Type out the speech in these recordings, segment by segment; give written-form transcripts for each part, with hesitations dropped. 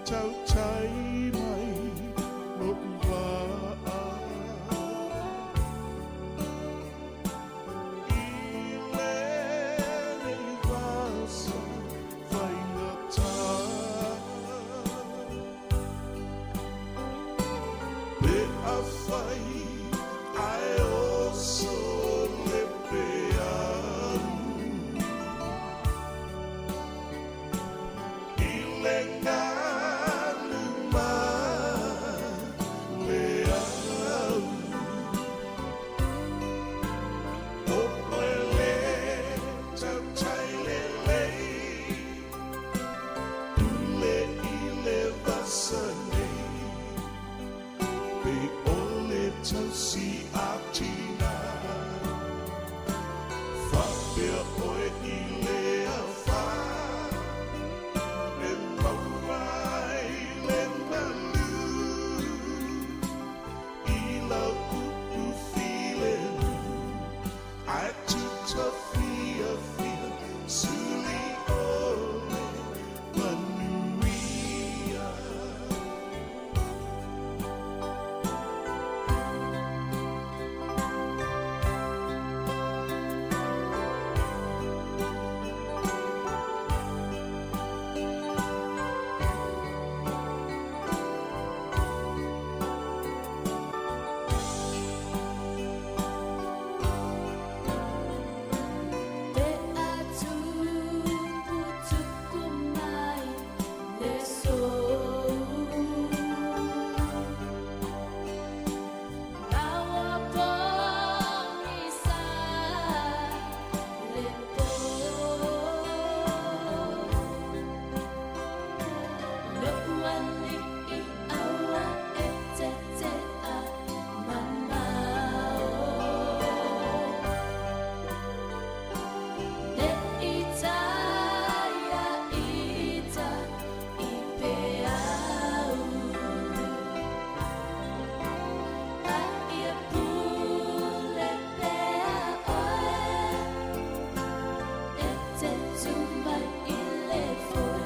Tautai mai lo'u vaa i lenei vasa faigata. Pe afai ae oso le peau i le galu ma le au, o oe le tautai lelei, pule i le vasa nei, pe o le tausi a tina, faapea oe i le afa e maua ai le malu i lau upu filemu, ae tuta fiafia suli o le manuia. Pe a tupu mai le sou, Ma ua pogisa le po, Lo'u alii aua e te tea mamao, Ne i taia ita i peau, A ia pule pea oe, E te tu mai i le foe,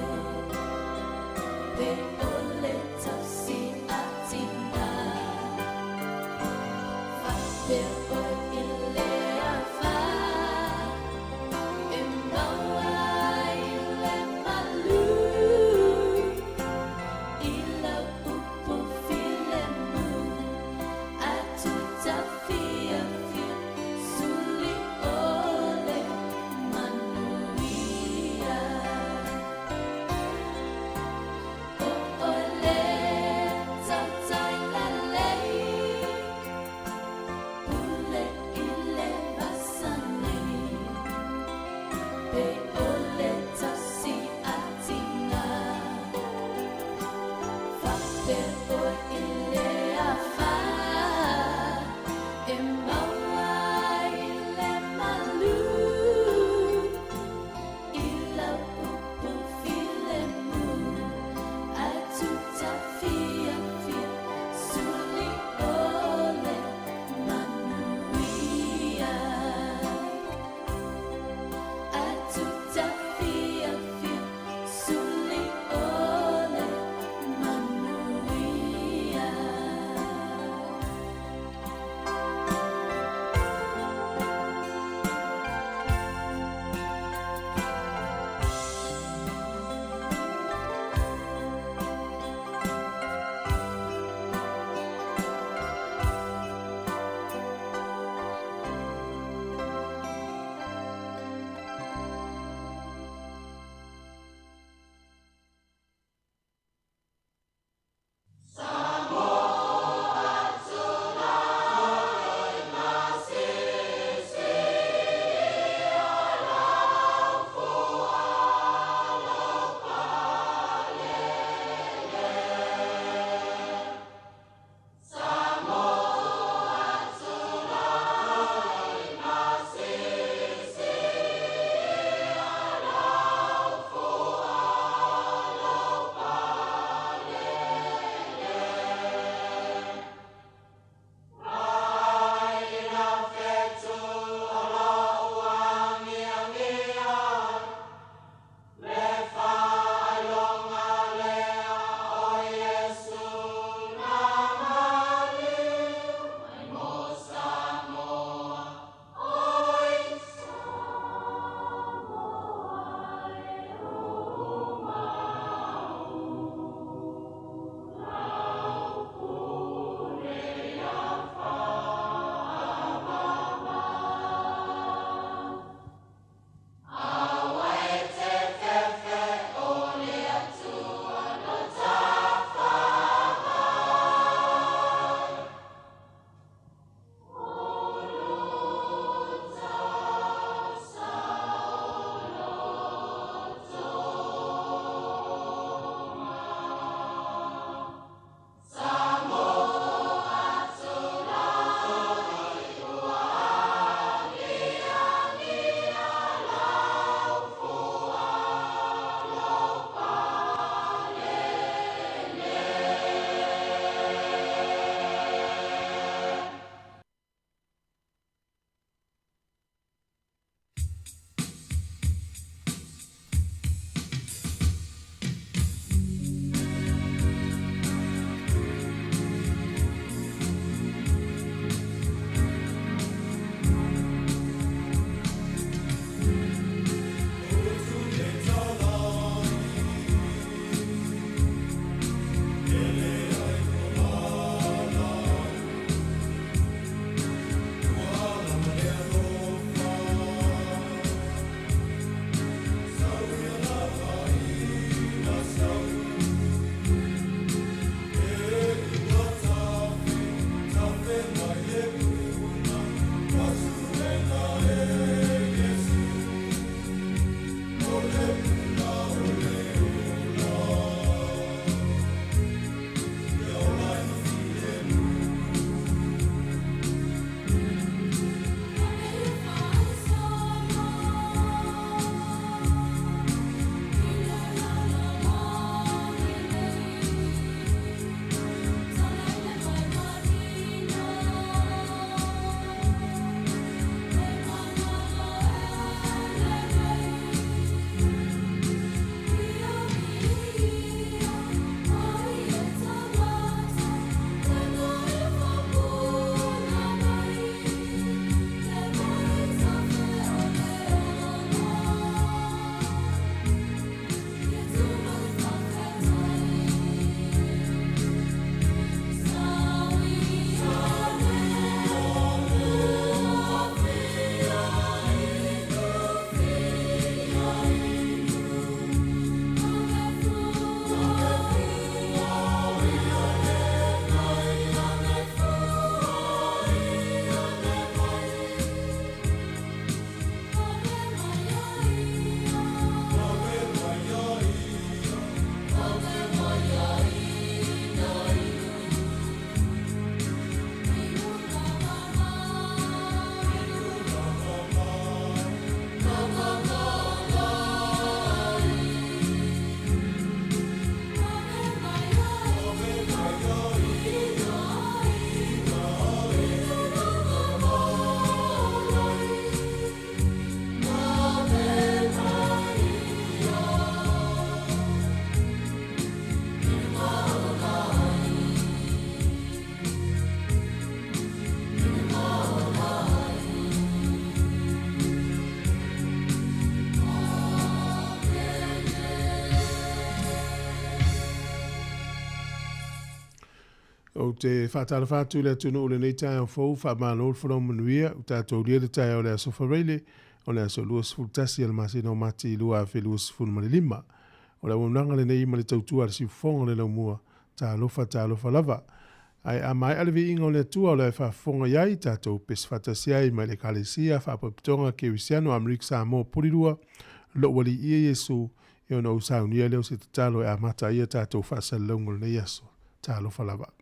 Pe o le tausi a tina, Faapea oe i le afa e maua ai le malu i lau upu filemu, Ae tuta fiafia suli o le manuia. O oe le tautai lelei, Pule i le vasa nei, Pe o le tausi a tina, Faapea oe i le afa e maua ai le malu i lau upu filemu, Ae tuta fiafia suli o le manuia. Ae tuta fiafia suli o le manuia. Ou te faatalofa atu i le atunuu i lenei taeao fou, faamalo le folau manuia, ua tatou lia le taeao o le Aso Faraile, o le aso 21 o le masina o Mati 2025. O le auaunaga lenei ma le tautua a le siufofoga o le laumua, talofa talofa lava. Ae a maea le viiga o le Atua o le a e faafofoga i ai, tatou pese faatasi ai mai le Ekalesia Faapotopotoga Kerisiano Amerika Samoa Pulilua, Lou Alii ia Iesu, ia ona ou saunia lea o se tatalo e amata ai a tatou faasalalauga o lenei aso. Talofa lava.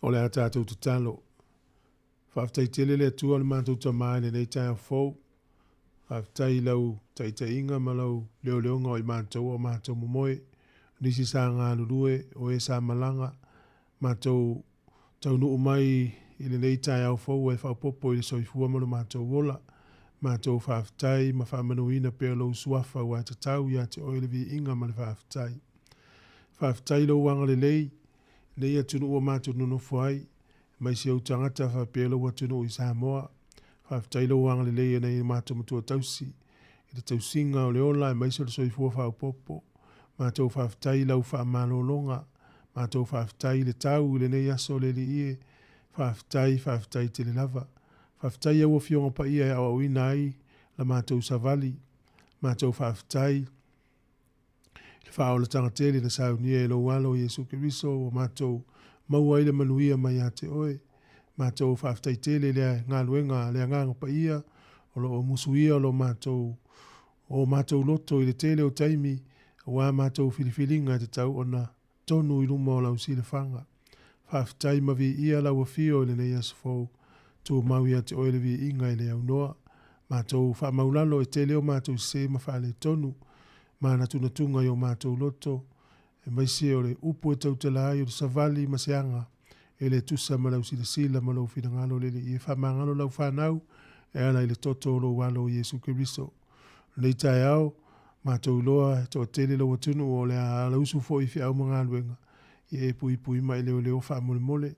O le a tatou tatalo. Faafetai tele le Atua le matou Tama i lenei taeao fou. Faafetai i lau taitaiga ma lau leoleoga o i matou a o matou momoe. Nisi sa galulue, o e sa malaga, matou taunuu mai i lenei taeao fou ua e faaopoopo i le soifua ma lo matou ola. Matou faafetai ma faamanuina pea lou Suafa aua e tatau ia te oe le viiga ma le faafetai. Faafetai i lou agalelei i lenei atunuu ua matou nonofo ai, aemaise ou tagata faapea lou atunuu i Samoa. Faafetai i lou agalelei i nai o matou matua tausi, i le tausiga o le ola aemaise o le soifua faaopoopo. Matou faafetai i lau faamalologa. Matou faafetai i le tau i lenei aso le Alii e. Faafetai, faafetai tele lava. Faafetai i au Afioga Paia e aoaoina ai la matou savali. Matou faafetai i le faaolataga tele na saunia e lou Alo Iesu Keriso ua matou maua ai le manuia mai ia te oe. Matou faafetai tele i le galuega a le Agaga Paia o lo o musuia lo matou o matou loto i le tele o taimi aua matou filifiliga e tatau ona tonu i luma o lau silafaga. Faafetai ma viia lau afio i lenei aso fou. Tumau ia te oe le viiga e le aunoa. Matou faamaulalo e tele o matou sese ma faaletonu, manatunatuga i o matou loto, aemaise o le upu e tautala ai o le savali ma se aga e le tusa ma lau silasila ma lou finagalo le Alii e faamagalo lau fanau e ala i le toto o lou Alo o Iesu Keriso. O lenei taeao, matou iloa e toatele lou atunuu o le a alausu foi i feau ma galuega, ia e puipui ma e leoleo faamolemole.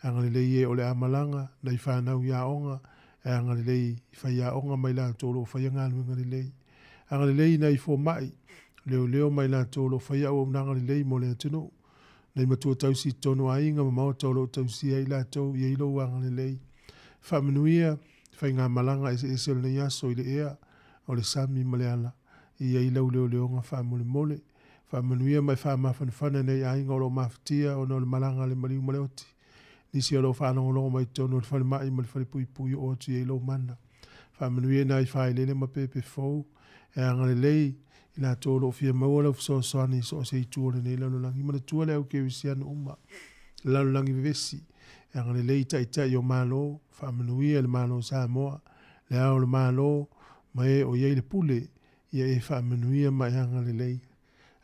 E agalelei e o le a malaga, nai fanau i aoga, e agalelei i faiaoga ma i latou o lo o faia galuega lelei. Agalelei i nai fomai, leoleo ma i latou o lo o faia auaunaga lelei mo le atunuu. Nai matua tausi i totonu o aiga ma maota o lo o tausia ai i latou, ia i ai lou agalelei. Faamanuia faigamalaga eseese o lenei aso i le ea, o le sami ma le ala, ia i ai lau leoleoga faamolemole. Faamanuia ma e faamafanafana i nai aiga o lo o mafatia ona o le malaga a le maliu ma le oti. Nisi o lo o faalogologo mai i totonu o le falemai ma le falepuipui, oo atu i ai lou mana. Faamanuia i nai failele ma pepe fou, e agalelei i latou o lo o fia maua lau fesoasoani i so o se itu o lenei lalolagi. Manatua le au kerisiano uma, le lalolagi vevesi, e agalelei i taitai o Malo, faamanuia i le Malo o Samoa, le Ao o le Malo, ma e o i ai le pule, ia e faamanuia ma e agalelei.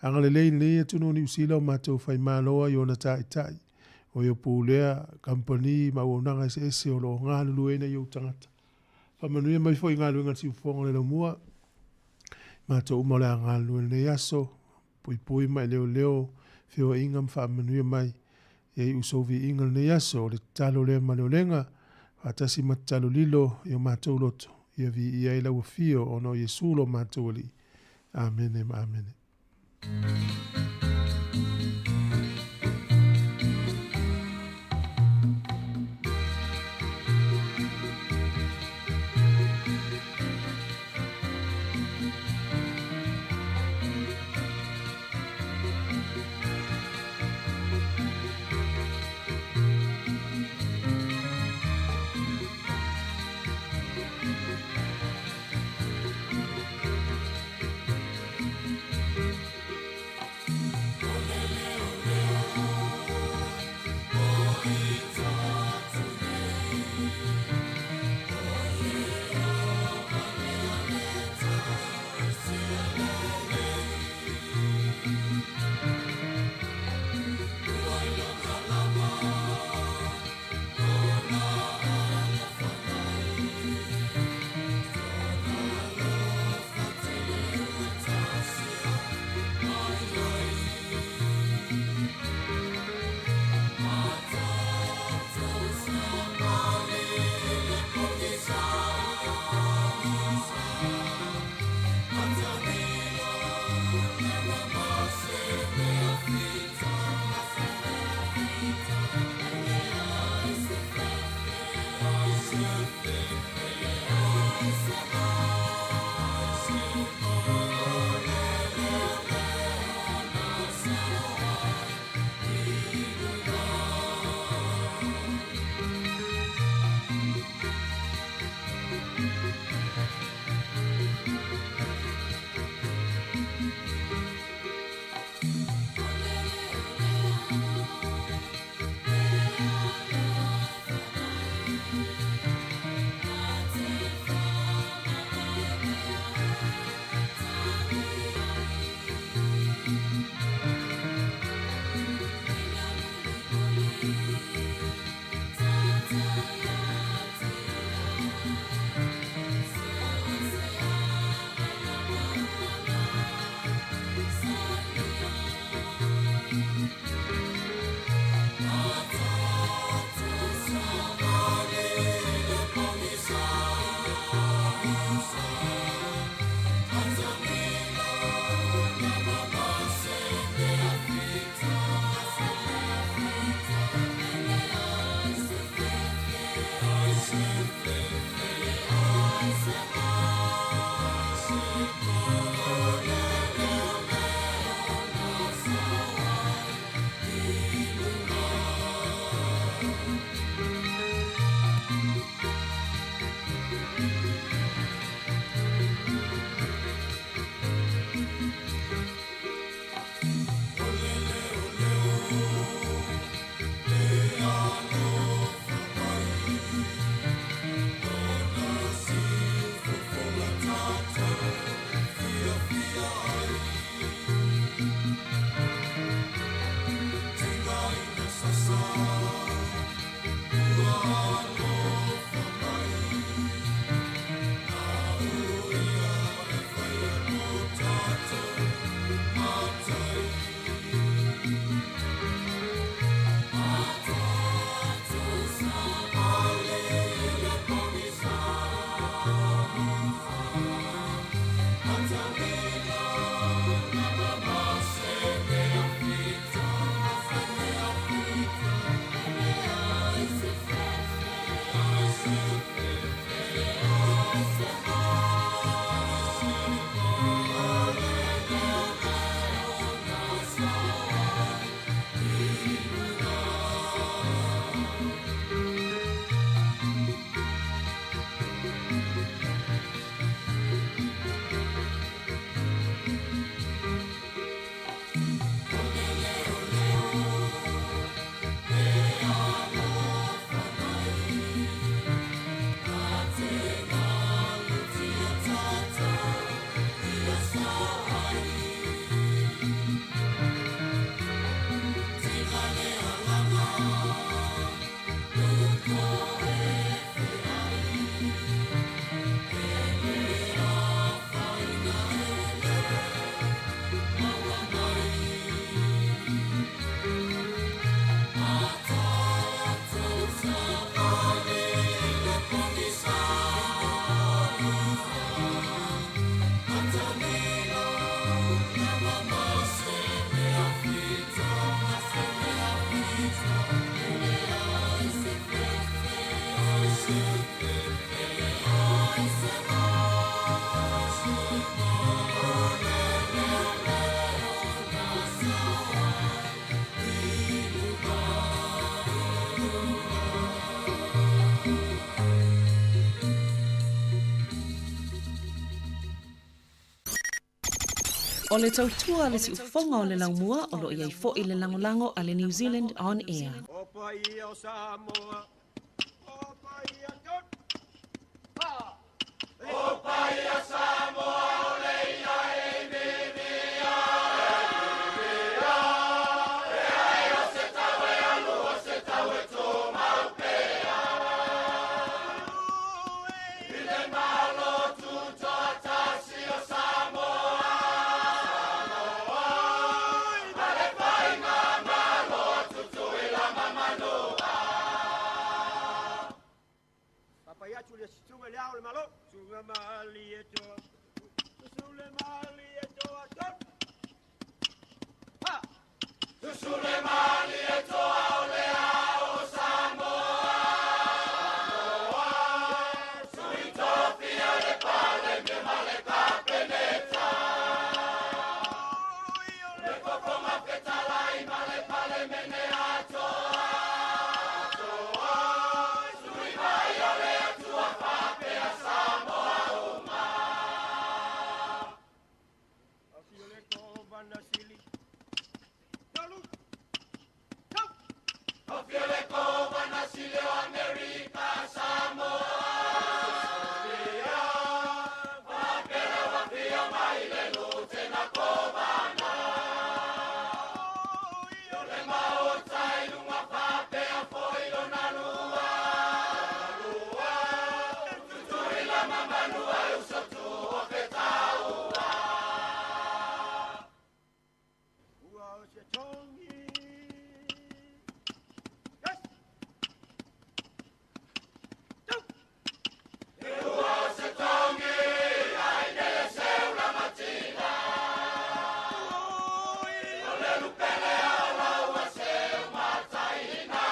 Agalelei i lenei atunuu o Niu Sila o matou faimalo ai i ona taitai, o e o pulea kamupani ma auaunaga eseese o lo o galulue ai nai ou tagata. Faamanuia mai foi i galuega a le siufofoga o le laumua, matou uma o le a galulue i lenei aso, puipui ma e leoleo feoaiga ma faamanuia mai. Ia iu sou viiga i lenei aso, o le tatalo lea ma le olega, faatasi ma tatalo lilo i o matou loto, ia viia ai lau afio ona o Iesu lo matou Alii. Amene ma amene. O le tautua a le siufofoga o le laumua o lo o i ai foi le lagolago a le New Zealand On Air. O paia o Samoa, o paia tolu, fa. O paia Samoa o le ia e mimia, mimia. E ai o se tau e alu o se tau e tumau pea. I le Malo tutoatasi o Samoa, Samoa. Ma le Faigamalo a Tutuila ma Manua. Papai atu le susuga le ao le malo. Susuga Malietoa. Susu le Malietoa tolu. Ha! Susu le Malietoa o le ao o Samoa. Samoa. Sui Tofia le Palemia ma le Kapeneta. Le Fofoga Fetalai ma le Palemene atoa. Atoa. Sui mai o le Atua faapea Samoa uma. Afio le Kovana Sili. Tolu. Tau. Afio le Kovana Sili o Amerika Samoa. Faapea lau afio mai le Lutena Kovana. O le Maota i luga faapea foi lona lua. Lua. Tutuila ma Manua e uso tua fetaua. Ua o se tongi. Yes. Tau. Ua o se tongi, ai nele seu la matina. O le lupele o laua seu mataina.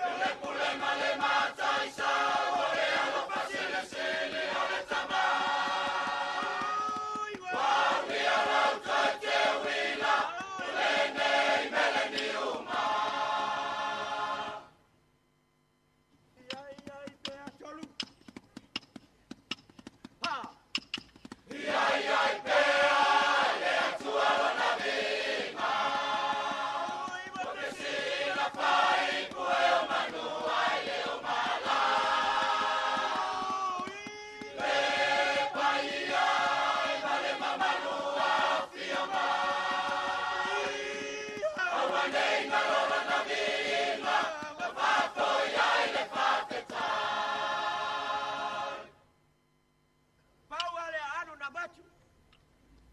O le pule ma le mataisa, o le alofa silisili o le tama. Waulia lau toe teuila, o lenei mele ni uma. Ia ia i pea tolu. Ha! Ia ia i pea, le Atua lona viiga. O te sila fai pue o manu ai le o mala. Le paia ma le mamalu afio mai. Aua nei ngalo lona viiga, ma faafoi ai le faafetai. Pau ale ano na matu.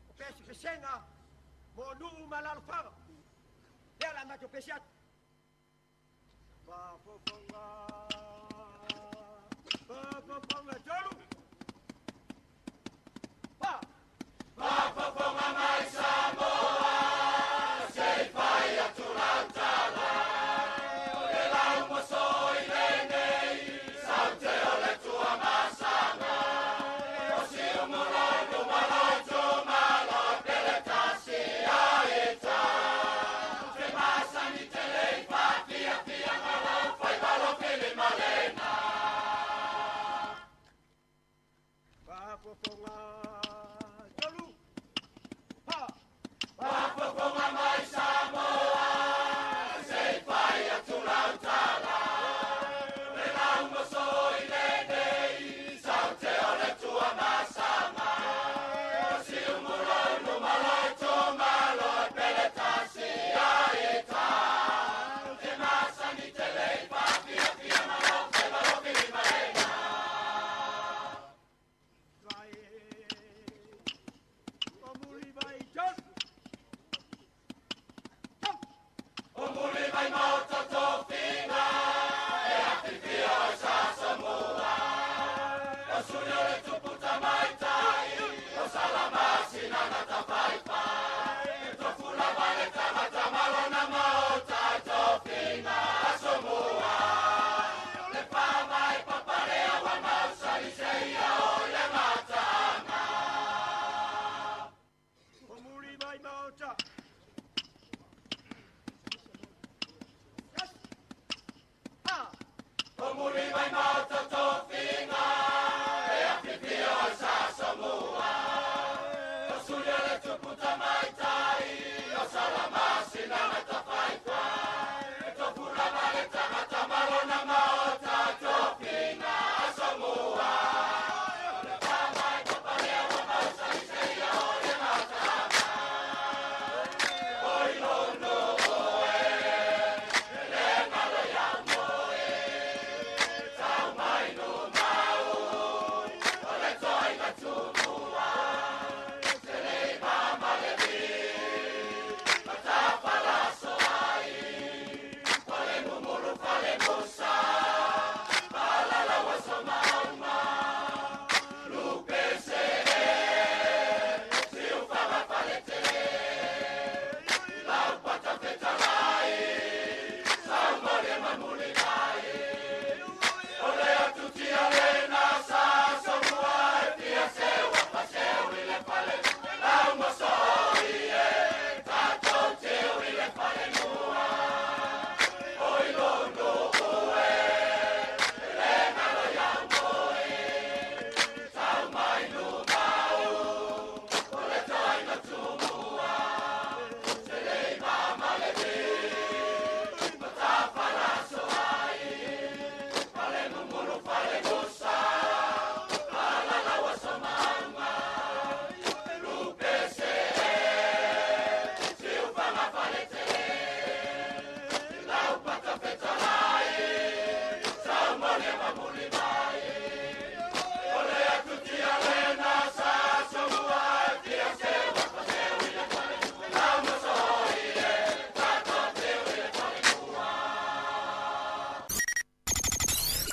O pesi pesenga. Mo nuu malalofaga. Lea la matou pesi atu. Fafofoga. Fafofoga tolu. Fa. Fafofoga mai Samoa, se i fai atu lau tala. O le lau mosoi lenei, saute o le Tuamasaga. O siumu lolu ma lou itumalo, pele tasi a ita. Te masani tele i faafiafiaga lau faiva lo filimalena. Fafofoga tolu. Ha!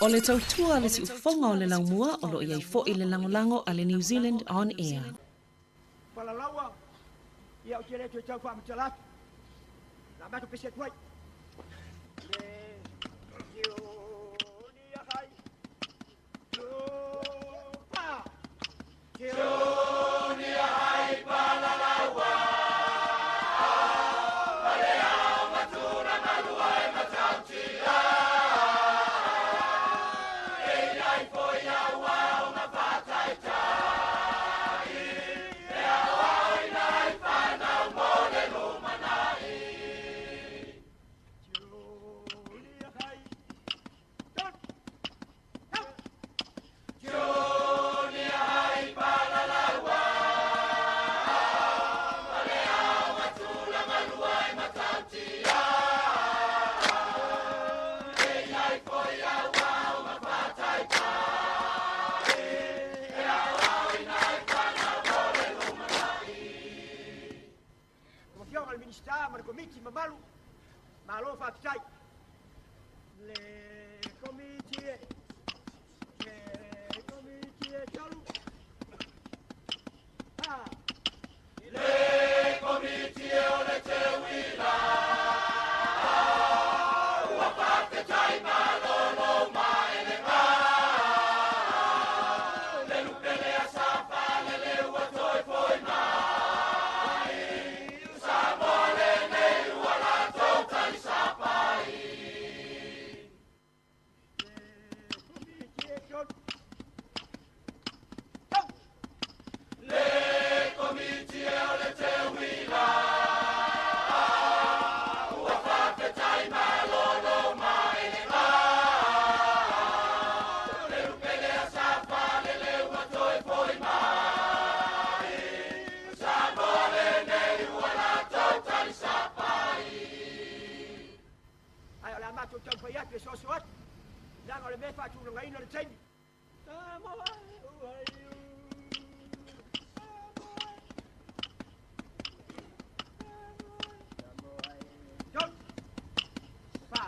O le tautua le siufofoga o le laumua o loo i ai fo'i le lagolago a le New Zealand On Air. Palalaua, ia ou te le toe tau faamatala atu. La matou pese atu ai. Le Sioni hai. Pa. Sioni hai palalaua. Sioni hai. Tau. Tau. Lau Afioga i le Minisita ma le Komiti mamalu, malo faafetai. Le Komiti e, le Komiti e tolu. Ha. Le Komiti e tolu. Tau. Ae o le a matou taumafai atu e soaso atu leaga o le mea e faatulagaina le taimi. Samoa e ua iu. Samoa e. Tolu. Fa.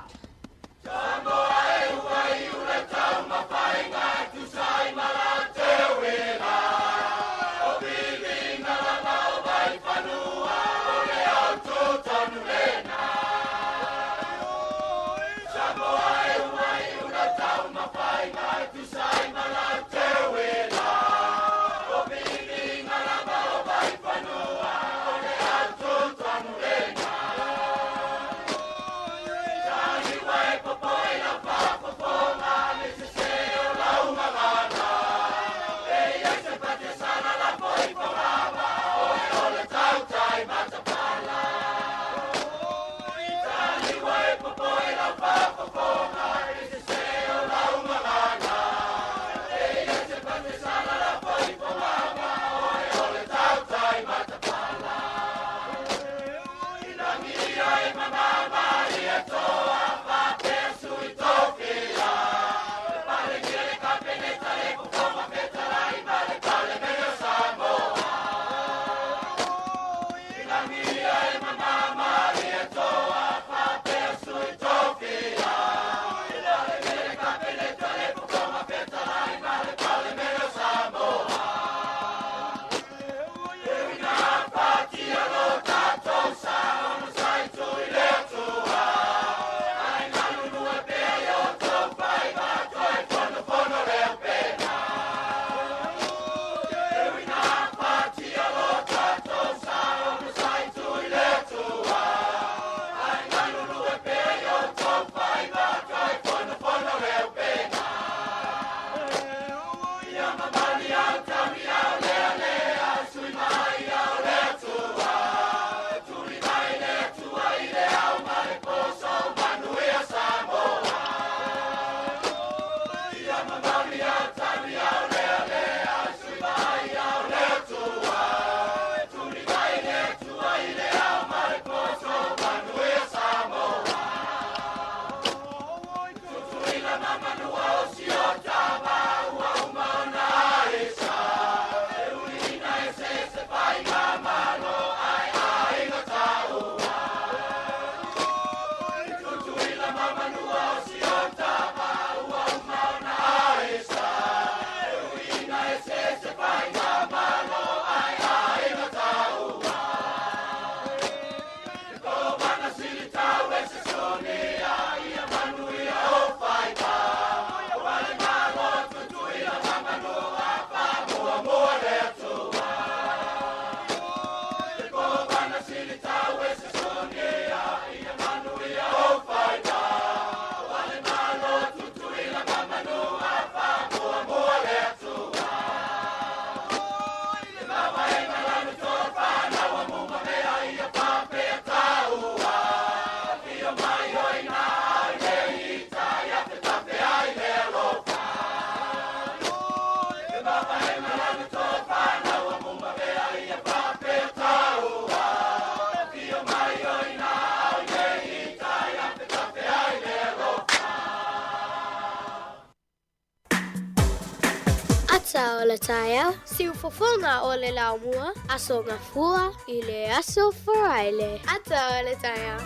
Ata o le taeao, siufofoga o le laumua, Aso Gafua i le Aso Faraile. Ata o le taeao.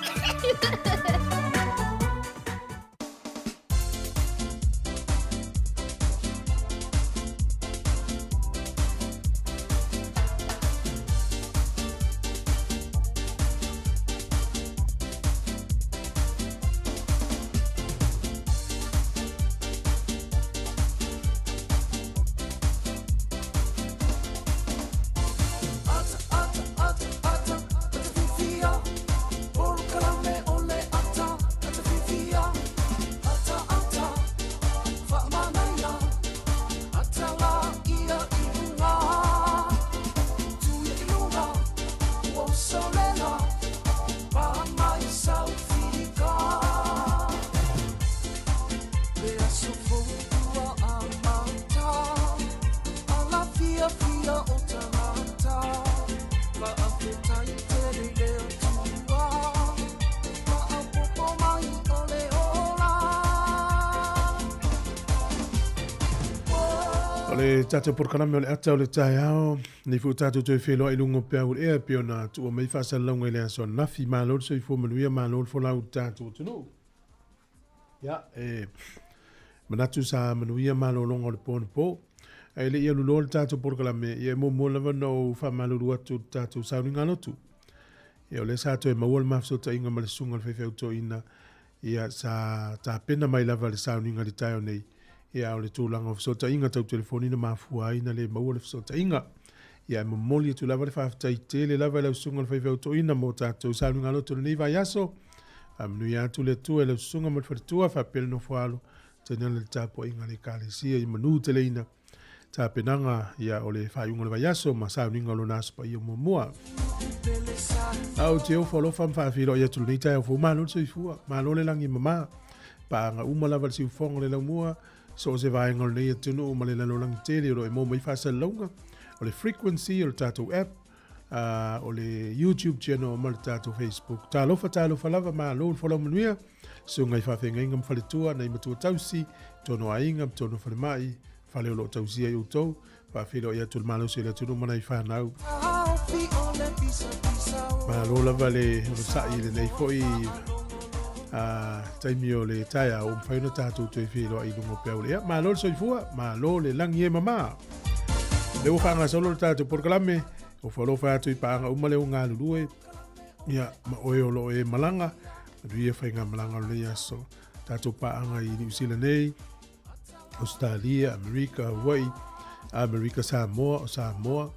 O le tatou polokalame o le ata o le taeao, nei foi tatou toe feiloai i luga o peau o le ea e pei ona tuua mai faasalalauga i le aso ananafi. Malo le soifua manuia, malo le folau i le tatou atunuu. Ia, e manatu sa manuia malologa o le po anapo. Ae le i alu loa le tatou polokalame, ia e muamua lava ona ou faamalulu atu i le tatou sauniga lotu. Ia o lea sa toe maua le ma fesootaiga ma le susuga i le faifeau toeaina, ia sa tapena mai lava le sauniga i le taeao nei, ia a o le tulaga o fesootaiga tau telefoni na mafua ai na le maua le fesootaiga. Ia e momoli atu lava le faafetai tele lava i lau susuga i le faifeau toeaina mo tatou sauniga lotu i lenei vaiaso. Faamanuia atu le Atua i lau susuga ma le faletua faapea le nofoalo tainane le tapuaiga a le Ekalesia i manu teleina tapenaga ia o le faaiuga o le vaiaso ma sauniga o lona aso paia muamua. A ou te ofo alofa ma faafeiloai atu lenei taeao fou, malo le soifua, malo le lagi e mama. Paaga uma lava le siufofoga o le laumua, so o se vaega o lenei atunuu ma le lalolagi tele o lo o e maua mai faasalalauga, o le frequency o le tatou app, o le YouTube channel ma le tatou Facebook. Talofa, talofa lava, malo le folau manuia, susuga i faafeagaiga ma faletua, nai matua tausi, tono aiga, tono falemai, fale o lo o tausia i outou, faafeiloai atu le malosi o le atunuu ma nai fanau. Malo lava le onosai i lenei foi taimi o le taeao, ua mafai ona tatou toe feiloai i luga o peau le ea. Malo le soifua, malo le lagi e mama. Lea ua faagasolo le tatou polokalame, ua falofa atu i paaga uma lea ua galulue, ia, ma oe o lo o e malaga, manuia faigamalaga o lenei aso. Tatou paaga i Niu Sila nei, Australia, Amerika, Hawaii, Amerika Samoa, o Samoa,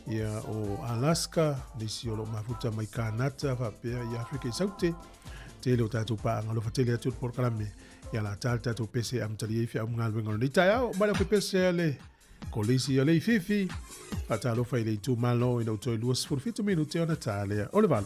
ia, o Alaska, nisi o lo o mafuta mai Kanata, faapea i Afrika i Saute, tele o tatou paaga, alofa tele atu le polokalame, ia la tā le tatou pese e amatalia ai feau ma galuega o lenei taeao. Mai le au pese a le Kolisi o Leififi, faatalofa i le itumalo ina ua toe 27 minute ona tā lea o le 8.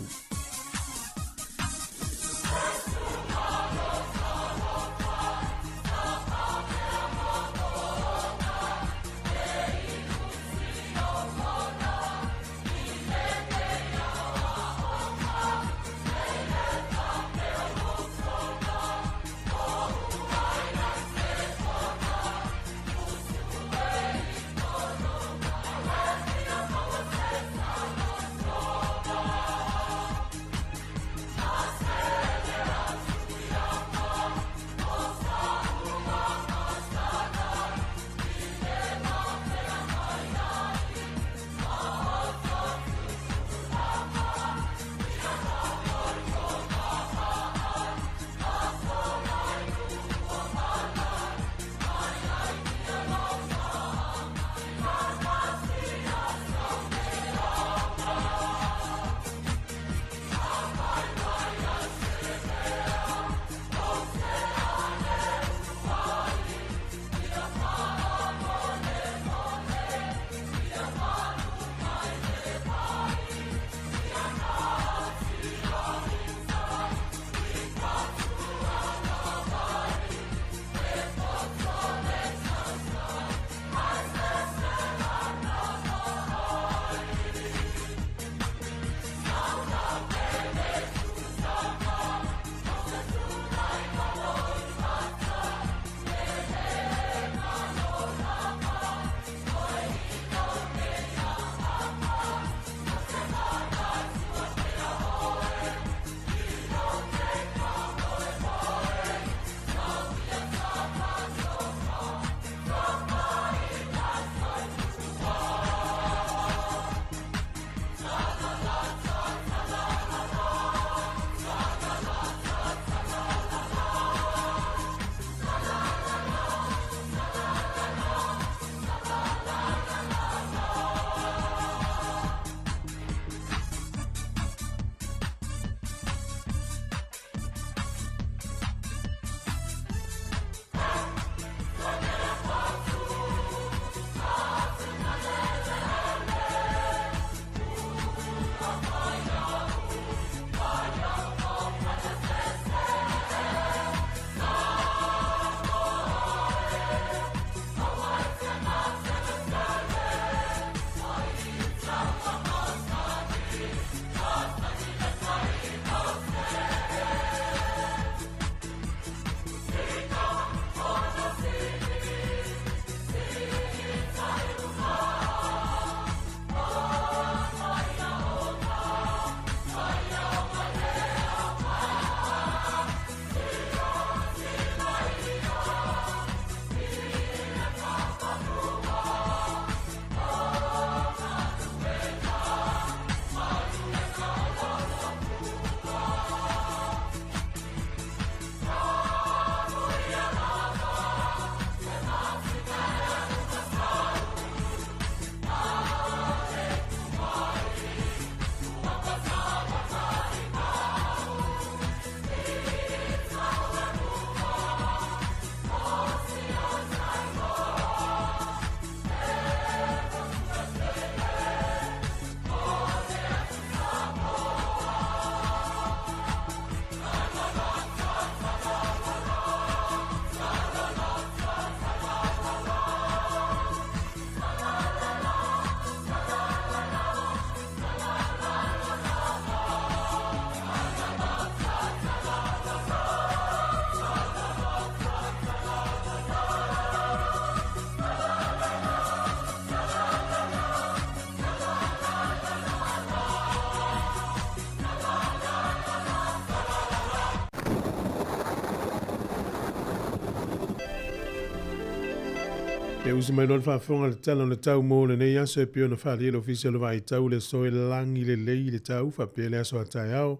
E usi mai loa le faafofoga le tala o le tau mo lenei aso e pei ona faaalia le Ofisa o le Vaitau le aso e lagi lelei le tau faapea le aso a taeao,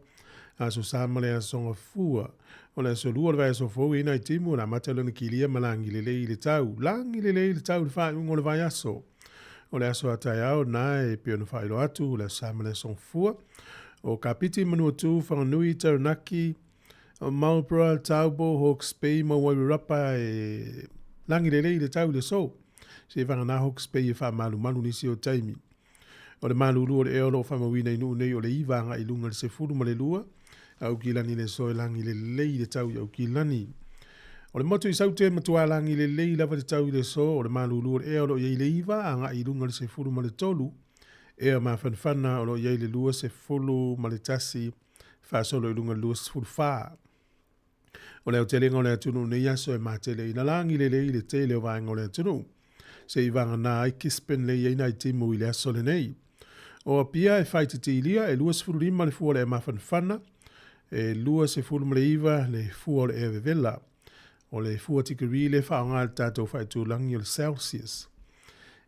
aso Sa ma le aso Gafua. O le aso Lua o le vaiaso fou e i nai timu o le amata lona kilia ma lagi lelei le tau. Lagi lelei le tau i le faaiuga o le vaiaso. O le aso a taeao na e pei ona faailoa atu, o le aso Sa ma le aso Gafua. O Kapiti, Manuatu, Whanganui, Taranaki, Marlborough, Taupo, Hawke's Bay ma Wairarapa e lagi lelei le tau i le aso. Se vagana Hawke's Bay e faamalumalu nisi o taimi. O le malulu o le ea o lo o faamauina i nuu nei o le 9 agai i luga i le 12, Aukilani i le aso e lagi lelei le tau i Aukilani. O le motu i Saute e matua lagi lelei lava le tau i le aso, o le malulu o le ea o lo o i ai le 9 agai i luga i le 13, ea mafanafana o lo o i ai le 21 faasolo i luga i le 24. O le aotelega o le atunuu nei aso e matele ina lagi lelei le tele o vaega o le atunuu. Se i vagana ai Gisborne le i ai nai timu i le aso lenei. O Apia e faaitiitilia e 25 le fua o le ea mafanafana, e 29 le fua o le ea vevela. O le fua tikeri le faaaoga e le tatou faaitulagi o le Celsius.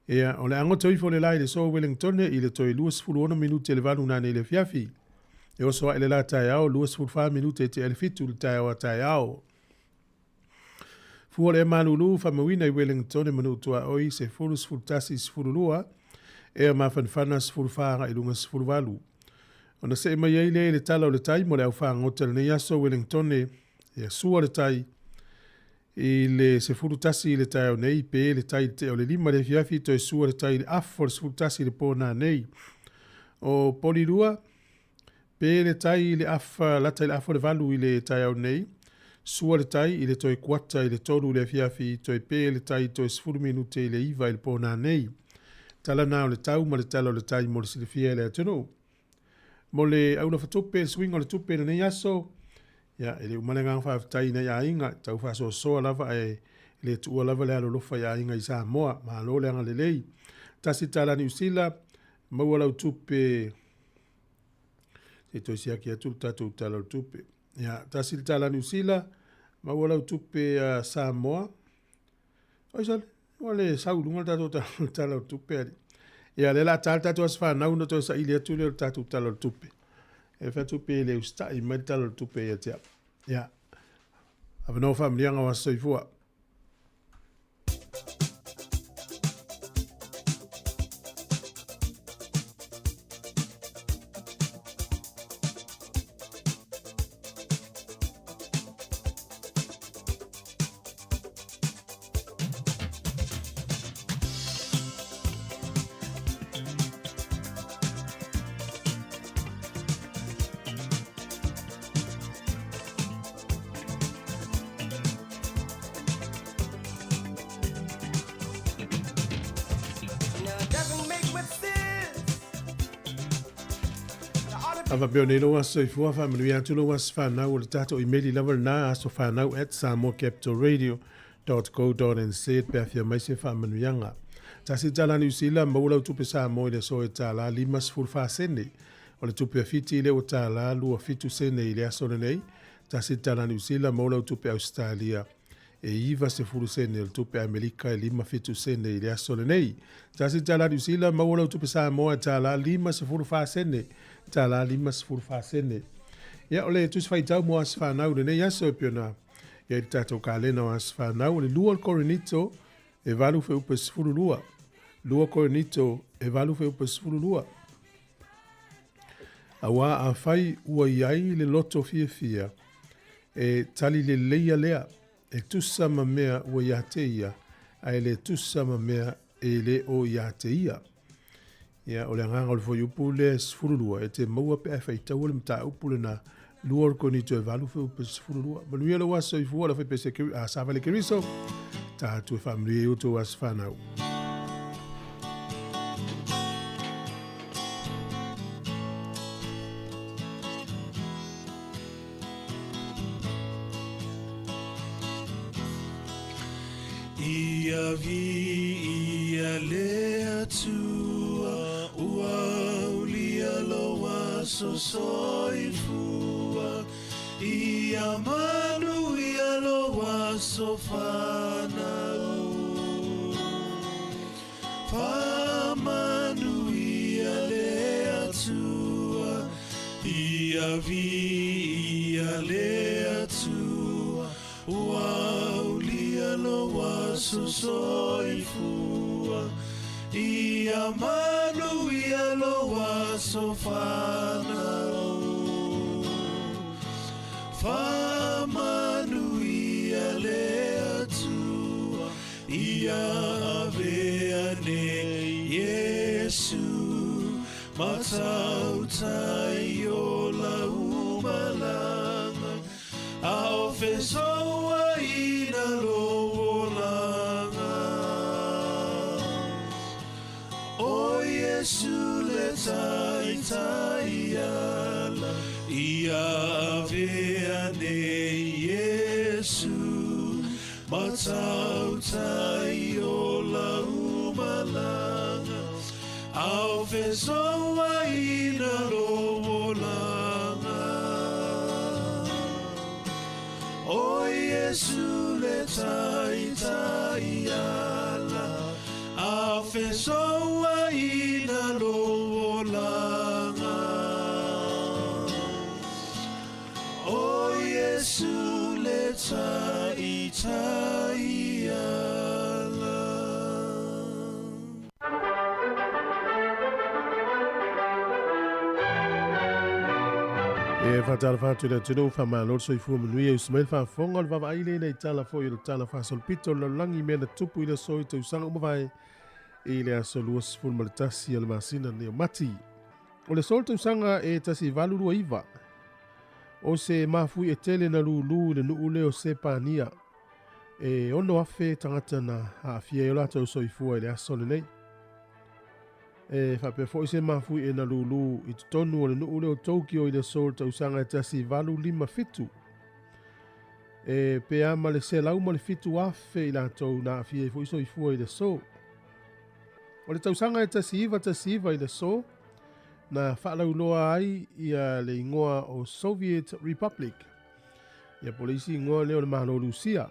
Ia, o le agoto ifo le la i le so Wellingtone i le toe 26 minute i le 8 nanei i le afiafi. E oso ae le la taeao 24 minute e tea i le 7 le taeao a taeao. Fua le ea malulu faamauina i Wellingtone ma Nuu Tuaoi 10, 11, 12, ea mafanafana 14 agai i luga 18. Ona see mai ai lea i le tala o le tai mo le au fagota i lenei aso Wellingtone, ia sua le tai i le 11 i le taeao nei, pe le tai i le tea o le 5 i le afiafi, toe sua le tai i le afa o le 11 i le po nanei. O Polirua, pe le tai i le afa, lata i le afa o le 8 i le taeao nei, sua le tai i le toe kuata i le 3 i le afiafi, toe pe le tai toe 10 minute i le 9 i le po nanei. Tala na o le tau ma le tala o le tai mo le silafia e le atunuu. Mo le aulafa tupe, le suiga o le tupe i lenei aso, ia, e le uma le agaga faafetai i nai aiga, tau faasoasoa lava ae le tuua lava le alolofa i aiga i Samoa. Malo le agalelei. $1 Niu Sila, maua lau tupe, se i toe siaki atu le tatou tala o le tupe. Ia, $1 Niu Sila, maua lau tupe Samoa. Oi sole, ua le sau i luga le tatou tala o le tupe alii. Ia, lea o le a ta le tatou aso fanau ona toe saili atu lea o le tatou tala o le tupe. E fai atu pe le usitai mai le tala o le tupe ia te au. Ia, avanoa faamanuiaga o aso soifua. A faapea o nei lou aso soifua, faamanuia atu lou aso fanau o le tatou imeli lava lena asofanau@samoacapitalradio.co.nz pe afia mai se faamanuiaga. $1 Niu Sila, maua lau tupe Samoa i le aso e $1.54 sene. O le tupe a Fiti lea ua $1.27 sene i le aso lenei. $1 Niu Sila, maua lau tupe Ausetalia e 90 sene, o le tupe Amerika e 57 sene i le aso lenei. $1 Niu Sila, maua lau tupe Samoa e $1.54 sene, $1.54 sene. Ia, o le tusi faitau mo aso fanau lenei aso e pei ona i ai le tatou kalena o aso fanau, o le 2 o le Korinito e 8 fuaiupu e 12. 2 Korinito e 8 fuaiupu e 12. Auā afai ua i ai le loto fiafia, e tali leleia lea, e tusa ma mea ua ia te ia, ae le tusa ma mea e le o ia te ia. Ia, o le agaga o le fuaiupu lea e 12, e te maua pe a e faitaua le mataupu lena, 2 o le Korinito e 8 fuaiupu e 12. Manuia lou aso soifua, le aufaipesia a Savale Keriso, tatou e faamanuia i outou aso fanau. Ia viia le Atua, ua aulia lou aso soifua. Ia manuia lou aso fanau. Faamanuia le Atua, ia viia le Atua, ua aulia lou aso soifua. Ia manuia lou aso fanau. Faamanuia le Atua, ia avea nei Iesu, matautai o lau malaga, a o fesoaina lou olaga. O Iesu le taitai ala, ia avea nei Iesu, matautai o lau malaga, a o fesoaina lou olaga. O Iesu le taitai ala, a o fesoaina lou olaga. O Iesu le taitai ala. E faatalofa atu i le atunuu, faamalo le soifua manuia i usu mai le faafofoga o le vaavaai lea i tala foi o le tala faasolopito o le lalolagi mea na tupu i le aso i tausaga uma vae i le aso 21 o le masina nei o Mati. O le aso o le tausaga e 1829, o se mafui e tele na lulu i le nuu lea o Sepania, e 6,000 tagata na aafia ai o latou soifua i le aso lenei. E faapea foi se mafui e na lulu i totonu o le nuu lea o Tokyo i le aso o le tausaga e 1857. E pea ma le 107,000 i latou na aafia ai foi soifua i le aso. O le tausaga e 1919 i le aso, na faalauloa ai ia le igoa o Soviet Republic. Ia po o le isi igoa lea o le Malo Rusia.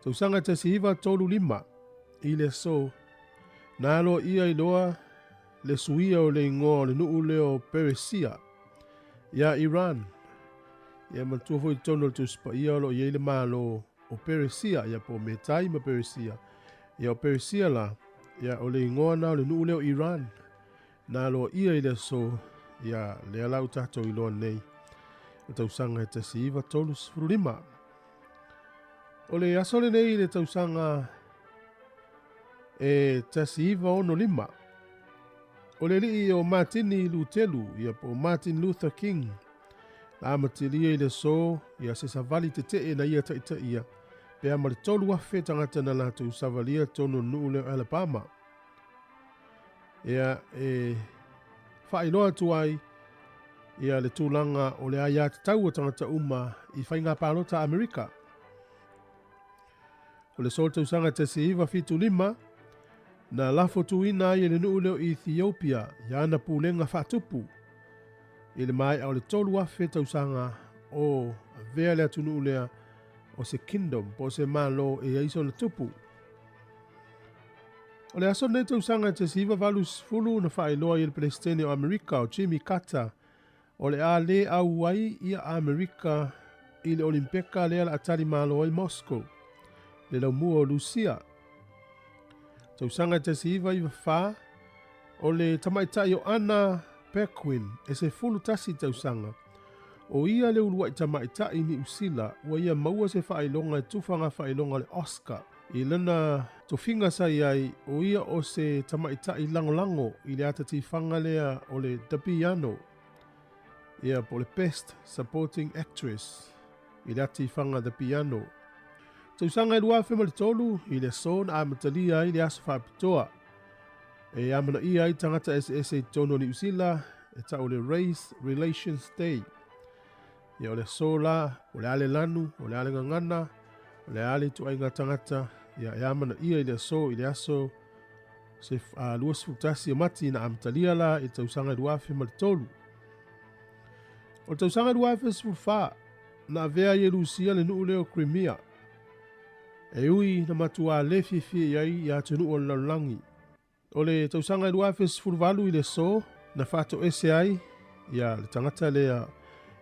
Tausaga e 1935 i le aso, na aloaia i loa le suia o le igoa o le nuu lea o Peresia ia Iran. Ia manatua foi totonu o le Tusi Paia o lo o i ai le Malo o Peresia, ia po o Metai ma Peresia. Ia o Peresia la, ia o le igoa na o le nuu lea o Iran. Na aloaia i le aso, ia lea la ua tatou iloa nei, o tausaga e 1935. O le aso lenei i le tausaga e 1965, o le alii o Matini Lutelu, ia po o Martin Luther King, na amatalia i le aso, ia se savali tetee na ia taitaia, pea ma le 3,000 tagata na latou savalia totonu o le nuu lea o Alabama. Ia e faailoa atu ai ia le tulaga o le aiatatau o tagata uma i faiga palota Amerika. O le aso o le tausaga 1975, na lafo tuuina ai e le nuu lea o Ethiopia ia ana pulega faatupu i le maea o le 3,000 tausaga o avea le atunuu lea o se kingdom, po o se malo e ai sona tupu. O le aso lenei tausaga e 1980 na faailoa ai e le Peresetene o Amerika o Jimmy Carter o le a le auai ia Amerika i le Olimpeka lea la a tali malo ai Moscow, le laumua o Lusia. Tausaga e 1994, o le tamaitai o Anna Paquin e 11 tausaga. O ia le uluai tamaitai Niu Sila ua ia maua se faailoga e tufaga faailoga o le Oscar. I lana tofiga sa i ai, o ia o se tamaitai lagolago i le atatifaga lea o le The Piano. Ia po o le Best Supporting Actress i le atifaga The Piano. Tausaga e 2003 i le aso na amatalia ai le aso faapitoa. E amanaia ai tagata eseese i totonu o Niu Sila e tau le Race Relations Day. Ia o le aso la, o le a le lanu, o le a le gagana, o le a le ituaiga tagata, ia e amanaia i le aso, i le aso se 21 o Mati na amatalia la i le tausaga e 2003. O le tausaga 2014, na avea ai e Rusia le nuu lea o Crimea. E ui na matuā le fiafia i ai i atunuu o le lalolagi. O le tausaga e 2018 i le aso na faatoese ai ia le tagata lea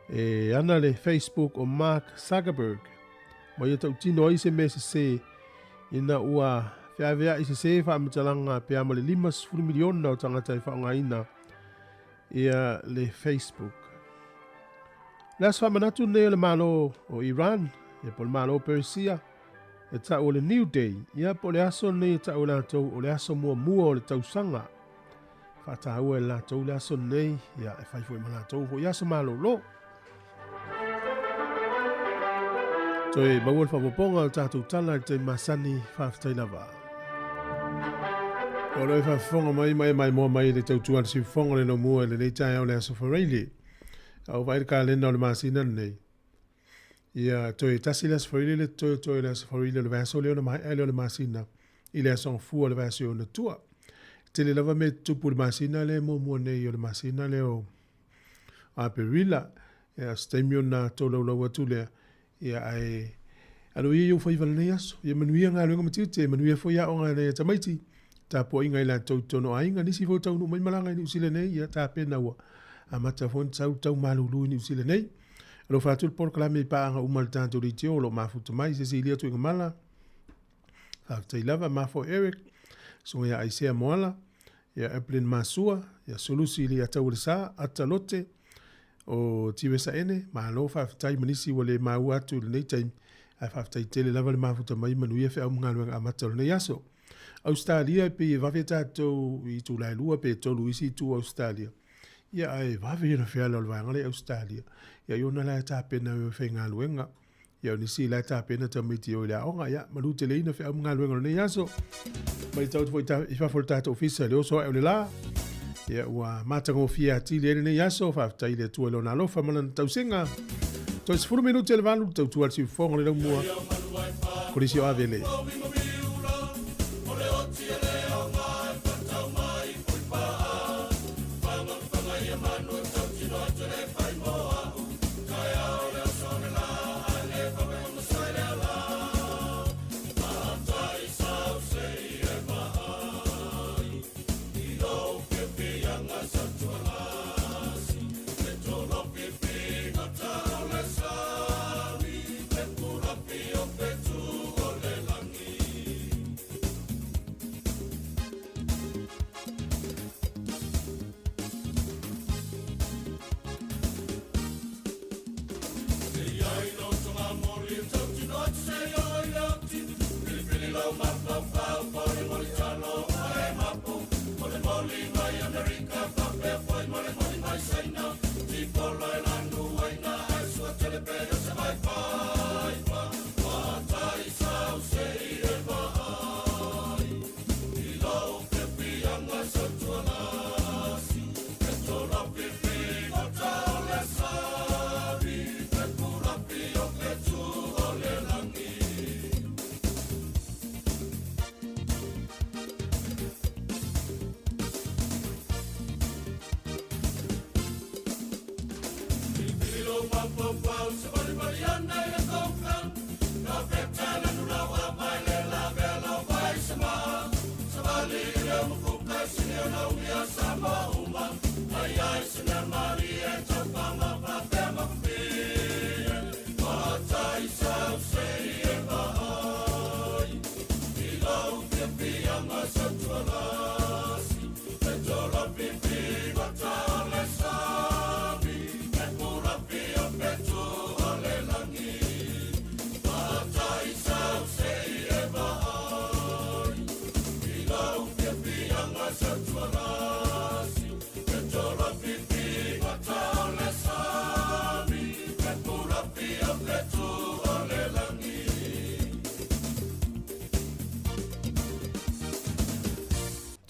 e ana le Facebook o Mark Zuckerberg ma ia tautino ai se mea sesē ina ua feaveai sesē faamatalaga pe a ma le 50 miliona o tagata e faaaogaina ia le Facebook. Le aso faamanatu lenei o le Malo o Iran, ia po o le Malo o Perisia, e tau o le New Day, ia po o le aso lenei e tau e latou o le aso muamua o le tausaga. Faataua e latou le aso lenei, ia e fai foi ma latou foi aso malolo. Toe maua le faaopoopoga o le tatou tala i le taimi masani, faafetai lava. O lo e faafofoga mai ma e maimoa mai i le tautua a le siufofoga o le laumua i lenei taeao le Aso Faraile. A ua vaai le kalena o le masina lenei, ia toe tasi le Aso Faraile le totoe o toe le Aso Faraile o le vaiaso lea ona maea lea o le masina i le Aso Gafua o le vaiaso i ona tua. E tele lava mea e tutupu i le masina lea e muamua nei o le masina lea o Aperila. Ia, o se taimi ona tolaulau atu lea, ia ae alo ia i ou faiva lenei aso. Ia manuia galuega ma tiute, manuia foi aoga a nai a tamaiti, tapuaiga i latou i totonu o aiga, nisi foi o taunuu mai malaga i Niu Sila nei, ia tapena ua amata foi ona sau tau malulu i Niu Sila nei. Alofa atu le polokalame i paaga uma a le tatou leitio o lo o mafuta mai, Cecilia Tuigamala, faafetai lava, Mafo Eric, Susuga ia Aisea Moala, ia Evelyn Masua, ia Sulusi Liataualesa, Ata Lote, o Tivesa Ene, malo faafetai ma nisi ua le maua atu i lenei taimi, ae faafetai tele lava le mafuta mai, manuia feau ma galuega amata o lenei aso. Ausetalia e pei e vave tatou i itula e lua pe tolu isi itu o Ausetalia. Ia ae vave ia ona feala o le vaega lea i Ausetalia. Ia i ona la e tapena e faigaluega. Ia o nisi la e tapena tamaiti o i le aoga, ia maluteleina feau ma galuega o lenei aso. Matau atu foi i fafo o le tatou ofisa i le oso ae o le la. Ia ua matagofie atili ai lenei aso, faafetai i le Atua i lona alofa ma lana tausiga. Toe 10 minute le valu, tautua le siufofoga o le laumua. Kolisi o Avele.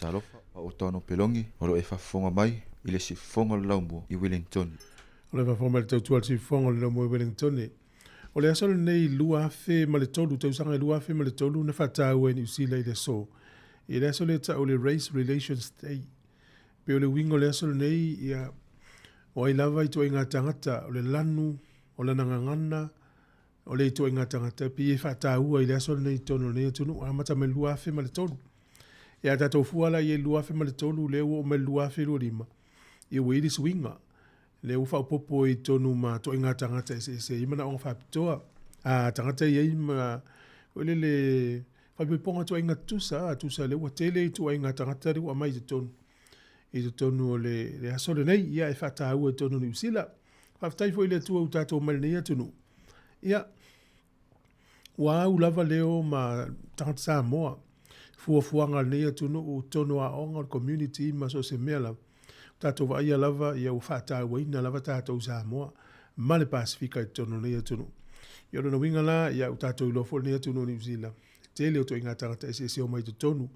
Talofa, a o Tano Pelongi, o lo o e faafofoga mai i le siufofoga o le laumua i Wellingtone. O le faafofoga mai le tautua i le siufofoga o le laumua i Wellingtone. O le aso lenei 2003, tausaga e 2003 na faataua e Niu Sila i le aso. I le aso lea e tau o le Race Relations Day. Pei o le uiga o le aso lenei, ia, o ai lava ituaiga tagata, o le lanu, o lana gagana, O le ituaiga tagata e pei e faataua i le aso lenei i totonu o lenei atunuu, amata mai le 2003. Ia a tatou fua la i ai i le 2003 lea ua oo mai le 2025, ia ua i ai le suiga. Lea ua faaopoopo ai i totonu ma ituaiga tagata eseese e i ai manaoga faapitoa. A tagata e i ai ma foi lele faaipoipoga ituaiga tutusa, tusa lea ua tele ituaiga tagata lea ua aumai i totonu o le aso lenei, ia e faataua i totonu o Niu Sila. Faafetai foi i le Atua ua tatou omai i lenei atunuu, ia, ua au lava leo ma tagata Samoa, fuafuaga a lenei atunuu i totonu o aoga, o le community ma so o se mea lava, ua tatou vaaia lava ua faatauaina lava tatou Samoa ma le Pasefika i totonu o lenei atunuu. Ia o lona uiga la, ia ua tatou iloa foi lenei atunuu o Niu Sila, e tele o ituaiga tagata eseese e omai i totonu,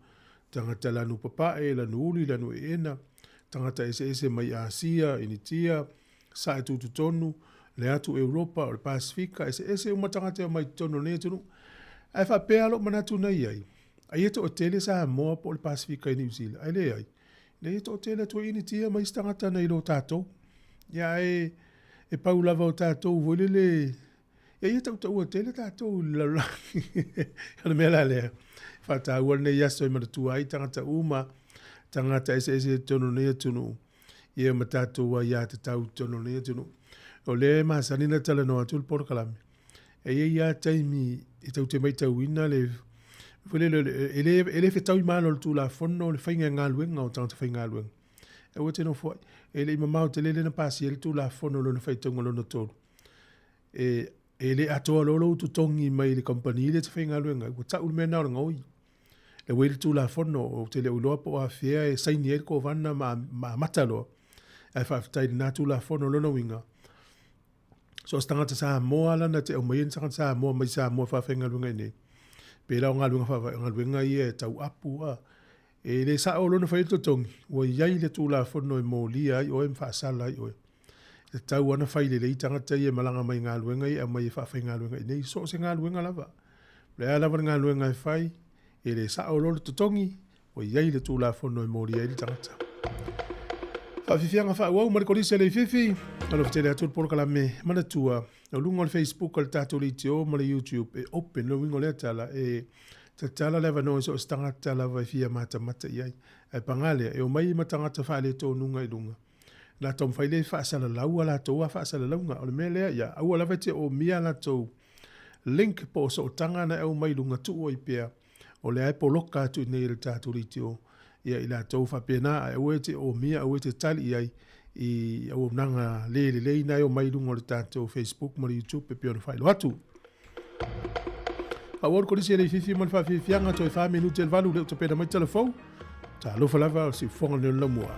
tagata lanu papae, lanu uli, lanu eena, tagata eseese mai Asia, Initia, Sae tutotonu, le atu Europa, o le Pasefika, eseese uma tagata e omai i totonu o lenei atunuu. Ae faapea lava lou manatu na i ai, ai e toatele Samoa po o le Pasefika i Niu Sila, ae leai, leai e toatele atu ai Initia ma isi tagata nai lo tatou. Ia ae e pau lava o tatou foi lele, ia ia tautaua tele tatou i le lalolagi. O le mea la lea, faataua lenei aso e manatua ai tagata uma, tagata eseese i totonu o lenei atunuu, ia ma tatou aiatatau i totonu o lenei atunuu. O lea e masani ona talanoa atu le polokalame, e i ai lava taimi e tou te matauina le, foi lele, e le, e le fetaui malo e le Tulafono le faiga galuega o tagata faigaluega. Aua e te nofoai. E le i mamao tele lea na pasia ai le Tulafono i lona faitauga lona tolu, e, e le atoa loa lou totogi mai le kamupani lea e te faigaluega ai, ua tau le mea lena o le gaoi. Lea ua i ai le Tulafono, ou te le o iloa po o afea e saini ai le Kovana ma, ma amata loa, ae faafetai i lena Tulafono. O lona uiga, so o se tagata Samoa la na te aumaia ni tagata Samoa mai Samoa e faafaigaluega i inei, pei la o galuega faafaigaluega ia e tau apu a, e le sao loa ona fai le totogi, ua i ai le Tulafono e molia ai oe ma faasala ai oe. E tatau lava ona fai lelei tagata ia e malaga mai i galuega ia e aumai e faafaigaluega i inei, so o se galuega lava. O le a lava le galuega e fai, e le sao loa le totogi, ua i ai le Tulafono e molia ai le tagata. Faafiafiaga faaauau ma le Kolisi a Leififi, alofa tele atu le polokalame manatua o luga o le Facebook a le tatou leitio ma le YouTube e open le uiga o lea tala e tatala le avanoa i so o se tagata lava e fia matamata i ai. Ae paga lea, e omai ma tagata faaletonuga i luga. La taumafai lea e faasalalau a latou a faasalalauga. O le mea lea, ia aua lava e te omia latou link po o sootaga na e aumai i luga tuu ai pea o lea e poloka atu i inei e le tatou leitio ia i latou faapena ae aua e te omia aua e te tali i ai i auaunaga le lelei na e omai i luga o le tatou Facebook ma le YouTube e pei ona faailoa atu. Faaauau le Kolisi e Leififi ma le faafiafiaga toe 4 minute le 8 lea ua tapena mai tala fou. Talofa lava o siufofoga o le Laumua.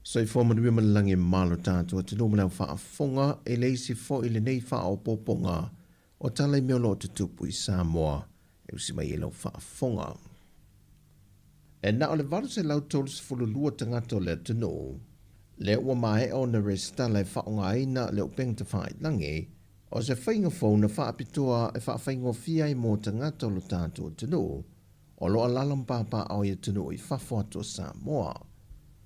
Soifua manuia ma le lagi e malo tatou atunuu ma le au faafofoga e le isi foi lenei faaopoopoga o tala i mea o lo o tutupu i Samoa e usi mai ai lau faafofoga. E na o le 832 tagata o le atunuu lea ua maea ona resitala e faaaogaina le upega tafailagi, o se faiga fou na faapitoa e faafaigofie ai mo tagata o lo tatou atunuu o lo o alaala ma papaaao i atunuu i fafo atu o Samoa.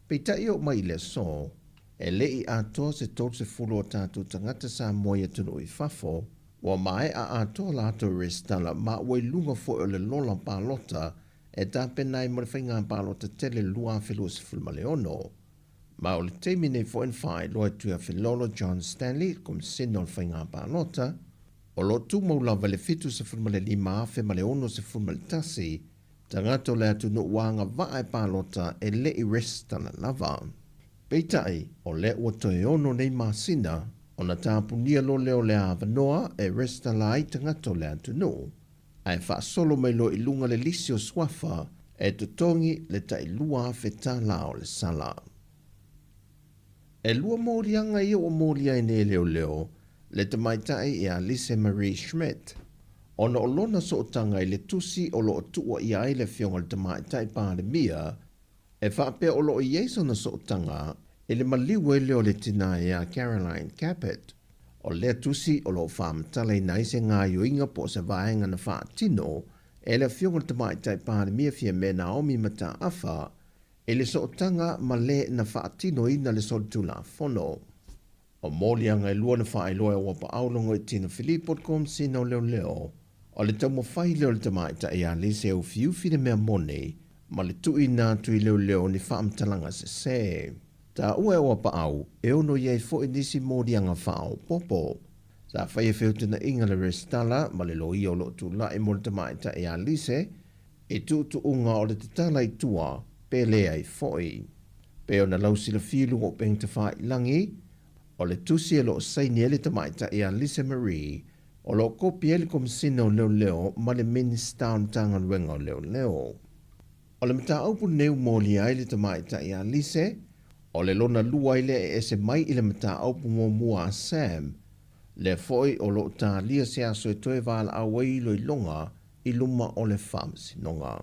Peitai e oo mai i le aso, e le i atoa se 30 o tatou tagata Samoa i atunuu i fafo ua maea atoa latou resitala ma ua i luga foi o le lola palota e tapena ai mo le faiga palota tele 2026. Ma o le taimi nei foi na faailoa e Tuiafelolo John Stanley, le Komesina o le Faiga Palota, o lo o tumau lava i le 75,061 tagata o le atunuu ua agavaa e palota e le i resitala lava. Peitai, o lea ua toe ono nei masina ona tapunia loa lea o le avanoa e resitala ai tagata o le atunuu, ae faasolo mai loa i luga le lisi o suafa e totogi le tai $2,000 o le sala. E lua moliaga ia ua molia ai nei e leoleo le tamaitai ia Lise Marie Schmidt, ona o lona sootaga i le tusi o lo o tuuaia ai le afioga i le Tamaitai Palemia e faapea o lo o i ai sona sootaga i le maliu ai lea o le tinā ia Caroline Capet. O lea tusi o lo o faamatalaina ai se gaoioiga po o se vaega na faatino e le Afioga i le Tamaitai Palemia Fiame Naomi Mataafa i le sootaga ma le na faatinoina le solitulafono. O moliaga e lua na faailoa e Uapaau Logoitino Filipo le Komesina o Leoleo, o le taumafai lea o le tamaitai ia Lise e ufiufi le mea moni ma le tuuina atu i leoleo ni faamatalaga sese. Taua e Uapaau e ono i ai foi nisi moliaga faaopoopo. Sa faia feutagaiga le resitala ma le loia o lo o tulai mo le tamaitai ia Lise i tuutuuga o le tatala i tua pe leai foi. Pei ona lausilafia i luga o upega tafailagi, o le tusi e lo o saini ai le tamaitai ia Lise Marie, o lo o kopi ai le Komesina o Leoleo ma le Minisita o le Matagaluega o Leoleo. O le mataupu lenei ua molia ai le tamaitai ia Lise, o le lona lua ai lea e ese mai i le mataupu muamua a Sam, lea foi o lo o talia se aso e toe valaau ai iloiloga i luma o le Faamasinoga.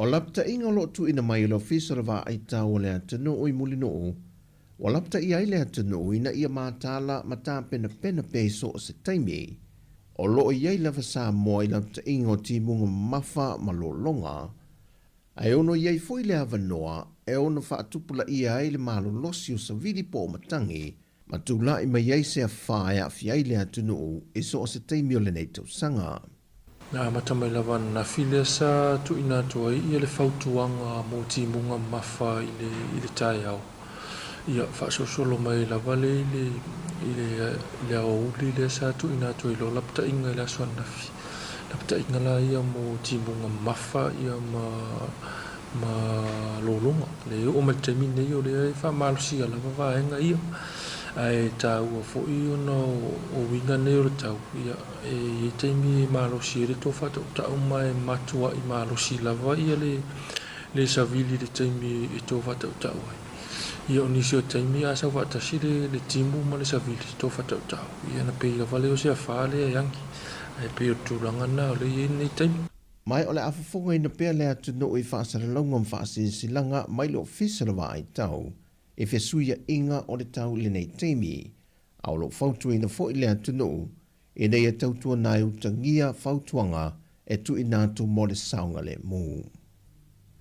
O lapataiga o lo o tuuina mai e le Ofisa o le Vaai Tau o le Atunuu i Mulinuu, ua lapataia ai le atunuu ina ia mataala ma tapenapena pea i so o se taimi. O lo o i ai lava Samoa i lapataiga o timuga mamafa ma lologa, ae ono i ai foi le avanoa e ono faatupulaia ai le malolosi o savili po o matagi ma tulai mai ai se afa e aafia ai le atunuu i so o se taimi o lenei tausaga. Na amata mai lava ananafi lea sa tuuina atu ai ia le fautuaga mo timuga mamafa i le i le taeao. Ia faasolosolo mai lava le i le i le i le aoauli lea sa tuuina atu ai loa lapataiga i le aso ananafi. Lapataiga la ia mo timuga mamafa ia ma ma lologa. Le oo mai le taimi lenei o lea e faamalosia lava vaega ia. Ae taua foi ona o uiga nei o le tau, ia e i ai taimi e malosi ai le tou faatautau ma e matuai malosi lava ia le le savili i le taimi e tou faatautau ai. Ia o nisi o taimi a sau faatasi le le timu ma le savili tou faatautau, ia ona pei lava lea o se afa lea e agi. Ae pei o le tulaga lena o lea e i ai lenei taimi. Ma o le a fofogaina pea le atunuu i faasalalauga ma faasilasilaga mai le Ofisa o le Vaai Tau i fesuiaiga o le tau i lenei taimi, a o lo o fautuaina foi le atunuu ina ia tautuana ai utagia fautuaga e tuuina atu mo le saogalemu.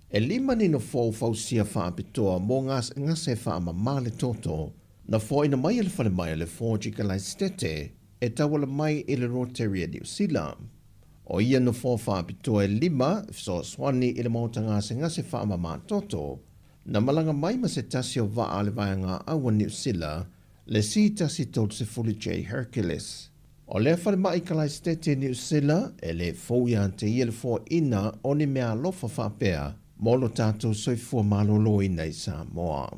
E lima ni nofoa ua fausia faapitoa mo gasegase faamama le toto na foaina mai e le falemai o le Forge i Kalaesetete e tauala mai i le Rotary a Niu Sila. O ia nofoa faapitoa e lima e fesoasoani i le maota gasegase faamama toto na malaga mai ma se tasi o vaa a le Vaega Au a Niu Sila, le C-130J Hercules. O lea falemai Kalaesetete i Niu Sila, e le fou ia te ia le foaina o ni meaalofa faapea mo lo tatou soifua maloloina i Samoa.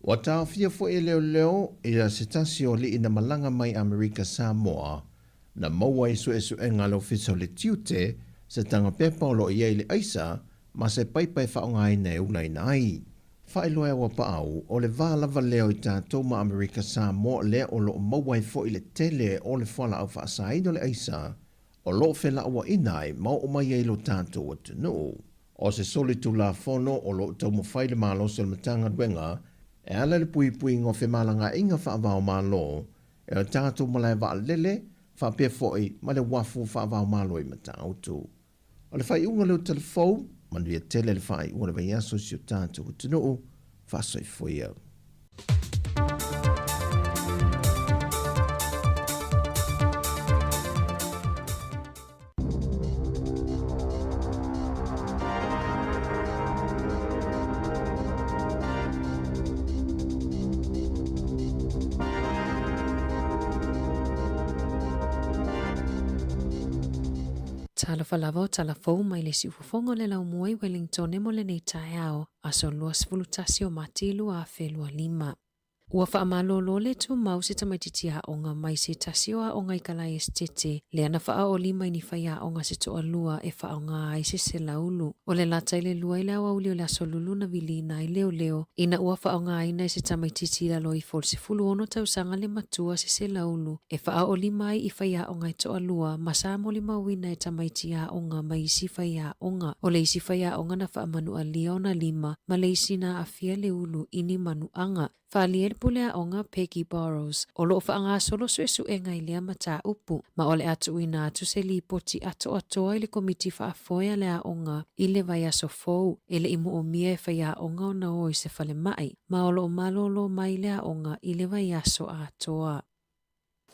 Ua taofia foi e leoleo ia se tasi o alii na malaga mai Amerika Samoa na maua i suesuega a le Ofisa o le Tiute se taga pepa o lo o i ai le aisa ma se paipa e faaaogaina e ulaina ai. Faailoa e Auapaau, o le va lava lea o i tatou ma Amerika Samoa lea o lo o maua ai foi le tele o le fualaau faasaina o le aisa o lo o felauaiina ai ma oo mai ai i lo tatou atunuu. O se solitulafono o lo o taumafai le malosi o le Matagaluega e ala i le puipuiga o femalagaaiga faava-o-Malo e o tatou malae vaalele faapea foi ma le uafu faava-o-Malo i Matautu. O le faaiuga lea o Talafou, manuia tele le faaiuga o le vaiaso i si o tatou atunuu, faasoifua ia. Talofa lava o tala fou mai le siufofoga o le laumua i Wellingtone mo lenei taeao, aso 21 o Mati 2025. Ua faamalolo le tumau se tamaitiiti aoga mai se tasi o aoga i Kalaesetete, lea na faaolima i ni faiaoga se toalua e faaaoga ai se selaulu. O le lata i le 2 i le aoauli o le aso Lulu na viliina ai leoleo ina ua faaaogaina e se tamaitiiti i lalo ifo o le 16 tausaga le matua se selaulu e faaolima ai i faiaoga e toalua ma sa molimauina e tamaiti aoga ma isi faiaoga. O le isi faiaoga na faamanualia ona lima ma le isi na aafia le ulu i ni manuaga. Faaalia ai le pule aoga Peggy Burrows, o lo o faagasolo suesuega i lea mataupu, ma o le a tuuina atu se lipoti atoatoa i le Komiti Faafoe a le Aoga i le vaiaso fou, e le i moomia e faiaoga ona o i se falemai, ma o lo o malōlō mai le aoga i le vaiaso atoa.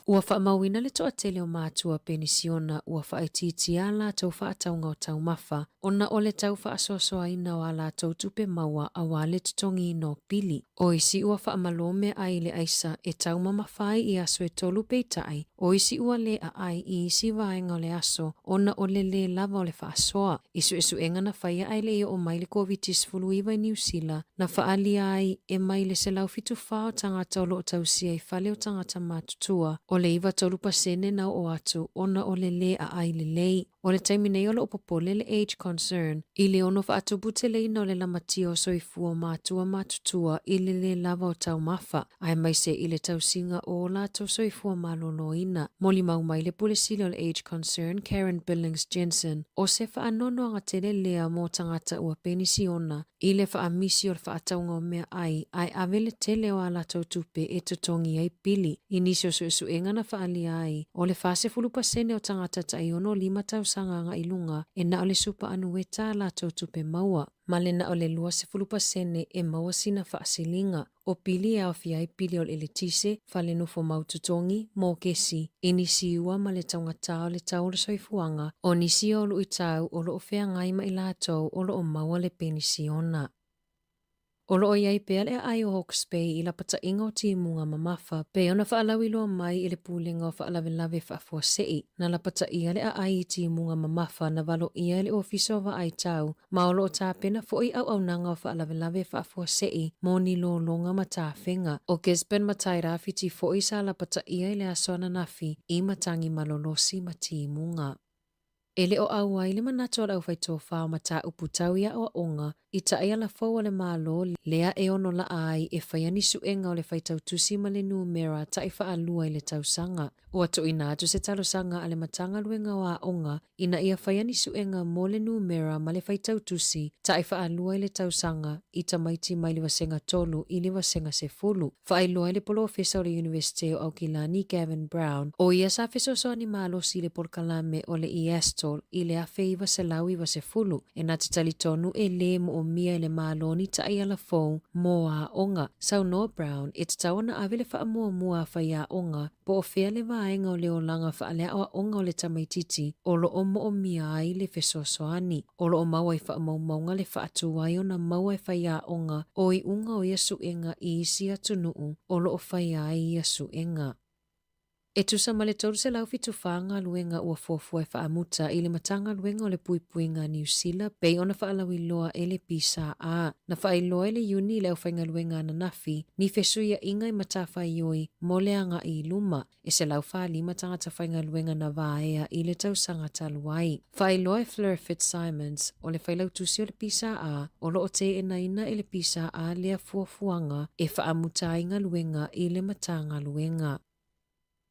Ua faamauina le toatele o matua penisiona ua faaitiitia a latou faatauga o taumafa ona o le tau faasoasoaina o a latou tupe maua aua le totogiina o pili. O isi ua faamalo meaai i le aisa e taumamafa ai i aso e tolu peitai, o isi ua le aai i isi vaega o le aso ona o le lē lava o le faasoa. I suesuega na faia ae le i oo mai le Koviti-19 i Niu Sila, na faaalia ai e mai le 174 o tagata o lo o tausia i fale o tagata matutua, o le 93% na oo atu ona o le lē aai lelei. O le taimi nei o lo o popole le Age Concern i le ono faatuputeleina o le lamatia o soifua o matua matutua i le lē lava o taumafa, aemaise i le tausiga o o latou soifua maloloina. Molimau mai le Pule Sili o le Age Concern, Karen Billings Jensen, o se faanoanoaga tele lea mo tagata ua penisiona i le faamisi o le faatauga o meaai ae ave le tele o a latou tupe e totogi ai pili. I nisi o suesuega na faaalia ai, o le 40% o tagata tai 65 tausaga agai luga e na o le supa anueta a latou tupe maua, ma le na o le 20% e maua sina faasiliga. O pili e aofia ai pili o le eletise, fale nofo mau totogi, mokesi, i nisi ua ma le taugatā o le tau o le soifuaga, o nisi o luitau o lo o feagai ma i latou o lo o maua le penisiona. O lo o i ai pea le aai o Hawke's Bay i lapataiga o timuga mamafa, pei ona faalauiloa mai i le Pulega o Faalavelave Faafuasei, na lapataia le aai i timuga mamafa na valoia e le Ofisa o Vaai Tau ma o lo o tapena foi auaunaga o faalavelave faafuasei mo ni lologa ma tafega. O Gisborne ma Tairāwhiti foi sa lapataia i le aso ananafi i matagi malolosi ma timuga. E le o ʻauai le manatu o le aufaitofā o mataupu tau i aʻoaʻoga i taʻiala fou a le Malo lea e ono laʻa ai e faia ni suʻega o le faitautusi ma le numera taʻi faalua i le tausaga. Ua tuuina atu se talosaga a le Matagaluega o Aoga ina ia faia ni suega mo le numera ma le faitautusi taʻi faalua i le tausaga i tamaiti mai le vasega 3 i le vasega 10. Faailoa ai le polofesa o le Iunivesite o Aukilani Gavin Brown, o ia sa fesoasoani malosi i le polokalame o le EASTL i le 1990, e na te talitonu e lē moomia e le Malo ni taʻiala fou mo aoga. Saunoa Brown, e tatau ona ave le faamuamua a faiaoga Po o fea le vaega o le olaga faaleaoaoga o le tamaitiiti o lo o moomia ai le fesoasoani. O lo o maua i faamaumauga le faatu ai ona maua e faiaoga o iuga o ia suega i isi atunuu o lo o faia ai ia suega. E tusa ma le 374 galuega ua fuafua e faamuta i le Matagaluega o le Puipuiga a Niu Sila pei ona faalauiloa e le PSA. Na faailoa i le Iuni i le aufaigaluega ananafi ni fesuiaiga i matafaioi mo le agai i luma. E 145 tagata faigaluega na vaea i le tausaga talu ai. Faailoa e Fleur Fitzsimons, o le failautusi o le PSA, o lo o teenaina e le PSA lea fuafuaga e faamuta ai galuega i le Matagaluega.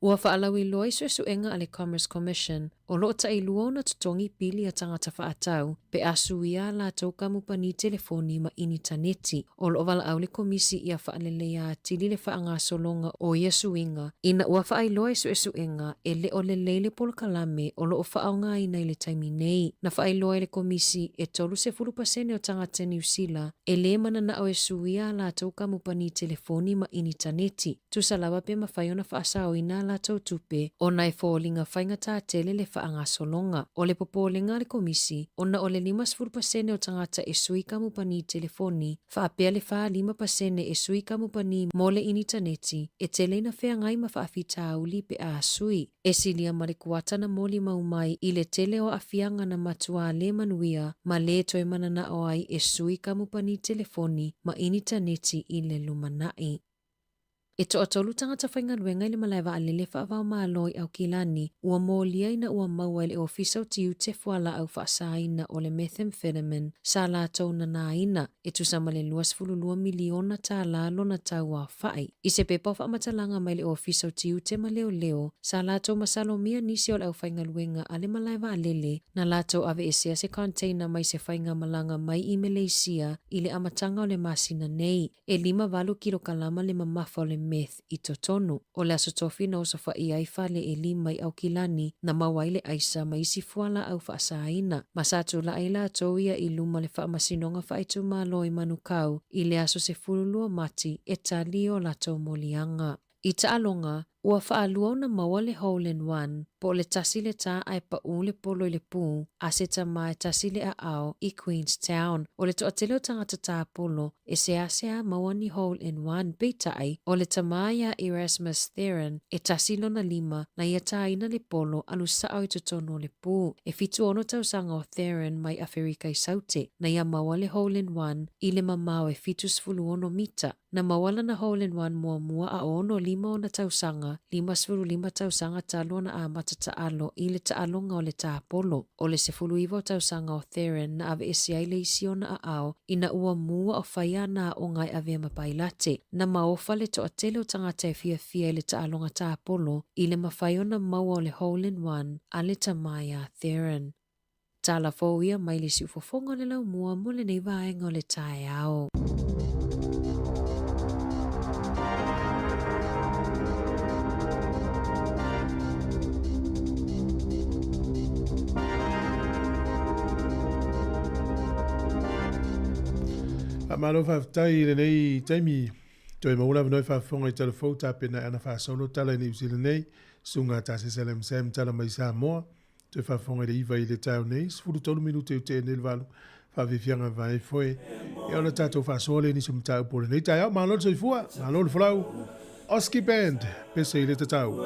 Ua faalauiloa i suesuega a le Commerce Commission, o lo o tailua ona totogi pili a tagata faatau pe a suia a latou kamupani telefoni ma initaneti. O lo o valaau le Komisi ia faaleleia atili le faagasologa o ia suiga ina ua faailoa i suesuega e le o lelei le polokalame o lo o faaaogaina i le taimi nei. Na faailoa e le Komisi e 30% o tagata Niu Sila e lē mananao e suia a latou kamupani telefoni ma initaneti. Tusa lava pe mafai ona faasaoina a latou tupe ona e foliga faigata tele le faagasologa. O le popolega a le Komisi, ona o le 50% o tagata e sui kamupani telefoni, faapea le 45% e sui kamupani mo le initaneti, e tele ina feagai ma faafitauli pe a sui. E silia ma le kuata na molimau mai i le tele o aafiaga na matuā lē manuia ma lē toe mananao ai e sui kamupani telefoni ma initaneti i le lumanai. E toatolu tagata faigaluega i le malae vaalele faava-o-Malo i Aukilani ua molia ina ua maua e le Ofisa o Tiute fualaau faasaina o le methamphetamine sa latou nanaina e tusa ma le $22 miliona tālā lona tau aofai. I se pepa o faamatalaga mai le Ofisa o Tiute ma Leoleo, sa latou masalomia nisi o le aufaigaluega a le malae vaalele na latou aveesea se container mai se faigamalaga mai i Meleisia i le amataga o le masina nei. E 58 kilokalama le mamafa o le meth i totonu. O le Aso Tofi na osofaia ai fale e lima i Aukilani na maua ai le aisa ma isi fualaau faasaina, ma sa tulai latou ia i luma le Faamasinoga Faaitumalo i Manukau i le aso 12 Mati e tali o latou moliaga. I taaloga, ua faalua ona maua le hole in one, po o le tasi le tā ae paʻū le polo i le pū, a se tamā e tasi le aao i Queenstown. O le toatele o tagata tāpolo e seasea maua ni hole in one, peitai, o le tamā iā Erasmus Theron e tasi lona lima na ia tāina le polo alu saʻo i totonu o le pū. E 76 tausaga o Theron mai Aferika i Saute na ia maua le hole in one i le mamao e 76 mita. Na maua lana hole in one muamua a o 65 ona tausaga, 55 tausaga talu ona amata taalo i le taaloga o le tāpolo. O le 19 o tausaga o Theron na aveese ai le isi ona aao ina ua mua o fai ana aoga e avea ma pailate. Na maofa le toatele o tagata e fiafia i le taaloga tāpolo i le mafai ona maua o le hole in one a le tama iā Theron. Tala fou ia mai le siufofoga o le laumua mo lenei vaega o le taeao. Faamalo faafetai i lenei taimi. Toe maua le avanoa e faafofoga i tala fou tapena e ana faasolo tala i Niu Sila nei. Susuga Tasese Lam Sam tala mai Samoa. Toe faafofoga i le 9 i le taeao nei, 13 minute i tea nei le 8, faafiafiaga vae foe. E ona tatou faasoa lea nisi o mataupu o lenei taeao. Malo le soifua, malo le folau. Oski Band, pese i le tatau.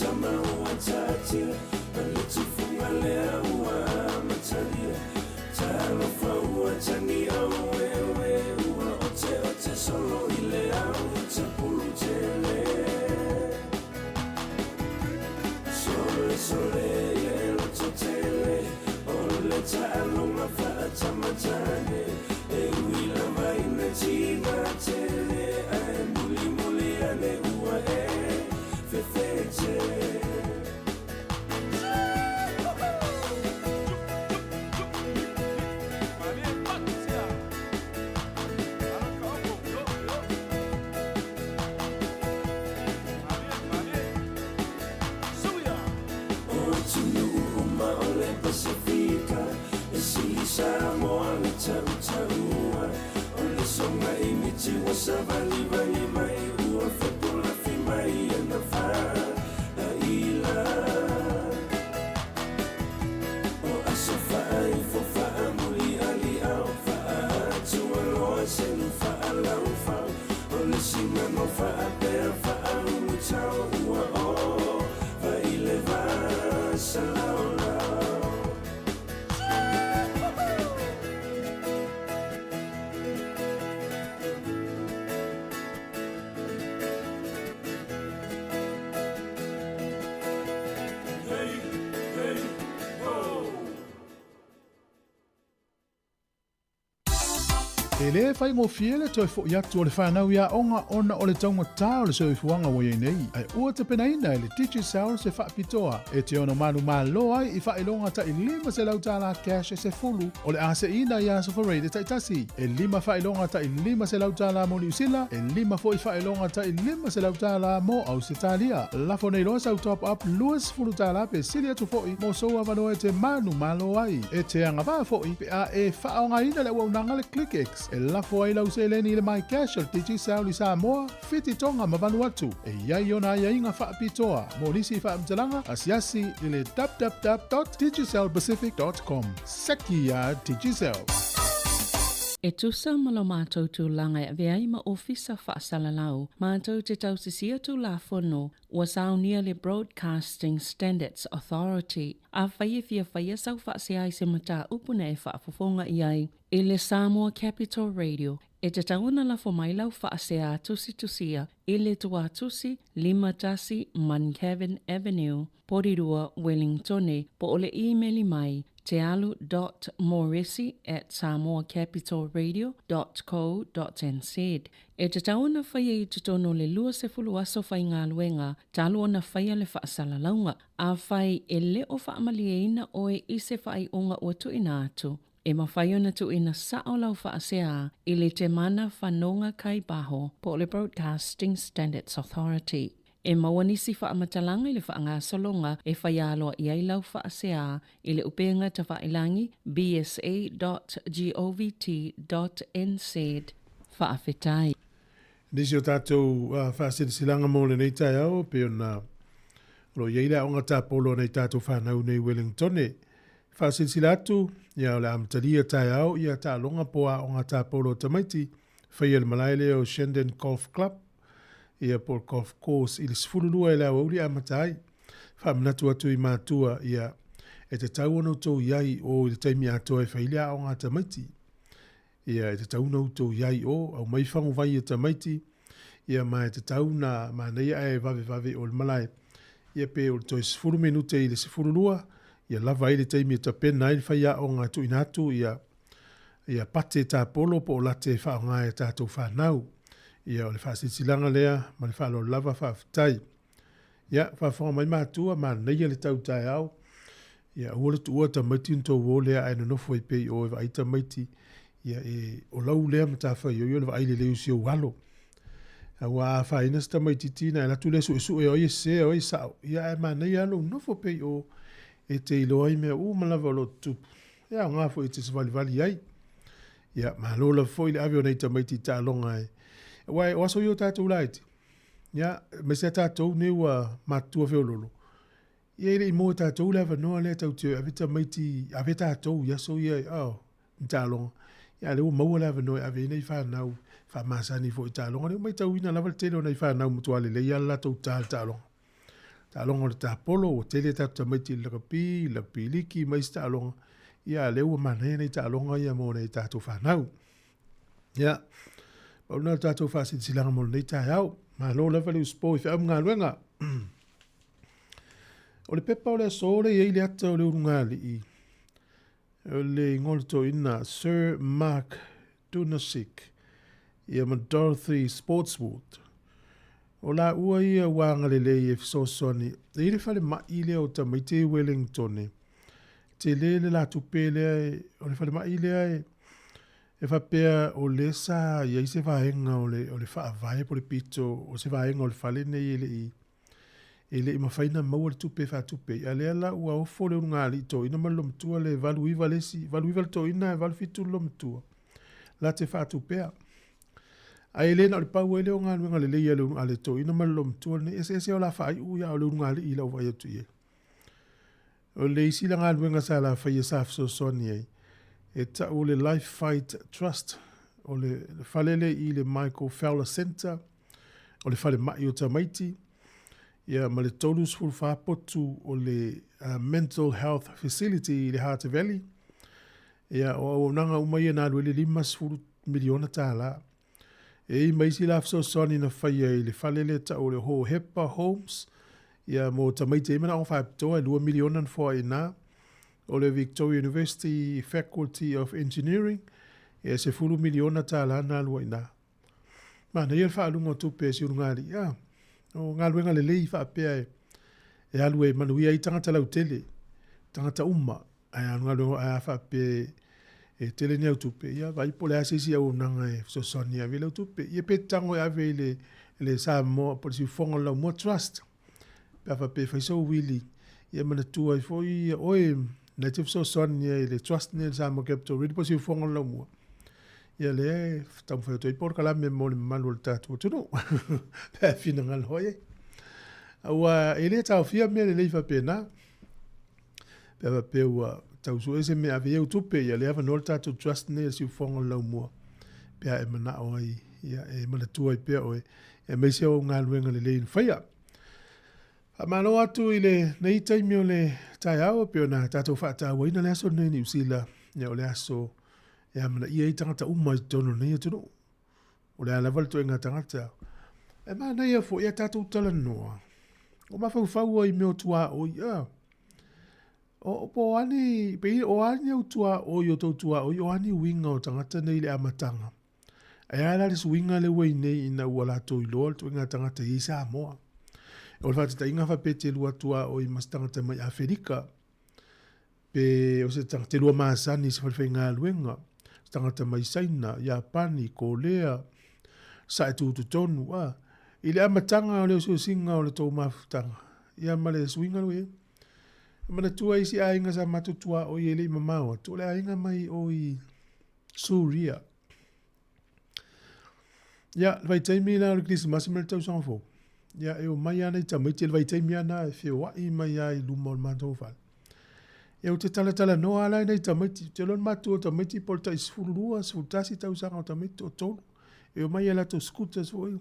tama ua taatia Ma le tufuga lea ua amatalia Talofa ua tagi aueue Ua oteote solo i le au tapulu tele Sole sole ia e loto tele O le taaloga faatamatane E ui lava ina tiga tele Ae mulimuli ane ua e fefete. O atunuu uma o le Pasefika E sili Samoa le tautaua O le soga i miti ua savalivali mai Ua fepulafi mai ana faaila O aso faaifo faamulialiao Faaatualoa selu faalaufau O le sigago faapea faaulutau Ua ova i le vasalaolau. Hey, hey, ho! E lē faigofie le toe foʻi atu o le fanau i aoga ona o le taugatā o le soifuaga ua iai nei, ae ua tapenaina e le Digicel se faapitoa e te ono manumalo ai i faailoga taʻi 500 tala cash e 10 o le a seʻina i aso Faraile taʻitasi, e 5 faailoga taʻi 500 tala mo Niusila, e 5 foʻi faailoga taʻi 500 tala mo Ausetalia. Lafo nei loa sau top up 20 tala pe sili atu foʻi mo sou avanoa e te manumalo ai. E te agavaa foʻi pe a e faaaogaina le auaunaga le ClickX e lafo ai lau seleni i le MyCash o le Digicel i Samoa, Fiti, Tonga ma Vanuatu. E i ai ona aiaiga faapitoa. Mo nisi faamatalaga, asiasi i le www.digicelpacific.com. Seki iā Digicel. E tusa ma lo matou tulaga e avea ai ma Ofisa Faasalalau, matou te tausisia Tulafono ua saunia le Broadcasting Standards Authority. Afai e fia faia sau faasea i se mataupu na e faafofoga i ai i le Samoa Capital Radio, e tatau ona lafo mai lau faasea tusitusia i le Tuatusi 51 Muncavin Avenue, Porirua, Wellingtone, po o le imeli mai tealu dot moresi at samoacapitalradio dot co dot nz. E tatau ona faia i totonu o le 20 aso faigaluega talu ona faia le faasalalauga. Afai e le o faamalieina oe i se faaiuga ua tuuina atu, e mafai ona tuuina sao lau faasea i le Temana Fanoga Kai Baho po o le Broadcasting Standards Authority. E maua nisi faamatalaga i le faagasologa e fai aloaia ai lau faasea i le upega tafailagi bsa dot govt dot nz. Faafetai. Nisi o tatou faasilasilaga mo lenei taeao, pei ona o lo o i ai le aoga tapolo a nai tatou fanau nei i Wellingtone. Faasilasila atu, ia o le a amatalia taeao ia taaloga po o aoga tapolo a tamaiti, faia i le malae lea o Shandon Golf Club, ia po o le golf course i le 12 i le aoauli e amata ai. Faamanatu atu i matua, ia, e tatau ona outou i ai i o i le taimi atoa e fai ai le aoga a tamaiti. Ia, e tatau ona outou i ai i o, aumai faguvai e tamaiti, ia ma e tatau na manaia ae vavevave o le malae, ia pe o le toe 10 minute i le 12, ia lava ai le taimi e tapena ai le faiaoga e tuuina atu, ia, ia pate tapolo po o late e faaaoga e a tatou fanau. Ia, o le faasilasilaga lea ma le faaaloalo lava, faafetai. Ia, faafofoga mai matua, manaia le tau taeao. Ia, aua le tuua tamaiti ona tou o lea ae nonofo ai pea i o e vaai tamaiti. Ia, e, o lau lea matafaioi o le vaai lelei o si ou alo. Aua a afaina se tamaititi ona e alu atu lea suesue o ai e sese o ai e sao, ia ae manaia lava lou nofo pea i o e te iloa ai mea uma lava o lo o tutupu. E aoga foi e te savalivali ai. Ia, malo lava foi le ave o nai tamaiti i taaloga e, aua o aso ia o tatou laiti. Ia, aemaise lava tatou nei ua matutua feoloolo, ia e le i maua e tatou le avanoa lea tatou te o e ave tamaiti, ave tatou i aso ia, oh, ni taaloga. Ia a o lea ua maua le avanoa e ave ai nai fanau faamasani foi i taaloga. O lea ua matauina lava le tele o nai fanau matua lelei lava le latou ta i le taaloga. Taaloga o le tapolo, ua tele tatou tamaiti i le lakapi, lakapi liki ma isi taaloga, ia a lea ua manaia nai taaloga ia mo nai tatou fanau. Ia, pau lena o le tatou faasilasilaga mo lenei taeao. Malo lava le usupo i feau ma galuega. O le pepa o le aso lea e i ai le ata o le ulugalii, o le igoa o le toeaina Sir Mark Dunasik ia ma Dorothy Sportswood. O laua ia ua agalelei e fesoasoani e i le falemai lea o tamaiti i Wellingtone. Tele le la tupe lea e, o le falemai lea e, e faapea o lea sa i ai se vaega o le, o le faavae po o le pito o se vaega o le fale nei e le i E le i mafai ona maua le tupe e faatupe ai, a lea la ua ofo le ulugalii toeaina ma le loomatua le 89 le isi, 89 le toeaina ae 87 le loomatua, la te faatupea. Ae le na o le pau ai lea o galuega lelei a le, a le toeaina ma le loomatua lenei, eseese o la faaiu ia o le ulugalii i lau vaai atu i ai. O le isi la galuega sa la faia sa fesoasoani ai, e tau o le Life Fight Trust, o le fale lea i le Michael Fowler Centre, o le falemai o tamaiti, ia ma le 34 potu o le Mental Health Facility i le Heart Valley. Ia, o auaunaga uma ia na alu ai le $50 miliona tālā. E i ma isi la fesoasoani na faia i le fale lea tau o le Hohepa Homes, ia mo tamaiti e i ai manaoga faapitoa e $2 miliona na foai i ina. O le Victoria University Faculty of Engineering, ia e $10 miliona tālā na alu ai i ina. Manaia le faaaluga o tupe a si ulugalii. A, o galuega lelei faapea e, e alu e manuia ai tagata lautele, tagata uma. Ae a galuega ae a faapea e tele ni au tupe, ia vaai po o le a se isi auaunaga e fesoasoani e ave ai lau tupe. Ia pe tago e ave i le, le Samoa po o le Siufofoga o le Laumua Trust. Pe a faapea e fai sou wili, ia manatua ai foi oe na te fesoasoani ai i le trust nei le Samoa Capital Region po o Siufofoga o le Laumua. Ia lea e taumafai atu ai polokalame mo le mamalu o le tatou atunuu. Pe a finagalo ai. Aua e le taofia mea lelei faapena. Pe a faapea ua tau sue se mea ave ai au tupe, ia lea avanoa le tatou trust nei a Siufofoga o le Laumua. Pe a e manao ai, ia e manatua ai pea oe, aemaise o au galuega lelei na faia. Faamalo atu i lenei taimi o le taeao e pei ona tatou faatauaina le aso lenei i Niu Sila, ia o le aso e amanaia ai tagata uma i totonu o lenei atunuu. O le a lava le toega tagata. E manaia foi a tatou talanoa. O mafaufau ai i mea o tuaoi, a. O, po o a ni, pe o a ni au tuaoi o tou tuaoi, o a ni uiga o tagata nei i le amataga. Ae a la le suiga lea ua i nei ina ua latou iloa le toega tagata i Samoa. O le faataitaiga faapea e te lua tuaoi ma se tagata mai Aferika, pe o se tagata te lua masani i se falefaigaluega, se tagata mai Saina, Iapani, Kolea, sae tutotonu, a. I le amataga o le osiosiga o le tou mafutaga, ia ma le suiga lea ua i ai. E manatua isi aiga sa matou tuaoi e le i mamao atu, o le aiga mai o i Suria. Ia, le vaitaimi la o le Kerisimasi ma le tausaga fou, ia, e omai lava nai tamaiti, le vaitaimi lava lena e feoai mai lava i luma o le matou fale. Ia, ou te talatalanoa lava la i nai tamaiti, ou te iloa le matua o tamaiti po o le tai 12, 11 tausaga o tamaiti, toatolu. E omai i a latou scooters foi.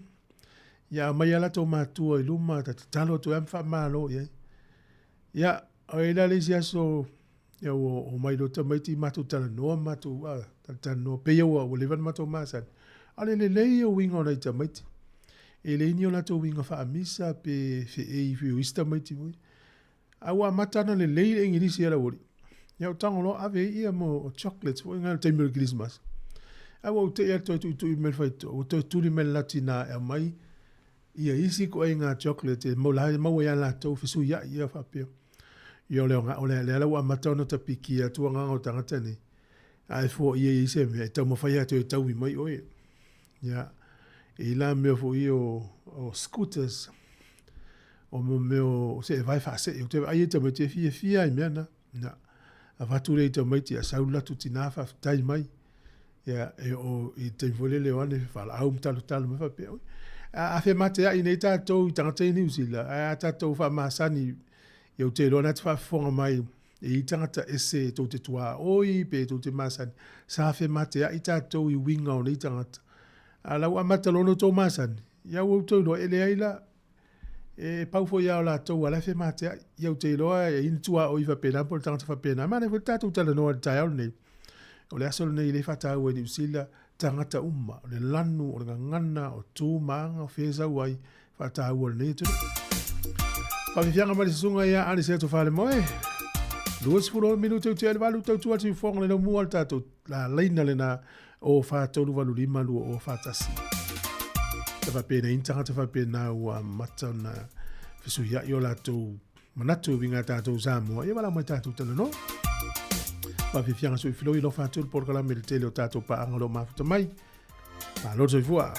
Ia, aumai lava latou matua i luma, ta tatalo atu ai ma faamalo i ai. Ia, o i la le isi aso, Ia ua omai loa tamaiti matou talanoa ma matou talatalanoa pei ua ua leva ona matou masani. A o le lelei ia o uiga o nai tamaiti. E leai ni o latou uiga faamisa pe feei foi o isi tamaiti foi. A ua amata ona lelei le Igilisi a le aualii. Ia ou tago loa ave ai ia mo chocolates foi na i le taimi o le Kerisimasi. A ua ou tei lava toe tuitui mai le faitotoa, ua toe tuli mai le latina e aumai ia isi ituaiga chocolate e maua ia latou fesuiai ia faapea. Ia o le o le lea la ua amata ona tapikia atu agaga o tagata nei, a e foaia i ai se mea, e taumafai atu e taui mai oe. Ia, e i la mea foi ia o, o scooters, o mo mea o seevae faasee, ou te vaai ai tamaiti e fiafia ai i mea na. Ia, avatu lea i tamaiti, a sau le latou tina faafetai mai. Ia, e oo i le taimi foi lele o ane valaau ma talotalo mai faapea, oi, a femateai nei tatou i tagata ia i Niu Sila, ae a tatou faamasani, ia ou te iloa na te faafofoga mai e i ai tagata ese tou te tuaoi pe tou te masani, sa femateai tatou i uiga o nei tagata. A o la ua amata loa ona outou masani, ia ua outou iloa, e leai la. E pau foi lava o latou ua la e femateai. Ia ou te iloa e i ai ni tuaoi faapena po o le tagata faapena. Manaia foi le tatou talanoa i le taeao lenei. O le aso lenei lea e faataua i Niu Sila, tagata uma, o le lanu, o le gagana, o tu ma aga, o fea e sau ai, faataua lenei atunuu. Faafiafiaga mai le susuga ia Alice Atu Falemoe. 20 minute o tea le valu tautua atu i fofoga le laumua le tatou la laina lena o 4385 2041. Te faapena i tagata faapena ua amata ona fesuiai o latou manatu e uiga tatou Samoa, ia valaau mai tatou talanoa. Faafiafiaga soifua alofa atu le polokalame i le tele o tatou paaga o lo o mafuta mai. Malo le soifua.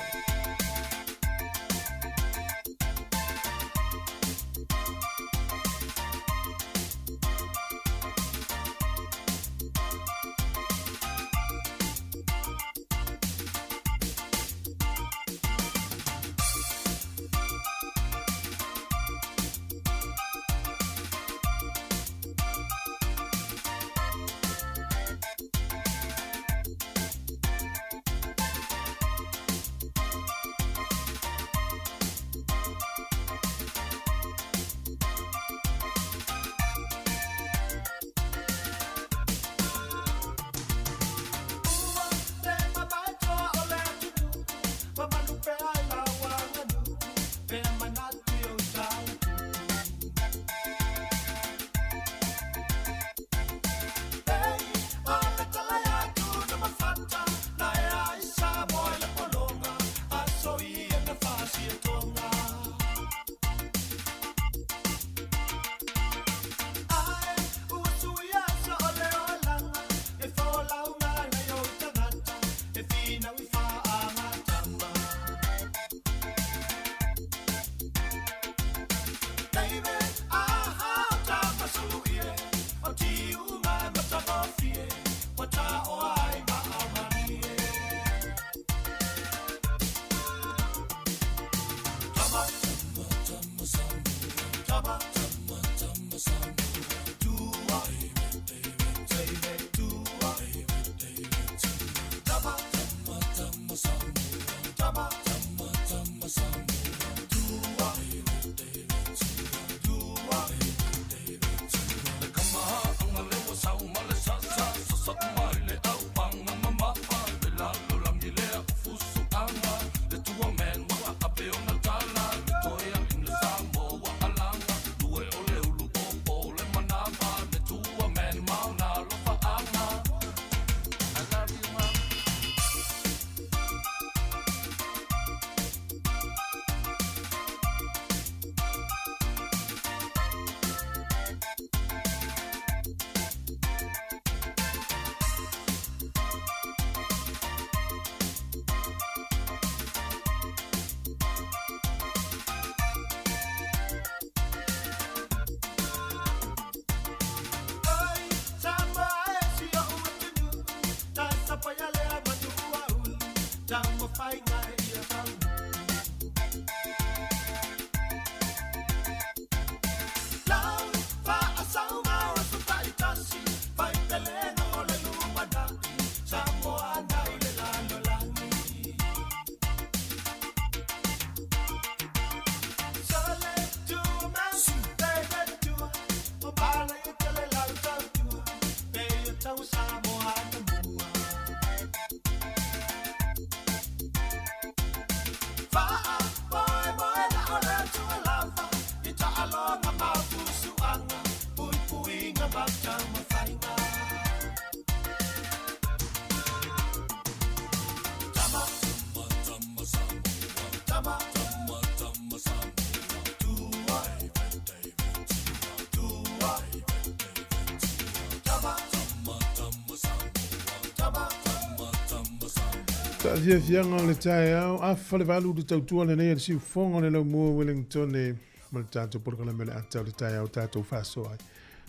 Taafiafiaga o le taeao, afa le valu le tautua lenei a le siufofoga o le laumua Wellington e ma le tatou polokalame o le ata o le taeao tatou faasoa ai.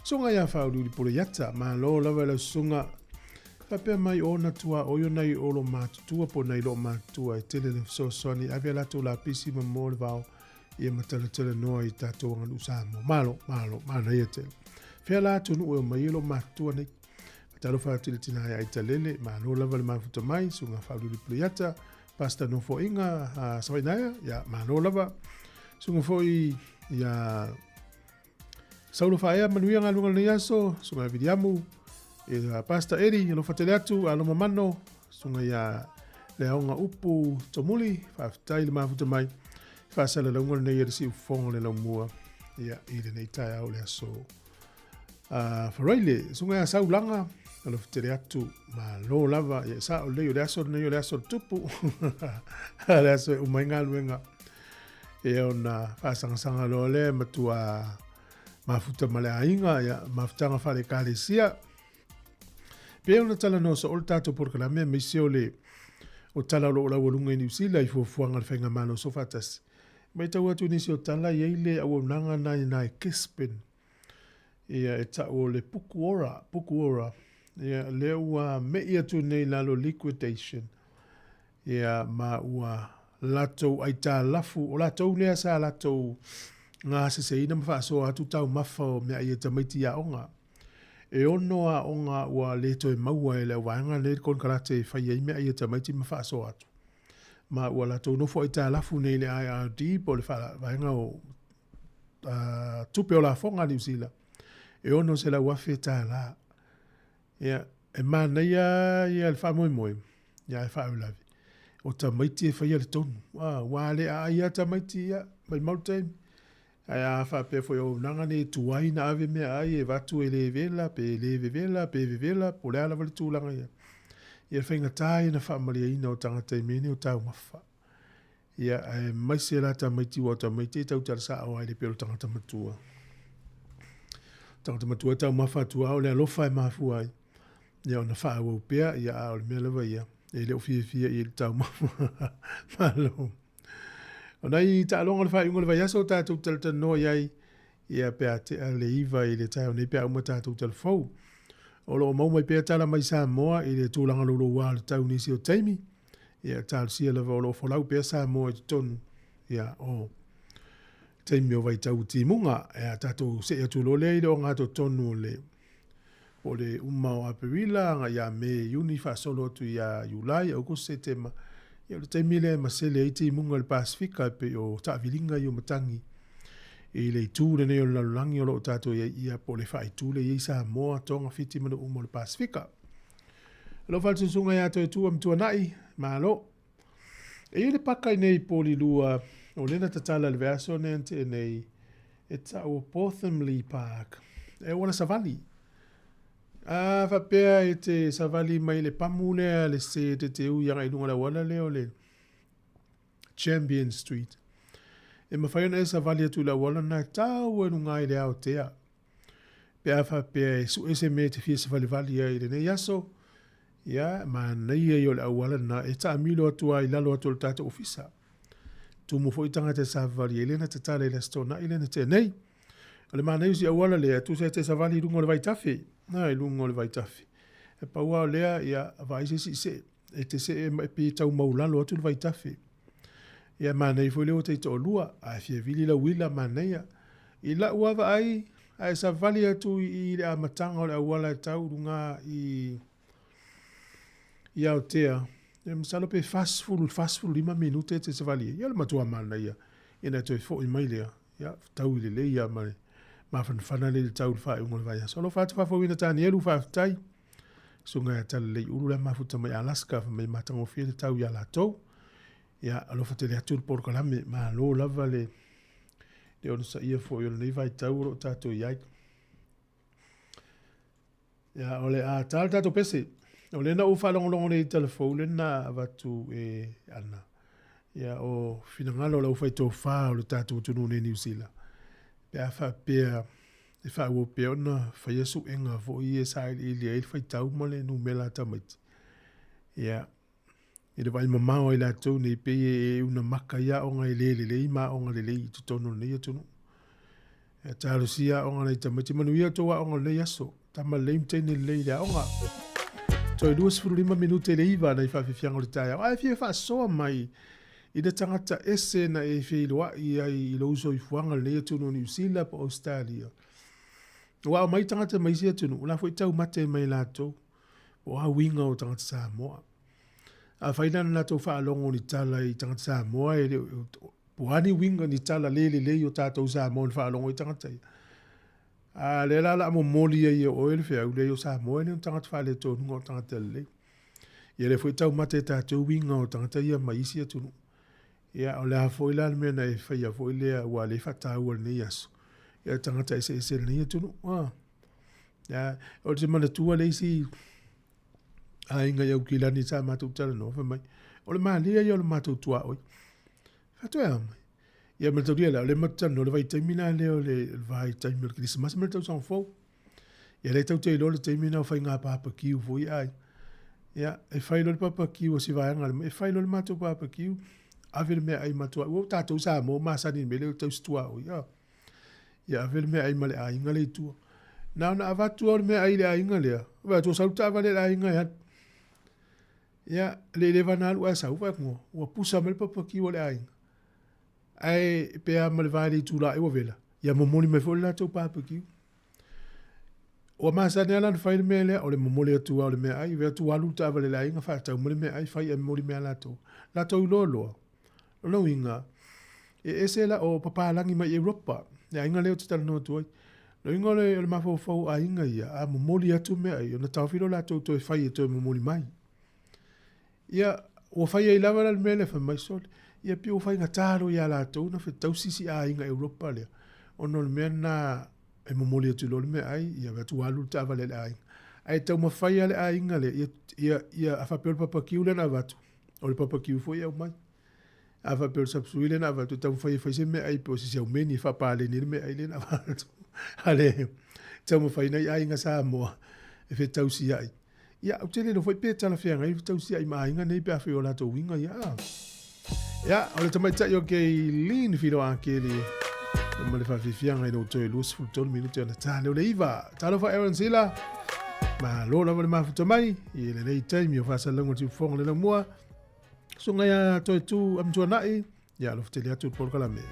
Susuga ia Faauluulu Puleiata, malo lava i lau susuga. Faapea mai ona tuaoi o nai olo matutua po o nai loo matutua e tele le fesoasoani ave a latou lapisi ma moa le vao ia ma talatalanoa i tatou aganuu Samoa. Malo, malo, manaia tele. Fea la atunuu e omai ai loo matutua nei? Faatalofa atu i le tina ia Aitalele, malo lava le mafuta mai, Susuga Faauluulu Puleiata, Pastor Nofoaiga Savainaea, ia malo lava. Susuga foi Ia Saulo Faaea, manuia galuega o lenei aso, Susuga ia Viliamu, ia Pastor Eddie, alofa tele atu, Aloma Mano, Susuga ia Leaoga Upu Tomuli, faafetai le mafuta mai, faasalalauga lenei a le siufofoga o le laumua, ia, i lenei taeao o le aso Faraile, Susuga ia Saulaga, alofa tele atu, malo lava, ia sa'o lelei o le aso lenei o le aso o le tupu, le aso e uma ai galuega. Ia ona faasagasagaloa lea matua mafuta ma le aiga, ia mafutaga faale-ekalesia. Pei ona talanoa soo le tatou polokalame aemaise o le o tala o lo o laualuga i Niu Sila i fuafuaga a le Faigamalo Soofaatasi. Matau atu i nisi o tala, e i ai le auaunaga na i ina i Gisborne, ia e tau o le Pukuora, Pukuora, ia lea ua me'i atu nei i lalo liquidation, ia ma ua latou aitalafu, o latou lea sa latou gaseseina ma faasoa atu taumafa o meaai a tamaiti i aoga. E ono aoga ua le toe maua e le auvaega lenei le konekarate e fai ai meaai a tamaiti ma faasoa atu. Ma ua latou nofo aitalafu nei i le IRD po o le vaega o tupe o lafoga a Niu Sila, e $600,000. Ia, e manaia ia le faamoemoe, ia ae faalavelave, o tamaiti e faia le tonu. Aua a le aai lava tamaiti, ia, maumau le taimi. Ae a faapea foi o auaunaga nei e tuai ona ave meaai e avatu e le vela pe le vevela pe vevela po o le a lava le tulaga i ai, ia faigata ia ona faamalieina o tagata i mea nei o taumafa. Ia, aemaise la tamaiti aua o tamaiti e tautala sa'o lava e le pei o le tagata matua. Tagata matua e taumafa atu lava o le alofa e mafua ai ia ona faaauau pea, ia a o le mea lava ia, e le o fiafia i ai i le taumafa. Malo. O nai taaloga o le faaiuga o le vaiaso o tatou talatalanoa i ai, ia pe a tea le 9 i le taeao nei pe a uma tatou talafou. O lo o maua mai pea tala mai Samoa i le tulaga louloua o le tau i nisi o taimi. Ia talosia lava o lo o folau pea Samoa i totonu ia o taimi o vaitau timuga. Ia tatou see atu loa lea i le ogatotonu o le po o le uma o Aperila agai ia Me, Iuni faasolo atu ia Iulai, Aokuso, Setema. Ia o le taimi lea e masele ai timuga i le Pasefika e pei o taaviliga ia o matagi i le itu lenei o le lalolagi o lo o tatou i ai ia po o le faaitu lea e i ai Samoa, Toga, Fiti ma nuu uma o le Pasefika. Alofa le susuga ia Toetua Matuanai, malo. E i ai le paka i nei i Polilua, o lea na tatala i le vaiaso nei na tea nei, e tau o Bothamley Park. E auala savali. A faapea e te savali mai le pamu lea le sed e te ui agai i luga o le auala lea o le Champion Street. E mafai ona e savali atu i le auala lena e tau ai i luga i le aotea. Pe a faapea e sue se mea e te fia savalivali ai i lenei aso, ia, manaia ia o le auala lena e taamilo atu lava i lalo atu o le tatou ofisa. Tumu foi tagata e savavali ai lea na tatala i le Aso Toonai lea na tea nei. O le manaia o si auala lea, tusa e te savali i luga o le vaitafe, na, i luga o le vaitafe. E pau lava o lea, ia, vaai se isi see, e te see ma e pei e tau maulalo atu le vaitafe. Ia, manaia foi lea ua taitoalua, a e fia vili lau uila, manaia. I lau lava vaai, a e savali atu i le amataga o le auala e tau i luga i i Aotea, e masalo pe 40 i le 45 minute e te savali ai. Ia o le matua manaia ina e toe foi mai lea, ia fetaui lelei lava ma le mafanafana lea i le tau i le faaiuga o le vaiaso. Alofa atu faafouina Tanielu, faafetai. Susuga ia Talalei Ulu la e mafuta mai Alaska, fai mai e matagofie le tau ia latou. Ia, alofa tele atu le polokalame, malo lava le le onosaia foi o lenei vaitau o lo o tatou i ai. Ia, o le a tā le tatou pese. O lea na ou faalogologo nei i tala fou lea na avatu e Ana. Ia, o finagalo o le aufaitofa o le tatou atunuu nei i Niu Sila. Pe a faapea e faaauau pea ona faia suega foi e sailiili ai le faitau ma le numera a tamaiti. Ia, i le vaai mamao a i latou nei, pei e una maka i aoga e le lelei ma aoga lelei i totonu o lenei atunuu. E talosia aoga nai tamaiti. Manuia outou aoga o lenei aso. Tama lelei ma teine lelei i le aoga. Toe 25 minute i le 9 nai faafiafiaga o le taeao. A e fia faasoa mai i le tagata ese na e feiloai ai i lou soifuaga i lenei atunuu o Niu Sila po o Ausetalia. Ua aumai tagata mai isi atunuu, o la foi taumate mai latou. O a uiga o tagata Samoa? Afai la na latou faalogo i ni tala i tagata Samoa e le o Po a ni uiga, ni tala le lelei o tatou Samoa i le faalogo ai tagata ia. A lea la o le a momoli ai e oe le feau, leai o Samoa e le o ni tagata faaletonuga o tagata lelei. Ia lea foi e taumate e tatou uiga o tagata ia mai isi atunuu. Ia o le a foi la le mea na e faia foi lea ua le faataua i lenei aso, ia tagata eseese o lenei atunuu. A. Ia, o te manatua le isi aiga i Aukilani sa matou talanoa, fai mai, o le malie ia o le matou tuaoi. Faatoea mai. Ia mataulia la, o le matou talanoa, le vaitaimi la lea o le vaitaimi o le Kerisimasi ma le tausaga fou. Ia lea tatou te iloa le taimi lena o faiga papakiu foi ai. Ia, e fai loa le papakiu a si vaega e fai loa le matou papakiu, ave le meaai ma tuaoi. Ua tatou Samoa masani i le mea lea o le tausi tuaoi. Ia, ia ave le meaai ma le aiga lea i tua. Na ona avatu lava o le meaai i le aiga lea, vaai atu ua sau le taavale a le aiga e alu. Ia, le i leva ona alu ae sau, vaai atu ua pusa mai le papakiu a le aiga. Ae pe a ma le va i le itula ea ua vela, ia momoli mai foi le latou barbecue. Ua masani lava la ona fai le mea lea, o le momoli atu lava o le meaai, vae atu ua alu le taavale a le aiga faatau mai le meaai, fai ae momoli mai ia latou. Latou iloa loa, o lona uiga, e ese la, o papalagi mai Europa, le aiga lea ou te talanoa atu ai. O lona uiga o le mafaufau o aiga ia, a momoli atu meaai, ona taofi lea o latou toe fai e toe momoli mai. Ia, ua fai ai lava la le mea lea, fai mai, sole, ia pei ua faigata loa ia latou ona fetausi si aiga Europa lea, ona o le mea lena e momoli atu loa le meaai, ia vae atu ua alu le taavale a le aiga. Ae taumafai lava le aiga lea, ia, ia, ia a faapea o le papakiu lea na avatu, o le papakiu foi e aumai. A faapea o le sapsui lea na avatu, e taumafai e fai se meaai po o se siaumeni e faapaleni ai le meaai lea na avatu. A le taumafai nai aiga Samoa e fetausiai. Ia, ou te le iloa foi pe talafeagai le tausiai ma aiga nei pe afai o latou uiga ia. Ia, o le tamaitai o Keileen Filoakeli ma le faafiafiaga i lou toe 23 minute ona ta lea o le iva. Talofa Aaron Sila, malo lava le mafuta mai i lenei taimi o faasalalauga o le Siufofoga o le Laumua. Susuga ia Toetu Amituanai, ia alofa tele atu le polokalame.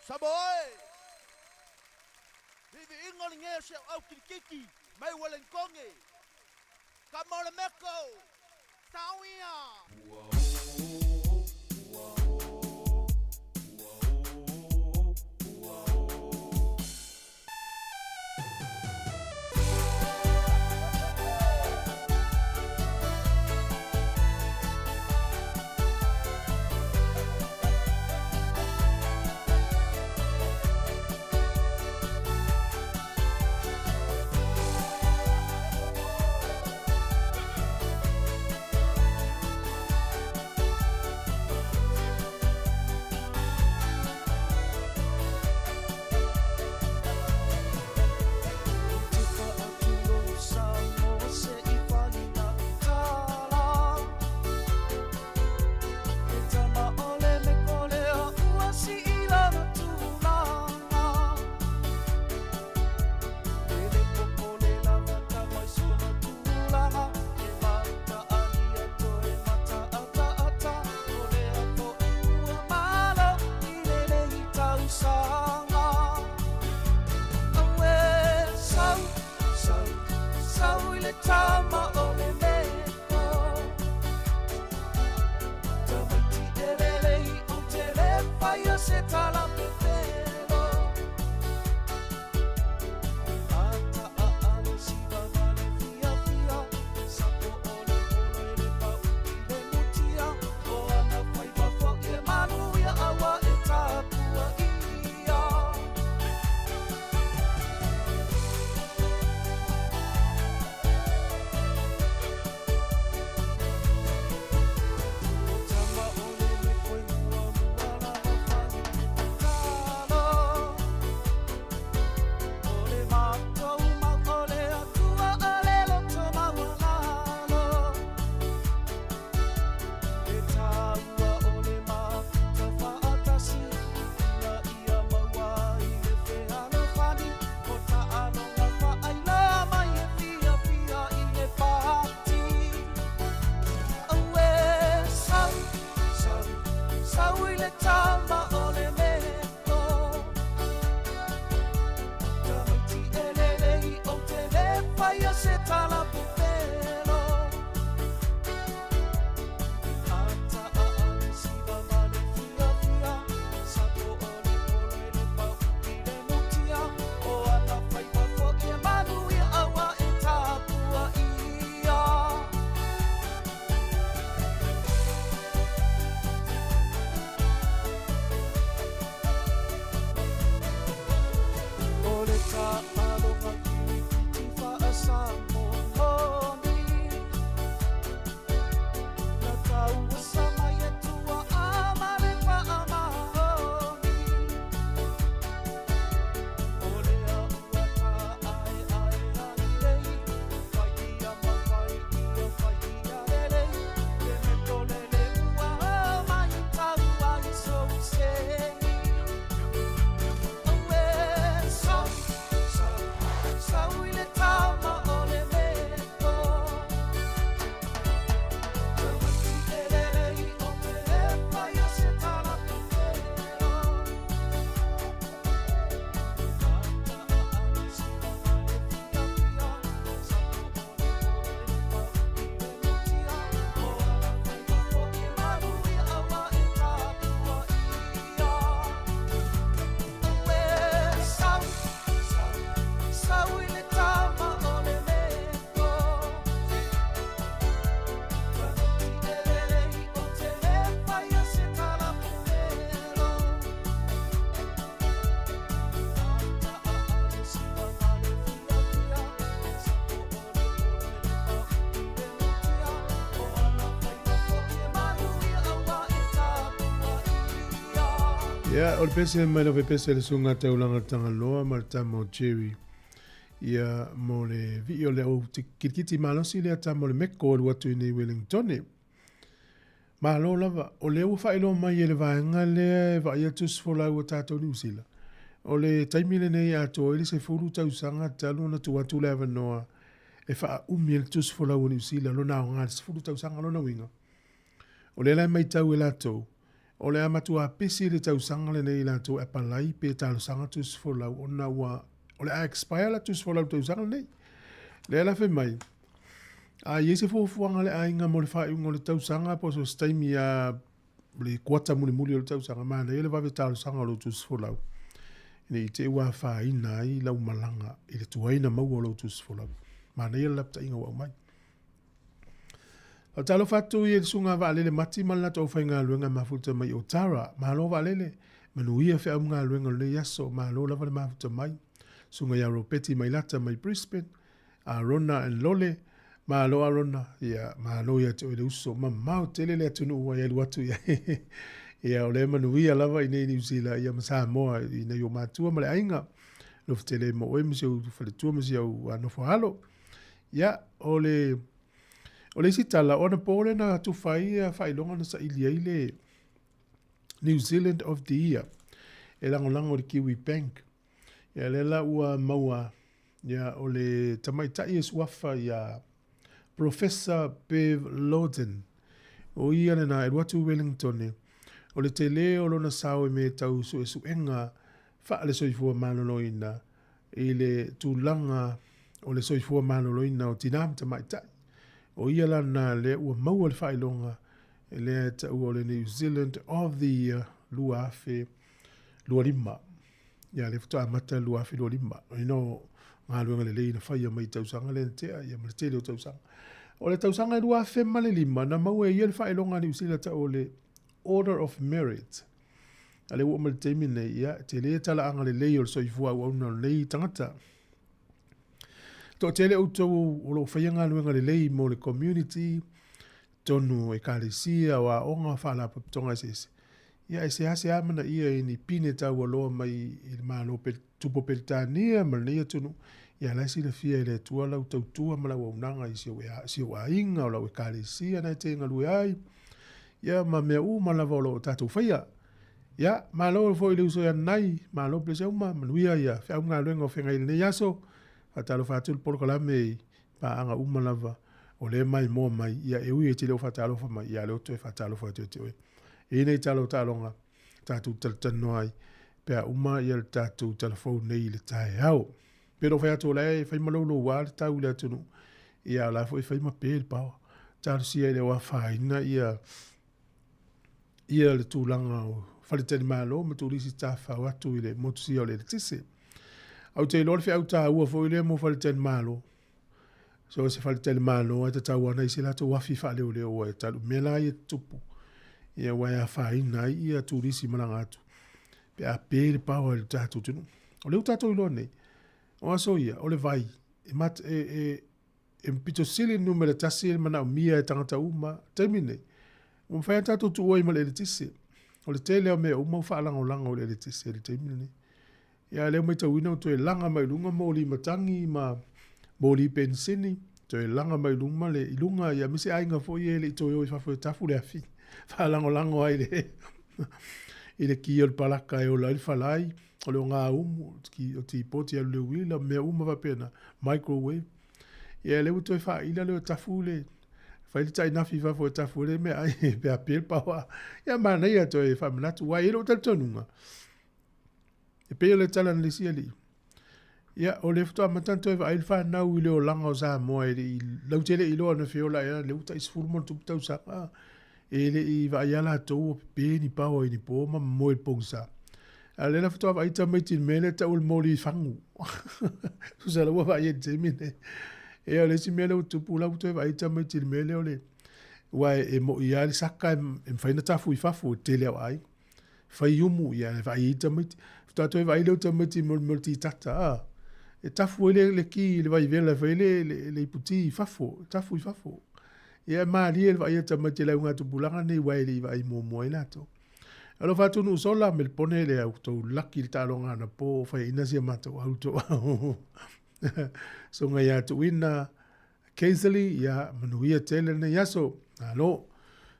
Samoa e! Viiviiga o ligē o si a'u aukilikiti mai Uelenikone, tama o le Meko, Sauia! Ia, o le pese mai lava e pese le susuga taulaga Tagaloa ma le tama o Jerry. Ia, mo le vii o le au kilikiti malosi lea tama o le Meko alu atu i nei Wellingtone. Malo lava, o lea ua faailoa mai e le vaega lea e vaai atu se folau a tatou Niu Sila. O le taimi lenei e atoa ai le 10 tausaga talu ona tuu atu le avanoa e faaumi ai le tusi folau a Niu Sila lona aoga i le 10 tausaga. Lona uiga, o lea la e matau e latou, O le a matua pisi le tausaga lenei i latou e apalai pe talosaga tusi folau ona ua o le a expire la tusi folau tausaga lenei. Lea la fai mai, a i ai se fuafuaga a le aiga mo le faaiuga o le tausaga po o so o se taimi a le kuata mulimuli o le tausaga, manaia le vave talosaga o lou tusi folau ina i te i ua afaina ai lau malaga i le tuai ona maua o lou tusi folau. Manaia le lapataiga ua aumai. Faatalofa atu i le Susuga Vaalele Mati ma le latou aufaigaluega e mafuta mai i Otara. Malo Vaalele, manuia feau ma galuega o lenei aso, malo lava le mafuta mai. Susuga ia Ropeti Mailata mai Brisbane, Arona and Lole, malo Arona, ia malo ia te oe le uso, mamao tele le atunuu ua e alu atu i ai. Ia o lea e manuia lava i nei Niu Sila ia ma Samoa i nai ou matua ma le aiga. Alofa tele mo oe ma si ou faletua ma si au nofo alo. Ia, o le, o le isi tala, o anapo lea na tufa ai ia faailoga na saili ai le New Zealand of the Year e lagolago i le Kiwi Bank. Ia, lea la ua maua, ia, o le tamaitai e suafa ia Professor Bev Lawton. O ia lena e alu atu i Wellington, o le tele o lona sao i mea tau suesuega faale-soifua maloloina i le tulaga o le soifua maloloina o tinā ma tamaitai. O ia la lena lea ua maua le faailoga lea e taua o le New Zealand of the Year 2025. Ia lea faatoa amata le 2025. You know, galuega lelei na faia mai i tausaga lea na tea, ia ma le tele o tausaga. O le tausaga e 2005, na maua e ia le faailoga a Niu Sila tau o le Order of Merit. A lea ua oo mai le taimi lenei, ia, e tele talaaga lelei o le soifua auauna o lenei tagata. Toatele outou o lo o faia galuega lelei mo le community, tonu o ekalesia, o aoga, faalapotopotoga eseese. Ia, e seasea amanaia i ni pine taualoa mai i le Malo Tupu o Peretania ma lenei atunuu, ia la e silafia e le Atua lau tautua ma lau auaunaga i si ou, si ou aiga, o lau ekalesia na e te galue ai, ia ma mea uma lava o lo o tatou faia. Ia, malo foi i le uso ia Nanai, malo pelesia uma, manuia ia feau ma galuega o feagai i lenei aso. Faatalofa atu le polokalame i paaga uma lava o lea e maimoa mai, ia e ui e te le o faatalofa mai, ia a o lea ou te toe faatalofa atu ia te oe. E i ai nei tala o taaloga tatou talatalanoa ai pe a uma ia le tatou talafou nei i le taeao. Pe le o fai atu o la e fai ma louloua le tau i le atunuu, ia o la foi e fai ma pe le paoa. Talosia e le o afaina ia ia le tulaga o faletalimalo ma turisi tafafao atu i le motusia o le eletise. Ae ou te iloa le feau taua foi lea mo faletalimalo So o se faletalimalo e tatau ana i se latou afi faaleoleo ua e talu mea la ia tutupu ia ua e afaina ai ia turisi malaga atu pe a pe le paoa i le tatou atunuu. O lea ua tatou iloa nei, o aso ia, o le vai, e, mat, e, e, e pito sili numera tasi e manaomia e tagata uma, taimi nei, ua mafai ona tatou tuua ai ma le eletise. O le tele o mea uma ua faalagolago i le eletise i le taimi lenei. Ia lea ua matauina ua toe laga mai luga moli matagi ma moli penisini, toe laga mai luma le i luga ia aemaise aiga foi ia e le i toe o i fafo e tafu le afi, faalagolago ai le i le ki o le palaka e ola ai le falai, o le ogaumu, o tipoti alu i le uila, mea uma faapena, microwave. Ia lea ua toe faaila lea o tafu le fai le tainafi i fafo e tafu ai le meaai pe a pe le paoa. Ia manaia toe faamanatu, aua e i ai lou talitonuga, E pei o le tala na le isi alii. Ia, o lea faatoa amata ona toe vaai le fanau i le olaga o Samoa e le i lautele iloa na feola ai lea ua tai 10 ma ona tupu tausaga. E le i vaai lava latou ua pepe ni paoa i ni po ma moe i le pogisa. A o lea la faatoa vaai tamaiti i le mea lea e tau o le moli fagu. Tusa la ua vaai ai i le taimi lenei. Ia o le isi mea lea ua tupu la ua toe vaai tamaiti i le mea lea o le aua e moni lava le saka e mafai ona tafu i fafo i le tele o aiga. Fai umu, ia e vaai ai tamaiti. Faatoa toe vaai lea o tamaiti i mea o le titata, a. E tafu ai le, le ki i le vaivela e fai ai le, le, le iputi i fafo, e tafu i fafo. Ia e malie le vaai a tamaiti i le augatupulaga lenei aua e le i vaai muamua ai latou. Alofa atu Nuusola, Melepone lea ua tou laki i le taaloga anapo o faiaina si a matou auto. Susuga ia Tuuina, Casely, ia manuia tele lenei aso. Malo.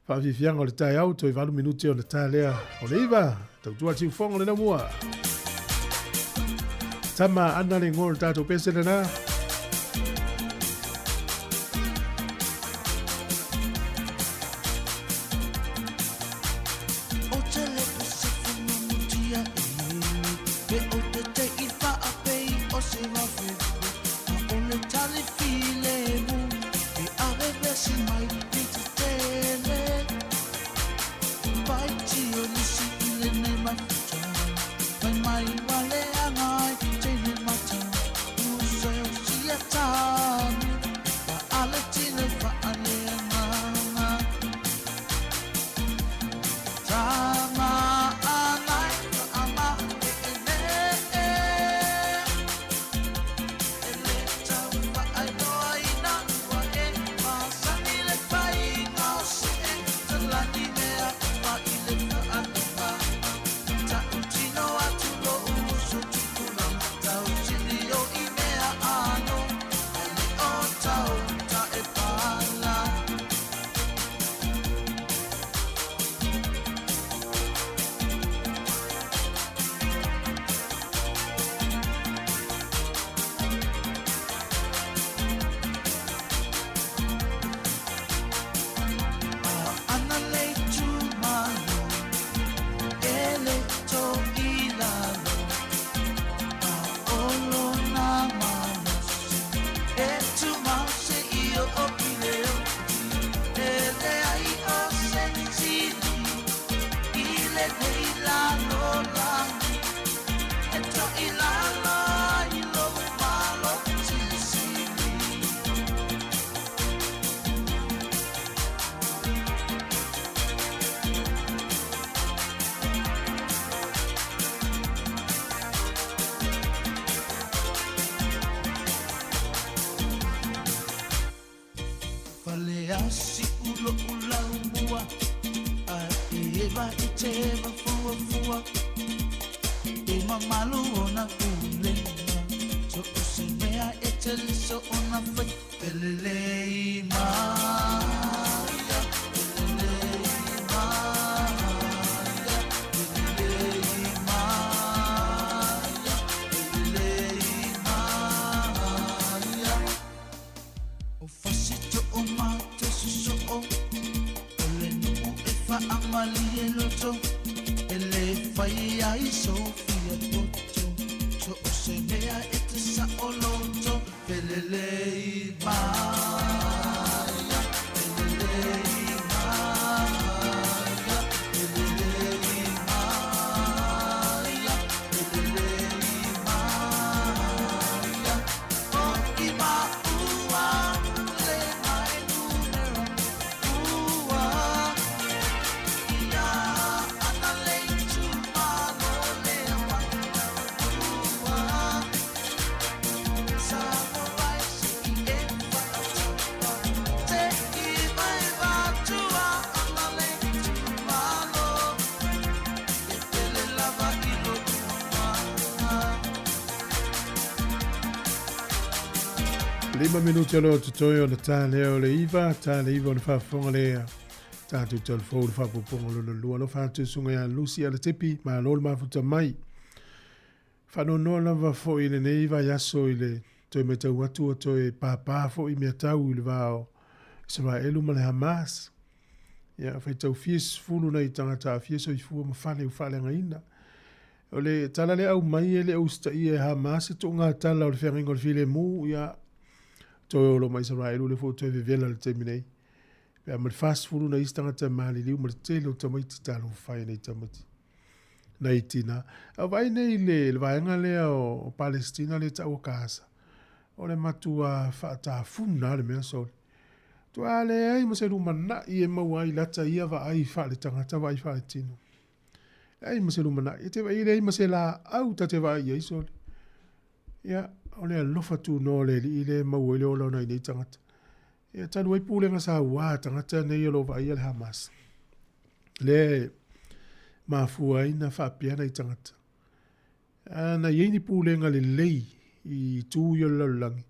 Faafiafiaga o le taeao, toe 8 minute ona ta lea o le 9. Tautua Siufogo le laumua. Tama ana le igoa o le tatou pese lena. O Siu lo'u laumua Ae Eva i te mafuafua E mamalu ona pulega So o se mea e te liso ona fai Felelei maia Felelei maia Felelei maia Felelei maia O Fasito'o ma te soso'o O le nu'u e fa'amalie loto E lē fai ai so fiapoto So o se mea e te sa'oloto Felelei maia Felelei maia Felelei maia Felelei maia O i maua le mai numera ua Ia ana le itumalo lea matua Samoa se i e fa'atafa Te i mai vatua ana le itumalo E pele lava i lo'u agaga. Lima minute o lo o totoe o le ta lea o le iva, ta le iva o le faafofoga lea. Tatou talafou le faapopoga lona lua. Alofa atu susuga ia Lucy Alatepi, malo le mafuta mai. Faanoanoa lava foi i lenei vaiaso i le toe matau atu ua toe pāpā foi mea tau i le va o Isaraelu ma le Hamas. Ia, faitau fia sefulu nai tagata aafia soifua ma fale ua faaleagaina. O le tala lea aumai e le o usitaia e Hamas se tuuga tala o le feagaiga o le filemu, ia, toe olo ma Isaraelu lea foi ua toe vevela i le taimi nei. Pe a ma le 40 nai isi tagata e maliliu ma le tele o tamaiti talofa e nai tamaiti. Nai tina. A vaai nei le, le vaega lea o, o Palestina lea taua Gaza. O le matua faatafuna le mea sole. Tuā leai ma se lumanai e maua ai lata ia vaai faaletagata vaai faaletino. Leai ma se lumanai. E te vaai leai ma se laau ta te vaai i ai sole. Ia, o le alofa tunoa o le Alii lea e maua ai le ola o nai nei tagata. Ia, talu ai pulega sauā a tagata nei o lo o vaaia le Hamas. Lea e mafua ai na faapea nai tagata. A na i ai ni pulega lelei i itu ia o le lalolagi,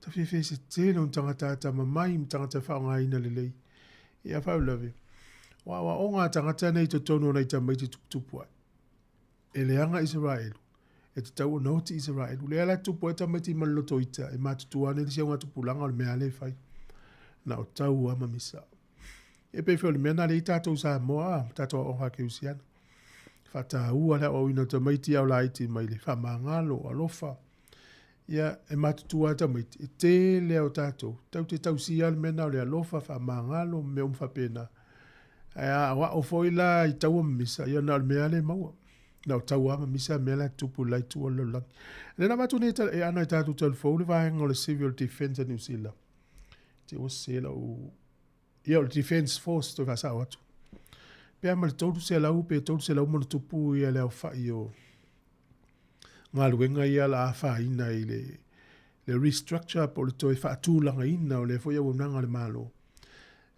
ta fiafia i se tele o ni tagata atamamai ma tagata e faaaogaina lelei. Ia faalavelave, o aoaoga a tagata nei i totonu o nai tamaiti tuputupu ae. E leaga Isaraelu, e tatau ona oti Isaraelu. Lea la e tupu ai tamaiti ma le loto ita, e matutua ane le isi augatupulaga o le mea lea e fai. Na o tau lava ma misa. E pei foi o le mea lena lea i tatou Samoa, a, tatou aoga kerisiano. Faataua le aoaoina o tamaiti a o laiti mai le faamagalo, alofa. Ia, e matutua lava tamaiti, e tele lava o tatou, tatou te tausia lava le mea lena o le alofa, faamagalo ma mea uma faapena. Ae a aoao foi la i taua ma misa, ia na o le mea lava lea e maua. Na o taua lava ma misa mea la e tutupu i le la itu o le lalolagi. Lea na avatu nei e ana i tatou talafou le vaega o le Civil Defence a New Zealand. Te ua sese lau Ia, o le Defence Force toe faasao atu. Pe a ma le 300 pe 300 ma ona tupu ia le aofai o galuega ia la afaina i le, le restructure po o le toe faatulagaina o lea foi auaunaga a le Malo.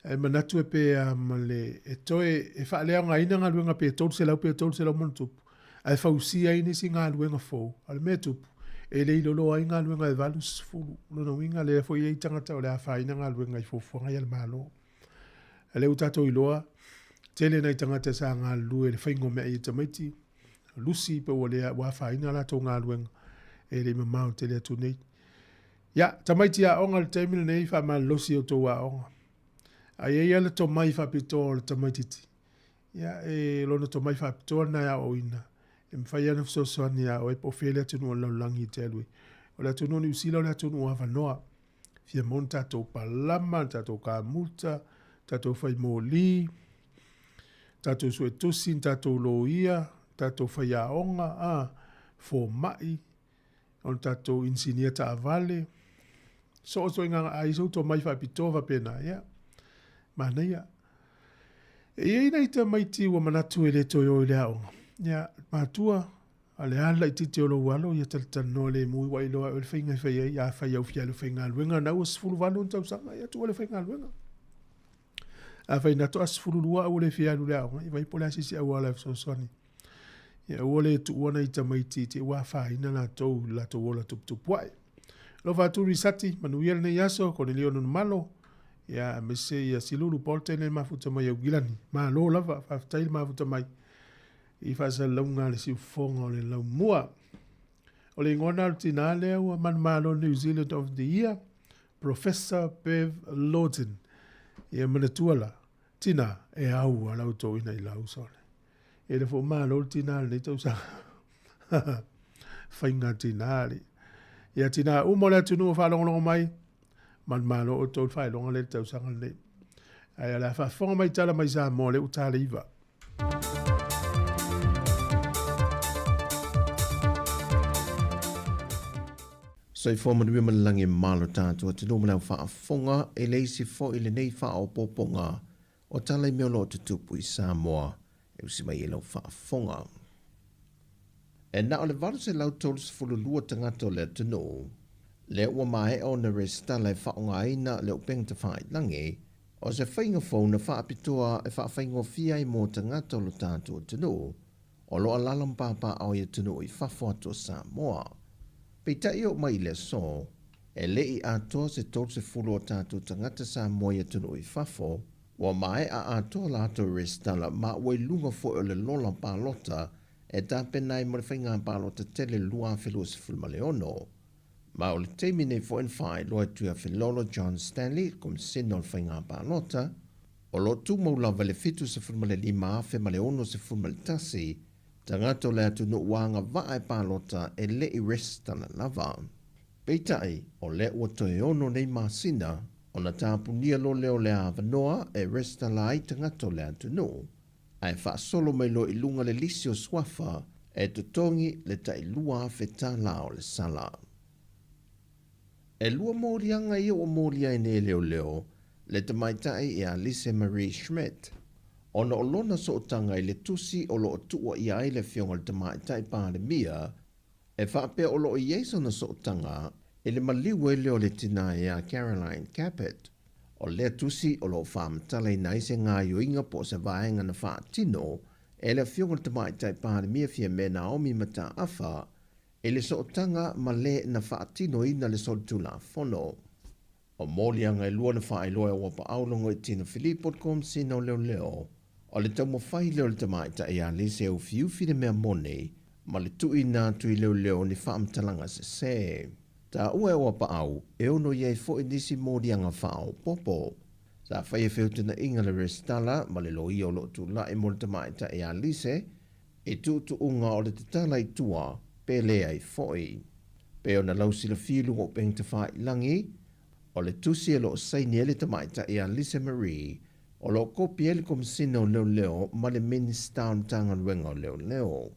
E manatu e pe a ma le, e toe, e faaleaogaina galuega pe 300 pe 300 ma ona tupu, ae fausia ai nisi galuega fou. A o le mea e tupu, e le ilolo ai galuega e 80. O lona uiga, lea foi e i ai tagata o le a afaina galuega i fuafuaga ia a le Malo. A lea ua tatou iloa, tele nai tagata sa galulue i le faiga o meaai a tamaiti, lusi pe ua le, ua afaina a latou galuega, e le i mamao tele atu nei. Ia, tamaiti aoga i le taimi lenei, faamalolosi i outou aoga. A i ai lava le tomai faapitoa o le tamaitiiti, Ia, e lona tomai faapitoa lena e aoaoina, e mafai lava ona fesoasoani ia oe po o fea le atunuu o le lalolagi e te alu ai. O le atunuu o Niu Sila o le atunuu avanoa. Fia maua ni tatou palama, ni tatou kamuta, tatou fai moli, tatou suetusi, ni tatou loia, tatou faiaoga, a, fomai, o ni tatou inisinia taavale, so o se ituaiga, a i ai sou tomai faapitoa faapena, ia, manaia. E i ai nai tamaiti ua manatu e le toe o i le aoga. Ia, matua, a o le a le laitiiti o lou alo, ia talatalanoa lemu ua iloa e oe le faiga e fai ai. Afai au fia alu e faigaluega, na ua 18 ona tausaga, ia tuu alu e faigaluega. Afai na toa 12 ae ua le fia alu i le aoga, ia vaai po o le a se isi auala e fesoasoani. Ia aua le tuua nai tamaiti te i ua afaina latou i le latou ola tuputupuae. Alofa atu Risati, manuia lenei aso, Konelio Nunumalo, ia aemaise ia Silulu Bolton e mafuta mai Aukilani. Malo lava, faafetai le mafuta mai i faasalalauga a le siufofoga o le laumua. O le igoa lena o le tinā lea ua manumalo New Zealand of the Year, Professor Bev Lawton. Ia manatua la, tinā, e au a lau toina i lau sole. E le fo malo le tinā lenei tausaga. Faiga tinā li. Ia tinā uma o le atunuu o faalogologo mai, manumalo outou i le faailoga lea i le tausaga lenei. Ae o le a faafofoga mai tala mai Samoa lea ua ta le 9. Soifua manuia ma le lagi e malo tatou atunuu ma le au faafofoga e le isi foi lenei faaopoopoga o tala i mea o lo o tutupu i Samoa e usi mai ai lau faafofoga. E na o le 832 tagata o le atunuu lea ua maea ona resitala e faaaogaina le upega tafailagi O se faiga fou na faapitoa e faafaigofie ai mo tagata o lo tatou atunuu o lo o alaala ma papaaao i atunuu i fafo atu o Samoa. Peitai oo mai i le aso, e le i atoa se 30 o tatou tagata Samoa i atunuu i fafo ua maea atoa latou resitala ma ua i luga foi o le lola palota e tapena ai mo le faiga palota tele 2026. Ma o le taimi nei foi na faailoa e Tuiafelolo John Stanley, le Komesina o le Faiga Palota, o lo o tumau lava i le 75,061 tagata o le atunuu ua agavaa e palota e le i resitala lava. Peitai, o lea ua toe ono nei masina ona tapunia loa lea o le avanoa e resitala ai tagata o le atunuu, ae faasolo mai loa i luga le lisi o suafa e totogi le tai $2,000 o le sala. E lua moliaga ia ua molia ai nei e leoleo le tamaitai ia Lise Marie Schmidt, ona o lona sootaga i le tusi o lo o tuua ʻia ai le afioga i le Tamaitai Palemia e faapea o lo o i ai sona sootaga i le maliu ai lea o le tinā iā Caroline Capet. O lea tusi o lo o faamatalaina ai se gaoioiga po o se vaega na faatino e le Afioga i le Tamaitai Palemia Fiamē Naomi Mataafa i le sootaga ma le na faatinoina le solitulafono. O moliaga e lua na faailoa e Auapaau Logoitino Filipo le Komesina o Leoleo, o le taumafai lea o le tamaitai ia Lise e ufiufi le mea moni ma le tuuina atu i leoleo ni faamatalaga sese. Taua e Auapaau e ono i ai foi nisi moliaga faaopoopo. Sa faia feutagaiga le resitala ma le loia o lo o tulai mo le tamaitai ia Lise i tuutuuga o le tatala i tua pe leai foi. Pei ona lausilafia i luga o upega tafailagi, o le tusi o lo o saini ai le tamaitai ia Lise Marie, o lo o kopi ai le Komesina o Leoleo ma le Minisita o le Matagaluega o Leoleo.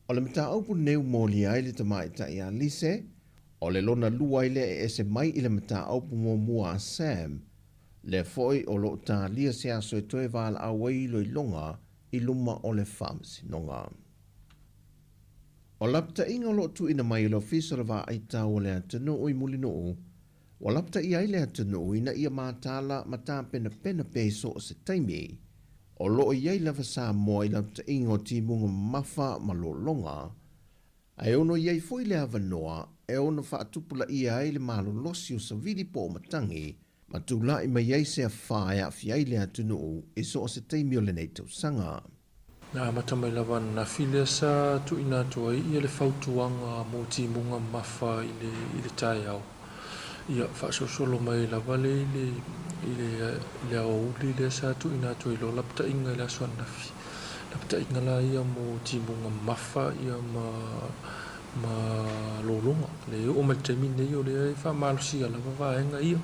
O le mataupu lenei ua molia ai le tamaitai ia Lise, o le lona lua ai lea e ese mai i le mataupu muamua a Sam, lea foi o lo o talia se aso e toe valaau ai iloiloga i luma o le Faamasinoga. O lapataiga o lo o tuuina mai e le Ofisa o le Vaai Tau o le Atunuu i Mulinuu, ua lapataia ai le atunuu ina ia mataala ma tapenapena pea i so o se taimi. O lo o i ai lava Samoa i lapataiga o timuga mamafa ma lologa, ae ono i ai foi le avanoa e ono faatupulaia ai le malolosi o savili po o matagi ma tulai mai ai se afa e aafia ai le atunuu i so o se taimi o lenei tausaga. Na amata mai lava ananafi lea sa tuuina atu ai ia le fautuaga mo timuga mamafa i le i le taeao. Ia faasolosolo mai lava le i le i le i le aoauli lea sa tuuina atu ai loa lapataiga i le aso ananafi. Lapataiga la ia mo timuga mamafa ia ma ma lologa. Le oo mai le taimi lenei o lea e faamalosia lava vaega ia.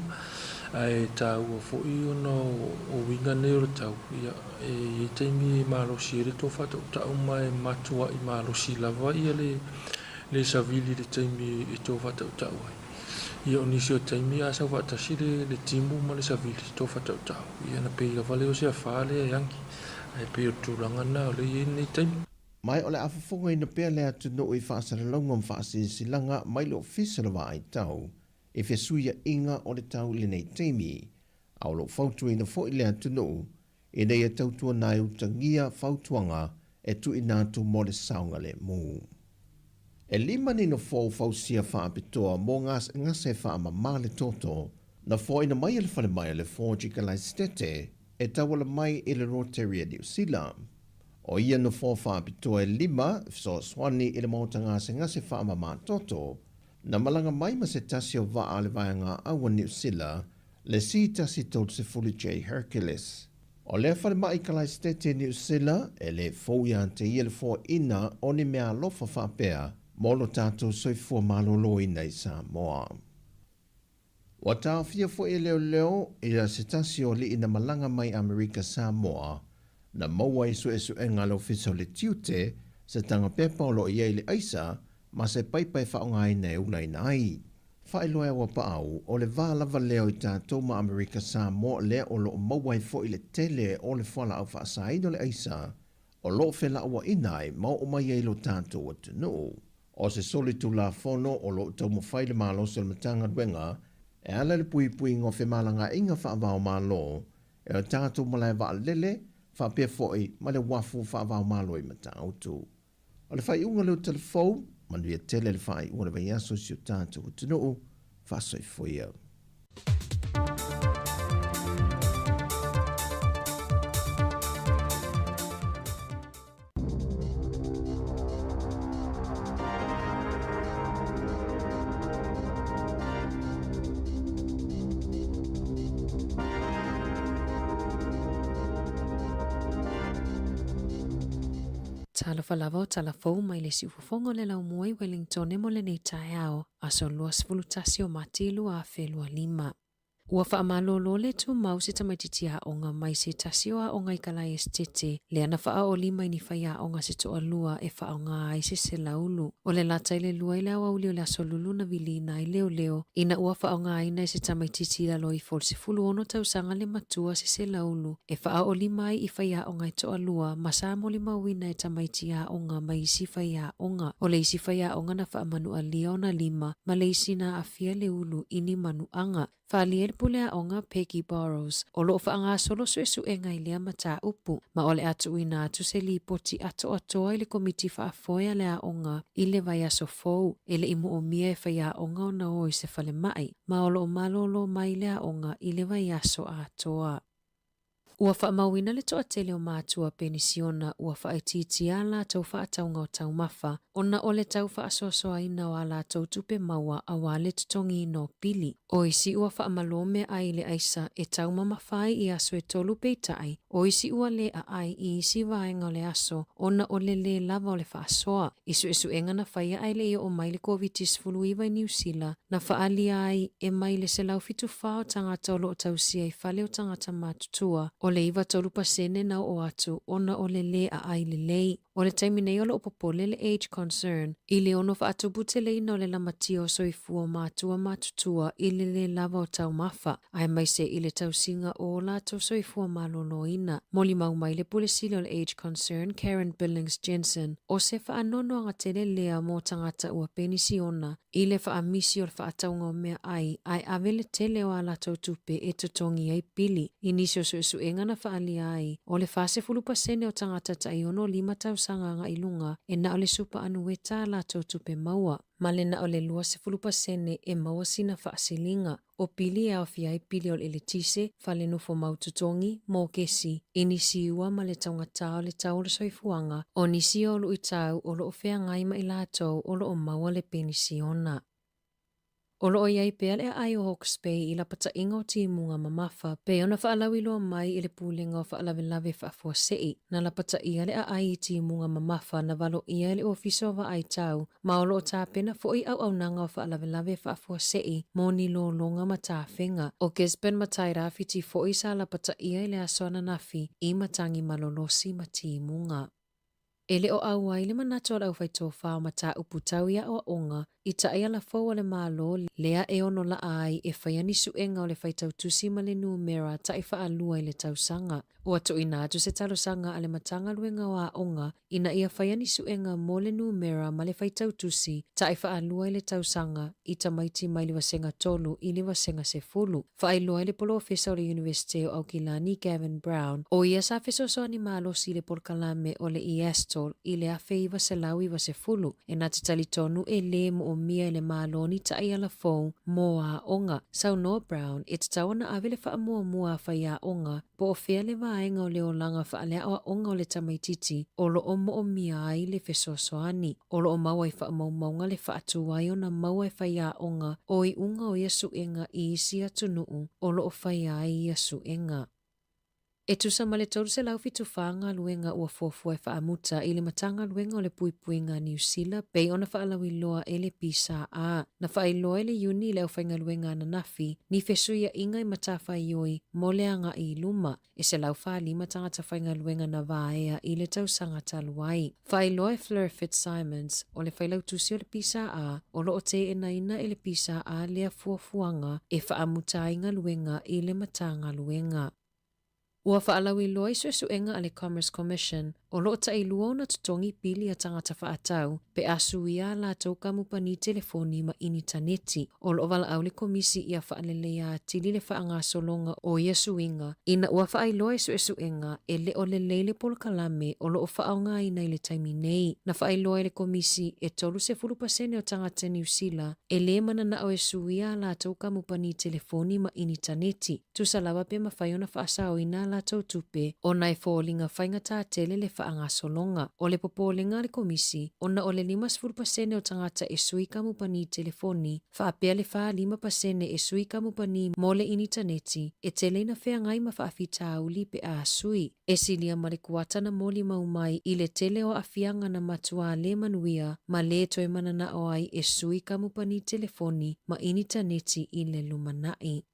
Ae taua foi ona o uiga nei o le tau, ia e i ai taimi e malosi ai le tou faatautau ma e matuai malosi lava ia le le savili i le taimi e tou faatautau ai. Ia o nisi o taimi a sau faatasi le le timu ma le savili tou faatautau, ia ona pei lava lea o se afa lea e agi. Ae pei o le tulaga lena o lea e i ai lenei taimi. Ma o le a fofogaina pea le atunuu i faasalalauga ma faasilasilaga mai le Ofisa o le Vaai Tau i fesuiaiga o le tau i lenei taimi. A o lo o fautuaina foi le atunuu ina ia tautuana ai utagia fautuaga e tuuina atu mo le saogalemu. E lima ni nofoa ua fausia faapitoa mo gasegase faamama le toto na foaina mai e le falemai o le Forge i Kalaesetete e tauala mai i le Rotary a Niu Sila. O ia nofoa faapitoa e lima e fesoasoani i le maota gasegase faamama toto na malaga mai ma se tasi o vaa a le Vaega Au a Niu Sila, le C130J Hercules. O lea falemai i Kalaesetete i Niu Sila, e le fou ia te ia le foaina o ni meaalofa faapea mo lo tatou soifua maloloina i Samoa. Ua taofia foi e leoleo ia se tasi o alii na malaga mai Amerika Samoa na maua i suesuega a le Ofisa o le Tiute se taga pepa o lo o i ai le aisa ma se paipa e faaaogaina e ulaina ai. Faailoa e Auapaau, o le va lava lea o i tatou ma Amerika Samoa lea o lo o maua ai foi le tele o le fualaau faasaina o le aisa o lo o felauaiina ai ma oo mai ai i lo tatou atunuu. O se solitulafono o lo o taumafai le malosi o le Matagaluega e ala i le puipuiga o femalagaaiga faava-o-Malo e o tatou malae vaalele faapea foi ma le uafu faava-o-Malo i Matautu. O le faaiuga lea o Talafou, manuia tele le faaiuga o le vaiaso i si o tatou atunuu. Faasoifua ia. Talofa lava o tala fou mai le siufofoga o le laumua i Wellingtone mo lenei taeao, aso 21 o Mati 2025. Ua faamalolo le tumau se tamaitiiti aoga mai se tasi o aoga i Kalaesetete, lea na faaolima i ni faiaoga se toalua e faaaoga ai se selaulu. O le lata i le lua i le aoauli o le Aso Lulu na viliina ai leoleo, ina ua faaaogaina e se tamaitiiti i lalo ifo o le 16 tausaga le matua se selaulu e faaolima ai i faiaoga e toalua ma sa molimauina e tamaiti aoga mai isi faiaoga. O le isi faiaoga na faamanualia ona lima ma le isi na aafia le ulu i ni manuaga. Faaalia i le pule aoga Peggy Burrows, o lo o faagasolo suesuega i lea mataupu, ma o le a tuuina atu se lipoti atoatoa i le Komiti Faafoe a le Aoga i le vaiaso fou. E le i moomia e faiaoga ona o i se falemai, ma o lo o malolo mai le aoga i le vaiaso atoa. Ua faamauina le toatele o matua penisiona ua faaitiitia a latou faatauga o taumafa ona o le tau faasoasoaina o a latou tupe maua aua le totogiina o pili. O isi ua faamalo meaai i le aisa e taumamafa ai i aso e tolu peitai, o isi ua le aai i isi vaega o le aso ona o le lē lava o le faasoa. I suesuega na faia ae le i oo mai le Koviti-19 i Niu Sila, na faaalia ai e mai le 174 o tagata o lo o tausia i fale o tagata matutua, o le 93% na oo atu ona o le lē aai lelei. O le taimi nei o lo o popole le Age Concern i le ono faatuputeleina o le lamatia o soifua o matua matutua i le lē lava o taumafa, aemaise i le tausiga o o latou soifua maloloina. Molimau mai le Pule Sili o le Age Concern, Karen Billings Jensen, o se faanoanoaga tele lea mo tagata ua penisiona i le faamisi o le faatauga o meaai ae ave le tele o a latou tupe e totogi ai pili. I nisi o suesuega na faaalia ai, o le 40% o tagata tai 65 tausaga agai i luga e na o le supa anueta a latou tupe maua, ma le na o le 20% e maua sina faasiliga. O pili e aofia ai pili o le eletise, fale nofo mau totogi, mokesi, inisiua ma le taugata o le tau o le soifuaga, o nisi o luitau o lo o feagai ma i latou o lo o maua le penisiona. O lo o i ai pea le aai o Hawke's Bay i lapataiga o timuga mamafa, pei ona faalauiloa mai e le Pulega o Faalavelave Faafuasei, na lapataia le aai i timuga mamafa na valoia e le Ofisa o Vaai Tau ma o lo o tapena foi auaunaga o faalavelave faafuasei mo ni lologa ma tafega. O Gisborne ma Tairāwhiti foi sa lapataia i le aso ananafi i matagi malolosi ma timuga. E le o ʻauai le manatu o le aufaitofā o mataupu tau i aʻoaʻoga i taʻiala fou a le Malo lea e ono laʻa ai e faia ni suʻega o le faitautusi ma le numera taʻi faalua i le tausaga. Ua tuuina atu se talosaga a le Matagaluega o Aoga ina ia faia ni suega mo le numera ma le faitau tusi ta'i faalua i le tausaga i tamaiti mai le vasega 3 i le vasega 10. Faailoa ai le polofesa o le Iunivesite o Aukilani Gavin Brown, o ia sa fesoasoani malosi i le polokalame o le ESTOL i le 1990, e na te talitonu e lē moomia e le Malo ni taiala fou mo aoga. Saunoa Brown, e tatau ona ave le faamuamua a faiaoga po o fea le vaega o le olaga faaleaoaoga o le tamaitiiti o lo o moomia ai le fesoasoani. O lo o maua i faamaumauga le faatu ai ona maua e faiaoga o iuga o ia suega i isi atunuu o lo o faia ai ia suega. E tusa ma le 374 galuega ua fuafua e faamuta i le Matagaluega o le Puipuiga a Niu Sila pei ona faalauiloa e le PSA. Na faailoa e le Iuni i le aufaigaluega ananafi ni fesuiaiga i matafaioi mo le agai i luma. E 145 tagata faigaluega na vaea i le tausaga talu ai. Faailoa e Fleur Fitzsimons, o le failautusi o le PSA, o lo o teenaina e le PSA lea fuafuaga e faamuta ai galuega i le Matagaluega. Ua faalauiloa i suesuega a le Commerce Commission, o lo o tailua ona totogi pili a tagata faatau pe a suia a latou kamupani telefoni ma initaneti. O lo o valaau le Komisi ia faaleleia atili le faagasologa o ia suiga ina ua faailoa i suesuega e le o lelei le polokalame o lo o faaaogaina i le taimi nei. Na faailoa e le Komisi e 30% o tagata Niu Sila e lē mananao e suia a latou kamupani telefoni ma initaneti. Tusa lava pe mafai ona faasaoina a latou tupe ona e foliga faigata tele le faagasologa. O le popolega a le Komisi, ona o le 50% o tagata e sui kamupani telefoni, faapea le 45% e sui kamupani mo le initaneti, e tele ina feagai ma faafitauli pe a sui. E silia ma le kuata na molimau mai i le tele o aafiaga na matuā lē manuia ma lē toe mananao ai e sui kamupani telefoni ma initaneti i le lumanai.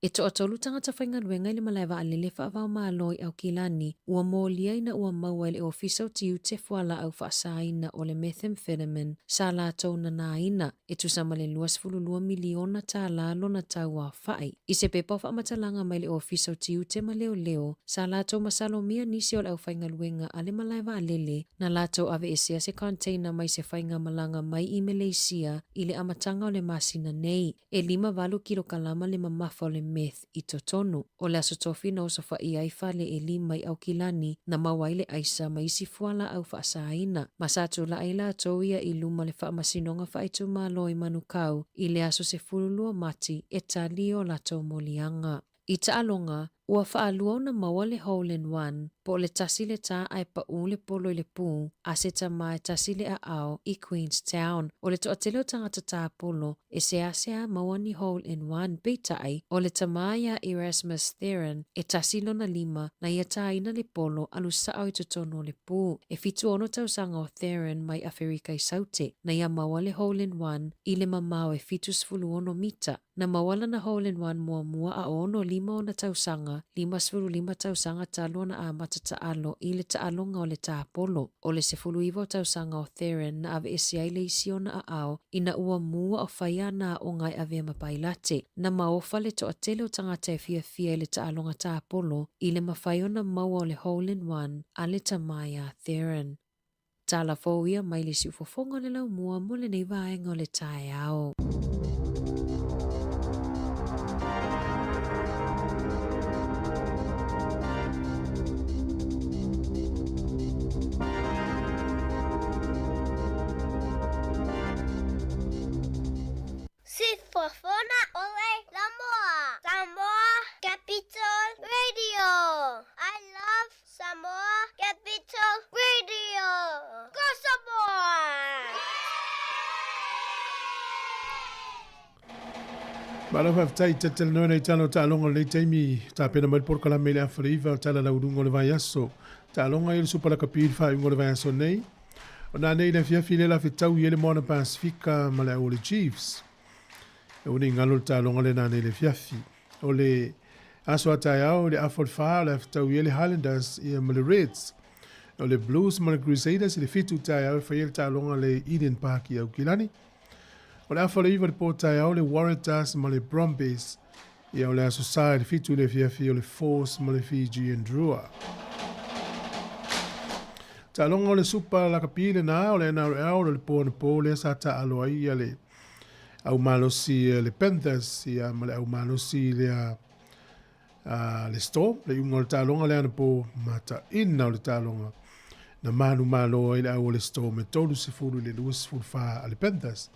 E toatolu tagata faigaluega i le malae vaalele faava-o-Malo i Aukilani ua molia ina ua maua e le Ofisa o Tiute fualaau faasaina o le methamphetamine sa latou nanaina e tusa ma le $22 miliona tālā lona tau aofai. I se pepa o faamatalaga mai le Ofisa o Tiute ma Leoleo, sa latou masalomia nisi o le aufaigaluega a le malae vaalele na latou aveesea se container mai se faigamalaga mai i Meleisia i le amataga o le masina nei. E 58 kilokalama le mamafa o le meth i totonu. O le Aso Tofi na osofaia ai fale e lima i Aukilani na maua ai le aisa ma isi fualaau faasaina. Ma sa tula'i latou ia i luma o le Faamasinoga Faaitumalo i Manukau i le aso 12 Mati e tali o latou moliaga. I taaloga, ua faalua ona maua le hole in one, po o le tasi le tā ae paʻū le polo i le pū, a se tamā e tasi le aao i Queenstown. O le toatele o tagata tā polo e seasea maua ni hole in one, peitai, o le tamā iā Erasmus Theron e tasi lona lima na ia tāina le polo alu saʻo i totonu o le pū. E 76 tausaga o Theron mai Aferika i Saute na ia maua le hole in one i le mamao e 76 mita. Na maua lana hole in one muamua a o 65 ona tausaga, 55 tausaga talu ona amata taalo i le taaloga o le tāpolo. O le 19 o tausaga o Theron na aveese ai le isi ona aao ina ua mua o faia ana aoga e avea ma pailate. Na maofa le toatele o tagata e fiafia i le taaloga tāpolo i le mafai ona maua o le hole in one a le tama iā Theron. Tala fou ia mai le siufofoga o le laumua mo lenei vaega o le taeao. Siufofoga o le Laumua, Samoa Capital Radio. I love Samoa Capital Radio. Go Samoa! Malo faafetai tatalanoa nei tala o taaloga o lenei taimi tapena mai le polokalame i le afa le iva o tala laualuga o le vaiaso. Taaloga ia le Supa Lakapi i le faaiuga o le vaiaso nei. O nanei le afiafi lea la fetaui ai le Moana Pasifika ma le au o le Chiefs. E ua nei galo le taaloga lea nanei le afiafi. O le aso a taeao i le afa o le fa o le a fetaui ai le Highlanders ia ma le Reds. O le Blues ma le Crusaders i le 7 taeao e fai ai le taaloga le Eden Park i Aukilani. O le afa o le 9 le po taeao le Waratahs ma le Brumbies. Ia o le Aso Sa i le 7 i le afiafi o le Force ma le Fijian Drua. Taaloga o le Supa Lakapi lena o le NRL o le po anapo lea sa taalo ai ia le au malosi le Panthers ia ma le au malosi lea a le Storm le iuga o le taaloga lea anapo mataina o le taaloga na manumalo ai le au o le Storm e 30 i le 24 a le Panthers.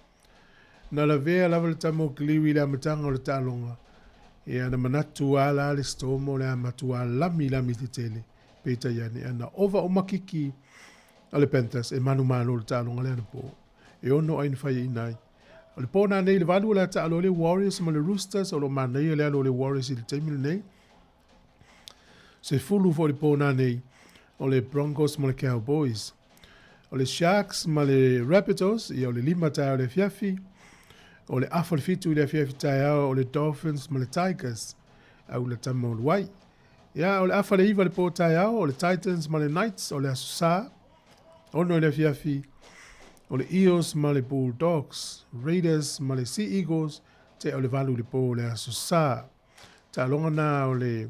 Na lavea lava le tama o Cleary i le amataga o le taaloga, ia na manatu a la le Storm o le a matua lami lami tetele, peitai ane ana ova uma kiki a le Panthers e manumalo le taaloga lea anapo. E ono ai na faiaina ai. O le po nanei i le 8 o le a taalo ai le Warriors ma le Roosters, o lo o manaia le alo o le Warriors i le taimi lenei. 10 foi le po nanei o le Broncos ma le Cowboys. O le Sharks ma le Rabbitohs, ia o le 5 taeao i le afiafi. O le afa o le 7 i le afiafi taeao o le Dolphins ma le Tigers, au la tama o Luai. Ia, o le afa le 9 le po taeao o le Titans ma le Knights, o le Aso Sa. 6 i le afiafi o le Eels ma le Bulldogs, Raiders ma le Sea Eagles, te o le 8 i le po o le Aso Sa. Taaloga na o le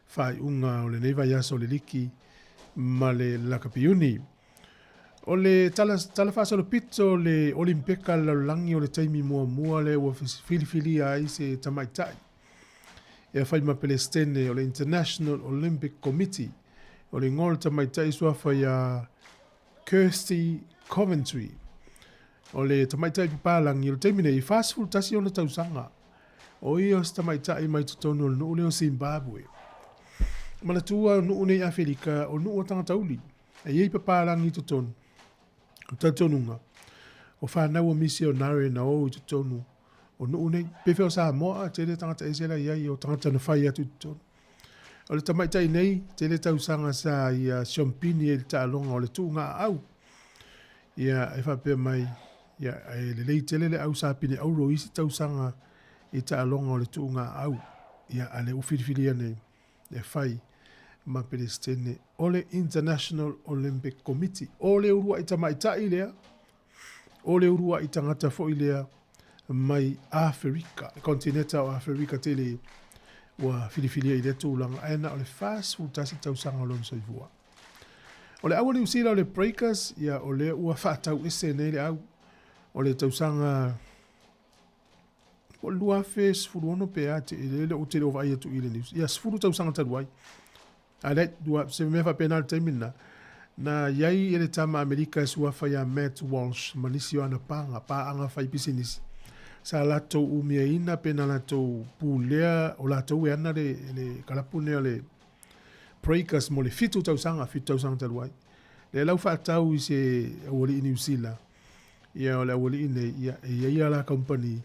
faaiuga o lenei vaiaso o le liki ma le lakapiuni. O le tala, tala faasolopito o le Olimpeka le lalolagi o le taimi muamua lea ua filifilia ai se tamaitai e fai ma Pelestene o le International Olympic Committee. O le igoa o le tamaitai suafa ia Kirsty Coventry. O le tamaitai papalagi o le taimi nei, e 41 ona tausaga. O ia o se tamaitai mai totonu o le nuu lea o Zimbabwe. Manatua o nuu nei Afelika, o nuu o tagata uli. E i ai papalagi i totonu. O talitonuga, o whanau o misionare na o i totonu o nuu nei. Pe o Samoa, tele tagata ese la iai o tagata na whai atu i totonu. O le tamaitai nei, tele tausaga sa ia siompini ai le taaloga o le tuuga aau. Ia, e faapea mai, ia, e lelei tele le au sa pine auro i isi tausaga i taaloga o le tuuga aau. Ia, a lea ua filifilia nei e fai ma Peresetene o le International Olympic Committee. O le uluai tamaitai lea, o le uluai tagata foi lea mai Aferika, le kontineta o Aferika tele ua filifilia i lea tulaga, ae na o le 41 tausaga o lona soifua. O le au a Niu Sila o le Breakers, ia o lea ua faatau ese nei le au o le tausaga o le 2016 pe a te le le o te le o vaai atu i le news. Ia 10 tausaga talu ai. A le dua se mea faapena le taimi lena. Na iai e le tama Amerika e suafa ia Matt Walsh ma nisi o ana pāga, pāaga fai pisinisi. Sa latou umiaina pe na latou pulea o latou e ana le, le kalapu nei o le Breakers mo le 7 tausaga, 7 tausaga talu ai. Le lau faatau i se aualii Niu Sila, ia o le aualii nei, ia e iai a la company,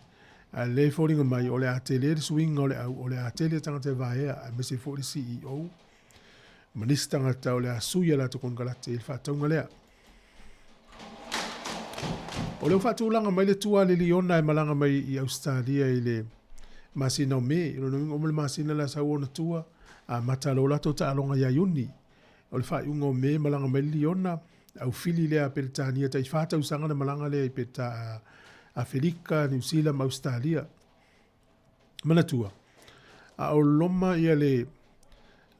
a le foliga mai o le a tele le suiga o le au, o le a tele tagata e vaea, aemaise foi le CEO, ma nisi tagata o le a sui a latou konekarate i le faatauga lea. O lea ua faatulaga mai le tua a le Liona e malaga mai i Ausetalia i le masina o Me. O lona uiga uma le masina le a sau ona tua, amata loa latou taaloga ia Iuni. O le faaiuga o Me malaga mai le Liona, aufili lea a Peretania tai 4 tausaga na malaga lea i Pereta Afelika, Niu Sila ma Ausetalia. Manatua, a o loma ia le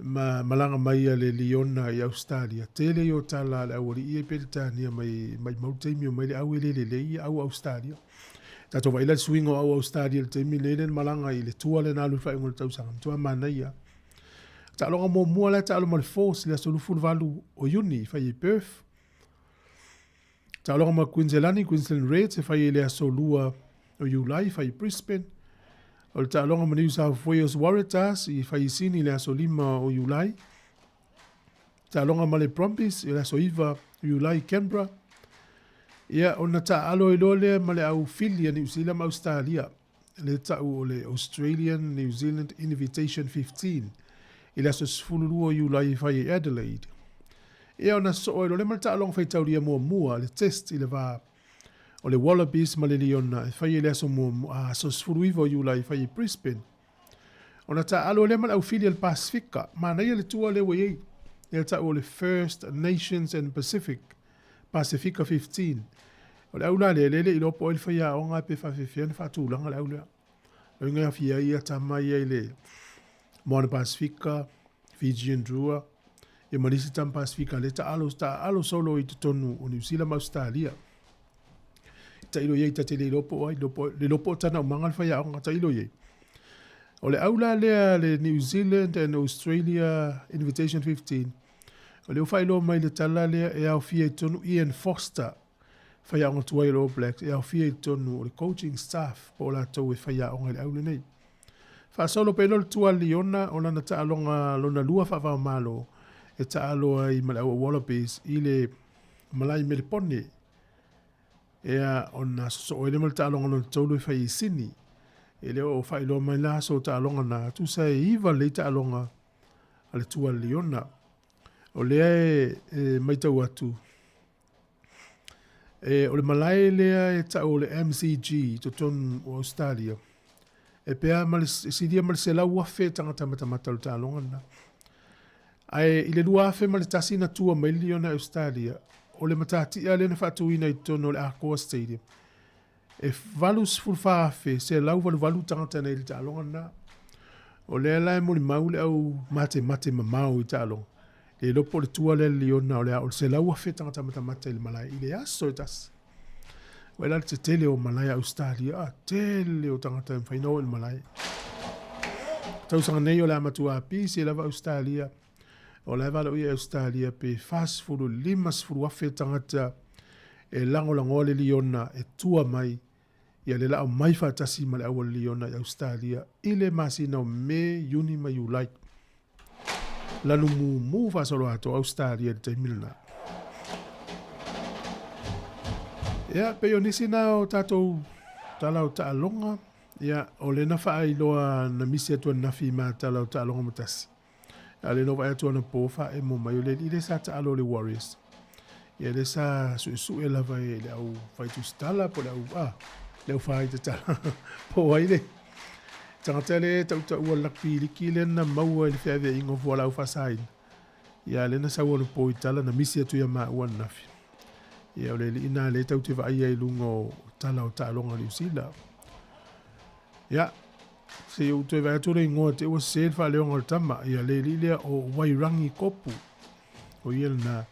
ma malaga mai ia le Liona i Ausetalia, tele ia o tala a le aualii ia i Peretania mai maimau le taimi o mai le au e le lelei ia au Ausetalia. Tatou vaai la le suiga o au Ausetalia i le taimi lenei lea na malaga i le tua lea na alu i le faaiuga o le tausaga, matua manaia. Taaloga muamua la e taalo ma le Force i le aso 28 o Iuni i fai i Perth. Taaloga ma Quinzelani, Queensland Reds e fai i le aso 2 o Iulai i fai i Brisbane. O le taaloga ma New South Wales Waratahs i fai i Sydney i le aso 5 o Iulai. Taaloga ma le Brumbies i le aso 9 o Iulai i Canberra. Ia, ona taaalo ai loa lea ma le au fili a Niu Sila ma Ausetalia, le tau o le Australian New Zealand Invitation 15 i le aso 12 o Iulai i fai i Adelaide. Ia, ona sosoo ai loa lea ma le taaloga faitaulia muamua, le test i le va o le Wallabies ma le Liona e fai i le aso aso 19 o Iulai i fai i Brisbane. Ona taaalo ai lea ma le aufili a le Pasifika, manaia le tua lea ua i ai, lea tau o le First Nations and Pacific, Pasifika 15. O le au la lea, lea e le iloa po o ai le faiaoga pe faafefea ona faatulaga le au lea. O uiga e aofia ai ia tama ia i le Moana Pasifika, Fijian Drua, ia ma nisi tama Pasifika lea e taalo, taaalo solo i totonu o Niu Sila ma Ausetalia. Tailo i ai ta te le iloa po o ai, le iloa po o tana umaga le faiaoga, tailo i ai. O le au la lea le New Zealand and Australia Invitation 15, o lea ua faailoa mai le tala lea e aofia i totonu Ian Foster, faiaoga tuai o le All Blacks, e aofia i totonu o le coaching staff po o latou e faiaoga i le au lenei. Faasolo pea loa le tua liona o lana taaloga lona lua faavaomalo e taalo ai ma le au Wallabies i le malae i Melepone. Ea ona sosoo ai lea ma le taaloga lona tolu e fai i Sini. E le o faailoa mai la aso o taaloga na, tusa e 9 lelei taaloga a le tua liona. O lea e matau atu, e, o le malae lea e tau o le MCG i totonu o Australia, e pea ma le, e silia ma le 100,000 tagata matamata o le taaloga lena. Ae i le 2001 na tua mai le liona i Australia, o le matatia lea na faatuina i totonu o le Accor Stadium, e 84,188 tagata na i le taaloga lena. O lea la e molimau le au matemate mamao i taaloga, le iloa po o le tua lea le liona o le a o le 100,000 tagata matamata i le malae i le aso e tasi. Vaai la le tetele o malae a Australia, a tele o tagata e mafai ona o i le malae. Tausaga nei o le a matua pisi lava Australia. O la e valaauia e Australia pe 40 50,000 tagata e lagolagoa le liona e tua mai ia le la aumai faatasi ma le au a le liona i Australia i le masina o Me, Iuni ma Iulai. Lanu mumu faasolo atoa Australia i le taimi lena. Ia, pei o nisi na o tatou tala o taaloga, ia, o lena faailoa na misi atu ananafi i ma tala o taaloga ma tasi. A le no vaai atu anapo faaemo mai o le alii lea sa taalo le Warriors. Ia lea sa suesue lava e le au faitusitala po le au, ah, le au faitatala po o ai le tagata lea e tautaua le rugby liki lea na maua i le feaveaiga o fualaau faasaina. Ia lea na sau anapo i tala na misi atu ia maua ananafi. Ia o le alii na lea tatou te vaaia i luga o tala o taaloga a Niu Sila. Ia, se i ou toe vaai atu le igoa te ua sese le faaleoga o le tama. Ia le alii lea o Wairangi Kopu. O ia lena,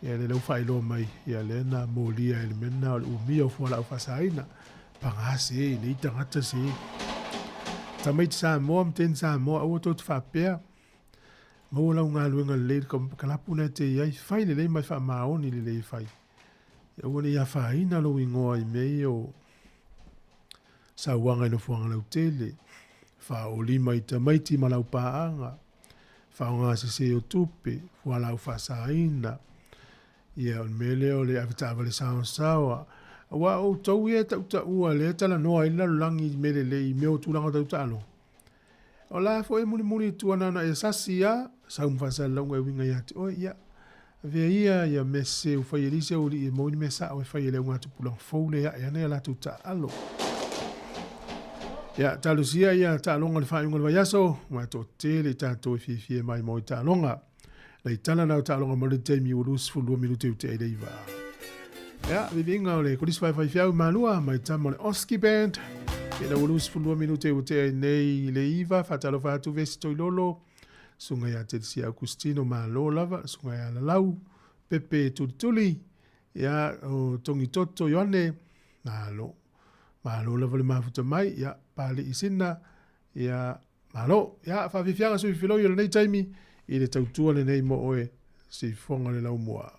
ia le lau faailoa mai, ia lea na molia e le mea lena o le umia o fualaau faasaina. Paga se, i nei tagata se. Tamaiti Samoa ma teine Samoa, aua tou te faapea. Maua lau galuega lelei i le kalapu lena e te i ai, fai lelei ma e faamaoni lelei e fai. Ia aua ne i afaina lou igoa i mea ia o sauaga i nofoaga lautele, faaolima i tamaiti ma lau paaga, faaaoga sese o tupe, fualaau faasaina, ia o le mea lea o le avetaavale saoasaoa. Aua o outou ia e tautaua lea e talanoa ai le lalolagi i mea lelei i mea o tulaga tau taaloga. O la foi e mulimuli i tua na ona e sasi a, sau ma faasalalauga e uiga ia te oe, ia, avea ia ia mea sese ua fai e le isi aualii e maua ni mea sao e fai e le augatupulaga fou lea e ae ana ia latou taaalo. Ia, talosia ia taaloga i le faaiuga o le vaiaso, ma e toatele i tatou e fiafia e maimoa i taaloga. Lei tala na o taaloga mo le taimi ua 22 minute i te ai le iva. Ia, viviga o le Kolisi Faifaifiau i Malua, mai tama o le Oski Band. Ia la ua 22 minute ua tea ai nei le iva, faatalofa atu Vesi Toilolo, susuga ia Telisia Augustino Malo lava, susuga ia Lalau, Pepe Tulituli, ia o Togitoto Ioane, malo. Malo lava le mafuta mai, ia Pali'i Sina, ia malo. Ia faafiafiaga sui filoi o lenei taimi i le tautua lenei mo oe, sifoga le laumua.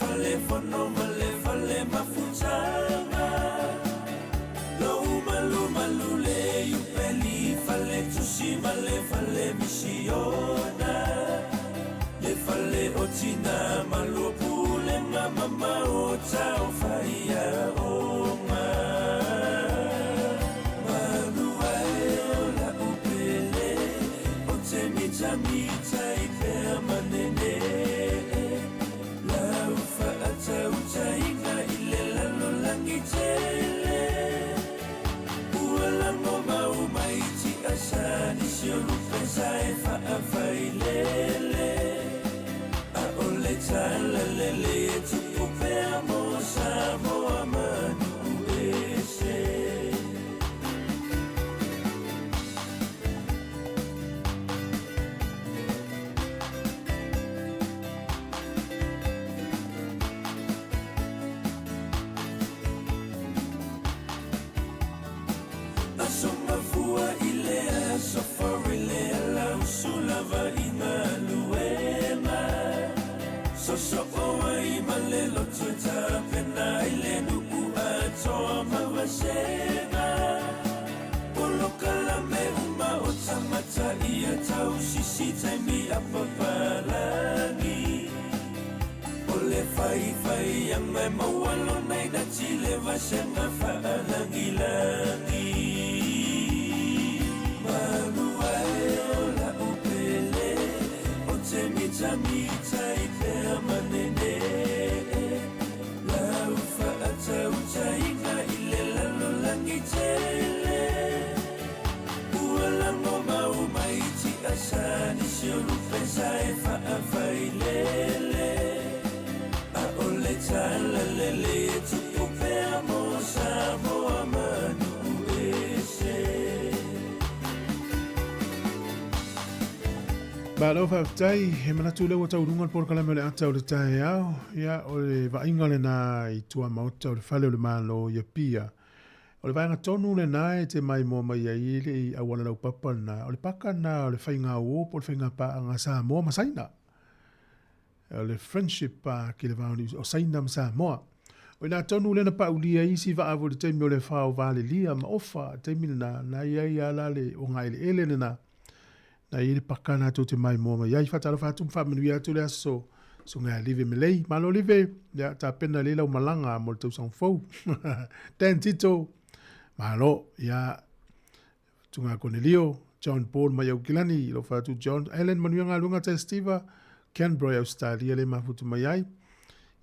fale fono ma le fale mafutaga. Lou malumalu le iupeli fale tusi ma le fale misiona. Le fale o tina ma lua pulega mamao taufaia oga. Malu ae o la'u pele o te mitamita i pea manene. Lau fa'atautaiga i le lalolagi tele. Ua lago mau mai ti'asa nisi o lupesa e fa'afailele. A o le talalelei e tupu pea mo Samoa ma nu'u ese. Aso mafua i le aso Farile ala usu lava i galuega. Soso'o ai ma le loto e tapena ai le nu'u atoa ma vasega. Polokalame uma o tagata ia tausisi taimi a papalagi. O le faifaiaga e maua lona inati le vasega fa'alagilagi. Malu ae o la'u pele o te mitamita i pea manene. Lau fa'atautaiga i le lalolagi tele. Ua lago mau mai ti'asa nisi o lupesa e fa'afailele. A o le talalelei e tupu pea mo Samoa ma nu'u ese. Malo faafetai, he manatu lea ua tauuluga le polokalame o le ata o le taeao, ia o le vaaiga lenā i tuamaota o le fale o le Malo i Apia. O le vaega tonu lenā e te maimoa mai ai le i auala laupapa lenā, o le paka lenā o le faigauō po o le faigapaaga a Samoa ma Saina. O le friendship park i le va o Saina ma Samoa. O i nā tonu lea na paulia ai isi vaa foi i le taimi o le fao valelia ma ofa, le taimi lenā, na i ai lava la le ogaeleele lenā. Na i ai le paka lena tou te maimoa mai ai. Faatalofa atu ma faamanuia atu le aso Susuga ia Live Melei. Malo Live, ia tapena lelei lau malaga mo le tausaga fou. Dan Tito, malo, ia Tunga Konelio, John Paul mai Aukilani, alofa atu John Allen, manuia galuega Tai Steva, Canberra i Australia le mafutu mai ai.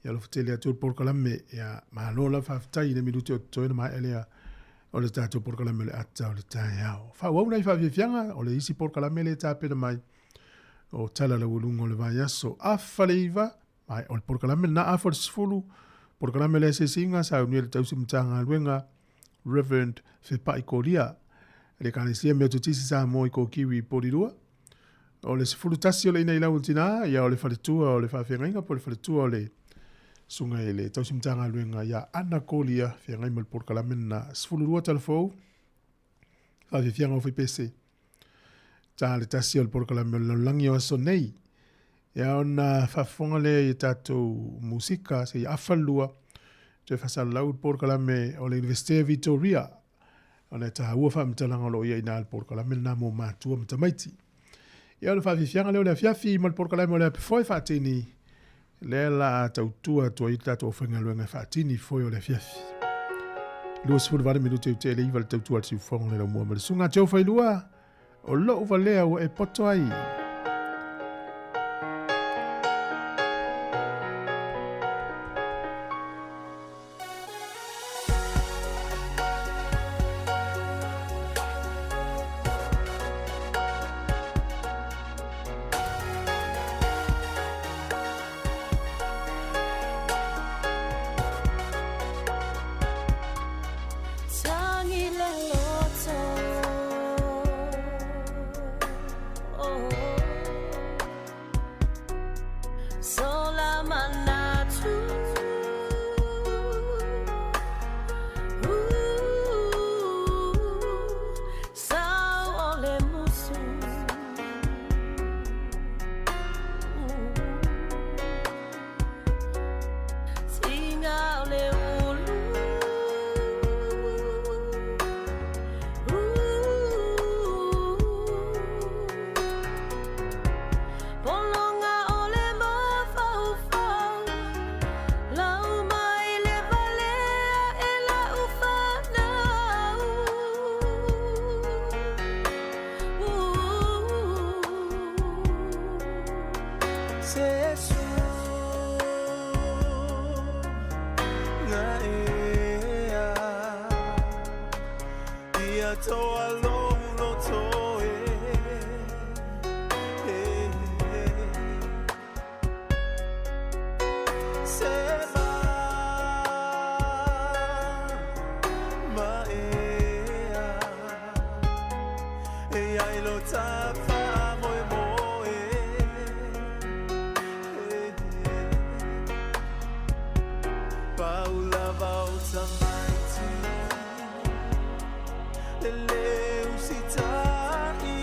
Ia alofa tele atu le polokalame, ia malo lava faafetai i le minute o totoe na maea lea o le tatou polokalame o le ata o le taeao. Faaauau nai faafiafiaga o le isi polokalame lea e tapena mai o Tala Laualuga o le Vaiaso afa le 9, mai o le polokalame lena afa le 10, polokalame le asiasiga saunia le tausi Matagaluega Reverend Fepai Kolia le Ekalesia Metotisi Samoa i Kokiwi i Porirua. O le 11 o le ina i lau o tina, ia o le faletua o le faafeagaiga po o le faletua o le susuga i le tausi Matagaluega ia Ana Kolia feagai ma le polokalame lena. 12 talafou, faafiafiaga o faipese. Ta le tasi o le polokalame o le lalolagi o aso nei. Ia ona faafofoga lea i tatou musika se i afa le lua, toe faasalalau le polokalame o le Universite o Victoria. Ona e taua faamatalaga o lo o i ai i ina le polokalame lena mo matua ma tamaiti. Ia o le faafiafiaga lea o le afiafi ma le polokalame o le apefoe faatini, lea la a tautua atu ai le tatou aufaigaluega e faatini foe o le afiafi. 28 minute i te le iva le tautua le siufogo le laumua ma le susuga a Joe Failua, o lou valea ua e poto ai. Tagi le loto. Oh. atoa lou loto e. Se ma ea e ai lo tafa moe moe. Paula vauta maiti le leu sitai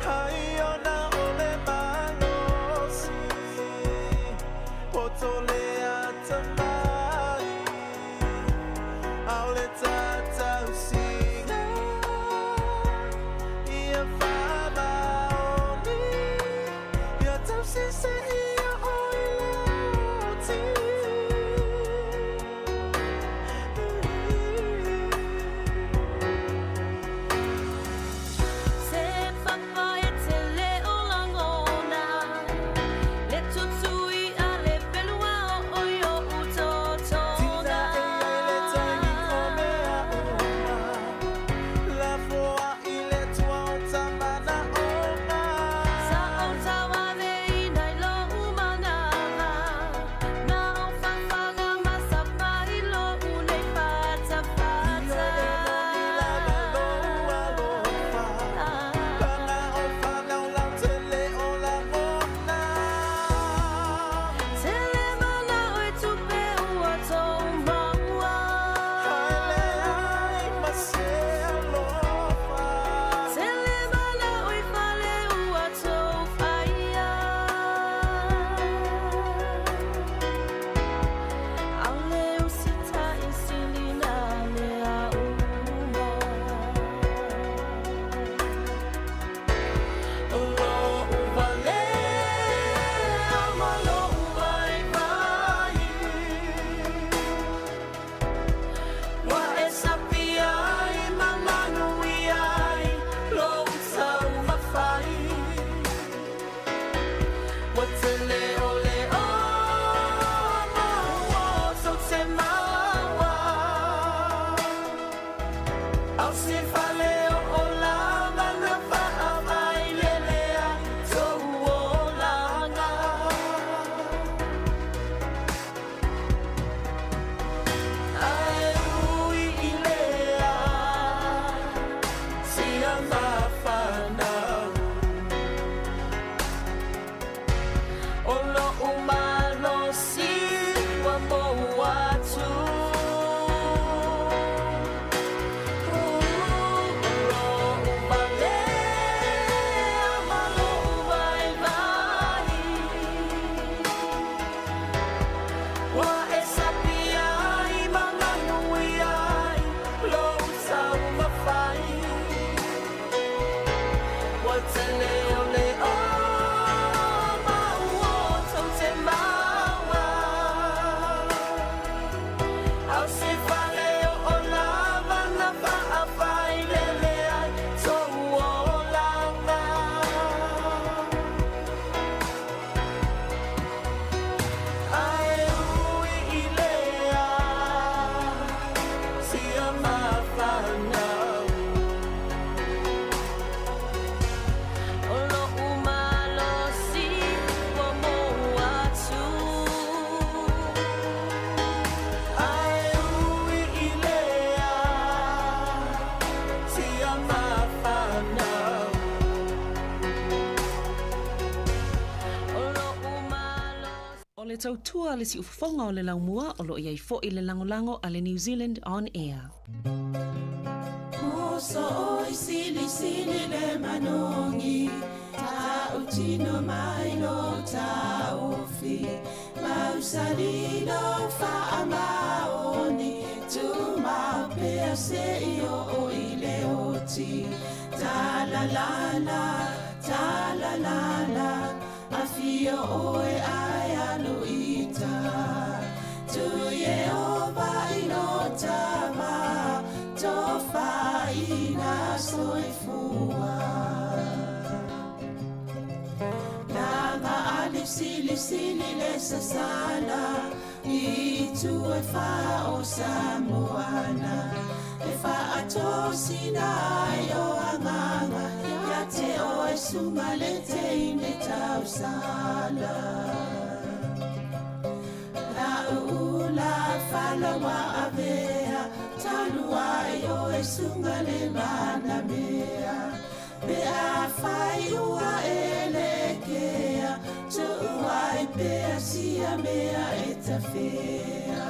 hai ona ole malosi potole atamai aole tatau singa ia famaoni ia tausise ia oi le oti. Se papa e te leo langona, le tutui a le pelua o oi o utotona. Tina e ai le taimi o mea uma, la foa i le tua o tamana ona. Sa o tawa le inai lo umanava, na o whawhanga masa mai lo unei fata fata. Io e moni lava lo alofa, panga o whanau lau te leo langona. Te le mana o e tupe ua tō maua. Haele ai ma se alofa. Te le mana o i fale ua tō whaia. Aole o sita i silina le a uma. O lo uvale ma lo uvai vai. Wa e sapia i mamanu i ai lo utau mawhai. Wa te leo leo ma ua tau te maua. Au se fale o o lava na whaawai lele ai tō olanga. Ae ui i lea, sia mawhanau. O lo umalosi wa mo atu. O lo umale ma lo uvai vai. Wa e sapia i manganu i ai lo utau mawhai. Wa te leo leo ma ua tau te maua. Au se fale o o lava na whaawhai lele ai tō olanga. Ae ui i lea, sia mawhanau. O lo umalosi wa mo atu. Ae ui i lea, sia mawhanau. O lo umalosi. O le tautua le siufofoga o le laumua o loo iai fo'i le lagolago a le New Zealand On Air. Muso oi sili sili le manongi, ta utino mai lo taufi, mausalilo fa amaoni, tu mapea se i o o i le oti, ta la la la, ta la la la, afio oe ai aluita, tu ye o vai lo tama, tofa ina soifua. Langa ali sili sili le sasala, i tu e fa o Samoana. E faatosina ai o agaga ia te oe suga le teine tausala. La ula falawa avea talu ai oe suga le manamea. Pe afai ua e lekea tuu ai pea sia mea e tafea.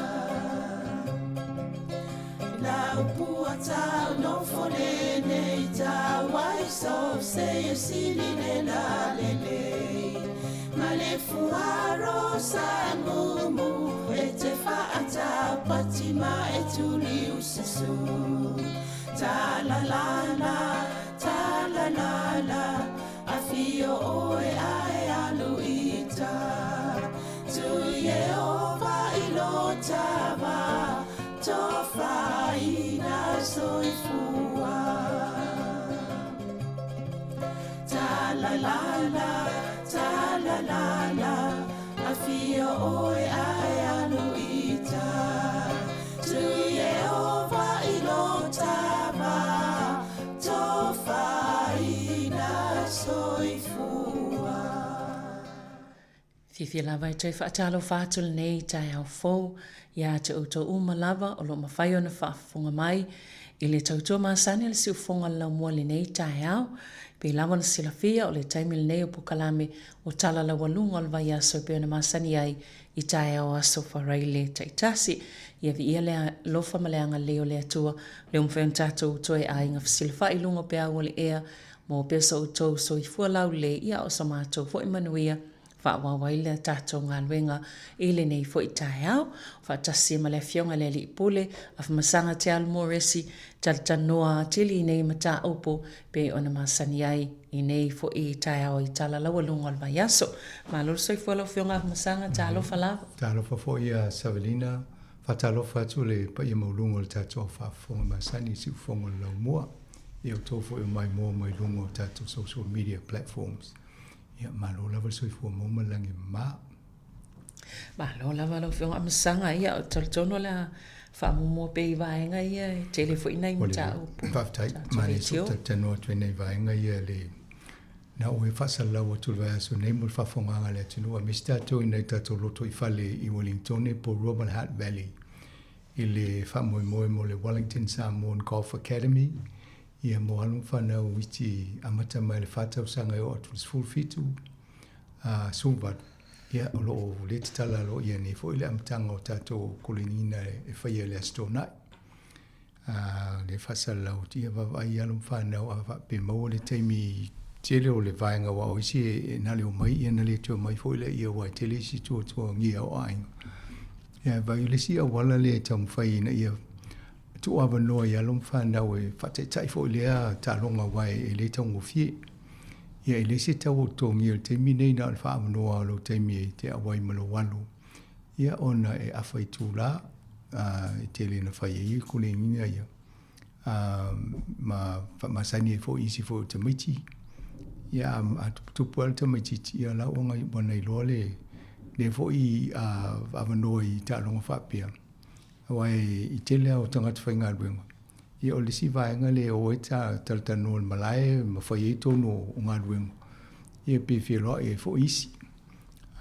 La upua tau nofo lenei tau ai so se e sili le la lelei. Ma le fuaro sa mumu e te whaatau pati ma e tuli usasu. Ta la la la, ta la la la, a fio oe ae alu ita. Tu Yehova i lo tava, tofaina soifua. Ta la la la, ta la la la, a fio oe ae alu ita. Tu Yehova i lo tava, tofaina soifua. Fiafia lava e toe faatalofa atu lenei taeao fou ia te outou uma lava o lo o mafai ona faafofoga mai i le tautua masani a le siufofoga o le laumua i lenei taeao. Pei lava ona silafia o le taimi lenei o polokalame o Tala Laualuga o le Vaiaso e pei ona masani ai i taeao Aso Faraile taitasi. Ia viia le alofa ma le agalelei o le Atua, lea ua mafai ona tatou toe aiga fesilafai i luga o peau o le ea, maua pea so outou soifua laulelei, ia a o so matou foi manuia faaauau ai le tatou galuega i lenei foi taeao. Faatasi ma le Afioga i le Alii Pule, Afamasaga Te Alu Moresi, talatalanoa atili i nei mataupu pei ona masani ai i nei foi taeao i tala laualuga o le vaiaso. Malo le soifua lau Afioga Afamasaga, talofa lava. Talofa foi ia Savelina, faatalofa atu le paia maualuga o le tatou au faafofoga masani i siufofoga o le laumua. Ia outou foi o maimoa mai luga o tatou social media platforms. Ia, malo lava le soifua maua ma le lagi mama. Malo lava lau Afioga Amasaga. Ia, ou te talitonu o le a faamuamua pea i vaega ia e tele foi nai mataupu. Faafetai. Manaia se ou talatalanoa atu ai nai vaega ia le na ou e faasalalau atu i le vaiaso nei mo le faafofogaaga a le atunuu aemaise tatou i nai tatou lotoifale i Wellingtone po o Robert Hart Valley i le faamoemoe mo le Wellington Samoan Golf Academy Ia mo alo ma fanau iti amata mai le fa tausaga e oo atu i le 17 a 18, ia o lo o le tatala aloaia nei foi le amataga o tatou koleniina e faia i le Aso Toonai. A le faasalalau atu, ia vaavaai i alo ma fanau a faapea maua le taimi tele o le vaega aua o isi e na le omai ia na le toe omai foi laia aua e tele isi tuatuagia o aiga. Ia vaai le isi auala lea e taumafai ina ia tuu avanoa i alo ma fanau e faataitai foi i lea taaloga aua e le taugofie. Ia e le se tau o totogia i le taimi nei na o le faaavanoa o lou taimi e te auai ma lou alo. Ia ona e afa itula e tele ina fai ai koleniga ia ma faamasani ai foi isi foi o tamaiti. Ia a tuputupu lava le tamaitiiti, ia la ua na iloa le lea foi avanoa i taaloga faapea. Aua i tele lava o tagata faigaluega, ia o le isi vaega lea e o ai talatalanoa i le malae ma fai ai tonu o galuega, ia pe feloai ai foi isi.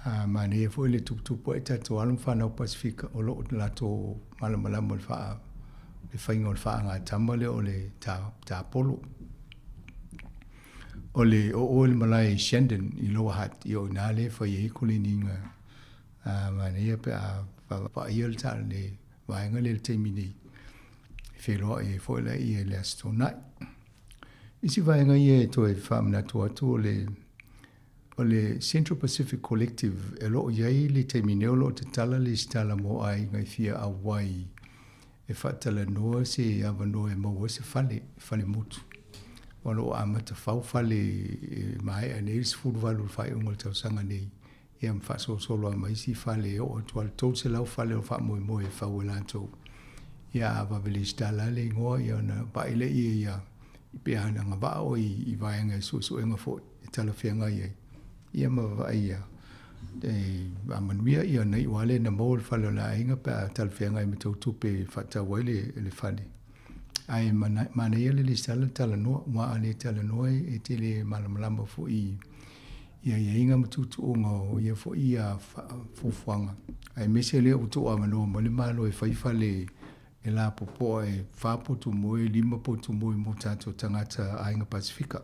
A manaia foi le tuputupu ae tatou alo ma fanau Pasefika o lo o latou malamalama i le faa le faiga o le faagatama lea o le tapolo. O le oo i le malae i Shandon i Lower Hutt, ia o i ina lea e fai ai koleniga. A manaia pe a vaaia le ta le vaega lea i le taimi nei, e feiloai ai foi laia i le Aso Toonai. Isi vaega ia e toe faamanatu atu o le o le Central Pacific Collective e lo o i ai le taimi nei o lo o tatala le lesitala mo aiga e fia auai e faatalanoa se avanoa e maua ai se fale, fale motu. O lo o amata fau fale e maea nei le 18 o le faaiuga o le tausaga nei. Ia ma faasolosolo ai ma isi fale e oo atu lava i le 300 fale o faamoemoe e fau e latou. Ia a vave lesitala le igoa ia ona vaai lea ia pe a agavaa oe i vaega e suesuega foi e talafeagai ai. Ia ma vaai ia e a manuia ia ona iu lava lea ina maua le fale o le aiga pe a talafeagai ma tou tupe e faatau ai le fale. Ae manaia le lesitala le talanoa, aua a le talanoa e tele malamalama foi i aiaiga ma tuutuuga o ia foi fuafuaga, aemaise lea ua tuuavanoa mai le Malo e fai fale e lapopoa e fa potu moe, lima potu moe mo tatou tagata Aiga Pasefika.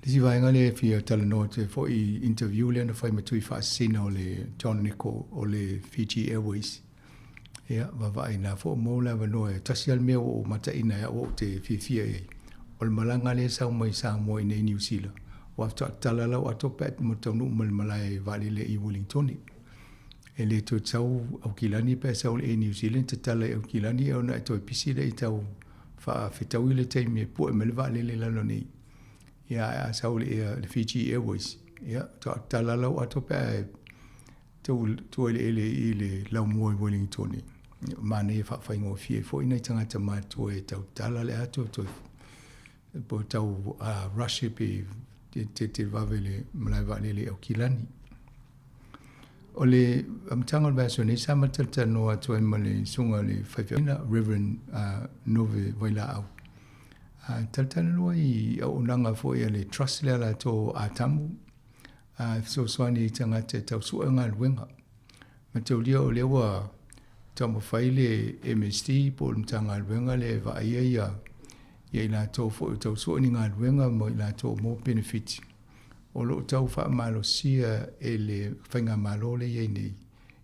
Le isi vaega lea e fia talanoa atu ai foi i interview lea na fai ma tui faasisina o le John Nichol o le Fiji Airways. Ia, vaavaai na foi mo le avanoa e tasi lava le mea ua ou mataina e au ou te fiafia i ai, o le malaga lea e sau mai Samoa i nei Niu Sila, ua faatoa tala lau ato pe a taunuu mai i le malae vaalele i Wellingtone. E le toe sau Aukilani pe a sau i le Air New Zealand, tatala i Aukilani ona e toe pisi lea i tau faafetaui le taimi e pue mai le vaalele i lalo nei. Ia, ae a sau i le Air, le Fiji Airways, ia, faatoa tala lau ato pe a e tua eleele i le laumua i Wellingtone. Manaia faafaigofie ai foi nai tagata matutua e tau tala le ato toe po tau rush pe te vave le malae vaalele i Aukilani. O le amataga o le vaiaso nei sa matalatalanoa atu ai ma le susuga i le faifeau Reverend Nove Vailaau. Talatalanoa i auaunaga foi a le trust lea latou o Atamu e fesoasoani i tagata e tau sue galuega. Mataulia o lea ua taumafai le MSD po o le Matagaluega lea e vaaia ia i latou foi o tau sue ni galuega ma i latou o maua penefiti, o lo o tau faamalosia e le faigamalo lea e i ai nei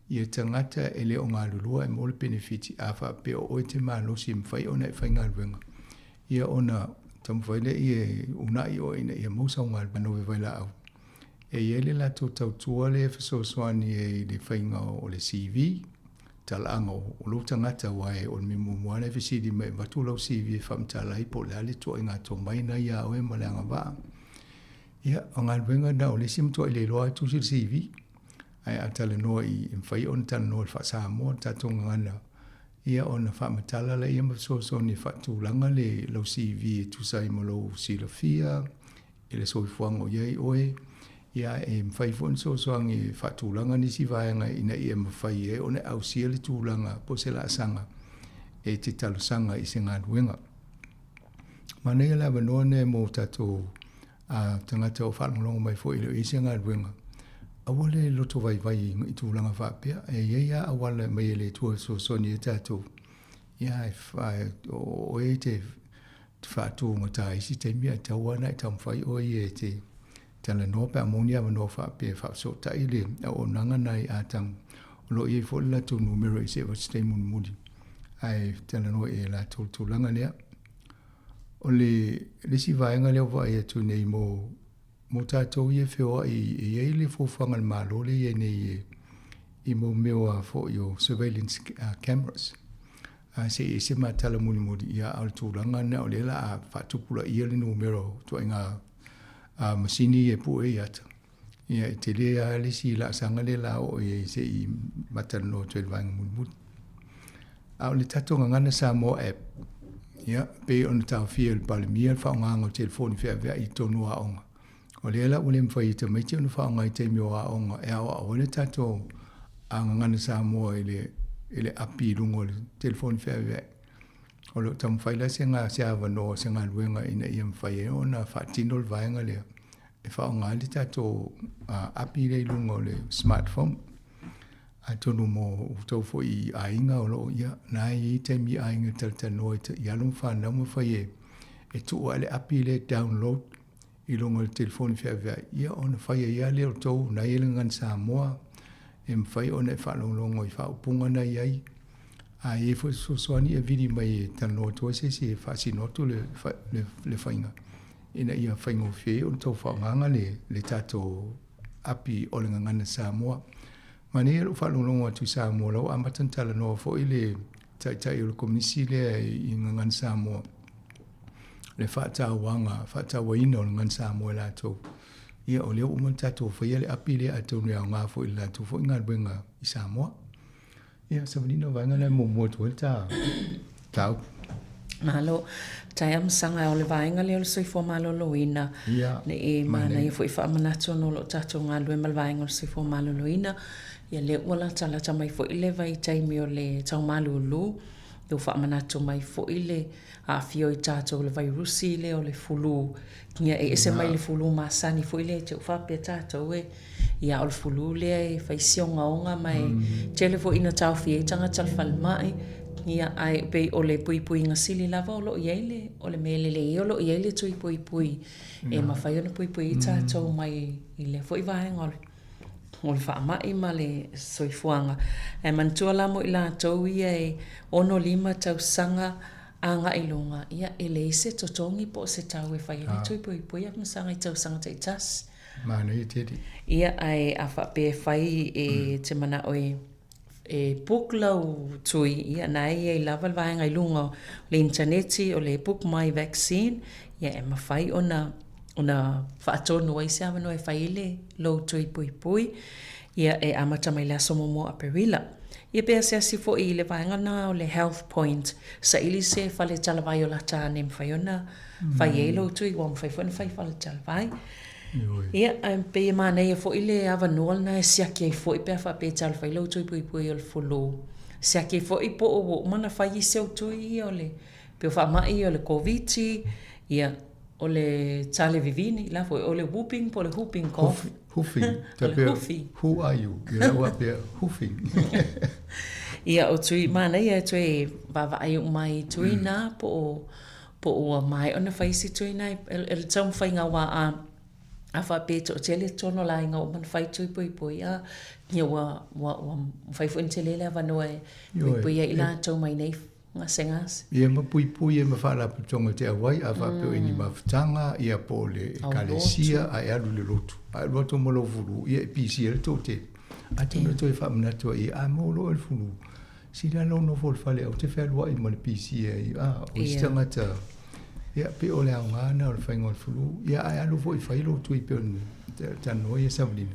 ia tagata e le o galulua e maua le penefiti a faapea o oe e te malosi e mafai ona e faigaluega, ia ona taumafai lea e uunai oe ina ia maua sau galuega nove vailaau. E i ai le latou tautua lea e fesoasoani ai i le faiga o le CV, talaaga o lou tagata aua o le mea muamua lava lea e fesili mai e avatu lau CV e faamatala ai po o le a le ituaiga tomai lena ia oe ma le agavaa. Ia, o galuega na o le isi matuai le iloa lava tusi le CV. Ae a talanoa i, e mafai ona talanoa i le faa-Samoa le tatou gagana, ia ona faamatala lea ma fesoasoani e faatulaga le lau CV e tusa ai ma lou silafia i le soifuaga o i ai oe, ia e mafai foi ona fesoasoani e faatulaga nisi vaega ina ia mafai ai ona e ausia le tulaga po o se laasaga e te talosaga i se galuega. Manaia le avanoa lenei mo tatou tagata o faalogologo mai foi e le o i ai se galuega, aua le loto vaivai i tulaga faapea. E i ai lava auala e aumai e le Atua e fesoasoani ai tatou. Ia, o oe e te faatugata i isi taimi ae tatau lava ona e taumafai oe ia e te talanoa pe a maua ni avanoa faapea e faafesootai le auaunaga na i Atamu. O lo o i ai foi le latou numera i se i se taimi mulimuli ae talanoa i ai latou le tulaga lea. O le isi vaega lea ua vaai atu nei mo mo tatou ia e feoai e i ai le fuafuaga a le Malo lea e i ai nei e i mo mea a foi o surveillance cameras. A se i ese ma tala mulimuli, ia a o le tulaga lena o lea la a faatupulaia le numera o ituaiga masini e pue i ata. Ia e tele lava le isi laasaga lea la oo i ai se i matalanoa atu ai i le vaega mulimuli. A o le tatou gagana Samoa app, ia, pei ona taofia e le Palemia le faaaogaina o telefoni feaveai i totonu o aoga. O lea la ua le mafai e tamaiti ona faaaoga i taimi o aoga e aoao ai le tatou gagana Samoa i le i le api i luga o le telefoni feaveai. O lo o taumafai la se se avanoa, se galuega ina ia mafai ai ona faatino le vaega lea e faaaoga ai le tatou api lea i luga o le smartphone. Atonu mo outou foi i aiga o lo o ia, na e i ai taimi i aiga e talatalanoa i alo ma fanau ma fai e tuu ae le api lea e download i luga o le telefoni feaveai, ia ona fai ai lava lea o outou, na e i ai le Gagana Samoa, e mafai ona e faalogologo i faaupuga na i ai. A i ai foi se fesoasoani e vili mai e talanoa atu ai se isi e faasino atu le, le, le faiga ina ia faigofie ai ona outou faaaogaina le, le tatou api o le Gagana Samoa. Manaia lou faalogologo atu i Samoa, la ua amata ona talanoa foi le Taitai o le Komisi lea i Gagana Samoa, le faatauaga, faatauaina o le Gagana Samoa e latou. Ia, o lea ua uma ona tatou faia le api lea, atonu e aoga foi i le latou foi galuega i Samoa. Ia, savalina o vaega lea e muamua atu ai le ta mataupu. Malo. Taea masaga o le vaega lea o le soifua maloloina. Ia. Ne i manaia foi faamanatu ona o lo o tatou galulue ma le vaega o le soifua maloloina. Ia lea ua latalata mai foi le vaitaimi o le tau malulu. Ua faamanatu mai foi le aafia o i tatou i le vairusi lea o le fulu, ia e ese mai le fulu masani foi lea e te faapea tatou e, ia o le fulu lea e fai si ogaoga ma e tele foi ina taofia ai tagata i le falemai, ia ae pei o le puipuiga sili lava o lo o i ai le, o le mea lelei ai o lo o i ai le tui puipui e mafai ona puipui ai tatou mai i lea foi vaega o le o le faamai ma le soifuaga. Ae manatua la mo i latou ia e 65 tausaga agai i luga, ia e leai se totogi po o se tau e fai ai le tui puipui a masaga i tausaga taitasi. Manaia tele. Ia, ae a faapea e fai e te manao e e book lau tui, ia na e i ai lava le vaega i luga o le initaneti o le book my vaccine, ia e mafai ona ona faatonu ai se avanoa e fai ai le lou tui puipui, ia e amata mai le aso muamua o Aperila. Ia pe asiasi foi i le vaega lena o le Health Point, saili se fale talavai o lata ane e mafai ona fai ai lou tui, ua mafai foi ona fai i fale talavai. Ia, ae pei e manaia foi le avanoa lena e siaki ai foi pe a faapea e talofa ai lou tui puipui o le fulu. Siaki ai foi po o ua uma ona fai isi ou tui ia o le pei o faamai ia o le Koviti, ia, o le tale vivini la foi, o le whooping po o le whooping cough. Whooping. O le whooping. Who are you? Ia lau faapea, whooping. Ia, o tui manaia e toe vaavaai uma ai i tui na po o Po o ua maea ona fai isi tui na e le taumafaiga aua a a faapea e toatele totonu o le aiga ua uma ona fai tui puipui a, ia ua ua ua mafai foi ona tele le avanoa e puipui ai i latou mai nei gasegase. Ia ma puipui ai ma faalapotopotoga te auai a faapea o i ni mafutaga ia po o le ekalesia ae alu i le lotu. A e alu atu ma lou fulu ia e pisi ai le toatele. Atonu e toe faamanatu ai a maua loa le fulu Sili lava lou nofo i le fale aua te fealuai ma le pisi ai, a, o isi tagata, ia, pei o le aoga lena o le faiga o le flu. Ia, ae alu foi e fai lou tui pei ona talanoa ia Savalina,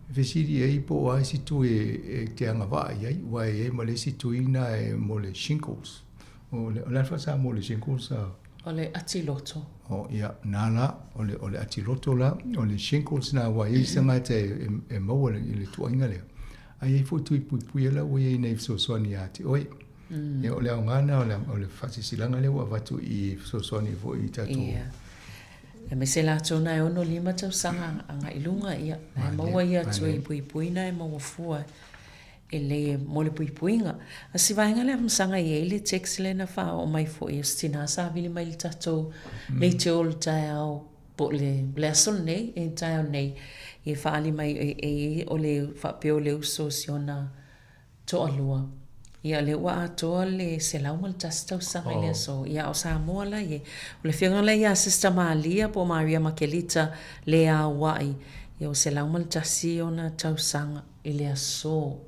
e fesili ai po o a isi tui e te agavaa i ai, aua e i ai ma le isi tui lena e mo le shingles. O le, o le a le faa-Samoa o le shingles? O le atiloto. O, ia, na la, o le, o le atiloto la, o le shingles lena, aua e i ai isi tagata e, e maua i le tuuaiga lea. A i ai foi tui puipui la ua i ai nei fesoasoani ia te oe. Ia, o le aoga lena o le, o le faasilasilaga lea ua avatu i fesoasoani foi i tatou. Ia. Aemaise latou na e 65 tausaga agai i luga, ia, na e maua ia tui puipui na e maua fua e le mo le puipuiga. A si vaega lea masaga e i ai le text lea na faaoo mai foi o si tina sa vili mai i le tatou leitio o le taeao po o le, le aso lenei, e taeao nei, e faaali mai e, e, o le faapea o le uso o si ona toalua. Ia, lea ua atoa le 101 tausaga i le aso. Ia, a o Samoa la e. O le afioga la ia Sister Malia po o Maria Makelita Leauai, ia ua 101 ona tausaga i le aso.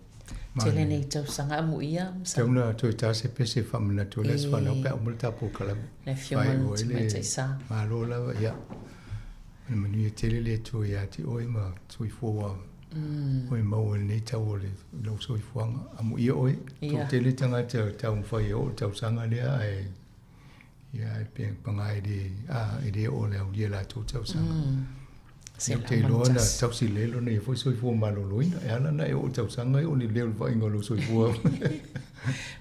Tele nei tausaga amuia. Tau na toe ta se pese faamanatu o le aso fanau pe a uma le ta polokalame. Le afioga i le Tamaitai Sa. Malo lava, ia. O le manuia tele le Atua ia te oe ma soifua ua oe maua i lenei tau o le lou soifuaga. Amuia oe, toatele tagata e taumafai e oo i le tausaga lea ae Ia, e pe paga e le, a, e le oo i le aulia latou tausaga. Ia, ou te iloa na tausi lelei lona ia foi soifua maloloina. E ala ona e oo i tausaga ia o le leo o le vaaiga o lou soifua.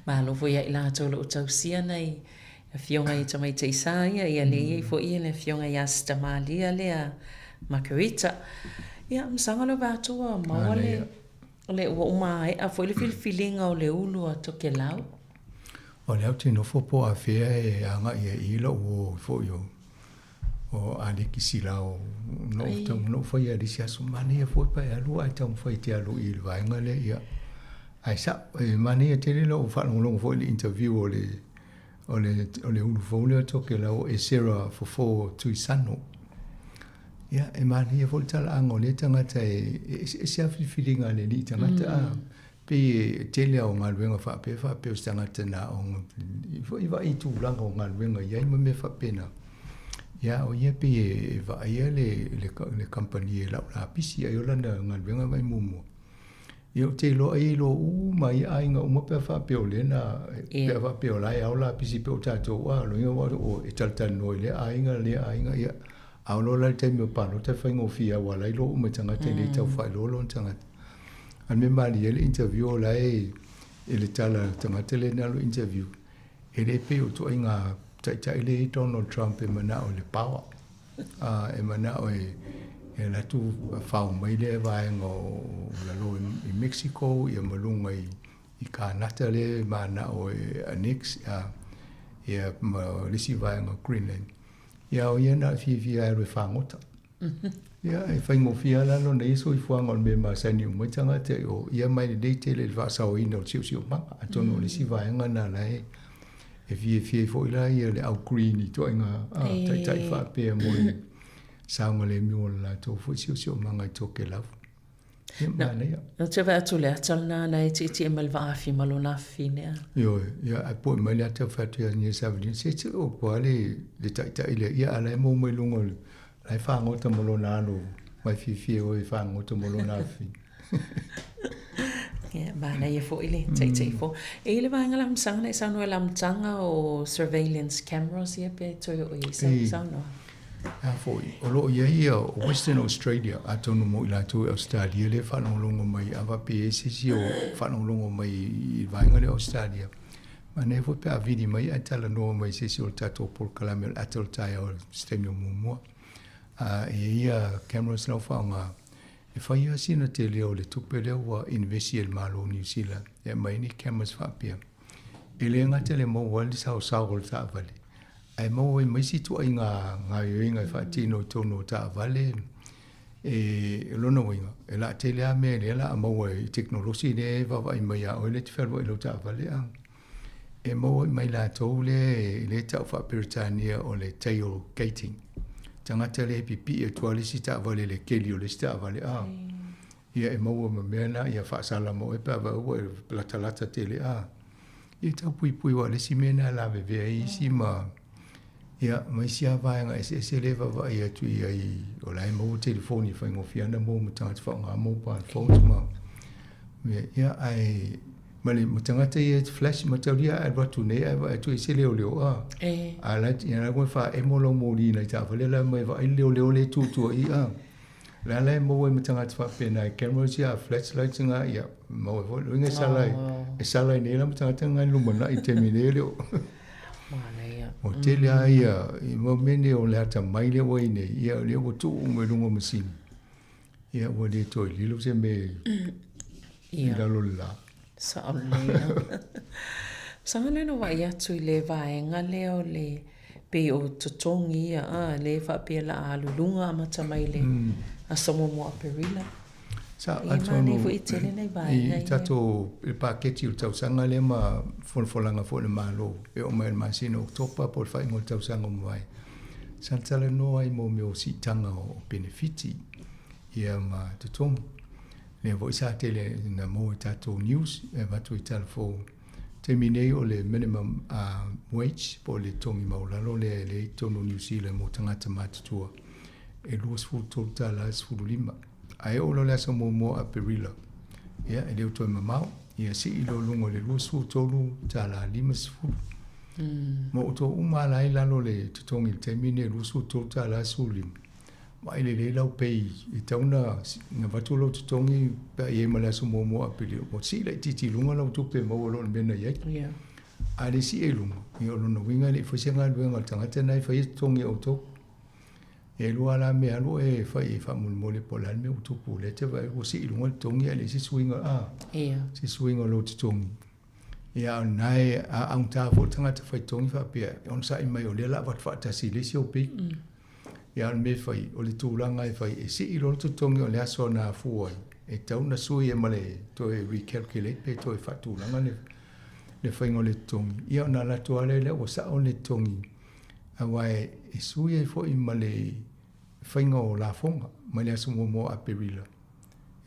Malo foi ia i latou o lo o tausia nai afioga i tamaitai sa ia, ia lea e i ai foi le afioga ia Sita Malia lea Margarita. Ia, masaga lou vae atu ua maua le, le, ua umaea foi le filifiliga o le ulu a Tokelau. O lea ou te nofo po o afea e agai ai i lou uo foi o o Aleki Silao na ou tau na ou faia i le isi aso manaia foi pa e alu ae taumafai e te alu i le vaega lea ia ae sa'o e manaia tele lou faalogologo foi i le interview o le o le o le ulu fou lea o Tokelau o Esera Fofo Tuisano ia e manaia foi le talaaga o lea tagata e eseese lava filifiliga a le alii tagata a Pei e tele lava o galuega faapea faapea o se tagata na aoga foi vaai i tulaga o galuega i ai ma mea faapena. Ia o ia pei e vaaia le le kamupani e lau lapisi ai o lana galuega mai muamua. Ia ou te iloa ai e iloa uma ai aiga uma pe a faapea o lea na pe a faapea o la e ao lapisi pei o tatou a loiga ua o e talatalanoa i lea aiga lea aiga ia a oo loa la i le taimi o palota e faigofie aua o la e iloa uma e tagata e le tau faailoa lona tagata. A le mea malie ai le interview o la e i le tala a le tagata lea na alu interview. E le pei o ituaiga taitai lea e i ai Donald Trump e manao i le power, e manao e alu atu fao mai lea vaega o lalo i Mexico ia ma luga i Kanata lea e manao e annex ia ma le isi vaega o Greenland. Ia o ia na o le fiafia e alu e fagota. Ia, e faigofie lava la lona ia soifuaga o le mea e masani uma ai tagata i o, ia ma e lelei tele i le faasaoina o le siosiomaga. Atonu o le isi vaega lena la e e fiafia ai foi la ia le au green i ituaiga taitai faapea mo le saogalemu o le latou foi siosiomaga i Tokelau. Ia, manaia. Na te vaai atu le ata lena na e tietie mai le vaafi ma lona afafine a. Ioe, ia ae poe mai le ata fai atu ia nia Savalina, se te o kua le, le taitai lea, ia a la e maua mai luga o le, la e fagota ma lona alo, mai fiafia oe e fagota ma lona afafine. Ia, manaia foi le taitai fou. E i le vaega la amataga na e saunoa i le amataga o surveillance cameras ia pe toe oo i ai sau saunoaga. A foi, o lo o i ai ia o Western Australia, atonu mo i latou i Ausetalia lea e faalogologo mai, a faapea e i ai se isi o faalogologo mai i le vaega lea o Ausetalia, manaia foi pe a vili mai ae talanoa mai i se isi o le tatou polokalame o le ata o le taeao i se taimi o muamua. A e i ai ia cameras la ua faaaoga, e fai lava sina tele o le tupe lea ua invest e le Malo o Niu Sila e aumai ai ni cameras faapea. E le gata i le maua ai le saosao o le taavale, ae maua ai ma isi ituaiga gaoioiga e faatino i totonu o taavale. E, o lona uiga, e laatele lava mea lea o le a maua i tekonolosi lea e vaavaai mai ia oe lea e te fealuai i lau taavale. A e maua mai latou lea e tau faa-Peretania o le tailgating. Tagata lea e pipii atu lava le isi taavale i le keli o le isi taavale. A ia e maua ma mea na ia faasala ma oe pe a vaai ua e latalata tele. A ia tau puipui aua o le isi mea lena e lavevea ai isi ma ia ma isi lava vaega eseese lea e vaavaai atu i ai o la e maua telefoni e faigofie lava ona maua ma tagata faaaoga mobile phones ma mea ia ae ma le ma tagata ia e flash mataulia a e alu atu nei ae vaai atu e ese leoleo a a la ia la ua faaemo lau moli nai taavale la mai vaai le leoleo lea e tutua'i a La la e maua ai ma tagata faapena i cameras ia a flashlights nga ia maua ai foi. Uiga e sala ai, e sala ai nei la ma tagata nga i le lumanai i le taimi nei e le o. Manaia. Ua tele lava ia i mau mea nei o le atamai lea ua i ai nei, ia o lea ua tuu uma i luga o masini. Ia ua le toe lilo se mea i lalo o le la. Sao lelei lava. Masalo lea na vaai atu i le vaega lea o le pei o totogi ia a, lea faapea la a alu i luga amata mai le aso muamua o Aperila. Sa Ia manaia foi e tele nai vaega ia. I tatou i le paketi o le tausaga lea ma folafolaga foi a le Malo e oo mai i le masina o Oketopa po o le faaiuga o le tausaga ua mavae, sa talanoa ai mo mea o siitaga o penefiti ia ma totogi. Lea foi sa tele na maua i tatou news e avatu i tala fou. Taimi nei o le minimum wage po o le togi maualalo lea e lea i totonu o Niu Sila mo tagata matutua e $23.15. Ae oo loa le aso muamua o Aperila, ia e le o toe mamao, ia sii loa i luga o le $23.50. Ma outou uma lava la e i lalo o le totogi i le taimi lenei e $23.15. Vaai lelei lau pay e tatau ona avatu lou totogi pe a i ai ma le aso muamua o Aperila, ua sii laitiiti i luga lau tupe e maua loa i le mea na i ai. Yeah. A le sii i luga, ia o lona uiga e le i fai se galuega a le tagata lena e faia totogi e outou. E lua la mea alu e fai e faamolemole po o le a le mea ua tupu, lea e te vaai ua sii i luga le totogi ae leai se suiga, a, yeah. se suiga o lou totogi. Ia a o lena e augata foi le tagata fai totogi faapea, e onosai mai o lea o le a avatu faatasi i le isi au pay. Ia a o le mea e fai, o le tulaga e fai, e sii loa le totogi o le aso na afua ai, e tatau ona sui ai ma le toe recalculate pe toe faatulaga le le faiga o le totogi. Ia ona alu atu lava lea ua sao le totogi, aua e sui ai foi ma le faiga o lafoga mai le aso muamua o Aperila.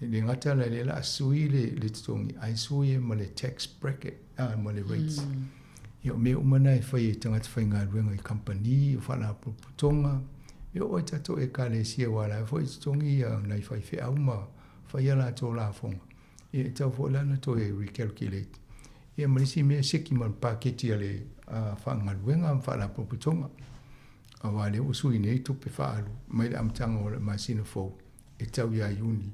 E le gata la lea o le a sui le, le totogi, ae sui ai ma le tax bracket, a, ma le rates. Ia o mea uma na e fai e tagata faigaluega i kamupani, o faalapotopotoga, e oo i tatou Ekalesia aua o la e foi e totogi ia nai faifeau ma fai a latou lafoga. Ia e tatau foi la ona toe recalculate. Ia ma le isi mea, seki ma le paketi a le faagaluega ma faalapotopotoga, aua o lea ua sui nei tupe faaalu mai le amataga o le masina fou e tau ia Iuni.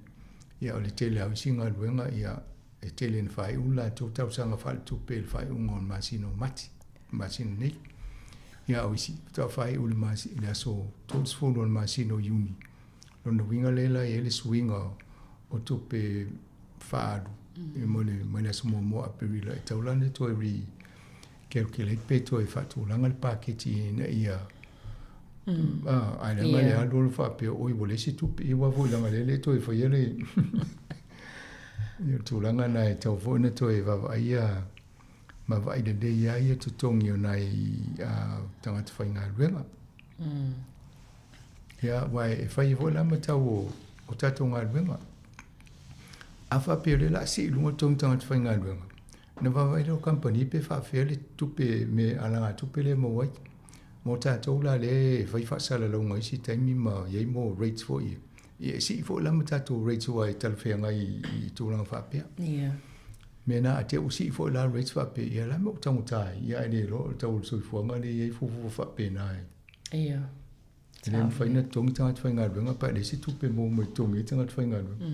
Ia o le tele lava o isi galuega, ia e tele ina faaiu le latou tausaga faaletupe i le faaiuga o le masina o Mati. masina nei. Ia o isi, faatoa faaiu i le masi, i le aso 30 o le masina o Iuni. Lona uiga lea la e i ai le suiga o tupe faaalu mo le mai le aso muamua o Aperila e tatau la ona toe re-calculate pe toe faatulaga le paketi ina ia ae leaga le alu alu faapea oi ua leai se tupe ia aua foi leaga o lea e le toe faia le ia tulaga na e tatau foi ona toe vaavaai ia ma vaai lelei lava ia totogi o nai tagata faigaluega. Ia, aua e fai ai foi la ma tau o tatou galuega. A faapea o lea o le a sii i luga totogi o tagata faigaluega, ona vaavaai lea o kamupani pe faapefea le tupe me alagatupe lea e maua ai. Mo tatou la lea e fai faasalalauga i isi taimi ma i ai mo rates foi ia, ia e sii foi la ma tatou rates aua e talafeagai i tulaga faapea. Ia. Mea na a te ua sii foi la rates faapea, ia la me ua taugata ai, ia ae le iloa o le tau o le soifuaga lea e i ai fuafua faapena e. Ia. E le mafai ona totogi tagata faigaluega pe a leai se tupe maua mai totogi ai tagata faigaluega.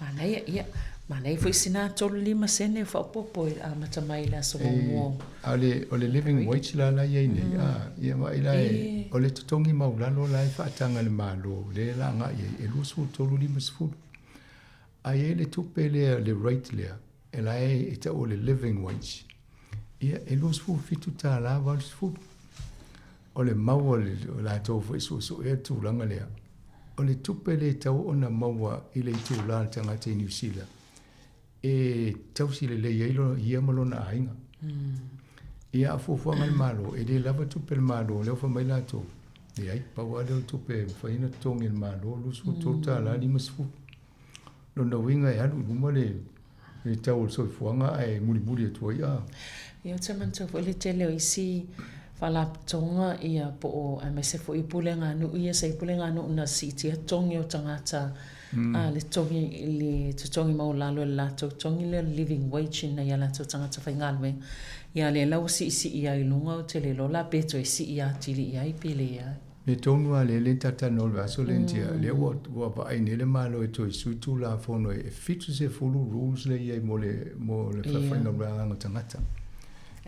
Manaia, ia, manaia foi sina 35 sene o faaopoopo i le amata mai i le aso muamua. A o le living wage la la e i ai nei, a, ia vaai la e, o le totogi maualalo la e faataga e le Malo, lea e laga i ai, e $23.50. Ae i ai le tupe lea, le rate lea, e la e tau o le living wage, ia e $27.80. O le mau a le latou foi suesuea le tulaga lea, o le tupe lea e tatau ona maua i le itula o le tagata i Niu Sila e tausi lelei ai ia ma lona aiga. Ia a o fuafuaga a le Malo, e le lava tupe a le Malo, lea ua fai mai latou, leai, pau lava lea o le tupe e mafai ona totogi e le Malo, $23.50. Lona uiga e alu i luma le tau o le soifuaga ae mulimuli atu ai a. Ia ou te manatua foi le tele o isi faalapotopotoga ia po o aemaise foi o pulega a nuu ia sa i ai pulega a nuu na siitia totogi o tagata a le totogi le totogi maualalo e le latou totogi lea o le living wage ina ia latou tagata faigaluega. Ia lea la ua siisii ai i luga ou te le iloa la pe toe sii atili i ai pe leai. Mea tonu lava lea lea na talatalanoa i le vaiaso lea Tia, lea ua ua vaai nei le Malo e toe sui Tulafono e 70 rules lea e i ai mo le mo le faafaigaluegaga o tagata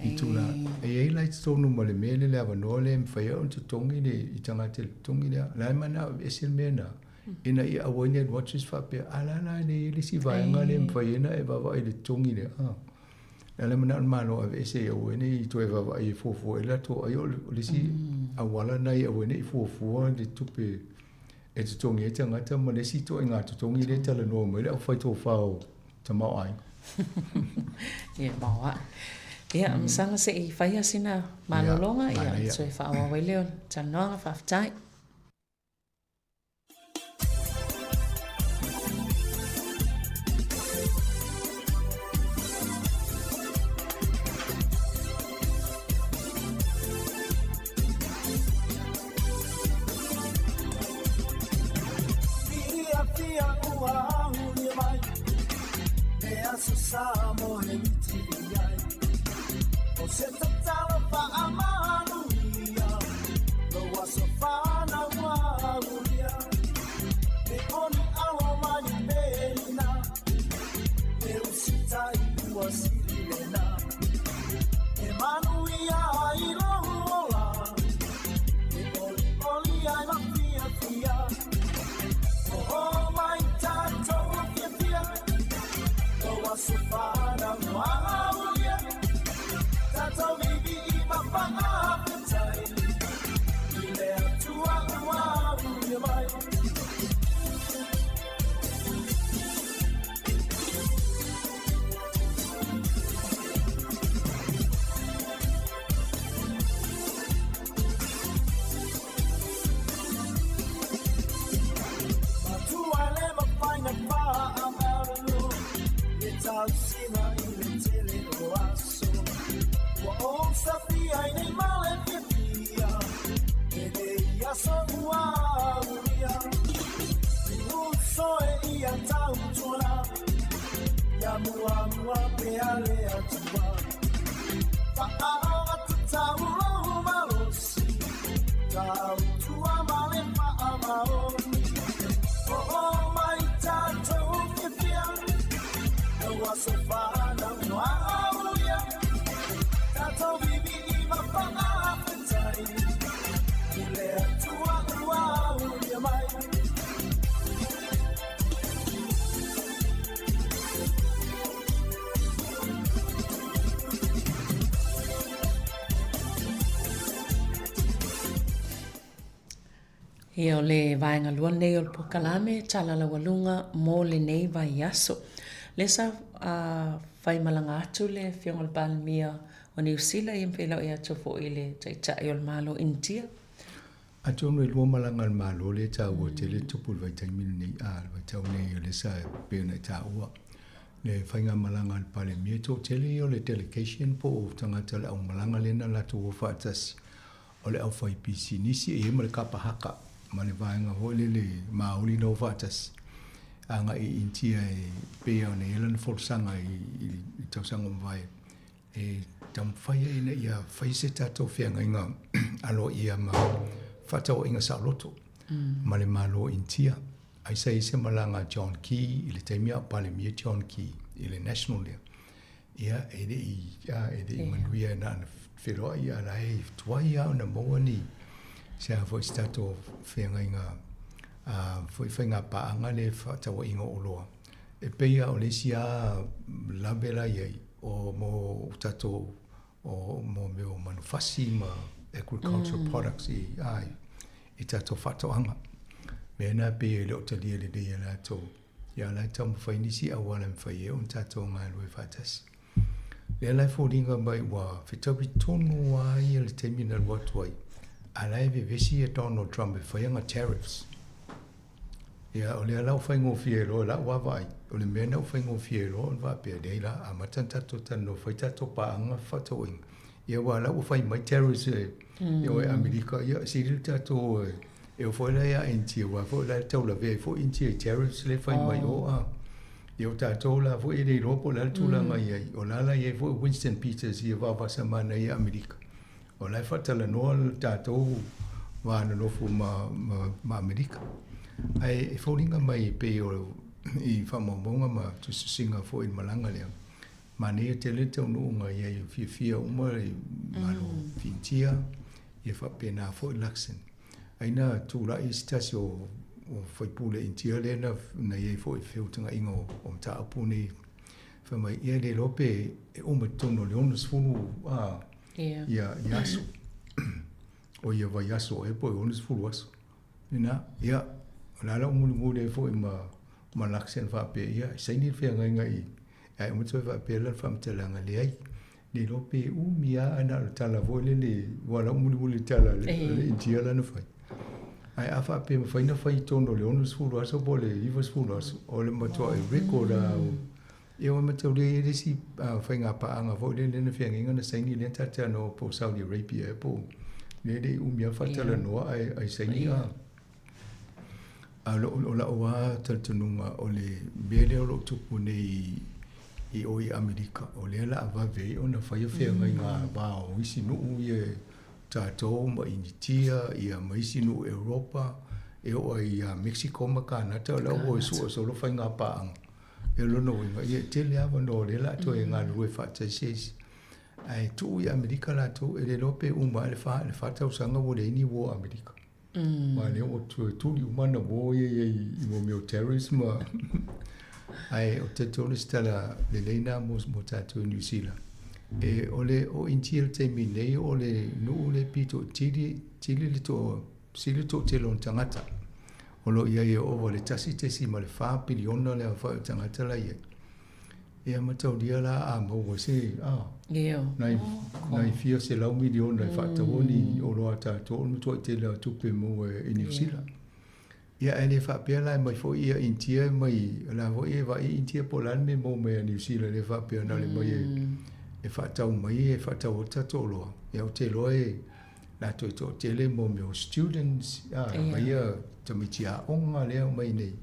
i tula e i ai la i totonu ma le mea lea le avanoa lea e mafai ai ona totogi le i tagata i le totogi lea. O la e manao e aveese le mea lena ina ia aua ai ne i alu atu se isi faapea, a la la e le i ai le isi vaega lea e mafai ai ona e vaavaai i le totogi lea. A le manao le Malo e aveese ia aua ne i toe vaavaai e fuafua ai latou ai o le isi auala na ia aua ne i fuafua le tupe e totogi ai tagata ma le isi ituaiga totogi lea e talanoa mai le aufaitofa o tamaoaiga. Ia maoae. Ia, masalo se i fai lava sina malologa, ia, toe faaauau ai lea o le talanoaga. Faafetai. Ia, o le vaega lua lenei o le polokalame Tala Laualuga mo lenei vaiaso. Lea sa faimalaga atu le Afioga i le Palemia o Niu Sila ia ma feiloai atu foi i le Taitai o le Malo o Initia. Atonu e lua malaga a le Malo lea e taua tele le tupu i le vaitaimi lenei, a le vaitau nei o lea sa pei ona e taua le faigamalaga a le Palemia, e toatele ia o le delegation po o tagata o le aumalaga lea na latou o faatasi o le aufaipisinisi e i ai ma le kapa haka ma le vaega foi lele maoli na o faatasi agai i Initia e pei ona i ai lana folasaga i le tausaga ua mavae e taumafai ai ina ia fai se tatou feagaiga aloaia ma faatauaiga saoloto ma le Malo o Initia. Ai sa i ai se malaga a John Key i le taimi a o Palemia John Key i le National lea. Ia, e le i, e le i manuia na ona feloai a la e tuai lava ona maua ni, se a foi se tatou feagaiga foi faiga paaga lea fefaatauaiga o oloa. E pei lava o le isi lava lave la i ai, o mo tatou o mo mea o manufasi ma agricultural products i, a, i tatou faatoaga. Mea na pei e le o talia lelei e latou. Ia la e taumafai nisi auala e mafai ai ona tatou galulue faatasi. Lea la e foliga mai ua fetaui tonu lava ia le taimi na alu atu ai, a la e vevesi ia Donald Trump e fai ana tariffs. Ia, o lea la ua faigofie ai loa i lau vaavaai, o le mea lena ua faigofie ai loa ona faapea, leai la, amata ona tatou talanoa, fai tatou paaga fefaatauaiga. Ia aua o la ua fai mai tariffs e e Amerika, ia sili le tatou e oo foi la ia Initia, aua foi o la e taulavea ai foi Initia i tariffs lea e fai mai o a. Ia o tatou la foi e le iloa po o le a le tulaga i ai, o la la e i ai foi Winston Peters ia vaovasamana i Amerika. O la e faatalanoa le tatou va nonofo ma, ma, ma Amerika. Ae e foliga mai e pei o i faamaumauga ma tusitusiga foi i le malaga lea, manaia tele le taunuuga i ai o fiafia uma le Malo Finitia, ia faapena foi Luxon. Ai na tulai se tasi o, o faipule Initia lea na, na i ai foi i feutagaiga o, o mataupu nei. Fai mai, ia le iloa pe e uma i totonu o le 60 a, ia, ia aso. O ia vaiaso ea po o le 60 aso. Lena, ia, o le a lau mulimuli ai foi ma, ma Luxon faapea, ia, saini le feagaiga i, ae uma toe faapea la le faamatalaga, leai, le iloa pe umi lava ae na o le tala foi lele, aua o lau mulimuli i le tala a le Initia lana fai. Ae a faapea e mafai ona fai i totonu o le 60 aso po o le 90 aso, o le matuai record lava Ia ua mataulia ai le isi faiga paaga foi lele na feagaiga na saini lea ta te talanoa po o Saudi Arabia ea po o lea le i umi lava faatalanoa ae ae saini a a o la'u lava talitonuga o le mea lea o lo o tupu nei i o i Amerika o lea o le a vave ai ona faia feagaiga va o isi nuu ia tatou ma Initia ia ma isi nuu Europa e oo ai ia Mexico ma Kanata o la ua sue solo faiga paaga. O lona uiga, ia e tele avanoa o lea o le a toe galulue faatasi ai isi. Ae tuu i Amerika latou, e le iloa pe uma ae le fa, le fa tausaga ua leai ni war Amerika. Aua o lea ua toe tuli uma ana war ia i ai i mo mea o terrorists ma ae ou te talitonu o se tala lelei lena mo, mo tatou i Niu Sila. E, o le, o Initia i le taimi nei, o le nuu lea pito tili, tili le toa, sili le toatele o ona tagata. O lo o i ai e ova i le 1.4 piliona le aofai o tagata la e i ai. Ia mataulia la a maua se, a, nai, nai fia selau miliona e faataua ni oloa a tatou, o le matuai tele lava o tupe e maua e Niu Sila. Ia ae le faapea la e aumai foi ia Initia e aumai, o la foi e vaai Initia po o le a le mea e maua mai ia Niu Sila lea faapea na o le aumai e faatau mai e faatau ai tatou oloa. Ia ou te iloa e latou e toatele mo mea o students, a, mai ia tamaiti aoga lea aumai nei.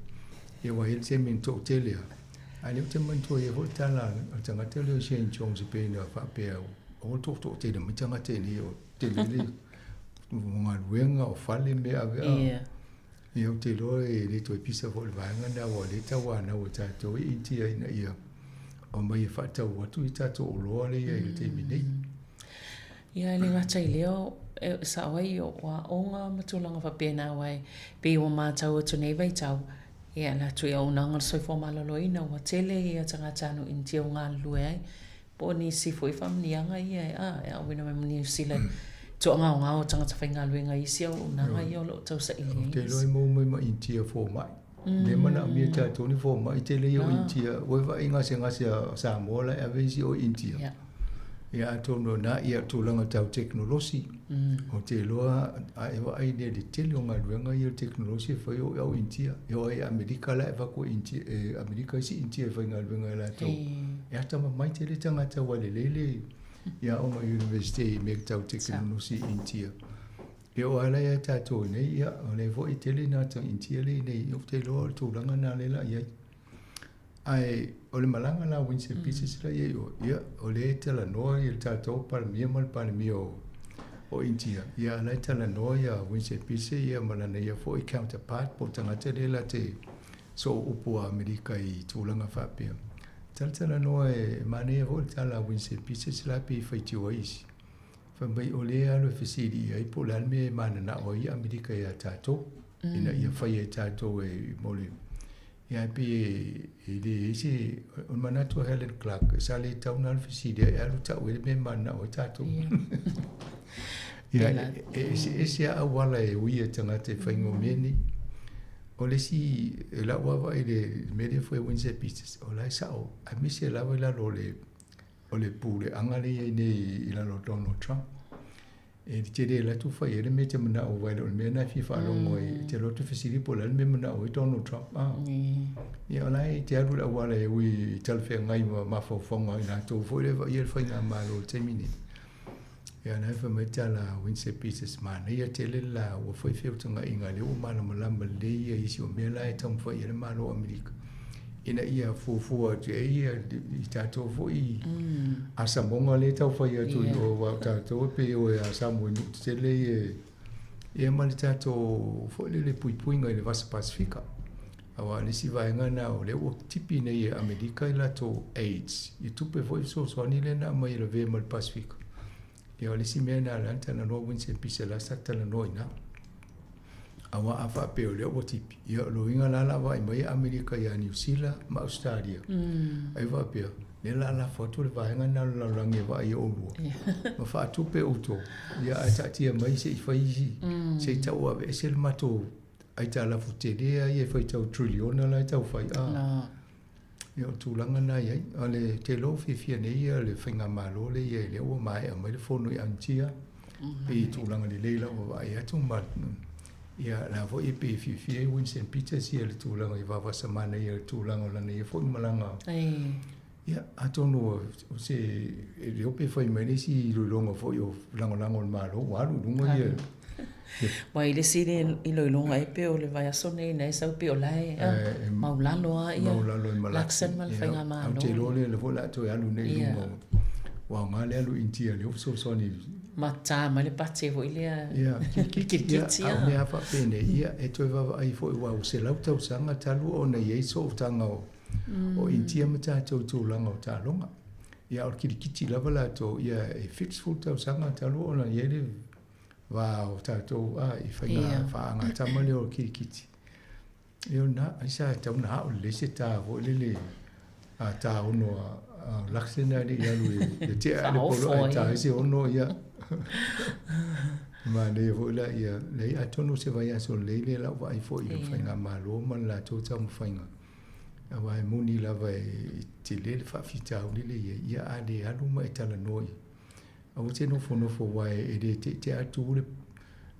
Ia ua i ai le taimi na toatele lava. Ae lea ou te manatua ai foi le tala a le tagata lea o Shane Jones e pei ona faapea, aua le toatoatele mai tagata i inei o tele le galuega, o fale mea ave a. Ia ou te iloa e le toe pisa foi i le vaega lena aua o lea e tauanau e tatou i Initia ina ia aumai e faatau atu i tatou oloa lea e i ai i le taimi nei. Ia e le gata i lea, e sao ai o aoga ma tulaga faapena aua e pei ua matau atu nei vaitau, ia le atu i auaunaga o le soifua maloloina ua tele ia tagata anu Initia ua galulue ai. Po o nisi foi faamanuiaga ia e, a, e auina mai ma Niu Sila. Toagaogao o tagata faigaluega i isi auaunaga ia o lo o tausaili ai. Ou te iloa e maua mai ma Initia fomai. Lea manaomia e tatou ni fomai tele ia o Initia. Ua e vaai i gasegase a Samoa la e ave isi o Initia. Ia atonu o na ia tulaga tau tekonolosi. Ou te iloa a e vaai i le tele o galuega ia o le tekonolosi e fai o au Initia. E oo i Amerika la e avatu e Initia, e Amerika isi Initia e faigaluega e latou. E atamamai tele tagata ua lelei le i aoga Universite i mea tau tekonolosi i Initia. E oo lava la ia tatou i nei, ia, o lea foi e tele nā tau Initia lea i nei, ou te iloa o le tulaga lena lea la i ai. Ae o le malaga la a Winston Peters la i ai o, ia, o lea e talanoa ia le tatou Palemia ma le Palemia o, o Initia, ia, la e talanoa ia Winston Peters ia ma lana ia foi counterpart po o le tagata lea la te sooupu a Amerika i tulaga faapea. Talatalanoa e manaia foi le tala a Winston Peters la pei e faitio ai isi. Fai mai o lea e alu e fesili i ai po o le a le mea e mananao ai Amerika iā tatou, ina ia faia e tatou e mo le ia ae pei e e le i ai se o le manatu a Helen Clark sa le tatau ona alu fesili ai, e alu tau ai le mea e mananao ai tatou. Ia e eseese lava auala e ui e tagata e faiga o mea nei. O le isi e lau lava vaai i le mea lea foi a Winston Peters, o la e sao, aemaise lava i lalo o le o le puleaga lea e i ai nei i lalo o Donald Trump. E te le alu atu fai ai le mea e te manao ai, o le mea lena e fia faalogo ai, e te alu atu fesili po o le a le mea e manao ai Donald Trump. Ah. Ia o la e te alu i le auala e ui i talafeagai ma mafaufauga o i latou foi lea e vaaia le faigamalo i le taimi nei. Ia na e fai mai tala a Winston Peters, manaia tele le laua foi feutagaiga lea ua malamalama lelei ia isi o mea la e taumafai i ai le Malo o Amerika ina ia fuafua atu ai ia i tatou foi asamoga lea e tau fai atu i o aua o tatou e pei o e asamo i nuu tetele ia ia ma le tatou foi lele puipuiga i le Vasa Pasifika. Aua o le isi vaega lena o lea ua tipi nei e Amerika i latou aids, i tupe foi fesoasoani lea na aumai e lavea mai le Pasefika. Ia o le isi mea lena o lea na talanoa Winston Pisa la sa talanoa i ina. Aua a faapea o lea ua tipi, ia o lona uiga la o le a vaai mai Amerika ia Niu Sila ma Ausetalia. Ai faapea, lea o le a lafo atu le vaega lena o le lalolagi e vaai e oulua ma faatupe outou, ia ae taatia mai se i fai isi, se i tau aveese le matou aitalafu tele lava ia e faitau triliona la e tau fai a. No. Ia o tulaga na i ai. O le te iloa ua fiafia nei ia le faigamalo lea i ai lea ua maea mai le fono i Anitia. Pei tulaga lelei lau vaavaai atu ma ia la foi e pei e fiafia ai Winston Peters ia le tulaga i Vaavasamana ia le tulaga o lana ia foi malaga. Ia atonu o se e le iloa pe fai mai le isi iloiloga foi o lagolago o le Malo ua alu i luga ia. Ua i le isi iloiloga e pei o le vaiaso nei na e sau pei o la e maulalo lava ia Luxon ma le faigamalo. Ou te iloa lea foi o le a toe alu nei i luga ua aoga le alu i Initia lea ua fesoasoani ma ta mai le pate foi lea. Ia, kilikiti. Ia, a o mea lava faapenei, ia e toe vaavaai foi aua ua 100 tausaga talu ona i ai sootaga o O Initia ma tatou i tulaga o taaloga. Ia, o le kilikiti lava latou, ia e 70 tausaga talu ona i ai le va o tatou a, i faiga yeah. faagatama lea o le kilikiti. Ia o lena, ai sa tatau ona ao lelei se tā foi lele a tā ono a, a Luxon a le i alu e, e tea le polo ai tā ai se ono, ia. Manaia foi la ia, leai atonu se vaiaso lelei lea lau vaai foi i le faigamalo ma le latou taumafaiga. Aua e moni lava e tele le faafitauli lea e i ai, ia a le alu ma e talanoa i ai, aua te nofonofo aua e le tetea atu le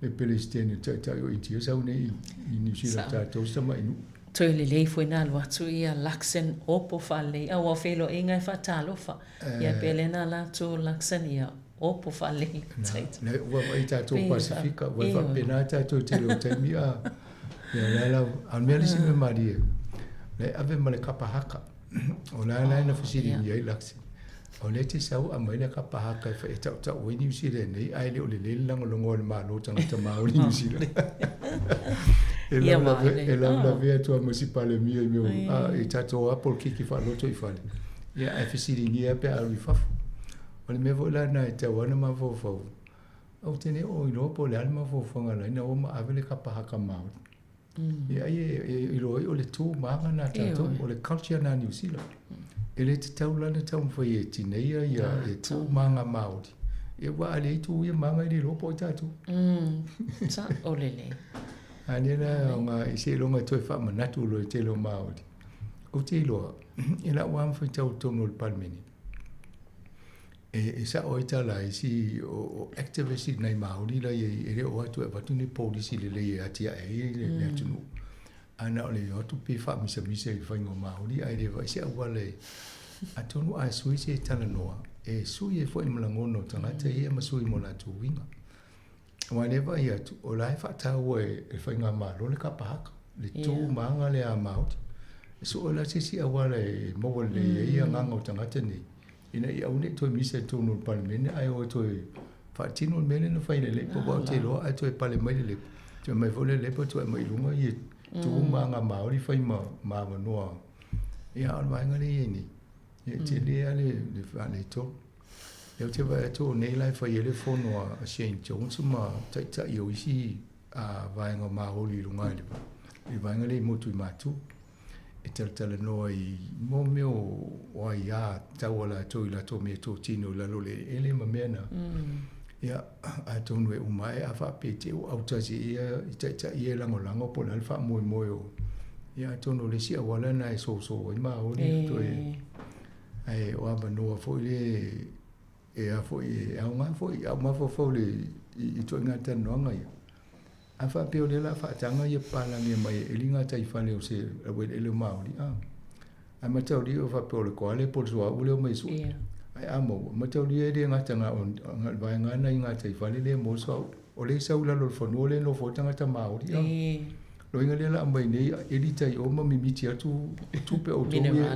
le Peresetene le Taitai o Initia sau nei i Niu Sila tatou se tamai nuu. Toe lelei foi na alu atu ia Luxon opo faalelei aua o feiloaiga e faatalofa ia pe lea na ala atu Luxon ia opo faalelei Na, na ua vaai tatou Pasifika, ua faapena tatou i tele o taimi a Ia la la, a o le mea le isi mea malie, la e ave ma le kapa haka. O la la na fesiligia ai Luxy. O lea te sau aumai le kapa haka e fai e tautau ai Niu Sila nei, ae le o lelei le lagolago a le Malo tagata Māori Niu Sila. E lavelave, e lavelave atu lava ma si Palemia i mea o, a, i tatou lava polokiki faaloto i fale. Ia, ae fesiligia pe a alu i fafo. O le mea foi la lena e tatau lava ona mafaufau, Ou te le o iloa po o le a le mafaufauga la ina ua ma ave le kapa haka Māori. Ia ai e iloa ai o le tū ma aga nā tātou, o le culture nā Niu Sila. E le tatau la ona taumafai e tineia ia e tū ma aga Māori. Ia ua a le ai tu ia maga e le iloa po o ai tatou. Sa'o lelei. A lea la aoga i seiloga e toe faamanatu loa i le tele o Māori. Ou te iloa, i la'u lava faitau i totonu o le Palemene, e sa'o ai tala a isi o activists i nai Māori la i ai, e le o atu e avatu ni polisi lelei e atia'e ai le atunuu, ae na o le o atu pe faamisamisa i le faiga o Māori ae le vaai se auala e. Atonu a sui se talanoa, e sui ai foi ma lagona o tagata ia ma sui mo latou uiga. Aua o lea e vaai atu, o la e faataua e le Faigamalo le kapa haka, le tu ma aga lea a Māori. E sue la se isi auala e maua lelei ai agaga o tagata nei, ina ia aua ne i toe misa i totonu o le Palemene ae o e toe faatino le mea lea na fai e le Labour aua ou te iloa a toe pale mai le Labour, toe aumai foi le Labour toe aumai i luga ia tu ma aga Māori fai ma avanoa. Ia a o le vaega lea e i ai nei, ia e tele lava le faaletonu. Lea ou te vaai atu o nei la e fai ai le fono a Shane Jones ma taitai o isi vaega o Māori i luga i le vaega lea i Motu i Matu e talatalanoa i mo mea o aia tatau a latou i latou meatotino i lalo o le eleele ma mea na. Ia, atonu e uma ae a faapea te i ua autasi ia i taitai ia e lagolago po o le a le faamoemoe o. Ia atonu o le isi auala lena e soso ai Māori toe. Ae o avanoa foi le e a foi e aoga foi a o mafaufau le i ituaiga talanoaga ia. A faapea o lea o le a faataga ia papalagi e aumai e eli gataifale o se laueleele o Māori, a. Ae mataulia o faapea o le koale po o le suauu lea e omai e sue. Ae a maua, mataulia e le gata na o le vaega lena i gataifale lea e maua le suauu. O lea e sau i lalo o le fanua lea e nofo ai tagata Māori, a. Loiga lea o le a aumai nei eli tai o ma mimiti atu tupe o outou ia,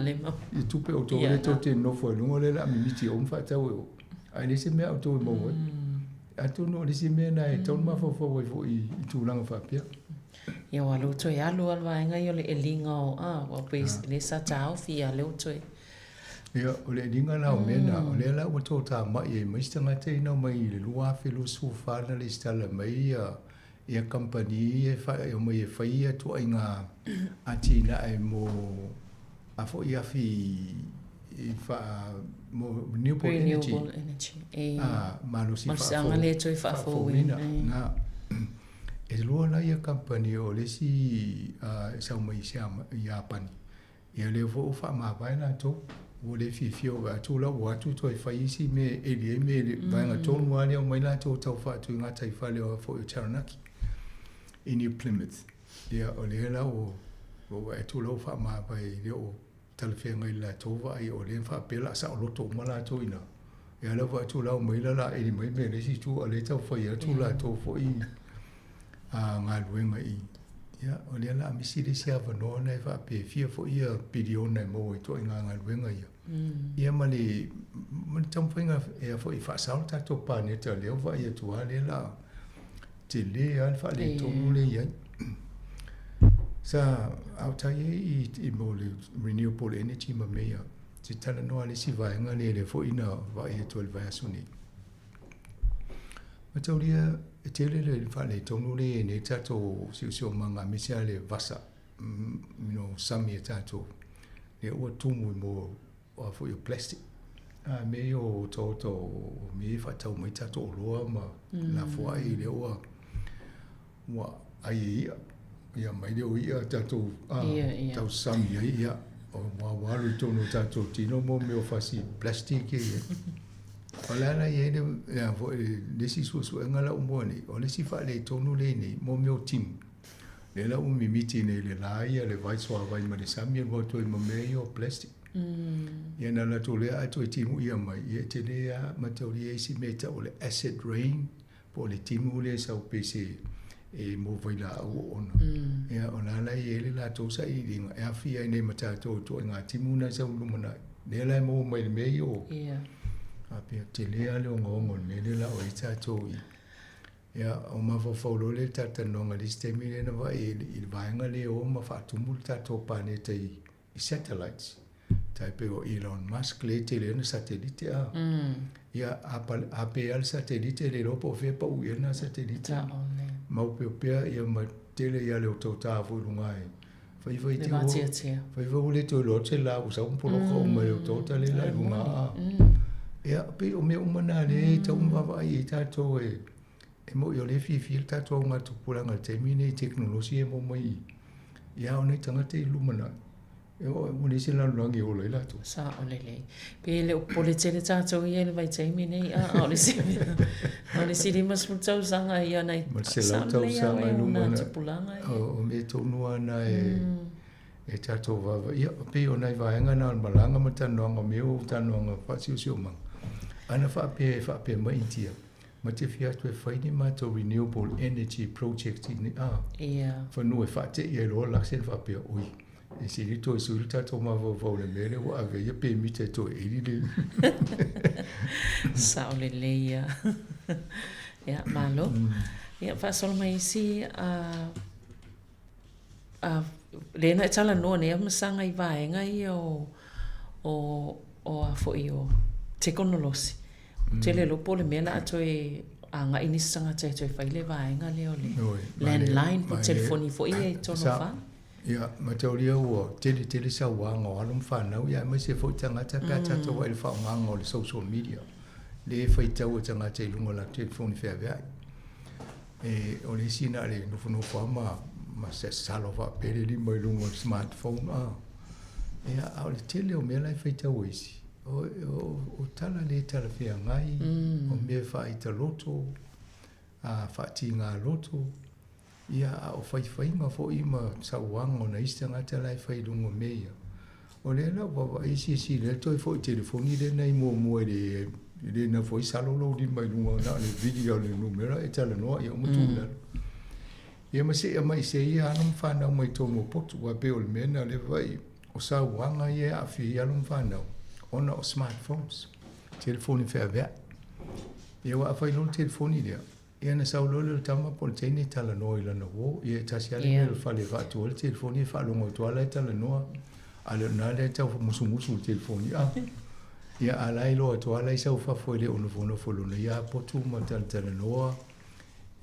i tupe o outou lea tou te nonofo ai i luga lea o le a mimiti o ma faatau e o. Ae leai se mea a outou e maua ai. Atonu o le isi mea lena e tatau ona mafaufau ai foi i tulaga faapea. Ia ua lou toe alu lava le vaega ia o le eliga o a, ua pei lea sa taofi ia lea ua toe. Ia, o le eliga la o mea na, o lea la ua toatamai ai ma isi tagata ia na omai i le 2024 na lesitala mai ia ia kamupani ia e omai e fai ia tuaiga atinae mo a foi afi i faa mo renewable energy. Renewable energy. E, a, malosi malosiaga lea e toe faafouina. Na, e lua la ia kamupani o le isi e sau mai i Iapani. Ia lea foi ua faamavae latou, ua le fiafia o atu la ua atu toe fai isi mea e eli ai mea i le vaega tonu lava lea omai latou tau faatu i gataifale o foi o Taranaki i New Plymouth. Ia o lea la ua vaai atu la ua faamavae e le o talafeagai i le latou vaai o lea faapea o le a saoloto uma latou i ina. Ia la ua vaai atu la omai la o le a eli mai mea i le isi itu a o lea e tau fai atu latou foi galuega i ia o lea o le a misi le isi avanoa lena e faapea e fia foi ia piliona e maua i ituaiga galuega ia. Ia ma le ma le taumafaiga e foi e faasao le tatou paneta lea ua vaai atu lava lea o le a tele lava le faaletonu lea e i ai. Sa a o tai ai i mo le renewable energy ma mea ia, se talanoa a le isi vaega lea lea foi na vaai atu ai i le vaiaso nei. Mataulia e tele le faaletonu lea e i ai nei tatou siosiomaga aemaise lava le vasa, you know, sami a tatou, lea ua tumu i mo a foi o plastic. A mea ia o otaota o mea ia e faatau mai tatou oloa ma lafoai lea ua ua ai e i'a, ia mai lea o i'a tatou a, tausami ai, ia, ua ua alu i totonu o tatou tino mo mea o fasi plastic ia. O le a la i ai le, le a foi, le isi suesuega la ua maua nei, o le isi faaletonu lea i nei, mo mea o timu. Lea la ua mimiti nei i le la ia le vai suavai ma le sami e alu atu ai ma mea ia o plastic. Ia na alu atu lea ae toe timuia mai, ia e tele lava mataulia isi mea e tau o le acid rain, po o le timu lea e sau pei se e mo vailaau oona. Ia, o la la e i ai le latou sailiiliga e aafia ai nei ma tatou i ituaiga timu na e sau i le lumanai. Lea la e maua mai i le mea ia o a pei e tele lava le ogaoga o le mea lea o le a oo i ai tatou i. Ia, o mafaufau loa lea i le talatalanoaga i le isi taimi lea na vaai ai i le vaega lea e o ma faatumu le tatou paneta i i satellites, tai pei o Elon Musk lea e tele ai ana satelite a. Ia, a a pe lava le satelite e le iloa po o fea e pau i ai lena satelite. Mau pea pea ia ma tele ia le otaota foi i luga e fai fai te ua fai fai ua le toe iloa atu se la ua sau ma poloka uma i le otaota lea la i luga a. Ia, pei o mea uma na lea e tatau ona vaavaai i ai tatou e e mo'i o lea e fiafia le tatou augatupulaga i le taimi lenei i tekonolosi ia e maua mai i ia a o nai tagata i le lumanai e ua leai se lalolagi e ola ai latou. Sa'o lelei. Pe le o popole tele tatou ia i le vaitaimi nei, a o le isi o le isi 50 tausaga ia nai Ma le 100 tausaga i luma na tupulaga ia. O mea tonu lava na e e tatou vaavaai. Ia, pei o nai vaega na o le malaga ma talanoaga o mea o talanoaga faasiosiomaga. Ana faapea e faapea mai Initia, ma te fia atu e fai ni matou renewable energy project i nei, a, fanua e faate'i ai loa Luxon faapea, oi, e sili toe sui le tatou mafaufau i le mea lea ua ave ai ia pemita e toe eli le Sao lelei ia. Ia, malo. Ia, faasolo mai isi a lea na e talanoa nei ma saga i vaega ia o o o a foi o tekonolosi. Ou te le iloa po o le mea o le a toe agai nisi tagata e toe fai le vaega lea o le landline po o telefoni foi ia i totonu o fale. Ia, mataulia ua tele tele sauaga o alo ma fanau, ia aemaise foi tagata pe a tatou vaai i le faaaogaga o le social media, lea e faitau e tagata i luga o latou telefoni feaveai. E, o le isi na o le nofonofo lava ma, ma sasalo faapea le lima i luga o le smartphone, a. Ia, a o le tele o mea la e faitau e isi, o, o, o tala le talafeagai, o mea faaitaloto, a faatigā loto, ia, a o faifaiga foi ma sauaga o nai isi tagata la e fai i luga o mea ia. O lea la ua vaavaai silasila i ai toe foi telefoni lea na i muamua e le e le nofo ai salo lou lima i luga na o le vili o le numera e talanoa ia uma tuu i lalo. Ia ma seia mai se ia alo ma fanau mai totonu o potu aua pei o le mea lena o lea vaai o sauaga ia e aafia ai alo ma fanau ona o smartphones, telefoni feaveai. Ia aua afai loa le telefoni lea, Ia ona sau loa lea o le tama po o le teine e talanoa i lana uo. Ia e tasi lava le mea o le fale e faatu ai le telefoni e faalogo atu lava la e talanoa. A le o lena lea e tau musumusu i le telefoni. A! Ia a la e iloa atu lava la e sau i fafo e le o nofonofo i lona ia potu ma talatalanoa,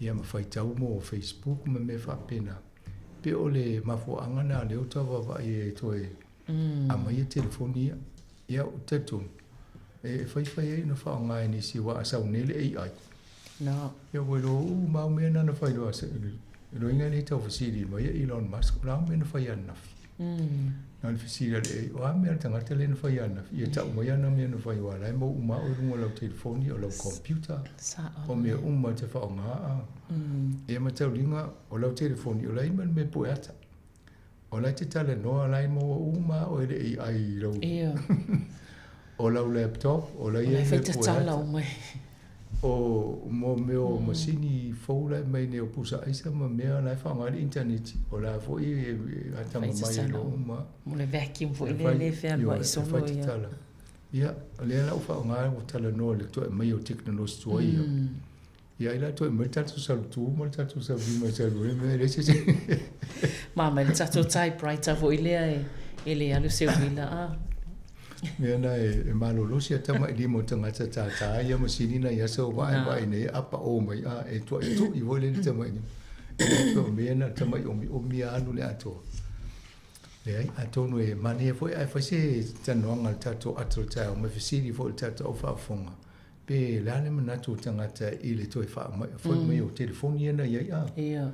ia ma faitau mo Facebook ma mea faapena. Pe o le mafuaaga lena lea ua tau vaavaai ai e toe aumai telefoni ia. Ia ou te talitonu, e faifai ai ona faaaoga e nisi aua a sau nei le AI, No. Ia ua iloa uma lava mea na na fai loa e loiga e le tau fesili mai e Elon Musk, o le a mea na fai ananafi? Na o le fesili a le AI, o a mea a le tagata lea na fai ananafi? Ia tau mai ana mea na fai aua o la e maua uma lava oe i luga o lau telefoni, o lau computer, o mea uma e te faaaoga a. Ia ma tauliga, o lau telefoni, o la e i ai ma le mea e pue ata. O la e te talanoa, o la e maua uma lava oe e le AI i lau... o lau laptop, o la e i ai mea pue ata. O mo mea o masini fou la e aumai nei o pusa aisa ma mea la e faaaoga ai le initaneti, o la foi e atamamai ai loa uma. Mo le vacuum foi lea e le fealuai solo ia. Ia, o lea la ua faaaoga ua talanoa i le toe aumai o tekonolosi tuai ia. Ia ai la toe aumai le tatou salutu ma le tatou salulima e salu ai mea e leai se isi. Ma aumai le tatou typewriter foi lea e le alu se uila a. Mea na e malolosi a tamailima o tagata tātā ia masini na i aso vaevae nei apa o mai a e tuaitui foi lea le tamailima. E le pei o mea na tamai omiomi a alu le atoa. Leai, atonu e manaia foi ae fai se talanoaga a le tatou ata o le taeao ma fesili foi i le tatou au faafofoga Pe le a le manatu o tagata i le toe faafoi mai o telefoni ia na i ai a? Ia.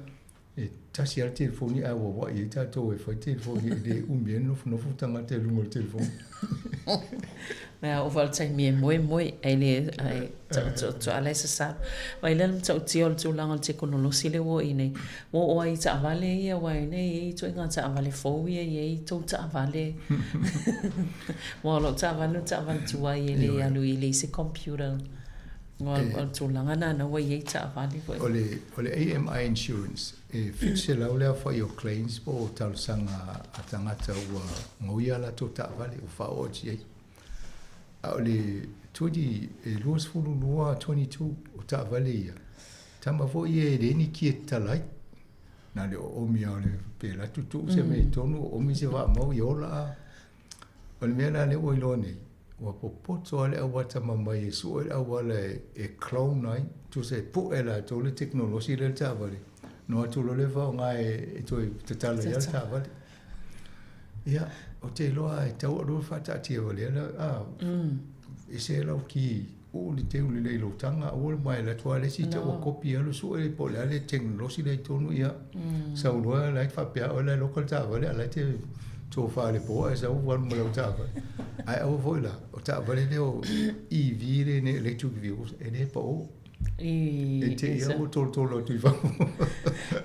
E tasi lava le telefoni ae auauai ai tatou e fai telefoni e le umi ai le nofonofo tagata i luga o le telefoni. Mea oo foi le taimi e moemoe ae le ae toala e sasala. Vaai la le matautia o le tulaga o le tekonolosi lea ua i ai nei. Ua oo ai i taavale ia aua e nei e i ai ituaiga taavale fou ia e i ai tou taavale. Aua o lau taavale o le taavale tuai e le alu i leai se computer. O le tulaga lena na ua i ai taavale foi. O le o le AMI Insurance e 700 le aofai o claims po o talosaga a tagata ua gaoia a latou taavale ua faaoo atu i ai. A o le 20, e 22, 22 o taavale ia, tama foi ia e leai ni kia tatala ai. Na le oomi lava o le pe alu atu tuu se mea i totonu, oomi se faamau ia ola a. O le mea la lea ua iloa nei, ua popoto lava le au atamamai e sue le auala e clone ai, tusa e pue e latou le tekonolosi lea i le taavale, ona o atu loa lea faaaoga e toe tatala ai le taavale. Ia, ou te iloa e tatau ona faataatia valea la, a, ese lau ki. Uu le teu lelei i lou taga, aua le mae alu atu lava le isi te ua kopi alu sue po o le a le tekonolosi lea i totonu, ia sau loa la e faapea oe la e loka le taavale a o la e te tofa i le po ae sau alu ma lau taavale. Ae aua foi la, o taavale lea o EV lea nei electric vehicles, e le pao. E te i a ua tolotolo atu i fafo.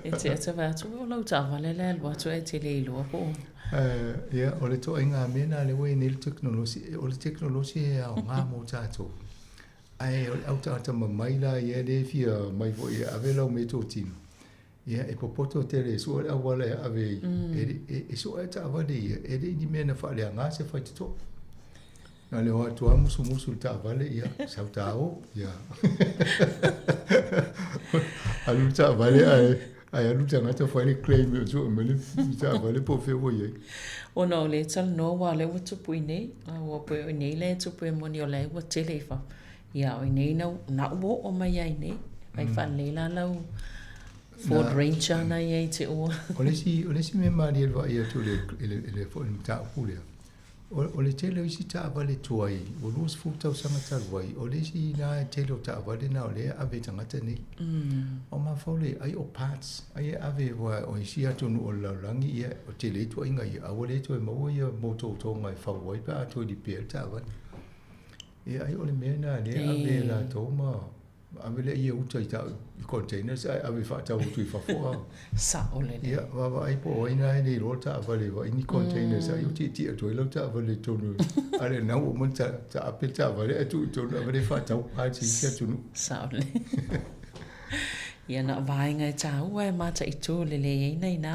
E te ata vaai atu o lau taavale la e alu atu ae te le iloa po o. Ia, o le ituaiga mea lena lea ua i ai nei le tekonolosi. O le tekonolosi e aoga mo tatou, ae o le au tagata mamai la ia lea e fia mai foi e ave lau meatotino, ia e popoto tele e sue le auala e ave ai. E sue taavale ia, e le i ni mea na faaleaga se faitotoa. Na le o atu lava musumusu i le taavale, ia, sau ta o, ia. Alu le taavale ae, ae alu le tagata fai le claim e sue mai le taavale po o fea ua i ai. Ona o lea e talanoa aua o lea ua tupu i inei, ua pei o i inei la e tupu e moni o la e ua tele i fafo. Ia o i inei na, na ua oo mai lava i inei. Fai faalelei la lau Ford Ranger na i ai te ua. O le isi, o le isi mea malie i le vaai atu i le, i le, i le foi mataupu lea, O le tele o isi taavale tuai, ua 20 tausaga talu ai, o le isi la tele o taavale na o lea e ave i tagata nei. O mafaufau le ai o parts, ai e ave aua o isi atunuu o le lalolagi, ia, o tele ituaiga ia, a ua le toe maua ia motootoga e fau ai pe a toe lipea le taavale. Ia ai o le mea lena lea e ave e latou ma Ave lea ia uta i ta i containers ae ave faatau atu i fafo a. Sao lelei. Ia, vaavaai po o ai na e le iloa le taavale vaai ni containers ai o tietie atu ai lau taavale i totonu a le na ua uma ona taape le taavale ae tuu i totonu ave lea faatau parts i isi atunuu. Sao lelei. Ia na o vaega e taua e mataitu lelei ai na inā.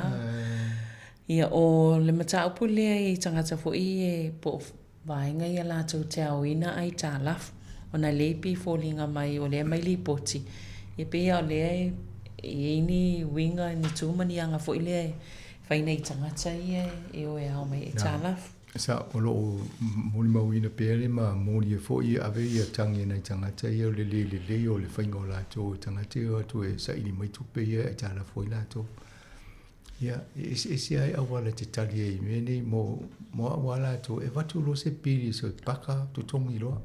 Ia o le mataupu lea i tagata foi e po o Vaega ia latou te aoina aitalafu, ona lea e pei e foliga mai o lea e aumai lipoti, ia pei lava o lea e i ai ni uiga, ni tu ma ni aga foi lea e fai nai tagata ia e o e ao mai aitalafu. Sa, o lo o molimauina pea le ma molia foi e ave ia tagi a nai tagata ia o le le lelei o le faiga o latou e tagata ia o atu e saili mai tupe ia e aitalafu ai latou. Ia, e eseese lava auala e te tali ai i mea nei mo, mo au lava latou, e avatu loa se pili se paka totogi loa.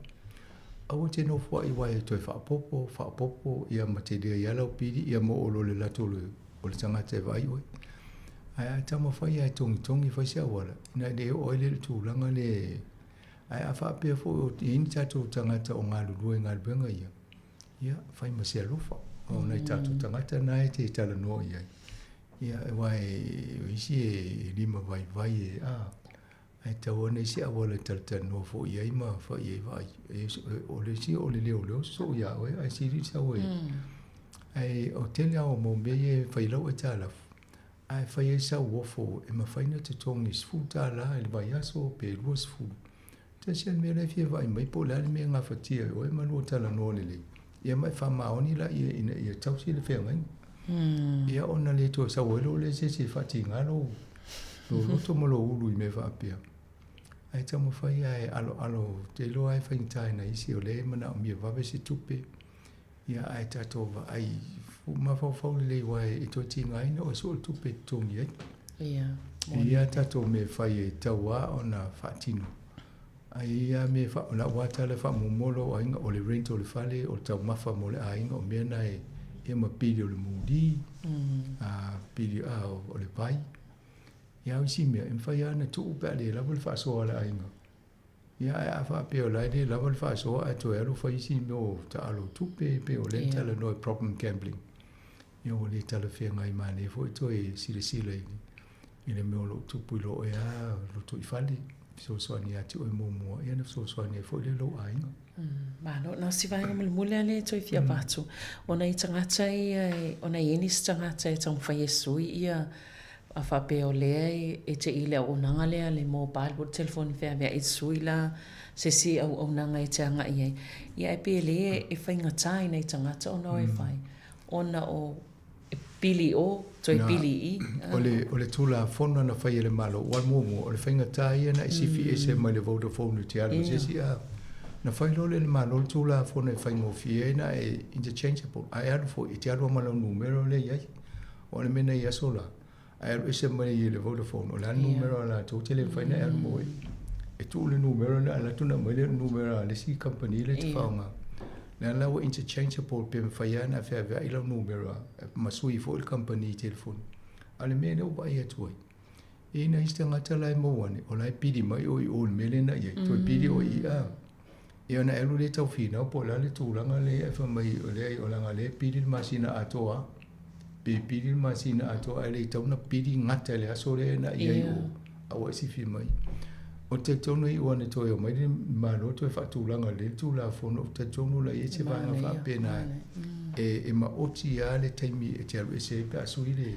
Aua te nofoai aua e toe faaopoopo, faaopoopo, ia ma te leai lava lau pili, ia ma oo loa i le lato o le, o le tagata e vaai oe. Ae a taumafai lava e togitogi fai se auala, ina ia le oo ai lea i le tulaga lea, ae a faapea foi o i ai ni tatou tagata o galulue i galuega ia, Ia, fai ma se alofa. O nai tatou tagata na e te talanoa i ai. Ia, aua e, o isi e limavaivai e, a, ae tatau ona i ai se auala e talatalanoa foi i ai ma fai ai vaai. E, o le isi o le leoleo sosoo iā oe, ae sili le sau e. Ae o tele lava o mau mea ia e fai lau aitalafu, ae fai ai sau ofo e mafai ona totogi $10 i le vaiaso pe 20. Tasi lava le mea la e fia vaai mai po o le a le mea e gafatia e oe ma lua talanoa lelei, ia ma e faamaoni laia ina ia tausi le feagaiga. Ia ona le toe sau ai loa lea se isi e faatiga lou loto ma lou ulu i mea faapea. Ae taumafai lava e aloalo, ou te iloa lava e faigata i nai isi o lea e manaomia vave se tupe, ia ae tatou vaai mafaufau lelei aua e toe tigaina oe soo le tupe e totogi ai. Ia. E i ai tatou mea e fai e tatau lava ona faatino. Ae i ai lava mea e o lau lava tala e faamuamua lou aiga, o le rent o le fale, o le taumafa mo le aiga, o mea na e, ia ma pili o le muli, pili o le vai. Ia a o isi mea, e mafai lava ona tuu pe a le lava le faasoa a le aiga. Ia, ae a faapea o la e le lava le faasoa ae toe alu fai isi mea o taalo tupe, pei o lea na talanoa i problem gambling. Ia ua le talafeagai manaia foi toe silasila i i le mea o lo o tupu i lo oe lava lotoifale, fesoasoani ia te oe muamua, ia ona fesoasoani ai foi lea i lou aiga. Malo. Na o si vaega mulimuli lava lea e toe fia avatu, o nai tagata ia, ona e i ai nisi tagata e taumafai e sui ia A faapea o lea e te i le auaunaga lea le mobile po o le telefoni feaveai e sui la se isi auaunaga e te agai i ai. Ia ae pei e le e faigata i nai tagata ona o e fai ona o e pili i o, toe pili i i. O le, o le Tulafono na fai e le Malo, aua muamua, o le faigata ia na e sifi ese mai le Vodafone i te alu i se isi, a na fai loa lea e le Malo le Tulafono e faigofie ai na e interchangeable, a e alu foi, e te alu lava ma lau numera lea e i ai. O le mea na i aso la, ae alu ese mai i le Vodafone, o le a le numera a latou, te le mafai ona e alu mo e. E tuu le numera lea, alu atu ona aumai lea o le numera a le isi kamupani lea e te faaaoga. Le la ua interchangeable pe mafai lava ona afeavea'i lau numera ma sui fo'i le kamupani telefoni. A o le mea lea ua vaai atu ai, e i ai nai isi tagata la e maua ane, o la e pili mai oe i o i le mea lea na i ai, toe pili oe i i a. Ia ona e alu lea e tau finau po o le a le tulaga lea e fai mai, leai o leaga o lea e pili le masina atoa lava. Pe pili le masina atoa ae le tatau ona pili gata i le aso lea na i ai o, a ua e sifi mai. Ou te talitonu e iu ane toe omai le Malo toe faatulaga lelei le Tulafono, ou te talitonu la i ai se vaega faapena e maoti lava le taimi e te alu ese ai pe a sui le.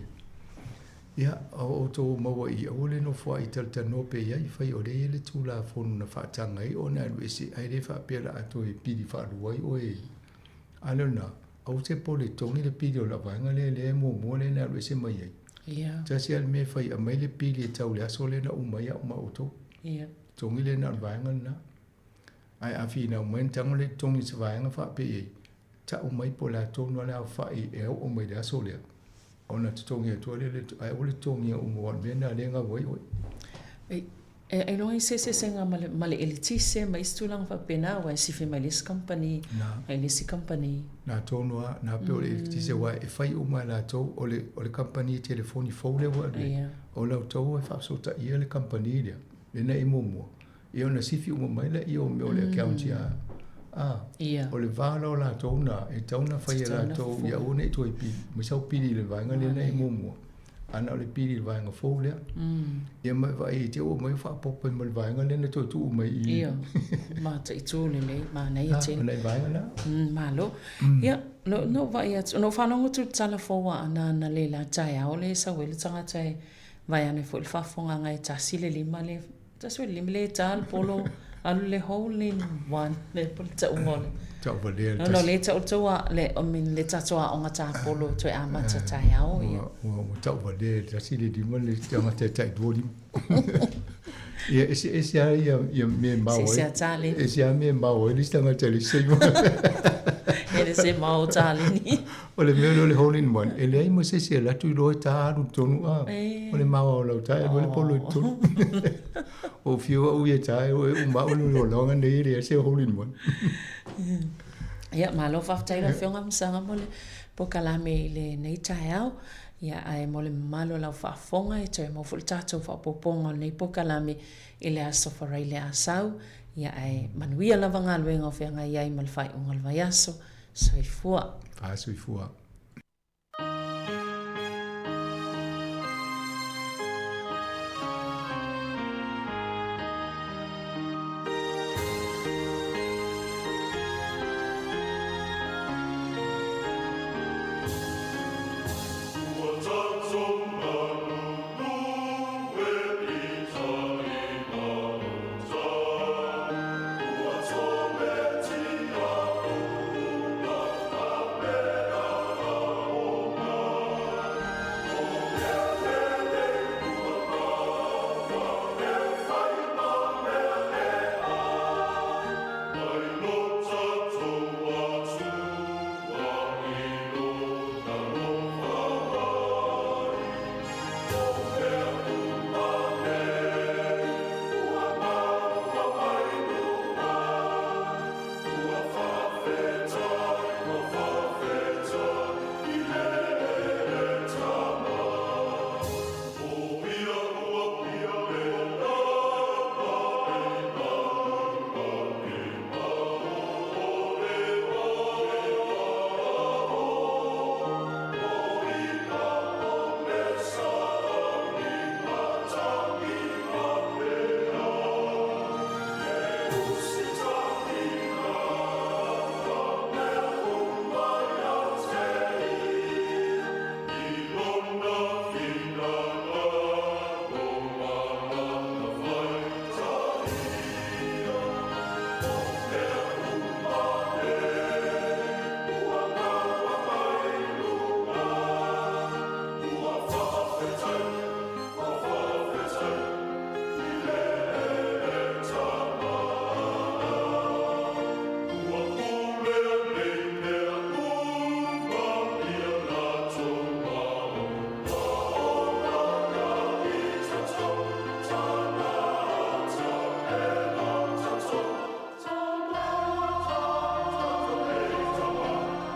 Ia, o outou maua i i, aua le nofoai talatalanoa pea i ai, fai o lea e i ai le Tulafono na faataga ai ona e alu ese, ae le faapea o le a toe pili faalua ai oe. A lea o lena, aua te pole togi le pili o lau vaega lea lea e muamua lea na alu ese mai ai. Ia. Tasi lava le mea e fai, aumai le pili e tau i le aso lea na uma ai au ma outou. Ia. Togi lea na o le vaega lena. Ae a finau mai na tago lea togi i se vaega faapea i ai, tau mai po o le a tonu lava le aofai e oo mai i le aso lea, ona totogi atu ai lea le, ae aua le totogia uma aua o le mea lena lea e gau ai oe. E ailoga i se eseesega ma le, ma le eletise ma isi tulaga faapena aua e sifi mai le isi kamupani mai le isi kamupani. Na tonu lava, na pei o le eletise aua e fai uma e latou, o le, o le kamupani telefoni fou lea ua alu ai, o latou e faafesootaia le kamupani lea, lea na i muamua, ia ona sifi uma mai lea o mea o le account ia, a, o le va la o latou na, e tatau ona fai e latou ia aua ne i toe pili, mai sau pili i le vaega lea na i muamua. A na o le pili i le vaega fou lea. Ia ma e vaai i te i ua omai faaopoopo ai ma le vaega lea na toe tuu mai i i. Io, mataitu lelei, manaia tele. O nai vaega na. Malo. Ia, na ou vaai atu, na ou faalogo atu i le tala fou a Anaana le la taeao lea e sau ai le tagata e vaeane foi le faafofogaaga e tasi le lima le Tasi o le lima le ta le polo alu le hole in one le po le tauga o le Tau valea le No, no, le tau tau a le I mean le tatou aoga tapolo toe amata taeao ia. Ua ua tau valea le tasi le lima le tagata e tailua lima. Ia ese ese lava ia ia mea e mao ai. Se ese a taleni. Ese lava mea e mao ai le isi tagata i le isi taimi. E le se mao taleni. O le mea lea o le hole in one, e leai ma se isi e alu atu i loa e ta alu i totonu a. O le mao o lau ta e alu ai le polo i totonu. Ua ou fiu au ia ta e o e uma au le olaga nei e leai se hole in one. Ia, malo faafetai lau Afioga Masaga mo le polokalame i lenei taeao. Ia, ae mo le mamalu o lau faafofoga e toe maua foi le tatou faaopoopoga o lenei polokalame i le Aso Faraile a sau. Ia, ae manuia lava galuega o feagai ai ma le faaiuga o le vaiaso. Soifua. Faasoifua.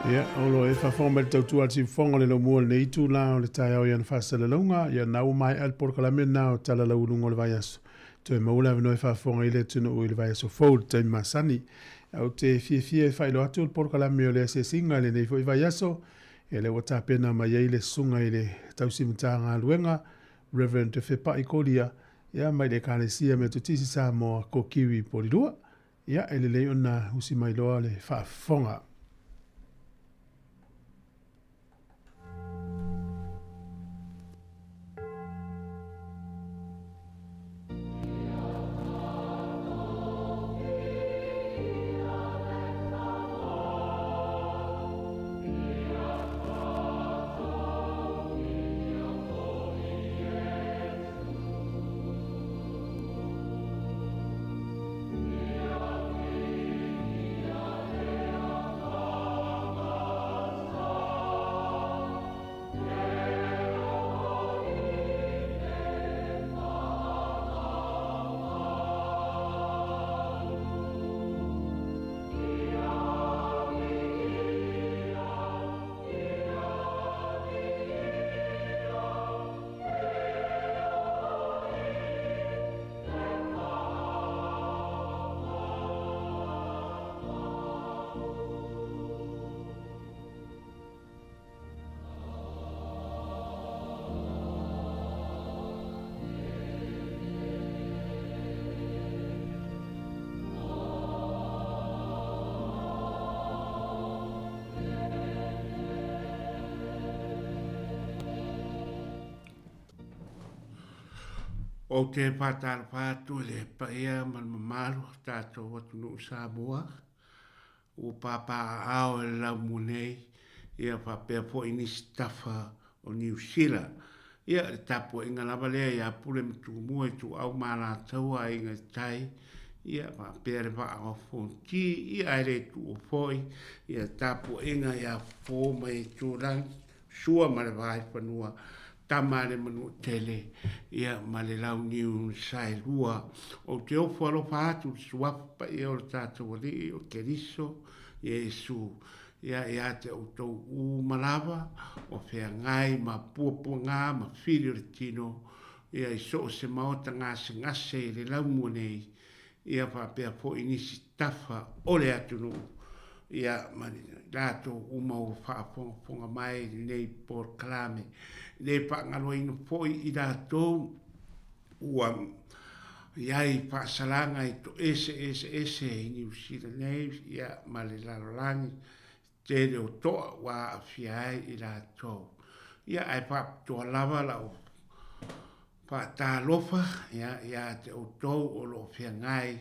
Ia, o lo e faafofoga mai le tautua a le siufofoga o le laumua o lenei itulā o le taeao i ana faasalalauga, ia na ua maea le polokalame lena o Tala Lauuluga o le Vaiaso. Toe maua le avanoa e faafofoga ai le atunuu i le vaiaso fou i le taimi masani. Ou te fiafia e faailoa atu le polokalame o le asiasiga i lenei foi vaiaso, ia lea ua tapena mai ai le susuga i le tausi Matagaluega, Reverend Fepai Kolia, ia mai le Ekalesia Metotisi Samoa, Kokiwi Polilua. Ia, e lelei ona usi mai loa le faafofoga. Ou te faatalofa atu i le paia ma le mamalu o tatou atunuu Samoa ua papaaao e le laumua nei, ia faapea foi nisi tafa o Niu Sila. Ia, le tapuaiga lava lea ia Pule ma Tumua, Ituau ma Alataua, Aiga i Tai, ia faapea le Vaa o Fonoti, ia ae le tuua foi ia tapuaiga ia Fofo ma Aitulagi, Sua ma le Vaaifanua, Tama a le Manuatele, ia ma le Launiu na Saelua. Ou te ofo alofa atu i le Suafa Paia o le tatou Alii o Keriso Iesu, ia ia te outou uma lava o feagai ma puapuaga ma fili o le tino, ia i so o se maota gasegase i le laumua nei, ia faapea foi nisi tafa o le atunuu, ia ma i latou uma ua faafogafoga mai i lenei polokalame. E le faagaloina foi i latou ua i ai faasalaga i toese eseese i Niu Sila nei ia ma le lalolagi tele o toa ua aafia ai i latou. Ia ae faapitoa lava lau faatalofa ia ia te outou o lo o feagai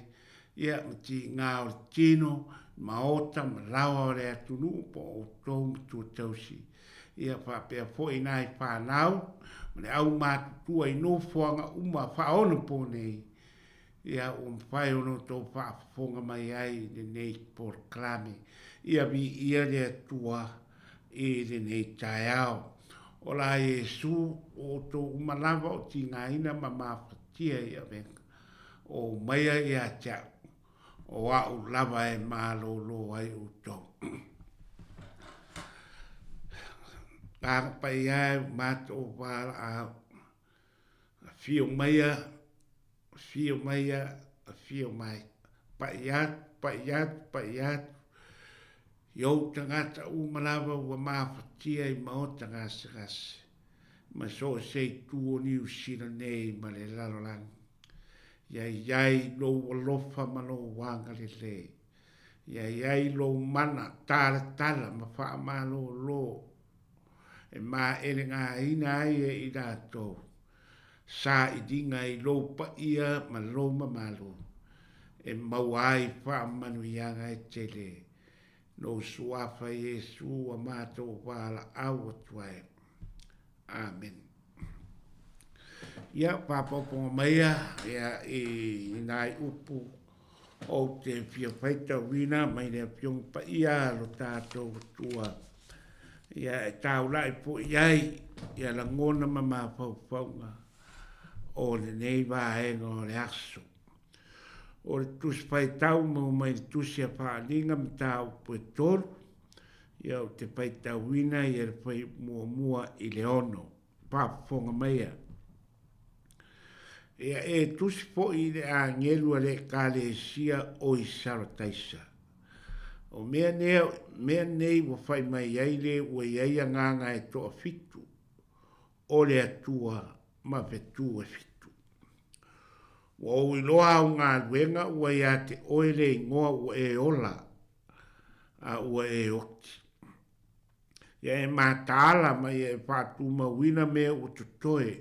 ia ma tiga o le tino, maota ma laoa o le atunuu po o outou matua tausi. Ia faapea foi nai fanau ma le au matutua i nofoaga uma faaonapo nei, ia ua mafai ona outou faafofoga mai ai i lenei polokalame. Ia viia le Atua i lenei taeao. Ola Iesu, o outou uma lava o tigaina ma mafatia i avega, o maia ia te au. O au lava e malōlō ai outou. Aga paia e matou valaau. Afio maia, afio maia, afio mai. Pai atu, pai atu, pai atu. I ou tagata uma lava ua mafatia i maota gasegase, ma so o se itu o Niu Sila nei ma le lalolagi. Ia i ai lou alofa ma lou agalelei. Ia i ai lou mana talatala ma faamalōlō e māʻelegāina ai e i latou sailiga i lou paia ma lou mamalu e maua ai faamanuiaga e tele. Lou Suafa Iesu ua matou valaau atu ai. Amen. Ia, faapaopaoga maia ia, i nai upu ou te fia faitauina mai le Afioga Paia a lo tatou Atua. Ia, e taulai foi ai ia lagona ma mafaufauga o lenei vaega o le aso. O le Tusi Faitau maua mai le Tusi a Faaaliga Mataupu e 3. Ia ou te faitauina ia le fuaiupu muamua i le 6. Faafofoga maia. Ia e tusi foi i le agelu a le Ekalesia o i Sarataisa. O mea nei, mea nei ua fai mai ai le ua i ai agaga e toafitu o le Atua ma fetu e fitu. Ua ou iloa au galuega ua ia te oe le igoa ua e ola a ua e oti. Ia e mataala ma ia e faatumauina mea ua totoe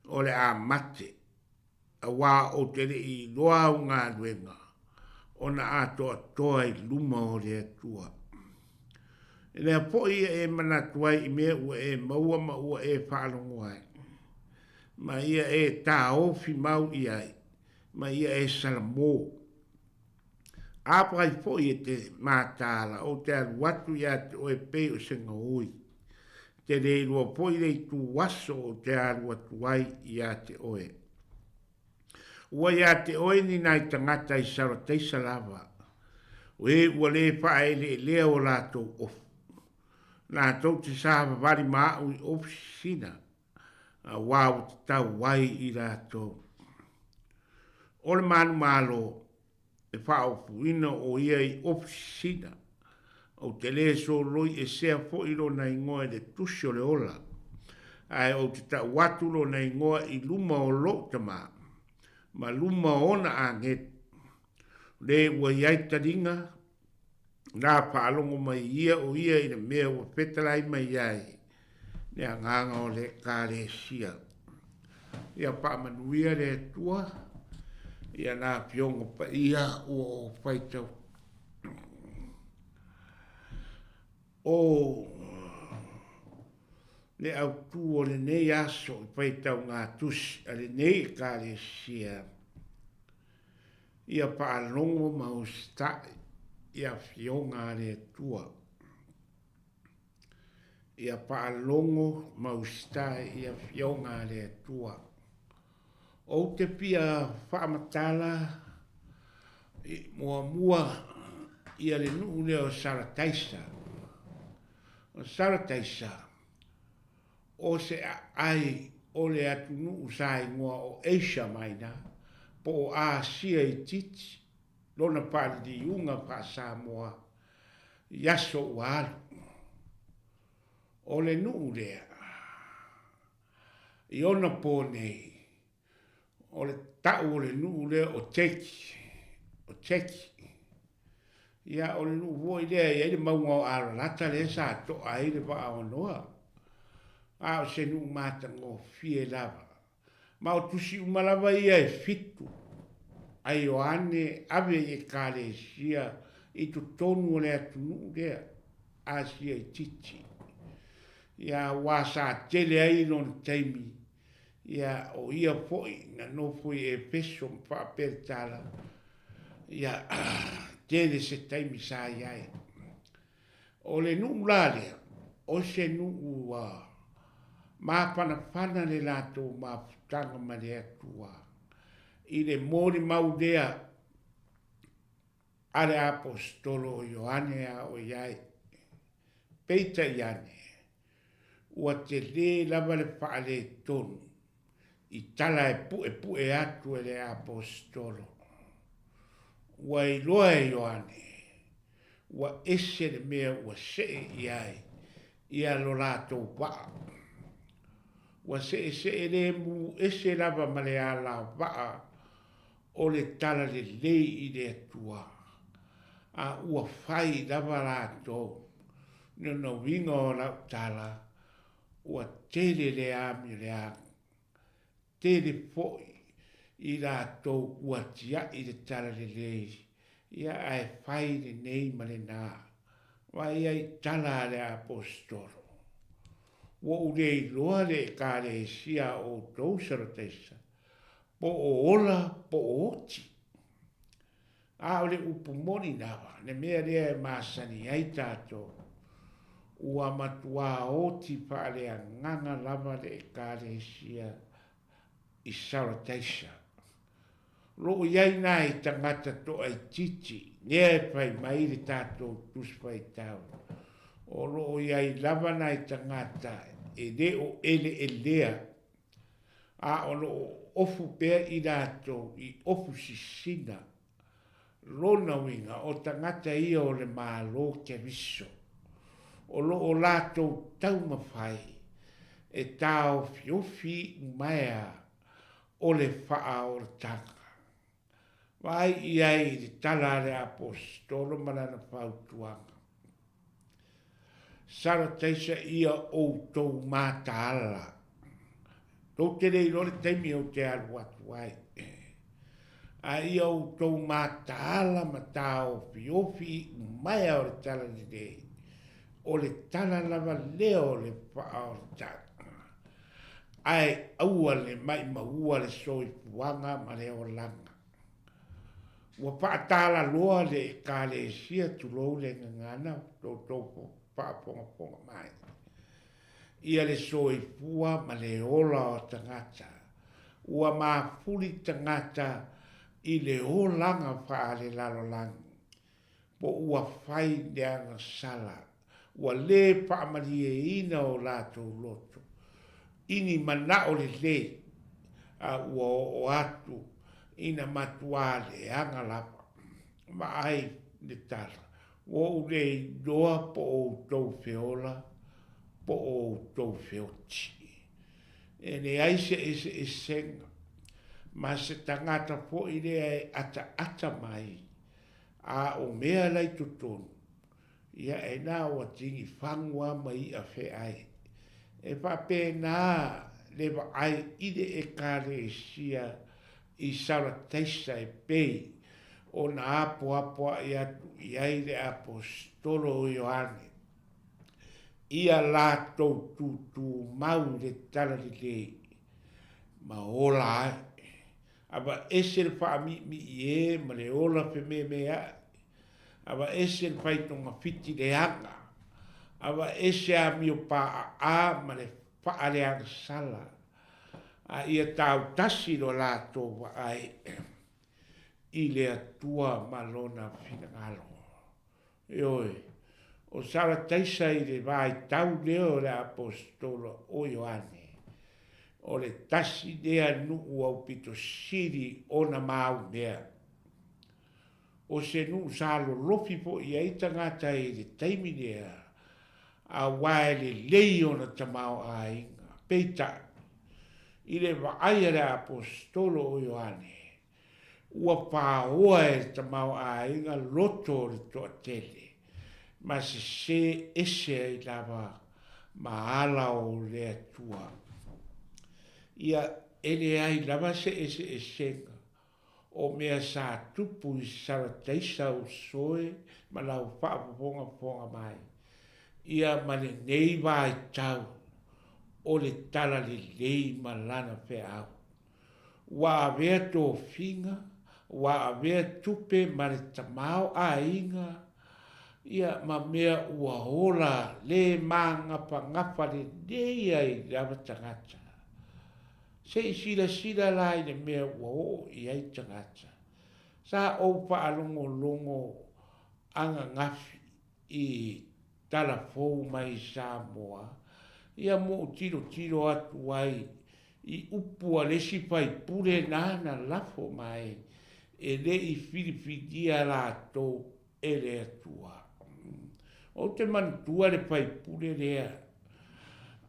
o le a mate, auā ou te le i iloa au galuega ona atoatoa i luma o le Atua. E lea foi ia e manatu ai i mea ua e maua ma ua e faalogo ai, ma ia e taofi mau i ai, ma ia e salamo. Afai foi e te mataala, ou te alu atu ia te oe pei o se gaoi. Te le iloa foi le itu aso ou te alu atu ai ia te oe. Ua ia te oe ni nai tagata i Sarataisa lava, o e ua le faaeleelea o latou ofu. Latou te savavali ma au i ofisina, auā ua tatau ai i latou. O le manumalo, e faaofuina o ia i ofisina, ou te lē soloi esea foi lona igoa i le tusi o le ola, ae ou te tau atu lona igoa i luma o lou Tamā, ma luma o ona agelu. O le ua i ai taliga, Na faalogo mai ia o ia i le mea ua fetalai mai ai le agaga o le Ekalesia. Ia faamanuia le Atua i ana Afioga Paia ua ou faitau. O le autū o lenei aso i faitauga tusi a lenei Ekalesia, Ia faalogo ma usitai i afioga a le Atua. Ia faalogo ma usitai i afioga a le Atua. Ou te fia faamatala i muamua ia le nuu lea o Sarataisa. O Sarataisa, O se aai o le atunuu sa igoa o Asia Minor po o Asia Itiiti lona faaliliuga faa-Samoa i aso ua alu. O le nuu lea, i ona po nei, O le tau o le nuu lea o Turkey, o Turkey. Ia, o le nuu foi lea e i ai le mauga o Alalata lea sa to'a ai le vaa o Noa. A o se nuu matagofie lava. Ma o tusi uma lava ia e fitu a Ioane ave i Ekalesia i totonu o le atunuu lea, Asia Itiiti. Ia, aua sa tele ai i lona taimi Ia, o ia foi na nofo i Efeso ma faapea le tala, ia, tele se taimi sa i ai. O le nuu la lea, o se nuu ua mafanafana le latou mafutaga ma le Atua i le molimau lea a le Aposetolo o Ioane a o i ai. Peitai ane, Ua tele lava le faaletonu i tala e puepue atu e le Aposetolo. Ua iloa e Ioane, ua ese le mea ua see i ai ia lo latou vaa. Ua seesee lemu ese lava ma le alavaa o le talalelei i le Atua, a ua fai lava latou. Lona uiga o lau tala, ua tele le amioleaga, tele foi i latou ua tiai le talalelei, ia ae fai lenei ma lenā. Vaai ai i tala a le Aposetolo, Ua ou le iloa le Ekalesia a outou Sarataisa, po o ola po o oti. A o le upu moni lava, le mea lea e masani ai tatou, ua matuā oti faaleagaga lava le Ekalesia i Sarataisa. O lo o i ai nai tagata toaitiiti lea e fai mai le tatou Tusi Faitau. O lo o i ai lava nai tagata e lē o eleelea, a o lo o ofu pea i latou i ofu sisina. Lona uiga, o tagata ia o le Malo Keriso, o lo o latou taumafai e taofiofi iumaea o le faaolataga. Vaai i ai i le tala a le Aposetolo ma lana fautuaga, Salataisa ia outou mataala. Tou te le iloa le taimi ou te alu atu ai. A ia outou mataala ma taofiofi iumaea o le tala lelei, o le tala lava lea o le faaolataga. Ae aua le maʻimaua le soifuaga ma le olaga. Ua faatalaloa le Ekalesia, tulou le gagana, toutou faafogafoga mai, ia le soifua ma le ola o tagata. Ua mafuli tagata i le olaga faalelalolagi. Po ua fai le agasala, ua lē faamalieina o latou loto i ni manao lelei, a ua oo atu ina matuā leaga lava. Vaai le tala, ua ou le iloa po o outou feola po o outou feoti. E leai se eseesega ma se tagata foi lea e ataata mai A o mea la i totonu, ia e na ua tini fagu a ma iʻa feʻai. E faapena le vaai i le Ekalesia i Sarataisa e pei ona apoapoaʻi atu i ai le Aposetolo o Ioane, ia latou tūtūmau i le talalelei ma ola ai. Aveese le faamiimii e ma le ola fememeaʻi. Aveese le faitogafiti leaga. Aveese amio paʻaʻā ma le faaleagasala. A ia tautasi lo latou vaai i le Atua ma Lona finagalo. Ioe, o Sarataisa i le vaitau lea o le Aposetolo o Ioane, o le tasi lea nuu aupito sili ona maumea. O se nuu sa lolofi foi i ai tagata i le taimi lea, auā e lelei ona tamaoaiga. Peitai, i le vaai a le Aposetolo o Ioane, Ua paoa e le tamaoaiga loto o le toatele, ma sesē ese ai lava ma ala o le Atua. Ia, e leai lava se eseesega o mea sa tupu i Sarataisa usoe ma lau faafofogafoga mai, ia ma lenei vaitau o le talalelei ma lana feau. Ua avea tofiga, ua avea tupe ma le tamaoaiga, ia ma mea ua ola le magafagafa lelei ai lava tagata. Se i silasila la i le mea ua oo i ai tagata. Sa ou faalogologo ananafi i tala fou mai i Samoa, ia mo ou tilotilo atu ai i upu a le isi faipule nāna lafo mai e le i filifilia latou e le Atua. Ou te manatua le faipule lea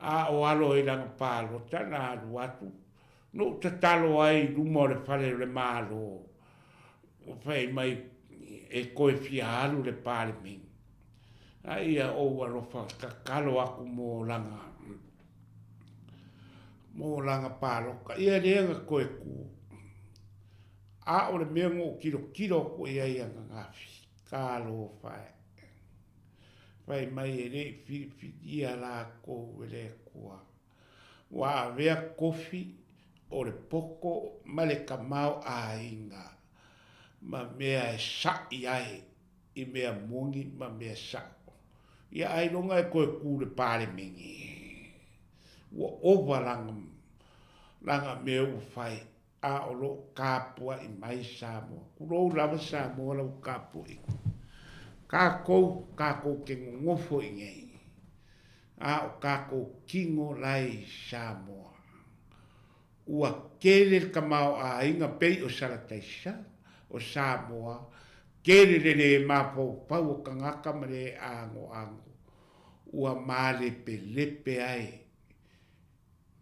a o alo i lana palota na alu atu, na ou tatalo ai i luma o le fale o le Malo, ua fai mai e koe fia alu le Palemene. A ia ou alofa tatalo atu mo lana mo lana paloka. Ia lea na toe ku. A o le mea na ou tilotilo atu i ai ananafi, talofa e. Fai mai e le i filifilia latou e le Atua. Ua avea kofi o le poto ma le tamaoaiga ma mea e saʻi ai i mea moni ma mea saʻo. Ia ailoga e toe ku le Palemene. Ua ova lana, lana mea ua fai, a o lo o kapuaʻi mai Samoa. Tulou lava Samoa lau tapuaiga. Kākou, kākou te nonofo i nei. A o kākou kino la e i Samoa. Ua kele le tamaoaiga pei o Salataisa, o Samoa, kele le lē mafaufau o tagata ma le agoago ua malepelepe ai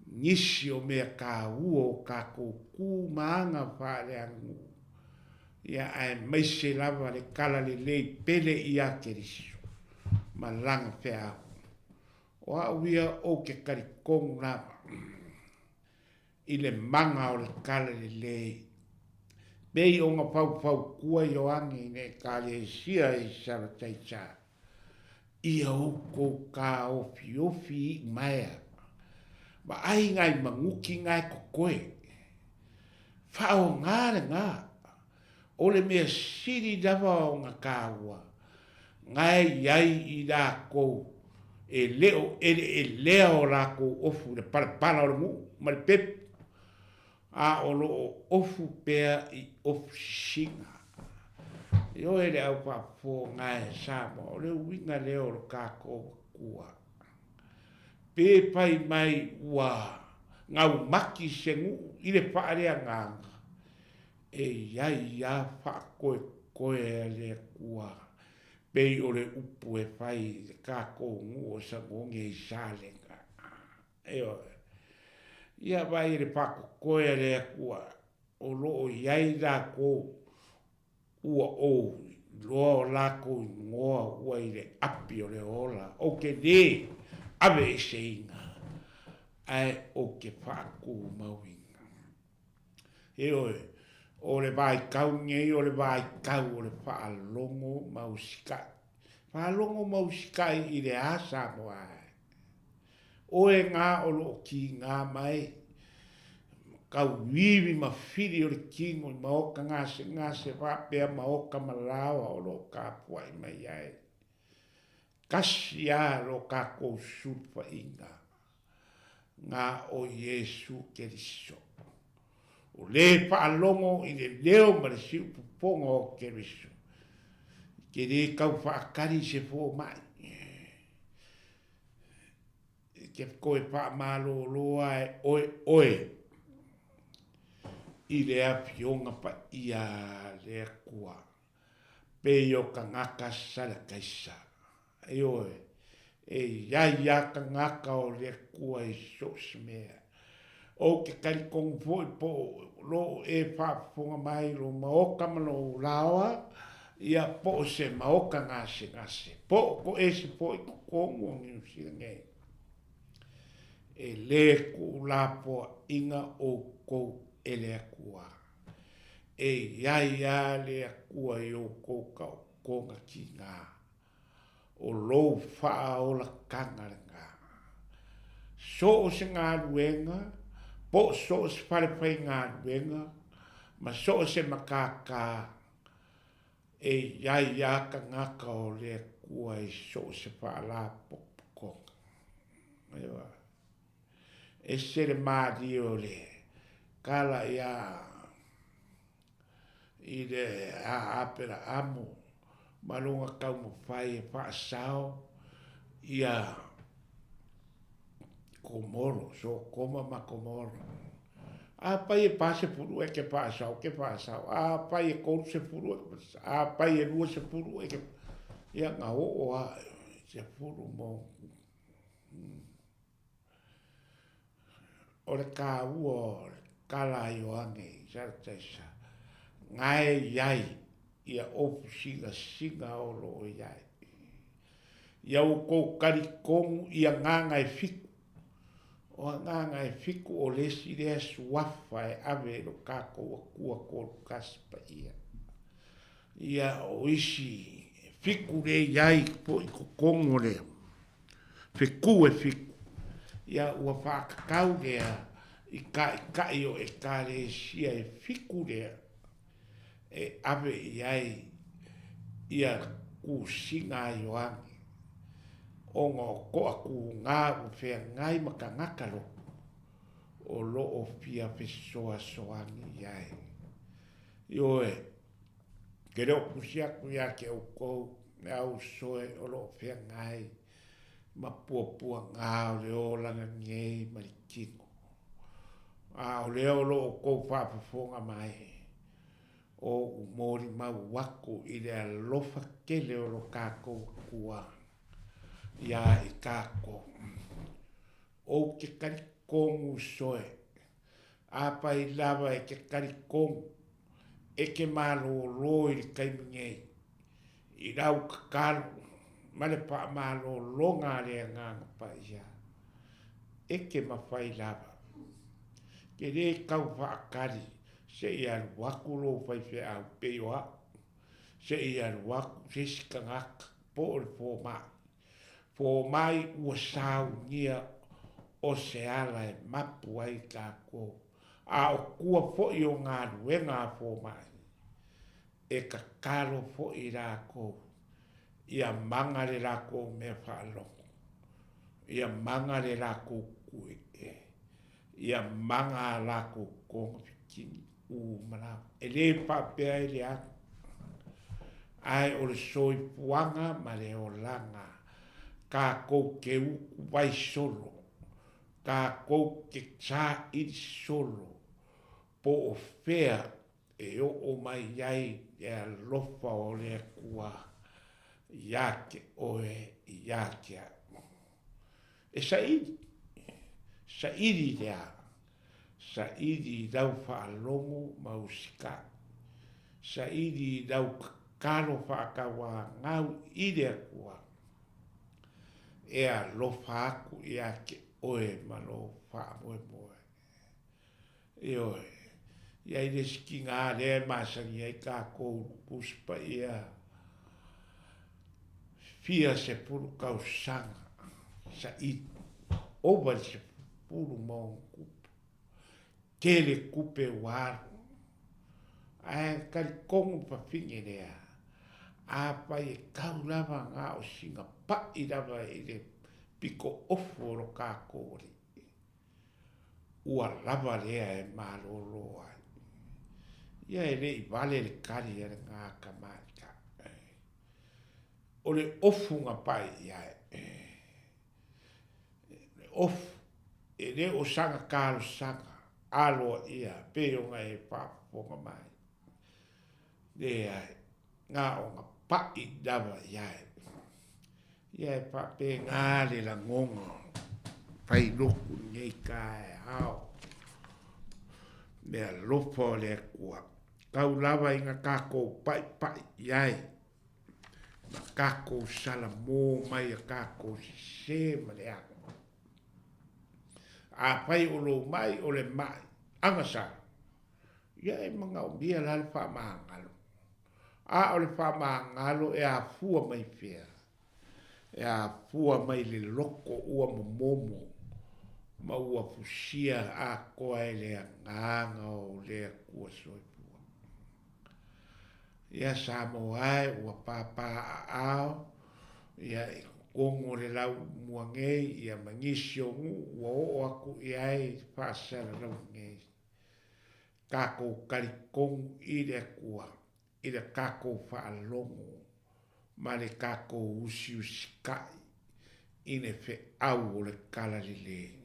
nisi o mea taua o kākou kū ma aga faaleaganuu, ia aemaise lava le talalelei pele iā Keriso ma lana feau. O au ia ou te talitonu lava i le mana o le talalelei, pei ona faufautua Ioane i le Ekalesia i Salataisa, Ia outou taofiofi iʻu maea, vaai nai manuti nae totoe. Faaaoga lena, o le mea sili lava ona taua, nae i ai i lakou e le o eleelea o lakou ofu i le palapala o le nuu ma le pepu, a o lo o ofu pea i ofu sisina. Ioe le au faafofoga e Samoa, o le uiga lea o lo tatou Atua. Pe fai mai ua gaumati se nuu i le faaleagaga, e i ai lava faakoekoe a le Atua, pei o le upu e fai i le tatou nuu o Sagogi i Salega. Ioe. Ia vaai i le faakokoe a le Atua, o lo o i ai lakou ua ou iloa o lakou igoa ua i le api o le ola, ou te lē aveeseina, ae ou te faatumauina. Ioe, o le vaitau lenei o le vaitau o le faalogo ma usitai. Faalogo ma usitai i le a Samoa e? Oe gā o lo o kīgā mai, ma tauivi ma fili o le kino i maota gasegase faapea maota ma laoa o lo o tapuai mai ai. Kasi a lo tatou sulufaiga, gā o Iesu Keriso. O lē faalogo i le leo ma le siufofoga o Keriso, i te lē tau faatali se fomai. E te toe faamalōlō ae oe oe i le Afioga Paia a le Atua, pei o tagata salakaisa. Ioe, e i ai a tagata o le Atua i so o se mea. Ou te talitonu foi po o lo o e faafofoga mai i lou maota ma lou laoa, ia po o se maota gasegase, po o toese foi i totonu o Niu Sila nei. E lē kuulapoaʻiga ʻoukou e le Akua. E i ai a le Akua i oukou taotoga kīgā. O lou faaolataga lena. So o se galuega, po o so o se fale faigaluega, ma so o se makākā, e i ai a tagata o le Atua i so o se faalapotopotoga. Ioe. Ese le mālie o le kala iā i le a Aperaamu ma lona taumafai e faasao ia Komoro, Sotoma ma Komoro. Afai e 40 e ke faasao, ke faasao. Afai e 30 e ke faasao. Afai e 20 e ke... Ia, na oo a sefulu mo... O le kāua o le kala a Ioane i Sarataisa, ngae i ai ia ofu singasinga o lo o i ai. Ia outou talitonu i agaga e fiku, o agaga e fiku o le isi lea suafa e ave i lo tatou Atua Tolutasi Paia. Ia o isi e fiku le i ai po i totonu o le Feku e fiku. Ia ua whaakatau lea i kaʻikaʻi o Ekalesia e fiku lea e ave i ai ia kusiga a Ioane, ona o toʻa kūgā ua feagai ma tagata loto o lo o fia fesoasoani i ai. Ioe, ke le o kusi atu iā te ʻoukou me a usoe o lo o feagai. ma puapuagā o le olaga nei ma le tino. A o lea o lo o tou faafofoga mai, o oʻu molimau aku i le alofa tele o lo tatou Atua iā i tatou. Ou te talitonu soe, afai lava e te talitonu e te malōlō i le taimi nei i lau tatalo ma le faamalōlōga a le Agaga Paia, e te mafai lava. Ke lē tau faatali se i alu atu lou faifeau pei o au, se i alu atu se isi tagata po o le fomai. Fomai ua saunia o se ala e mapu ai tatou, a o tua foi o galuega a fomai, e tatalo foi lakou ia maga le lakou mea faalogo, ia maga le lakou kueʻe, ia maga a lakou togafitini uma lava. E lē faapea e leaga, ae o le soifuaga ma le olaga takou te utu vai solo, takou te saili solo, po o fea e oo mai ai le alofa o le Atua iā te oe iā te au. E saili, saili i le a? Saili i lau faalogo ma usikai. Saili i lau tatalo faatauāgau i le Atua e alofa aku iā te oe ma lou faamoemoe. Ioe, i ai le isi tigā lea e masani ai kākou i Tusi Paia fia sepulu tausaga saili, ova i le sepulu ma ona tupu, tele tupe ua alu, ae talitonu le fafine lea, afai e tau lava na o sina paʻi lava i le pito ofu o lo kākou Alii. Ua lava lea e malōlō ai. Ia e le i vale le kali a lena tamaitai. O le ofu na pae i ai. Le ofu, e le o sana talosaga aloaia pei ona e faafofoga mai. Leai, na ona paʻi lava i ai. Ia e faapena le lagona fai lotu i lenei taeao. Le alofa o le Atua. Tau lava ina tatou paʻipaʻi i ai ma tatou salamō mai a tatou sesē ma leaga. Afai o lou maʻi o le maʻi agasala, ia e manaomia la le faamagalo. A o le faamagalo e afua mai fea? E afua mai le loko ua momomo ma ua fusia atoa e le Agaga o le Atua Soifua. Ia Samoa e, ua pāpā aao, ia i totonu o le lau mua nei, ia ma nisi o nuu ua oo atu i ai le faasalalau nei. Tatou talitonu i le Atua, i le tatou faalogo ma le tatou usiusitaʻi i le feʻau o le Talalelei.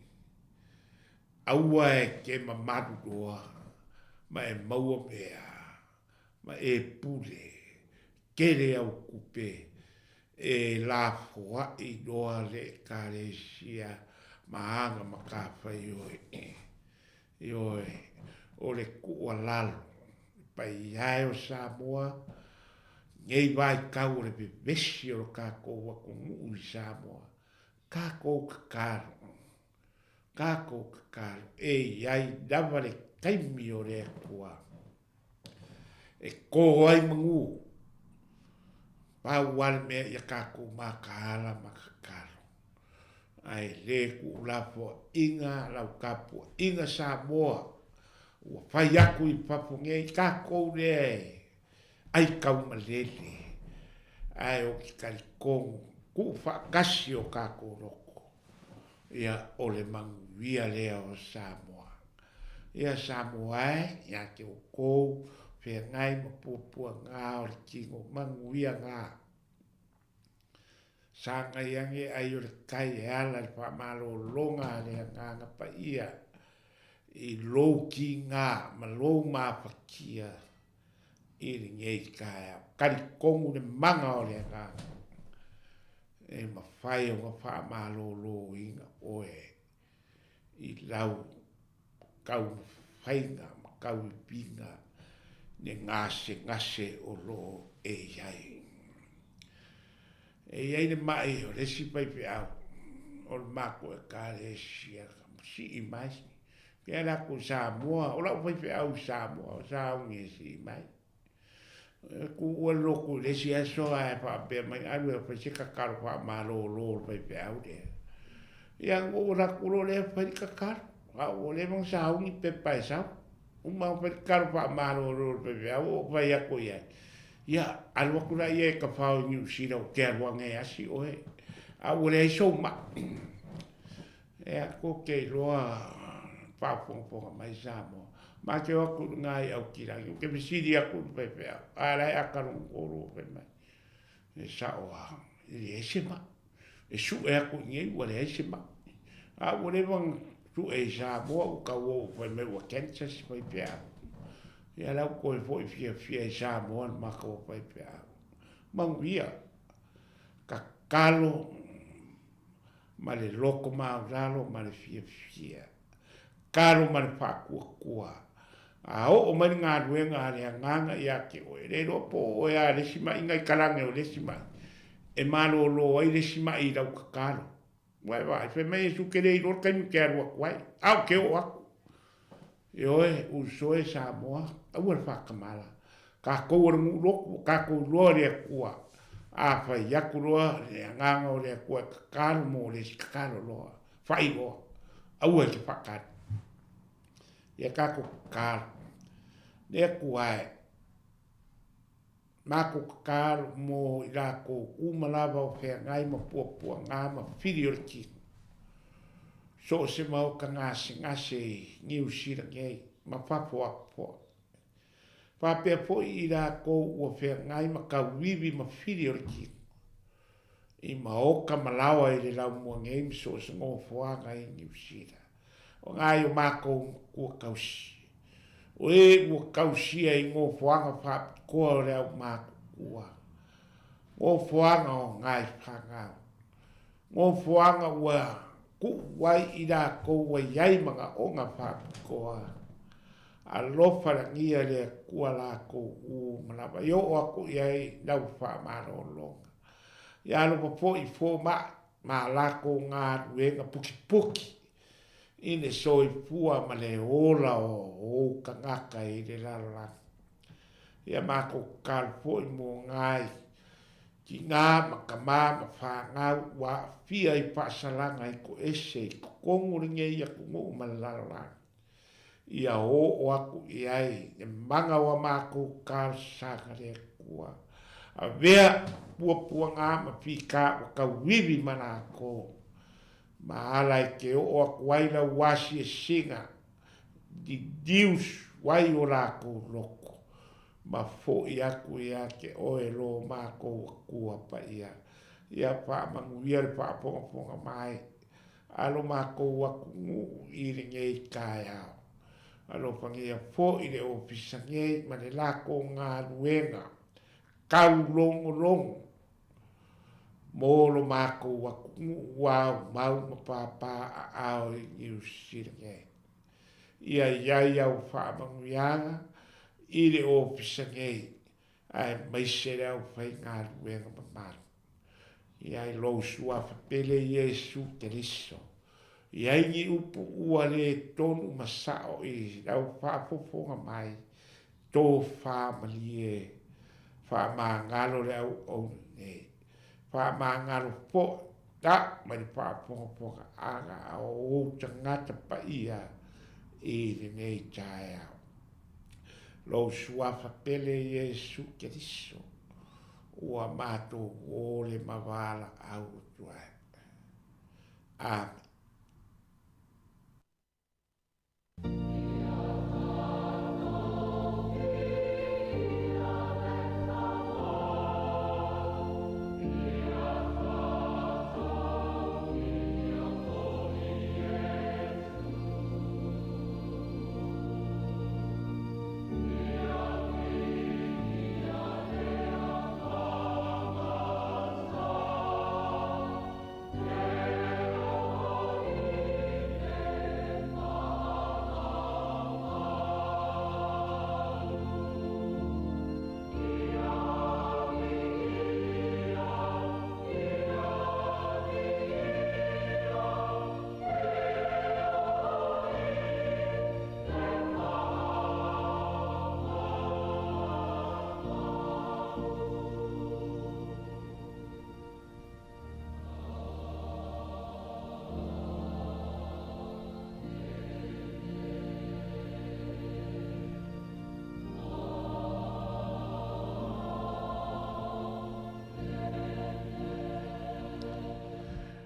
Aua e te mamalu loa ma e maua mea ma e pule tele au tupe e lafoaʻi loa le Ekalesia ma ana matafaioi. Ioe, o le tuualalo i paia e o Samoa, nei vaitau o le vevesi o lo tatou atunuu i Samoa, tatou tatalo, tatou tatalo, e i ai lava le taimi o le Atua e tō ai manu, pau lava le mea ia tatou mataala ma tatalo. Ae le tuulafoaiga lau tapuaiga Samoa ua fai atu i fafo nei tatou lea e ai taumalele ae ou te talitonu tuufaatasi o tatou loto ia o le manuia lea o Samoa. Ia Samoa e, ia te outou feagai ma puapuaga o le tino manuia na. Sagai age ai o le kai e ala i le faamalologa a le Agaga Paia i lou kiga ma lou mafatia i lenei taeao. Talitonu le maga o le Agaga e mafai ona faamaloloina oe i lau taumafaiga ma tauiviga le gasegase o lo o e i ai. E i ai le maʻi o le isi faifeau o le matou Ekalesia sii mai. Ke ala atu i Samoa, o lau faifeau i Samoa, o sauni e sii mai. E tuua le lotu i le isi aso ae faapea mai, alu e fai se tatalo faamalolo o le faifeau lea. Ia, na ou alu atu loa lea fai le tatalo, a ua leva ona sauni pepa e sau. Uma ona fai le tatalo faamalolo o le faifeau, ou fai atu i ai, ia, alu atu laia e tafao i Niu Sila ou te alu ane e asi oe, a ua leai sou mai. E a kou te iloa faafogafoga mai Samoa. Ma te o atu i luga i Aukilagi, ou te fesili atu i le faifeau, a la e ata lona tolu o fai mai. E sao lava, e leai se mai. E sue atu i inei ua leai se mai. A ua leva ona sue i Samoa ua tau oo fai mai ua cancer se faifeau. Ia la ua toe foi fiafia i Samoa le matou faifeau. Manuia, tatalo ma le loto maualalo ma le fiafia, talo ma le faatuatua. A oo mai le galuega a le Agaga ia te oe, e le iloa po o oe a le isi maʻiga i kalage o le isi maʻi, e malōlō ai le isi maʻi i lau tatalo. Ua e vaai, fai mai Iesu, Ke le iloa le taimi ou te alu atu ai, a ou te oo atu. Ioe, uso e Samoa, aua le faatamala. Tatou o le nuu lotu, ua tatou iloa le Atua. A fai atu loa le agaga o le Atua e tatalo mo le isi, tatalo loa, fai loa, aua e te faatali. Ia tatou tatalo. Le Atua e, matou tatalo mo i latou uma lava o feagai ma puapuaga ma fili o le tino. So o se maota gasegase i Niu Sila nei ma fafo atu foi. Faapea foi i latou ua feagai ma tauivi ma fili o le tino i maota ma laoa i le laumua nei ma so o se nofoaga i Niu Sila. O ngai o matou matua tausi. O e ua tausia i nofoaga faapitoa o le aumatutua, nofoaga o ngai fanau, nofoaga ua tuu ai i latou ua i ai manaoga faapitoa. Alofa lagia le Atua latou uma lava i oo atu i ai lau faamalologa. Ia alofa foi i fomai ma a latou galuega pukipuki i le soifua ma le ola o ou tagata i le lalolagi. Ia matou tatalo foi mo ngai tina ma tama ma fanau ua aafia i faasalaga i toese i totonu o lenei atunuu ma le lalolagi. Ia oo atu i ai le maga o a matou talosaga le Atua. Avea puapuaga ma fika ua tauivi ma latou, ma ala e te oo atu ai lau asiasiga liliu ai o latou loto, ma foi atu ia te oe lo matou Atua paia. Ia faamanuia le faafogafoga mai a lo matou atunuu i lenei taeao. Alofagia foi le ofisa nei ma le latou galuega taulogologo mo lo matou atunuu ua aumau ma pāpā aao i Niu Sila nei. Ia i ai au faamanuiaga i le ofisa nei aemaise le aufaigaluega mamalu. Ia i lou suafa pele Iesu Keriso, i ai ni upu ua le tonu ma sao i lau faafofoga mai, tofamalie, faamagalo le auauna nei, faamagalo foi la mai le faafogafogaaga a ou tagata paia i lenei taeao. Lou suafa pele Iesu Keriso, ua matou ole ma valaau atu ai. Amene.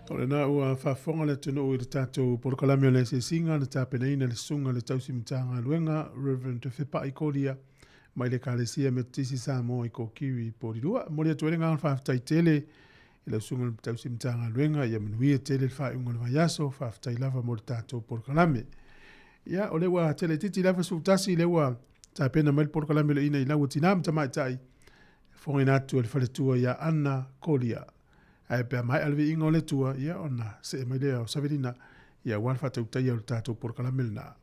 O lena ua faafofoga le atunuu i le tatou polokalame o le asiasiga na tapenaina le susuga i le tausi Matagaluega Reverend Fepai Kolia mai le Ekalesia Metotisi Samoa i Kokiri i Polilua. E momoli atu ai le agaga faafetai tele i lau susuga i le tausi Matagaluega, ia manuia tele le faaiuga o le vaiaso, faafetai lava mo le tatou polokalame. Ia, o lea ua tele itiiti lava 11, lea ua tapena mai le polokalame o le Ina i Lau a Tina ma Tamaitai, e fofogaina atu e le faletua ia Anna Kolia. Ae pe a maea le viiga o le Atua, ia ona see mai lea o Savelina, ia aua le faatautaia o le tatou polokalame lena.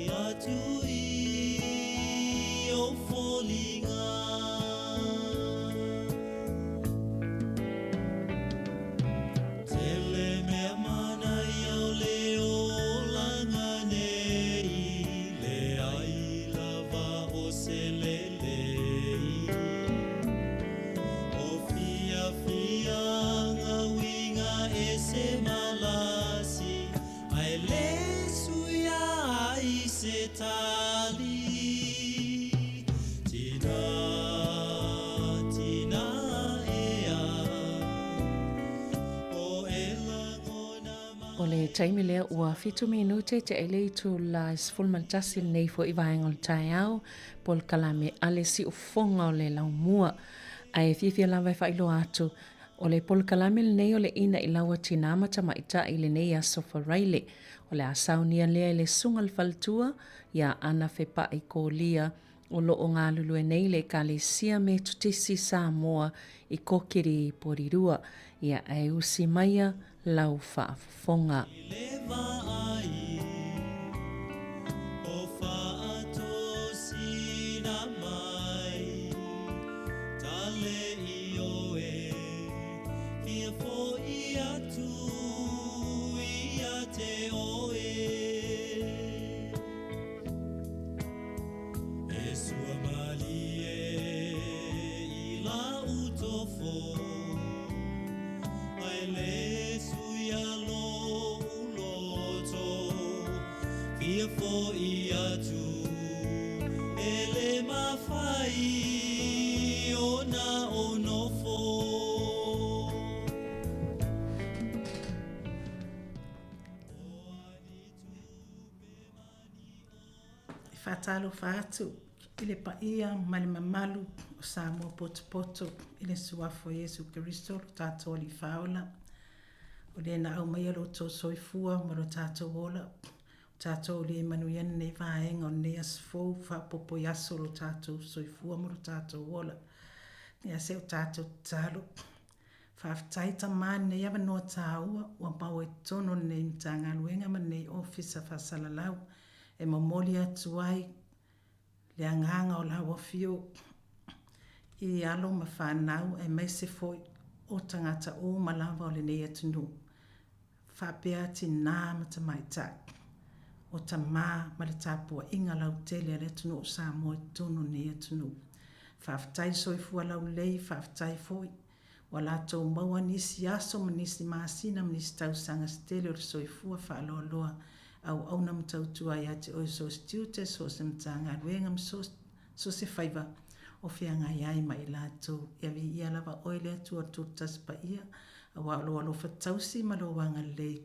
Atu i o foliga. le taimi lea ua fitu minute te ele i tula e 11 lenei foi vaega o le taeao polokalame a le siufofoga o le laumua. Ae fiafia lava e faailoa atu o le polokalame lenei o le ina i lau tinā ma tamaitai i lenei aso Faraile. O le a saunia lea e le susuga i le faletua iā Ana Fepai Kolia o lo o galulue nei le Ekalesia Metotisi Samoa i Kokiri Porirua. Ia ae usi maia lau faafofoga. E sua malie i lau tofo Ae le sui a lou loto Fia fo'i atu e le mafai ona ou nofo. E faatalofa atu i le paia ma le mamalu o Samoa potopoto i le Suafa o Iesu Keriso lo tatou Alii Faaola, o le na aumaia lo outou soifua ma lo tatou ola, o tatou aulia manuia lenei vaega o lenei aso fou, faaopoopo i aso o lo tatou soifua ma lo tatou ola. Ia se o tatou tatalo. Faafetai Tama i lenei avanoa taua ua maua i totonu o lenei Matagaluega ma lenei Ofisa Faasalalau e momoli atu ai le agaga o lau Afio i alo ma fanau aemaise foi o tagata uma lava o lenei atunuu faapea tinā ma tamaitai, o tamā ma le tapuaiga lautele a le atunuu o Samoa i totonu o lenei atunuu. Faafetai le soifua laulelei, faafetai foi ua latou maua nisi aso ma nisi masina ma nisi tausaga se tele o le soifua faaloaloa auauna ma tautua ia te oe so o se tiute, so o se Matagaluega ma so o se faiva o feagai ai ma i latou. Ia viia lava oe le Atua o le Tutasi Paia, aua o lou alofa tausi ma lou agalelei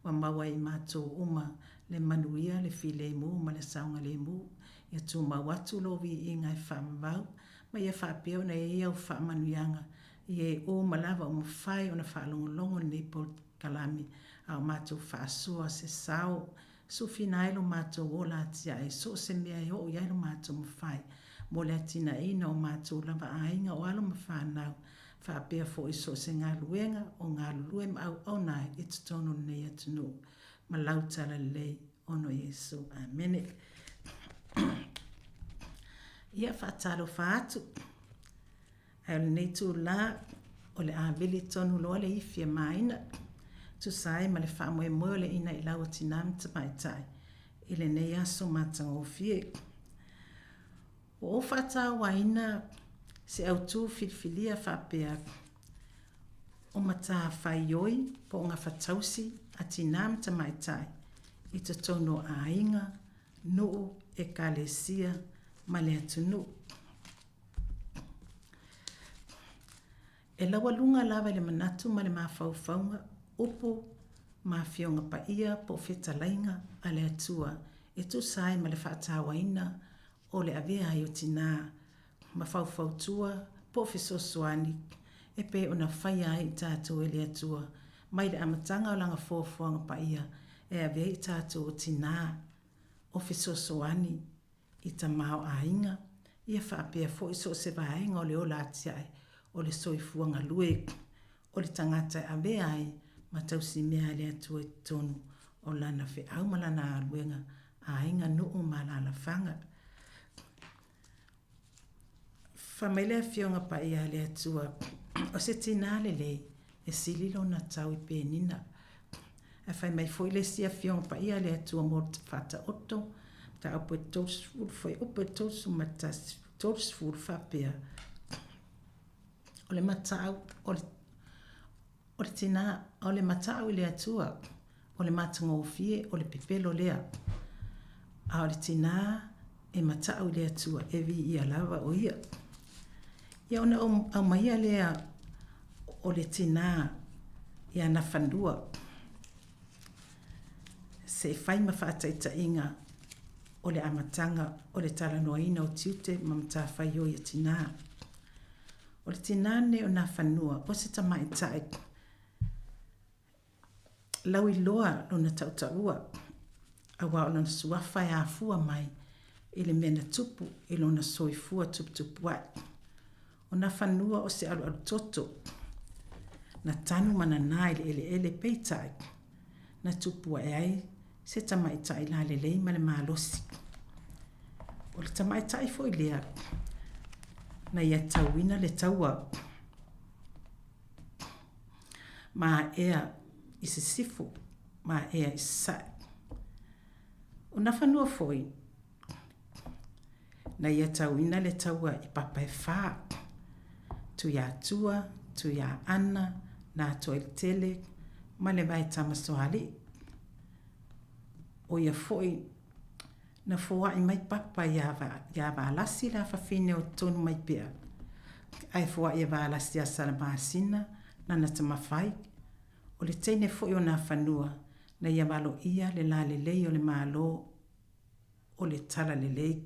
ua maua e i matou uma le manuia, le filemu ma le saogalemu. Ia tumau atu lou viiga e faavavau ma ia faapea ona i ai au faamanuiaga i e uma lava ua mafai ona faalogologo lenei polokalame a o matou faasoa se sao sufina ai lo matou ola atiae i so o se mea e oo i ai lo matou mafai mo le atinaeina o matou lava aiga o alo ma fanau faapea foi i so o se galuega o galulue ma auauna ai i totonu o lenei atunuu ma lau talalelei ona o Iesu. Amene. Ia faatalofa atu. Ae o lenei itulā, o le a vili tonu loa le ifi e māina, tusa ai ma le faamoemoe o le inailau o tinā ma tamaitai i lenei aso matagofie. Ua ou faatauaina se autū filifilia faapea, o matafaioi po o gafatausi a tinā ma tamaitai i totonu o aiga, nuu, ekalesia ma le atunuu. E laualuga lava i le manatu ma le mafaufauga, upu ma afioga paia po o fetalaiga a le Atua e tusa ai ma le faatauaina o le avea ai o tinā ma faufautua po o fesoasoani e pei ona faia ai i tatou e le Atua mai le amataga o Lana foafoaga paia e ave ai i tatou o tinā o fesoasoani i tamaoaiga, ia faapea foi so o se vaega o le ola atiae o le soifua galue o le tagata e avea ai ma tausimea a le Atua i totonu o lana feau ma lana galuega aiga, nuu ma alaalafaga. Fai mai le Afioga Paia a le Atua, o se tinā lelei e sili lona tau i penina. Ae fai mai foi le isi Afioga Paia a le Atua mo le Faataoto, mataupu e 30, fuaiupu e 31, 30 faapea, O le matau, o le, o le tinā, o le matau i le Atua, o le matagofie, o le pepelo lea. A o le tinā e matau i le Atua, e viia lava o ia. Ia ona aumaia lea o le tinā i ana fanua. Se i fai ma faataitaiga o le amataga o le talanoaina o tiute ma matafaioi a tinā. O le tinā lenei o Nafanua o se tamaitai lauiloa lona tautaua, aua o lona suafa e afua mai i le mea na tupu i lona soifua tuputupuae. O Nafanua o se alualu toto, na tanu ma nanā i le eleele peitai, na tupu ae ai se tamaitai lalelei ma le malosi. O le tamaitai foi lea na ia tauina le taua maea i sisifo, maea i sasae. O Nafanua foi, na ia tauina le taua i papa e whā, Tuiatua, Tuiaana, Nātoailitele ma le Vaetamasoalii. O ia foi na foai mai papa iā iā Valasi le afafine o Tonumaipea, ae foai e Valasi ia Salamasina lana tamafai, o le teine foi o Nafanua na ia valoia le lalelei o le Malo o le Talalelei,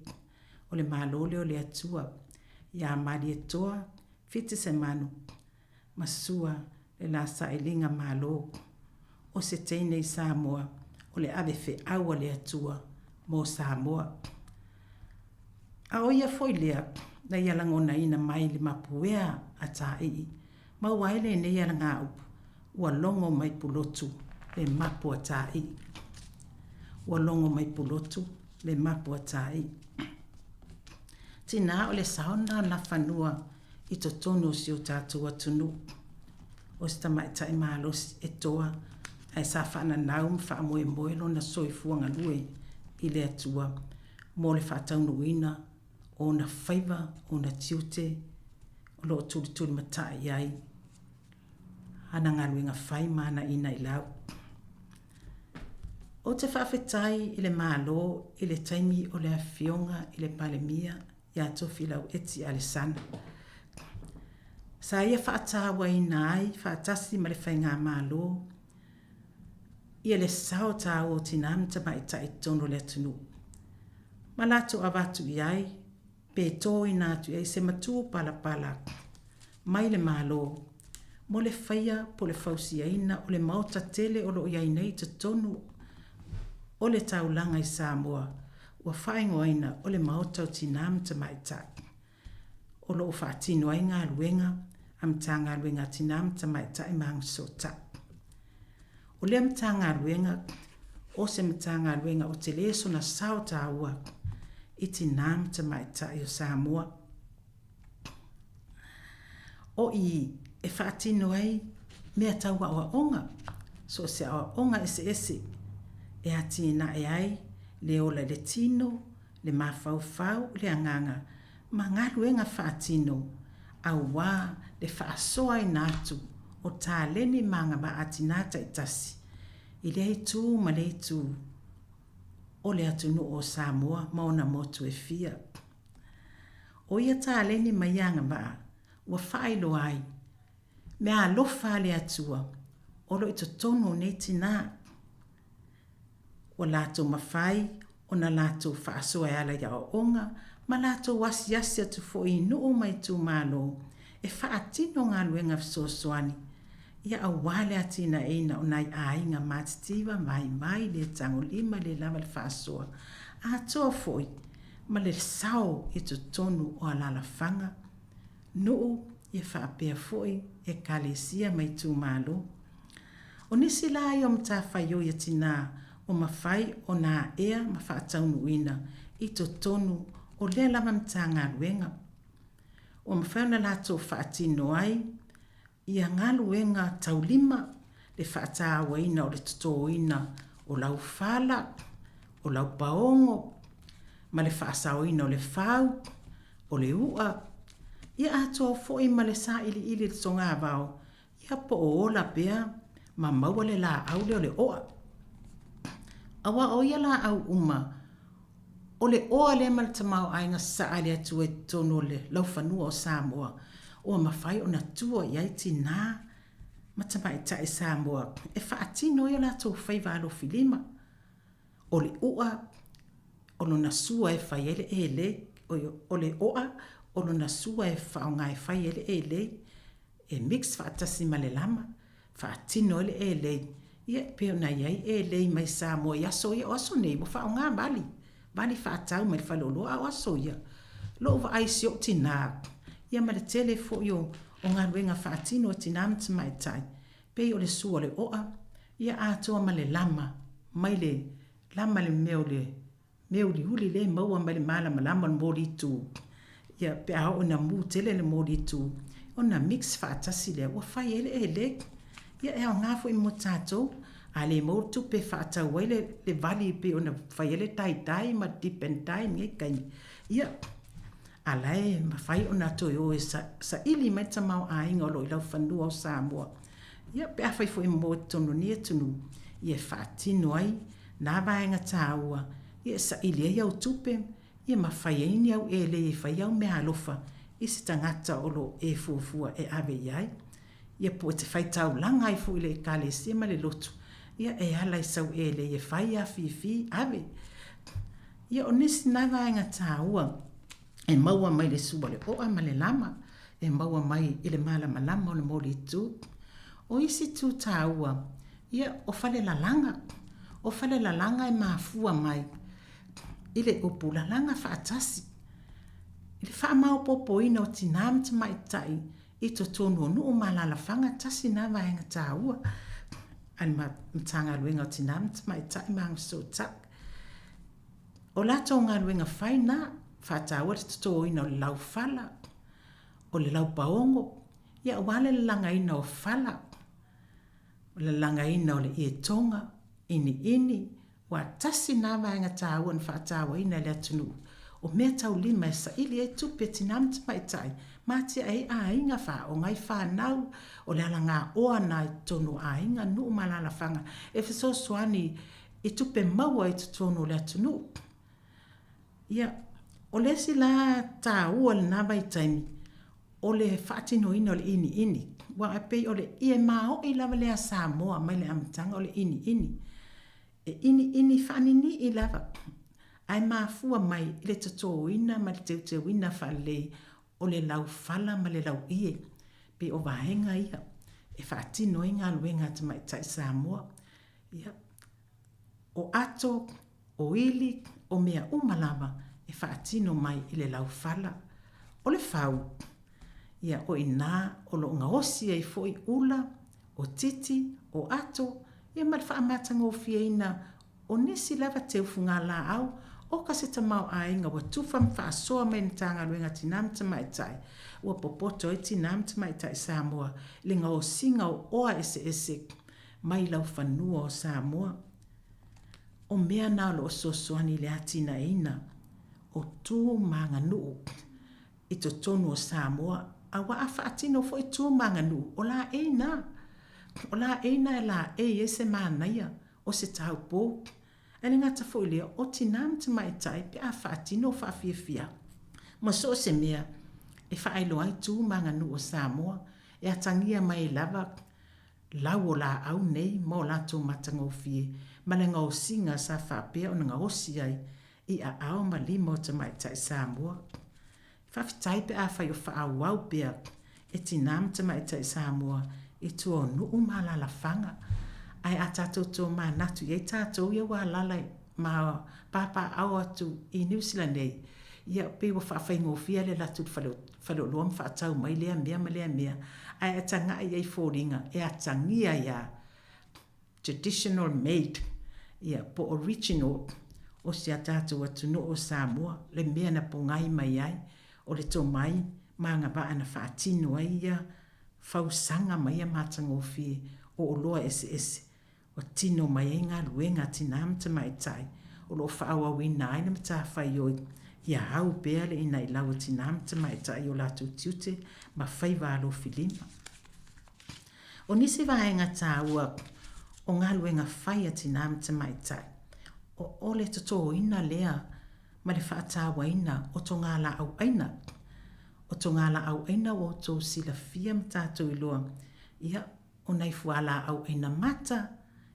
o le Malo lea o le Atua, iā Malietoa Fitisemanu ma sua le la sailiga malo o se teine i Samoa o le ave feau a le Atua mo Samoa. A o ia foi lea na ia lagonaina mai le mapuea a Taii ma ua ai lenei alagaupu ua logo mai Pulotu le mapu a Taii. Ua logo mai Pulotu le mapu a Taii. Tinā o le sao lena o Nafanua i totonu o si o tatou atunuu. O se tamaitai malosi e toa ae sa faananau ma faamoemoe lona soifua galue i le Atua mo le faataunuuina o ona faiva, o ona tiute o lo o tulitulimatai i ai ana galuega fai ma ana inailau. Ou te faafetai i le Malo i le taimi o le Afioga i le Palemia ia Tofilau Eti Alesana. Sa ia faatauaina ai faatasi ma le Faigamalo ia le sao taua o tinā ma tamaitai i totonu o le atunuu, ma latou avatu i ai pe tōina atu i ai se matū palapala mai le Malo mo le faia po o le fausiaina o le maota tele o lo o i ai nei i totonu o le taulaga i Samoa ua faaigoaina o le Maota o Tinā ma Tamaitai o lo o faatino ai galuega a Matagaluega a Tinā ma Tamaitai ma Agasootai. O lea Matagaluega o se Matagaluega o tele sona sao taua i tinā ma tamaitai o Samoa. O i e faatino ai mea tau aoaoga, so o se aoaoga eseese e atinae ai le ola i le tino, le mafaufau, le agaga ma galuega faatino auā le faasoaina atu o taleni ma agavaa a tinā taitasi i lea itu ma lea itu o le atunuu o Samoa ma ona motu e fia. O ia taleni ma ia agavaa ua faailoa ai meaalofa a le Atua o lo o i totonu o nei tinā. Ua latou mafai ona latou faasoa e ala i aoaoga ma latou asiasi atu foi i nuu ma itumalo e faatino galuega fesoasoani ia aua le atinaeina o nai aiga matitiva vaivai le tagolima le lava le faasoa atoa foi ma le sao i totonu o alalafaga nuu ia faapea foi Ekalesia ma itumalo. O nisi la ia o matafaioi a tinā ua mafai ona aea ma faataunuuina i totonu o lea lava Matagaluega. Ua mafai ona latou faatino ai ia galuega taulima, le faatauaina o le totoina o laufala, o laupaogo, ma le faasaoina o le fau, o le u'a, ia atoa foi ma le sailiili i le togavao, ia po o ola pea ma maua le laau lea o le oa. Aua o ia laau uma, o le oa lea ma le tamaoaiga sasaa a le Atua i totonu o le laufanua o Samoa, ua mafai ona tua i ai tinā ma tamaitai Samoa e faatino ai o latou faiva alofilima. O le u'a o lona sua e fai ai le elei, o le o'a o lona sua e faaaoga e fai ai le elei, e mix faatasi ma le lama, faatino ai le elei. Ia, e pei ona i ai elei mai Samoa i aso ia, o aso nei ua faaaoga vali, vali faatau mai le faleoloa, a o aso ia, lou vaai i si ou tinā, ia ma le tele foi o galuega faatino a tinā ma tamaitai, pei o le sua o le o'a, ia atoa ma le lama mai le lama le mea o le mea uliuli lea e maua mai le malamalama o le molitu, ia pe a oo ina mu tele le molitu, ona mix faatasi lea ua fai ai le elei. Ia e aoga foi mo tatou, a le maua le tupe e faatau ai le vali e pei ona fai ai le dye dye ma dip and dye i lenei taimi, ia a la e mafai ona toe o e saili mai le tamaoaiga o lo o i laufanua o Samoa. Ia pe afai foi mo totonu o nei atunuu, ia e faatino ai na vaega taua ia e saili ai au tupe, ia ma fai ai ni au elei e fai au meaalofa i se tagata o lo o e fuafua e ave i ai. Ia po o e te fai taulaga ai foi i le Ekalesia ma le lotu, ia e ala i sau elei e fai afifi, ave. Ia o nisi na vaega taua e maua mai le sua o le o'a ma le lama, e maua mai i le malamalama o le molitu. O isi itu taua, ia o falelalaga. O falelalaga e mafua mai i le upu lalaga faatasi, i le faamaopoopoina o tinā ma tamaitai i totonu o nuu ma alaalafaga, tasi na vaega taua a le Matagaluega o Tinā ma Tamaitai ma Agafesootai. O latou galuega fai na, faataua le totoina o le laufala, o le laupaogo, ia aua le lalagaina o fala, o le lalagaina o le ietoga, iniini, ua tasi na vaega taua na faatauaina e le atunuu, o meataulima e saili ai tupe a tinā ma tamaitai ma atiae ai aiga, faaaoga ai fanau, o le alagaoa na i totonu o aiga, nuu ma alaalafaga e fesoasoani i tupe maua i totonu o le atunuu. Ia, o le isi la taua i lena vaitaimi, o le faatinoina o le iniini, aua e pei o le ie maoi lava lea a Samoa mai le amataga o le iniini. E iniini faaninii lava, ae mafua mai i le totoina ma le teuteuina faalelei o le laufala ma le lauie, pei o vaega ia e faatino ai galuega a tamaitai Samoa. Ia, o ato, o ili, o mea uma lava e faatino mai i le laufala. O le fau, ia, o i ina o lo o gaosi ai foi ula, o titi, o ato, ia ma le faamatagofieina o nisi lava teufugalaau o ka se tamaoaiga ua tufa ma faasoa mai e le Matagaluega a Tinā ma Tamaitai, ua popoto ai tinā ma tamaitai Samoa i le gaosiga o oa eseese mai laufanua o Samoa. O mea na o lo o fesoasoani i le atinaeina o tu ma aganuu i totonu o Samoa, aua a faatino foi tu ma aganuu, o laei na. O laei na e laei ai se manaia o se taupou. Ae le gata foi i lea, o tinā ma tamaitai pe a faatino faafiafia ma so o se mea e faailoa ai tu ma aganuu o Samoa, e atagia mai ai lava lau o laau nei ma o latou matagofie ma le gaosiga sa faapea ona gaosi ai i aao ma lima o tamaitai Samoa. Faafetai pe afai o faaauau pea e tinā ma tamaitai Samoa i tua o nuu ma alaalafaga. Ae a tatou tomanatu i ai tatou ia ua alaala ma papaaao atu i Niu Sila nei, ia pei ua faafaigofie le alu atu i le faleoloa ma faatau mai lea mea ma lea mea, ae a tagai i ai i foliga e atagia ai lava traditional made, ia, po original o si a tatou atunuu o Samoa, le mea na pogai mai ai, o le tomai ma agavaa na faatino ai ia fausaga ma ia matagofie o oloa eseese ua tino mai ai galuega a tinā ma tamaitai o lo o faaauauina ai le matafaioi ia au pea le inailau a tinā ma tamaitai i o latou tiute ma faiva alofilima. O nisi vaega taua o galuega fai a tinā ma tamaitai, o le totoina lea ma le faatauaina o togalaau aina. O togalaau aina ua outou silafia ma tatou iloa, ia, o nai fualaau aina mata,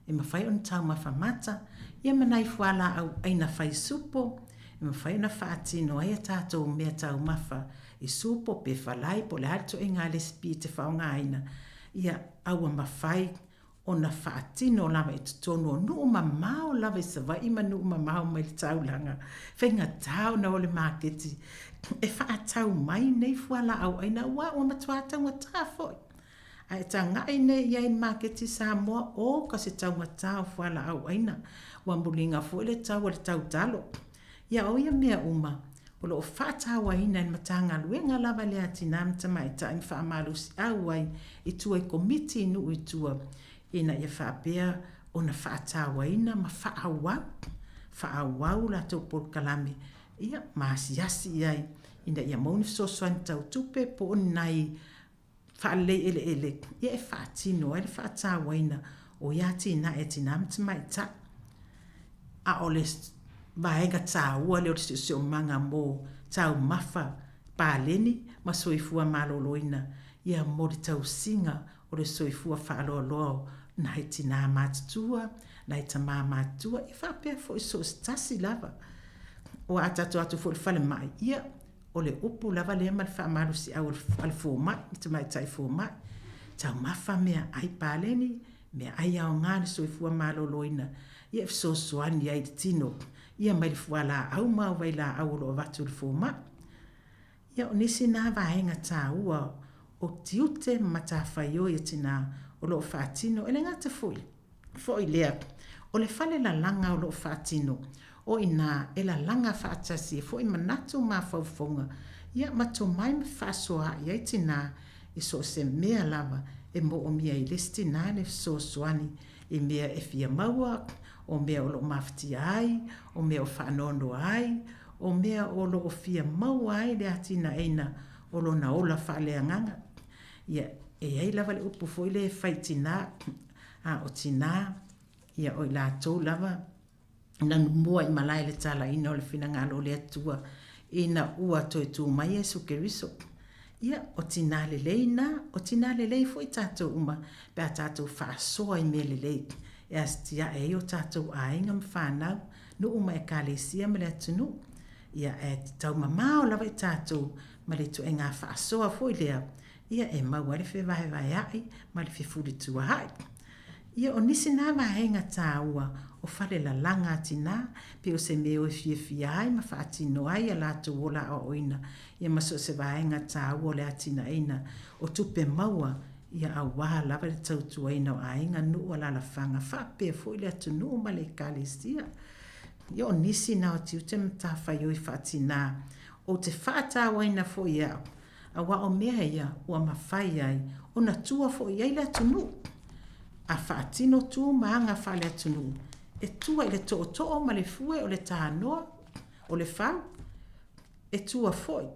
E mafai ona taumafa mata, ia ma nai fualaau aina fai supo, e mafai ona faatino ai a tatou mea taumafa i supo pe falai po o le a le ituaiga recipe e te faaaogaina, ia a ua mafai ona faatino lava i totonu o nuu mamao lava i Savaii ma nuu mamao mai le taulaga. Faigata ona o le maketi e faatau mai nei fualaau aina aua ua matua taugata foi. A e tagai nei i ai i le maketi i Samoa, oka se taugata o fualaau aina. Ua muliga foi le tau o le tautalo. Ia o ia mea uma, o lo o faatauaina e le Matagaluega lava lea a Tina ma Tamaitai ma faamalosiau ai i tua i Komiti i nuu i tua ina ia faapea ona faatauaina ma faaauau, faaauau latou polokalame ia ma asiasi i ai ina ia maua ni fesoasoani tau tupe po o ni nai faalelei eleele ia e faatino ai le faatauaina o ia atinae a tina ma tamaitai. A o le vaega taua lea o le siosiomaga mo taumafa paleni ma soifua maloloina ia mo le tausiga o le soifua faaloaloa o nai tina matutua, nai tama matutua, ia faapea foi so o se tasi lava. Aua a tatou o atu foi i le falemai, ia O le upu lava lea ma le faamalosiau a le fomai, le tamaitai fomai, taumafa meaai paleni, meaai aoga i le soifua maloloina, ia e fesoasoani ai i le tino, ia mai le fualaau ma au vailaau o lo o avatu e le fomai. Ia o nisi na vaega taua o tiute ma matafaioi a tina o lo o faatino, e le gata foi foi lea, o le fale lalaga o lo o faatino, o i ina e lalaga faatasi ai foi manatu ma mafaufauga, ia ma tomai ma fefaasoaai ai tinā i so o se mea lava e moomia ai le isi tinā le fesoasoani i mea e fia maua, o mea o lo o mafatia ai, o mea o faanoanoa ai, o mea o lo o fia maua ai le atinaeina o lona ola faaleagaga. Ia, e i ai lava le upu foi lea e fai i tinā, a o tinā, ia o i latou lava na numua i malae i le talaina o le finagalo o le Atua ina ua toe tu mai Iesu Keriso. Ia, o tinā lelei na, o tinā lelei foi tatou uma pe a tatou faasoa i mea lelei e asitiae ai o tatou aiga ma fanau, nuu ma ekalesia ma le atunuu. Ia, ae taumamao lava i tatou ma le ituaiga faasoa foi lea ia e maua ai le fevaevaea'i ma le fefulituaai. Ia o nisi na vaega tāua o fale lalaga a tinā, pei o se mea e fiafia ai ma faatino ai a latou ola aoaoina, ia ma so o se vaega tāua o le atinaeina o tupe maua, ia auā lava le tautuaina o aiga, nuu, alalafaga faapea foi le atunuu ma le ekalesia. Ia o nisi na o tiute ma matafaioi faatinā, ou te faatauaina foi e au, Aua o mea ia ua mafai ai ona tua foi i ai le atunuu. A faatino tu ma aga faale-atunuu, e tua i le tootoo ma le fue o le tanoa, o le fau, e tua foi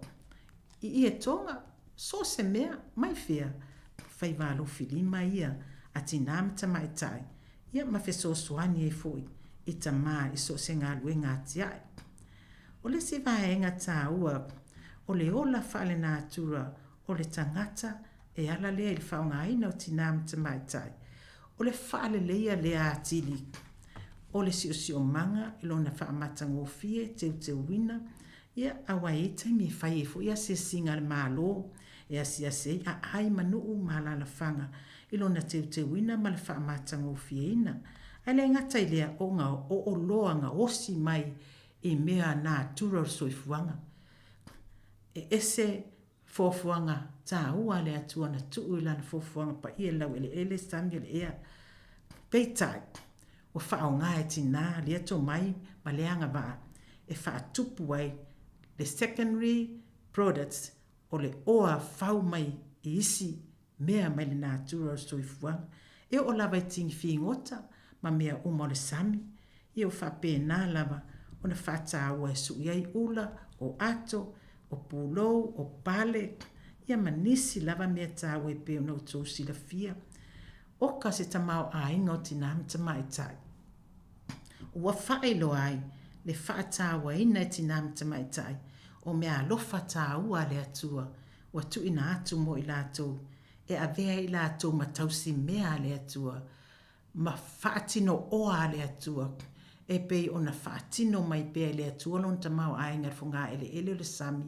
i ietoga, so o se mea, mai fea, faiva alofilima ia a tinā ma tamaitai, ia ma fesoasoani ai foi i tamā i so o se galuega atiae. O le isi vaega taua o le ola faalenatura o le tagata e ala lea i le faaaogaina o tinā ma tamaitai, o le faaleleia lea atili o le siosiomaga i lona faamatagofie teuteuina, ia, aua e i ai taimi e fai ai foi asiasiga a le Malo e asiasi ai aai ma nuu ma alalafaga i lona teuteuina ma le faamatagofieina. Ae le gata i lea, o oloa gaosi mai i mea natura o le soifuaga. E ese foafoaga taua a le Atua na tuu i Lana foafoaga paia i le laueleele, sami o le ea. Peitai, ua faaaoga e tinā lea tomai ma lea agavaa e faatupu ai le secondary products o le oa fau mai i isi mea mai le natura o le soifuaga, e oo lava i tigi figota ma mea uma o le sami, ia ua faapena lava ona faataua e sui ai ula, o ato, o pulou, o pale, ia ma nisi lava mea taua e pei ona outou silafia. Oka se tamaoaiga o tinā ma tamaitai. Ua faailoa ai le faatauaina e tinā ma tamaitai o mea alofa taua a le Atua ua tuuina atu mo i latou e avea ai i latou ma tausimea a le Atua. ma faatinoʻoa a le Atua, e pei ona faatino mai pea e le Atua lona tamaoaiga i le fogaeleele o le sami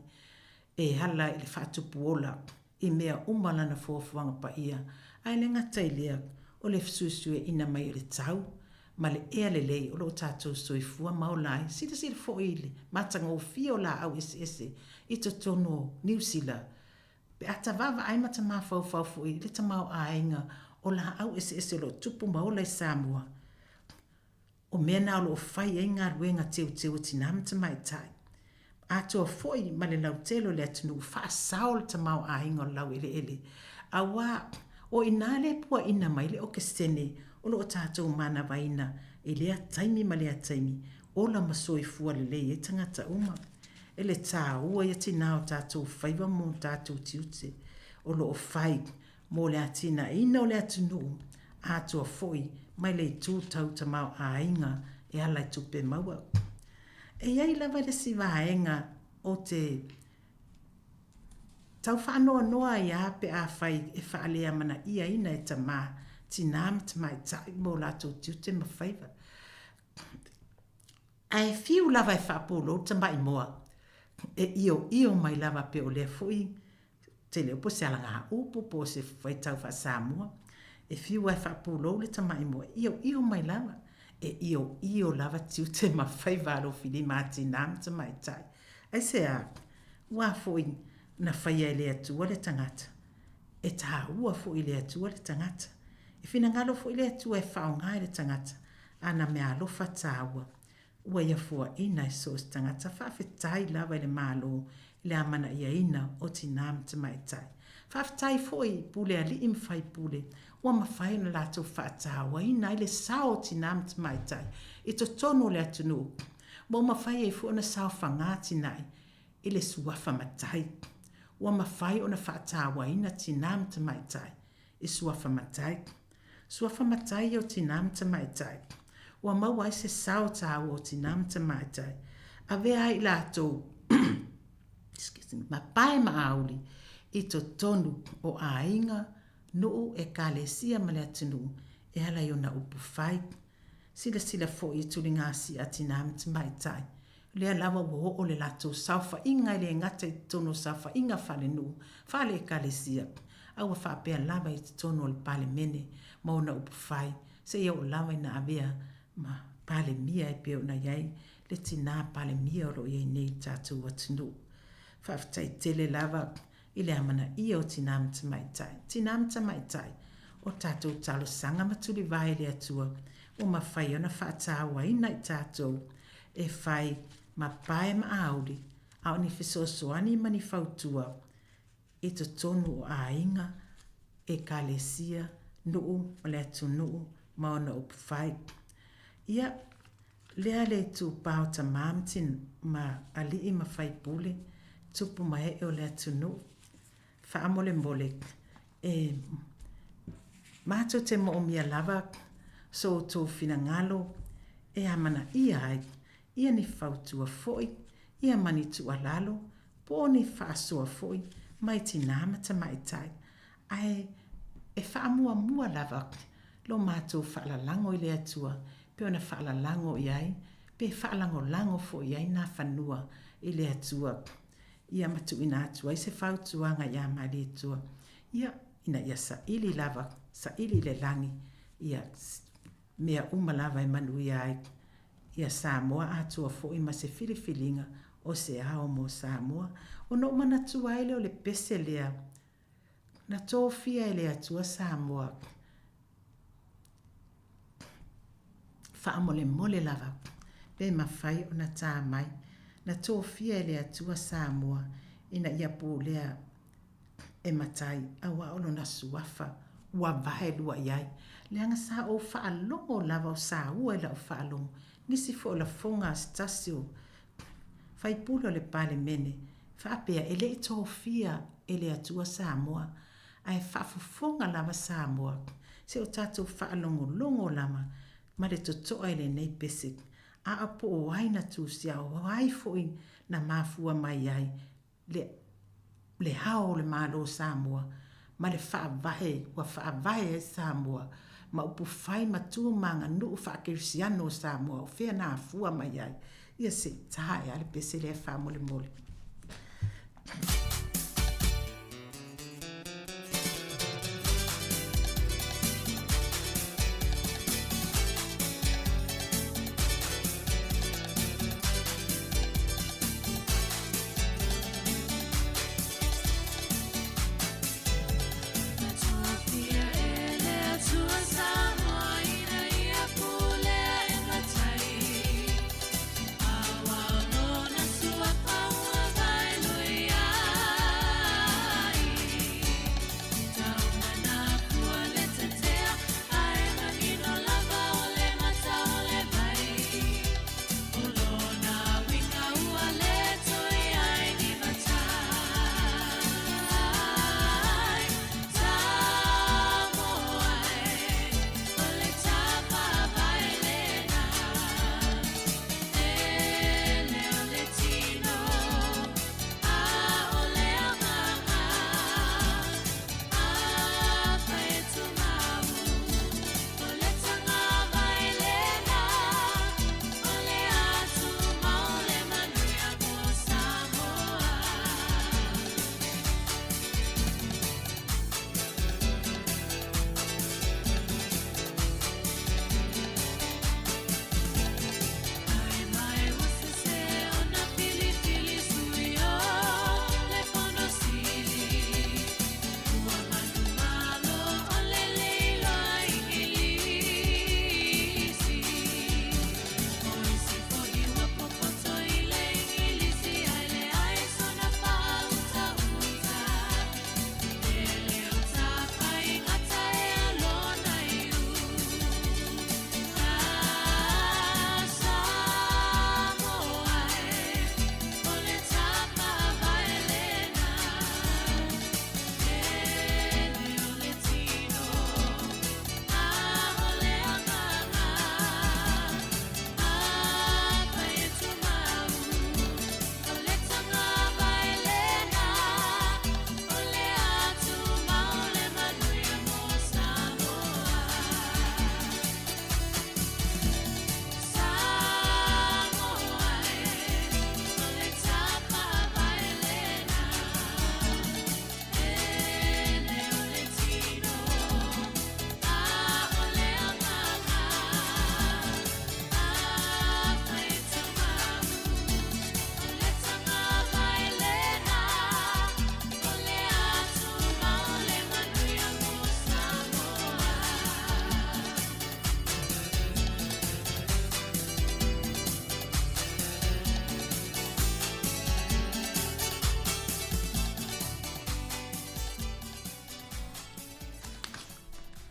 e ala i le faatupu ola i mea uma lana fuafuaga paia, ae le gata i lea, o le fesuisuiaina mai o le tau ma le ea lelei o lo o tatou soifua ma ola ai. Silasila foi i le matagofie o laau eseese i totonu o Niu Sila, pe a ta vaavaai ma ta mafaufau foi i le tamaoaiga o laau eseese o lo o tupu ma ola i Samoa. O mea na o lo o fai ai galuega teuteu a tinā ma tamaitai. Atoa foi ma le lautele o le atunuu faasao le tamaoaiga o le laueleele, auā o i inā le puaina mai le okesene o lo o tatou manavaina i lea taimi ma lea taimi, ola ma soifua lelei ai tagata uma. E le tāua ia tinā o tatou faiva mo tatou tiute o lo o fai mo le atinaeina o le atunuu atoa foi mai le itu tau tamaoaiga e ala i tupe maua. E i ai lava le isi vaega o te tau faanoanoa ai a pe afai e faaleamanaiaina e tamā, tinā ma tamaitai mo latou tiute ma faiva. Ae fiu lava e faapulou le tamaimoa, e ioio mai lava pe o lea foi te leo po o se alagaupu po o se faitau faa-Samoa. E fiu lava e faapulou le tamaimoa, e ioio mai lava. E ioio lava tiute ma faiva alofilima a tinā ma tamaitai. Aisea? Aua foi na faia e le Atua le tagata. E tāua foi i le Atua le tagata. E finagalo foi le Atua e faaaoga i le tagata āna meaalofa tāua. Ua ia fuaina e so o se tagata faafetai lava i le Malo i le amanaiaina o tinā ma tamaitai. Faafetai foi i pule alii ma faipule ua mafai ona latou faatauaina ai le sao o tinā ma tamaitai i totonu o le atunuu ma ua mafai ai foi ona saofaga tinai i le suafa matai. Ua mafai ona faatauaina tinā ma tamaitai i suafa matai. Suafa matai o tinā ma tamaitai. Ua maua ai se sao tāua o tinā ma tamaitai. Avea ai i latou excuse me, ma pae ma auli i totonu o aiga, nuu, ekalesia ma le atunuu e ala i ona upu fai. Silasila foi i tuligasia a tinā ma tamaitai O lea lava ua oo le latou saofaiga e le gata i totonu o saofaiga faalenuu, faale-ekalesia, a ua faapea lava i totonu o le Palemene ma ona upufai, seia oo lava ina avea ma Palemia e pei ona i ai le tina Palemia o lo o i ai nei i le tatou atunuu. Faafetai tele lava i le amanaia o tinā ma tamaitai. Tinā ma tamaitai, o tatou talosaga ma tulivae i le Atua ua mafai ona faatauaina i tatou e fai ma pae ma auli, a o ni fesoasoani ma ni fautua i totonu o aiga, ekalesia, nuu ma le atunuu ma ona upufai. Ia, lea le itupa o tamā ma tina, ma alii ma faipule, tupu ma ee o le atunuu. Faamolemole, e matou te moomia lava so outou finagalo e amanaia ai ia ni fautua foi, ia ma ni tuualalo, po o ni faasoa foi mai tinā ma tamaitai. Ae e faamuamua lava lo matou faalalago i le Atua pei ona faalalago i ai pe faalagolago foi i ai nā fanua i le Atua. Ia ma tuuina atu ai se fautuaga iā Malietoa, ia, ina ia saili lava, saili i le lagi, ia, mea uma lava e manuia ai ia Samoa atoa foi ma se filifiliga o se ao mo Samoa. Ona ou manatua ai lea o le pese lea na tofia e le Atua Samoa faamolemole lava pe mafai ona tā mai na tofia e le Atua Samoa ina ia pulea e matai auā o lona suafa ua vae lua i ai. Leaga sa ou faalogo lava o saua i lau faalogo nisi foi o lafoga a se tasi o faipule o le Palemene faapea e le i tofia e le Atua Samoa ae faafofoga lava Samoa se o tatou faalogologo lava ma le totoa i lenei pese a o po o ai na tusia o ai foi na mafua mai ai le le ao o le Malo o Samoa ma le faavae ua faavae ai Samoa ma upufai ma tu ma aganuu faakerisiano o Samoa o fea na afua mai ai. Ia se i ta ae lava le pese lea faamolemole.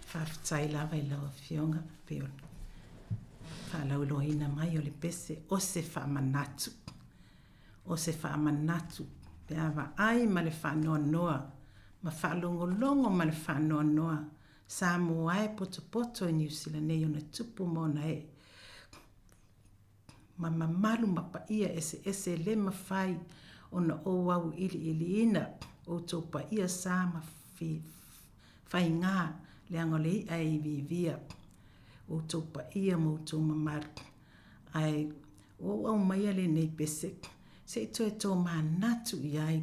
Faafetai lava i lau Afioga pei o le faalauiloaina mai o le pese o se faamanatu, o se faamanatu pe a vaai ma le faanoanoa ma faalogologo ma le faanoanoa Samoa e potopoto i Niu Sila nei ona tupu ma ona ee ma mamalu ma paia eseese le mafai ona ou auiliiliina outou paia sa ma faigā leaga o le i'a e iviivia outou paia ma outou mamalu. Ae ua ou aumaia lenei pese se i toe tomanatu i ai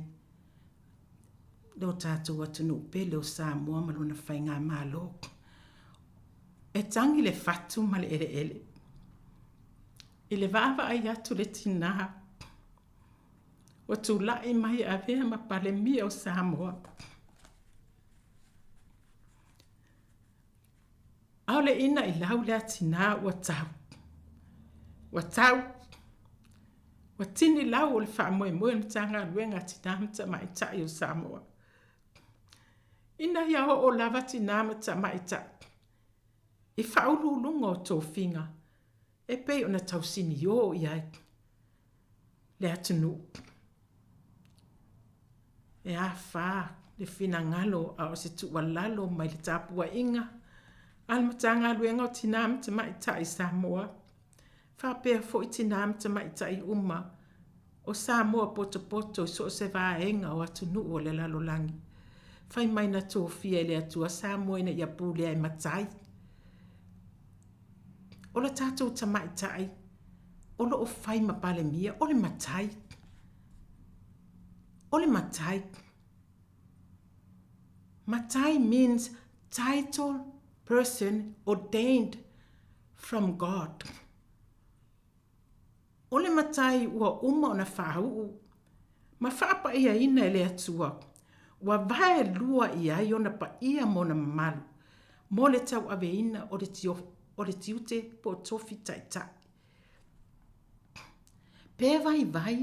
lo tatou atunuu pele o Samoa ma lona faigamalo. E tagi le fatu ma le eleele i le vaavaai atu le tinā ua tulai mai e avea ma Palemia o Samoa. Aole ina i lau lea tinā ua tau. Ua tau. Ua tini lau o le faamoemoe o le Matagaluega a Tinā ma Tamaitai o Samoa. Ina ia oo lava tinā ma tamaitai i faauluuluga o tofiga e pei ona tausiniō i ai le atunuu. E afa le finagalo a o se tuualalo mai le tapuaiga a le Matagaluega o Tinā ma Tamaitai i Samoa, faapea foi tinā ma tamaitai uma o Samoa potopoto i so o se vaega o atunuu o le lalolagi. Fai mai na tofia e le Atua Samoa ina ia pulea e matai. O le tatou tamaitai o lo o fai ma Palemia, o le matai. O le matai. Matai means title person ordained from God. O le matai ua uma ona faauu ma faapa'iaina e le Atua, ua vaelua i ai ona paia ma ona mamalu mo le tauaveina o le o le tiute po o tofi ta'ita'i. Pe vaivai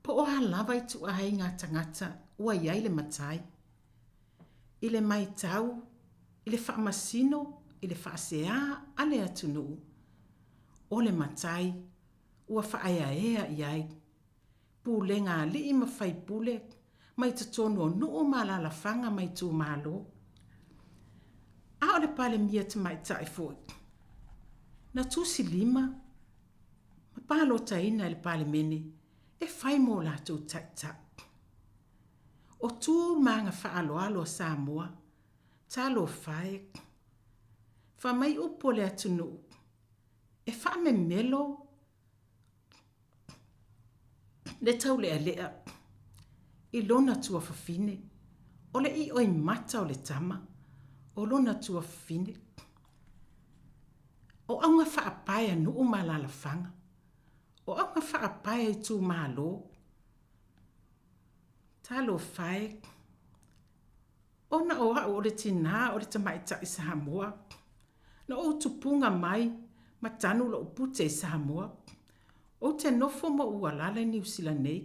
po o a lava itu'aiga tagata ua i ai le matai, i le maitau i le faamasino i le faaseā a le atunuu, o le matai ua faaeaea i ai pulega a alii ma faipule mai totonu o nuu ma alaalafaga ma itumalo. A o le Palemia tamaitai foi, na tusilima ma palotaina e le Palemene e fai mo latou taitai. O tu ma aga faaaloalo a Samoa, talofa e, fai mai upu o le atunuu, e faamemelo le taulealea i lona tuafafine, o le ioimata o le tama o lona tuafafine. O auga faapae a nuu ma alaalafaga, o auga faapae a itumalo, Talofa e! Ona o au o le tinā o le tamaitai Samoa, na ou tupuga mai ma tanu lo'u pute i Samoa. Ou te nofo ma ou alaala i Niu Sila nei,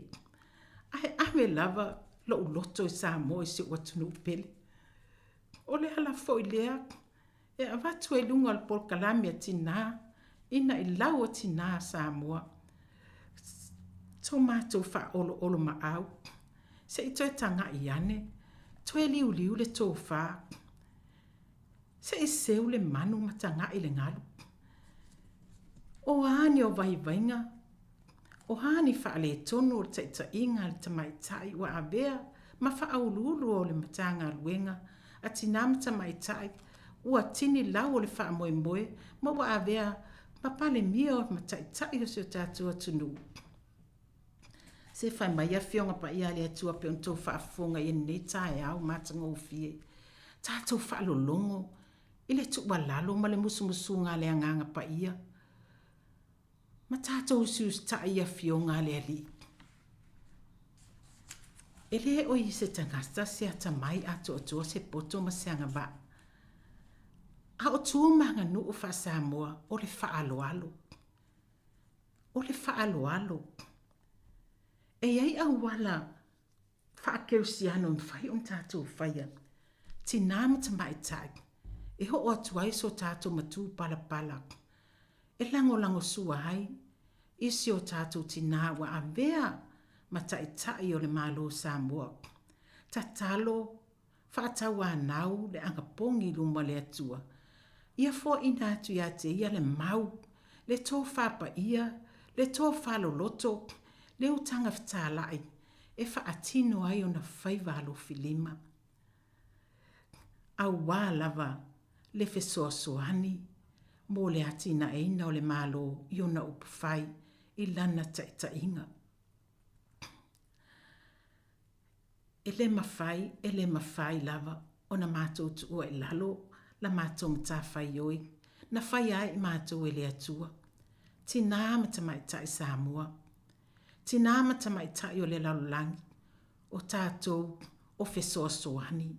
ae ave lava lo'u loto i Samoa i si o'u atunuu pele. O le ala foi lea e avatu ai i luga o le polokalame a tinā ina i lau o tinā Samoa so matou faaoloolomaau se i toe taga'i ane, toe liuliu le tofa, se i seu le manu ma taga'i le galu. O a ni o vaivaiga, o a ni faaletonu o le taita'iga a le tamaitai ua avea ma faauluulu o le Matagaluega a Tinā ma Tamaitai ua tini lau o le faamoemoe ma ua avea ma Palemia ma Taitai o si o tatou atunuu. Se fai mai Afioga Paia a le Atua pei ona tou faafofoga i lenei taeao matagofie. Tatou faalologo i le tuualalo ma le musumusuga a le Agaga Paia ma tatou usiusita'i i Afioga a le Alii. E lē o i se tagata se atamai atoatoa se poto ma se agavaa. A o tu ma aganuu faa-Samoa o le faaaloalo. O le faaaloalo. E i ai auala faakerisiano e mafai ona tatou faia, tinā ma tamaitai, e oo atu ai so tatou matupalapala e lagolagosua ai i si o tatou tinā ua avea ma Taitai o le Malo o Samoa. Tatalo faatauanau le agapogi i luma o le Atua, ia foaina atu ia te ia le mau, le tofa paia, le tofa loloto, le utaga fetala'i e faatino ai ona faiva alofilima. Auā lava le fesoasoani mo le atinaeina o le Malo i ona upufai i lana taitaiga. E le mafai, e le mafai lava ona matou tuua i lalo la matou matafaioi na faia ai i matou e le Atua, tinā ma tamaitai Samoa, tinā ma tamaitai o le lalolagi, o tatou o fesoasoani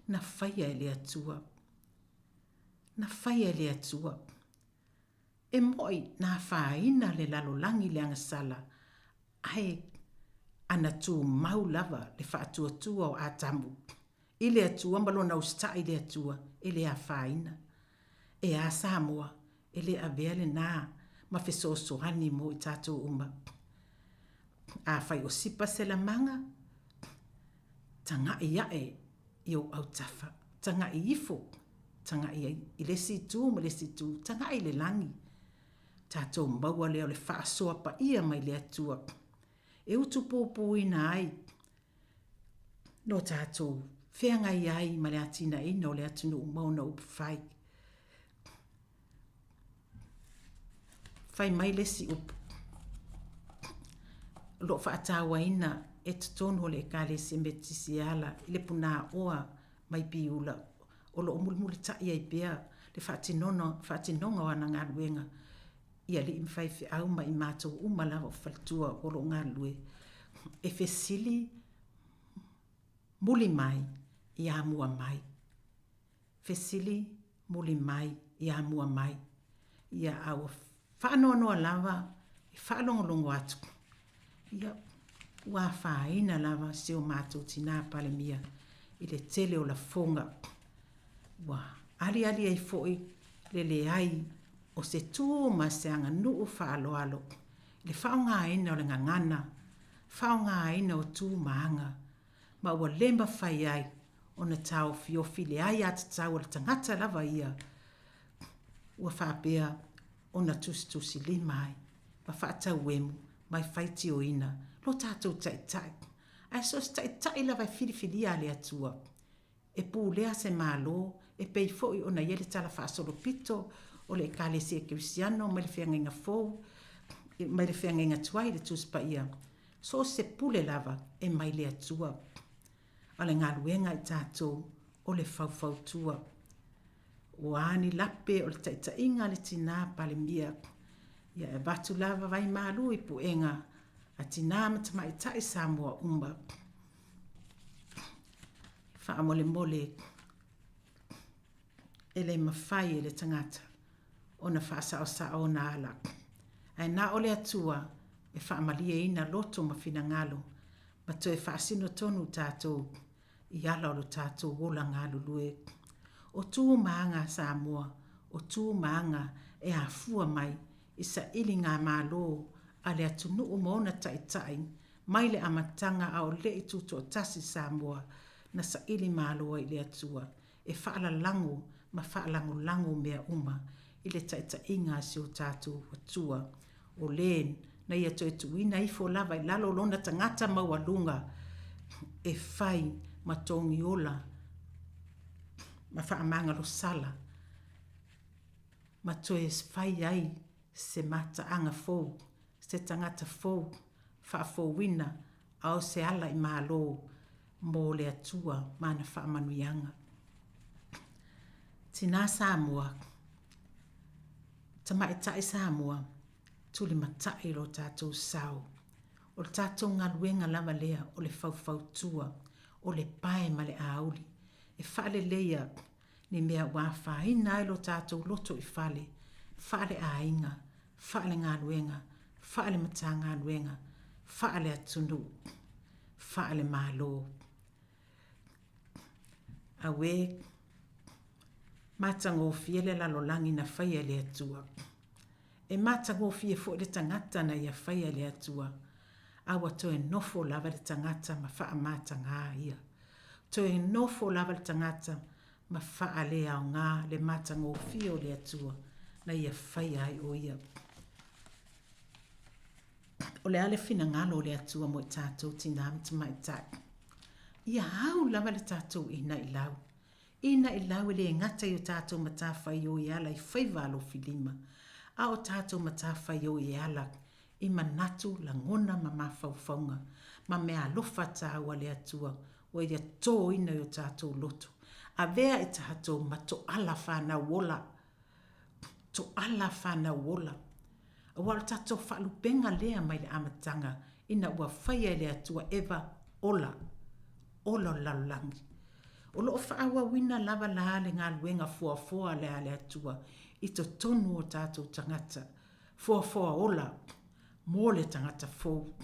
na faia e le Atua. Na faia e le Atua. E mo'i na afaina le lalolagi i le agasala, ae ana tumau lava le faatuatua o Atamu i le Atua ma lona usitai i le Atua, e le afaina. E a Samoa, e le avea lena ma fesoasoani mo i tatou uma. Afai o sipa se lamaga, taga'i a'e i ou autafa, taga'i ifo, taga'i i le isi itu ma le isi itu, taga'i i le lagi. Tatou maua lea o le faasoa paia mai le Atua e utupupuina ai lo tatou feagai ai ma le atinaeina o le atunuu ma ona upufai. Fai mai le isi upu, o lo o faatauaina e totonu o le Ekalesia Metotisi e ala i le punāoa mai Piula, o lo o mulimulitai ai pea le faatinoga o ana galuega i alii ma faifeau ma i matou uma lava o faletua o lo o galulue e fesili muli mai ia mua mai. Fesili muli mai ia mua mai. Ia, a ua faanoanoa lava e faalogologo atu, ia, ua afaina lava si o matou tinā Palemia i le tele o lafoga. Ua aliali ai foi le leai o se tu ma se aganuu faaaloalo i le faaaogaina o le gagana, faaaogaina o tu ma aga, ma ua le mafai ai ona taofiofi le aiatatau a le tagata lava ia ua faapea ona tusitusilima ai ma faatauemu ma e faitioina lo tatou Taitai. Ae so o se Taitai lava e filifilia a le Atua e pulea se Malo e pei foi ona i ai le Tala Faasolopito o le Ekalesia Kerisiano mai le Feagaiga Fou, mai le Feagaiga Tuai i le Tusi Paia, so o se pule lava e mai le Atua. A o le galuega a i tatou o le faufautua. Ua a ni lape o le taitaiga a le tinā Palemia, ia e avatu lava vai malu i puega a tinā ma tamaitai Samoa uma. Faamolemole, e le mafai e le tagata ona faasaosao ona ala, ae na o le Atua e faamalieina loto ma finagalo ma toe faasino tonu tatou i ala o lo tatou ola galulue. O tu ma aga a Samoa, o tu ma aga e afua mai i sailigamalo a le atunuu ma ona taitai mai le amataga a o le i tutoatasi Samoa na saili malo ai i le Atua e faalalago ma faalagolago mea uma i le taitaiga a si o tatou Atua o le na ia toe tuuina ifo lava i lalo o lona tagata maualuga e fai ma togiola ma faamagalosala ma toe fai ai se mataaga fou, se tagata fou faafouina a o se ala i Malo mo le Atua ma ana faamanuiaga. Tinā Samoa, Tamaitai Samoa, tulimatai lo tatou sao. O le tatou galuega lava lea o le faufautua, o le pae ma le auli e faaleleia ni mea ua afaina ai lo tatou loto i fale, faaleaiga, faalegaluega, faale-Matagaluega, faale-atunuu, faale-Malo. Auē, matagofie le lalolagi na faia e le Atua. E matagofie foi le tagata na ia faia e le Atua, a ua toe nofo lava le tagata ma faamatagā ia. Toe nofo lava le tagata ma faaleaoga le matagofie o le Atua na ia faia ai o ia. O le a le finagalo o le Atua mo i tatou tinā ma tamaitai? Ia au lava le tatou inailau. Inailau e le gata i o tatou matafaioi e ala i faiva alofilima, a o tatou matafaioi e ala i manatu, lagona ma mafaufauga, ma meaalofa taua a le Atua ua ia tōina i o tātou loto. Avea i tātou ma toala whānau ola. Toala whānau ola. Aua o le tatou faalupega lea mai le amataga ina ua faia e le Atua Eva ola, ola o le lalolagi. O lo o faaauauina lava la le galuega foafoa lea a le Atua i totonu o tatou tagata, foafoa ola mo le tagata fou.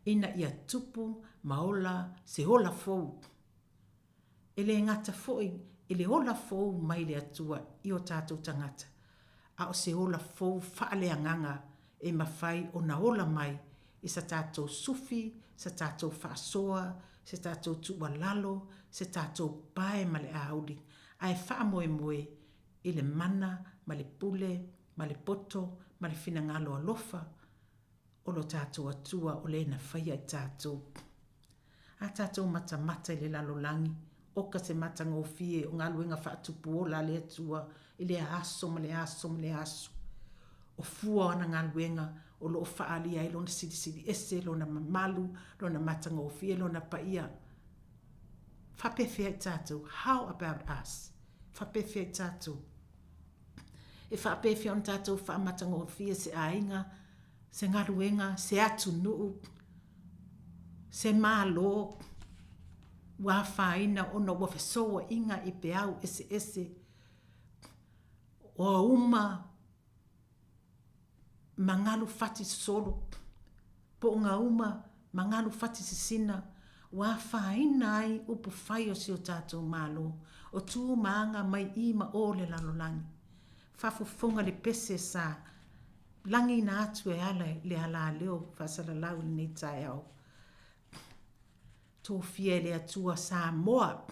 Ina ia tupu ma ola se ola fou. E le gata foi i le ola fou mai le Atua i o tatou tagata, a o se ola fou faaleagaga e mafai ona ola mai i sa tatou sufi, sa tatou faasoa, se tatou tuualalo, se tatou pae ma le auli, ae faamoemoe i le mana ma le pule ma le poto ma le finagalo alofa o lo tatou Atua o le na faia i tatou. A tatou matamata i le lalolagi, oka se matagofie o galuega faatupu ola a le Atua i lea aso ma le aso ma le aso. O fua o ana galuega o lo o faaalia ai lona silisili ese, lona mamalu, lona matagofie, lona paia. Faapefea i tatou? How about us? Faapefea i tatou? E faapefea ona tatou faamatagofie se aiga, se galuega, se atunuu, se Malo ua afaina ona ua fesouaiga i peau eseese o auma ma galu fati sosolo, po o gauma ma galu fati sisina ua afaina ai upufai o si o tatou Malo, o tu ma aga mai i ma o le lalolagi. Faafofoga le pese sa lagiina atu e ala i le alaleo faasalalau i lenei taeao. Tofia e le Atua Samoa,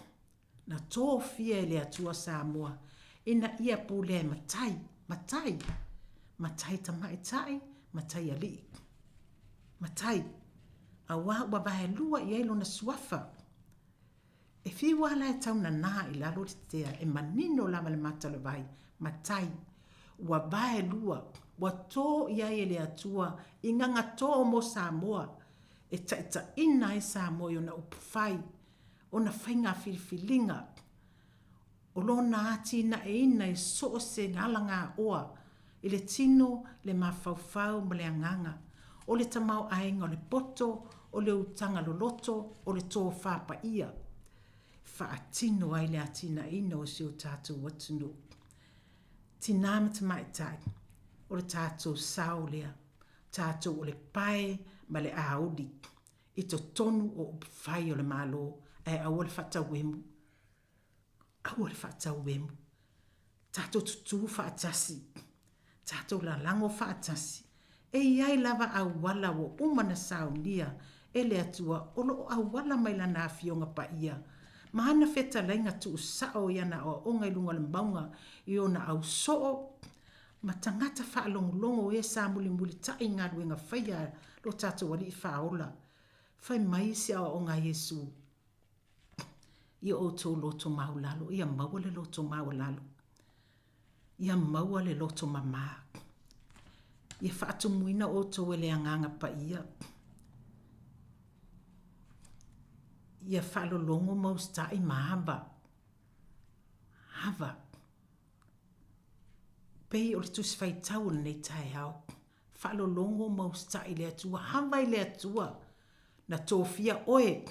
na tofia e le Atua Samoa ina ia pulea e matai, matai, matai tamaitai, matai alii, matai, auā ua vaelua i ai lona suafa. E fiu lava la e taunanā i lalo le tea e manino lava le mata o le vai, matai, ua vaelua, ua tō i ai e le Atua i gagatō mo Samoa, e taitaiina ai Samoa i ona upufai, ona faiga filifiliga, o lona atinaeina i so o se alagaoa i le tino, le mafaufau ma le agaga, o le tamaoaiga o le poto, o le utaga loloto, o le tofā paia, e faatino ai le atinaeina o si o tatou atunuu. Tinā ma tamaitai, o le tatou sao lea, tatou o le pae ma le auli i totonu o upufai o le Malo, ae aua le faatauemu. Aua le faatauemu. Tatou tutū faatasi. Tatou lalago faatasi. E i ai lava auala ua uma na saunia e le Atua o lo o auala mai Lana Afioga Paia ma ana fetalaiga tuusao i ana aoaoga i luga o le mauga i ona ausoo ma tagata faalogologo e sa mulimulitai i galuega faia a lo tatou Alii Faaola. Fai mai se aoaoga a Iesu. I o outou loto maualalo, ia maua le loto maualalo. Ia maua le loto mamā. Ia faatumuina outou e le Agaga Paia. Ia faalologo ma usitai ma ava. Ava. Pei o le tusi faitau o lenei taeao. Faalologo ma usitai i le Atua. Ava i le Atua. Na tofia oe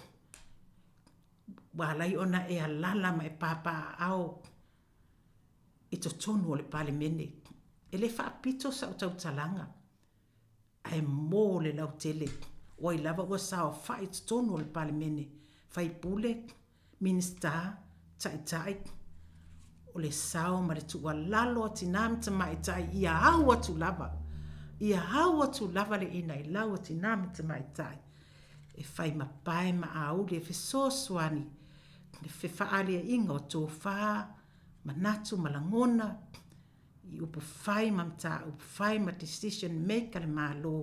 ua ala ai ona e alala ma e papaaao i totonu o le Palemene. E le faapito sau tautalaga, ae mo le lautele, o ai lava ua saofai i totonu o le Palemene, faipule, Minisita, Taitai, o le sao ma le tuualalo a tinā ma tamaitai ia au atu lava, ia au atu lava le inailau a tinā ma tamaitai e fai ma pae ma auli e fesoasoani i le fefaaliaiga o tofā, manatu ma lagona i upu fai ma mataupu fai ma decision make a le Malo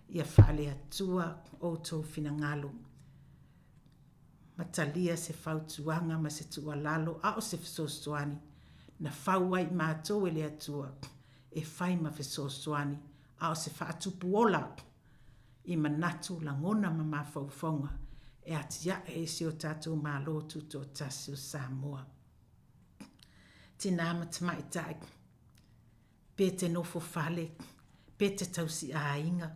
ia faale-Atua outou finagalo. Ma talia se fautuaga ma se tuualalo a o se fesoasoani na fau ai i matou e le Atua e fai ma fesoasoani a o se faatupu ola i manatu, lagona ma mafaufauga e atiae ai si o tatou Malo Tutoatasi o Samoa. Tinā ma tamaitai, pe te nofo fale, pe te tausi aiga,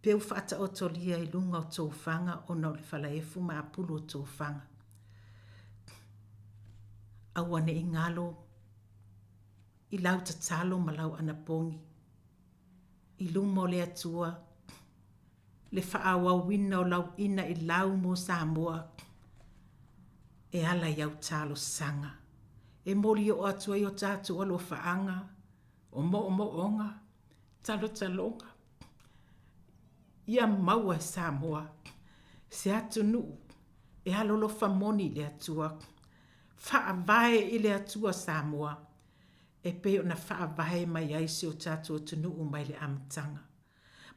Peu faataotolia i luga o tou faga ona o le falaefu ma apulu o tou faga. Aua ne i galo i lau tatalo ma lau anapogi i luma o le Atua le faaauauina o lau ina i lau mo Samoa e ala i au talosaga e molioo atu ai o tatou alofaaga o moomooga, talotaloga, ia maua e Samoa se atunuu e alolofa moni i le Atua, faavae i le Atua Samoa e pei ona faavae mai ai si o tatou atunuu mai le amataga.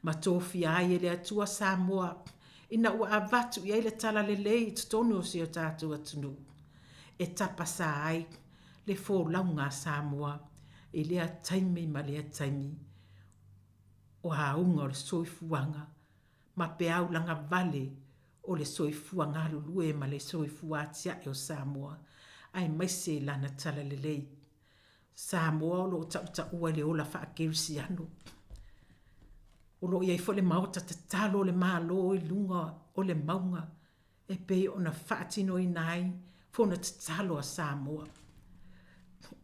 Ma tofia ai e le Atua Samoa ina ua avatu i ai le talalelei i totonu o si o tatou atunuu, e tapasā ai le folauga a Samoa. i lea taimi ma lea taimi o auga o le soifuaga ma peau lagavale o le soifua galulue ma le soifua atiae o Samoa, aemaise lana talalelei. Samoa o lo o tautaua i le ola faakerisiano. O lo o i ai foi le maota tatalo o le Malo i luga o le mauga e pei ona faatinoina ai fono tatalo a Samoa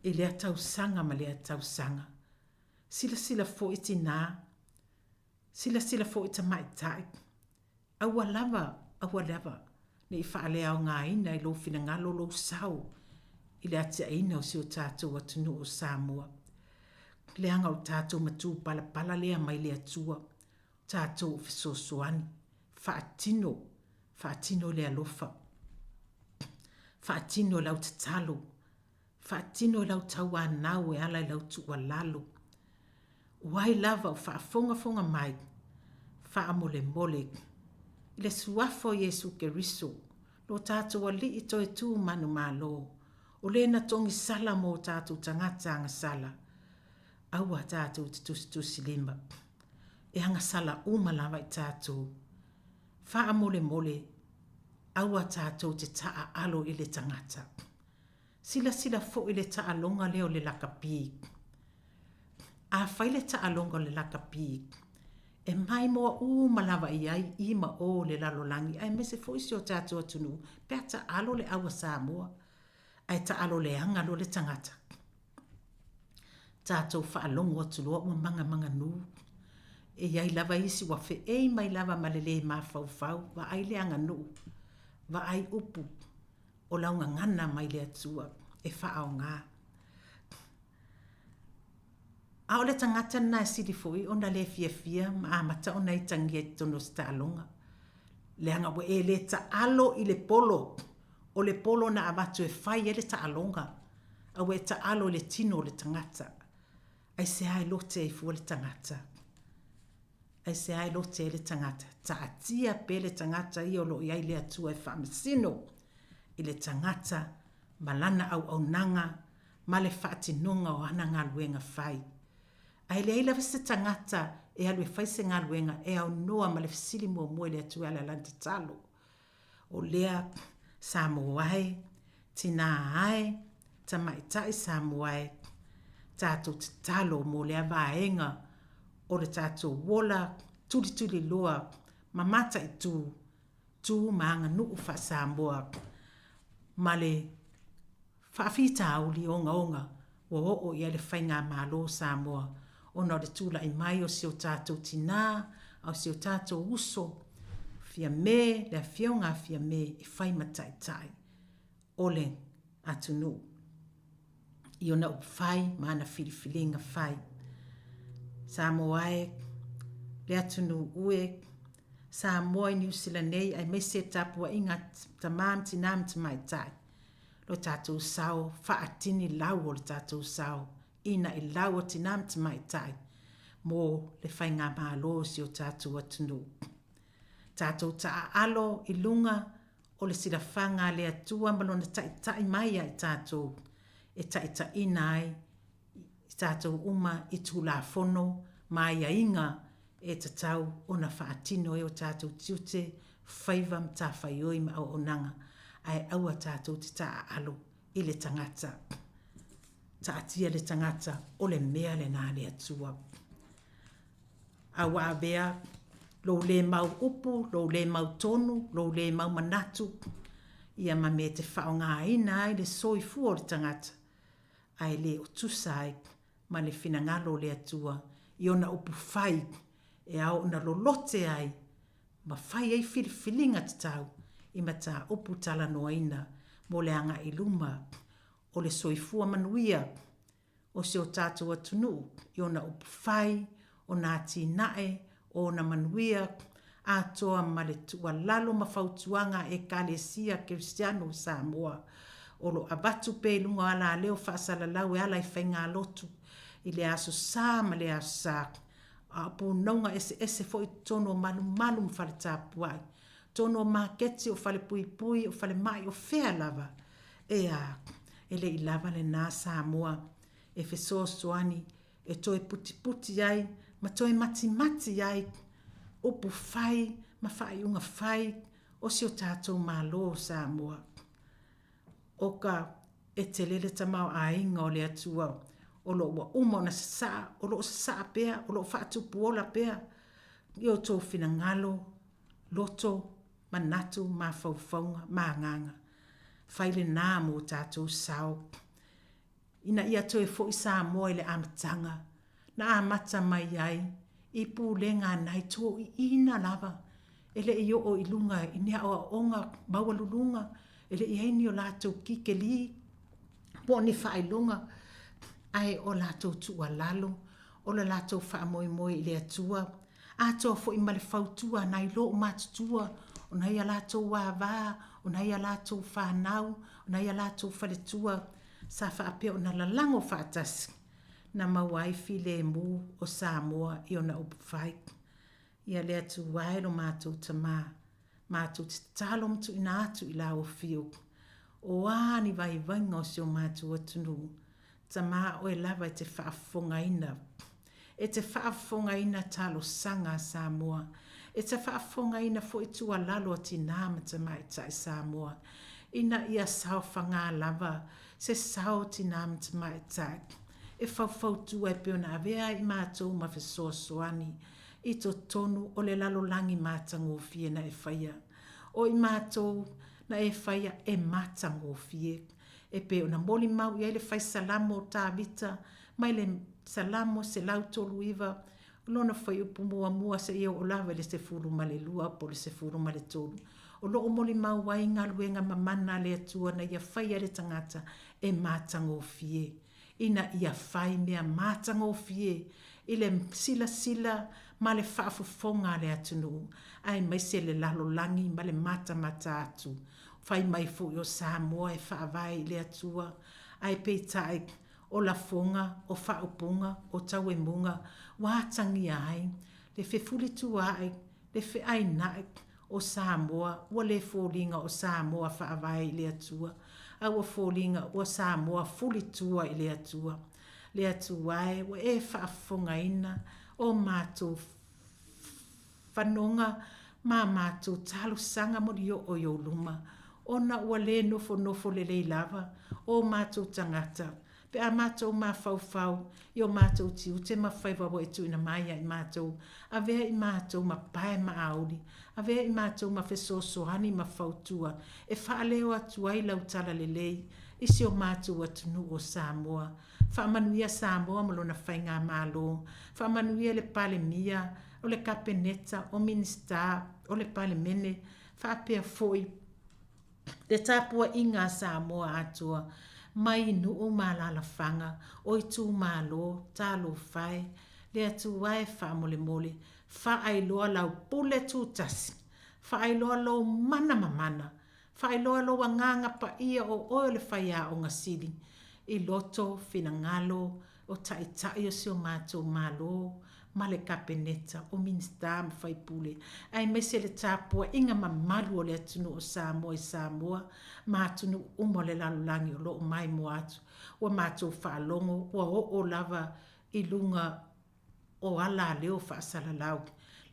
i lea tausaga ma lea tausaga. Silasila foi tinā, silasila foi tamaitai, Aua lava, aua lava ne i faaleaogaina i lou finagalo lou sao i le atiaeina o si o tatou atunuu o Samoa. Leaga o le tatou matupalapala lea mai le Atua, tatou o fesoasoani, faatino, faatino le alofa, faatino lau tatalo, Faatino i lau tauanau e ala i lau tuualalo. O ai lava o faafogafoga mai, faamolemole, i le Suafa o Iesu Keriso, lo tatou Alii toe tu manumalo, o le na togisala mo tatou tagata agasala, aua tatou te tusitusilima. E agasala uma lava i tatou. Faamolemole, aua tatou te taaalo i le tagata. Silasila foi i le taaloga lea o le lakapi. A fai le taaloga o le lakapi, e maimoa uma lava i ai i ma o le lalolagi aemaise foi si o tatou atunuu pe a taalo le au a Samoa, ae taalo leaga loa le tagata. Tatou faalogo atu loa ua magamaganu. E i ai lava isi ua feei mai lava ma le lē mafaufau, vaai le aganuu, vaai upu. o lau gagana mai le Atua e faaaoga. A o le tagata lena e sili foi ona le fiafia ma amata ona itagia i totonu o se taaloga, leaga ua e le taalo i le polo, o le polo na avatu e fai ai le taaloga, a ua e taalo i le tino o le tagata. Aisea e lote ai fua le tagata? Aisea e lote ai le tagata? Taatia pea le tagata ia o lo o i ai le Atua e faamasino i le tagata ma lana auaunaga ma le faatinoga o ana galuega fai. Ae leai lava se tagata e alu e fai se galuega e aunoa ma le fesili muamua i le Atua e ala i lana tatalo. O lea Samoa e, tinā ae, tamaitai Samoa e, tatou tatalo mo lea vaega o le tatou ola tulituliloa ma mataitu, tu ma aganuu faa-Samoa ma le faafitauli ogaoga ua oo i ai le Faigamalo o Samoa ona o le tulai mai o si o tatou tinā a o si o tatou uso Fiame, le Afioga a Fiame e fai ma taitai o le atunuu i ona upufai ma ana filifiliga fai. Samoa e, le atunuu e, Samoa i Niu Sila nei aemaise tapuaiga a tamā ma tinā ma tamaitai. Lo tatou sao, faatini lau o le tatou sao, ina'i lau o tinā ma tamaitai mo le faigamalo o si o tatou atunuu. Tatou taaalo i luga o le silafaga a le Atua ma Lona taitai mai ia i tatou e taitaiina ai i tatou uma i Tulafono ma aiaiga e tatau ona faatino ai o tatou tiute, faiva, matafaioi ma auaunaga, ae aua tatou te taaalo i le tagata. Taatia le tagata, o le mea lena a le Atua. A ua avea lou lē mau upu, lou lē mau tonu, lou lē mau manatu, ia ma mea e te faaaogaina ai le soifua o le tagata, ae le o tusa ai ma le finagalo o le Atua i ona upu fai e ao ona lolote ai ma fai ai filifiliga tatau i mataupu talanoaina mo le agai i luma o le soifua manuia o si o tatou atunuu i ona upufai, ona atinae, o ona manuia, atoa ma le tuualalo ma fautuaga a Ekalesia Kerisiano o Samoa o lo avatu pea i luga o alaleo faasalalau e ala i faigalotu i le Aso Sa ma le Aso Sa, a o punouga eseese foi i totonu o malumalu ma fale tapuai, totonu o maketi, o fale puipui, o falemai, o fea lava. Ea, e le i lava lena Samoa. e fesoasoani e toe putiputi ai ma toe matimati ai upu fai ma faaiuga fai o si o tatou Malo o Samoa. O ka e tele le tamaoaiga o le Atua o lo o ua uma ona sasaa, o lo o sasaa pea, o lo o faatupuola pea i outou finagalo, loto, manatu, mafaufauga ma agaga. Fai lenā mo tatou sao. Ina ia toe foi Samoa i le amataga na amata mai ai i pulega a nai toeaiina lava e le i oo i luga i ni aoaoga maualuluga, e le i ai ni o latou kikelī po o ni faailoga, ae o latou tuualalo, o le latou faamoemoe i le Atua, atoa foi ma le fautua a nai loomatutua, o nai a latou ava, o nai a latou fanau, o nai a latou faletua, sa faapea ona lalago faatasi na maua ai filemu o Samoa i ona upufai. Ia le Atua e lo matou Tamā, matou te tatalo ma tuuina atu i lau Afio, o a ni vaivaiga o si o matou atunuu, Tamā oe lava e te faafofogaina. E te faafofogaina talosaga a Samoa. E te faafofogaina foi tuualalo a tinā ma tamaitai Samoa ina ia saofagā lava se sao o tinā ma tamaitai e faufautua e pei ona avea ai i matou ma fesoasoani i totonu o le lalolagi matagofie na e faia. O i matou na e faia e matagofie. E pei ona molimau i ai le Fai Salamo o Tavita mai le Salamo 139, lona fuaiupu muamua seia oo lava i le 12 po o le 13, o lo o molimau ai galuega mamana a le Atua na ia faia le tagata e matagofie, ina ia fai mea matagofie i le silasila ma le faafofoga a le atunuu, aemaise le lalolagi ma le matamata atu. Fai mai foi o Samoa e faavae i le Atua, ae peitai, o lafoga, o faaupuga, o tauemuga ua atagia ai le fefulituaai, le feainai o Samoa ua le foliga o Samoa faavae i le Atua, a ua foliga ua Samoa fulitua i le Atua. Le Atua e, ua e faafofogaina o matou fanoga ma matou talosaga molioo i ou luma, ona ua le nofonofo lelei lava o matou tagata, pe a matou mafaufau i o matou tiute ma faiva ua e tuuina mai ia i matou, avea i matou ma pae ma auli, avea i matou ma fesoasoani ma fautua e faaleo atu ai lau talalelei i si o matou atunuu o Samoa. Faamanuia Samoa ma lona faigamalo, faamanuia le Palemia, o le Kapeneta, o Minisita, o le Palemene, faapea foi le tapuaiga a Samoa atoa, mai i nuu ma alaalafaga, o itumalo, talofa e, le Atua e faamolemole, faailoa lau pule tutasi, faailoa lou mana mamana, Faailoa lou agaga paia o oe o le faiaoga sili i loto, finagalo, o taitai o si o matou Malo ma le Kapeneta, o Minisita ma Faipule, aemaise le tapuaiga mamalu o le atunuu o Samoa i Samoa ma atunuu uma o le lalolagi o lo o maimoa atu. Ua matou faalogo ua oo lava i luga o alaleo faasalalau,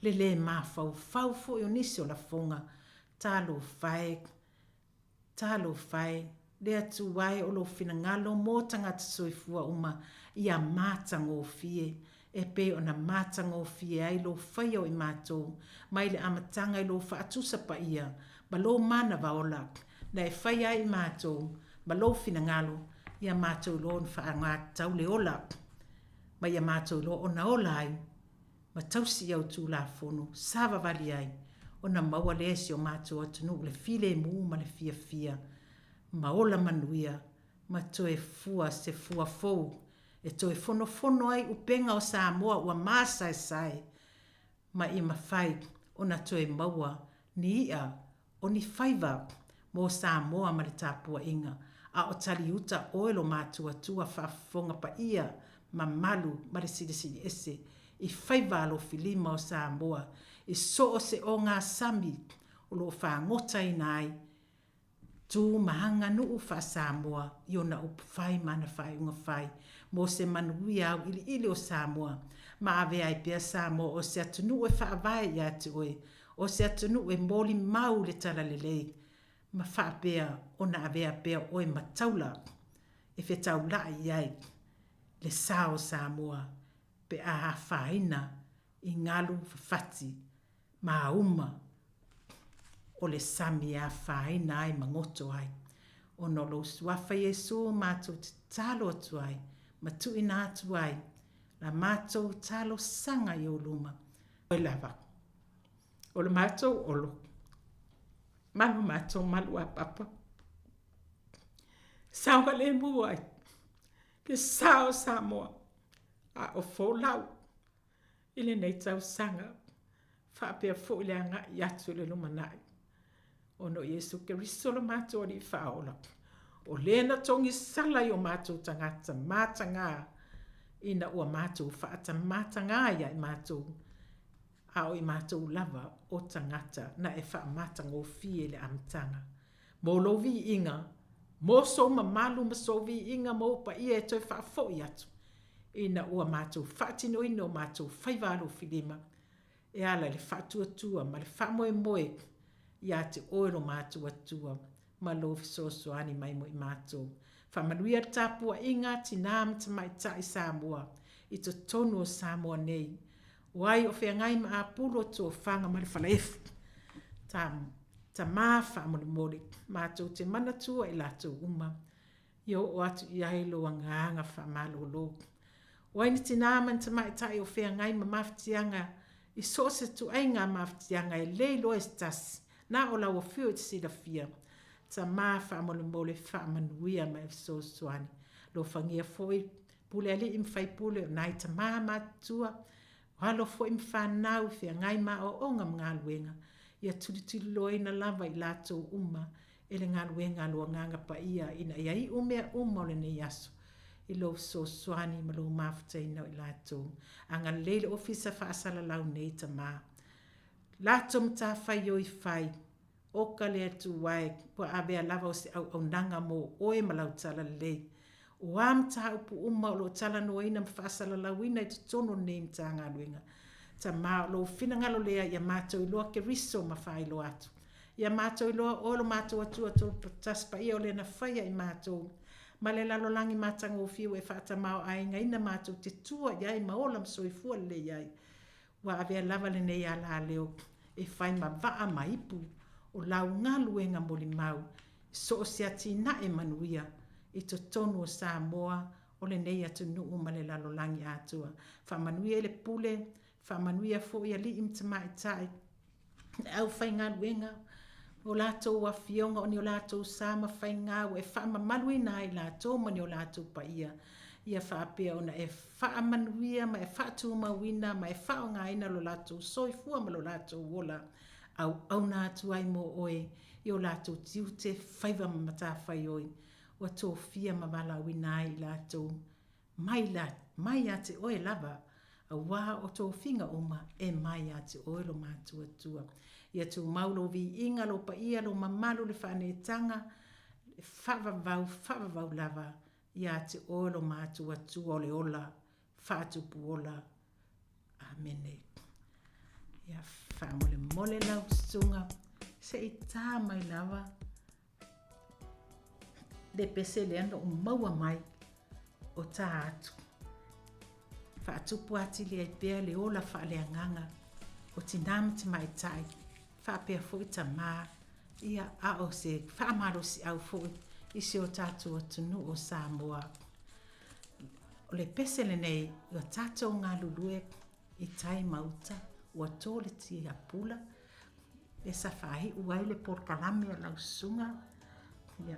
le lē mafaufau foi o nisi o lafoga Talofa e, talofa e, le Atua e o lou finagalo mo tagata soifua uma ia matagofie, e pei ona matagofie ai lou faia o i matou mai le amataga i lou faatusa paia ma lou manava ola, na e faia ai i matou ma lou finagalo ia matou iloa ona faaaoga tatau le ola, ma ia matou iloa ona ola ai ma tausi i au Tulafono savavali ai, ona maua lea e si o matou atunuu le filemu ma le fiafia, ma ola manuia, ma toe fua se fua fou e toe fonofono ai upega o Samoa ua masaesae, ma ia mafai ona toe maua ni i'a o ni faiva mo Samoa ma le tapuaiga, a o taliuta oe lo matuatua faafofoga paia mamalu ma le silisili ese i faiva alofilima o Samoa i so o se ogasami o lo o fagotaina ai. Tu ma aganuu faa-Samoa i ona upu fai ma ana faaiuga fai mo se manuia auiliili o Samoa, ma avea ai pea Samoa o se atunuu e faavae ia te oe, o se atunuu e molimau i le talalelei, ma faapea ona avea pea oe ma taula e fetaulai i ai le sa o Samoa pe a afaina i galu fafati ma auma o le sami e afaina ai ma goto ai. Ona o lou Suafa Iesu matou tatalo atu ai ma tuuina atu ai la matou talosaga i ou luma. Oe lava o le matou olo ma lo matou maluapapa. Saogalemu ai le sa o Samoa a o folau i lenei tausaga faapea foi le agai atu i le lumanai. Ona o Iesu Keriso lo matou Alii Faaola, o le na togisala i o matou tagata matagā ina ua matou faatamatagā ia i matou, a o i matou lava o tagata na e faamatagofie i le amataga. Mo lou viiga, mo sou mamalu ma sou viiga ma ou paia e toe faafoi atu, ina ua matou faatinoina o matou faiva alofilima e ala i le faatuatua ma le faamoemoe ia te Oe lo matou Atua ma lou fesoasoani mai mo i matou. Faamanuia le tapuaiga a tinā ma tamaitai Samoa i totonu o Samoa nei, o ai o feagai ma apulu o tofaga ma le falaefu. Ta, Tamā faamolemole, matou te manatua i latou uma, ia oo atu i ai lou agaga faamalolo. O ai ni tinā ma ni tamaitai o feagai ma mafatiaga i so o se tuaiga mafatiaga e le iloa e se tasi, na o lau afio i te silafia. Tamā faamolemole faamanuia ma e fesoasoani. Alofagia foi pule alii ma faipule o nai tamā matutua, o alo foi ma fanau i feagai ma aoaoga ma galuega, ia tulituliloaina lava i latou uma e le galuega a lou Agaga Paia ina ia iu mea uma o lenei aso i lou fesoasoani ma lou mafutaina o i latou. Agalelei le Ofisa Faasalalau nei, Tamā. Latou matafaioi fai, oka le Atua e, ua avea lava o se auaunaga mo oe ma lau talalelei. O a mataupu uma o lo o talanoaina ma faasalalauina i totonu o lenei Matagaluega, Tamā, o lou finagalo lea ia matou iloa Keriso ma faailoa atu. Ia matou iloa oe lo matou Atua Tasi Paia o le na faia i matou ma le lalolagi matagofie ua e faatamaoaigaina matou te tua i ai ma ola ma soifua lelei ai. Ua avea lava lenei alaleo e fai ma vaa ma ipu o lau galuega molimau i so o se atinae manuia i totonu o Samoa o lenei atunuu ma le lalolagi atoa. Faamanuia i le pule, faamanuia foi alii ma tamaitai, le aufaigaluega, o latou afioga, o ni o latou sa ma faiga ua e faamamaluina ai latou ma ni o latou paia, ia faapea ona e faamanuia ma e faatumauina ma e faaaogaina lo latou soifua ma lo latou ola auauna atu ai mo oe i o latou tiute, faiva ma matafaioi ua tofia ma valaauina ai i latou mai la, mai ia te oe lava, auā o tofiga uma e mai ia te oe lo matou Atua. Ia tumau lou viiga, lou paia, lou mamalu, le faaneetaga, le faavavau, faavavau lava ia te oe lo matou Atua o le ola faatupu ola. Amene. Ia faamolemole lau susuga, se i tā mai lava le pese lea na ou maua mai o tā atu. Faatupu atili ai pea le ola faaleagaga o tinā ma tamaitai, faapea foi tamā, ia a o se faamalosiau foi i si o tatou atunuu o Samoa. O le pese lenei ua tatou galulue i tai ma uta, ua tō le tiapula, e sa faaiu ai le polokalame a lau susuga. Ia,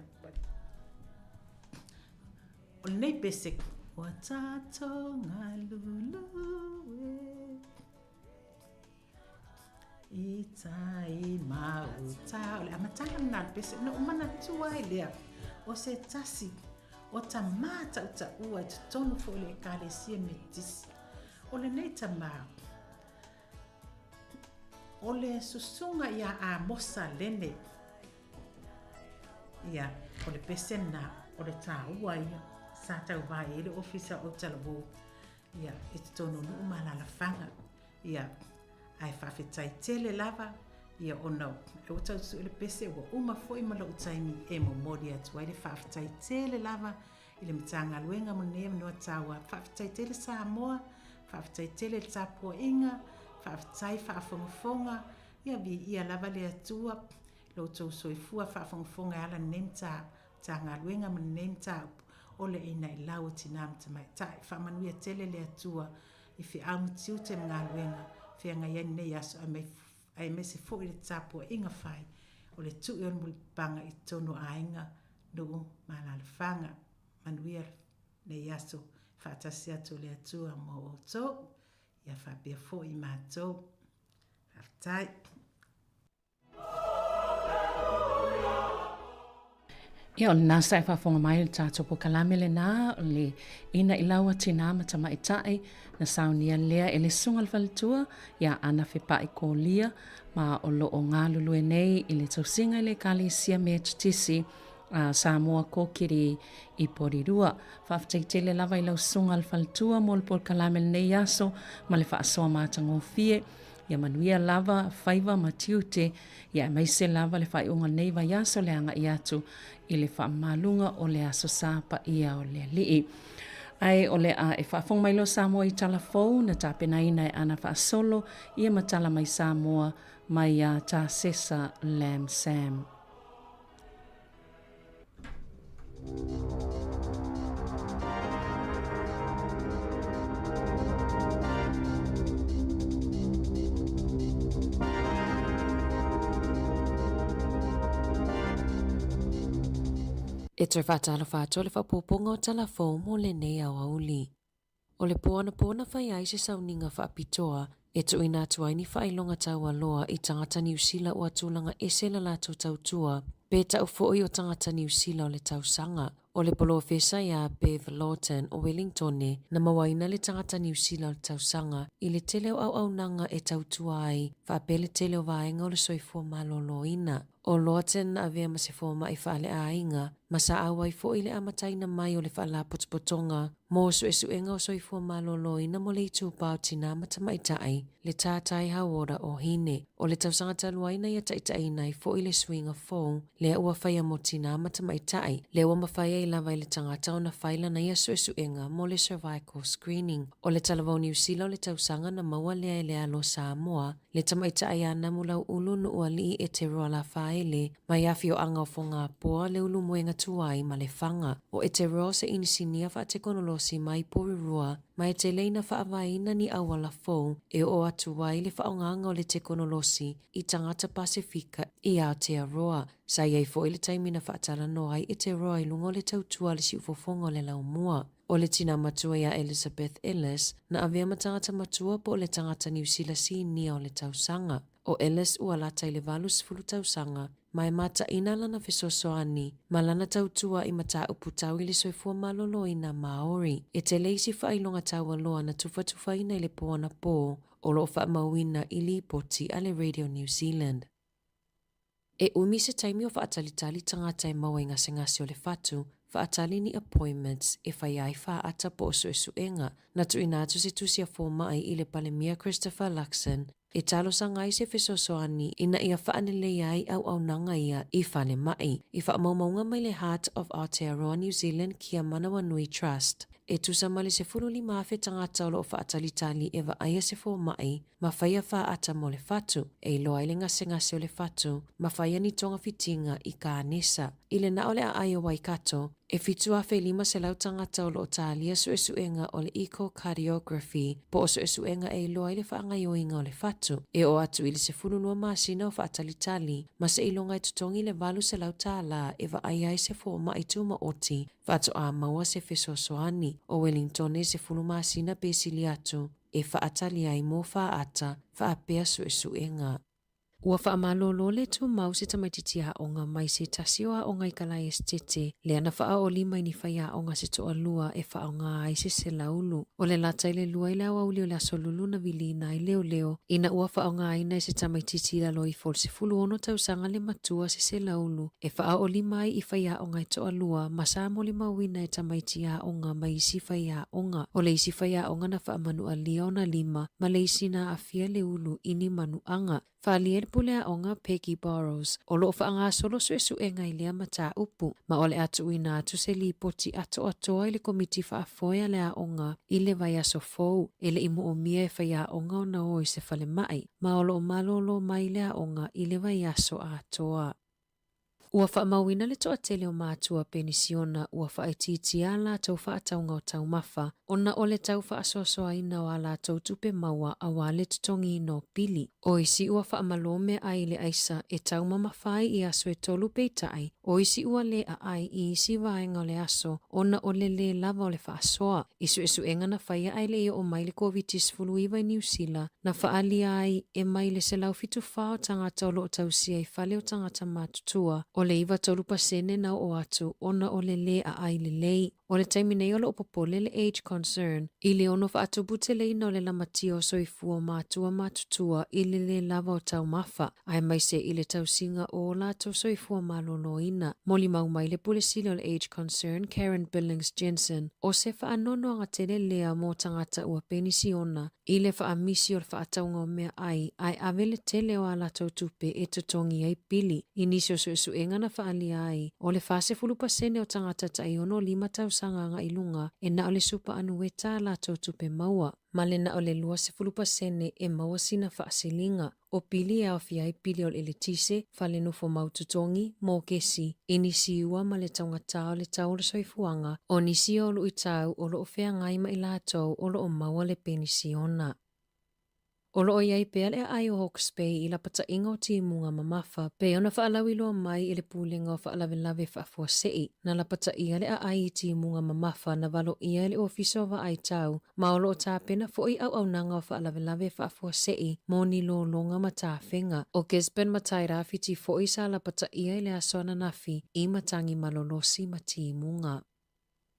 o lenei pese, ua tatou galulue i tai ma uta. O le amataga lena o le pese, na ou manatua ai lea, o se tasi o tamā tautaua i totonu foi o le Ekalesia Metotisi. O lenei tamā, O le susuga ia Amosa Lene. Ia, o le pese lena, o le tāua ia, sa tauvā i ai le ofisa o Talavou, ia, i totonu o nuu ma alaalafaga. Ia, ae faafetai tele lava, ia ona ua tau sue le pese ua uma foi ma lou taimi e momoli atu ai le faafetai tele lava i le Matagaluega mo lenei avanoa taua. Faafetai tele Samoa, faafetai tele i le tapuaiga, faafetai faafogafoga, ia viia lava le Atua lo outou soifua faafogafoga e ala lenei Matagaluega ma lenei mataupu o le inailau o tina ma tamaitai. Faamanuia tele le Atua i feau ma tiute ma galuega feagai ai lenei aso aemaise foi le tapuaiga fai o le tui o le mulipapaga i totonu o aiga, nuu ma alaalafaga. Manuia lenei aso faatasi atu o le Atua mo outou, ia faapea foi i matou. Faafetai. Ia, o lena sa e faafofoga mai i le tatou polokalame lena, o le ina i lau a tinā ma tamaitai, na saunia lea e le Susuga i le Faletua ia Ana Fepai Kolia, ma o lo o galulue nei i le tausiga i le Ekalesia Metotisi a Samoa Kokiri i Porirua. Faafetai tele lava i lau Susuga i le Faletua mo le polokalame i lenei aso ma le faasoa matagofie. Ia manuia lava faiva ma tiute, ia aemaise lava le faaiuga o lenei vaiaso le agai atu i le faamamaluga o le Aso Sa paia o le Alii. Ae o le a e faafofoga mai loa Samoa i tala fou na tapenaina e ana faasolo ia ma tala mai Samoa mai iā Tasesa Lam Sam. E toe faatalofa atu le faaopoopoga o tala fou mo lenei aoauli. O le pō anapo na fai ai se sauniga faapitoa e tuuina atu ai ni faailoga taualoa i tagata Niu Sila ua tulaga ese la latou tautua, pe tau foi o tagata Niu Sila o le tausaga. O le polofesa iā Bev Lawton o Wellingtone na mauaina le tagata Niu Sila o le tausaga i le tele o auaunaga e tautua ai faapea le tele o vaega o le soifua maloloina. ʻO Lawton na avea ma se fomai faaleaiga ma sa auai foi i le amataina mai o le Faalapotopotoga mo Suesuega o Soifua Maloloina mo le Itupa o Tinā ma Tamaitai, le Tātai Hauora o Hine. O le tausaga talu ai na ia taitaiina ai foi le suiga fou lea ua faia mo tinā ma tamaitai, lea ua mafai ai lava i le tagata ona fai lana ia suesuega mo le cervical screening. O le talavou Niu Sila o le tausaga na maua lea e le alo Samoa, le tamaitai a Namulau'ulu Nu'uali'i Eteroa Lafaele, mai afioaga o Fogapoa, le Ulumoega Tuai ma Lefaga. ʻO Eteroa o se inisinia faatekonolosi mai Porirua, ma e tele ina faavaeina ni auala fou e oo atu ai le faaaogaga o le tekonolosi i tagata Pasefika i Aotearoa. Sa i ai foi le taimi na faatalanoa ai Eteroa i luga o le tautua a le siufofoga o le laumua. ʻO le tinā matua iā Elizabeth Ellis, na avea ma tagata matua po o le tagata Niu Sila sinia o le tausaga. ʻO Ellis ua lata i le 80 tausaga, ma e mataʻina lana fesoasoani ma lana tautua i mataupu tau i le soifua maloloina Māori. E tele isi faailoga taualoa na tufatufaina i le pō anapō o lo o faamauina i lipoti a le Radio New Zealand. E umi se taimi o faatalitali tagata e maua i gasegase o le fatu, faatali ni appointments e fai ai faata po o suesuega. Na tuuina atu se tusi a fomai i le Palemia Christopher Luxon e talosaga ai se fesoasoani ina ia faaneleia ai auaunaga ia i falemai. I faamaumauga mai le Heart of Aotearoa New Zealand Kia Manawanui Trust, e tusa ma le 15,000 tagata o lo o faatalitali e vaaia se fomai ma faia faata mo le fatu, e iloa ai le gasegase o le fatu, ma faia ni togafitiga i kanesa. I le na o le aai o Waikato, e 7,500 tagata o lo o talia suesuega o le echocardiography po o suesuega e iloa ai le faagaoioiga o le fatu. E oo atu i le 12 masina o faatalitali ma seiloga e totogi le $800 tālā e vaaia ai se fomai tumaoti faatoa maua se fesoasoani. ʻO Wellingtone 10 masina pe sili atu e faatali ai mo faata faapea suesuega. Ua faamalōlō le tumau se tamaitiiti aoga mai se tasi o aoga i Kalaesetete, lea na faaoolima i ni faiaoga se toalua e faaaoga ai se selaulu. O le lata i le 2 i le aoauli o le Aso Lulu na viliina ai leoleo, ina ua faaaogaina e se tamaitiiti i lalo ifo o le 16 tausaga le matua se selaulu e faaoolima ai i faiaoga e toalua ma sa molimauina e tamaiti aoga mai isi faiaoga. O le isi faiaoga na faamanualia ona lima ma le isi na aafia le ulu i ni manuaga. Faaalia e le pule aoga Peggy Burrows, o lo o faagasolo suesuega i lea mataupu, ma o le a tuuina atu se lipoti atoatoa i le Komiti Faafoe a le Aoga i le vaiaso fou. E le i moomia e faiaoga ona o i se falemai, ma o lo o malōlō mai le aoga i le vaiaso atoa. Ua faamauina le toatele o matua penisiona ua faaitiitia a latou faatauga o taumafa ona o le tau faasoasoaina o a latou tupe maua aua le totogiina o pili. O isi ua faamalō meaai i le aisa e taumamafa ai i aso e tolu peitai, o isi ua lē aai i isi vaega o le aso ona o le lē lava o le faasoa. I suesuega na faia ae le i oo mai le Koviti-19 i Niu Sila, na faaalia ai e mai le 174 o tagata o lo o tausia i fale o tagata matutua, o le 93% na oo atu ona o le lē aai lelei. O le taimi nei o lo o popole le Age Concern i le ono faatuputeleina o le lamatia o soifua o matua matutua i le lē lava o taumafa, aemaise i le tausiga o o latou soifua malōlōina. Molimau mai le Pule Sili o le Age Concern, Karen Billings Jensen, o se faanoanoaga tele lea mo tagata ua penisiona i le faamisi o le faatauga o meaai ae ave le tele o a latou tupe e totogi ai pili. I nisi o suesuega na faaalia ai, o le 40% o tagata tai 65 tausaga agai i luga e na o le supa anueta a latou tupe maua, ma le na o le 20% e maua sina faasiliga. O pili e aofia ai pili o le eletise, fale nofomau totogi, mokesi, inisiua ma le taugatā o le tau o le soifuaga, o nisi o luitau o lo o feagai ma i latou o lo o maua le penisiona. O lo o i ai pea le aai o Hawke's Bay i lapataiga o timuga mamafa, pei ona faalauiloa mai e le Pulega o Faalavelave Faafuasei, na lapataia le aai i timuga mamafa na valoia e le Ofisa o Vaai Tau ma o lo o tapena foi auaunaga o faalavelave faafuasei mo ni lologa ma tafega. O Gisborne ma Tairāwhiti foi sa lapataia i le aso ananafi i matagi malolosi ma timuga.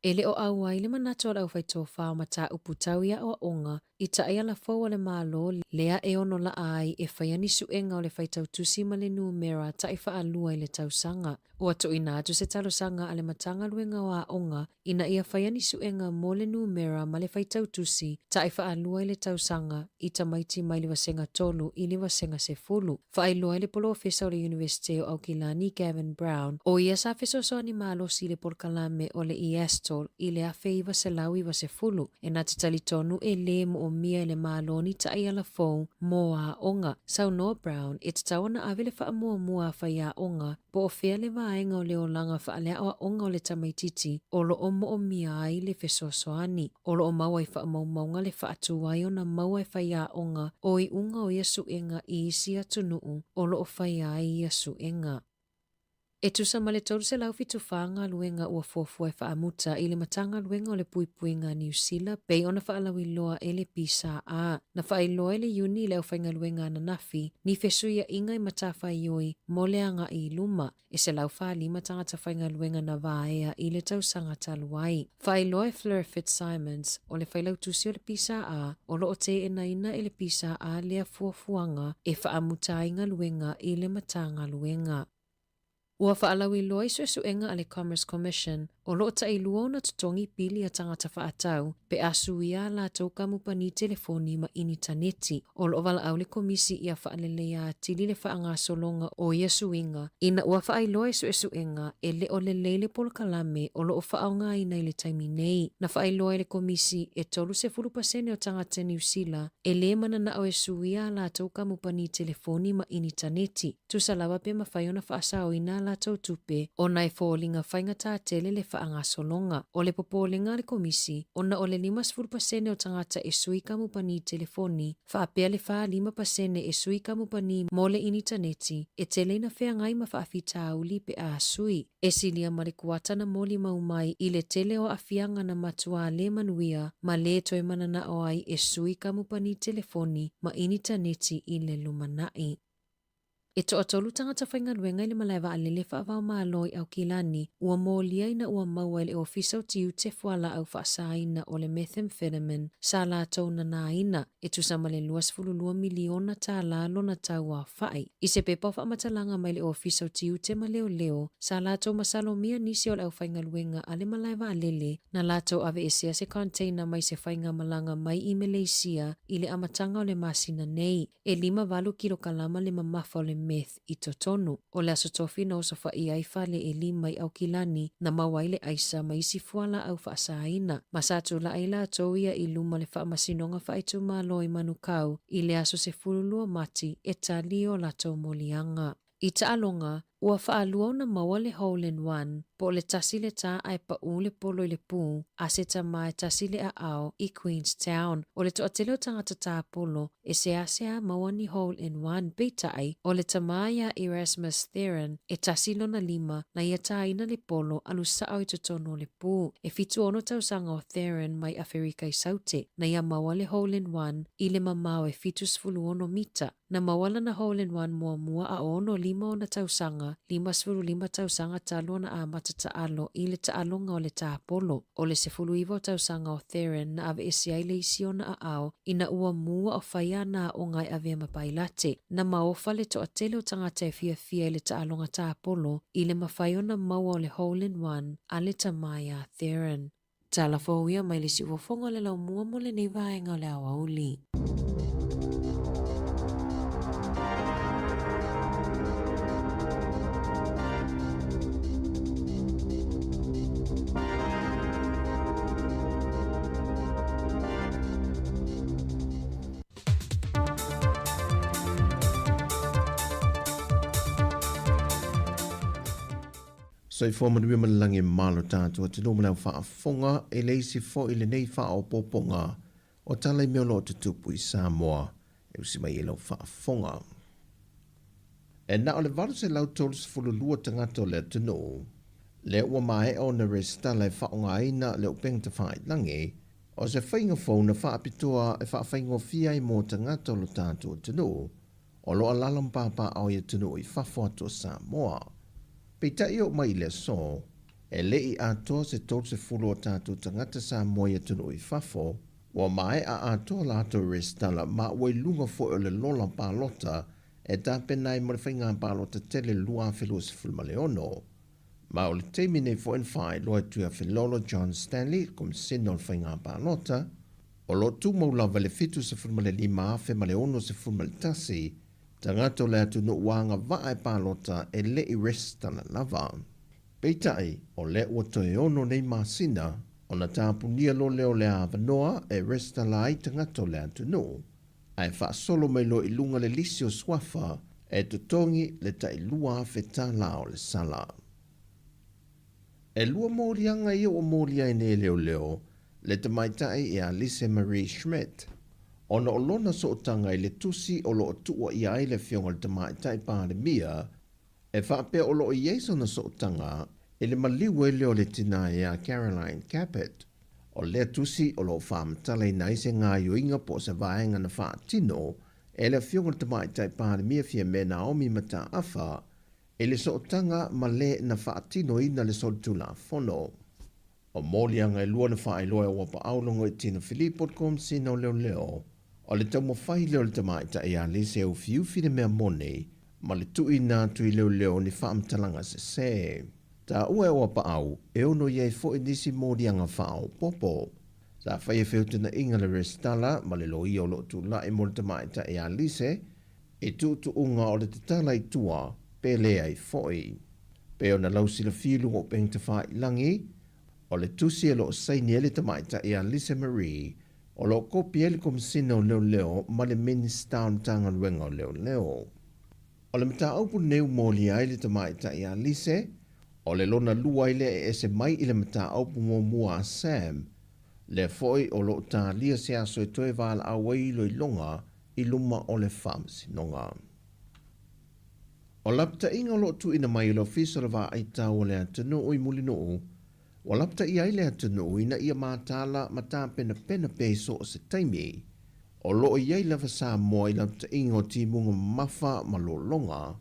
E le o ʻauai le manatu o le aufaitofā o mataupu tau i aʻoaʻoga i taʻiala fou a le Malo lea e ono laʻa ai e faia ni suʻega o le faitautusi ma le numera taʻi faalua i le tausaga. Ua tuuina atu se talosaga a le Matagaluega o Aoga ina ia faia ni suega mo le numera ma le faitautusi taʻi faalua i le tausaga i tamaiti mai le vasega 3 i le vasega 10. Faailoa e le Polofesa o le Iunivesite o Aukilani Gavin Brown, o ia sa fesoasoani malosi i le polokalame o le EASTL i le 1990, e na te talitonu e lē moomia e le Malo ni taʻiala fou mo aoga. Saunoa Brown, e tatau ona ave le faamuamua a faiaoga po o fea le vaega o le olaga faaleaoaoga o le tamaitiiti o lo o moomia ai le fesoasoani. O lo o maua i faamaumauga le faatu ai ona maua e faiaoga o iuga o ia suega i isi atunuu o lo o faia ai ia suega. E tusa ma le 374 galuega ua fuafua e faamuta i le Matagaluega o le Puipuiga a Niu Sila pei ona faalauiloa e le PSA. Na faailoa e le Iuni i le aufaigaluega ananafi ni fesuiaʻiga i matafaioi mo le agai i luma, e 145 tagata faigaluega na vaea i le tausaga talu ai. Faailoa e Fleur Fitzsimons, o le failautusi o le PSA, o lo o teenaina e le PSA lea fuafuaga e faamuta ai galuega i le Matagaluega. Ua faalauiloa i suesuega a le Commerce Commission, o lo o tailua ona totogi pili a tagata faatau pe a suia a latou kamupani telefoni ma initaneti. O lo o valaau le Komisi ia faaleleia atili le faagasologa o ia suiga ina ua faailoa i suesuega e le o lelei le polokalame o lo o faaaogaina i le taimi nei. Na faailoa e le Komisi e 30% o tagata Niu Sila e lē mananao e suia a latou kamupani telefoni ma initaneti. Tusa lava pe mafai ona faasaoina a latou tupe ona e foliga faigata tele le faagasologa. O le popolega a le Komisi, ona o le 50% o tagata e sui kamupani telefoni, faapea le 45% e sui kamupani mo le initaneti, e tele ina feagai ma faafitauli pe a sui. E silia ma le kuata na molimau mai i le tele o aafiaga na matuā lē manuia ma lē toe mananao ai e sui kamupani telefoni ma initaneti i le lumanaʻi. E toatolu tagata faigaluega i le malae vaalele faava-o-Malo i Aukilani ua molia ina ua maua e le Ofisa o Tiute fualaau faasaina o le methamphetamine sa latou nanaina e tusa ma le $22 miliona tala lona tau aofai. I se pepa o faamatalaga mai le Ofisa o Tiute ma Leoleo, sa latou masalomia nisi o le aufaigaluega a le malae vaalele na latou aveesea se container mai se faigamalaga mai i Meleisia i le amataga o le masina nei. E 58 kilokalama le mamafa o le meth i totonu. O le Aso Tofi na osofaia ai fale e lima i Aukilani na maua ai le aisa ma isi fualaau faasaina, ma sa tulai latou ia i luma o le Faamasinoga Faaitumalo i Manukau i le aso 12 Mati e tali o latou moliaga. I taaloga, ua faalua ona maua le hole in one, po o le tasi le tā ae paʻū le polo i le pū, a se tamā e tasi le aao i Queenstown. O le toatele o tagata tā polo e seasea maua ni hole in one, peitai, o le tamā iā Erasmus Theron e tasi lona lima na ia tāina le polo alu saʻo i totonu o le pū. E 76 tausaga o Theron mai Aferika i Saute na ia maua le hole in one i le mamao e 76 mita. Na maua lana hole in one muamua a o 65 ona tausaga, 55 tausaga talu ona amata taalo i le taaloga o le tāpolo. O le 19 o tausaga o Theron na aveese ai le isi ona aao ina ua mua o fai ana aoga e avea ma pailate. Na maofa le toatele o tagata e fiafia i le taaloga tāpolo i le mafai ona maua o le hole in one a le tama iā Theron. Tala fou ia mai le siufofoga o le laumua mo lenei vaega o le aoauli. Soifua manuia ma le lagi e malo tatou atunuu ma le au faafofoga e le isi foi lenei faaopoopoga o tala i mea o lo o tutupu i Samoa e usi mai ai lau faafofoga. E na o le 832 tagata o le atunuu lea ua maea ona resitala e faaaogaina le upega tafailagi o se faiga fou na faapitoa e faafaigofie ai mo tagata o lo tatou atunuu o lo o alaala ma papaaao i atunuu i fafo atu o Samoa. Peitai e oo mai i le aso, e le i atoa se 30 o tatou tagata Samoa i atunuu i fafo, ua maea atoa latou resitala ma ua i luga foi o le lola palota e tapena ai mo le faiga palota tele 2026. Ma o le taimi nei foi na faailoa e Tuiafelolo John Stanley, le Komesina o le Faiga Palota, O lo o tumau lava le 75,061 tagata o le atunuu ua agavaa e palota e le i resitala lava. Peitai, o lea ua toe ono nei masina ona tapunia loa lea o le avanoa e resitala ai tagata o le atunuu, ae faasolo mai loa i luga le lisi o suafa e totogi le tai $2,000 o le sala. E lua moliaga ia ua molia ai nei e leoleo le tamaitai ia Lise Marie Schmidt, ona o lona sootaga i le tusi o lo o tuuaia ai le Afioga i le Tamaitai Palemia, e faapea o lo o i ai sona sootaga i le maliu ai lea o le tinā iā Caroline Capet. O lea tusi o lo o faamatalaina ai se gaoioiga po o se vaega na faatino e le Afioga i le Tamaitai Palemia Fiamē Naomi Mataafa i le sootaga ma le na faatinoina le solitulafono. O moliaga e lua na faailoa e Uapaau Logoitino Filipo le Komesina o Leoleo, o le taumafai lea o le tamaitai ia Lise e ufiufi le mea moni ma le tuuina atu i leoleo ni faamatalaga sese. Taua e Uapaau e ono i ai foi nisi moliaga faaopoopo. Sa faia feutagaiga le resitala ma le loia o lo o tulai mo le tamaitai ia Lise i tuutuuga o le tatala i tua pe leai foi. Pei ona lausilafia i luga o upega tafailagi, o le tusi e lo o saini ai le tamaitai ia Lisa Marie, o lo o kopi ai le Komesina o Leoleo ma le Minisita o le Matagaluega o Leoleo. O le mataupu lenei ua molia ai le tamaitai ia Lise, o le lona lua ai lea e ese mai i le mataupu muamua a Sam, lea foi o lo o talia se aso e toe valaau ai iloiloga i luma o le Faamasinoga. O lapataiga o lo o tuuina mai e le Ofisa o le Vaai Tau o le Atunuu i Mulinuu, ua lapataia ai le atunuu ina ia mataala ma tapenapena pea i so o se taimi. O loo i ai lava Samoa i lautaiga o timuga mamafa ma lologa,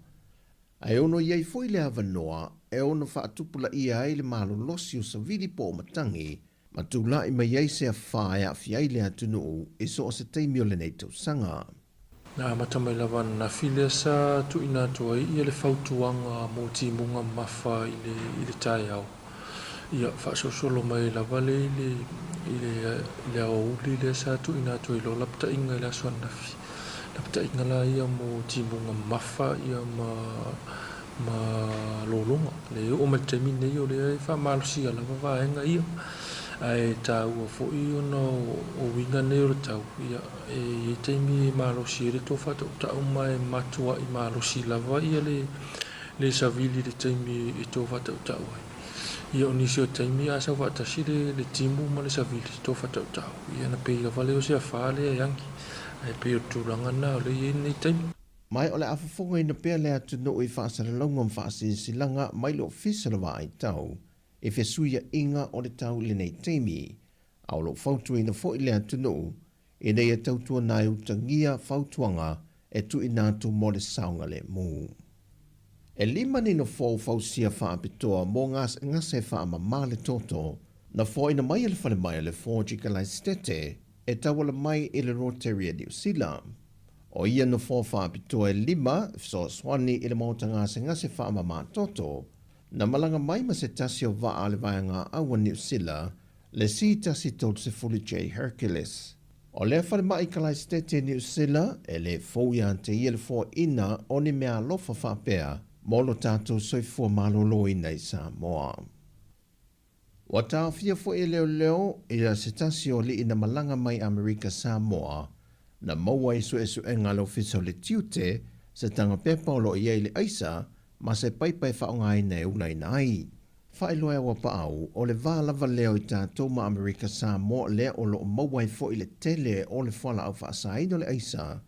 ae ono i ai foi le avanoa e ono faatupulaia ai le malolosi o savili po o matagi ma tula'i mai ai se afā e aafia ai le atunuu i so o se taimi o lenei tausaga. Na amata mai lava ananafi lea sa tuuina atu ai ia le fautuaga mo timuga mamafa i le i le taeao. Ia faasolosolo mai lava le i le i le i le aoauli lea sa tuuina atu ai loa lapataiga i le aso ananafi. Lapataiga la ia mo timuga mamafa ia ma ma lologa. Le oo mai le taimi lenei o lea e faamalosia lava vaega ia, ae taua foi ona o uiga nei o le tau, ia e i ai taimi e malosi ai le tou faatautau ma e matuai malosi lava ia le le savili i le taimi e tou faatautau ai. Ia o nisi o taimi a sau faatasi le le timu ma le savili tou faatautau, ia ona pei lava lea o se afa lea e agi, ae pei o le tulaga lena o lea e i ai lenei taimi. Ma o le a fofogaina pea le atunuu i faasalalauga ma faasilasilaga mai le Ofisa o le Vaai Tau i fesuiaiga o le tau i lenei taimi, a o lo o fautuaina foi le atunuu ina ia tautuana ai utagia fautuaga e tuuina atu mo le saogalemu. E lima ni nofoa ua fausia faapitoa mo gasegase faamama le toto na foaina mai e le falemai o le Forge i Kalaesetete e tauala mai i le Rotary a Niu Sila. O ia nofoa faapitoa e lima e fesoasoani i le maota gasegase faamama toto na malaga mai ma se tasi o vaa a le Vaega Aua Niu Sila, le C-130J Hercules. O lea falemai Kalaesetete Niu Sila e lē fou iā te ia le foaina o ni meaalofa faapea mo lo tatou soifua malōlōina i Samoa. Ua taofia foi e leoleo ia se tasi o alii na malaga mai Amerika Samoa na maua i suesuega a le Ofisa o le Tiute se taga pepa o lo o i ai le aisa ma se paipa e faaaogaina e ulaina ai. Faailoa e Auapaau, o le va lava lea o i tatou ma Amerika Samoa lea o lo o maua ai foi le tele o le fualaau faasaina o le aisa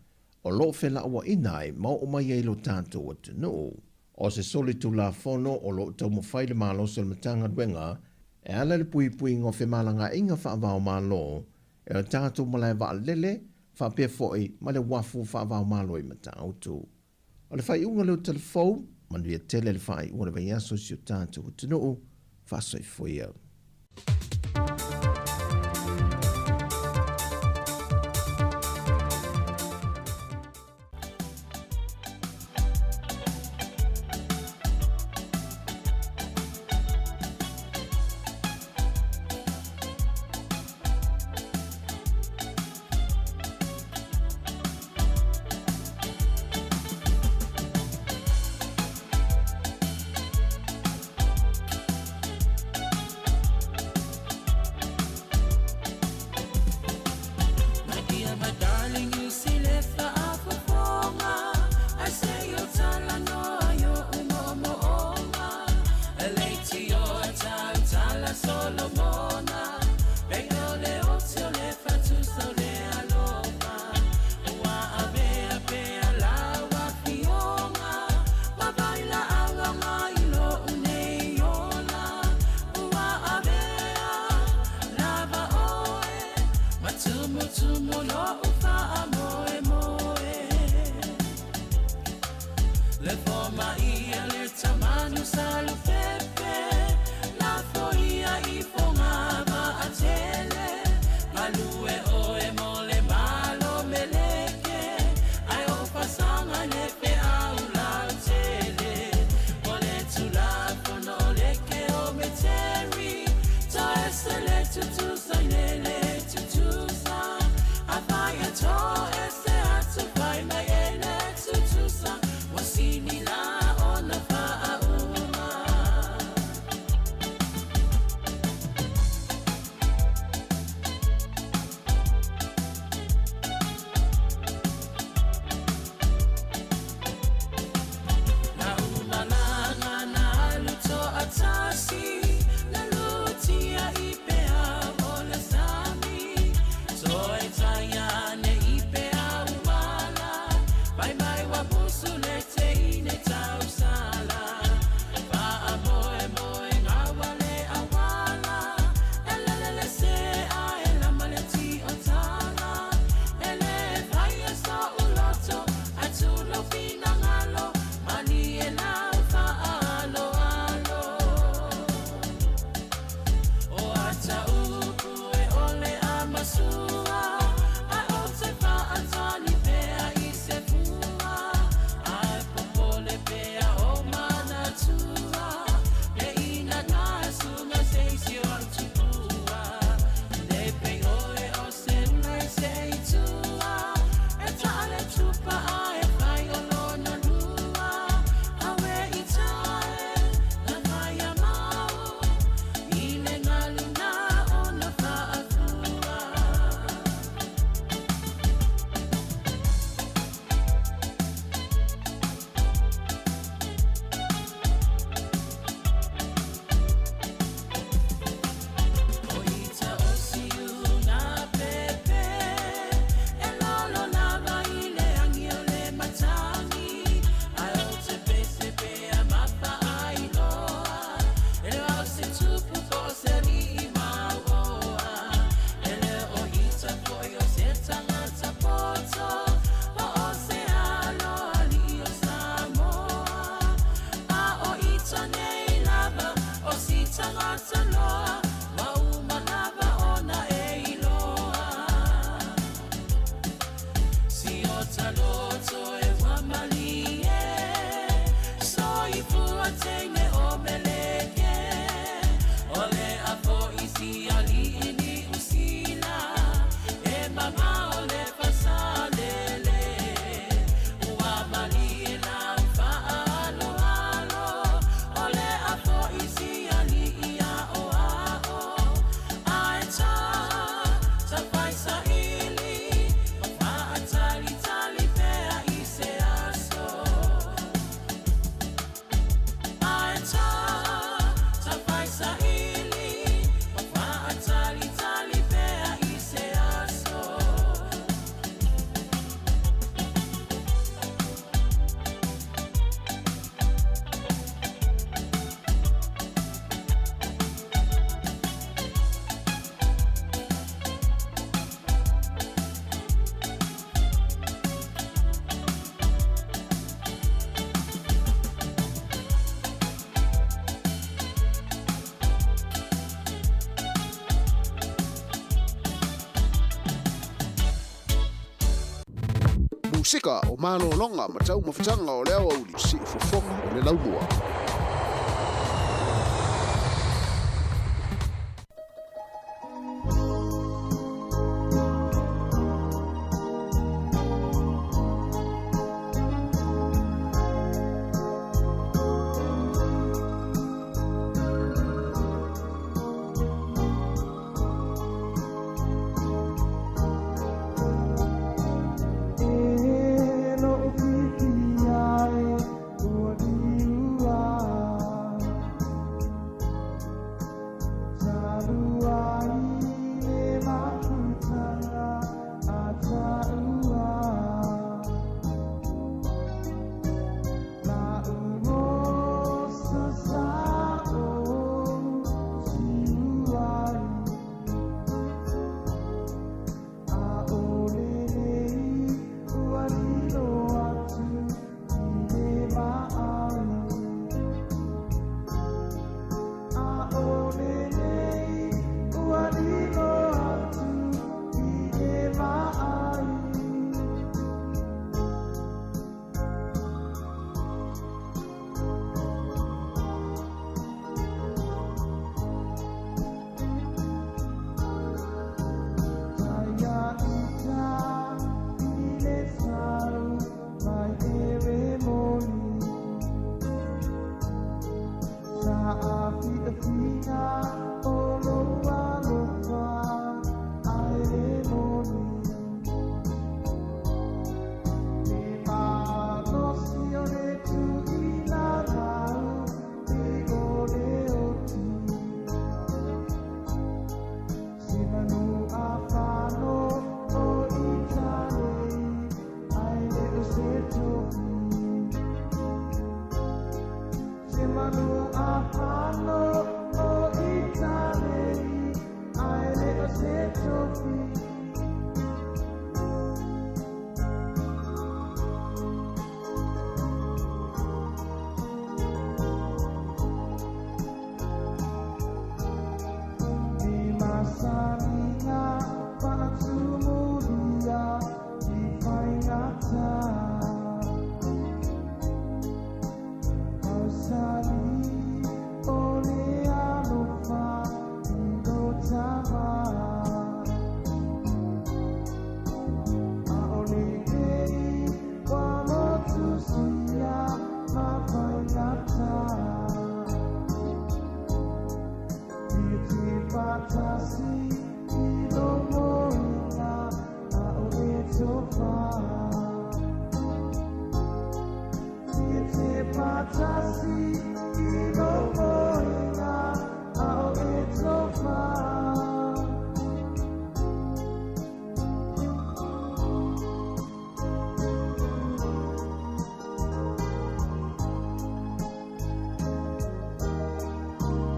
o lo o felauaina ai ma oo mai ai i lo tatou atunuu. O se soli tulafono o lo o taumafai le malosi o le Matagaluega e ala i le puipuiga o femalagaaiga faava-o-Malo e o tatou malae vaalele faapea foi ma le uafu faava-o-Malo i Matautu. O le faaiuga lea o Talafou, manuia tele le faaiuga o le vaiaso i si o tatou atunuu. Faasoifua ia. My dear, my darling, you see le faafofoga, I say yo talanoa yo umoomoonga, e leitioa tautala Solomona, pei o le oti o le fatusa o le alofa, ua avea pea lau afioga, ma vailaau agai lou nei ola, ua avea lava oe, ma tumutumu lou faamoemoe. Le fomaia le tamanu salufefe, la foia i foga vaatele, galue oe mo le malo meleke, ae o fasaga le feau lautele. O le tulafono o le keometeri, toe se le tutusa i le le tutusa, afai e toe se atu fai mai e le tutusa, ua sili la ona faauma. Na umalaga na alu toatasi, na lutia i peau masaloa Ua uma lava ona e iloa Si o taloto e ua malie Soifua teine o meleke O le apo isi ali ni usila E mama o le fasalele Ua malie lau faaloalo O le apo isi ali ia o ao Ae tā, ta faisa ili Ma faatalitali pea i se aso Ae tā, ta faisa ili Ma faatalitali pea i se aso. Musika o malōloga ma taumafataga o le aoauli siufofoga o le laumua. E lo fifi ai ua liua Talu ai le mafutanga a taua La uo sa sa o siuai A o le nei ua lilo atu i le maai A o le nei ua lilo atu i le maai. Taia ita i le sau mai e re moni Sa a fi fina o lo alofa ai le moni Le malosi o le tuʻina mau e o le otu Se manu a fano o Italei ai le o se tofi Se manu a fano o Italei ai le o se tofi. Ni masalina whaatumuria i whaingata Hausali o le alofa i lo tama A o le nei wa motusia ma whaingata I te whatasi i lo moenga a o e tofa I te whatasi i lo moenga a o e tofa.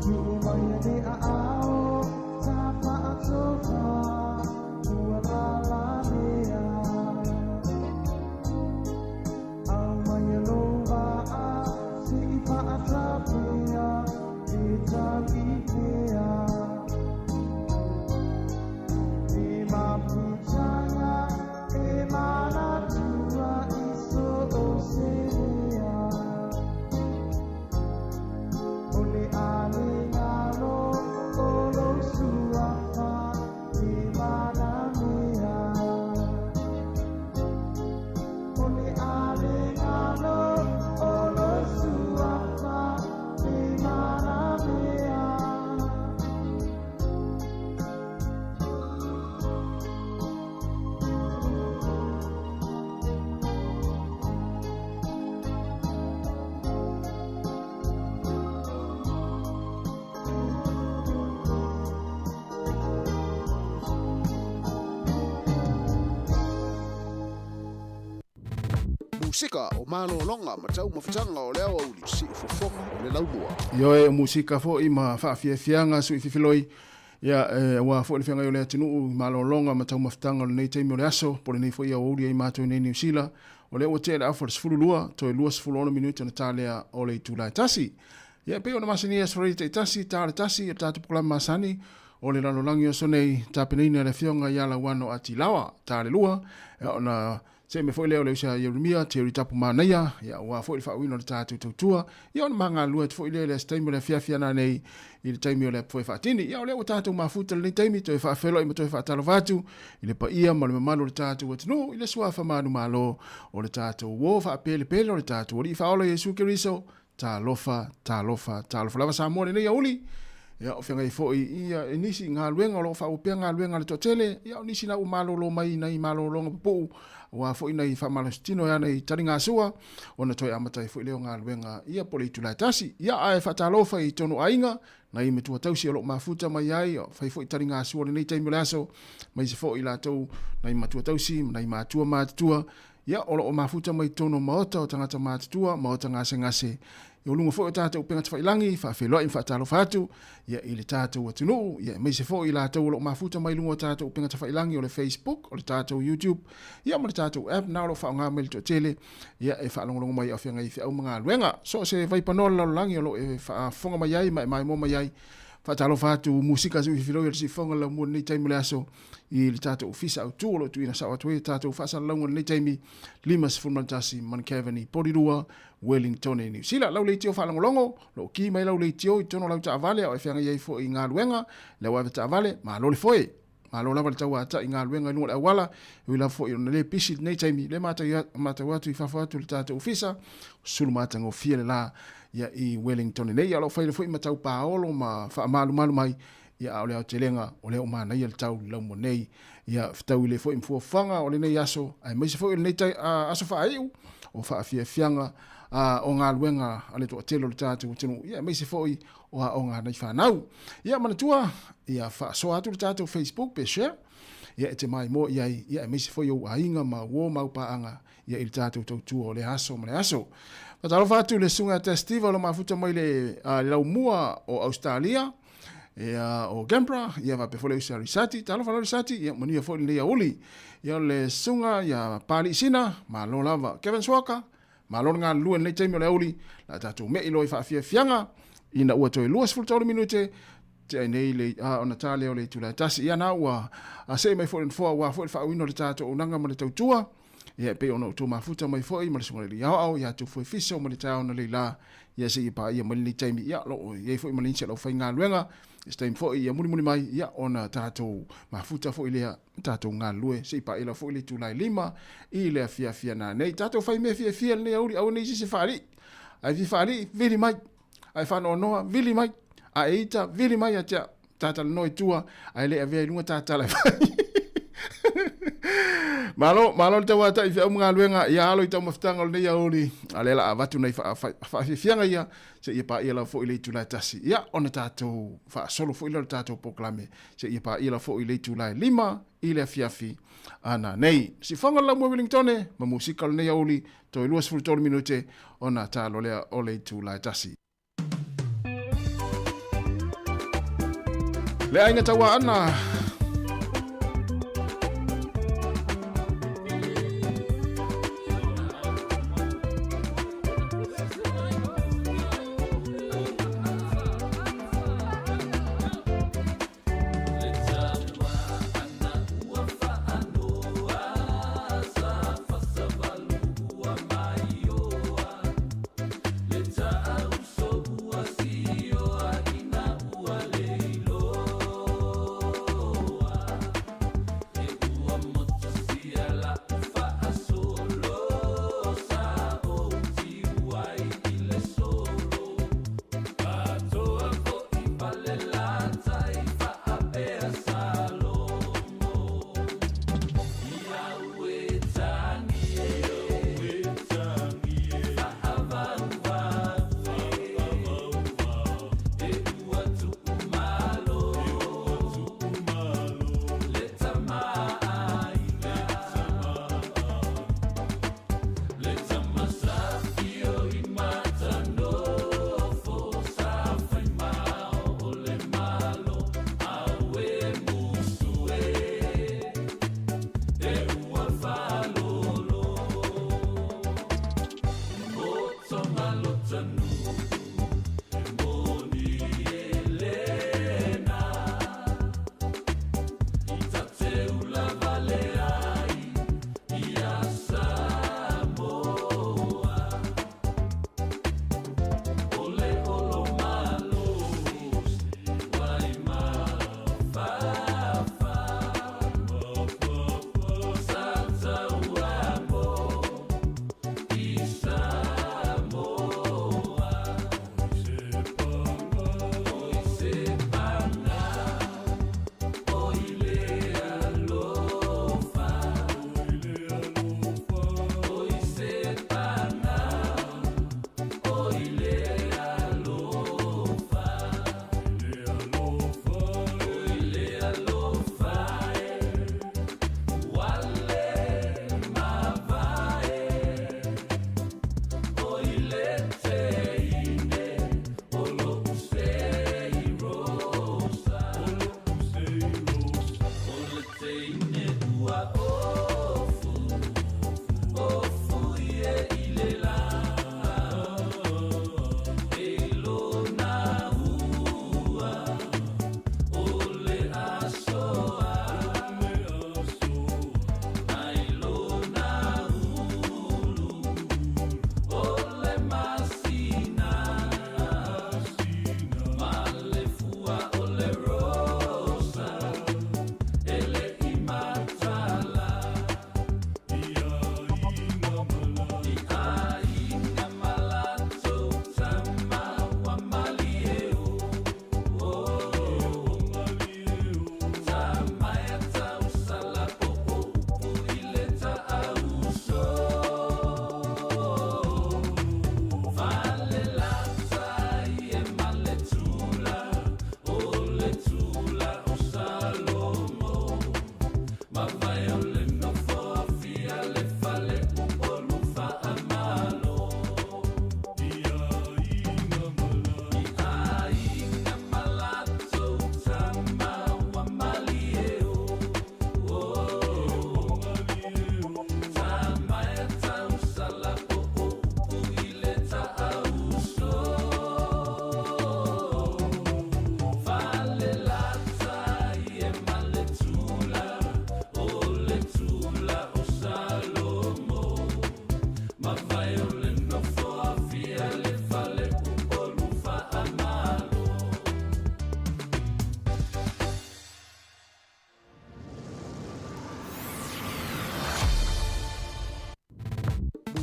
Tu'u mai le a ao ta whaatofa ua la lea Au mai lo waa si i whaatapea e tau i pea. Musika o malologa ma taumafataga o le aoauli, siufofoga o le laumua. Ioe, o musika fo'i ma faafiafiaga sui fifiloi, ia, e, auā foi le feagai o le atunuu i malologa ma taumafataga o lenei taimi o le aso, po o lenei foi aoauli ai matou i nei Niu Sila, o lea ua tea le afa o le 12, toe 26 minute ona ta lea o le itula e tasi. Ia, e pei ona masani ai aso Faraile taitasi, ta le tasi, o le tatou polokalame masani, o le lalolagi o aso nei, tapenaina e le Afioga ia Lauano Atilawa, ta le lua, ia, ona See mai foi lea o le uso ia Ieremia, Terry Tapu Manaia, ia aua foi le faauiina o le tatou tautua, ia ona magalulue atu foi lea i le aso taimi o le afiafi ana nei i le taimi o le foe faatini. Ia o lea ua tatou mafuta lenei taimi, toe faafeiloai ma toe faatalofa atu i le paia ma le mamalu o le tatou atunuu i le suafa manumalo o le tatou uo faapelepele o le tatou Alii Faaola Iesu Keriso. Talofa, talofa, talofa lava Samoa i lenei aoauli. Ia, o feagai foi ia e nisi galuega o lo o faaauau pea galuega a le toatele, ia o nisi la ua malolo mai nai malologa pupuu, aua foi nai faamalositino e ana i taligasua, ona toe amata ai foi lea o galuega ia po o le itula e tasi. Ia, ae faatalofa i tonu aiga, nai matua tausi o lo o mafuta mai ai, o fai foi taligasua i lenei taimi o le aso, aemaise foi i latou nai matua tausi ma nai matua matutua, Ia, o lo o mafuta mai totonu o maota o tagata matutua, maota gasegase. Ia, o luga foi o tatou upega tafailagi, faafeiloai ma faatalofa atu, ia, i le tatou atunuu, ia, aemaise foi i latou o lo o mafuta mai luga o tatou upega tafailagi o le Facebook, o le tatou YouTube, ia, ma le tatou app na o lo o faaaoga mai le toatele, ia, e faalogologo mai a o feagai i feau ma galuega. So o se vaipanoa o le lalolagi o lo o e faafofoga mai ai ma e maimoa mai ai. Faatalofa atu musika suifiloi o le siufofoga o le laumua i lenei taimi o le aso. i le tatou ofisa autu o lo o tuuina sao atu ai tatou faasalalauga i lenei taimi 51 Monkaveny Porirua Wellington Niu Sila. Lau leitio faalogologo, lo o ki mai lau leitio i totonu o lau taavale a o e feagai ai foi i galuega, le au ave taavale, malo le foe. Malo lava le tauata'i i galuega i luga o le auala, e ui lava foi ona le pisi i lenei taimi, le matau atu i fafo atu i le tatou ofisa, sulu matagofie le la ia i Wellington nei. Ia o lo o faila foi ma tau paolo ma faamalumalu mai Ia, a o le aotelega, o lea ua manaia le tau i laumua nei. Ia, fetaui le foi ma fuafuaga o lenei aso, aemaise foi o lenei tai, a, aso faaiu, o faafiafiaga a, o galuega a le toatele o le tatou atunuu, ia, aemaise foi o aoga a nai fanau. Ia, manatua, ia, faasoa atu le tatou Facebook pe share, ia, e te maimoa i ai, ia, aemaise foi ou aiga ma uo ma au paaga, ia, i le tatou tautua o lea aso ma le aso. Faatalofa atu i le Susuga ia Testiva o lo o mafuta mai le, a, le laumua o Ausetalia, ia o Canberra, ia faapea foi le uso ia Risati, talofa la Risati, ia manuia foi lenei aoauli. Ia o le susuga ia Pali Sina, malo lava. Kevin Suaka, malo le galulue i lenei taimi o le aoauli, la tatou mei loa i faafiafiaga, ina ua toe 23 minute, tea ai nei le, a, ona ta lea o le itula e tasi. Ia na ua see mai foi le nofoa aua foi le faauiina o le tatou auaunaga ma le tautua. Ia e pei ona outou mafuta mai foi ma le susuga i le Aoao ia Tufue Fiso ma le taeao na leila ia seia paia mai lenei taimi ia o lo o i ai foi ma le isi o le aufaigaluega i se taimi foi ia mulimuli mai ia ona tatou mafuta foi lea tatou galulue se i paia lava foi le itula e 5 i le afiafi ana nei. Tatou fai mea fiafia i lenei aoauli aua ne i se faalii ae fia faalii vili mai ae faanoanoa vili mai a e ita vili mai ia te au. Ta talanoa i tua, ae le avea i luga ta tala e fai. Malo, malo le tauata'i i feau ma galuega, ia alo i taumafataga o lenei aoauli, a o lea la a avatu nai faafiafiaga ia, seia paia lava foi le itula e tasi. Ia, ona tatou faasolo foi lea o le tatou polokalame, seia paia lava foi le itula e 5 i le afiafi a nanei. Siufofoga o le Laumua Wilingtone ma musika o lenei aoauli, toe 23 minute ona ta loa lea o le itula e tasi. Le aiga tauaana.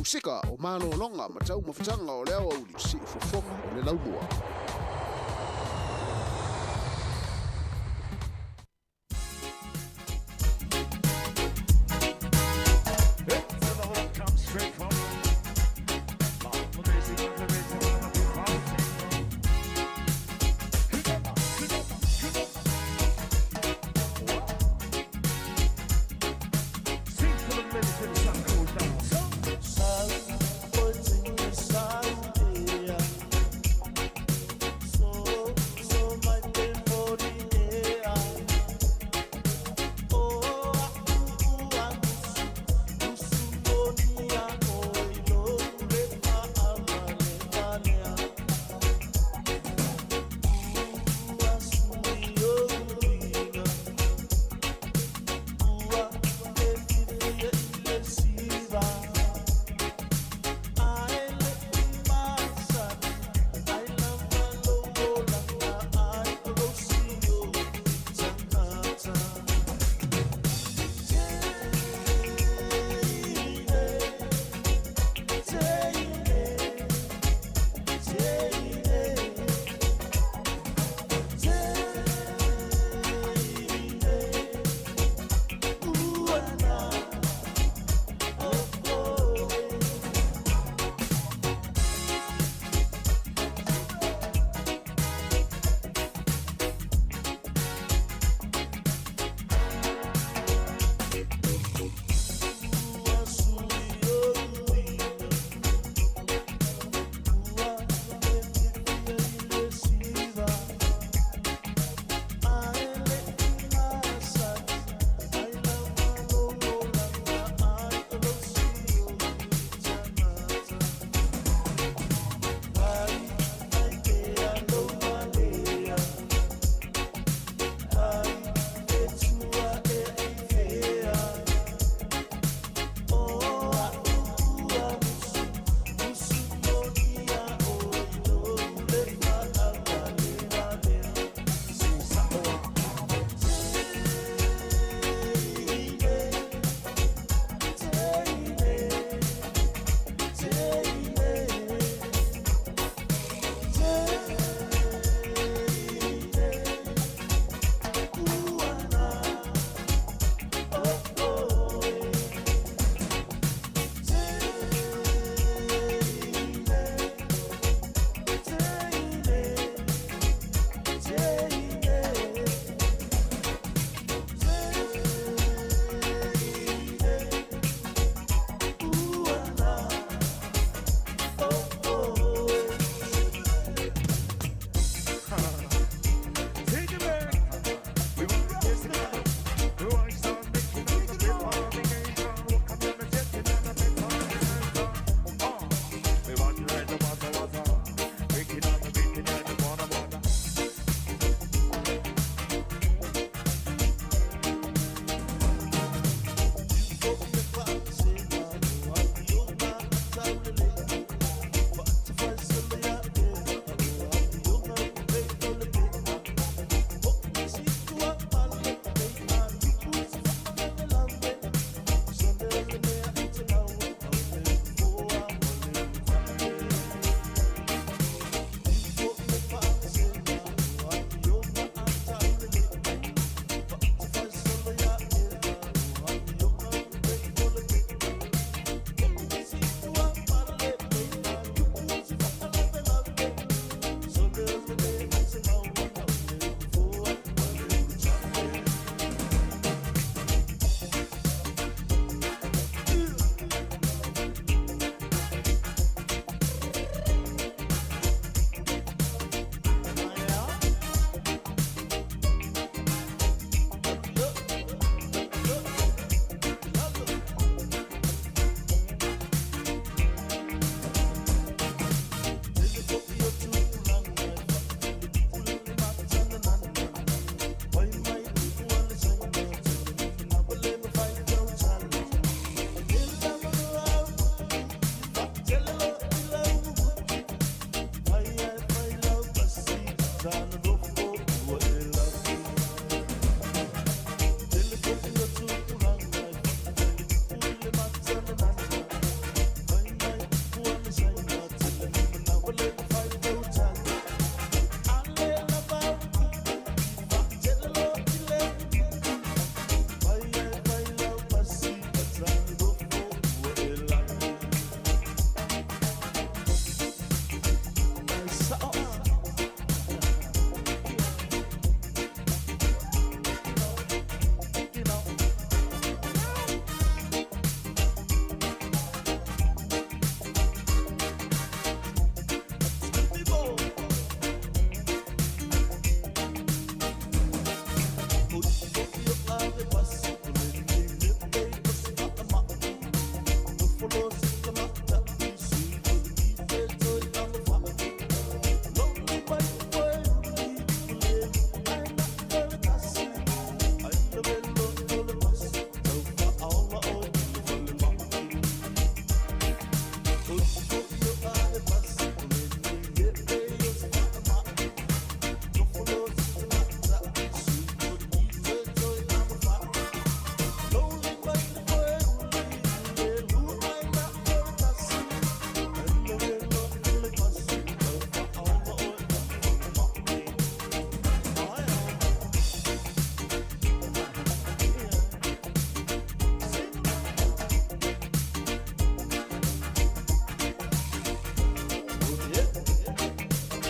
Musika o malologa ma taumafataga o le aoauli siufofoga o le laumua.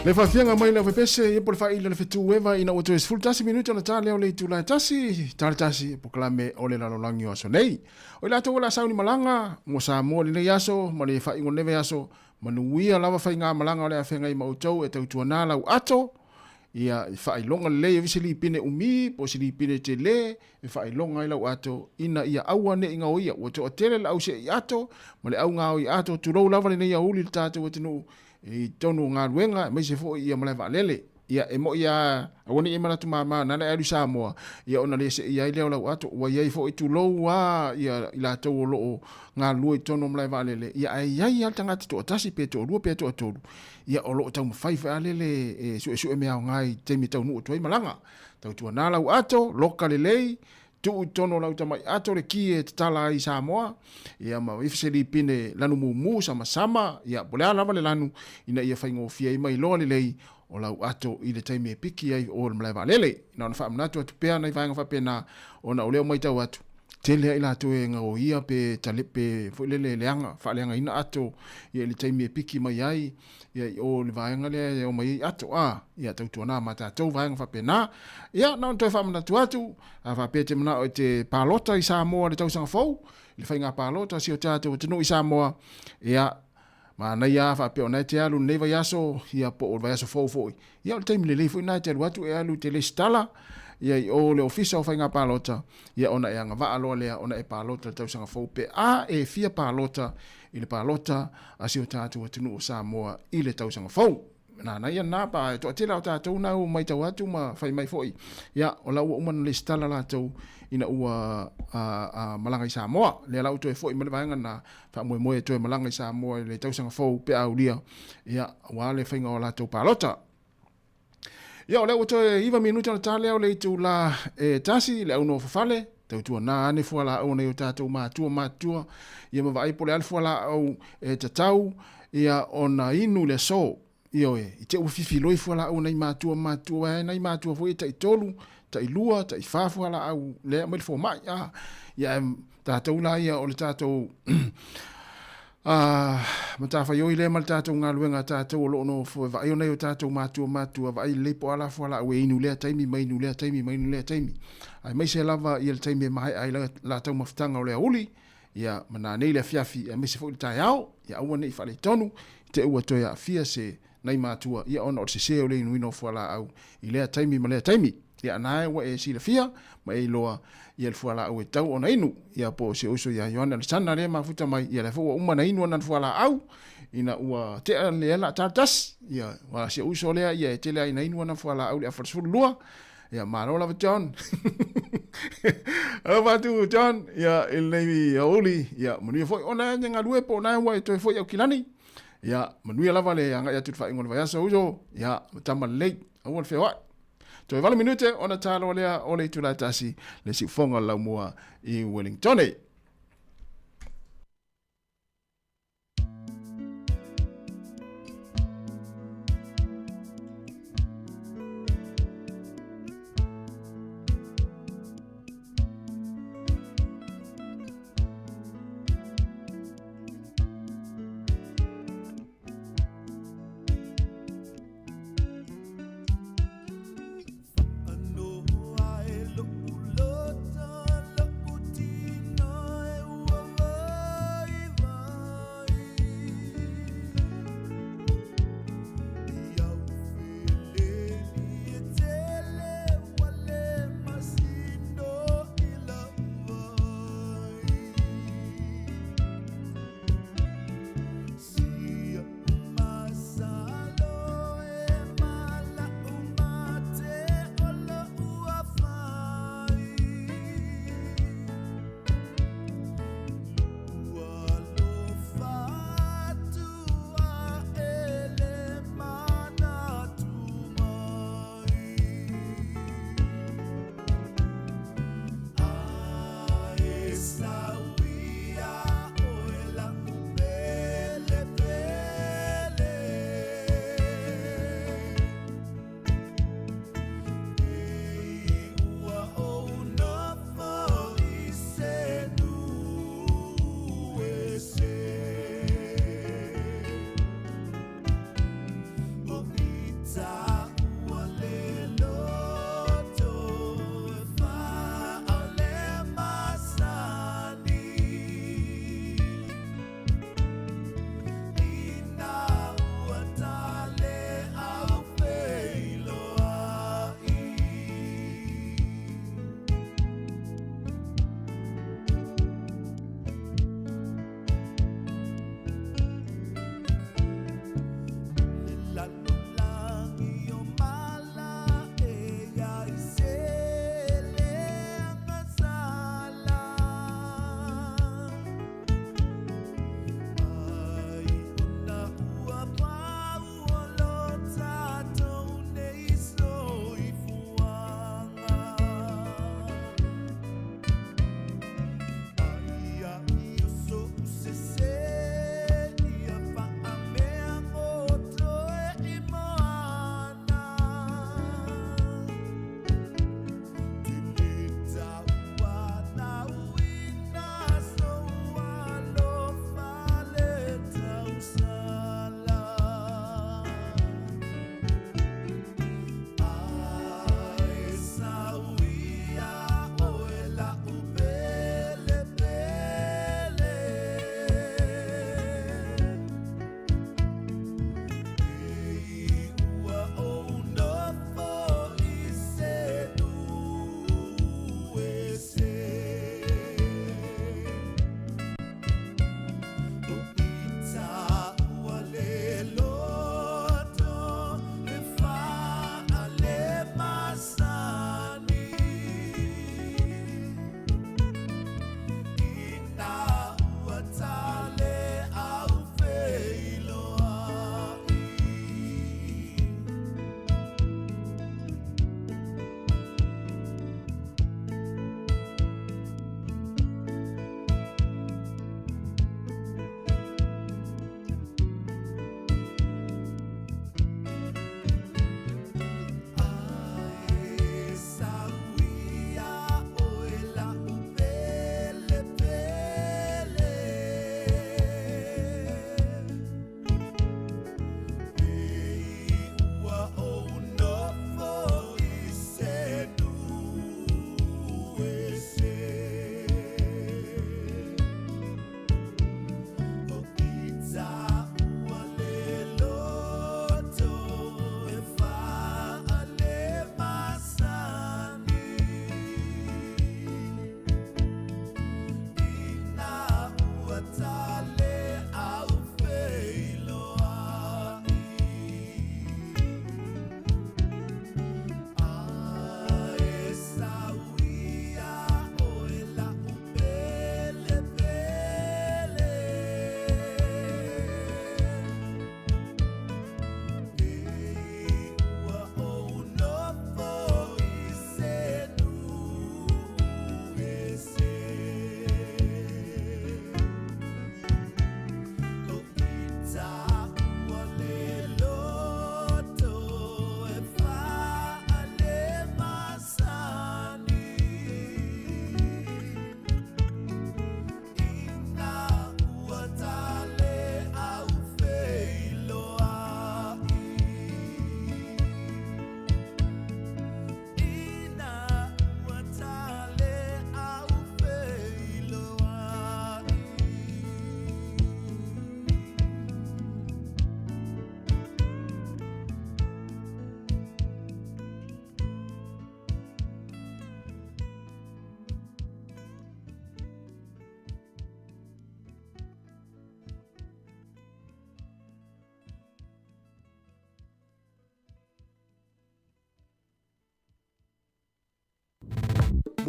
Le faafiaga mai le aufepese ia po le faaila le fetu eva ina ua toe 11 minute ona ta lea o le itula e tasi, ta le tasi polokalame o le lalolagi o aso nei. O i latou o le a sauni malaga mo Samoa i lenei aso ma le faaiuga o lenei vaiaso, manuia lava faigamalaga o le a feagai ma outou e tautuana lau ato, ia i faailoga lelei ave se lipine umi po o se lipine tele e faailoga ai lau ato ina ia aua ne i gaoia. Ua toatele le au se'i ato ma le au gaoi ato, tulou lava lenei aouli i le tatou atunuu i totonu o galuega aemaise foi ia malae vaalele. Ia e mo'i a aua ne i e manatu mama na le alu i Samoa ia ona le se'ia ai lea o lau ato. Ua i ai foi tulou a ia i latou o lo o galulue i totonu o malae vaalele ia ae i ai a le tagata toatasi pe toalua pe toatolu ia o lo o taumafai foi a lele e suesue mea aoga i taimi e taunuu atu ai malaga. Tautuana lau ato, loka lelei, tuu i totonu o lau tamai ato le ki e tatala ai i Samoa, ia ma ifo se lipine lanu mumu, samasama, ia po o le a lava le lanu ina ia faigofie ai ma iloa lelei o lau ato i le taimi e piki ai o le malae vaalele. Na ona faamanatu atu pea nai vaega faapena ona o lea ua matau atu, tele ai latou e gaoia pe tale pe foi lele leaga faaleagaina ato ia i le taimi e piki mai ai ia i o le vaega lea e omai ai ato a ia tautuana ma tatou vaega faapena. Ia na ona toe faamanatu atu a faapea e te manao e te palota i Samoa i le tausaga fou i le faiga palota a si o tatou atunuu i Samoa, ia manaia a faapea o na e te alu lenei vaiaso ia po o le vaiaso fou foi. Ia o le taimi lelei foi lena e te alu atu e alu e te lesitala ia i o le Ofisa o Faiga Palota, ia ona e agavaa loa lea ona e palota i le tausaga fou pe a e fia palota i le palota a si o tatou atunuu o Samoa i le tausaga fou. Nana ia lena pa e toatele a o tatou na ua matau atu ma fai mai foi, ia o la ua uma ona lesitala latou ina ua malaga i Samoa. Lea la ua toe foi mai le vaega lena, faamoemoe e toe malaga i Samoa i le tausaga fou pe a aulia, ia, aua le faiga o latou palota. Ia, o lea ua toe 9 minute ona ta lea o le itula e tasi, le au nofofale, tautuana ane fualaau a nai o tatou matua matutua, ia ma vaai po o le a le fualaau e tatau, ia, ona inu i le aso. Ioe, i te ua fifiloi fualaau a nai matua matutua, aua e nai matua foi e taitolu, tailua, taifa fualaau lea e aumai le fomai. A, ia ae tatou la ia o le tatou matafaioi lea ma le tatou galuega a tatou o lo o nofo e vaai o nai o tatou matua matutua, vaai lelei po o a la fualaau e inu lea taimi ma inu lea taimi ma inu lea taimi. Aemaise lava ia le taimi e maea ai la taumafataga o le aoauli, ia ma nanei le afiafi aemaise foi le taeao, ia aua ne i faaletonu i te ua toe aafia se nai matua, ia ona o le sese o le inuina o fualaau i lea taimi ma lea taimi. Ia na e ua e silafia ma e iloa ia le fualaau e tau ona inu, ia po o si ou uso ia Ioane Alesana lea e mafuta mai, ia lea foi ua uma ona inu ana fualaau ina ua tea le ala ta tasi, ia ua si ou uso lea ia e tele ai na inu ana fualaau i le afa 12. Ia, malo lava John. Alofa atu John, ia, i lenei aoauli, ia, manuia foi ona e galue po o na ua e toe foi Aukilani. Ia, manuia lava le agai atu i le faaiuga o le vaiaso uso, ia, tama lelei, aua le feoai. Toe 8 minute ona taloa lea o le itula e tasi, le siufoga o le laumua i Wellingtone.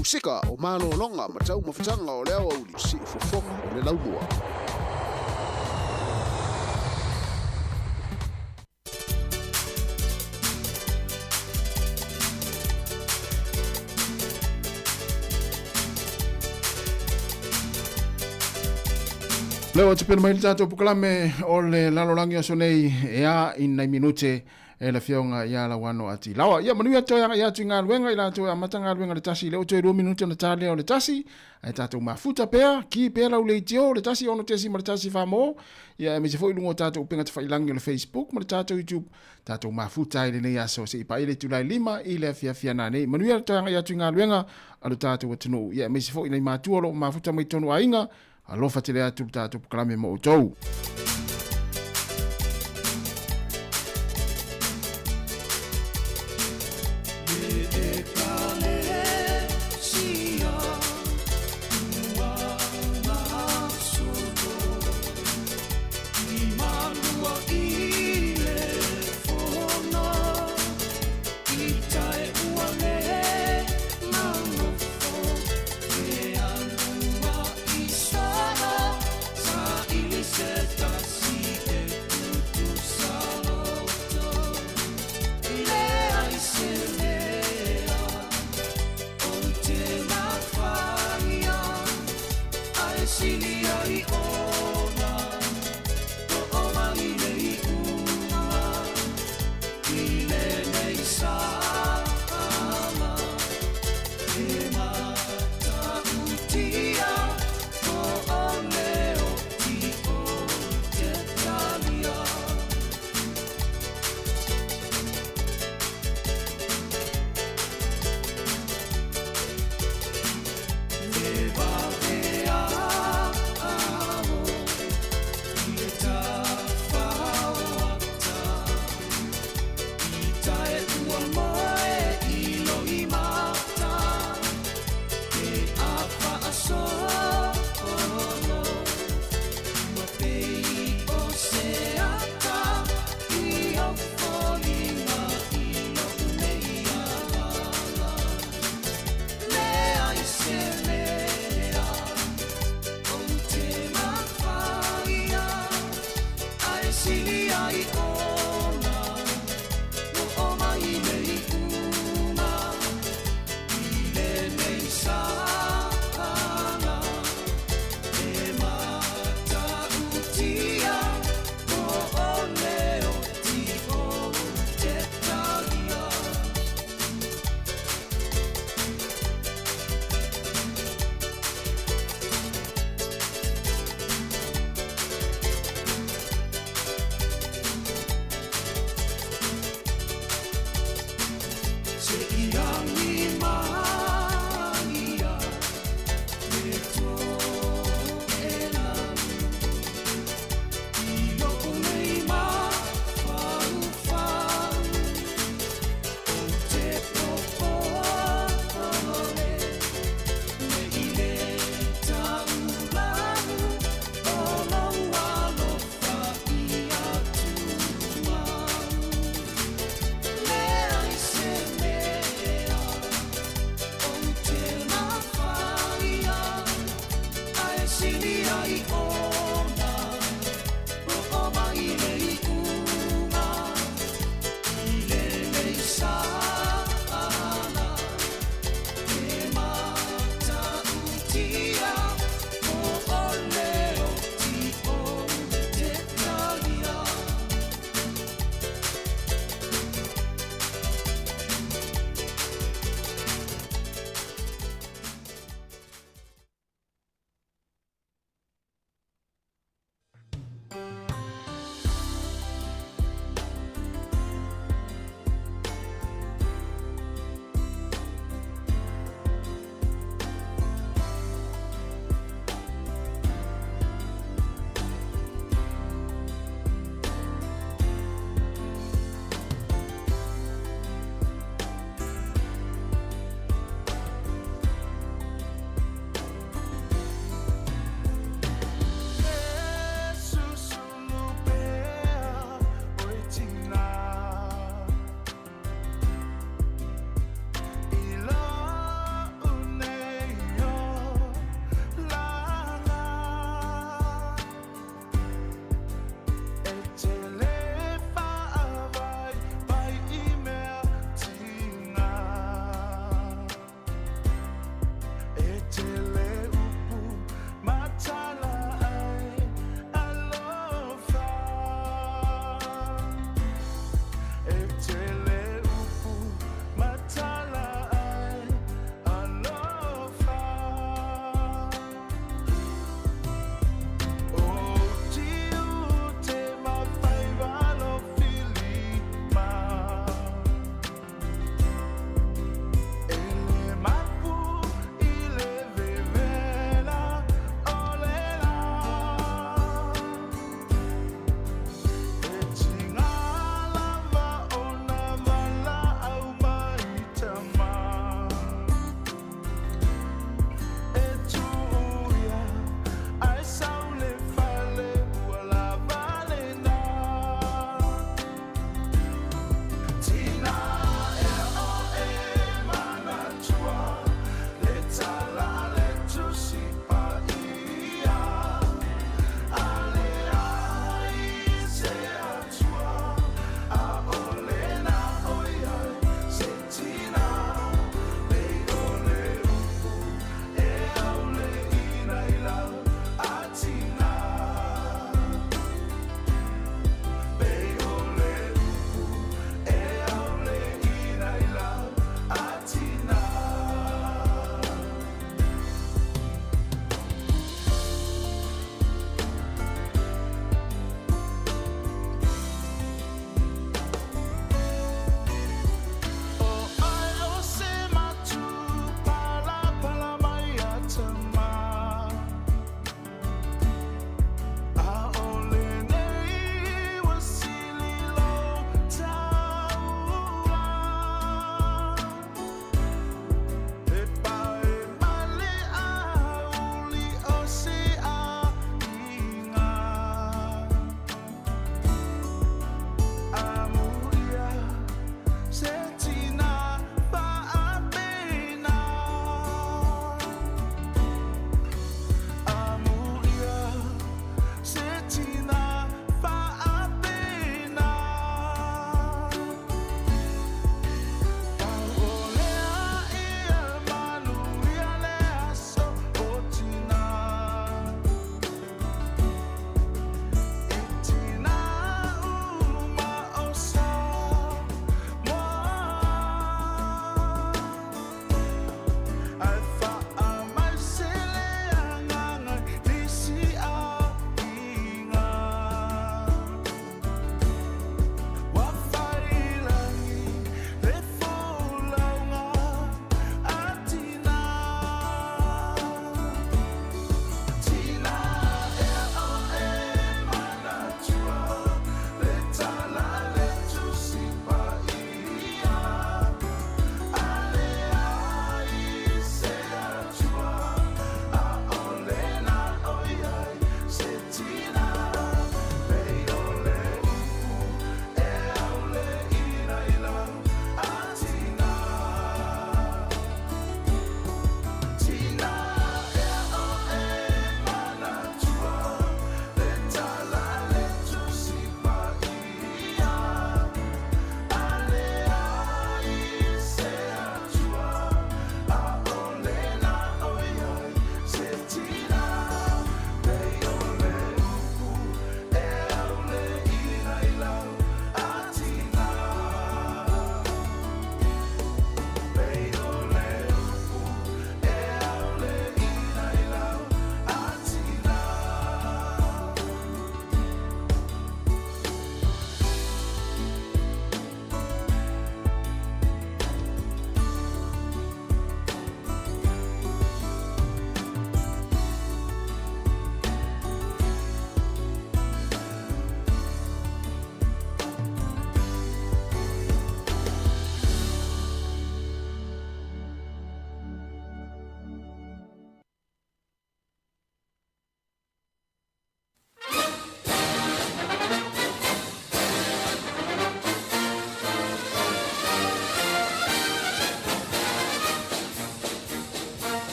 Musika o malologa ma taumafataga o le aoauli siufofoga o le laumua. Leo te pena mai le tātou pukalame o le lalolagi aso nei e a i nai minute e le fionga ia la wano ati lawa. Ia manuia toe anga ia atu i ngā luenga i la toe amata ngā luenga le tasi leo toe 2 minute na tālea o le tasi. Ai tātou mafuta pea, ki pea lau le itio, le tasi ono tesi ma le tasi whamō. Ia e me se foi lungo tātou upenga te whailangi o le Facebook ma le tātou YouTube. Tātou mafuta i le nei aso se i pa ile tulai lima i le afia afia nā nei. Manuia toe anga ia atu i ngā luenga a le tātou atunu. Ia e me se foi nei mātua lo mafuta mai tonu ainga. Alofa tele atu le tātou pukalame mo outou.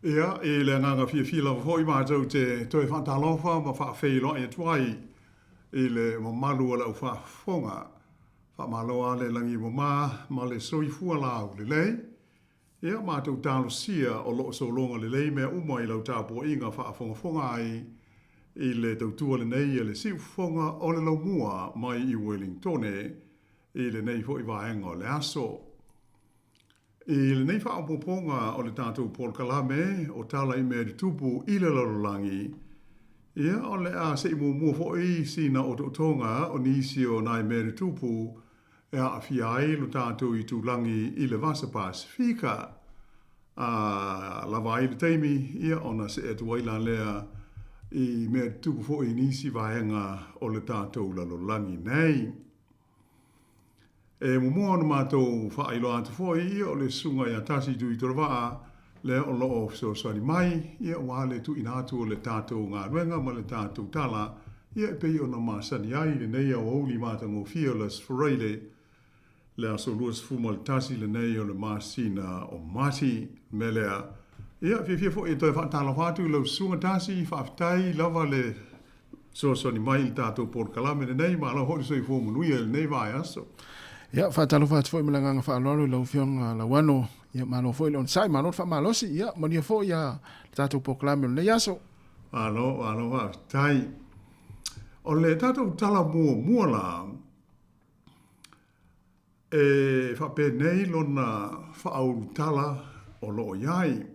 Ia, i le agaga fiafia lava foi matou te toe faatalofa ma faafeiloai atu ai i le mamalu o le au faafofoga. Faamalo lava le lagi e mama ma le soifua laulelei. Ia, matou talosia o lo o sologa lelei mea uma i lau tapuaiga faafogafoga ai i le tautua lenei a le siufofoga o le laumua mai i Uelintone i lenei foi vaega o le aso. I lenei faaopoopoga o le tatou polokalame o Tala i Mea Tutupu i le Lalolagi, ia o le a se i muamua foi sina otootoga o nisi o nai mea tutupu e aafia ai lo tatou itulagi i le Vasa Pasefika. A lava ai le taimi, ia ona see atu ai la lea i mea tutupu foi i nisi vaega o le tatou lalolagi nei. E muamua ona matou faailoa atu foi, ia o le Susuga ia Tasi Tuitolovaa lea o lo o fesoasoani mai, ia aua le tuuina atu o le tatou galuega ma le tatou tala, ia e pei ona masani ai i lenei aoauli matagofie o le Aso Faraile, le aso 21 lenei o le masina o Mati. O le mea lea, ia, fiafia foi e toe faatalofa atu i lau Susuga Tasi, faafetai lava le fesoasoani mai i le tatou polokalame lenei, malo foi le soifua manuia i lenei vaiaso. Ia, faatalofa atu foi ma le agaga faaaloalo i lau Afioga Lauano. Ia, malo foi le onosai, malo le faamalosi. Ia, manuia foi ia le tatou polokalame o lenei aso. Malo, malo faafetai. O le tatou tala muamua la, e faapenei lona faaulutala o lo o i ai.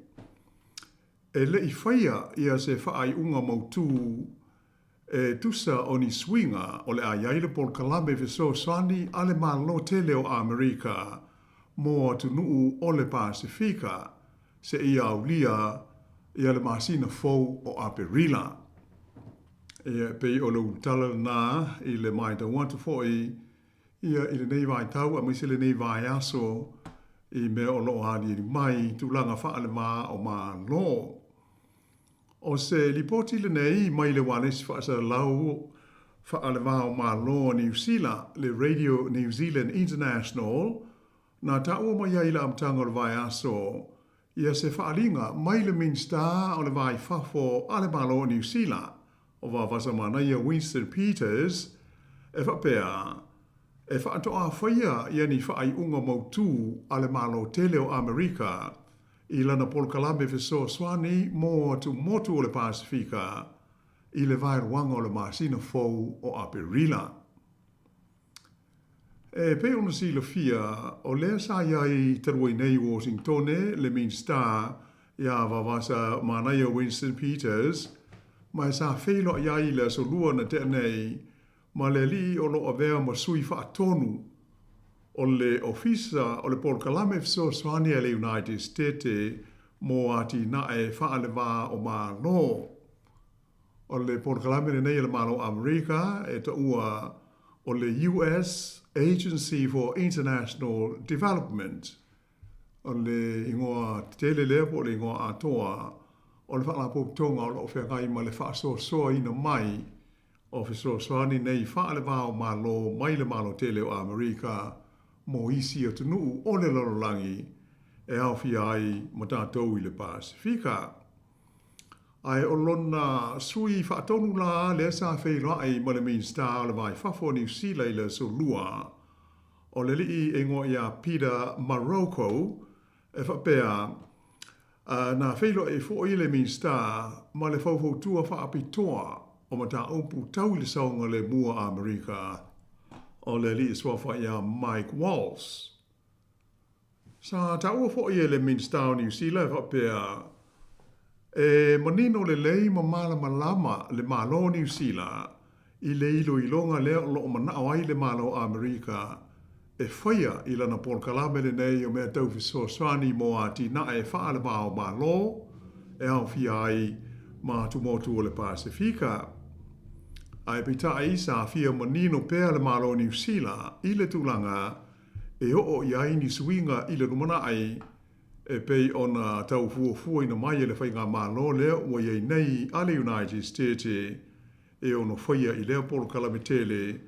E le i faia ia se faaiuga mautū e tusa o ni suiga o le a i ai le polokalame fesoasoani a le Malo tele o Amerika mo atunuu o le Pasefika seia aulia ia le masina fou o Aperila. Ia, e pei o le ulutala lena i le matau atu foi ia i lenei vaitau aemaise lenei vaiaso i mea o lo o aliali mai i tulaga faale-va o Malo. O se lipoti lenei mai le ualesi faasalalau faale-va o Malo o Niu Sila, le Radio New Zealand International, na taua mai ai i le amataga o le vaiaso ia se faaaliga mai le Minisita o le Va i Fafo a le Malo o Niu Sila, o Vavasa Manaia Winston Peters, e faapea, e faatoa faia ia ni faaiuga mautū a le Malo tele o Amerika i lana polokalame fesoasoani mo atumotu o le Pasefika i le vaeluaga o le masina fou o Aperila. E pei ona silafia, o lea sa i ai talu ai nei i Washingtone le Minisita iā Vavasa Manaia Winston Peters, ma e sa feiloai ai i le Aso Lua na tea nei ma le alii o lo o avea ma sui faatonu o le Ofisa o le Polokalame Fesoasoani a le United Stete mo Atinae Faale-va o Malo. O le polokalame lenei a le Malo o Amerika e taua o le US Agency for International Development. O le igoa tetele lea po o le igoa atoa o le Faalapotopotoga o lo o feagai ma le faasoasoaina mai o fesoasoani nei faale-va o Malo mai le Malo tele o Amerika mo isi atunuu o le lalolagi e aofia ai ma tatou i le Pasefika. Ae o lona sui faatonu la lea sa feiloai ma le Minisita o le Va i Fafo o Niu Sila i le Aso Lua, o le alii e igoa ia Peter Maroko, e faapea, na feiloai foi le Minisita ma le faufautua faapitoa o mataupu tau i le saogalemu a Amerika, o le alii suafa ia Mike Waltz. Sa taua foi e le Minisita o Niu Sila e faapea, e manino lelei ma malamalama le Malo o Niu Sila i le iloiloga lea o lo o manao ai le Malo o Amerika e faia i lana polokalame lenei o mea tau fesoasoani mo atinae faale-va-o-Malo e aofia ai ma atumotu o le Pasefika. Ae peitai, sa fia manino pea le Malo o Niu Sila i le tulaga e oo i ai ni suiga i le lumanai e pei ona tau fuafuaina mai e le faigamalo lea ua i ai nei a le United States e ono faia i lea polokalame tele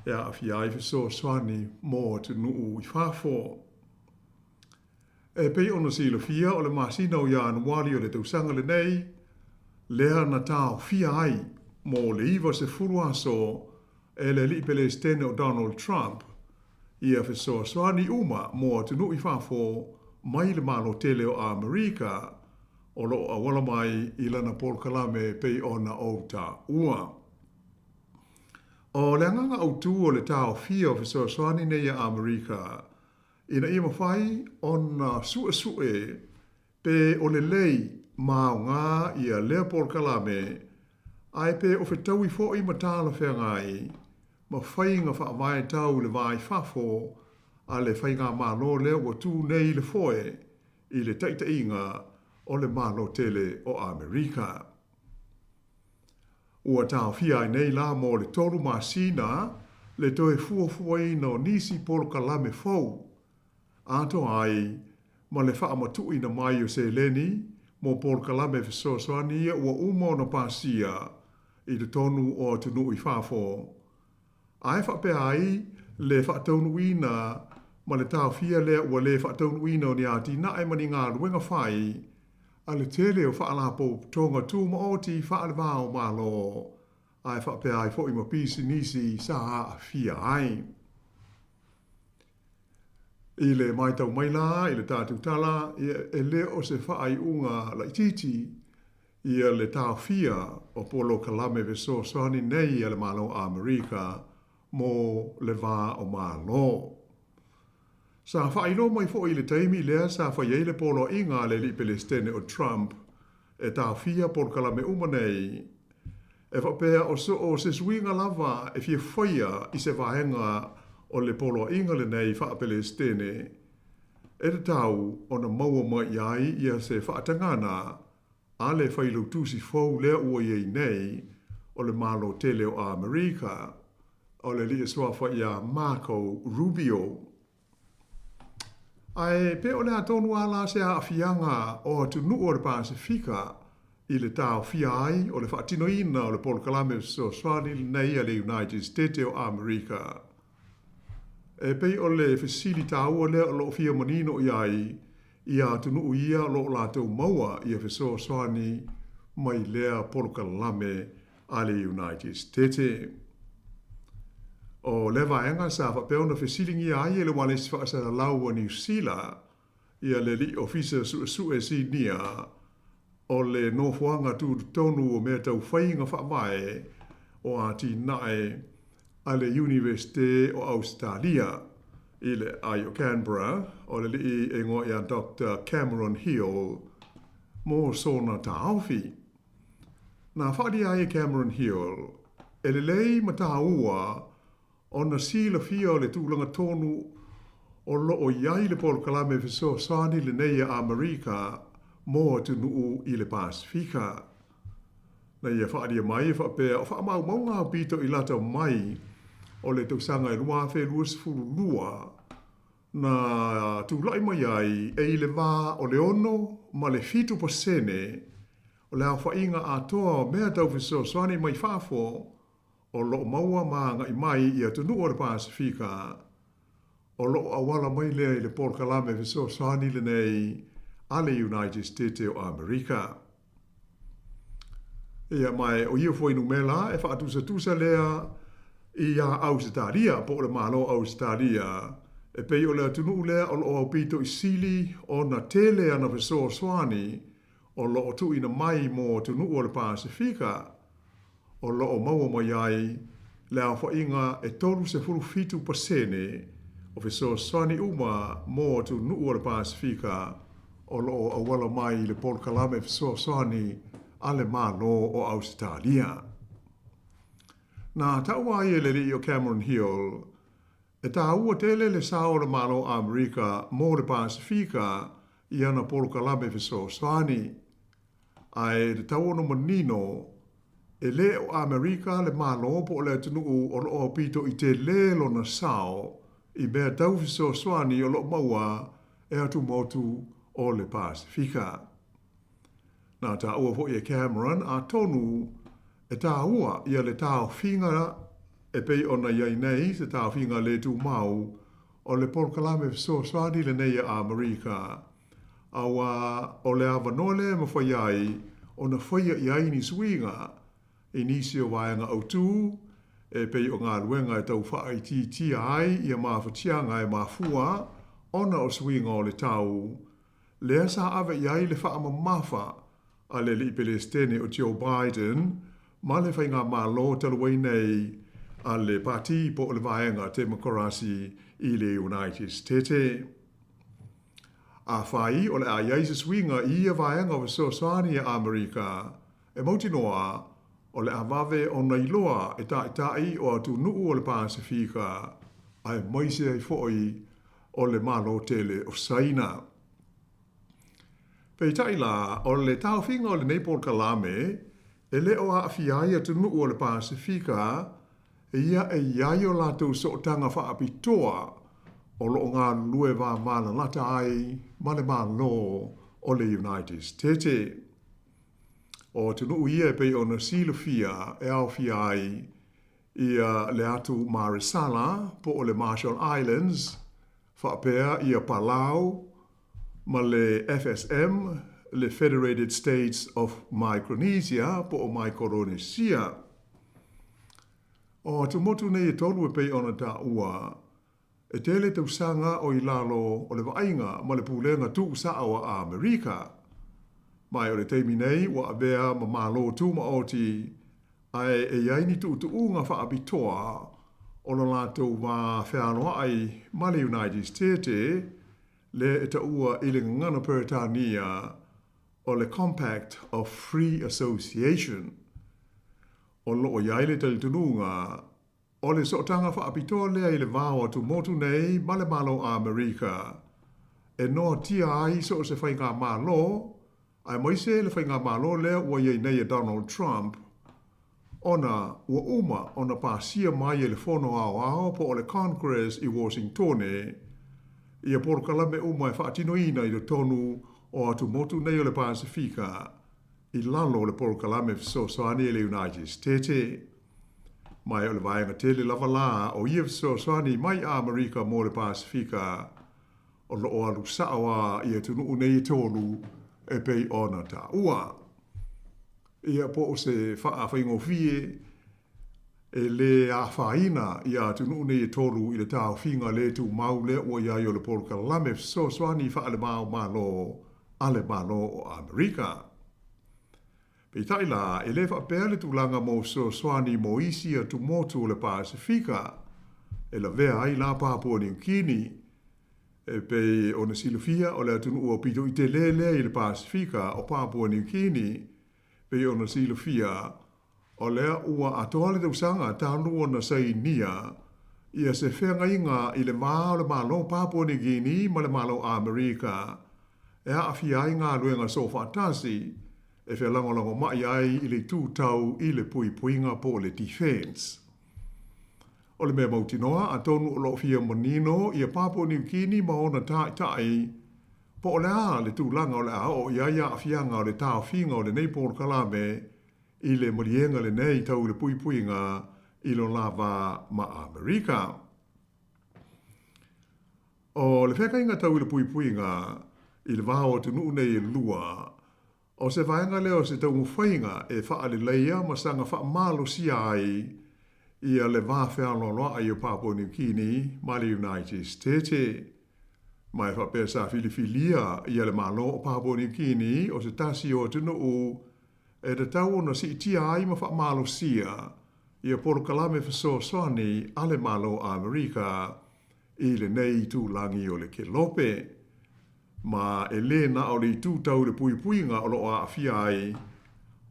e aafia ai fesoasoani mo atunuu i fafo. E pei ona silafia o le masina o Ianuali o le tausaga lenei, lea na taofia ai mo le 90 aso e le Alii Pelesitene o Donald Trump ia fesoasoani uma mo atunuu i fafo mai le Malo tele o Amerika o lo o auala mai i lana polokalame pei ona ou taua. O le agaga autu o le taofia o fesoasoani nei a Amerika ina ia mafai ona suesue pe o lelei ma aoga ia lea polokalame ae pe o fetaui foi ma talafeagai ma faiga faavae tau le va i fafo a le faigamalo lea ua tu nei i le foe i le taitaiga o le Malo tele o Amerika. Ua taofia ai nei la mo le 3 masina le toe fuafuaina o nisi polokalame fou, atoa ai ma le faamatuuina mai o seleni mo polokalame fesoasoani ia ua uma ona pasia i totonu o atunuu i fafo, ae faapea ai le faataunuuina ma le taofia lea ua le faataunuuina o ni atinae ma ni galuega fai a le tele o faalapotopotoga tumaoti faale-va o Malo, ae faapea ai foi ma pisinisi sa aafia ai. I le matau mai la i le tatou tala, e le o se faaiuga laitiiti ia le taofia o polokalame fesoasoani nei a le Malo o Amerika mo le va o Malo. Sa faailoa mai foi i le taimi lea sa fai ai le poloaiga a le Alii Pelesitene o Trump e taofia polokalame uma nei, e faapea o so o se suiga lava e fia faia i se vaega o le poloaiga lenei faa-Pelesitene, e tatau ona maua mai i ai ia se faatagana a le failautusi fou lea ua i ai nei o le Malo tele o Amerika, o le alii e suafa iā Marco Rubio. Ae pe o le a tonu a la se aafiaga o atunuu o le Pasefika i le taofia ai o le faatinoina o le polokalame fesoasoani lenei a le United State o Amerika. E pei o le fesili taua lea o lo o fia manino i ai ia atunuu ia o lo o latou maua ia fesoasoani mai lea polokalame a le United State. O lea vaega sa faapea ona fesiligia ai e le ualesi faasalalau a Niu Sila ia le Alii Ofisa Suesue Sinia o le Nofoaga Tutotonu o Mea Tau Faiga Faavae o Atinae a le Iunivesite o Ausetalia i le ai o Canberra, o le alii e igoa ia Doctor Cameron Hill, mo sona taofi. Na whaaria ai e Cameron Hill, e lelei ma tāua ona silafia o le tulaga tonu o lo o i ai le polokalame fesoasoani lenei a Amerika mo atunuu i le Pasefika. Na ia whaaria mai e whaapea o whaamaumauga au pito i lata mai o le tausaga e 2022 na tula'i mai ai e i le va o le 6 ma le 7% o le aofaiga atoa o mea tau fesoasoani mai fafo o lo o maua ma aga'i mai i atunuu o le Pasefika o lo o auala mai lea i le polokalame fesoasoani lenei a le United States o Amerika. Ia, ma e o ia fuainumera e faatusatusa lea iā Ausetalia, po o le Malo o Ausetalia, e pei o le atunuu lea o lo o aupito i sili ona tele ana fesoasoani o lo o tuuina mai mo atunuu o le Pasefika, o lo o maua mai ai le aofaiga e 37% o fesoasoani uma mo atunuu o le Pasefika o lo o auala mai i le polokalame fesoasoani a le Malo o Ausetalia. Na taua ai e le alii o Cameron Hill, e tāua tele le sao o le Malo o Amerika mo le Pasefika i ana polokalame fesoasoani, ae tatau ona manino e le o Amerika le Malo po o le atunuu o lo o aupito i tele lona sao i mea tau fesoasoani o lo o maua e atumotu o le Pasefika. Na taua foi e Cameron atonu e tāua ia le taofiga e pei ona i ai nei se taofiga le tumau o le polokalame fesoasoani lenei a Amerika. Auā o le avanoa lea e mafai ai ona faia i ai ni suiga i nisi o vaega autū e pei o galuega e tau faaitiitia ai ia mafatiaga e mafua ona o suiga o le tau, lea sa ave i ai le faamamafa a le Alii Pelesitene o Joe Biden ma le faigamalo talu ai nei a le Pati po o le Vaega Temokarasi i le United Setete. Afai o le a i ai se suiga i ia vaega o fesoasoani a Amerika, e mautinoa o le a vave ona iloa e taitai o atunuu o le Pasefika, aemaise ai foi o le Malo tele o Saina. Peitai la, o le taofiga o lenei polokalame e le o aafia ai atunuu o le Pasefika ia e i ai o latou sootaga faapitoa o lo o galulue vavalalata ai ma le Malo o le United Setete. O atunuu ia e pei ona silafia e aofia ai ia le atu Maresala po o le Marshall Islands, faapea ia Palau ma le FSM, le Federated States of Micronesia po o Maikoronesia. O atumotu nei e tolu e pei ona taua, e tele tausaga o i lalo o le vaaiga ma le pulega tuusao a Amerika. Ma o le taimi nei ua avea ma Malo Tumaoti ae e i ai ni tuutuuga faapitoa o lo latou va fealoai ma le United Setete, lea e taua i le gagana Peretania o le Compact of Free Association. O lo o i ai le talitonuga o le sootaga faapitoa lea i le va o atumotu nei ma le Malo o Amerika e noatia ai so o se faigamalo, aemaise le faigamalo lea ua i ai nei e Donald Trump, ona ua uma ona pasia mai e le Fono Aoao po o le Congress i Washingtone ia polokalame uma e faatinoina i totonu o atumotu nei o le Pasefika i lalo o le polokalame fesoasoani e le United Setete. Ma o le vaega tele lava la o ia fesoasoani mai Amerika mo le Pasefika o lo o alu sao a i atunuu nei e tolu e pei ona taua. Ia po o se faafaigofie e lē afaina ia atunuu nei e tolu i le taofiga lē tumau lea ua i ai o le polokalame fesoasoani faale-va-o-Malo a le Malo o Amerika. Peitai la, e lē faapea le tulaga mo fesoasoani mo isi atumotu o le Pasefika e lavea ai la Papua Niu Kini. E pei ona silafia o le atunuu aupito i tele lea i le Pasefika o Papua Niu Kini, pei ona silafia o lea ua atoa le tausaga talu ona sainia ia se feagaiga i le va o le Malo Papua Niu Kini ma le Malo Amerika e aafia ai galuega soofaatasi e felagolagomai ai i le itu tau i le puipuiga po o le defence. O le mea mautinoa, atonu o lo o fia manino ia Papua Niu Kini ma ona taitai po o le a le tulaga o le a oo i ai aafiaga o le taofiga o lenei polokalame i le maliega lenei tau i le puipuiga i lo la va ma Amerika. O le feagaiga tau i le puipuiga i le va o atunuu nei e lua, o se vaega lea o se taumafaiga e faaleleia ma saga faamalosia ai ia le va fealoaloai o Papua Niu Kini ma le United Setete. Ma e faapea sa filifilia ia le Malo o Papua Niu Kini o se tasi o atunuu e tatau ona siitia ai ma faamalosia ia polokalame fesoasoani a le Malo o Amerika i lenei itulagi o le Kelope. Ma e lē na o le itu tau i le puipuiga o lo o aafia ai,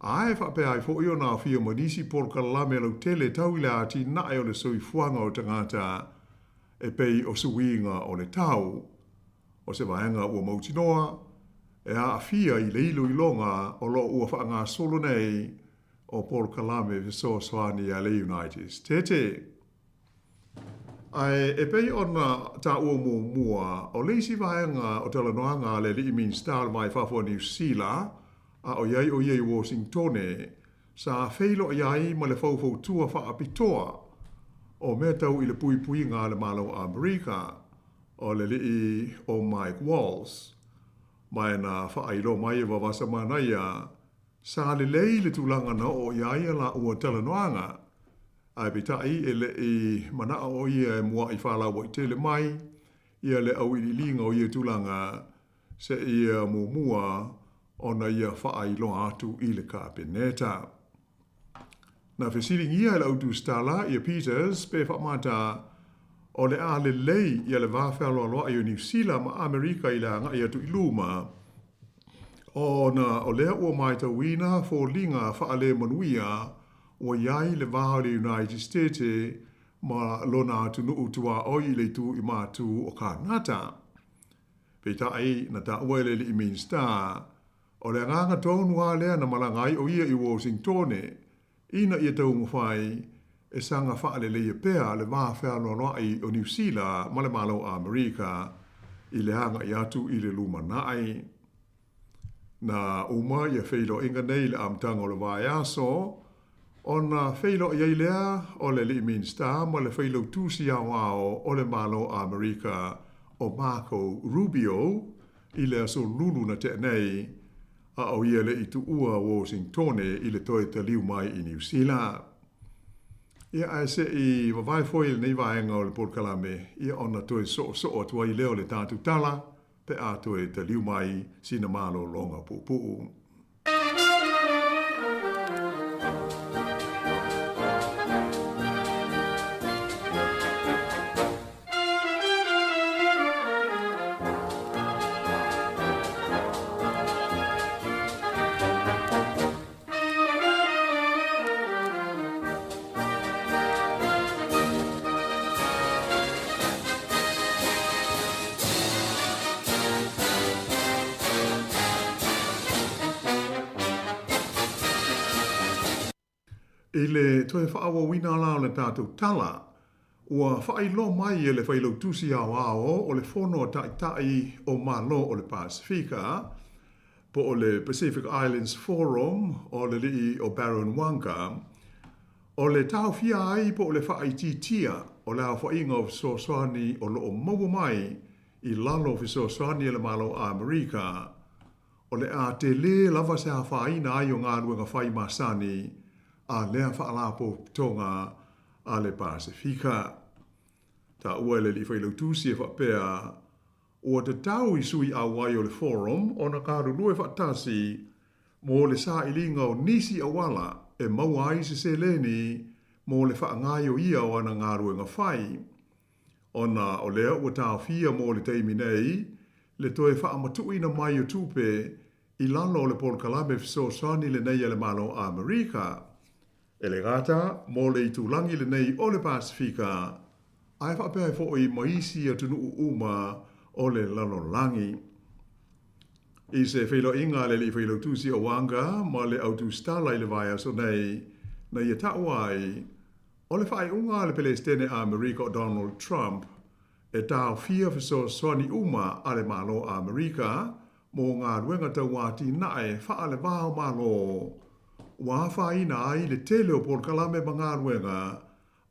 ae faapea ai foi ona aofia ma nisi polokalame lautele tau i le atinae o le soifuaga o tagata e pei o suiga o le tau. O se vaega ua mautinoa e aafia i le iloiloga o lo o ua faagasolo nei o polokalame fesoasoani a le United Setete. Ae e pei ona taua muamua, o le isi vaega o talanoaga a le Alii Minisita o le Va i Fafo a Niu Sila, a o i ai o ia i Washingtone, sa feiloai ai ma le faufautua faapitoa o mea tau i le puipuiga a le Malo o Amerika, o le Alii o Mike Waltz. Ma e na faailoa mai e Vaavasamanaia, sa lelei le tulaga na oo i ai ia laua talanoaga, ae peitai e leʻi manaʻo ʻo ia e muaʻi fālauaʻitele mai ia le ʻauiliʻiliga o ia tulaga seia muamua ona ia faailoa atu i le Kapeneta. Na fesiligia e le autusitala ia Peters pe faamata o le a lelei ia le va fealoaloaʻi o Niu Sila ma Amerika i le agaʻi atu i luma, ona o lea ua maitauina foliga faalemanuia ua i ai le va o le United States ma lona atunuu tuaoi i le itu i matu o Kanata. Peitai, na taua e le alii Minista, o le agaga tonu lava lea na malaga ai ʻo ia i Washingtone ina ia taumafai e saga faaleleia pea le va fealoaloaʻi o Niu Sila ma le Malo o Amerika i le agaʻi atu i le lumanai. Na uma ia feiloaiga nei i le amataga o le vaiaso, ona feiloai ai lea o le alii Minista ma le Failautusi Aoao o le Malo o Amerika o Marco Rubio i le aso Lulu na tea nei, a o ia le i tuua Washingtone i le toe taliu mai i Niu Sila. Ia, ae se i vavae foi lenei vaega o le polokalame, ia ona toe soosoo atu ai lea o le tatou tala, pe a toe taliu mai sina malologa puupuu. I le toe faaauauina la o le tatou tala, ua faailoa mai e le Failautusi Aoao o le Fono a Taitai o Malo o le Pasefika, po o le Pacific Islands Forum o le alii o Baron Waqa, o le taofia ai po o le faaitiitia o le aofaiga o fesoasoani o lo o maua mai i lalo o fesoasoani a le Malo o Amerika, o le a tele lava se afaina ai o galuega fai masani a lea faalapotopotoga a le Pasefika. Taua e le alii failautusi e faapea, Ua tatau i sui auai o le Forum ona galulue faatasi mo le sailiga o nisi auala e maua ai se seleni mo le faagaioia o ana galuega fai, ona o lea ua taofia mo le taimi nei le toe faamatuuina mai o tupe i lalo o le polokalame fesoasoani lenei a le Malo o Amerika. E le gata mo le itulagi lenei o le Pasefika, ae faapea ai foi ma isi atunuu uma o le lalolagi. I se feiloaiga a le alii failautusi o Waqa ma le autusitala i le vaiaso nei, na ia taua ai, o le faaiuga a le Pelesitene Amerika o Donald Trump e taofia fesoasoani uma a le Malo Amerika mo galuega tauatinae faale-va-o-Malo, ua afaina ai le tele o polokalame ma galuega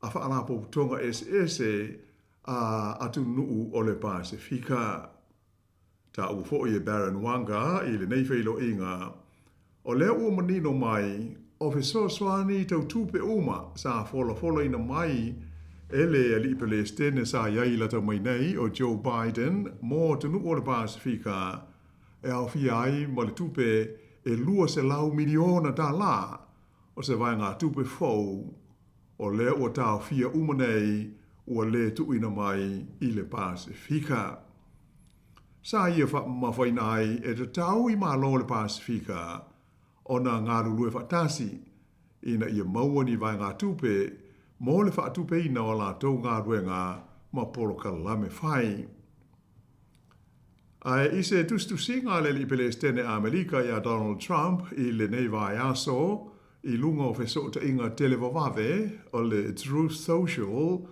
a faalapotopotoga eseese a atunuu o le Pasefika. Taua foi e Baron Waqa i lenei feiloaiga, o lea ua manino mai o fesoasoani tau tupe uma sa folafolaina mai e le alii Pelesitene sa i ai lata mai nei o Joe Biden mo atunuu o le Pasefika e aofia ai ma le tupe e $200 miliona o se vaegatupe fou o lea ua taofia uma nei ua lē tuuina mai i le Pasefika. Sa ia faamamafaina ai e tatau i Malo o le Pasefika ona galulue faatasi ina ia maua ni vaegatupe mo le faatupeina o a latou galuega ma polokalame fai. Ae i se tusitusiga a le alii Pelesitene Amelika iā Donald Trump i lenei vaiaso i luga o fesootaiga televavave o le Truth Social,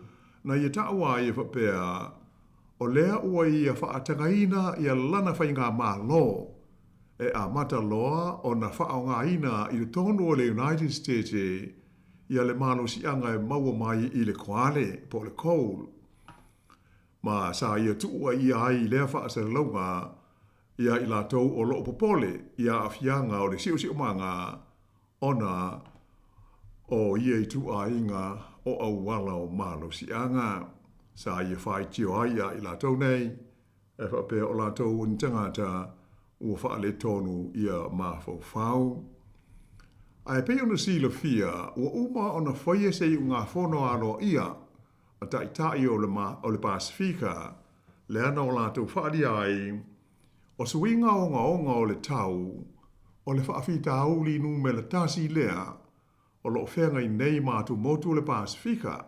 na ia taua ai e faapea, o lea ua ia faatagaina ia lana faigamalo e amata loa ona faaaogaina i totonu o le United States ia le malosiaga e maua mai i le koale po o le coal. Ma sa ia tuua ia ai i lea faasalalauga Iā i latou o lo'o popole i aafiaga o le siosiomaga ona o ia ituaiga o auala o malosiaga sa ia faitio ai iā i latou nei, e faapea o latou o ni tagata ua faaletonu ia mafaufau. Ae pei ona silafia, ua uma ona faia se iugafono aloaia a Taitai o le Pasefika, lea na o latou faaalia ai, o suiga ogaoga o le tau, o le faafitauli numera tasi lea o lo'o feagai nei ma atumotu o le Pasefika,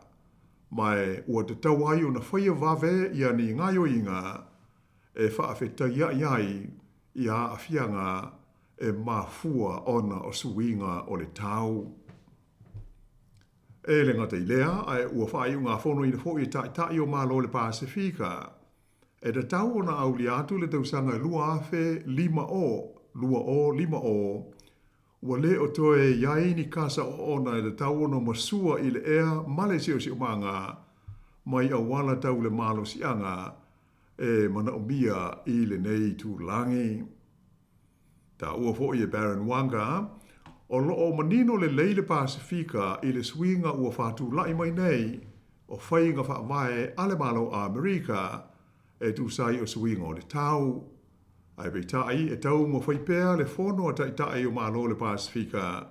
ma e ua tatau ai ona faia vave ia ni gaoioiga e faafetaia'i ai i aafiaga e mafua ona o suiga o le tau. E le gata i lea, ae ua faaiugafonoina foi e Taitai o Malo o le Pasefika, e tatau ona aulia atu le tausaga e 2050, 2050, ua le o toe i ai ni kasa oona e tatau ona masua i le ea ma le siosiomaga mai auala tau le malosiaga e manaomia i lenei itulagi. Taua foi e Baron Waqa, o lo'o manino lelei le Pasefika i le suiga ua faatula'i mai nei o faiga faavae a le Malo Amerika e tusa ai o suiga o le tau. Ae peitai e taumafai pea le Fono a Taitai o Malo o le Pasefika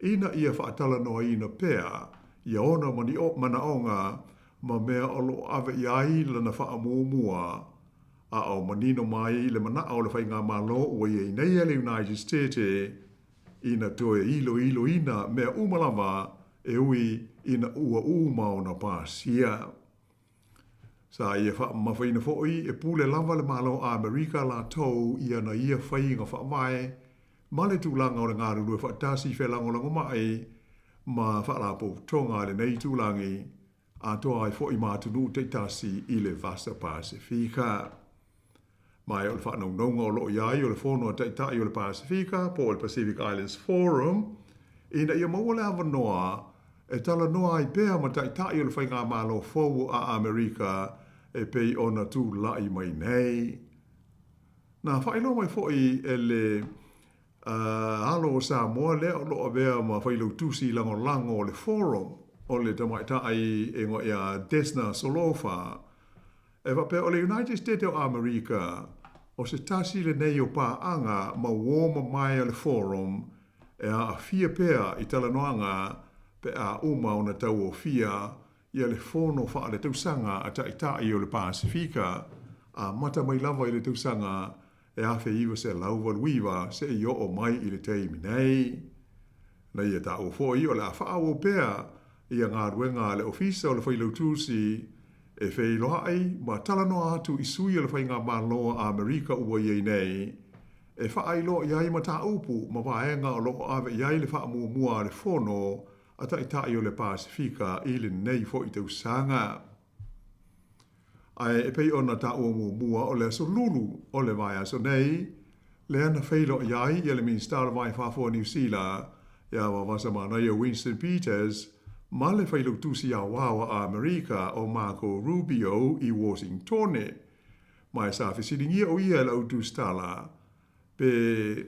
ina ia faatalanoaina pea ia ona manaoga ma mea o lo'o ave i ai lana faamuamua, a o manino mai le manao o le faigamalo ua i ai nei a le United States ina toe iloiloina mea uma lava e ui ina ua uma ona pasia. Sa ia faamamafaina foi e pule lava le Malo Amerika latou i ana ia faiga faavae ma le tulaga o le galulue faatasi felagolagomai ma faalapotopotoga a lenei itulagi, atoa ai foi ma atunuu taitasi i le Vasa Pasefika. Ma e o le faanaunauga o lo'o i ai o le Fono a Taitai o le Pasefika po o le Pacific Islands Forum ina ia maua le avanoa e talanoa ai pea ma Taitai o le Faigamalo fou a Amerika e pei ona tula'i mai nei. Na faailoa mai foi e le alo o Samoa lea o lo'o avea ma failautusi lagolago o le Forum o le tamaitai e igoa ia Desna Solofa, e faapea o le United States o Amerika o se tasi lenei o paaga ma uō mamae a le Forum e aafia pea i talanoaga pe a uma ona tauofia ia le Fono Faaletausaga a Taitai o le Pasefika, amata mai lava i le tausaga e 1989 seia oo mai i le taimi nei. Na ia taua foi o le a faaauau pea ia galuega a le Ofisa o le Failautusi e feiloai ma talanoa atu i sui o le Faigamalo a Amerika ua i ai nei, e faailoa i ai mataupu ma vaega o lo o ave i ai le faamuamua a le Fono a Taitai o le Pasefika i lenei foi tausaga. Ae e pei ona taua muamua o le aso Lulu o le vaiaso nei, lea na feiloai ai ia le Minisita o le Va i Fafo a Niu Sila, ia Vaovasamanaia Winston Peters, ma le Failautusi Aoao a Amerika o Marco Rubio i Washingtone. Ma e sa fesiligia o ia e le au tusitala pe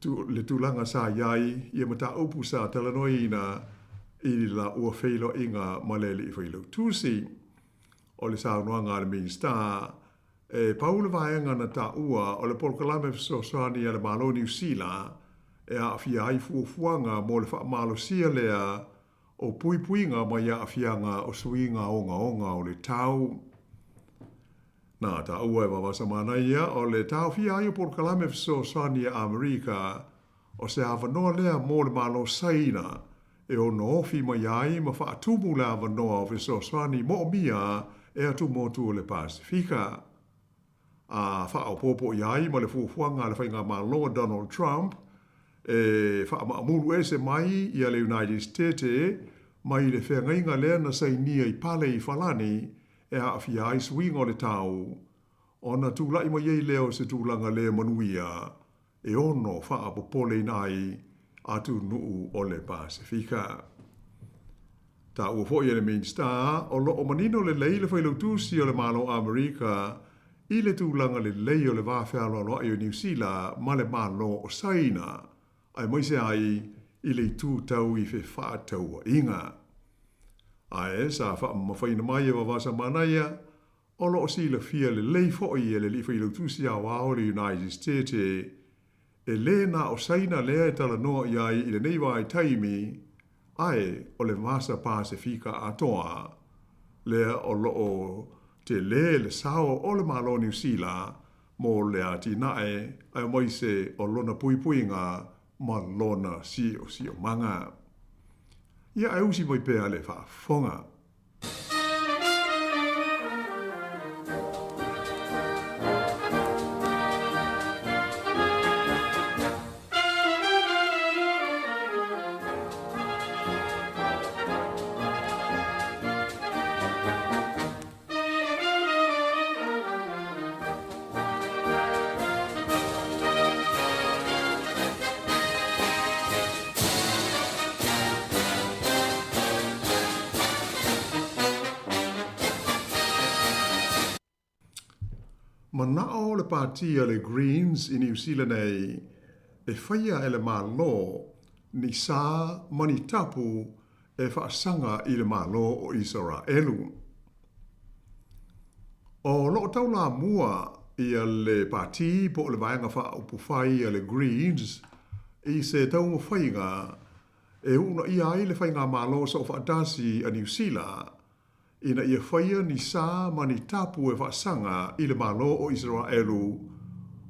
le tulaga sa i ai ia mataupu sa talanoaina i le laua feiloaiga ma le alii failautusi. O le saunoaga a le Minisita, e pau le vaega na taua o le polokalame fesoasoani a le Malo o Niu Sila e aafia ai fuafuaga mo le faamalosia lea o puipuiga mai aafiaga o suiga ogaoga o le tau. Na taua e Vaovasamanaia o le taofia ai o polokalame fesoasoani a Amerika o se avanoa lea mo le Malo Saina e ono ofi mai ai ma faatumu le avanoa o fesoasoani moomia e atumotu o le Pasefika. A faaopoopo i ai ma le fuafuaga a le faigamalo a Donald Trump e faamaamulu ese mai ia le United States mai le feagaiga lea na sainia i pale i Falani e aafia ai suiga o le tau, ona tula'i mai ai lea o se tulaga le manuia e ono faapopoleina ai atunuu o le Pasefika. Taua foi e le Minisita, o lo o manino lelei le Failautusi o le Malo Amerika i le tulaga lelei o le va fealoaloa'i o Niu Sila ma le Malo o Saina, aemaise ai i le itu tau i fefaatauaiga. Ae sa faamamafaina mai e Vavasa Manaia, o lo o silafia lelei foi e le Alii Failautusi Aoao o le United States e lē na o Saina lea e talanoa i ai i lenei vaitaimi, ae o le Vasa Pasefika atoa lea o lo o telē le sao o le Malo o Niu Sila mo le atinae aemaise o lona puipuiga ma lona siosiomaga. Ia e usi mai pea le faafofoga. Mana'o le pati a le Greens i Niu Sila nei e faia e le Malo ni sa ma ni tapu e faasaga i le Malo o Isaraelu. O lo o taulamua ia le pati po o le Vaega Faaupufai a le Greens i se taumafaiga e uunaia ai le Faigamalo Soofaatasi a Niu Sila ina ia faia ni sa ma ni tapu e faasaga i le Malo o Isaraelu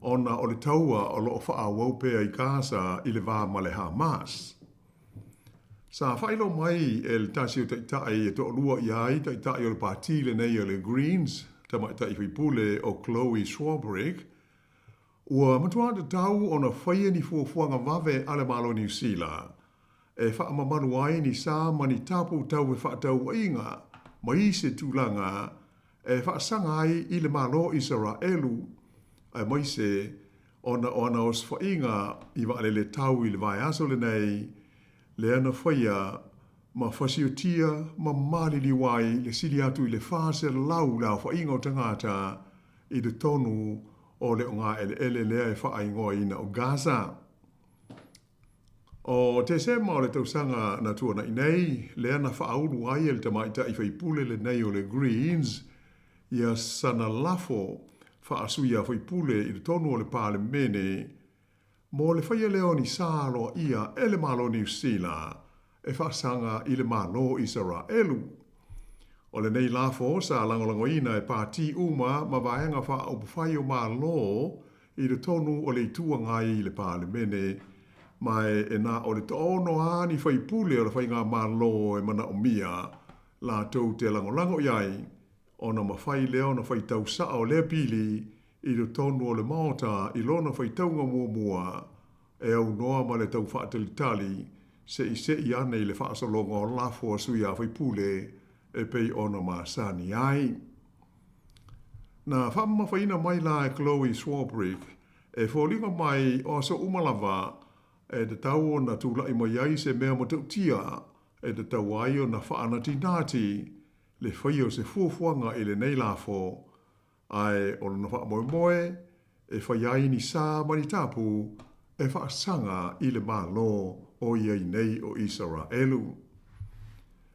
ona o le taua o lo o faaauau pea i Gaza i le va ma le Hamas. Sa faailoa mai e le tasi o taitai e toalua i ai taitai o le pati lenei a le Greens, tamaitai faipule o Chloe Swarbrick, ua matua tatau ona faia ni fuafuaga vave a le Malo o Niu Sila e faamamalu ai ni sa ma ni tapu tau fefaatauaiga ma isi tulaga e faasaga ai i le Malo o Isaraelu, aemaise ona o ana osofaiga i vaalele tau i le vaiaso lenei, lea na faia ma fasiotia ma maliliu ai le sili atu i le 400 le aofaiga o tagata i totonu o le ogaeleele lea e faaigoaina o Gaza. O Tesema o le tausaga na tuana'i nei, lea na faaulu ai e le tamaitai faipule lenei o le Greens ia sana lafo faasui a faipule i totonu o le Palemene mo le faia lea o ni sa aloaia e le Malo o Niu Sila e faasaga i le Malo o Isaraelu. O lenei lafo sa lagolagoina e pati uma ma vaega faaupufai o Malo i totonu o le Itu Agai i le Palemene, ma e na o le toaono lava ni faipule o le Faigamalo e manaomia latou te lagolago i ai, ona mafai lea ona faitau sao lea pili i totonu o le Maota i lona faitauga muamua e aunoa ma le tau faatalitali seisei ane i le faasologa o lafo a sui a faipule e pei ona masani ai. Na faamamafaina mai la e Chloe Swarbrick e foliga mai o aso uma lava e tatau ona tula'i mai ai se mea matautia e tatau ai ona faanatinati le faia o se fuafuaga i lenei lafo, ae o lona faamoemoe e fai ai ni sa ma ni tapu e faasaga i le Malo o i ai nei o Isaraelu.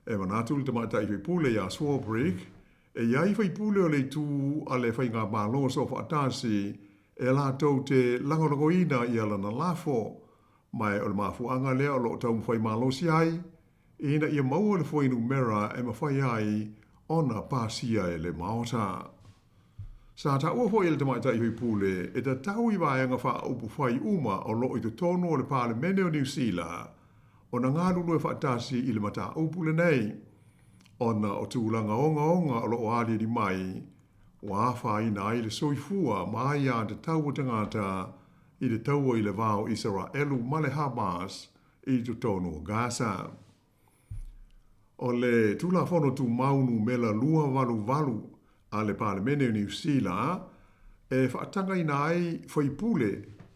E manatu le tamaitai faipule iā Swarbrick e i ai faipule o le itu a le Faigamalo Soofaatasi e latou te lagolagoina ia lana lafo, ma o le mafuaaga lea o lo o taumafai malosi ai ina ia maua le fuainumera e mafai ai ona pasia e le Maota. Sa taua foi e le tamaitai faipule e tatau i vaega faaupufai uma o lo o i totonu o le Palemene o Niu Sila ona galulue faatasi i le mataupu lenei, ona o tulaga ogaoga o lo o aliali mai ua afaina ai le soifua ma aiatatau o tagata i le taua i le va o Isaraelu ma le Hamas i totonu o Gaza. O le Tulafono Tumau Numela 288 a le Palemene o Niu Sila e faatagaina ai faipule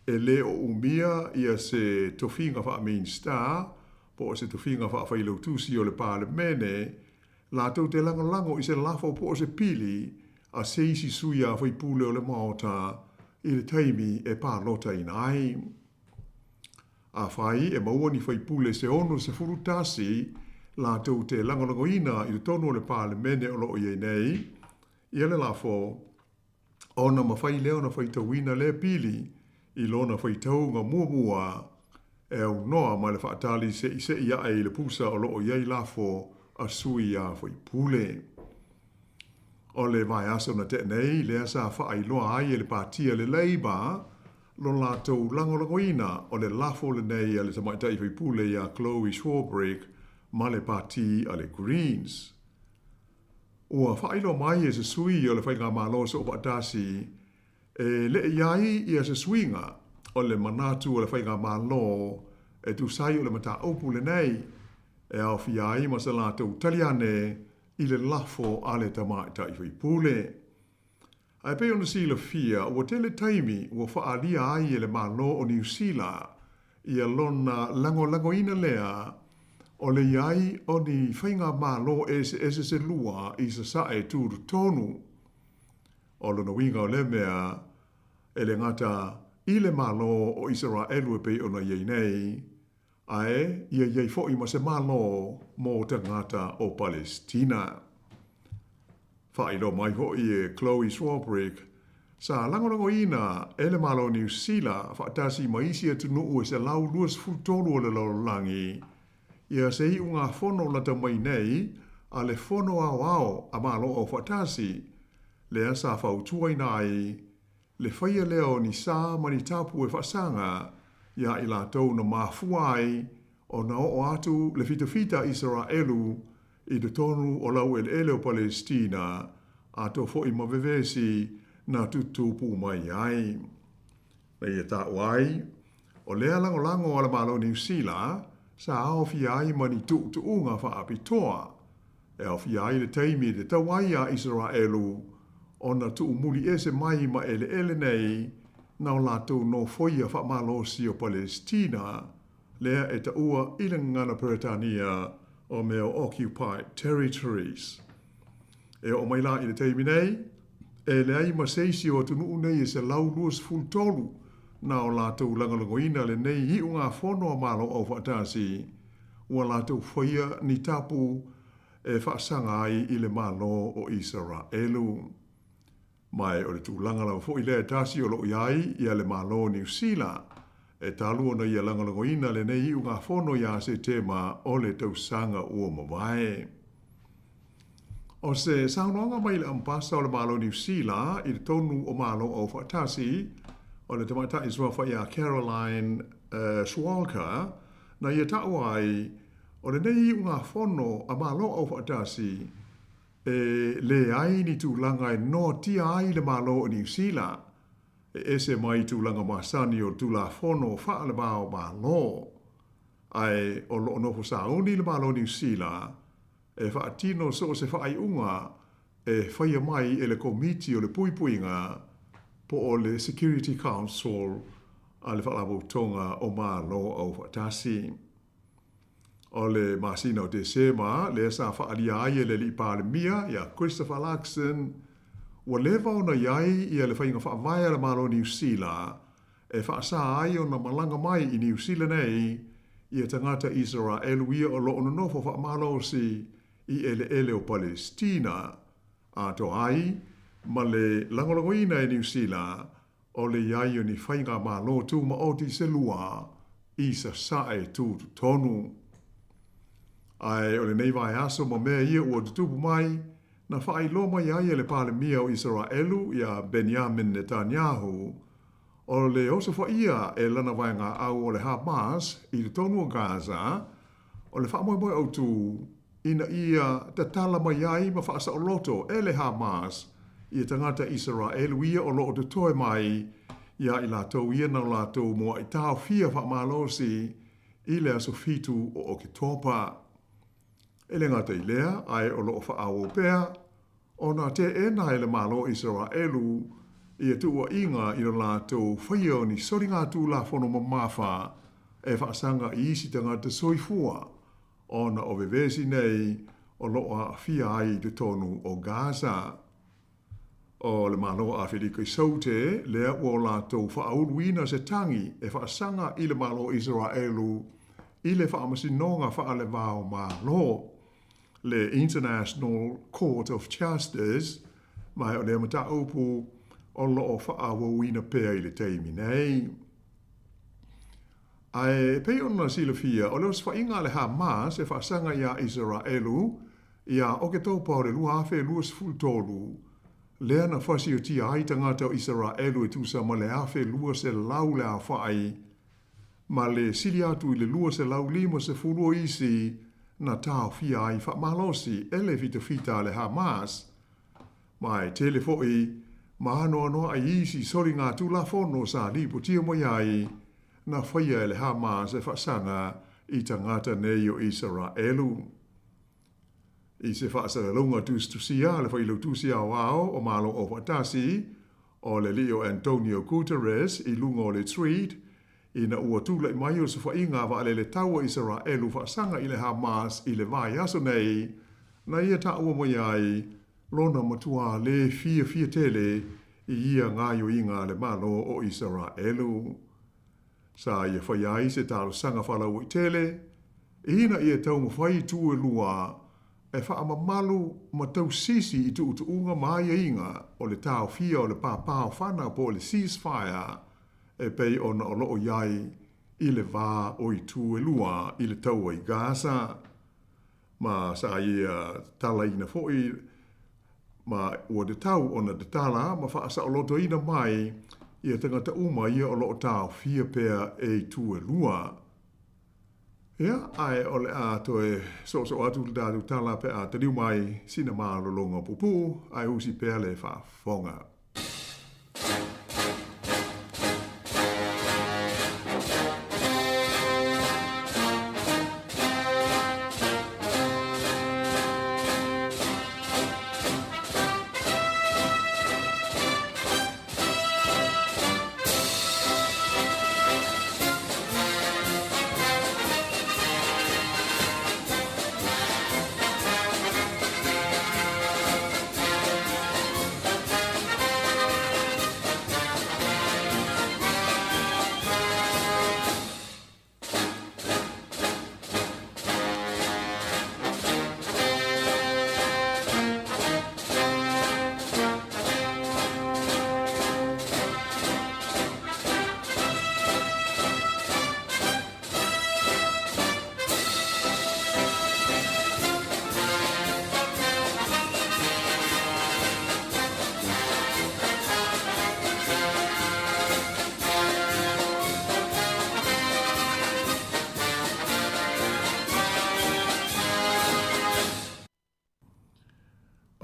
e lē o umia ia se tofiga faa-Minista po o se tofiga faa-Failautusi o le Palemene latou te lagolago i se lafo po o se pili a se isi sui a faipule o le Maota i le taimi e palotaina ai. Afai e maua ni faipule se 61 latou te lagolagoina i totonu o le Palemene o lo o i ai nei, ia le lafo, ona mafai lea ona faitauina lea pili i lona faitauga muamua e aunoa ma le faatali seʻiseʻi aʻe i le pusa o lo o i ai lafo a sui a faipule. O le vaiaso na tea nei lea sa faailoa ai e le Pati a le Labour lo latou lagolagoina o le lafo lenei a le tamaitai faipule iā Chloe Swarbrick ma le Pati a le Greens. Ua faailoa mai e se sui o le Faigamalo Soofaatasi e le i ai ia se suiga o le manatu o le Faigamalo e tusa ai o le mataupu lenei e aofia ai ma se latou tali ane i le lafo a le tamaitai faipule. Ae pei ona silafia, ua tele taimi ua faaalia ai e le Malo o Niu Sila ia lona lagolagoina lea o le i ai o ni faigamalo eseese se lua i Sasae tutotonu. O lona uiga o lea mea, e le gata i le Malo o Isaraelu e pei ona i ai nei, ae ia i ai foi ma se Malo mo tagata o Palesitina. Faailoa mai hoʻi e Chloe Swarbrick, sa lagolagoina e le Malo o Niu Sila faatasi ma isi atunuu e 123 o le lalolagi ia se iugafono lata mai nei a le Fono Aoao a Malo Aufaatasi, lea sa fautuaina ai le faia lea o ni sa ma ni tapu e faasaga iā i latou na mafua ai ona oo atu le fitafita a Isaraelu i totonu o laueleele o Palesitina, atoa foi ma vevesi na tutupu mai ai. Na ia taua ai, o lea lagolago a le Malo o Niu Sila sa aofia ai ma ni tuutuuga faapitoa e aofia ai le taimi e tatau ai a Isaraelu ona tuumuli ese mai ma eleele nei na o latou nofoia faamalosi o Palesitina, lea e taua i le gagana Peretania o mea o Occupied Territories. E oo mai la i le taimi nei, e leai ma se isi o atunuu nei e 123 na o latou lagolagoina lenei iugafono a Malo Aufaatasi, ua latou faia ni tapu e faasaga ai i le Malo o Isaraelu. Ma e o le tulaga lava foi lea e tasi o lo o i ai ia le Malo o Niu Sila, e talu ona ia lagolagoina lenei iugafono iā Setema o le tausaga ua mavae. O se saunoaga mai le Ambasa o le Malo o Niu Sila i totonu o Malo Aufaatasi, o le tamaitai suafa iā Caroline Schwalger, na ia taua ai, o lenei iugafono a Malo Aufaatasi e leai ni tulaga e noatia ai le Malo o Niu Sila e ese mai tulaga masani o Tulafono faale-va o Malo, ae o lo o nofo sauni le Malo o Niu Sila e faatino so o se faaiuga e faia mai e le Komiti o le Puipuiga po o le Security Council a le Faalapotopotoga o Malo Aufaatasi. O le masina o Tesema lea sa faaalia ai e le Alii Palemia ia Christopher Luxon, ua leva ona i ai ia le faiga faavae a le Malo o Niu Sila e faasā ai ona malaga mai i Niu Sila nei ia tagata Isaraelu ia o lo o nonofo faamalosi i eleele o Palesitina, atoa ai ma le lagolagoina e Niu Sila o le i ai o ni faigamalo tumaoti se lua i Sasae tutotonu. Ae o lenei vaiaso ma mea ia ua tutupu mai, na faailoa mai ai e le Palemia o Isaraelu iā Benjamin Netanyahu, o le osofaia e lana vaegaau o le Hamas i totonu o Gaza, o le faamoemoe autu ina ia tatala mai ai ma faasaoloto e le Hamas ia tagata Isaraelu ia o lo o totoe mai iā i latou ia na o latou muaʻi taofia faamalosi i le aso 7 o Oketopa. E le gata i lea, ae o lo o faaauau pea ona teena e le Malo o Isaraelu ia tuuaiga i lo latou faia o ni soligatulafono mamafa e faasaga i isi tagata soifua ona o vevesi nei o lo o aafia ai i totonu o Gaza. O le Malo o Afelika i Saute lea ua o latou faauluina se tagi e faasaga i le Malo o Iseraelu i le Faamasinoga Faale-va-o-Malo, le International Court of Justice, ma o lea mataupu o lo o faaauauina pea i le taimi nei. Ae pei ona silafia, o le osofaiga a le Hamas e faasaga iā Iseraelu Iā Oketopa o le 2023, lea na fasiotia ai tagata o Isaraelu e tusa ma le 1,200 le aofai, ma le sili atu i le 250 o isi na taofia ai faamalosi e le fitafita a le Hamas, ma e tele foi ma anoanoai isi soligatulafono sa lipotia mai ai na faia e le Hamas e faasaga i tagata nei o Isaraelu. I se faasalalauga tusitusia a le Failautusi Aoao o Malo Aufaatasi, o le alii o Antonio Guterres i luga o le tweet, ina ua tulai mai o sofaiga a vaalele taua Isaraelu faasaga i le Hamas i le vaiaso nei, na ia taua mai ai lona matuā lē fiafia tele i ia gaoioiga a le Malo o Isaraelu. Sa ia faia ai se talosaga faalauaitele ina ia taumafai itu e lua e faamamalu ma tausisi i tuutuuga ma aiaiga o le taofia o le pāpāofana po o le ceasefire e pei ona o lo o i ai i le va o itu e lua i le taua i Gaza. Ma sa ia talaina foi ma ua tatau ona tatala ma faasaolotoina mai ia tagata uma ia o lo o taofia pea e itu e lua. Ia, ae o le a toe soosoo atu le tatou tala pe a taliu mai sina malologa puupuu, ae usi pea le faafofoga.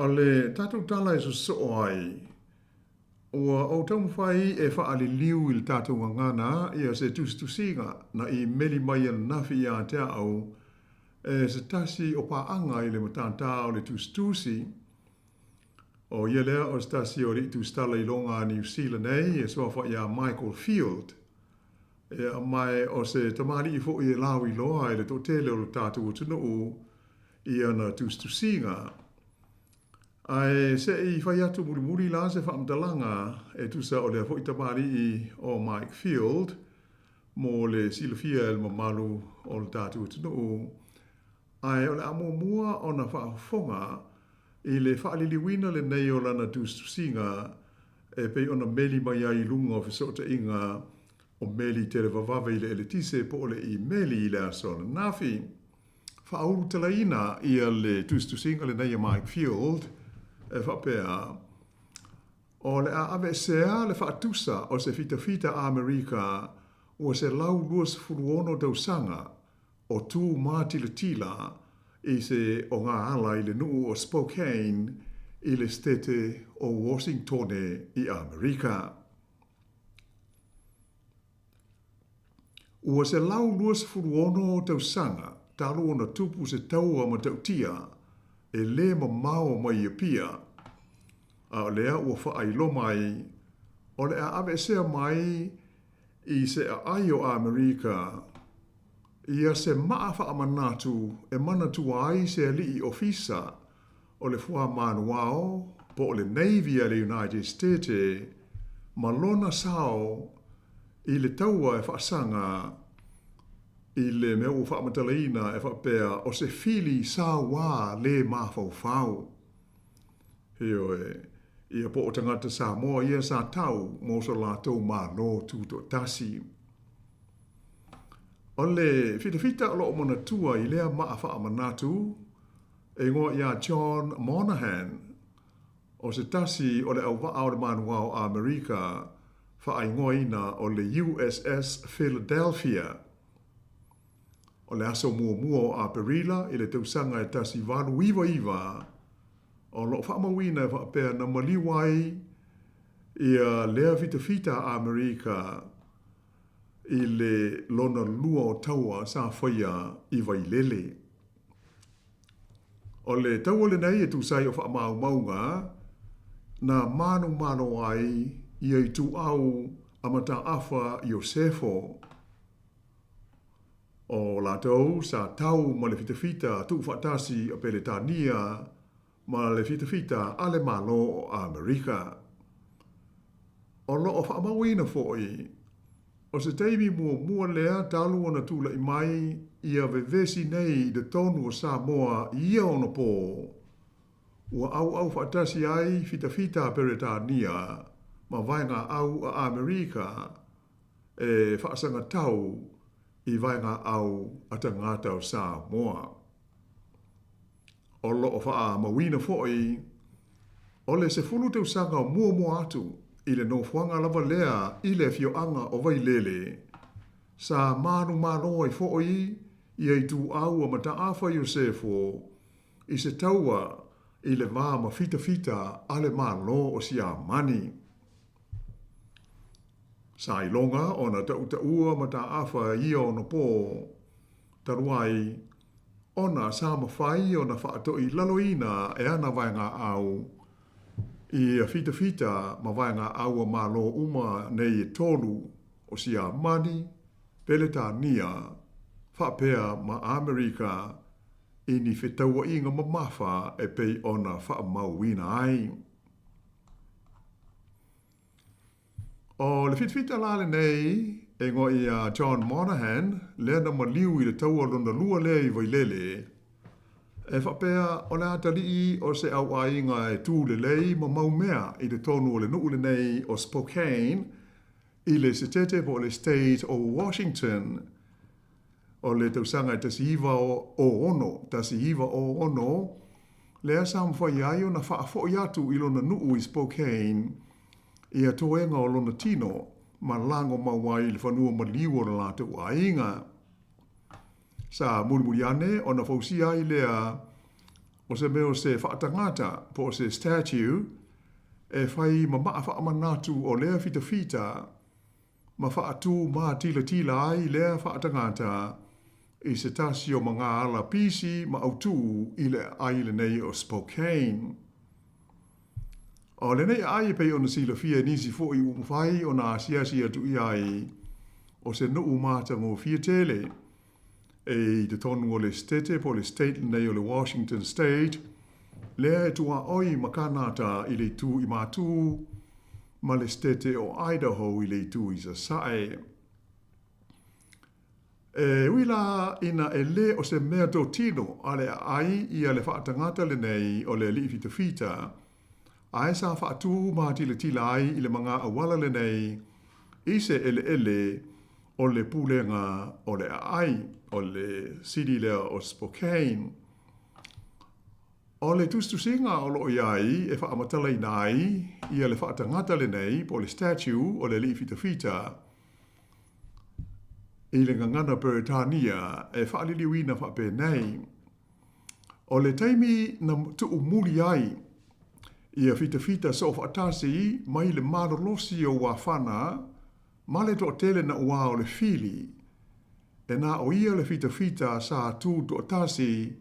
O le tatou tala e sosoo ai, ua ou taumafai e faaliliu i le tatou gagana ia se tusitusiga na imeli mai ananafi iā te au e se tasi o paaga i le matātā o le tusitusi. O ia lea o se tasi o alii tusitala i loga a Niu Sila nei e suafa iā Michael Field. Ia, mae o se tamalii foi e lauiloa i le toatele o le tatou atunuu i ana tusitusiga. Ae se i fai atu mulimuli la se faamatalaga e tusa o lea foi tamalii o Mike Field mo le silafia e le mamalu o le tatou atunuu. Ae o le a muamua ona faafofoga i le faaliliuina lenei o lana tusitusiga e pei ona meli mai ai i luga o fesootaiga o meli televavave i le eletise po o le imeli i le aso ananafi. Faaulutalaina ia le tusitusiga lenei a Mike Field e faapea, O le a aveesea le faatusa o se fitafita Amerika ua 126 tausaga o tū mātilatila i se o ngā ala i le nuu o Spokane i le Setete o Washingtone i Amerika. Ua 126 tausaga talu ona tupu se taua matautia e lē mamao mai Apia, a o lea ua faailoa mai o le a aveesea mai i se aai o Amerika ia se maa faamanatu e manatua ai se alii ofisa o le fuamanuao po o le Navy a le United States ma lona sao i le taua e faasaga i le mea ua faamatalaina e faapea o se fili sauā lē mafaufau. Ioe, ia po o tagata Samoa ia sa tau mo so latou Malo Tutoatasi. O le fitafita o loo manatua i lea maa faamanatu e igoa iā John Monahan, o se tasi o le auvaa o le manuao Amerika faaigoaina o le USS Philadelphia. O le aso muamua o Aperila i le tausaga e 1899, o loo faamauina e faapea na maliu ai ia lea fitafita a Amerika i le lona lua o taua sa faia i Vailele. O le taua lenei e tusa ai o faamaumauga na manumalo ai ia ituau a Mataafa Iosefo. O latou sa tau ma le fitafita tuufaatasi a Peretania ma le fitafita a le Malo o Amerika. O lo o faamauina foi, o se taimi muamua lea talu ona tulai mai ia vevesi nei i totonu o Samoa i ia ono pō, ua auau faatasi ai fitafita a Peretania ma vaegaau a Amerika e faasagatau i vaegaau a tagata o Samoa. O lo o faamauina foi, o le 10 tausaga o muamua atu i le nofoaga lava lea i le afioaga o Vailele, sa manumalo ai foi ia ituau a Mataafa Iosefo i se taua i le va ma fitafita a le Malo o Siamani. Sa iloga ona tautaua Mataafa i ia ono pō, talu ai ona sa mafai ona faatoilaloina e ana vaegaau ia fitafita ma vaegaau a Malo uma nei e tolu o Siamani, Peretania, faapea ma Amerika i ni fetauaiga mamafa e pei ona faamauina ai. O le fitafita la lenei e igoa ia John Monahan, lea na maliu i le taua lona lua lea i Vailele, e faapea o le atalii o se auaiga e tu lelei ma mau mea i totonu o le nuu lenei o Spokane i le setete po o le State o Washington o le tausaga e 1906, 1906, lea sa mafai ai ona faafoi atu i lona nuu i Spokane ia toega o lona tino ma lago mau ai i le fanua maliu o le latou aiga. Sa mulimuli ane ona fausia ai lea o se mea o se faatagata po o se statue e fai ma maa faamanatu o lea fitafita ma faatū mātilatila ai lea faatagata i se tasi o magaala pisi ma autū i le aai lenei o Spokane. O lenei aai e pei ona silafia e nisi foi ua mafai ona asiasi atu i ai o se nuu matagofie tele e i totonu o le setete po o le state lenei o le Washington State, lea e tuaoi ma Kanata i le itu i Matū, ma le setete o Idaho i le itu i Sasae. E ui la ina e lē o se mea totino a le aai ia le faatagata lenei o le alii fitafita, ae sa faatū matilatila ai i le maga auala lenei i se eleele o le pulega o le aai o le city lea o Spokane. O le tusitusiga o lo o i ai e faamatalaina ai ia le faatagata lenei po o le statue o le alii fitafita i le gagana Peretania e faaliliuina faapenei, O le taimi na tuumuli ai ia fitafita soofaatasi mai le malolosi o uafana ma le toatele na uā o le fili, e na o ia le fitafita sa tu toatasi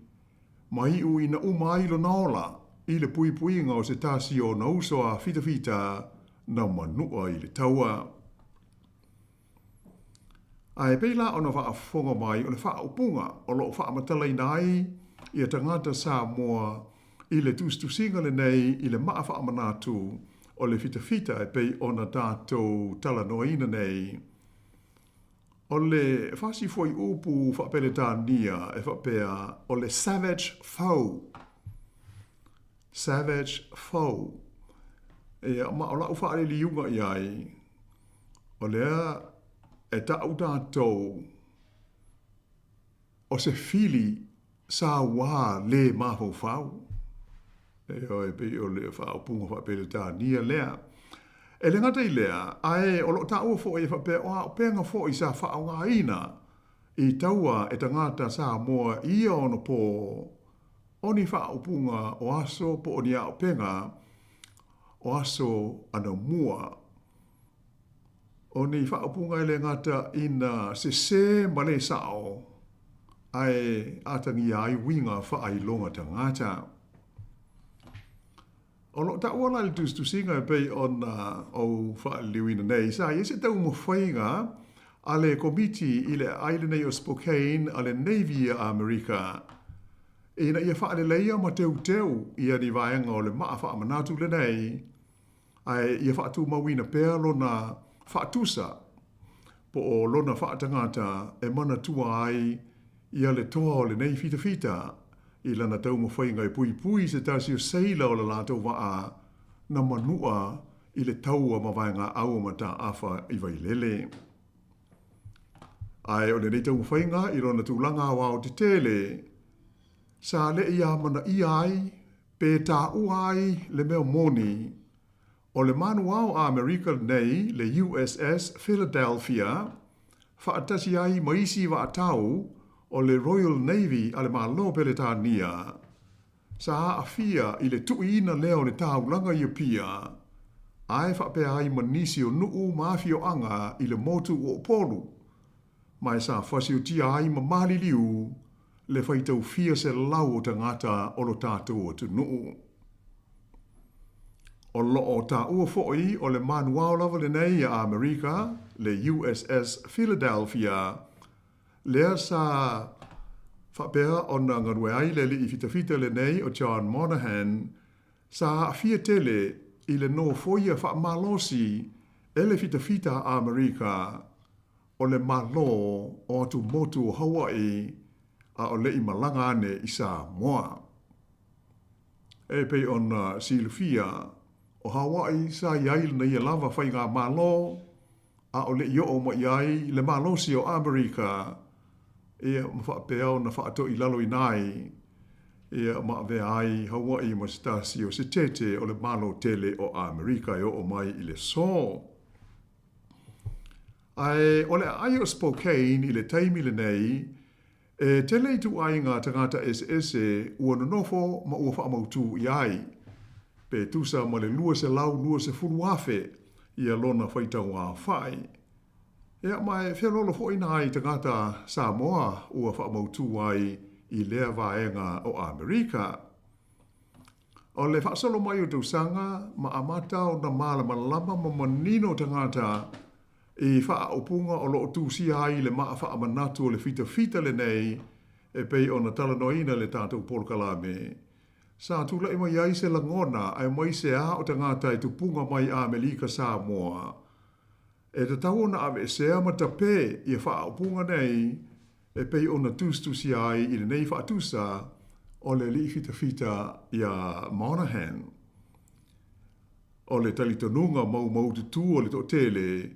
ma iu ina uma ai lona ola i le puipuiga o se tasi o ona uso a fitafita na manua i le taua. Ae pei la ona faafofoga mai o le faaupuga o lo o faamatalaina ai ia tagata Samoa i le tusitusiga lenei i le maa faamanatu o le fitafita e pei ona tatou talanoaina nei. O le fasi fuaiupu faa-Peretania e faapea o le savage foe. Savage foe. Ia, ma o lau faaliliuga i ai, o lea e taʻu tatou o se fili sauā lē mafaufau. Ioe, pei o le faaupuga faa-Peretania lea. E le gata i lea, ae o lo o taua foi e faapea o auupega foi sa faaaogaina i taua e tagata Samoa i ia ono pō, o ni faaupuga o aso po o ni auupega o aso anamua. O ni faaupuga e le gata ina sesē ma le sao, ae atagia ai uiga faailoga tagata. O lo o taua la i le tusitusiga e pei ona ou faaliliuina nei, sa i ai se taumafaiga a le Komiti i le aai lenei o Spokane a le Navy a Amerika ina ia faaleleia ma teuteu ia ni vaega o le maa faamanatu lenei, ae ia faatumauina pea lona faatusa po o lona faatagata e manatua ai ia le toa o lenei fitafita i lana taumafaiga e puipui se tasi o seila o le latou vaa na manua i le taua ma vaegaau o Mataafa i Vailele. Ae o lenei taumafaiga i lona tulaga aoaotetele, sa le i amanaia ai pe taua ai le mea moni o le manuao a Amerika lenei, le USS Philadelphia, faatasi ai ma isi vaatau o le Royal Navy a le Malo o Peretania, sa aafia i le tuuina lea o le taulaga i Apia, ae faapea ai ma nisi o nuu ma afioaga i le motu o Upolu, ma e sa fasiotia ai ma maliliu le faitau fia selau o tagata o lo tatou atunuu. O lo o taua foi o le manuao lava lenei a Amerika, le USS Philadelphia, lea sa faapea ona galue ai le alii fitafita lenei o John Monahan, sa aafia tele i le nofoia faamalosi e le fitafita a Amerika o le Malo o atumotu o Hawaii a o le i malaga ane i Samoa. E pei ona silafia, o Hawaii sa i ai lana ia lava faigamalo a o le i oo mai ai le malosi o Amerika, ia ma faapea ona faatoilaloina ai, ia ma avea ai Hawaii ma se tasi o setete o le Malo tele o Amerika e oo mai i le aso. Ae o le aai o Spokane i le taimi lenei, e tele ituaiga tagata eseese ua nonofo ma ua faamautū i ai, pe tusa ma le 220,000 ia lona faitauaofai. Ia, ma e feoloolo foi nai tagata Samoa ua faamautū ai i lea vaega o Amerika. O le faasolo mai o tausaga ma amata ona malamalama ma manino tagata i faaupuga o lo o tusia ai le maa faamanatu o le fitafita lenei e pei ona talanoaina le tatou polokalame. Sa tulai mai ai se lagona aemaise a o tagata e tupuga mai Amelika Samoa e tatau ona aveesea ma tape ia faaupuga nei e pei ona tusitusia ai i lenei faatusa o le alii fitafita iā Monahan. O le talitonuga maumaututu o le toatele,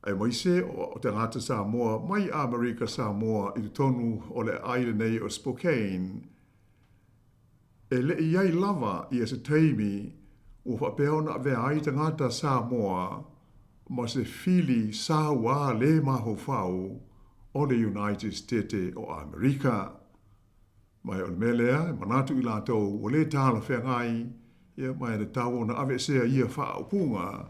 aemaise o tagata Samoa mai Amerika Samoa i totonu o le aai lenei o Spokane, e le i ai lava ia se taimi ua faapea ona avea ai tagata Samoa ma se fili sauā lē mafaufau o le United Setete o Amerika. Ma o le mea lea, e manatu i latou ua lē talafeagai, ia, ma e tatau ona aveesea ia faaupuga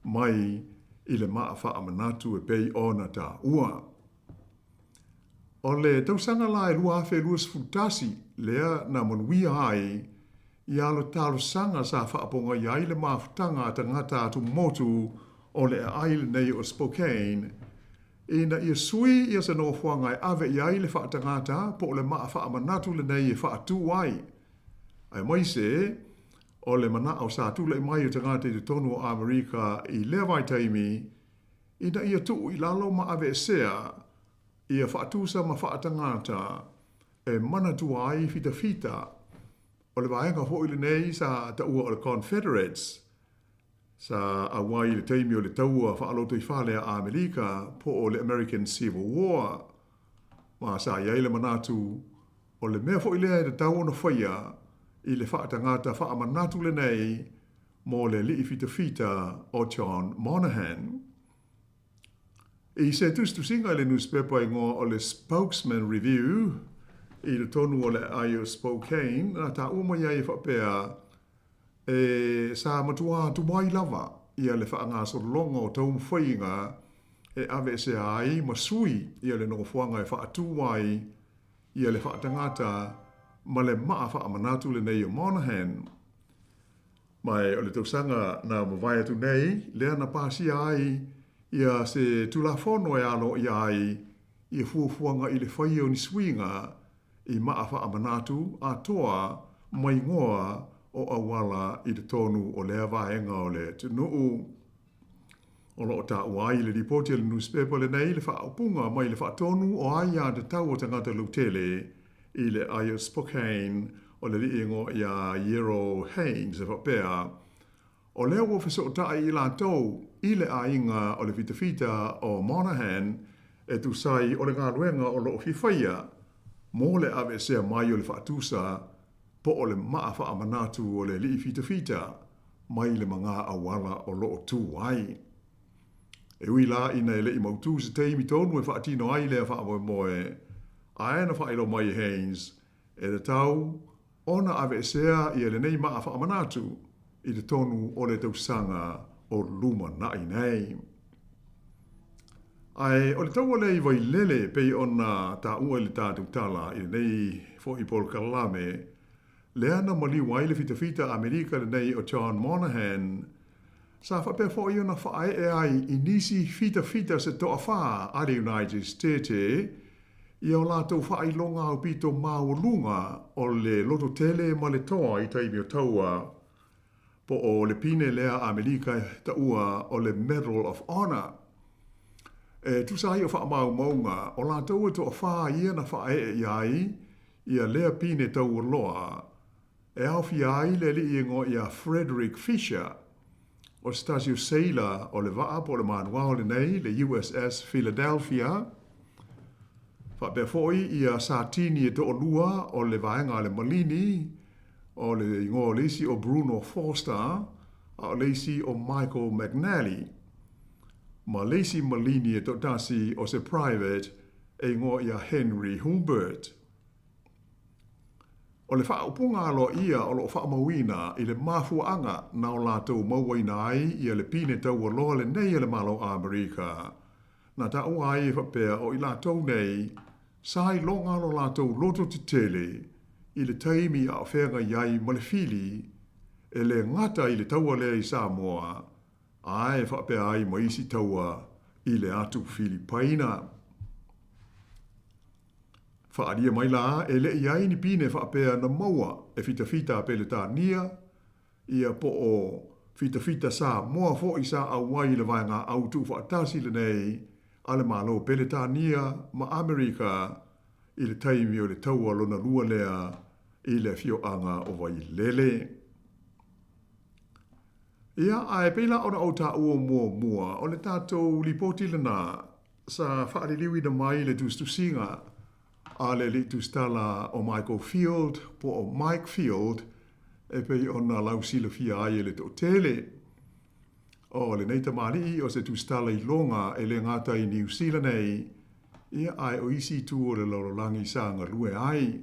mai i le maa faamanatu e pei ona taua. O le tausaga la e 2021 lea na manuia ai ia le talosaga sa faapogaia ai le mafutaga a tagata atumotu o le aai lenei o Spokane ina ia sui ia se nofoaga e ave i ai le faatagata po o le maa faamanatu lenei e faatu ai. Aemaise o le manaʻo sa tulaʻi mai o tagata i totonu o ʻAmerika i lea vaitaimi ina ia tuu i lalo ma aveesea ia faatusa ma faatagata e manatua ai fitafita o le vaega foi lenei sa taua o le Confederates sa auai i le taimi o le taua faalotoifale a ʻAmelika po o le American Civil War. Ma sa i ai le manatu o le mea foi lea e tatau ona faia i le faatagata faamanatu lenei mo le alii fitafita o John Monahan. I se tusitusiga i le nusipepa igoa o le Spokesman Review i totonu o le aai o Spokane, na taua mai ai e faapea, E sa matua atu ai lava ia le faagasologa o taumafaiga e aveesea ai ma sui ia le nofoaga e faatū ai ia le faatagata ma le maa faamanatu lenei o Monahan. Ma e o le tausaga na mavae atu nei lea na pasia ai ia se Tulafono e aloaia ai ia fuafuaga i le faia o ni suiga i maa faamanatu atoa ma igoa o auala i totonu o lea vaega o le atunuu. O lo o taua ai i le lipoti a le nusipepa lenei le faaupuga mai le Faatonu o Aiatatau a Tagata Lautele i le aai o Spokane o le alii igoa ia Yarrow Haines e faapea, O lea ua fesootai i latou i le aiga o le fitafita o Monahan e tusa ai o le galuega o lo o fia faia mo le aveesea mai o le faatusa po o le maa faamanatu o le alii fitafita mai le magā auala o lo o tū ai. E ui la ina e le i mautū se taimi tonu e faatino ai lea faamoemoe, ae na faailoa mai e Haines e tatau ona aveesea ia lenei maa faamanatu i totonu o le tausaga o lumanai nei. Ae o le taua lea i Vailele e pei ona taua i le tatou tala i lenei foi polokalame, lea na maliu ai le fitafita Amerika lenei o John Monahan, sa faapea foi ona faaee ai i nisi fitafita se toafā a le United States ia o latou faailoga aupito maualuga o le lototele ma le toa i taimi o taua, po o le pine lea Amerika e taua o le Medal of Honor. E tusa ai o faamaumauga, o latou e toafā ia na faaee ʻia ai ia lea pine taualoa e aofia ai le alii igoa ia Frederick Fisher, o se tasi o seila o le vaa po o le manuao lenei, le USS Philadelphia, faapea foi ia Satini e toalua o le vaega a le Malini, o le igoa o le isi o Bruno Forster, a o le isi o Michael McNally, ma le isi Malini e toatasi o se Private e igoa ia Henry Humbert. O le faaupuga aloaia o lo o faamauina i le mafuaaga na o latou mauaina ai ia le pine taualoa lenei a le Malo Amerika, na taua ai e faapea o i latou nei sa iloga lo latou loto tetele i le taimi a o feagai ai ma le fili e le gata i le taua lea i Samoa ae faapea ai ma isi taua i le atu Filipaina. Faaalia mai la, e le i ai ni pine faapea na maua e fitafita a Peletania, ia po o fitafita Samoa foi sa auai i le vaegaau tuufaatasi lenei a le Malo Peletania ma Amerika i le taimi o le taua lona lua lea i le afioaga o Vailele. Ia, ae pei la ona ou taua muamua, o le tatou lipoti lena sa faaliliuina mai le tusitusiga a le alii tusitala o Michael Field po o Mike Field e pei ona lausilafia ai e le toatele. O lenei tamalii o se tusitala iloga e le gata i Niu Sila nei, ia ae o isi itu o le lalolagi sa galue ai.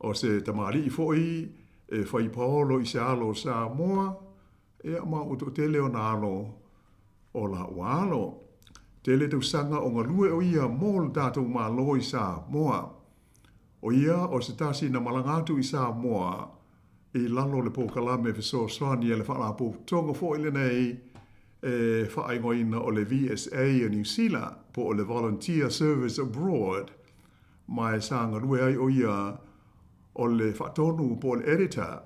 O se tamalii foi e fai paolo i se alo o Samoa, ia ma ua toatele ona alo o la'u alo. Tele tausaga o galue o ia mo le tatou Malo i Samoa. O ia o se tasi na malaga atu i Samoa i lalo o le polokalame fesoasoani a le Faalapotopotoga foi lenei e faaigoaina o le VSA o Niu Sila po o le Volunteer Service Abroad ma e sa galue ai o ia. o le faatonu po o le editor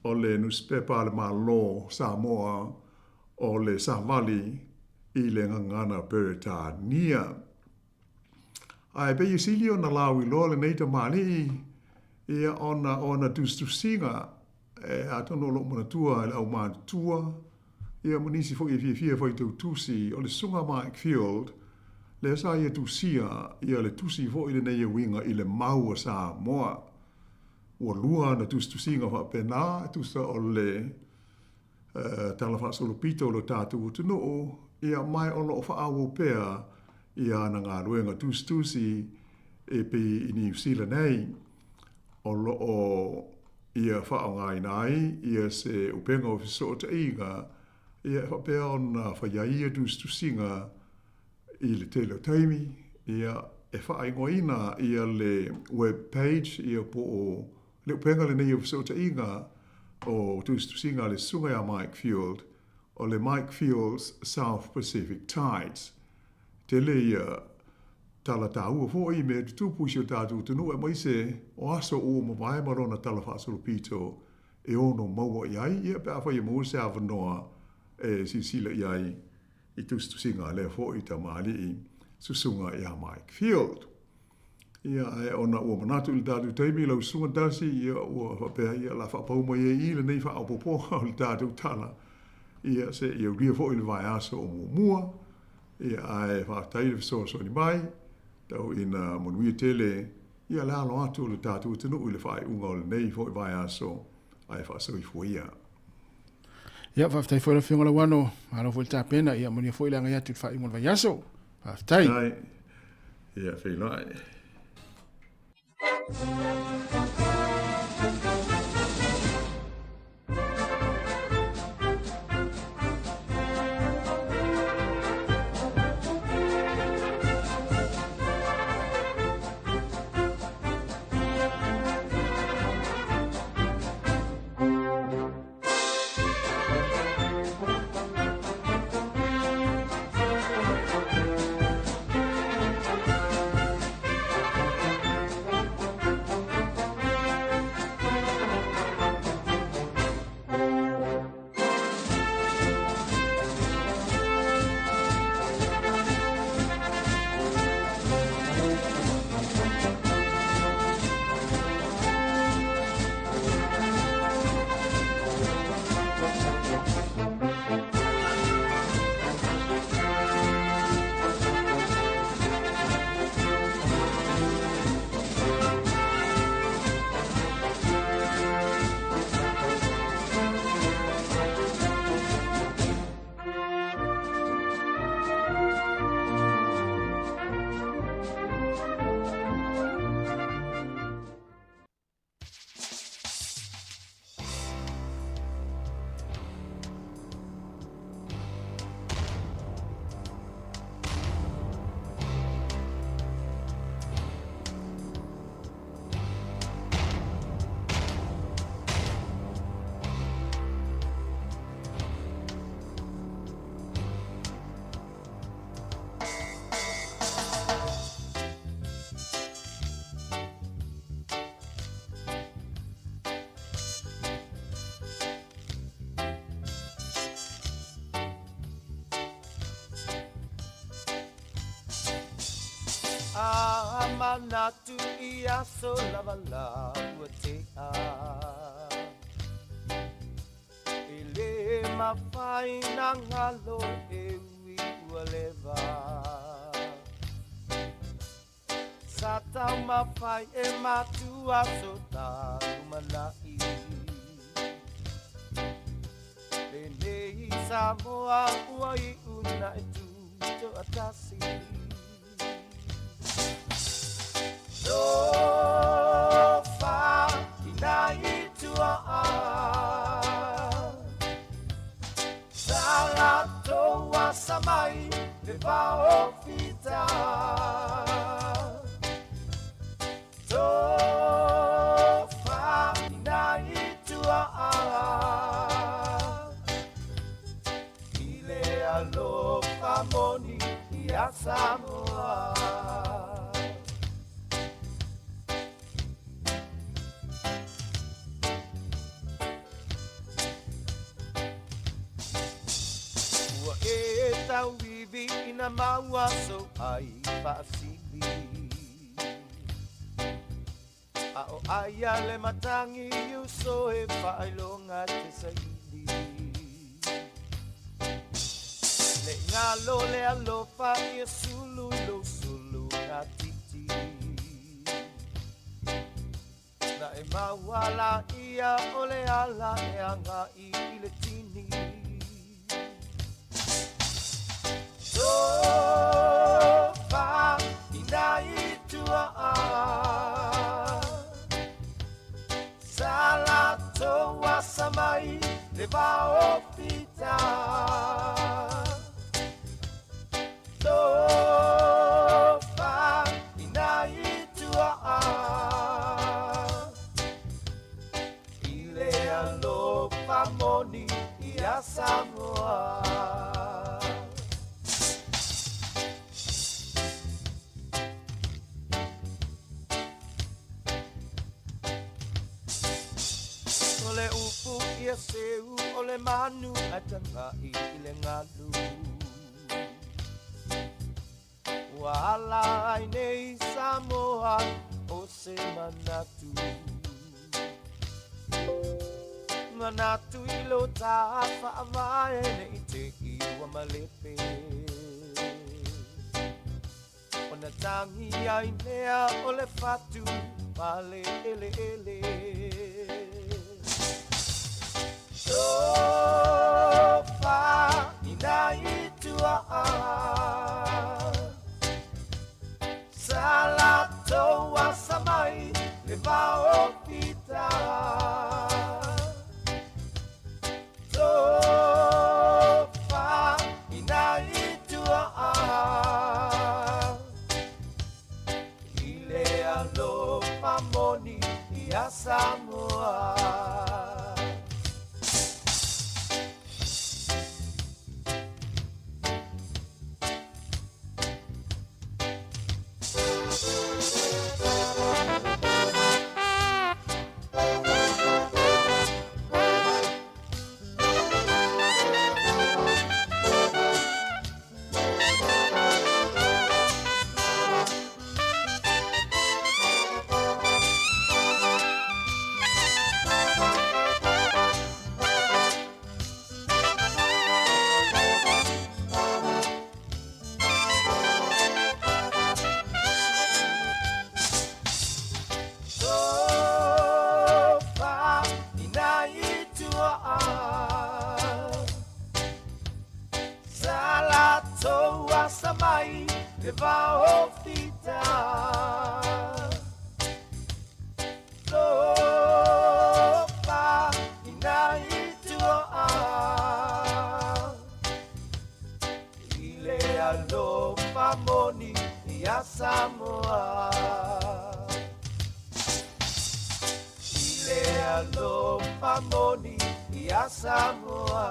o le nusipepa a le Malo Samoa o le Savali i le gagana Peretania. Ae pei e sili ona lauiloa lenei tamalii ia ona o ana tusitusiga e atonu o loo manatua e le aumatutua ia ma nisi foi e fiafia e faitau tusi o le Susuga Mike Field lea sa ia tusia ia le tusi foi lenei e uiga i le mau a Samoa. Ua lua ana tusitusiga faapena e tusa o le Tala Faasolopito o lo tatou atunuu, ia mae o lo o faaauau pea ia ana galuega tusitusi e pei i Niu Sila nei. O lo o ia faaaogaina ai ia se upega o fesootaiga ia e faapea ona fai ai ia tusitusiga i le tele o taimi, ia e faaigoaina ia le web page ia po o le upega lenei o fesootaiga o tusitusiga a le Susuga ia Mike Field, o le Mike Field's South Pacific Tides. Tele ia tala taua foi i mea tutupu i si o tatou atunuu aemaise o aso ua mavae ma lona tala faasolopito e ono maua i ai ia pe afai e maua se avanoa e silasila i ai i tusitusiga a lea foi tamalii susuga ia Mike Field. Ia, ae ona ua manatu i le tatou taimi lau susuga Darcy, ia ua faapea ia la faapau mai ai i lenei faaopoopoga o le tatou tala. Ia, se i aulia foi le vaiaso o muamua. Ia, ae faafetai le fesoasoani mai, tau ina manuia tele ia le alo atu o le tatou atunuu i le faaiuga o lenei foi vaiaso, ae faasoifua ia. Ia, faafetai foi lau Afioga Lauano, malo foi le tapena, ia manuia foi le agai atu i le faaiuga o le vaiaso. Faafetai. Faafetai. Ia, feiloai. A manatu i aso lavalava ua tea E le mafai na galo e ui ua leva Sa taumafai e matua so ta lumanai Lenei Samoa ua iu na e tutoatasi Tofa ina i tua Sa latou asa mai le vao fita Tofa ina i tua I le alofa moni ia Samoa. Ina maua so ai faasili A o ai a le matangi uso e whailonga te saili Le ngalo le alofa ia sulu i lo sulu ngā titi Na e mauala ia o le ala e anga i le tini Tofa ina i tua a Salato samai le vao pita Tofa ina i tua a I le alofa moni ia Samoa O le upu ia seu o le manu a tanga i le ngalu Ua ala ai nei Samoa o se manatu Manatu i lo tā whaavae nei te iwa malepe Ona tangi ai mea o le fatu pale ele ele Tofa ina i tua a Salato samai le vao pita Tofa ina i tua a I le alofa moni ia Samoa Tofa ina i tua a Salato samai le vao fita Tofa ina i tua a I le alofa moni ia Samoa I le alofa moni ia Samoa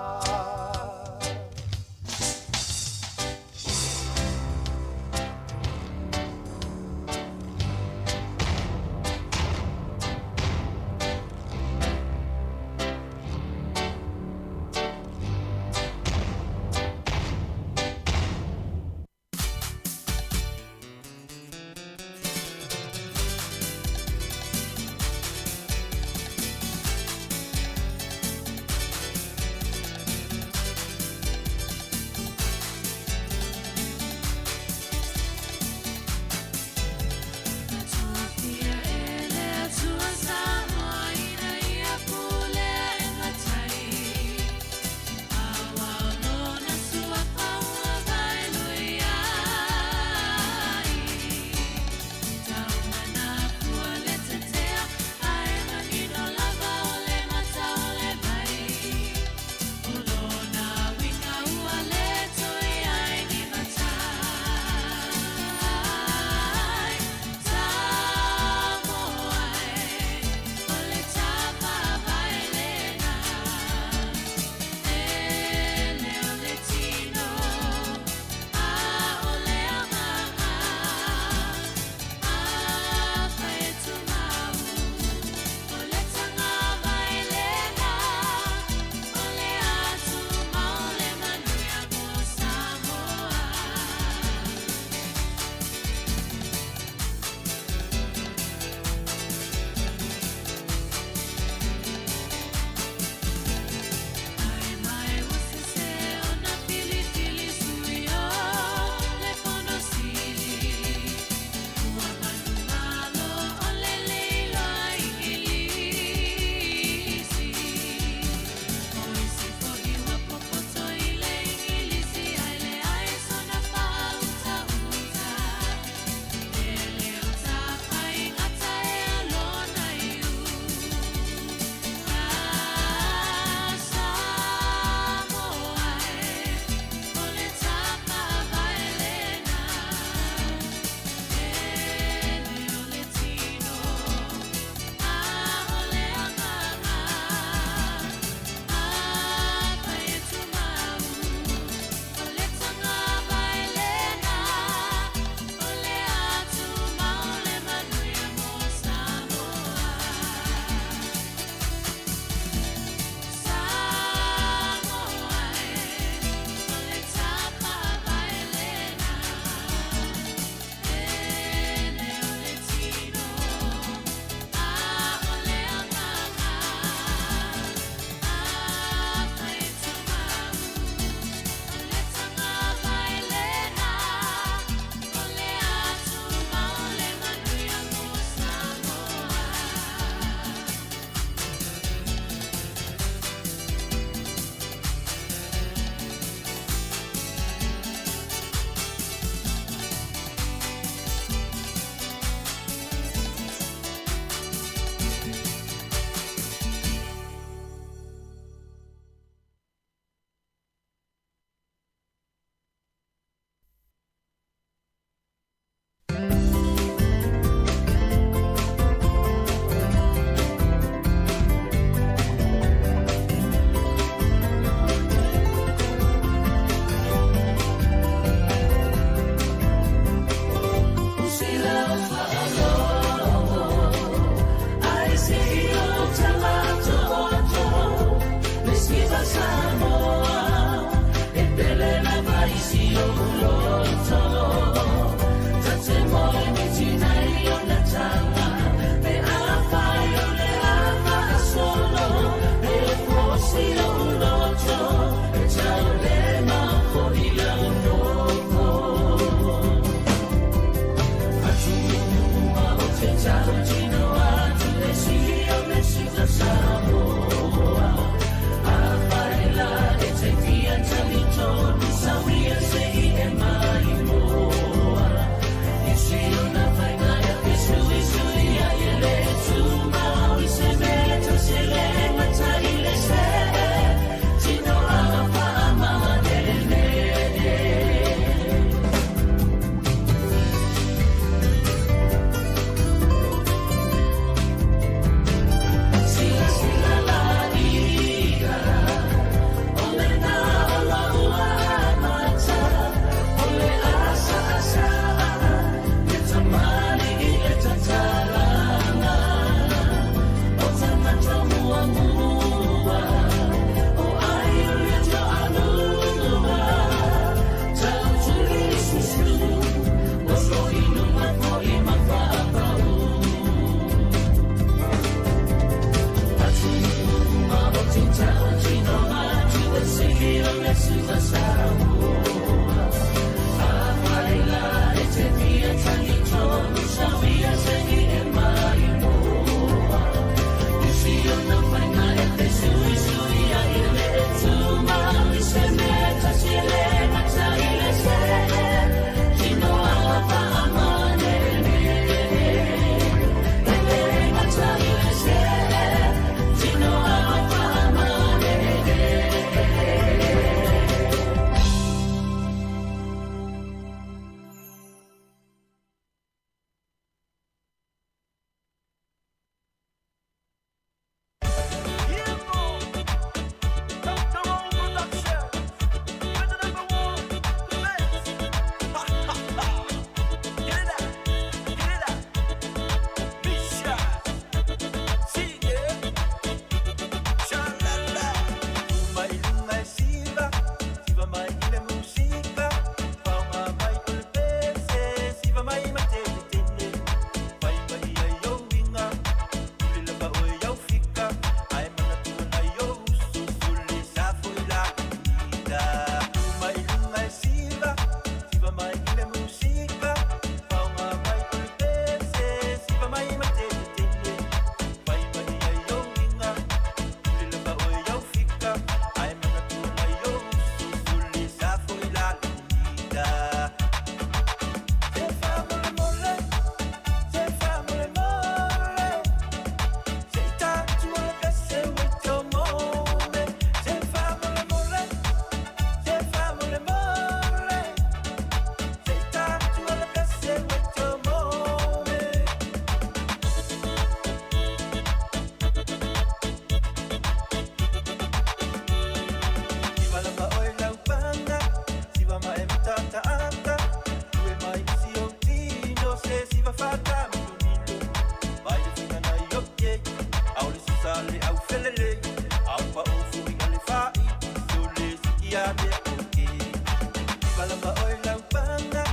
laupaga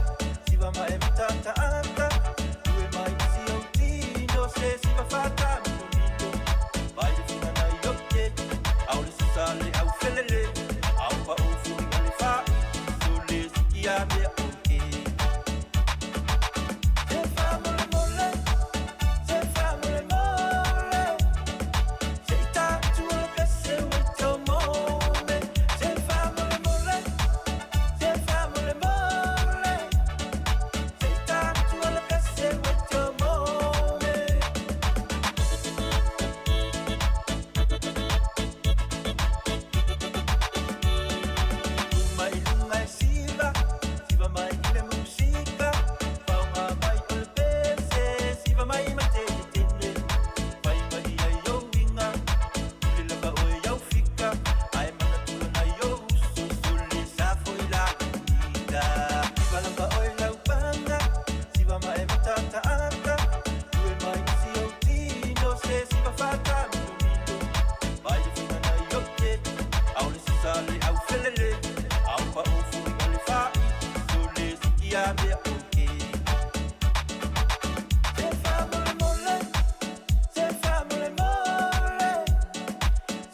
siva ma e matataata ue mai si ou tino se siva faatamilomilo vai le finanai oke ao le sasale au felele ao paʻofuiga le fa'i so le sikia mea oke se faamolemole se faamolemole se itatu o le pese ua i se faamolemole se faamolemole se itatu o le pese ua i Mai lunga e siva, siva mai i le musika, faoga mai o le pese, siva mai ma tele tele. Fai mai ai ou uiga, ule lava oe au fika, ae manatu nai ou uso, sole sa foi la ita. Siva lava oe laupaga, siva ma e matataata, ue mai si ou tino, se siva faatamilomilo. Vai le finanai oke, ao le sasale au felele, ao paʻofuiga le fa'i, so le sikia mea oke. Se faamolemole, se faamolemole,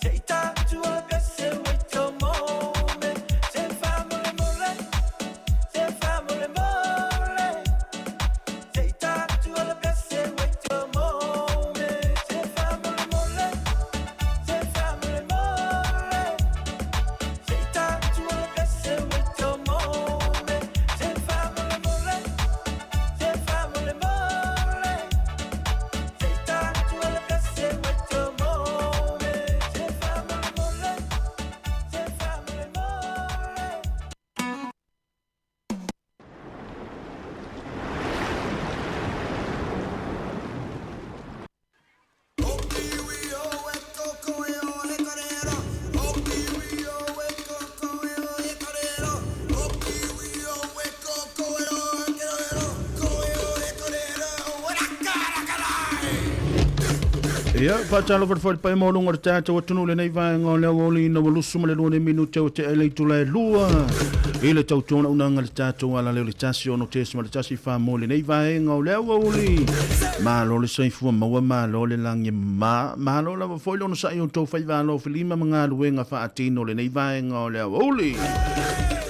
se itatu o le pese ua i tomome. Se faamolemole, se faamolemole, se itatu o le pese ua i tomome. Se faamolemole, se faamolemole, se itatu o le pese ua i tomome. Se faamolemole, se faamolemole, se itatu o le pese ua i tomome. Se faamolemole, se faamolemole. Ia, faatalofa foi le paia maualuga o le tatou atunuu i lenei vaega o le aoauli ina ua 22 minute ua tea i le itula e lua i le tautuanaunaga le tatou alaleo le 16.14 mo lenei vaega o le aoauli. Malo le soifua maua, malo le lagi ma, malo lava foi le onosai o tou faivalo filima ma galuega faatino lenei vaega o le aoauli.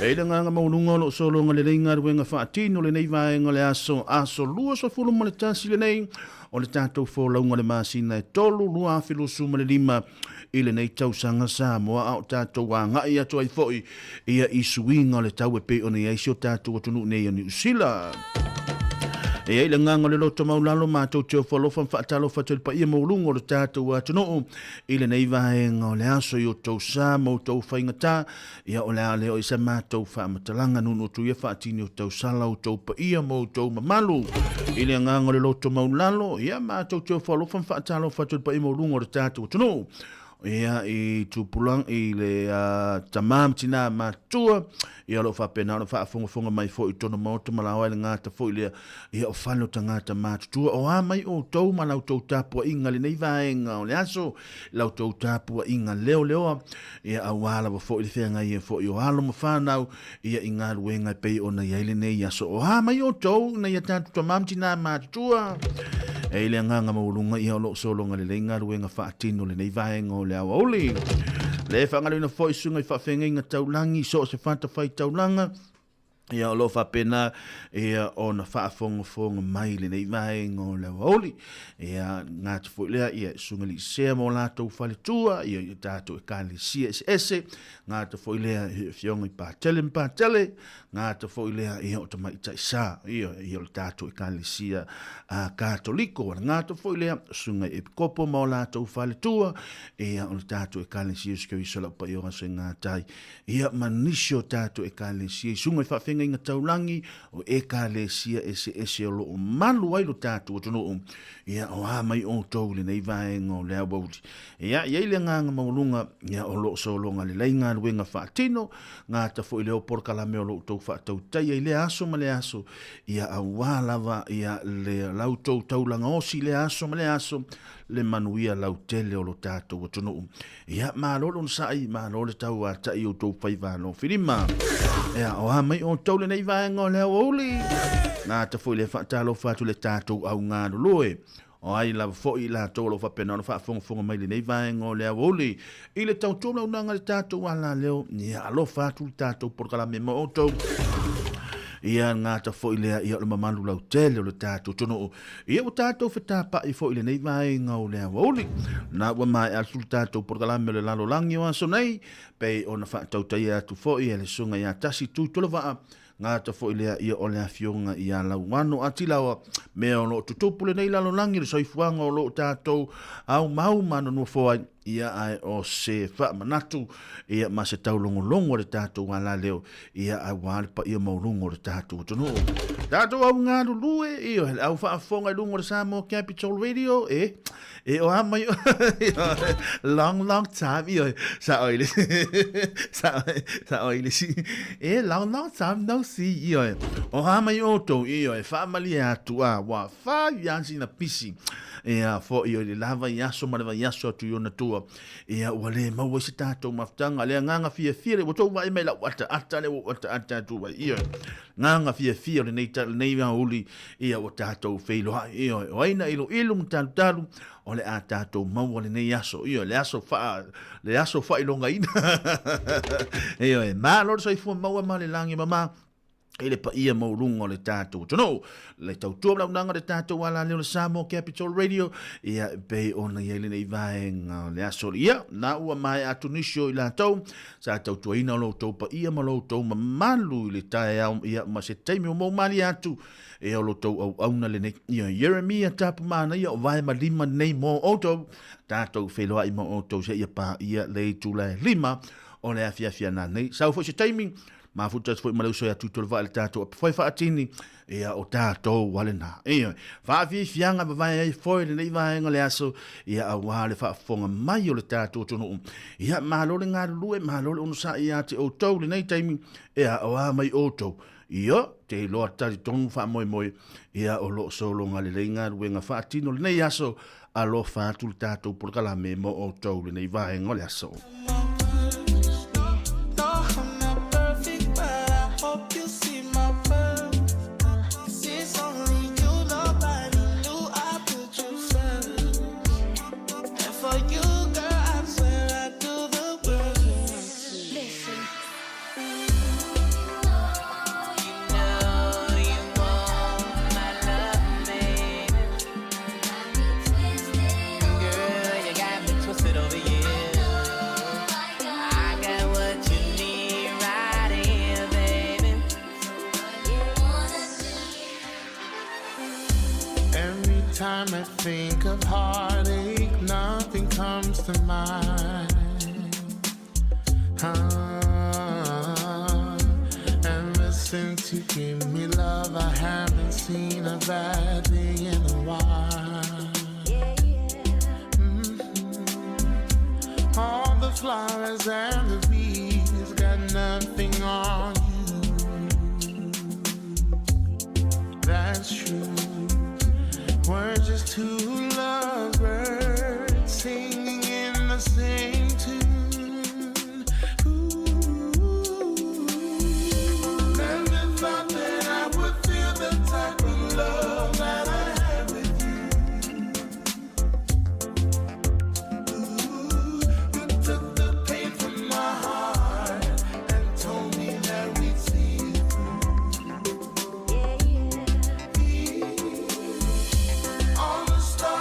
E i le agaga maualuga o lo o sologa lelei galuega faatino lenei vaega o le aso, aso 21 lenei o le tatou folauga le masina e 3 2025 i lenei tausaga Samoa a o tatou agai atu ai foi ia i suiga o le tau e pei ona i ai si o tatou atunuu nei o Niu Sila. E i ai le agaga o le loto maulalo matou te ofo alofa ma faatalofa atu i le paia maualuga o le tatou atunuu i lenei vaega o le aso i outou sa ma outou faigata. Ia o le a le o i sa matou faamatalaga nuunuutu ia faatini o tausala outou paia ma outou mamalu. I le agaga o le loto maulalo, ia matou te ofo alofa ma faatalofa atu i le paia maualuga o le tatou atunuu. Ia i tupulaga i le tama ma tina matua, ia o lo o faapena ona faafogafoga mai foi i totonu maota ma laoa i le gata foi lea, ia o fale o tagata matutua. O a mai outou ma la outou tapuaiga i lenei vaega o le aso, la outou tapuaiga leoleoa, ia auā lava foi le feagai ai foi o alo ma fanau, ia i galuega e pei ona i ai lenei aso. O a mai outou ina ia tatou tama ma tinā matutua? E i le agaga maualuga ia o lo o sologa lelei galuega faatino lenei vaega o le aoauli. Le faagaloina foi susuga i faafeagaiga taulagi i so o se fatafaitaulaga, ia o lo o faapena ia ona faafogafoga mai lenei vaega o le aoauli. Ia gata foi lea ia susuga Lisea ma o latou faletua, ia i tatou ekalesia eseese, gata foi lea i afioga i Patele ma Patele, gata foi lea ia o tamaitai sa, ia ia o le tatou ekalesia a Katoliko, gata foi lea susuga i Epikopo ma o latou faletua, ia o le tatou ekalesia o Sikeriso lau paia o aso i gatai. Ia ma nisi o tatou Ekalesia i suga i faafeagaiga taulagi o Ekalesia eseese o lo o malu ai lo tatou atunuu. Ia, o a mai outou i lenei vaega o le aoauli. Ia, i ai le agaga maualuga, ia, o lo o sologa lelei galuega faatino, gata foi lea o polokalame o lo outou faatautaia i lea aso ma lea aso, ia, auā lava, ia, le la outou taulaga osi i lea aso ma lea aso, le manuia lautele o lo tatou atunuu. Ia, malo le onosai, malo le tauata'i i outou faiva alofilima. Ia, o a mai outou? outou lenei vaega o le aoauli. Gata foi le faatalofa atu le tatou au galulue. O ai lava foi i latou o lo o faapena ona faafogafoga mai lenei vaega o le aoauli i le tautua ma le auaunaga i le tatou alaleo, ia alofa atu le tatou polokalame mo outou. Ia gata foi lea ia o le mamalu lautele o le tatou atunuu. Ia ua tatou fetapa'i foi i lenei vaega o le aoauli. Na ua maea atu le tatou polokalame o le lalolagi o aso nei, pei ona faatautaia atu foi e le Susuga ia Tasi Tuitolovaa, gata foi lea ia o le Afioga ia Lauano Atilaoa, mea o lo o tutupu lenei lalolagi, le soifuaga o lo o tatou aumau ma nonofo ai, ia ae o se faamanatu ia ma se taulogologo a le tatou alaleo ia aua le paia maualuga o le tatou atunuu. Tatou au galulue ia le au faafofoga i luga o le Samoa Capital Radio e e o a mai long long time ia sa oi le sa sa oi le si e long long time no see ia o a mai outou ia e faamalie atu a ua fai a sina pisi ia foi o le lava i aso ma le vaiaso atu i ona tua ia ua le maua i se tatou mafutaga le agaga fiafia le ua tou vaai mai lau ataata le ua ataata atu ai ia agaga fiafia o lenei lenei aoauli ia ua tatou feiloai ia o ai na iloilo ma talutalu o le a tatou maua lenei aso ia le aso faa le aso faailogaina ia e malo le soifua maua ma le lagi mama i le paia maualuga o le tatou atunuu. Le tautua ma le auaunaga o le tatou alaleo o le Samoa Capital Radio, ia e pei ona i ai lenei vaega o le aso. Ia, na ua maea atu nisi o i latou, sa tautuaina o lo outou paia ma lo outou mamalu i le taeao, ia, ma se taimi ua moumalie atu, ia o lo outou auauna lenei. Ia, Jeremia Tapumanaia o vae ma lima nei mo outou, tatou feiloai ma outou seia paia le itula e 5 o le afiafi ana nei. Sau foi se taimi, Mafuta atu foi ma le uso ia Tuitolovaa i le tatou apafoe faatini, ia o tatou a lena. Ia, faafiafiaga vavae ai foi lenei vaega o le aso, ia aua le faafofoga mai o le tatou atunuu. Ia, malo le galulue, malo le onosai ia te outou lenei taimi, ia o a mai outou. Ia, te iloa talitonu faamoemoe, ia o lo o sologa lelei galuega faatino lenei aso, alofa atu le tatou polokalame mo outou lenei vaega o le aso. Every time I think of heartache, nothing comes to mind. Ah, ever since you gave me love, I haven't seen a bad day in a while. Mm-hmm. All the flowers and the bees got nothing on you. That's true. We're just two lovebirds singing in the same tune. Ooh. Never thought that I would feel the type of love that I have with you. Ooh, you took the pain from my heart and told me that we'd see it through. All the stars.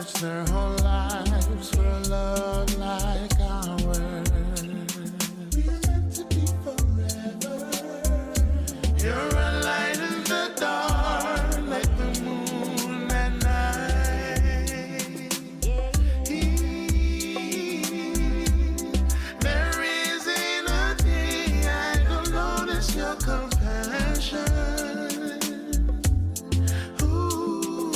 Search their whole lives for a love like ours. We're meant to be forever. You're a light in the dark, like the moon at night. There isn't a day I don't notice your compassion. Ooh,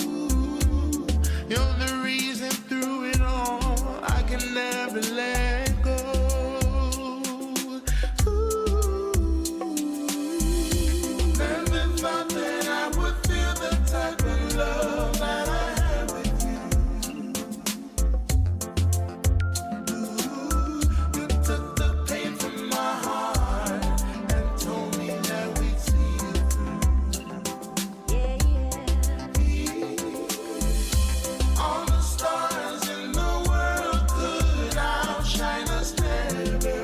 you're the reason through it all I can never let go. Ooh, never thought that I would feel the type of love that I have with you. You took the pain from my heart and told me that we'd see it through. All the stars in the world could outshine us never.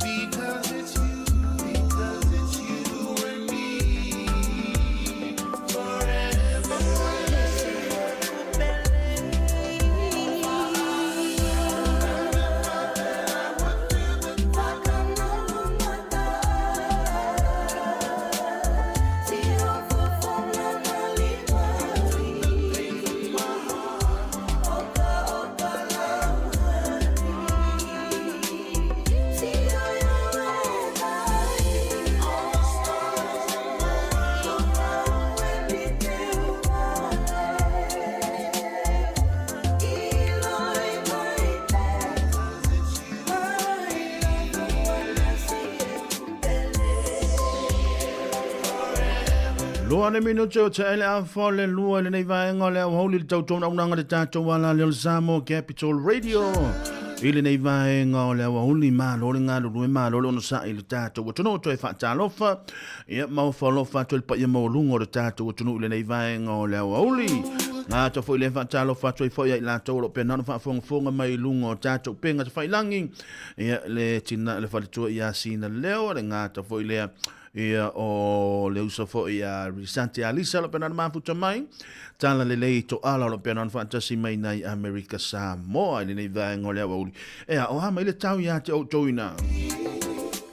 Because it's you, because it's you and me forever. Lua le minute o te ele afa o le lua i lenei vaega o le aoauli le tautou naunaga le tatou ala lea o le Samoa Capital Radio. I lenei vaega o le aoauli malo le galulue malo le onosai i le tatou atunuu toe faatalofa. Ia maofa alofa atu i le paia maualuga o le tatou atunuu i lenei vaega o le aoauli. Gata foi le faatalofa atu ai foi ia i latou o lo o pena ona faafogafoga mai i luga o tatou upega tafailagi. Ia le tina le faletua ia Sina Leo le gata foi lea Ia o le uso foi ia Risante Alisa o lo pena mafuta mai. Tala lelei to ala o lo pena faatasi mai nai Amerika Samoa i lenei vaega o le aoauli. Ea, o a mai le tau ia te outou ina.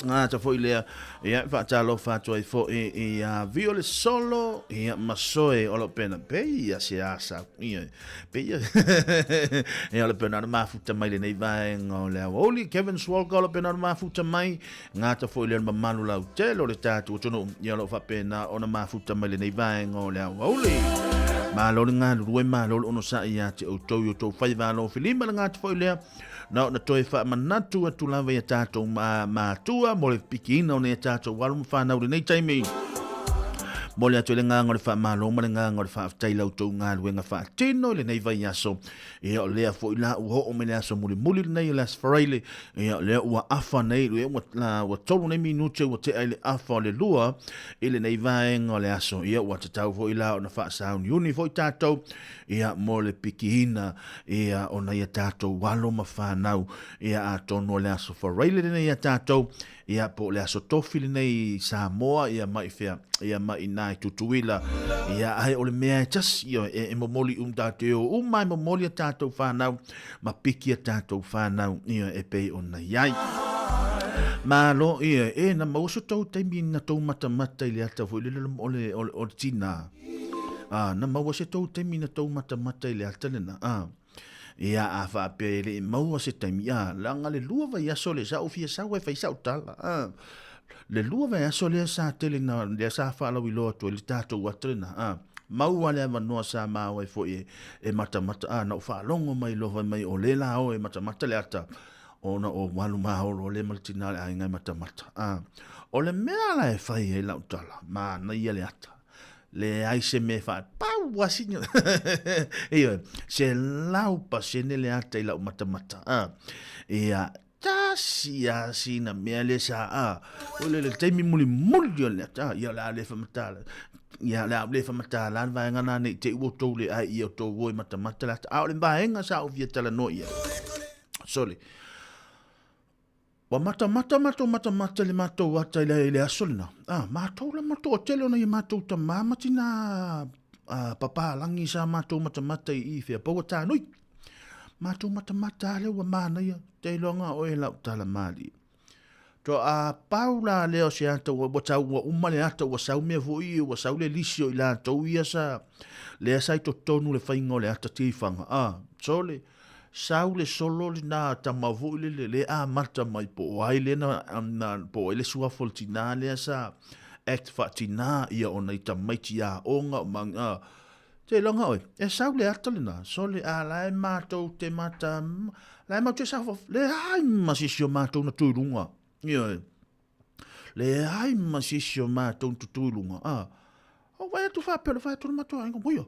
Gata foi lea, ia, faatalofa atu ai foi ia Vio le Solo, ia, Masoe o lo pena, pe ia se asa, ia, pe ia, ia o lo pena mafuta mai lenei vaega o le aoauli. Kevin Swalka o lo pena mafuta mai, Gata foi lea le mamalu lautele o le tatou atunuu, ia o lo o faapena ona mafuta mai lenei vaega o le aoauli. Malo le galulue, malo le onosai ia te outou i outou faiva alofilima le gata foi lea, na ona toe faamanatu atu lava ia tatou matua mo le pikiina o nei tatou alo ma fanau i lenei taimi. Momoli atu ai le agaga o le faamalo ma le agaga o le faafetai i la outou galuega faatino i lenei vaiaso. Ia o lea foi la ua oo mai le aso mulimuli lenei o le Aso Faraile, ia o lea ua afa nei, ua, la, ua tolu nei minute ua tea i le afa o le lua i lenei vaega o le aso. Ia ua tatau foi la ona faasauniuni foi tatou, ia mo le pikiina, ia o nai a tatou alo ma fanau, ia atonu o le Aso Faraile lenei ia tatou, Ia, po o le aso tofi lenei i Samoa, ia mai fea, ia mai inā i Tutuila. Ia, ae o le mea e tasi, ia, e, e momoli um tātou, e o uma e momoli a tātou whānau, ma piki a tātou whānau, ia, e pei ona iai. Malo, ia, e, na maua so tau taimi na tou matamata i le ata foi le, o le, o le, o le tina. Ah, na maua se tou taimi na tou matamata i le ata lena. Ah. Ia, a faapea e le i maua se taimi, a, leaga le lua vaiaso lea sa ou fia sau e fai sau tala, a, le lua vaiaso lea sa tele na, lea sa faalauiloa atu ai le tatou ata lena, a, maua le avanoa sa maua ai foi e, e matamata, a, na ou faalogo mai loa fai mai o le la o e matamata le ata, ona o walu maholo le ma le tina o le aiga e matamata, a. O le mea la e fai ai lau tala, manaia le ata. Leai se mea e faa pau a sina. Ioe, se lau pasene le ata i lau matamata. A, ia, tasi a sina mea le sa a. O le le taimi muli muli o le ata, ia le a le whamatala. Ia le a le whamatala le vaenga nā nei te ua tou le ai ia o tou oi matamata le ata. A o le vaenga sa o fia tala no ia. Sorry. Ua matamata matou matamata i le matou ata i le, i le aso lena. A, matou la matou toatele ona i matou tamā ma tinā papalagi sa matou matamata i i fea paua tānui. Matou matamata lea ua manaia, te iloga o e lau tala malie. To a pau la lea o se ata ua, ua tau ua uma le ata ua sau mea foi ia, ua sau le lisi o i latou ia sa lea sa i totonu le faiga o le ata tifaga. A, sole, sau le solo lena tama foi lele le amata mai po o ai lea na, na po o ai le suafa o le tinā lea sa act faatinā ia ona i tamaiti aoga o mang, a, te iloga oe, e sau le ata lena, sole a la e matou te mata, la e matou te sau, leai ma se isi o matou na tu i luga, ioe, leai ma se isi o matou na tutu i luga, a, o vaai atu faapea, o le vaai atu o le matou aiga, uia,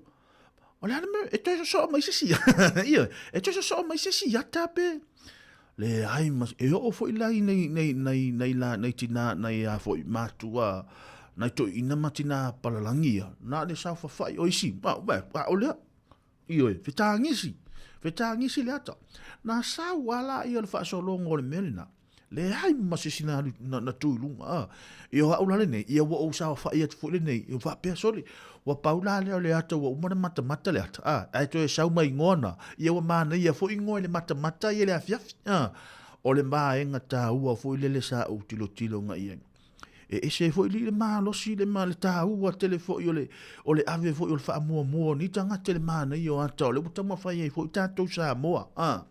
o le a le mea, e toe sosoo mai se isi, ioe, e toe sosoo mai se isi ata pe, leai ma, e oo foi la i nei, nei, nei, nei la, nei tinā, nei a foi matua, nai toeaiina ma tinā palalagi ia, na o le saofafai o isi, a, a o lea, ioe, fetagisi, fetagisi le ata. Na sau lava laia o le faasologa o le mea lena, leai ma se isi na, na, na tu i luga. A, ia o au la lenei, ia ua ou saofai atu foi lenei, ia faapea sole, ua pau la lea o le ata ua uma ona matamata le ata, a, ae toe sau mai igoa na, ia ua manaia foi igoa i le matamata ia i le afiafi. A, o le vaega taua foi lele sa ou tilotilo agai i ai. E ese ai foi le malosi le ma le taua tele foi o le o le ave foi o le faamuamua o ni tagata i le manaia o ata o lea ua taumafai ai foi tatou Samoa. A,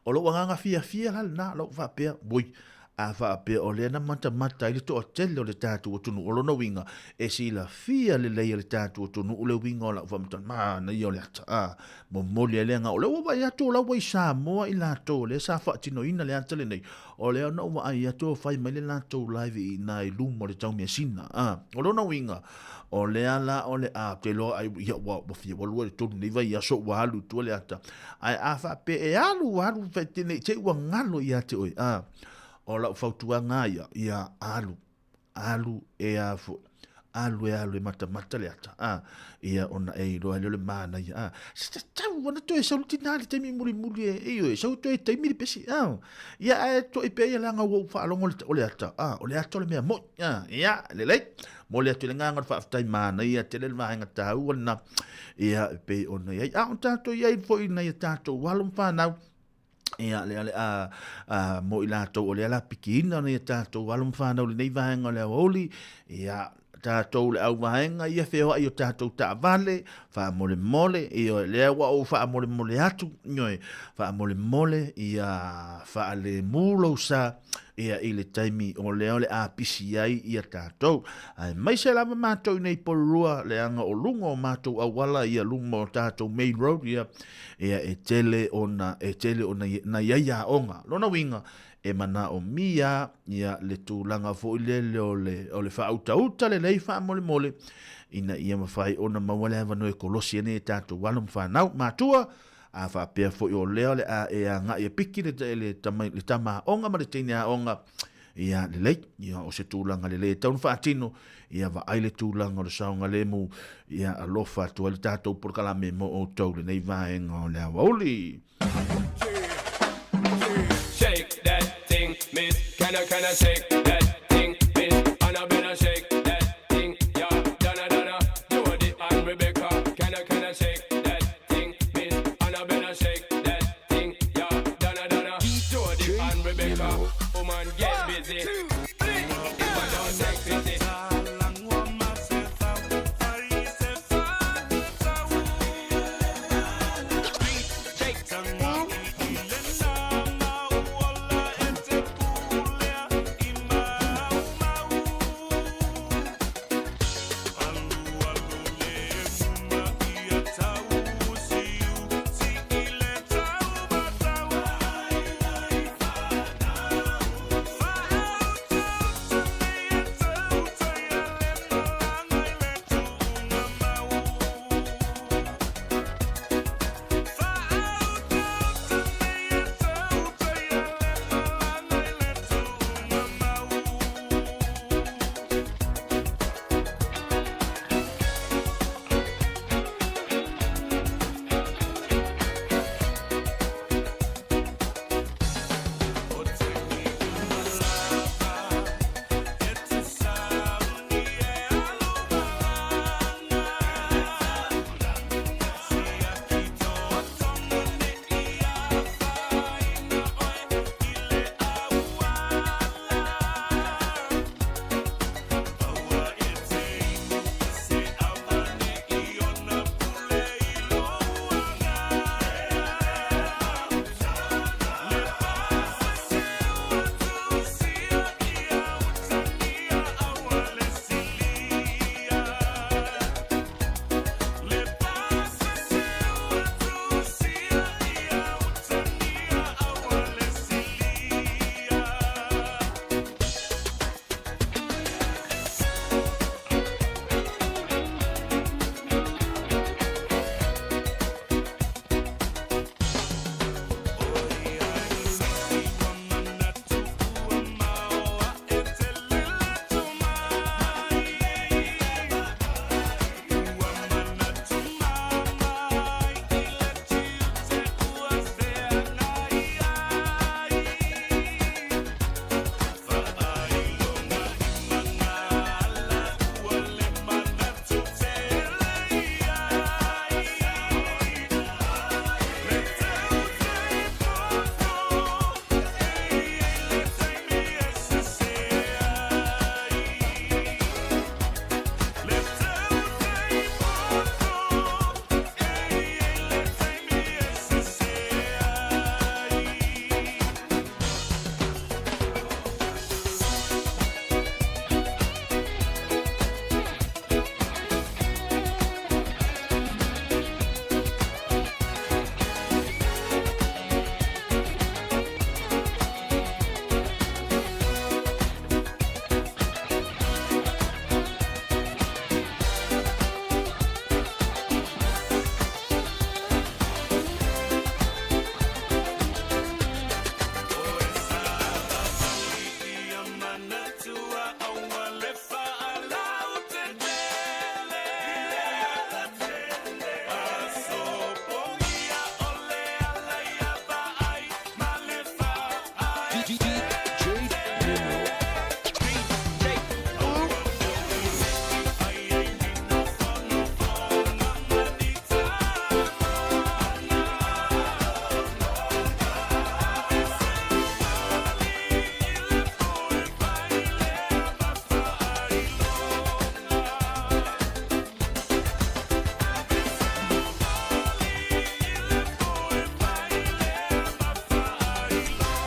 o lou agaga fiafia la lena, lou faapea, oi, a faapea o lea na matamata ai le toatele o le tatou atunuu, o lona uiga, e silafia lelei e le tatou atunuu le uiga o lau faamatalaga, manaia o le ata, a, momoli ai le agaga. O lea ua vaai atu o la ua i Samoa i latou o lea sa faatinoina le ata lenei, O lea na ou vaai atu o fai mai le latou live i ina i luma o le taumeasina. A, o lona uiga, o lea la o le a, ou te iloa ai, ia, ua, ua fia, ua lua i le tolu nei vaiaso ua alu i tua le ata. Ae a faapea e alu, alu, ne i te i ua galo ia te oe. A, o lau fautuaga lava ia, ia alu. Alu e a foi, alu e alu e matamata le ata, a, ia ona e iloa ai lea o le manaia, a, se tatau ana toe sau le tinā i le taimi mulimuli e, ioe, sau toe taimi le pesi, a, ia ae to'i pea ia leaga ua ou faalogo o le ata, a, o le ata o le mea moni, a, ia, lelei, momoli atu i le agaga o le faafetai manaia tele le vaega taua lena, ia, e pei ona i ai, a o tatou i ai foi i nai a tatou alo ma fanau, Ia, lea o le a, a, mo i latou o lea la pikiina nei a tatou alo ma fanau i lenei vaega o le aoauli, ia, tatou le auvaega ia feoai o tatou taavale, faamolemole, ioe, lea ua ou faamolemole atu, ioe, faamolemole, ia faalemu lou sa, ia i le taimi o lea o le a pisi ai ia tatou. Aemaise lava matou i nei Porirua, leaga o luga o matou auala ia luma o tatou main road ia, ia e tele ona, e tele ona na i ai aoga. Lona uiga, e manaomia ia le tulaga foi lele o le, o le faautauta lelei faamolemole, ina ia mafai ona maua le avanoa e kolosi ai nei tatou alo ma fanau. Matua, a faapea foi o lea o le a e agai e piki le, le, tama, le tama aoga ma le teine aoga, ia lelei, ia o se tulaga lelei e tatau ona faatino, ia vaai le tulaga o le saogalemu, ia alofa atu ai le tatou polokalame mo outou lenei vaega o le aoauli. Shake that thing, miss. Can I, can I shake that thing, miss? Annabella, shake that thing, yeah. Donna, Donna, Jody and Rebecca. Can I, can I shake that thing, miss? Annabella, shake that thing, yeah. Donna, Donna, Jody and Rebecca. Woman, get busy. If I don't take pity.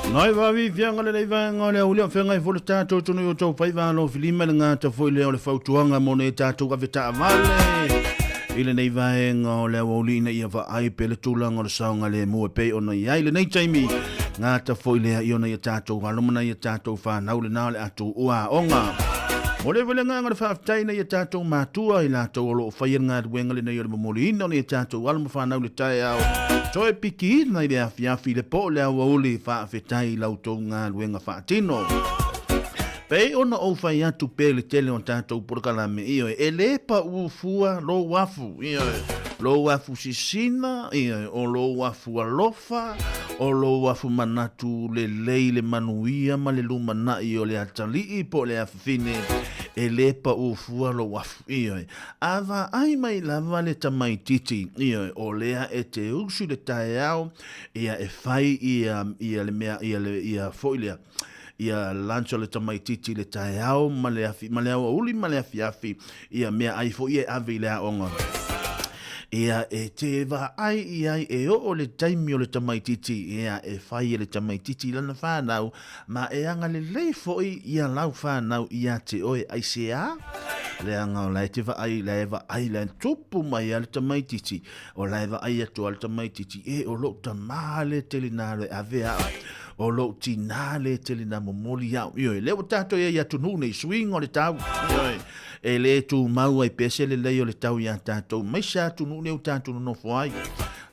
Ngai vaaviaviaga lenei vaega o le auli o feagai foi le tatou tonu i o tou faiva alofilima i le gata foi lea o le fautuaga mo nei tatou ave taavale i lenei vaega o le aoauli ina ia vaai pea le tulaga o le saogalemu e pei ona i ai lenei taimi gata foi lea i ona ia tatou alo ma nai a tatou fanau lena o le a tuua aoga. Momoli foi le agaga o le faafetai i nai a tatou matua i latou o lo o faia le galuega lenei o le momoliina o nai a tatou alo ma fanau i le taeao toe pikiina i le afiafi i le po o le aoauli. Faafetai i la outou galuega faatino. Pei ona ou fai atu pea i le tele o tatou polokalame, ioe, e le pau fua lou afu, ioe, lou afu sisina, ioe, o lou afu alofa, o lou afu manatu lelei i le manuia ma le lumanai o le atalii po o le afafine, e le pau fua lou afu, ioe. A vaai mai lava le tamaitiiti, ioe, o lea e te usu i le taeao, ia e fai ia, ia le mea, ia le, ia foi lea, ia lunch o le tamaitiiti i le taeao ma le afi, ma le aoauli ma le afiafi, ia meaai foi e ave i le aoga. Ia, e te vaai i ai e oo le taimi o le tamaitiiti, ia, e fai e le tamaitiiti i lana whānau, ma e agalelei foi ia lau whānau ia te oe, aisea? Leaga o la e te vaai, la e vaai, la e tupu mai a le tamaitiiti, o la e vaai atu a le tamaitiiti, e, o lou tamā le tele nā le ave au, o lou tinā le tele nā momoli au. Ioe, lea ua tātou i ai atunuu nei, suiga o le tau, ioe, e lē tumau ai pea se lelei o le tau iā tātou, mai se atunuu nei ua tātou nonofo ai.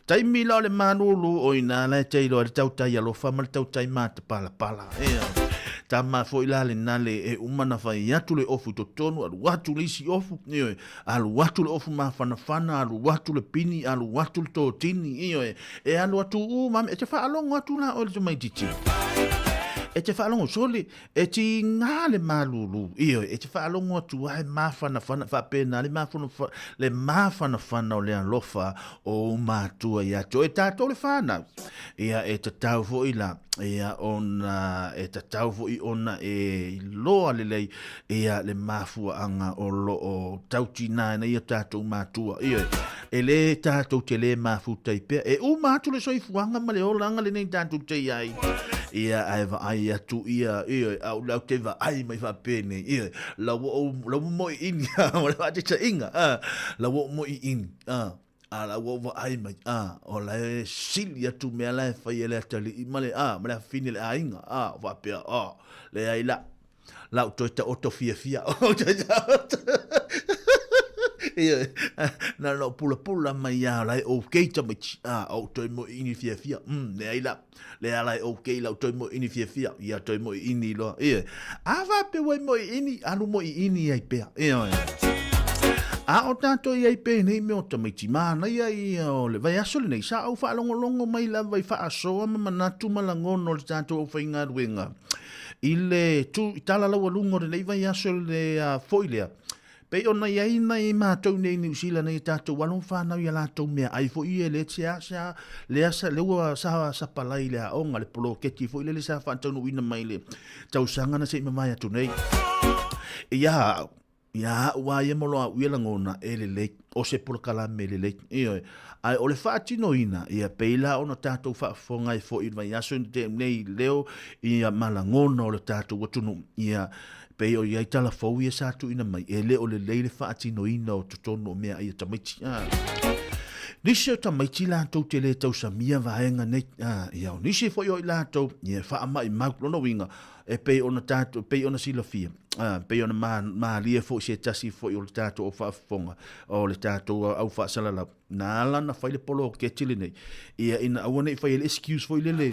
Taimi la o le malūlū, o inā la e te iloa ai le tautai alofa ma le tautai matapalapala. Ioe. Tama foi la le nale e uma na fai atu le ofu i totonu, alu atu le isi ofu, ioe, alu atu le ofu mafanafana, alu atu le pini, alu atu le totini, ioe, e alu atu uma, e te faalogo atu la oe le tamaitiiti. E te faalogo, sole, e tiga le malūlū, ioe, e te faalogo atu ai mafanafana, faapena le mafanafana, le mafanafana o le alofa o ou matua ia te oe tatou le whānau. Ia, e tatau foi la, ia, ona, e tatau foi ona e iloa lelei, ia, le mafuaaga o lo o tautinā ai nei o tatou matua. Ioe, e lē tatou te lē mafuta ai pea. E uma atu le soifuaga ma le olaga lenei tatou te i ai. Ia, ae vaai atu ia, ioe, a o lau te vaai mai faapenei, ioe, lau ua ou, lau ua moiini, o le faataitaiga, a, lau ua ou moiini, a, a la ua ou vaai mai, a, o la e sili atu mea la e fai e le atalii ma le, a, ma le afafine i le aiga, a, faapea, a, leai la, lau toe taoto fiafia. Ia, na ona ou pulapula mai lava o la e okay tamaiti, a, ou toe moeini fiafia. Leai la, lea la e okay lau toe moeini fiafia, ia toe moeini loa. Ia, a faapea ua e moeini, alu moeini ai pea. Ia, a o tatou i ai penei mea o tamaiti, manaia ia o le vaiaso lenei, sa ou faalogologo mai lava i faasoa ma manatu ma lagona o le tatou aufaigaluega. I le tu i tala laualuga o lenei vaiaso le foi lea, pei ona i ai nai matou nei i Niu Sila nei tatou alo ma fanau i a latou meaai foi ia le sea lea sa lea ua sa sapalai i le aoga le poloketi foi lele sa faataunuuina mai le tausaga na se i mavae atu nei. Ia au, Ia au a ia ma lo au ia lagona e lelei, o se polokalame lelei. Ioe. Ae o le faatinoina, ia pei la ona tatou faafofoga ai foi i le vaiaso ina tea nei leo ia ma lagona o le tatou atunuu. Ia, pei o i ai tala fou ia sa tuuina mai, e le o lelei le faatinoina o totonu o meaai a tamaiti. Nisi o tamaiti latou te le tausamia vaega nei. Ia, o nisi foi o i latou, ia e faamaimau. Lona uiga, e pei ona tatou, pei ona silafia, a, pei ona ma, malie foi se tasi foi o le tatou au faafofoga, o le tatou au faasalalau, na ala ona fai le poloketi lenei, ia ina aua ne i fai ai le excuse foi lele,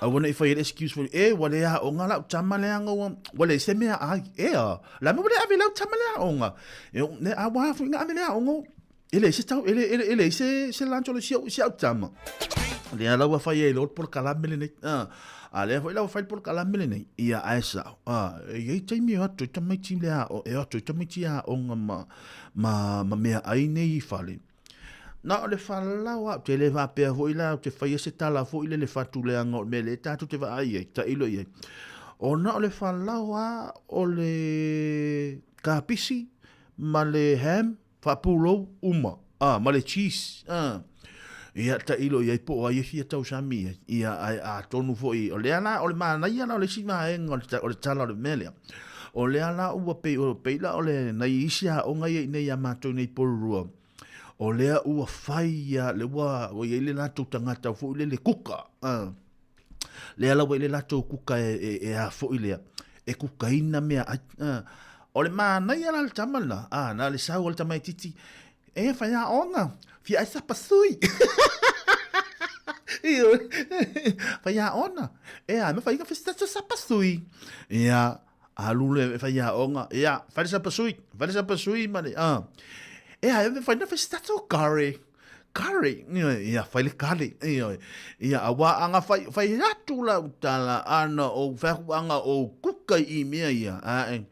aua ne i fai ai le excuse foi, e, ua le aoga lau tama leaga ua, ua leai se meaai, e a, la mea ua le ave i lau tama le aoga, e, ne, a ua foi na ave le aoga, E leai se tau, e le, e le, e leai se, se lunch o le si au, si au tama. Lea la ua fai ai loa le polokalame lenei. Ah, a lea foi la ua fai le polokalame lenei. Ia, ae sao. Ah, e i ai taimi e o atu ai tamaiti le ao, e o atu ai tamaiti i aoga ma, ma, ma meaai nei i fale. Na o le falau lava, ou te le faapea foi la ou te faia se tala foi lele fatuleaga o le mea lea tatou te vaai ai, tailo i ai. Ona o le falau lava o le kapisi ma le ham, Faapulou uma, a, ma le cheese, a. Ia, tailo i ai po o ai e fia tausami i ai. Ia, ae atonu foi, o lea la, o le manaia la o le isi vaega o le, o le tala o le mea lea, o lea la ua pei, o, pei la o le, nai isi aoga ia i inei iā matou nei i Porirua, o lea ua fai ia, le ua, ua i ai le latou tagata foi lele kuka, lea la ua i ai le latou kuka e, e, e a foi lea, e kukaina meaai. O le manaia la le tama lena, a, na o le sau o le tamaitiiti, E faiaoga, fia ai sapa sui. Faiaoga, e a, me faiga fia sapa sui. Ia, alu le faiaoga, ia, fai le sapa sui, fai le sapa sui ma le, a. E a, me fai na fia tato kare. Kare, ia, fai le kare, ia, ia, aua anga fai, fai atu la utala, ana o, fai anga o kuka i mea ia, a e.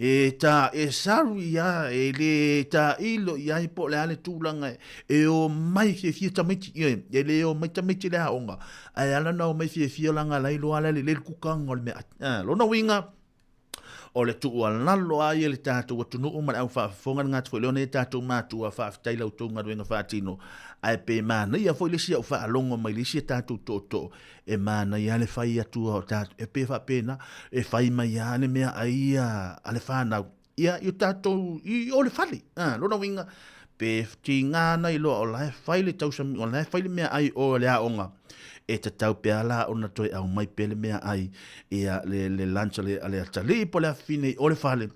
E tā, e saru ia, e le tāilo i ai po o le a le tulaga e omai fiafia tamaiti, ioe, e le omai tamaiti i le aoga, ae ala ona omai fiafia leaga la e iloa lea lelei le kukaga o le meaai. A, lona uiga, o le tuualalo lava ia i le tatou atunuu ma le au faafofoga le gata foi lea ona e tatou matua, faafetai i la outou galuega faatino, ae pe manaia foi le isi au faalogo mai le isi a tatou tootoo E manaia le fai atu o tatou, e pei e faapena, e fai mai lava le meaai ia a le fanau, ia, i o tatou, i o le fale. A, lona uiga, pe tiga ana iloa o la e fai le tausami, o la e fai le meaai o le aoga, e tatau pea la ona toe aumai pea le meaai, ia, le, le lunch a le, a le atalii po o le afafine i o le fale,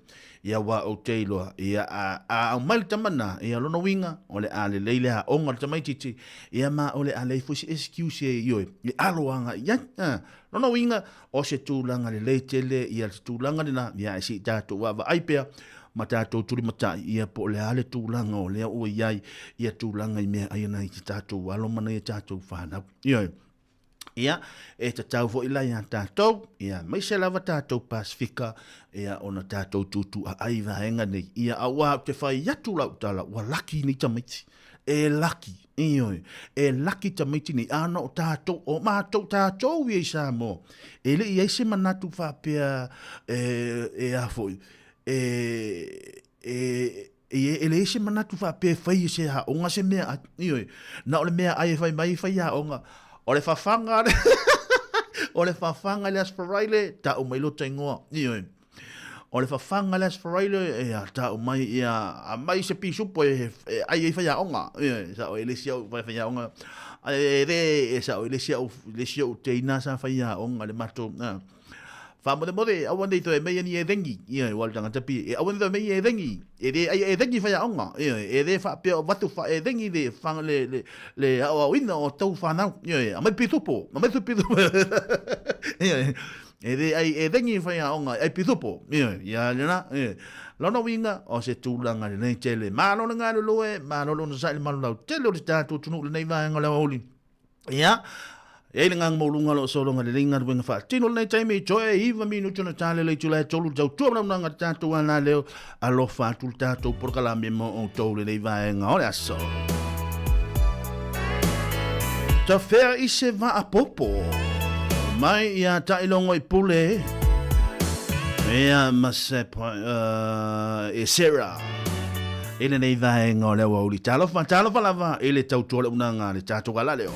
ia aua ou te iloa, ia, a, a aumai le tama lena, ia lona uiga, o le a lelei le aoga o le tamaitiiti, ia ma o le a leai foi se excuse e, ioe, e alo agai i ai. A, lona uiga, o se tulaga lelei tele ia se tulaga lena, ia ae se i tatou vaavaai pea ma tatou tulimatai, ia po o le a le tulaga o lea ua i ai ia tulaga i meaai a nai tatou alo ma nai a tatou fanau. Ioe. Ia, e tatau foi la iā tatou, ia, aemaise lava tatou Pasefika, ia, ona tatou tuutuuaai i vaega nei. Ia, aua ou te fai atu lau tala, ua laki nei tamaiti. E laki, ioe, e laki tamaiti nei, ana o tatou, o matou tatou ia i Samoa, e le i i ai se manatu faapea, e, e a foi, e, e, E, e leai se manatu faapea e fai e se aoga se meaai. Ioe, na o le meaai e fai mai e faiaoga. O le fafaga le o le fafaga i le Aso Faraile, tau mai lota igoa. Ioe. O le fafaga i le Aso Faraile, ia tau mai ia aumai se pisupo e, e ai ai faiaoga. Ioe, sao e le isi au faiaoga. E le e sao e le isi au le isi au teina sa faiaoga le matou. Faamolemole, aua nei toe aumai ni elengi, ioe, aua o le tagata pei e aua nei toe aumai ni elengi, e le ai elengi faiaoga, ioe, e le faapea o avatu faa-elengi le, le, le, le aoaoina o tou fanau, ioe, aumai pisupo, aumai se pisupo, ioe, e le ai elengi faiaoga, e ai pisupo, ioe, ia lena, ioe. Lona uiga, o se tulaga lelei tele. Malo le galulue, malo le onosai le malu lautele o le tatou atunuu i lenei vaega o le aoauli. Ia, e ai le agaga maualuga o lo o sologa lelei galuega faatino lenei taimi, toe 9 minute ona tale le itula e 3 le tautua malaunaga le tatou alaleo, alofa atu le tatou polokalame mo outou lenei vaega o le aso. Tafea i se vaapopo mai ia Tailongo i Pule ia ma se e Sarah i lenei vaega o le aoauli. Talofa, talofa lava i le tautua le unaga le tatou alaleo.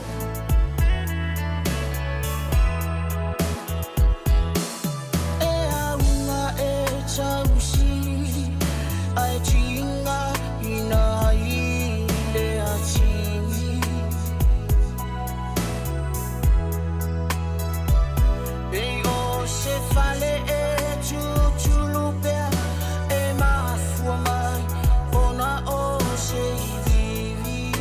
E aunga e tausi ai tinga ina ai le atini. Pei o se fale e tutulu pea e mafua mai ona o se iviivi.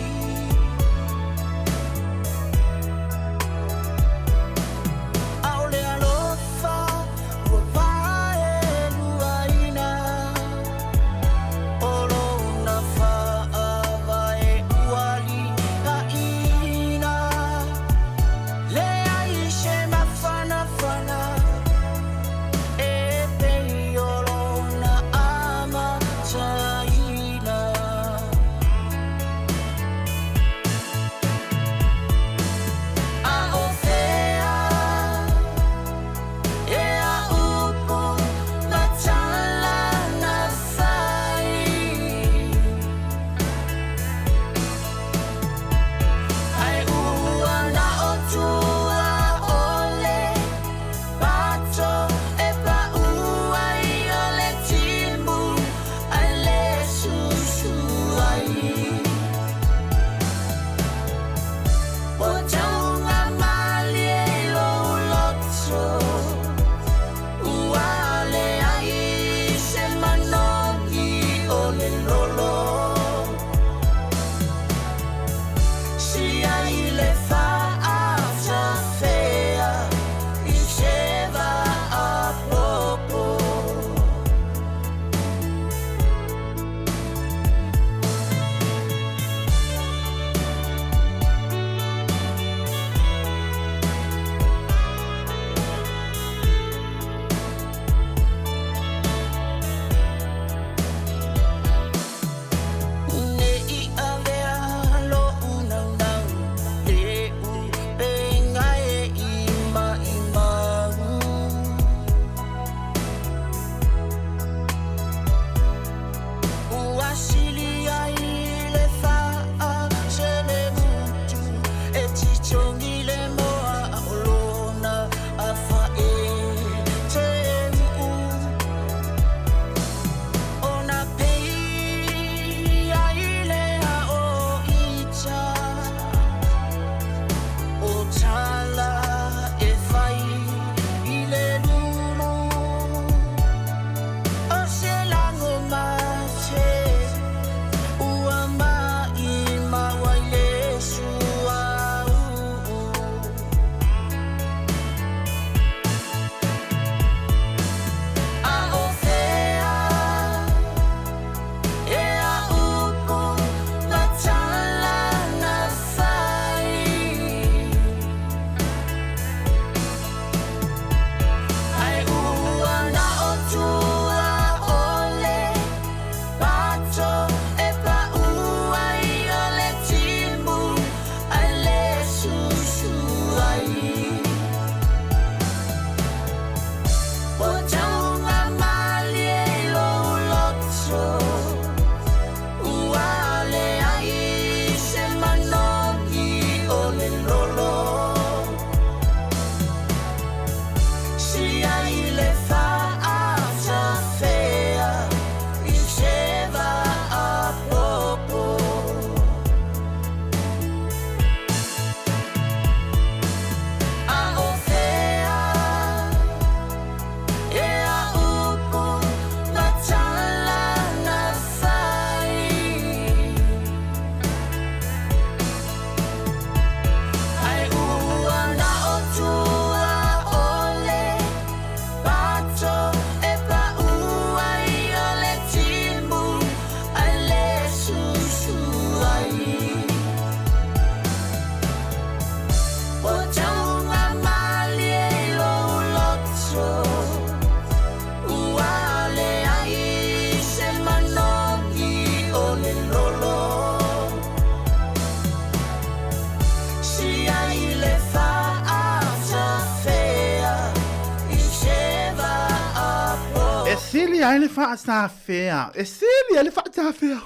sili ai le faasafea, e sili ai le faasafea.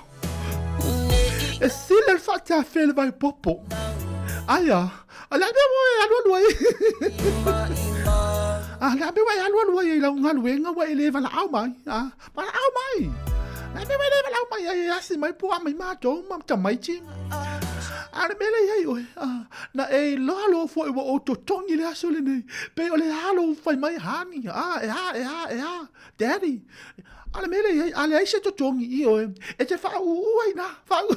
E sili ai le faasafea i le vaepopo. Aia, o le a mea ua e alualu ai? A, le a mea ua e alualu ai i lau galuega ua e le valaau mai? A, valaau mai! Le a mea ua e le valaau mai ai e asi mai po o a mai matou ma tamaiti? A o le mea lea i ai oe, a, na e iloa loa foi ua ou totogi i le aso lenei, pei o le a lou fai mai, honey, a, e a, e a, e a, daddy. A o le mea lea i ai, a leai se totogi i oe, e te faaūū ai nā, faaū.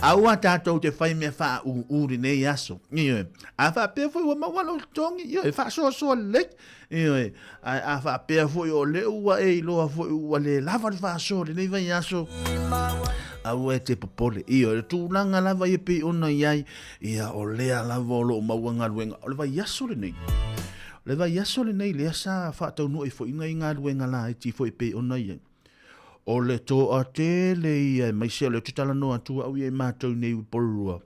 Aua tatou te fai mea faaūū lenei aso. Ioe. A faapea foi ua maua lou totogi, ioe, faasoasoa lelei. Ioe, ae a faapea foi o lea ua e iloa foi ua le lava le faasoa i lenei vaiaso, aua e te popole. Ioe, le tulaga lava ia pei ona i ai, ia o lea lava o lo o maua galuega. O le vaiaso lenei, o le vaiaso lenei lea sa faataunuu ai foi nai galuega laiti foi pei ona i ai. O le toatele ia aemaise o lea ou te talanoa atu au ia i matou nei i Porirua,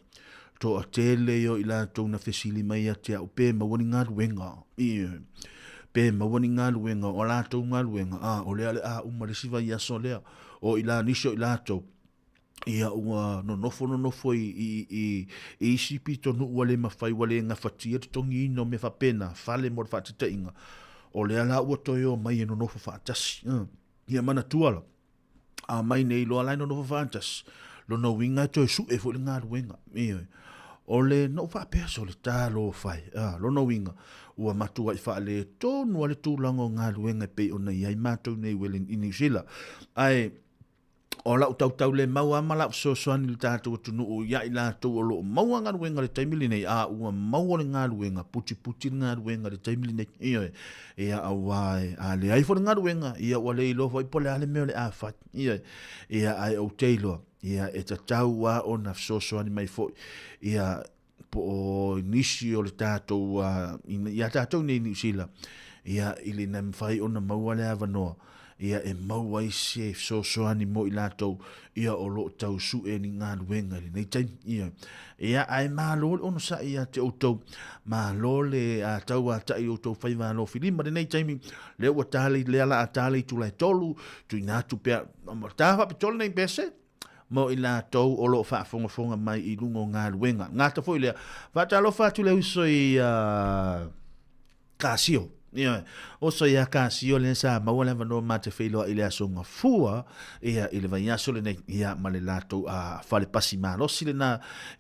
toatele ia o i latou na fesili mai ia te au pe maua ni galuega, ioe, pe maua ni galuega, o a latou galuega, a, o lea o le a uma le isi vaiaso lea, o i la nisi o i latou, ia ua nonofo nonofo i, i, i, i isi pitonuu ua le mafai, ua le gafatia le totogiina o mea faapena, fale mo le faataitaiga, o lea la ua toe omai e nonofo faatasi. Ia manatua la, a mai nei loa la e nonofo faatasi, lona uiga e toe sue foi le galuega. Ioe. O le na ou faapea sole talofa e, a, lona uiga, ua matuai faaletonu lava le tulaga o galuega e pei ona i ai matou nei i Niu Sila. Ae o lau tautaulemau lava ma lau fesoasoani i le tatou atunuu ia i latou o lo o maua galuega i le taimi lenei, a ua maua le galuega, putiputi le galuega i le taimi lenei. Ioe. Ia, aua a leai foi le galuega, ia ua le iloa foi po o le a le mea o le a fai. Ioe. Ia, ae ou te iloa, ia, e tatau lava ona fesoasoani mai foi, ia, po o nisi o le tatou, ia tatou nei i Niu Sila, ia, i le mafai ona maua le avanoa, ia, e maua ai se fesoasoani mo i latou, ia, o lo o tau sue ni galuega i lenei taimi. Ia, ia ae malo le onosai ia te outou, malo le tauatai i outou faiva alofilima i lenei taimi, lea ua ta le, lea la a ta le itula e 3, tuuina atu pea, ta faapitoa lenei pese, mo i latou o lo o faafogafoga mai i luga o galuega. Gata foi lea, faatalofa atu le uso i Kasio. Ioe, oso ia Kasio lea sa maua le avanoa ma te feiloai i le aso Gafua, ia, i le vaiaso lenei, ia, ma le latou fale pasi malosi lena,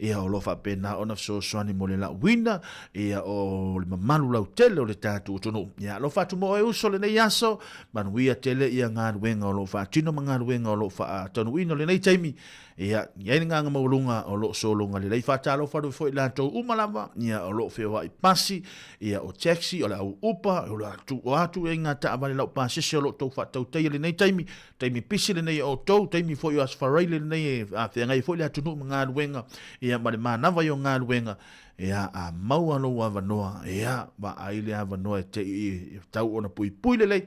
ia, o lo o faapena ona fesoasoani mo le lauina, ia, o le mamalu lautele o le tatou atunuu. Ia, alofa atu mo oe uso lenei aso, Manuia tele ia galuega o lo o faatino ma galuega o lo o faataunuuina i lenei taimi. Ia, i ai le agaga maualuga o lo o sologa lelei. Faatalofa atu foi i latou uma lava, ia, o lo o feoai pasi, ia, o taxi, o le au upa, o le atu, o atu i ngā taavale laupasese o lo o tou faatautaia i lenei taimi, taimi pisi lenei o outou, taimi foi o Aso Faraile lenei e feagai ai foi le atunuu ma galuega, ia, ma le manava i o galuega. Ia, a maua lou avanoa, ia, vaai le avanoa e te i tau ona puipui lelei,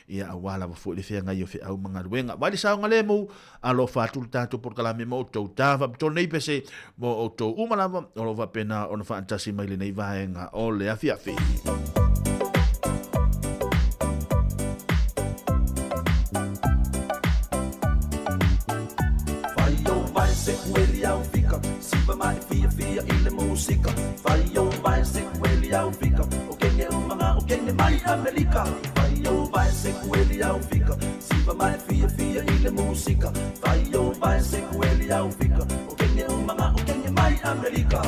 ia, aua lava foi le feagai o feau ma galuega. Vai le saogalemu, alofa atu le tatou polokalame mo outou ta faapitoa lenei pese mo outou uma lava o lo o faapena ona faatasi mai lenei vaega o le afiafi. Fai o vai se kueli au fika Siva mai fia fia i le musika Fai o vai se kueli au fika O kenge umanga o kenge mai Amerika Fai o vai se kueli au fika Siva mai fia fia i le musika Fai o vai se kueli au fika O kenge umanga o kenge mai Amerika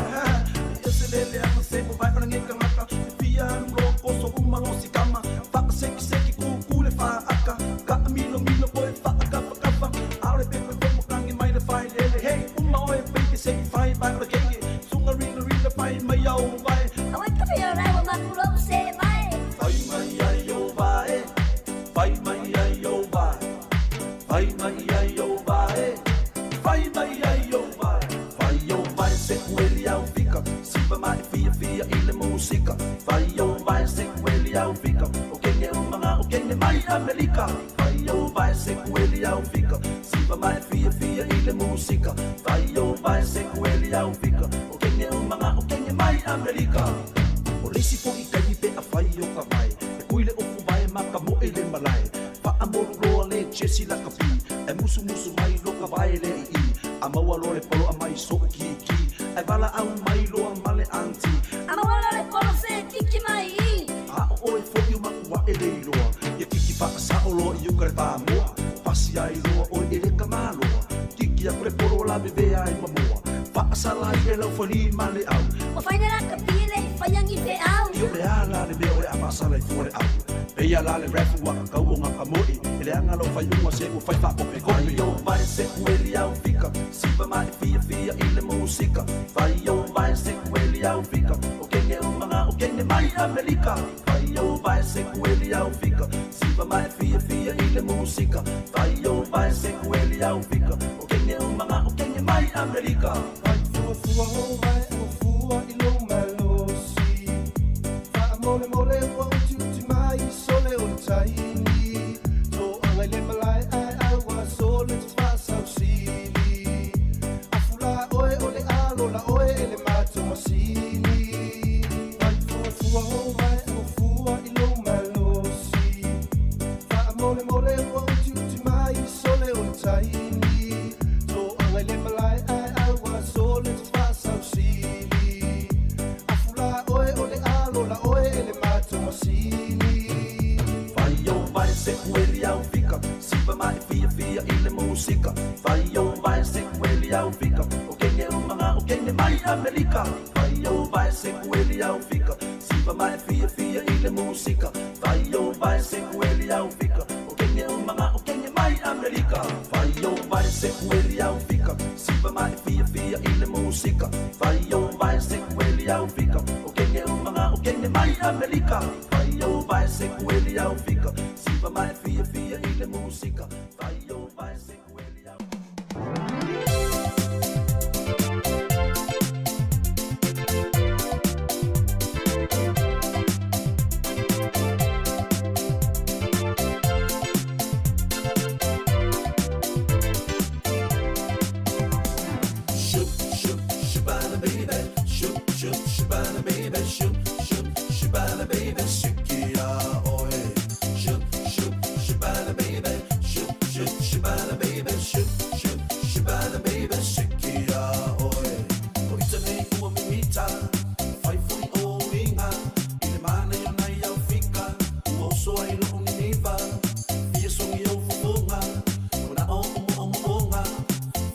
E se lele ama se mo vai ona ngeka ngaka E fia alu lo koso umanga o sikama Whaka seki seki ku ku le whaaka Ka milo milo koe whaakafa kafa Aore pe koe koe mokangi mai le whai lele Hey uma oe baby se i whai mai ora kenge Sunga rina rina whai mai au vai Awe te whio rau o maku rau se vai. Whai mai ai o vai Whai mai ai o vai Whai mai ai o vai Whai mai ai o vai Whai o vai se kueli au fika Siva mai fia fia i le musika Whai o vai se kueli au fika O kenge umanga o kenge mai Amerika Whai o vai se kueli au fika Siva mai fia fia i le musika Whai o vai se kueli au fika O kenge umanga o kenge mai Amerika O le isi foi taimi pe a whai o ka vai E kui le ofu kamoe le malae Faamolu loa le jesi la kapi E musumusu mai lo ka vae le i A maua lo le polo a mai so'u kiki E vala au mai loa ma le anti A maua lo le polo se kiki mai i A o oe fo'i o makua e le iloa Ia kiki faasa'o loa i uka le pamoa Pasi ai loa oe e le kamaloa Kiki aku le polo la vevea ai mamoa Faasala ai le laufali ma le au Ua faina la kapi le i faiagi fe'au I o le ala le mea o le a faasala i fua le au Peia la le refu wa kakau o ngā kamoe E le anga lau whaiunga se ua whai whaakope kope Vai o vai se kueli au fika Sipa mai fia fia i le musika Vai o vai se kueli au fika O kenge o manga o kenge mai Amerika Vai o vai se kueli au fika Sipa mai fia fia i le musika Vai o vai se kueli au fika O kenge o manga o kenge mai Amerika Vai fua fua o vai o fua i lo malosi Faamolemole ua utiuti mai sole o le taimi Toaga i le malae ae aua sole te faasausili Afula oe o le alo la oe e le matou masini Vai fuafua o vai o fua i lou malosi Faamolemole ua utiuti mai sole o le taimi Toaga i le malae ae aua sole te faasausili Afula oe o le alo la oe e le matou masini Vai o vai se kueli au fika Sipa mai fia fia i le musika Vai o vai se kueli au fika O kenge o manga o kenge mai Amerika Vai o vai se kueli au fika Sipa mai fia fia i le musika Vai o vai se kueli au fika O kenge o manga o kenge mai Amerika Vai o vai se kueli au fika Sipa mai fia fia i le musika Vai o vai se kueli au fika O kenge o manga o kenge mai Amerika Vai o vai se kueli au fika Sipa mai fia fia i le musika Vai o vai se kueli au Shoop, shoop, shabana baby. Shoop, shoop, shabana baby. Shoop, shoop, shabana baby. Shikia oe. Shoop, shoop, shabana baby. Shoop, shoop, shabana baby. Shoop, shoop, shabana baby. Shikia oe. O itane ua mimita. Fai fui o winga. I le mana i o nai au fika. Ua oso ai lo uniniva. Fia songi au fufunga. Ona o o o o o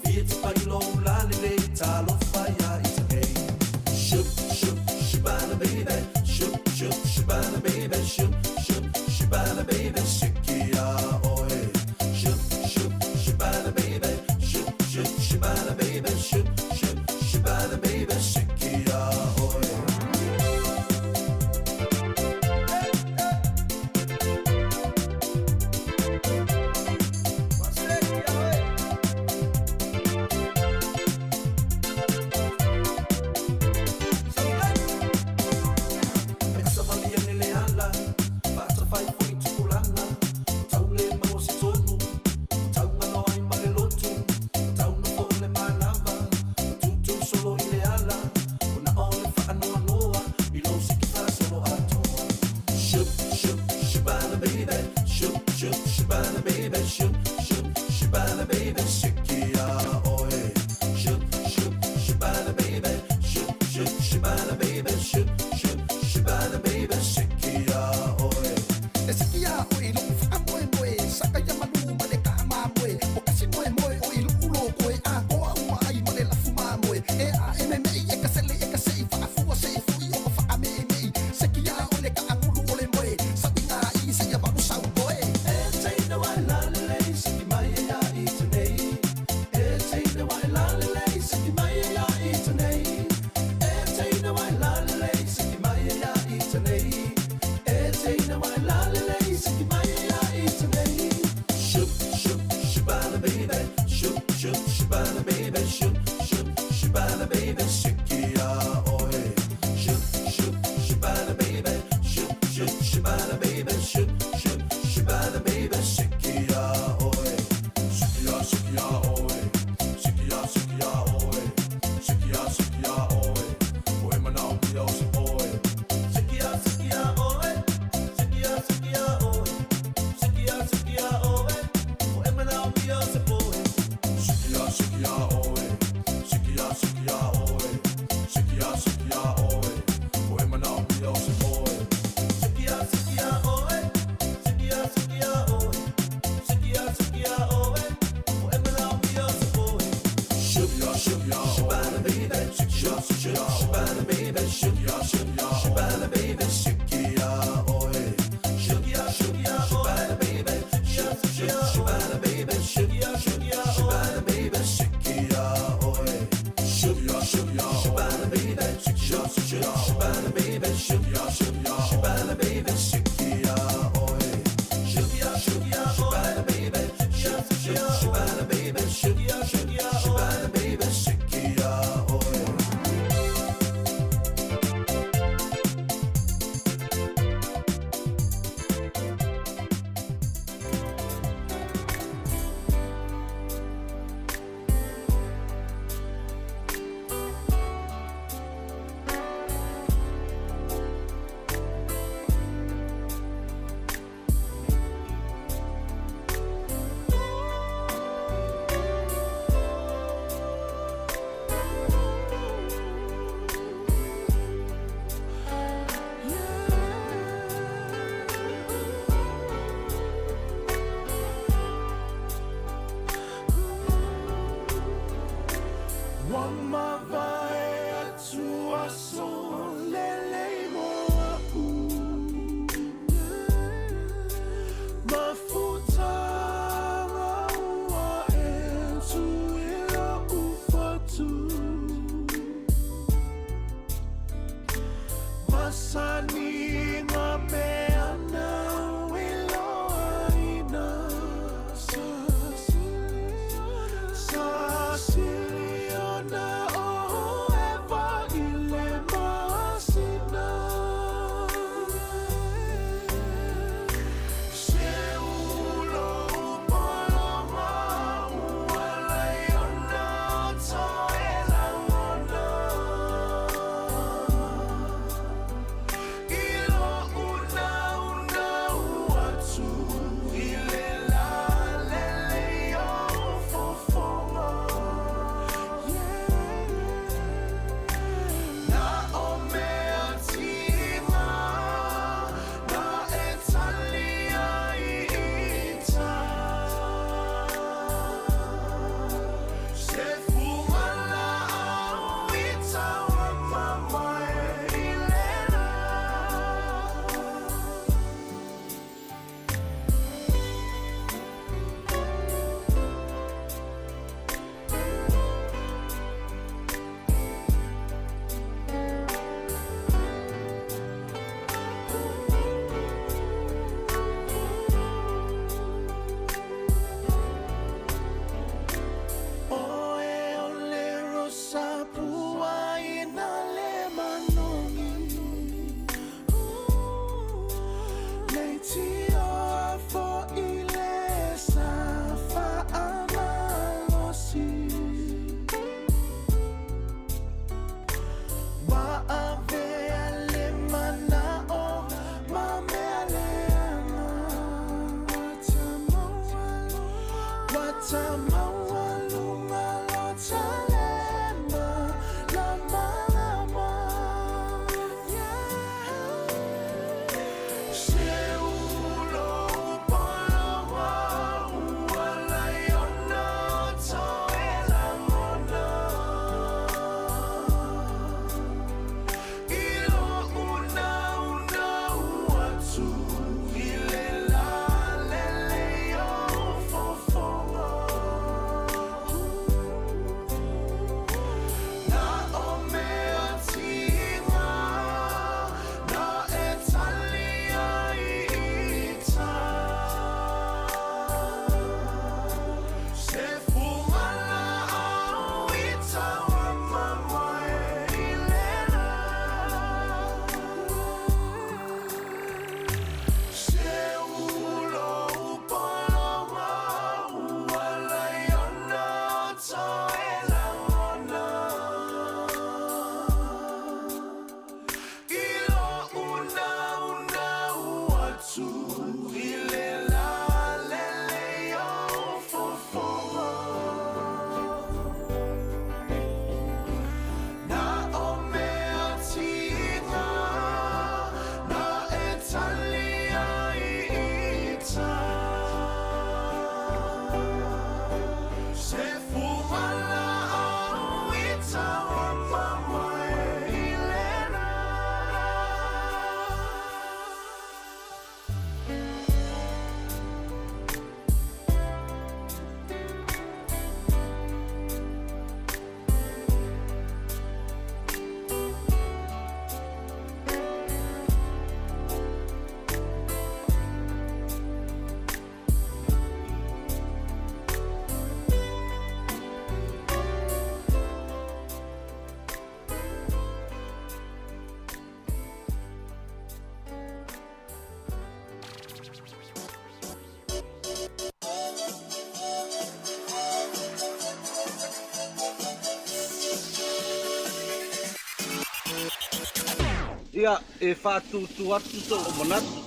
Fia te pailo la le le talofa ia i te nei. Shoop, shoop, shabana baby. Shoop, shoop, shabana baby. Shoop, shoop, shabana baby. Shikia oe. Shoop, shoop, shabana baby. Shoop, shoop, shabana baby. Shoop, shoop, shabana baby. Shikia oe. E asavali ane le ala, faatafai fo'i tupulaga, o tau le maua se tonu, o tau galo ai ma le lotu, o tau nofo le malava, o tūtū solo i le ala, o na o le faanoanoa, i lou siki faasolo atoa. Shoop, shoop, shabana baby, shoop, shoop, shabana baby, shoop, shoop, shabana baby, shikia oe. Shoop, shoop, shabana baby, shoop, shoop, shabana baby, shoop, shoop, shabana baby, shikia oe. E siki a oe lou faamoemoe saka ia malu ma le taamamoe o kasi moemoe o i lu'u lokoe atoa uma ai ma le lafu mamoe e a e meme'i e kasele e kase'i faafua se'i fo'i o ka faame'eme'i seki a o le kaagulu o le moe saʻiga i seia valu sautoe E teina wai la le Sa maualuga lo talema la malama. Se ulo poloa ua lai ona toe lagona. I lo'u naunau atu i le lalelei o fofoga. Na o mea tiga na e tali ai i ta. Se fugalaau i tauamamoe i lena. Se ulo poloa ua lai ona toe lagona. I lo'u naunau atu i le lalelei o fofoga. Na o mea tiga na e tali ai i ta. Se fugalaau i tauamamoe i lena. Ia, e faatutu atu so'u manatu.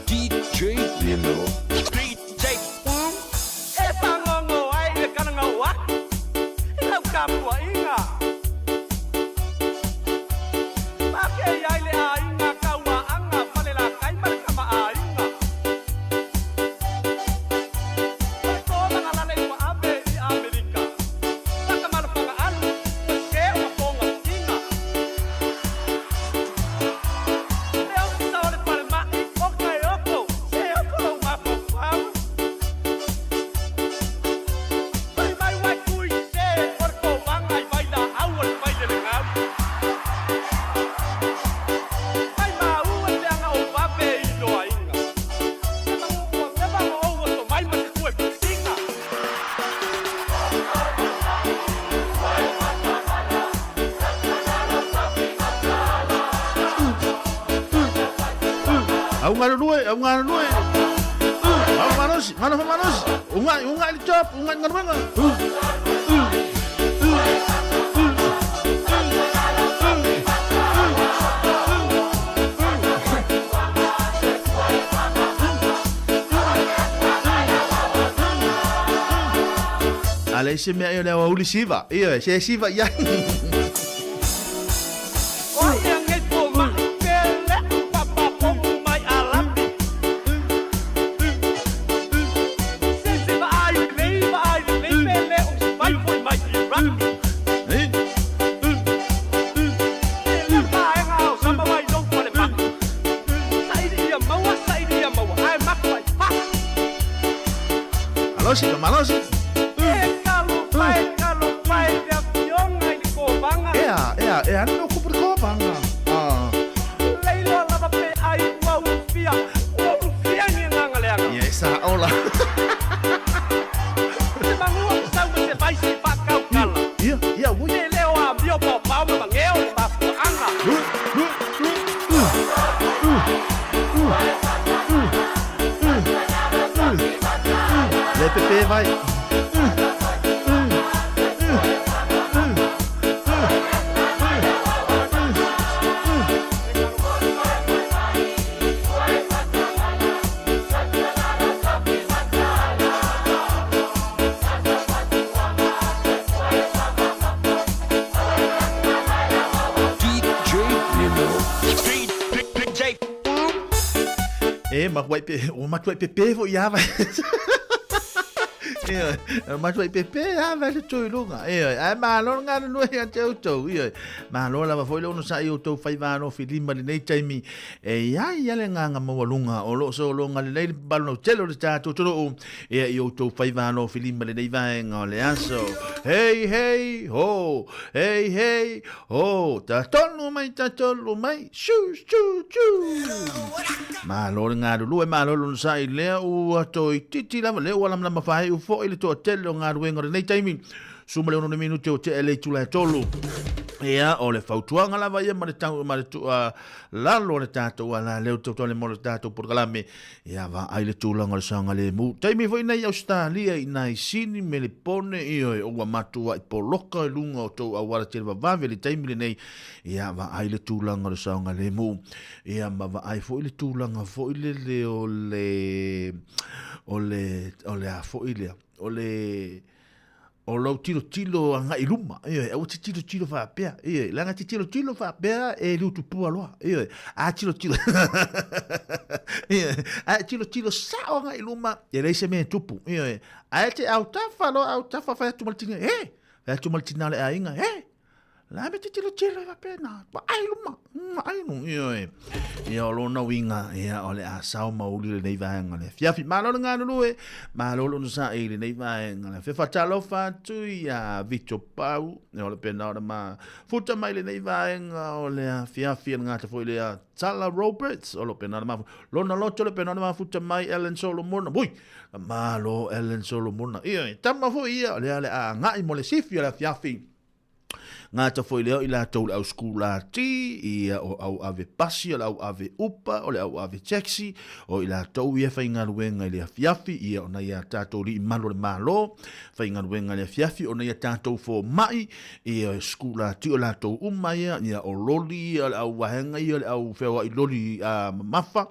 DJ Lilo. DJ E fagogo ai le kalagau aku i lau tapuaʻiga. Makei ai le aiga kauaaga falelakai ma le kamaʻāiga. Faletomagalale ua ave i Amerika. Sakamalofagaalu ua sē o mapogafiiga. Le ofisa o le falemaʻi o kaeoko se oko lou mafaufau. Fai mai uai tui sē o le kovaga i vailaau o le failelegau. Fai maua le leaga o vave i loaiga. Se maguʻu ua leva ma ou oso mai ma se kuepusiga. Au galulue, au galulue. Au malosi, malo malosi. Unga, unga le job, unga ngaluenga. Ale se mea ia le aoauli siva. Ia, se siva ia. O ia nei fomaʻi peleʻu papapoʻu mai alapi. Sese vaai lelei vaai lelei peleʻu sifai foʻi mai Iraki. E le vaega ao sama mai lou falemaʻi. Saili ia maua, saili ia maua, ae maku ai fasi. Malosi, malosi. E talofa e talofa e le afioga i le kovaga. Ea, ea, ea, no kupri kovanga. Ah. Leiloa lava pe ai ua ulufia, ua ulufia ni agaga leaga. Ia, sa ola. pepe vai. DJ Nino. DJ. E, matuai pe, o matuai pepe foi ia vai. Ioe, matuai pepe lava vai le tui luga. Ioe, ae malo le galulue ia te outou. Ioe, malo lava foi le onosai i outou faiva alofilima i lenei taimi. E i ai ia le agaga maualuga o lo o sologa lelei le papalonau tele o le tatou atunuu ia i outou faiva alofilima i lenei vaega o le aso. Hei, hei, ho! Hei, hei, ho! Tatolu mai, tatolu mai, shoo, shoo, shoo! Malo le galulue, malo le onosai lea ua toeitiiti lava, lea ua lamalama faaiu foi le toatele o galuega o lenei taimi. Suma le 6 minute o tea le itula e tolu. Ia, o le fautuaga lava ia ma le tau, ma le tu, lalo o le tatou alaleu tautale mo le tatou polokalame. Ia, vaai le tulaga o le saogalemu. Taimi foi nei i Ausetalia i nai Sini, Melepone, ioe, ua matuai poloka i luga o tou auala televavave i le taimi lenei. Ia, vaai le tulaga o le saogalemu. Ia, ma vaai foi le tulaga foi lele o le, o le, o le a foi lea, o le, o lou tilotilo agai i luma, ioe, aua te tilotilo faapea, ioe, leaga te tilotilo faapea e liutupua loa, ioe, a tilotilo, ioe, a e tilotilo sao agai i luma, e leai se mea e tupu, ioe, ae te autafa loa, autafa fai atu ma le tina, e, fai atu ma le tina o le aiga, e, La me te tilotilo e faapena, vaai luma, vaai luma, ioe. Ia o lona uiga, ia o le a sao mauli lenei vaega le afiafi. Malo le galulue, malo le onosai i lenei vaega le afiafi. Faatalofa atu ia Vito Pau, ia o le pena o le ma futa mai lenei vaega o le afiafi, le gata foi lea Tala Roberts, o lo pena o le ma lona loto le pena o le ma futa mai Ellen Solomona. Ui, malo Ellen Solomona. Ioe, tama foi ia, o lea le a agai mo le sifi o le afiafi. Gata foi lea o i latou le au sikulati, ia o au ave pasi, o le au ave upa, o le au ave taxi, o i latou ia faigaluega i le afiafi, ia o nai a tatou alii malu o le Malo, faigaluega i le afiafi, o nai a tatou fomai, ia sikulati o latou uma ia, ia o loli ia, o le au vaega ia, o le au feoai loli a mamafa,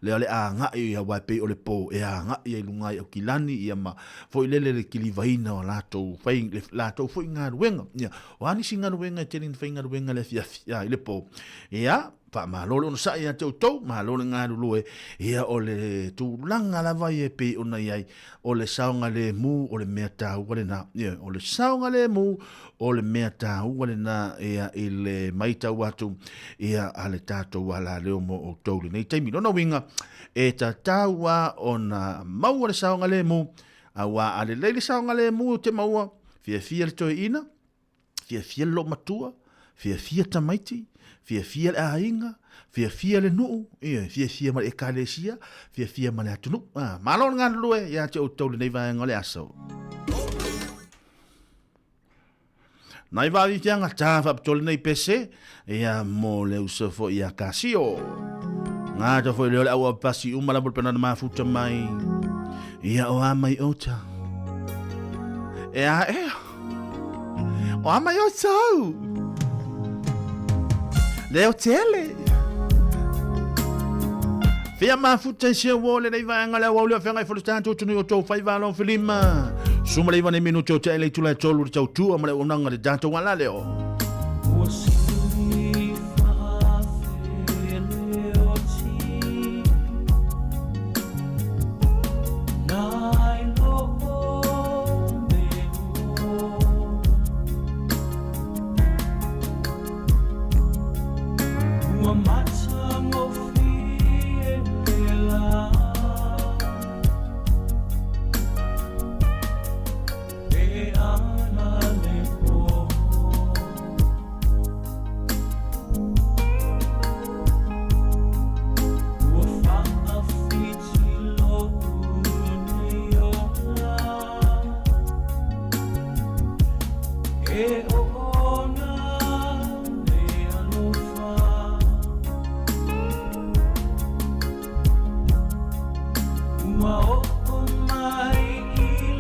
lea o le a agai aua e pei o le po e agai ai i luga i Aukilani, ia ma foi lele le kilivaina o latou fai le latou foi galuega. Ia, o a nisi galuega e tele ina faigaluega i le afiafi, ia, i le po. Ia, faamalo le onosai ia te outou, malo le galulue. Ia, o le tulaga lava ia e pei ona i ai, o le saogalemu o le mea taua lena. Ia, o le saogalemu o le mea taua lena, ia, i le maitau atu, ia, a le tatou alaleo mo outou i lenei taimi. Lona uiga, E tatau a ona maua le saogalemu, auā a lelei le saogalemu o te maua, fiafia le toeaina, fiafia le loomatua, fiafia tamaiti, fiafia le aiga, fiafia le nuu, ioe, fiafia ma le ekalesia, fiafia ma le atunuu. Ah, malo le galulue ia te outou lenei vaega o le aso. Nai vaavifiaga ta faapitoa lenei pese, ia mo le uso foi ia Kasio. Ngata foi leo le au pasi uma lava le pena na mafuta mai. Ia o a mai ota. E a e. O a mai ota. Leo tele. Fia mafuta i sia uo le nei vaega le auauli o feagai fo le tatou atunuu i o tou faiva alo filima. Suma le iva nei minute o te ele itula e tolu le tautua ma le auaunaga le tatou alaleo. Ua sili faafeleoti nai loo meo. Ua matagofie le la e ana le pō. Ua faafiti lo'u nei ola e oona le alofa. Ua oo mai i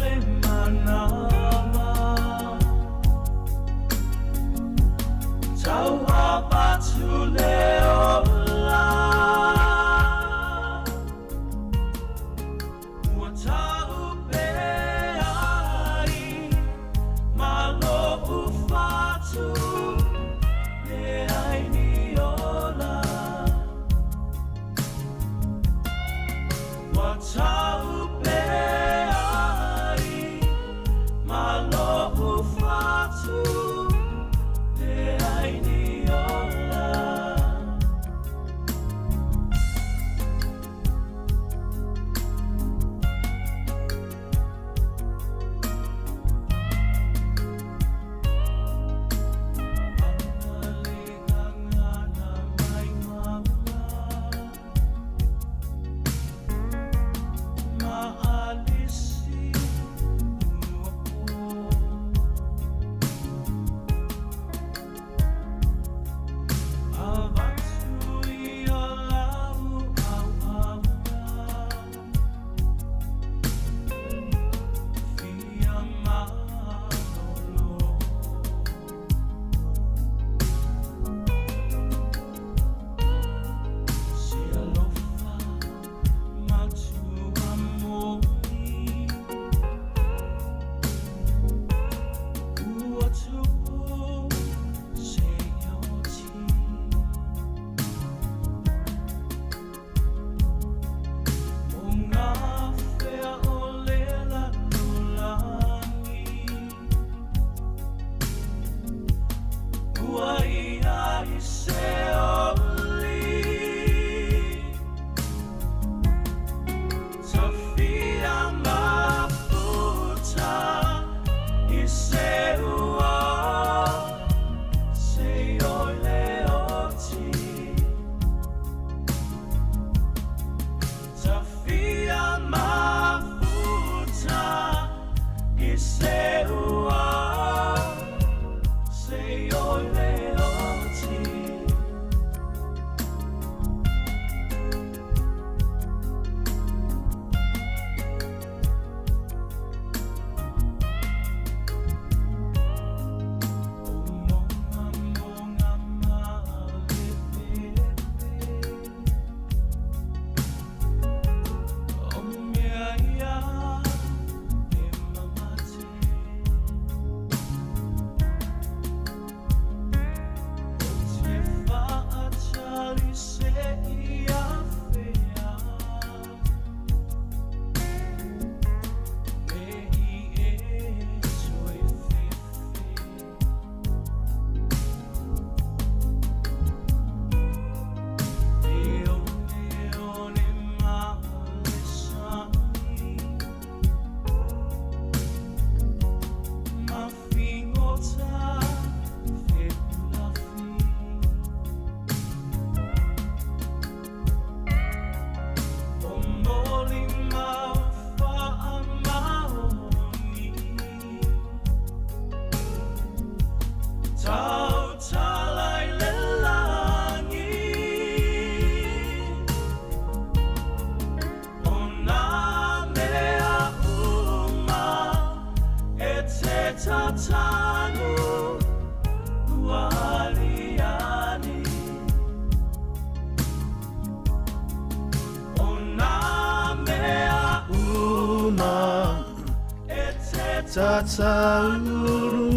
Tatauru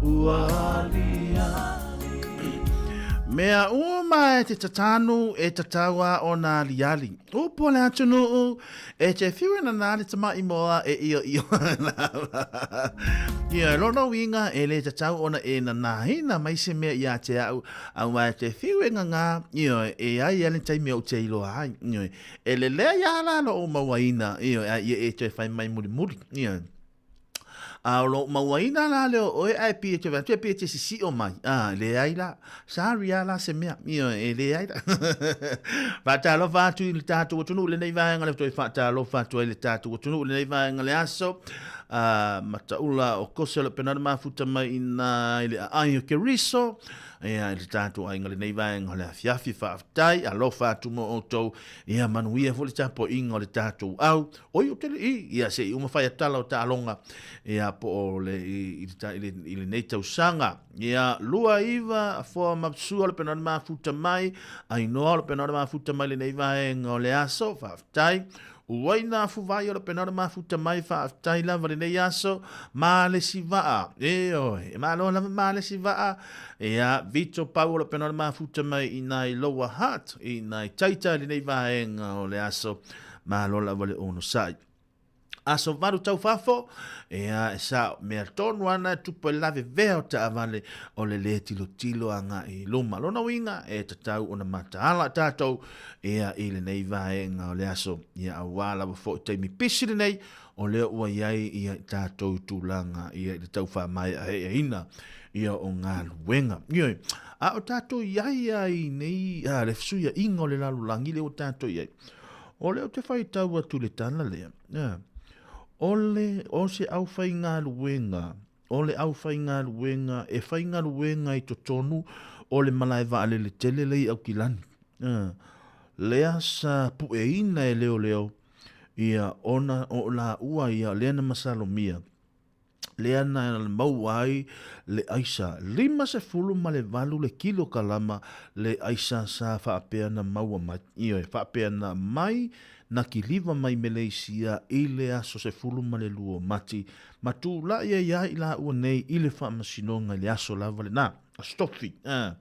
ua aliali. Mea uma e te tatanu e tataua o nā aliali. Upu o le atunuu e te whiu e nana le tama'i moa e io io ana. Ia, lona uiga e le tatau ona e nanahina mai se mea ia te au, aua e te whiu e ngangā, ioe, e ai a le taimi ou te iloa ai, ioe. E lelea ia la lo ou mauaina, ioe, a ia e toe whai mai mulimuli, ioe. A o lou mauaina la lea o oe ae pei e te vaai atu e pei e te sisio mai. A, leai la. Sorry a la se mea. Ioe, e leai la. Faatalofa atu i le tatou atunuu i lenei vaega le toe faatalofa atu ai le tatou atunuu i lenei vaega le aso. A, mataula o kose o le pena mafuta mai i nā i le aai o Keriso. Ia, i le tatou aiga lenei vaega o le afiafi faafetai. Alofa atu mo outou. Ia, manuia foi le tapuaiga o le tatou au. Oi, ou te le i, ia se i uma fai a tala o taaloga, ia po o le, i, i, i, le, i lenei tausaga. Ia, 29 foa mapsua o le pena o le mafuta mai, ainoa o le pena o le mafuta mai lenei vaega o le aso, faafetai. Uaina fuvai o le pena o le mafuta mai, faafetai lava lenei aso, ma le si vaa, e oe, e malo lava ma le si vaa, ia, Vito Pau o le pena o le mafuta mai i nai Lower Hutt, i nai Taita lenei vaega o le aso. Malo lava le onosai. Aso valu tau fafo, ea e sao, mea tonu ana e tupu e lave vea o taavale o le lē tilotilo agai i luma. Lona uiga, e tatau ona mataala tatou ea i lenei vaega o le aso, ia auā lava foi taimi pisi lenei o lea ua i ai ia i tatou tulaga ia i le tau faamaeaeaina ia o galuega. Ioe, a o tatou i ai a i nei a le fesuiaiga o le lalolagi lea ua tatou i ai, O lea ou te faitau atu i le tala lea, o le, o se aufaigaluega, o le aufaigaluega e faigaluega i totonu o le malae vaalele tele lea i Aukilani, lea sa pueina e leoleo, ia, ona o laua ia lea na masalomia, lea na maua ai le aisa 58 le kilokalama le aisa sa faapea na maua mai, ioe, faapea na mai na kiliva mai Meleisia i le aso 12 o Mati ma tulai ai lava i laua nei i le faamasinoga i le aso lava lena. Aso Tofi, a.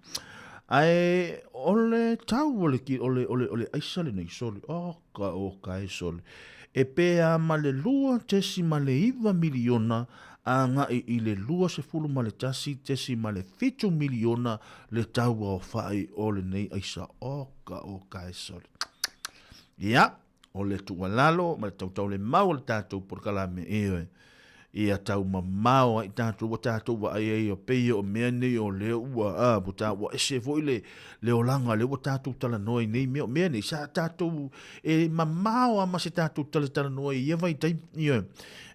Ae o le tau o le, o le, o le, o le aisa lenei, sole, oka, oka e sole, e pe a ma le 2.9 miliona agai i le 21.7 miliona le tau aofai o lenei aisa, oka, oka e sole. Ia, o le tuualalo ma le tautaulemau o le tatou polokalame, ioe, ia taumamao ai tatou ua tatou vaai ai o pei o mea nei o lea ua a ua ta ua ese foi le le olaga lea ua tatou talanoa i nei mea o mea nei sa tatou e mamao a ma se tatou talatalanoa i ia vaitaimi ioe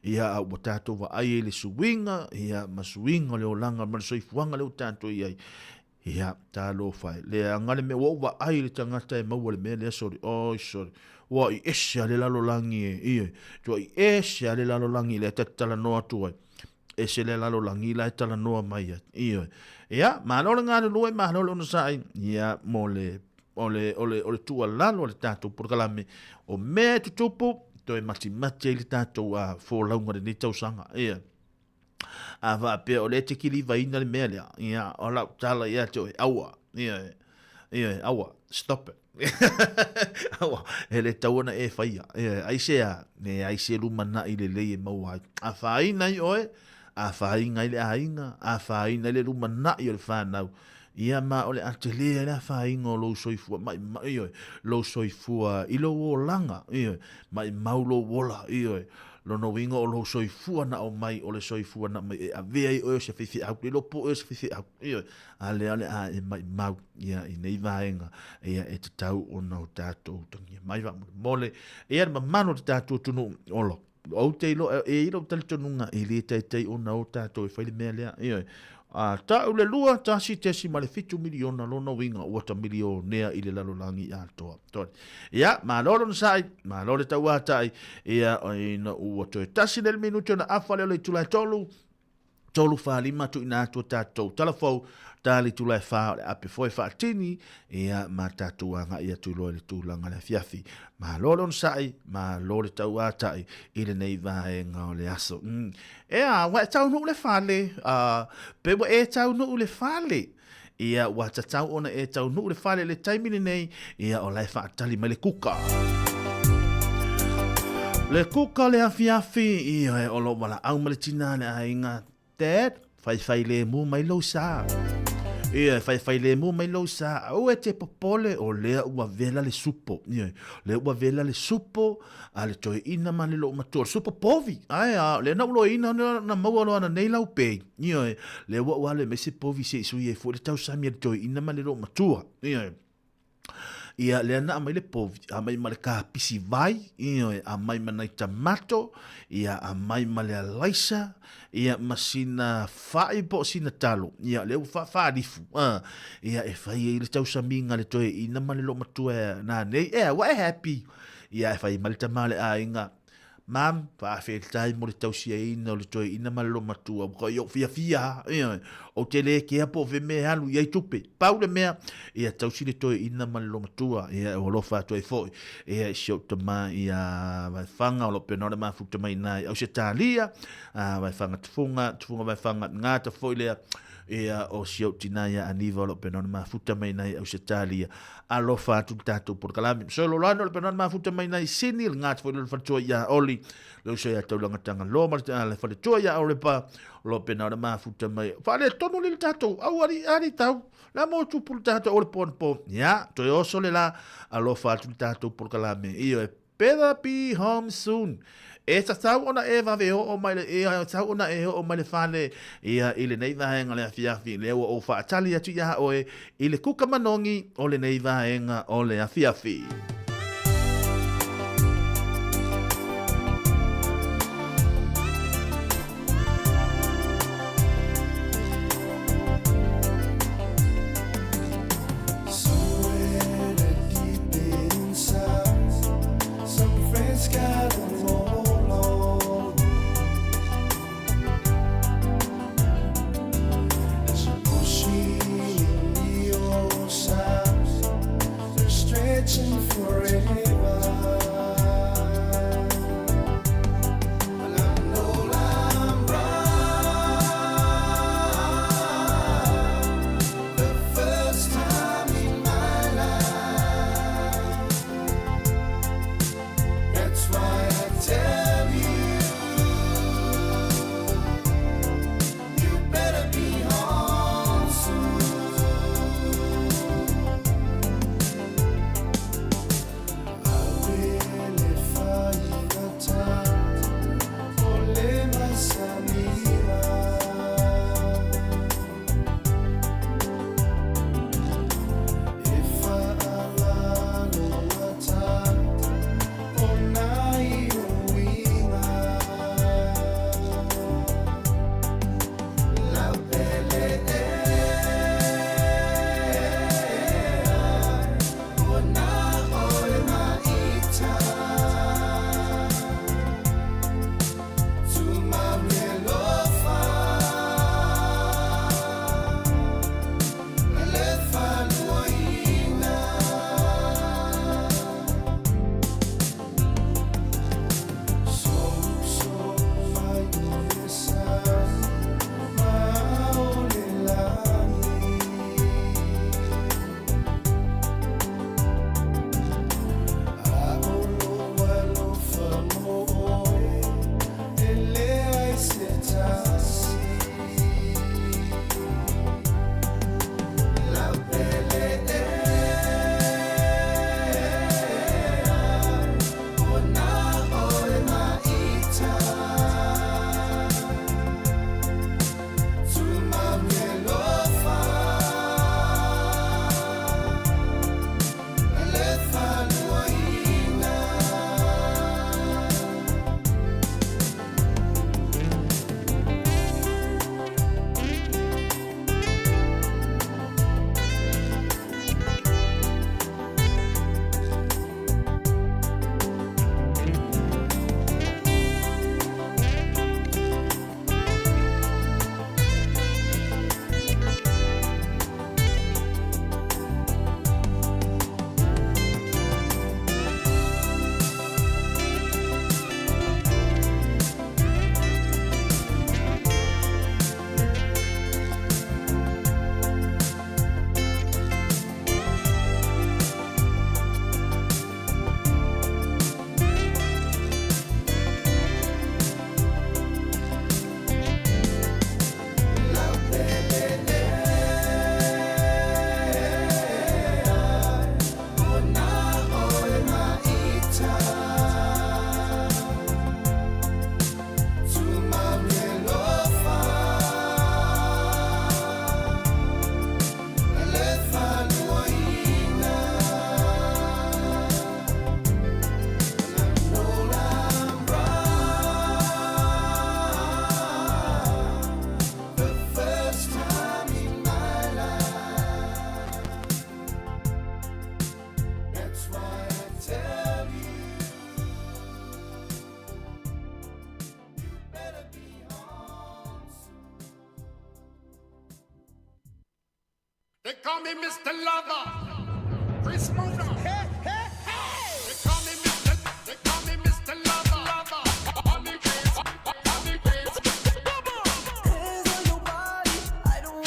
ia a ua tatou vaai ai le suiga ia ma suiga o le olaga ma le soifuaga lea ua tatou i ai Ia, talofa e. Leaga le mea, ua ou vaai i le tagata e maua le mea lea, sole, oi sole, ua i ese lava le lalolagi e, ioe, ua i ese lava le lalolagi lea ta te talanoa atu ai, ese le lalolagi la e talanoa mai ai, ioe. Ia, malo le galulue, malo le onosai, ia, mo le, o le, o le, o le tuualalo a le tatou polokalame, o mea e tutupu, toe matimati ai le tatou uh, folauga i lenei tausaga, ioe. A faapea o lea e te kilivaina le mea lea, ia, o lau tala ia te oe, aua, ioe, ioe, aua, stop it. Aua, e le tatau ona e faia. Ioe, aisea, leai se lumanai lelei e maua ai. Afaina ai oe, afaina ai le aiga, afaina ai le lumanai o le whanau. Ia ma o le a tele ai le afaina o lou soifua, mai, mai, ioe, lou soifua i lou olaga, ioe, maimau lou ola, ioe, Lona uiga o lou soifua na aumai, o le soifua na aumai e avea ai oe o se faifeau, le iloa po o oe o se faifeau, ioe, a lea o le a e maimau, ia, i nei vaega, ia, e tatau ona o tatou utagia mai faamolemole, ia, le mamalu o le tatou atunuu, ola, ou te iloa, e i ai lou talitonuga, e le taitai ona o tatou e fai le mea lea, ioe, a tau le 2.7 miliona lona uiga ua ta milionea i le lalolagi atoa. Tole. Ia, malo le onosai, malo le tauatai, ia, ina ua toe tasi le minuti ona afa lea o le itula e tolu, tolu whā lima tuuina atu o tatou tala fou, ta le itula e whā o le ape foe faatini, ia, ma tatou agai atu loa i le tulaga le afiafi. Malo le onosai, malo le tauatai i lenei vaega o le aso. Ea, ua e taunuu le fale, uh, pe ua e taunuu le fale, Ia, ua tatau ona e taunuu le fale i le taimi lenei, ia, o la e faatali mai le kuka. Le kuka le afiafi, ia, o lo walaau ma le tina le aiga, Dad, faifai lemu mai lou sa. Ia, faifai lemu mai lou sa. Aua e te popole, o lea ua vela le supo. Ia, lea ua vela le supo, a le toeaina ma le loomatua, o le supo povi. Ae a, o lea na ou loaina na maua loa ananei lau pei. Ioe, lea ua ou alu e aumai se povi se i sui ai foi le tausami a le toeaina ma le loomatua. Ioe. Ia, lea na aumai le povi, aumai ma le kapisi vai, ioe, aumai ma nai tamato, ia, aumai ma le alaisa, ia, ma sina fai po o sina talo, ia, lea ua faafaalifu, a, ia, e fai ai le tausamiga a le toeaina ma le loomatua nanei, ea, ua e happy, ia, e fai mai le tama o le aiga, Mum, faafetai mo le tausiaina o le toeaina ma le lomatua, ua i ou fiafia lava, ioe, ou te le kea po o fea mea e alu i ai tupe. Pau le mea, ia tausi le toeaina ma le lomatua, ia, e alofa atu ai foi, ia, i si ou tama ia Vaefaga, o lo o pena o le mafuta mai i ina i Ausetalia, a Vaefaga Tufuga, Tufuga Vaefaga, gata foi lea, Ia, o si ou tina ia Aniva o lo o pena ona mafuta mai nai Ausetalia. Alofa atu le tatou polokalame. So lo lano le pena ona mafuta mai nai Sini, le ngati foi le faletua ia Oli, le uso ia taulanga tanga loa ma le faletua ia Orepa, o lo pena ona mafuta mai. Faale tonu le tatou, au ali ali tau, la mo tupu le tatou o le pon po. Ia, toe oso le la, alofa atu le tatou polokalame. Ioe, better be home soon. E tatau ona e vave oo mai le, e tatau ona e oo mai le fale ia i lenei vaega le afiafi, lea ua ou faatali atu iā oe i le kuka manogi o lenei vaega o le afiafi. Somewhere deep inside, some friends got a hold on me. There's a pushing in the old sounds, they're stretching forever. Well, I know I'm right the first time in my life. That's why I tell you, you better be home soon. I really find the time for le masamira. If I alalo ata o nai uiga. La pele e o na oe maita. Tumaukelofa, le faluaina. So so fai o le sa ma o le lagi. A o lou alofa mo oe e leai se tasi. Lau pele e o na oe maita. Tumaukelofa, le faluaina. Lau pele e o na oe maita. Tumaukelofa, le faluaina. I know I'm right the first time in my life. That's why I tell you, you better be home soon. They call me Mr. Lover, Chris Mona. Hey, hey, hey! They call me Mr. They call me Mr. Lover, Lover. Honey Chris, Honey Chris. Hands on your body, I don't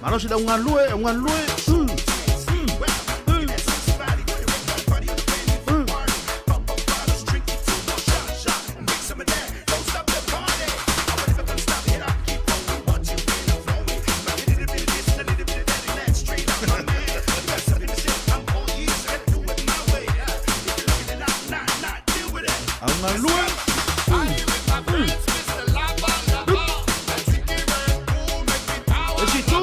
Malosi le au galue, au galue. Au galue. Esi tu.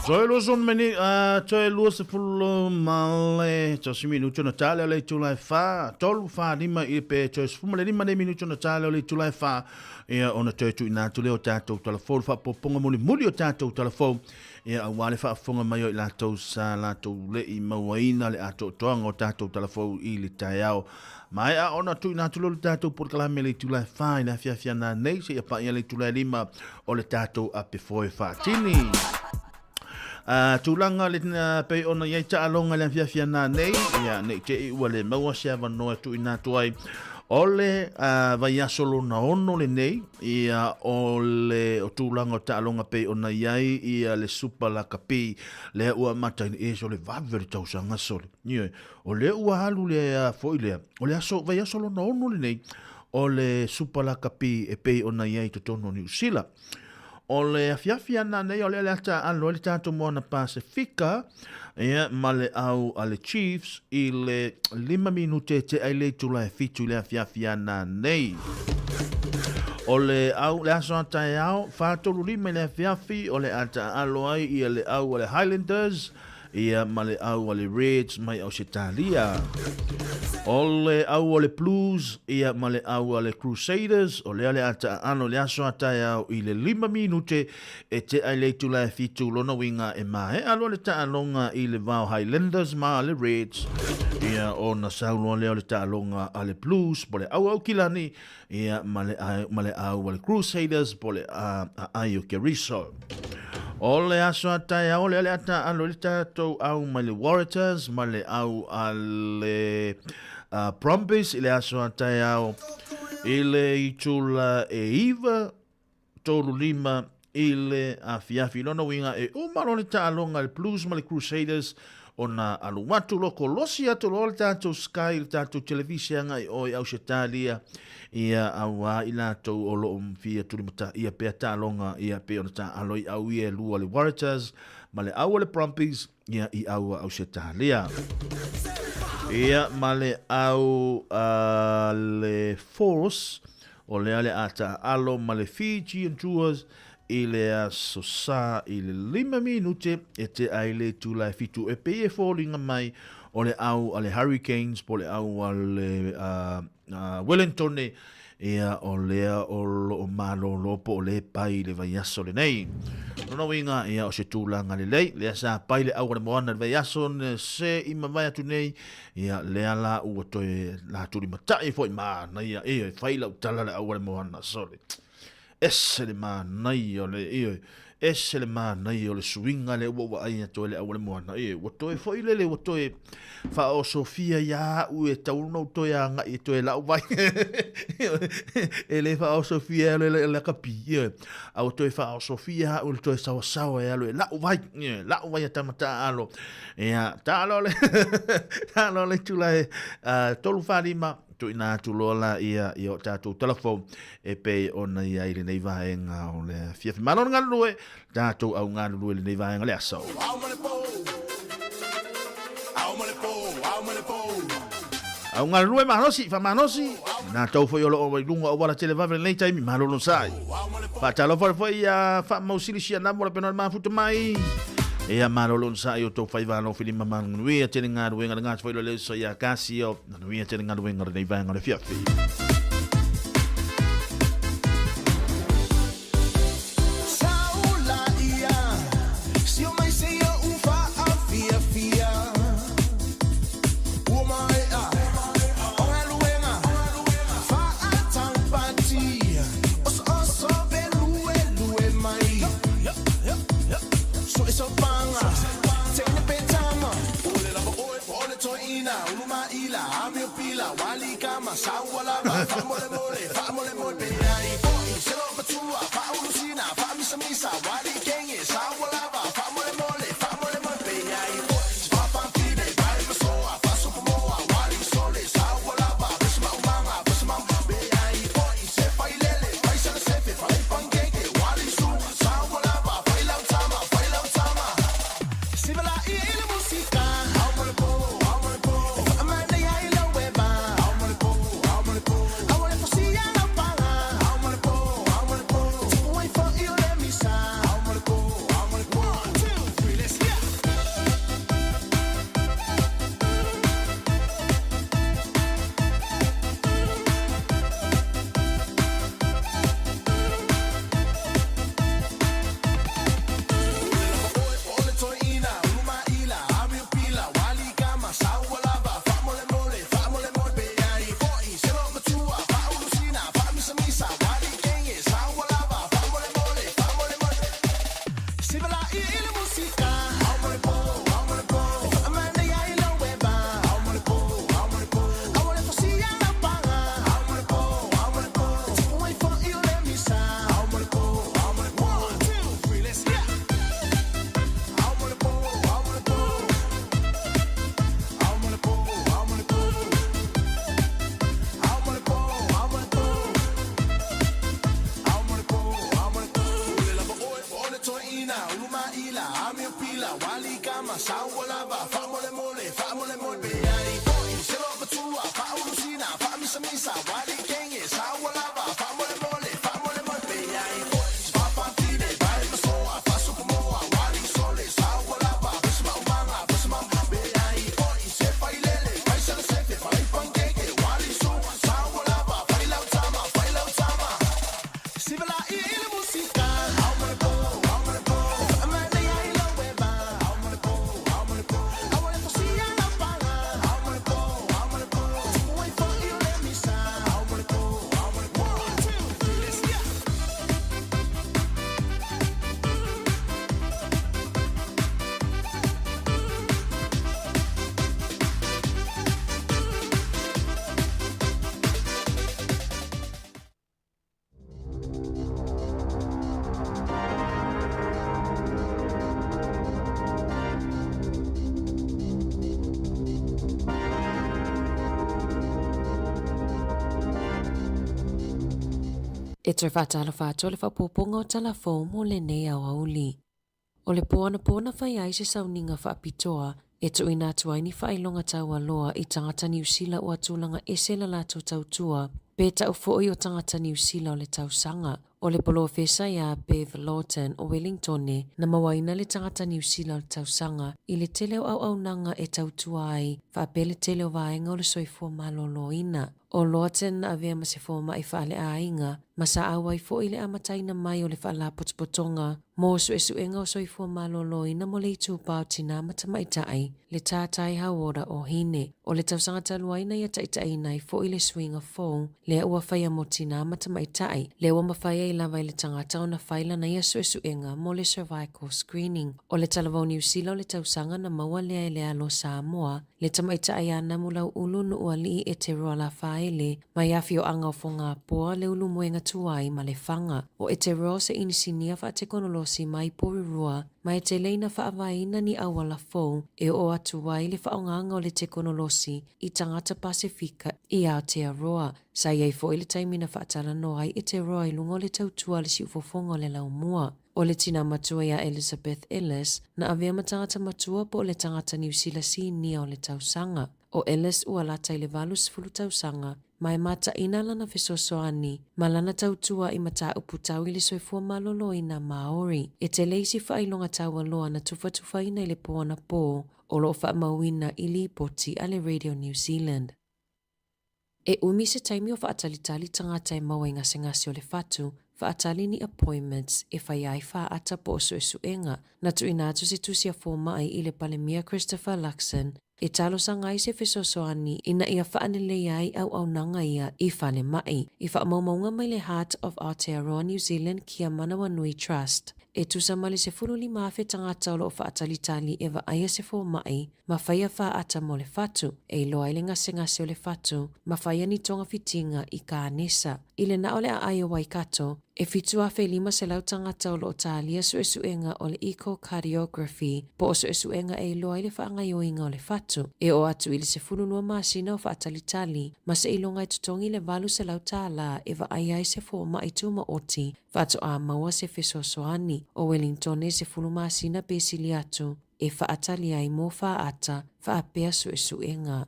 Toe lo son meni, toe 20 ma le tasi minuti ona tale o le itula e wha, tolu wha lima i pe toe 15 nei minuti ona tale o le itula e wha, ia ona toe tuuina atu lea o tatou talafou, le faapopoga mulimuli o tatou talafou, ia auā le faafofoga mai o i latou sa latou le'i mauaina le atoatoaga o tatou talafou i le taeao. Maea ona tuuina atu lea o le tatou polokalame i le itula e wha i le afiafi ana nei, seia paia le itula e lima o le tatou ape foe faatini. Tulaga le pei ona i ai taaloga i le afiafi ana nei, ia nei te i ua le maua se avanoa e tuuina atu ai. O le vaiaso lona ono lenei, ia o le o tulaga o taaloga pei ona i ai ia le Super Lakapi, lea ua amataina, e sole vave o le tausaga sole. Ioe, o lea ua alu le foi lea, o le aso, vaiaso lona ono lenei, o le Super Lakapi e pei ona i ai i totonu o Niu Sila. O le afiafi ana nei o lea le ata alo ai le tatou Moana Pasefika ia, ma le au a le Chiefs i le 5 minute e tea i le itula e 7 i le afiafi ana nei. O le au le aso a taeao, 4:35 i le afiafi o le ata alo ai ia le au a le Highlanders ia ma le au a le Reds mai Ausetalia. O le au o le Blues, ia ma le au a le Crusaders, o lea le a taaalo i le aso a taeao i le 5 minute e tea i le itula e 7 lona uiga e maea loa le taaloga i le va o Highlanders ma le Reds, ia ona sau loa lea o le taaloga a le Blues po le au a Aukilani, ia ma le, ma le au a le Crusaders po le aai o Keriso. O le aso a taeao lea le ata alo i le tatou au mai le Waratahs ma le au a le Brumbies i le aso a taeao i le itula e 9 3:05 i le afiafi. Lona uiga e uma loa le taaloga a le Blues ma le Crusaders. ona alu atu loa kolosi atu loa le tatou Sky i le tatou televise agai i o i Ausetalia, ia auā i latou o lo o fia tulimataia pea taaloga ia pei ona taaalo i au ia e lua le Waratahs ma le au a le Brumbies ia i au a Ausetalia. Ia ma le au a le Force o lea le a taaalo ma le Fijian Druas i le aso Sa i le 5 minute e tea ai le itula e 7 e pei e foliga mai o le au a le Hurricanes po o le au a le Wellingtone, ia o lea o lo o malōlō po o lē pai i le vaiaso lenei. Lona uiga, ia o se tulaga lelei, lea sa pai le au a le moana i le vaiaso se i mavae atu nei, ia lea la ua toe la tulimatai foi manaia, ioe, fai lau tala le au a le moana, sole. Ese le manaia o le, ioe, ese le manaia o le suiga lea ua ou vaai atu ai le au a le moana, ioe, ua toe foi lele, ua toe faaosofia ia au e tatau ona ou toe agai e toe lau vai. Ioe, e le faaosofia e alu e lakapi, ioe, a ua toe faaosofia au i le toe saoasaoa e alu e lau vai, ioe, lau vai a tama taaalo. Ia, taalo le, taalo le itula e 3:45, Tuuina atu loa la ia i o tatou talafou e pei ona i ai lenei vaega o le afiafi. Malo le galulue, tatou au galulue i lenei vaega o le aso. Au galulue malosi, faamalosi, natou foi o lo o i luga o auala televave i lenei taimi, malo onosai. Faatalofa foi ia faamausili sia namo le pena o le mafuta mai. Ia malo onosai o tou faiva alofi lima manuia tele galuega le gata foi lo le uso ia Casio. Manuia tele galuega o lenei vaega o le afiafi. E toe faatalofa atu le faaopoopoga o tala fou mo lenei aoauli. O le pō anapō na fai ai se sauniga faapitoa e tuuina atu ai ni faailoga taualoa i tagata Niu Sila ua tulaga ese la latou tautua pe tau foi o tagata Niu Sila o le tausaga. O le polofesa iā Bev Lawton o Wellingtone na mauaina le tagata Niu Sila o le tausaga i le tele o auaunaga e tautua ai faapea le tele o vaega o le soifua maloloina. O Lawton na avea ma se fomai faaleaiga ma sa auai foi i le amataina mai o le Faalapotopotoga mo Suesuega o Soifua Maloloina mo le Itupa o Tinā ma Tamaitai, le Tātai Hauora o Hine. O le tausaga talu ai na ia taitaiina ai foi le suiga fou lea ua faia mo tinā ma tamaitai, lea ua mafai ai lava e le tagata ona fai lana ia suesuega mo le cervical screening. O le talavou Niu Sila o le tausaga na maua lea e le alo Samoa, le tamaitai a Namulau'ulu Nu'uali'i Eteroa Lafaele mai afioaga o Fogapoa, Leulumoega Tuai ma Lefaga. O Eteroa o se inisinia faatekonolosi mai Porirua ma e tele ina faavaeina ni auala fou e oo atu ai le faaaogaga o le tekonolosi i tagata Pasefika i Aotearoa. Sa i ai foi le taimi na faatalanoa ai Eteroa i luga o le tautua a le siufofoga o le laumua. O le tinā matua iā Elizabeth Ellis, na avea ma tagata matua po o le tagata Niu Sila sinia o le tausaga. O Ellis ua lata i le 80 tausaga, ma e mataʻina lana fesoasoani ma lana tautua i mataupu tau i le soifua maloloina Māori. E tele isi faailoga taualoa na tufatufaina i le pō anapō o lo o faamauina i lipoti a le Radio New Zealand. E umi se taimi o faatalitali tagata e maua i gasegase o le fatu, faatali ni appointments e fai ai faata po o suesuega. Na tuuina atu se tusi a fomai i le Palemia Christopher Luxon e talosaga ai se fesoasoani ina ia faaleleia ai auaunaga ia i falemai. I faamaumauga mai le Heart of Aotearoa New Zealand Kia Manawanui Trust, e tusa ma le 15,000 tagata o lo o faatalitali e vaaia se fomai ma faia faata mo le fatu, e iloa ai le gasegase o le fatu, ma faia ni togafitiga i kanesa. I le na o le aai o Waikato, e 7,500 tagata o lo o talia suesuega o le echocardiography po o suesuega e iloa ai le faagaoioiga o le fatu. E oo atu i le 12 masina o faatalitali ma seiloga e totogi le $800 e vaaia ai se fomai tumaoti faatoa maua se fesoasoani. O Wellingtone e 10 masina pe sili atu e faatali ai mo faata faapea suesuega.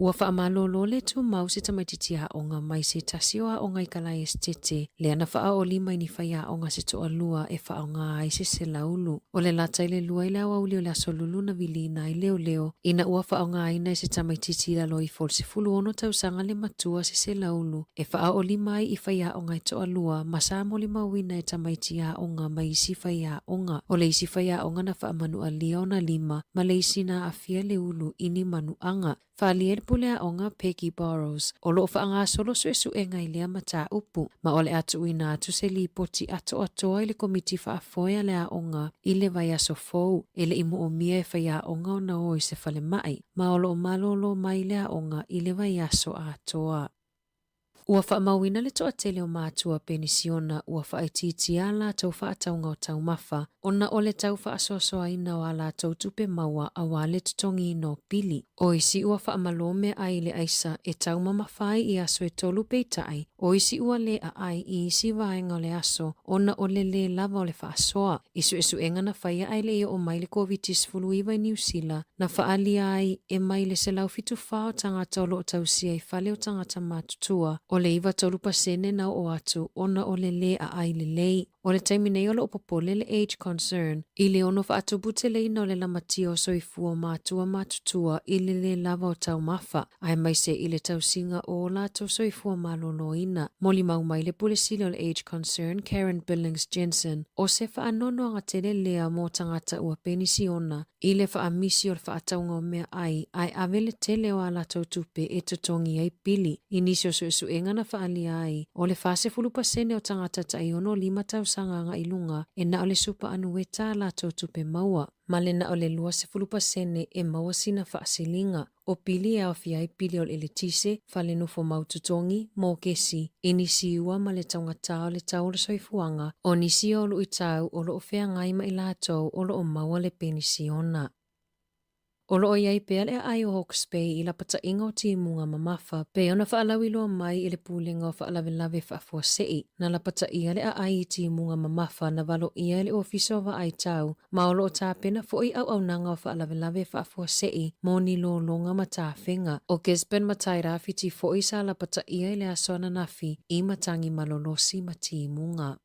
Ua faamalolo le tumau se tamaitiiti aoga mai se tasi o aoga i Kalaesetete, lea na faaoli mai ni faiaoga se toalua e faaaoga ai se selaulu. O le lata i le 2 i le aoauli o le Aso Lulu na viliina ai leoleo ina ua faaaogaina e se tamaitiiti i lalo ifo o le 16 tausaga le matua se selaulu e faaoli mai i faiaoga e toalua ma sa molimauina e tamaiti aoga mai isi faiaoga. O le isi faiaoga na faamanualia ona lima ma le isi na aafia le ulu i ni manuaga. Faaalia le pule aoga Peggy Burrows o lo o faagasolo suesuega i lea mataupu ma o le a tuuina atu se lipoti atoatoa i le Komiti Faafoe a le Aoga i le vaiaso fou. E le i moomia e faiaoga ona o i se falemai ma o lo o malolo mai le aoga i le vaiaso atoa. Ua faamauina le toatele o matua penisiona ua faaitiitia a latou faatauga o taumafa ona o le tau faasoasoaina o a latou tupe maua aua le totogiina o pili. O isi ua faamalō meaai i le aisa e taumamafa ai i aso e tolu peitai, o isi ua lē aai i isi vaega o le aso ona o le lē lava o le faasoa. I suesuega na faia ae le i oo mai le Koviti-19 i Niu Sila, na faaalia ai e mai le 174 o tagata o lo o tausia i fale o tagata matutua, o le 93% na oo atu ona o le lē aai lelei. O le taimi nei o lo o popole le Age Concern i le ono faatuputeleina o le lamatia o soifua o matua matutua i le lē lava o taumafa, aemaise i le tausiga o o latou soifua maloloina. Molimau mai le Pule Sili o le Age Concern, Karen Billings Jensen, o se faanoanoaga tele lea mo tagata ua penisiona i le faamisi o le faatauga o meaai ae ave le tele o a latou tupe e totogi ai pili. I nisi o suesuega na faaalia ai, o le 40% o tagata tai 65 tausaga agai i luga e na o le supa anueta a latou tupe maua, ma le na o le 20% e maua sina faasiliga. O pili e aofia ai pili o le eletise, fale nofo mau totogi, mokesi, inisiua ma le taugatā o le tau o le soifuaga, o nisi o luitau o lo o feagai ma i latou o lo o maua le penisiona. O lo o i ai pea le aai o Hawke's Bay i lapataiga o timuga mamafa, pei ona faalauiloa mai e le Pulega o Faalavelave Faafuasei. Na lapataia le aai i timuga mamafa na valoia e le Ofisa o Vaai Tau, ma o lo o tapena foi auaunaga o faalavelave faafuasei mo ni lologa ma tafega. O Gisborne ma Tairāwhiti foi sa lapataia i le aso ananafi i matagi malolosi ma timuga.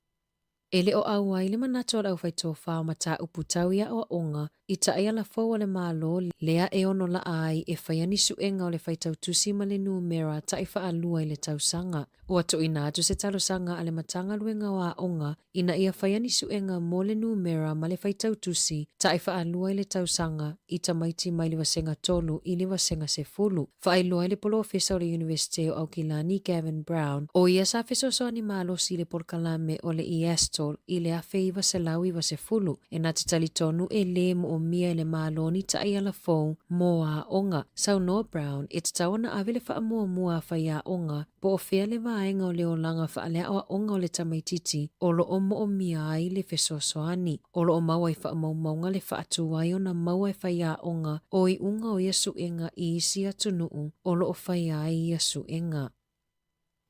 E le o ʻauai le manatu o le aufaitofā o mataupu tau i aʻoaʻoga i taʻiala fou a le Malo lea e ono laʻa ai e faia ni suʻega o le faitau tusi ma le numera taʻi faʻalua i le tausaga. Ua tuuina atu se talosaga a le Matagaluega o Aoga ina ia faia ni suʻega mo le numera ma le faitau tusi taʻi faʻalua i le tausaga i tamaiti mai le vasega tolu i le vasega 10. Faailoa ai le polofesa o le Iunivesite o Aukilani Gavin Brown, ʻo ia sa fesoasoani malosi i le polokalame o le EASTL i le 1990, e na te talitonu e lē moʻomia e le Malo ni taʻiala fou mo aoga. Saunoa Brown, e tatau ona ave le faamuamua a faiaoga po o fea le vaega o le olaga faaleaʻoaʻoga o le tamaititi o lo o moʻomia ai le fesoasoani. O lo o mau ai faamaumauga le faatu ai ona maua e faiaoga o iuga o ia suʻega i isi atunuu o lo o faia ai ia suʻega.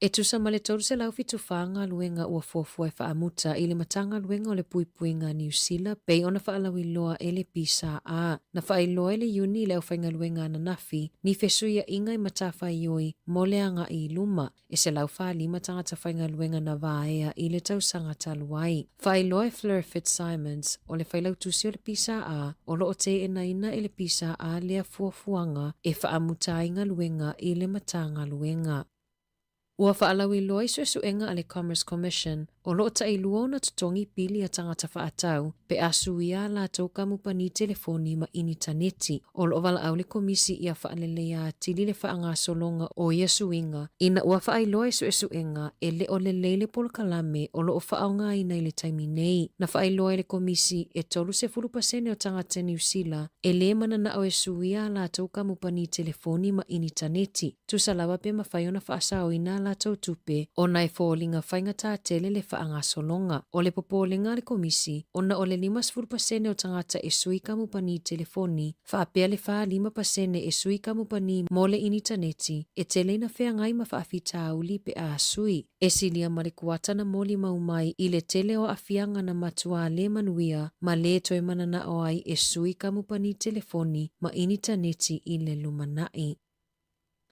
E tusa ma le 374 galuega ua fuafua e faamuta i le Matagaluega o le Puipuiga a Niu Sila pei ona faalauiloa e le PSA. Na faailoa e le Iuni i le aufaigaluega ananafi ni fesuiaʻiga i matafaioi mo le agaʻi i luma. E 145 tagata faigaluega na vaea i le tausaga talu ai. Faailoa e Fleur Fitzsimons, o le failautusi o le PSA, o lo o teenaina e le PSA lea fuafuaga e faamuta ai galuega i le Matagaluega. Ua faalauiloa i suesuega a le Commerce Commission, o lo o tailua ona totogi pili a tagata faatau pe a suia a latou kamupani telefoni ma initaneti. O lo o valaau le Komisi ia faaleleia atili le faagasologa o ia suiga ina ua faailoa i suesuega e le o lelei le polokalame o lo o faaaogaina i le taimi nei. Na faailoa e le Komisi e 30% o tagata Niu Sila e lē mananao e suia a latou kamupani telefoni ma initaneti. Tusa lava pe mafai ona faasaoina a latou tupe ona e foliga faigata tele le faagasologa. O le popolega a le Komisi, ona o le 50% o tagata e sui kamupani telefoni, faapea le 45% e sui kamupani mo le initaneti, e tele ina feagai ma faafitauli pe a sui. E silia ma le kuata na molimau mai i le tele o aafiaga na matuā lē manuia ma lē toe mananao ai e sui kamupani telefoni ma initaneti i le lumanaʻi.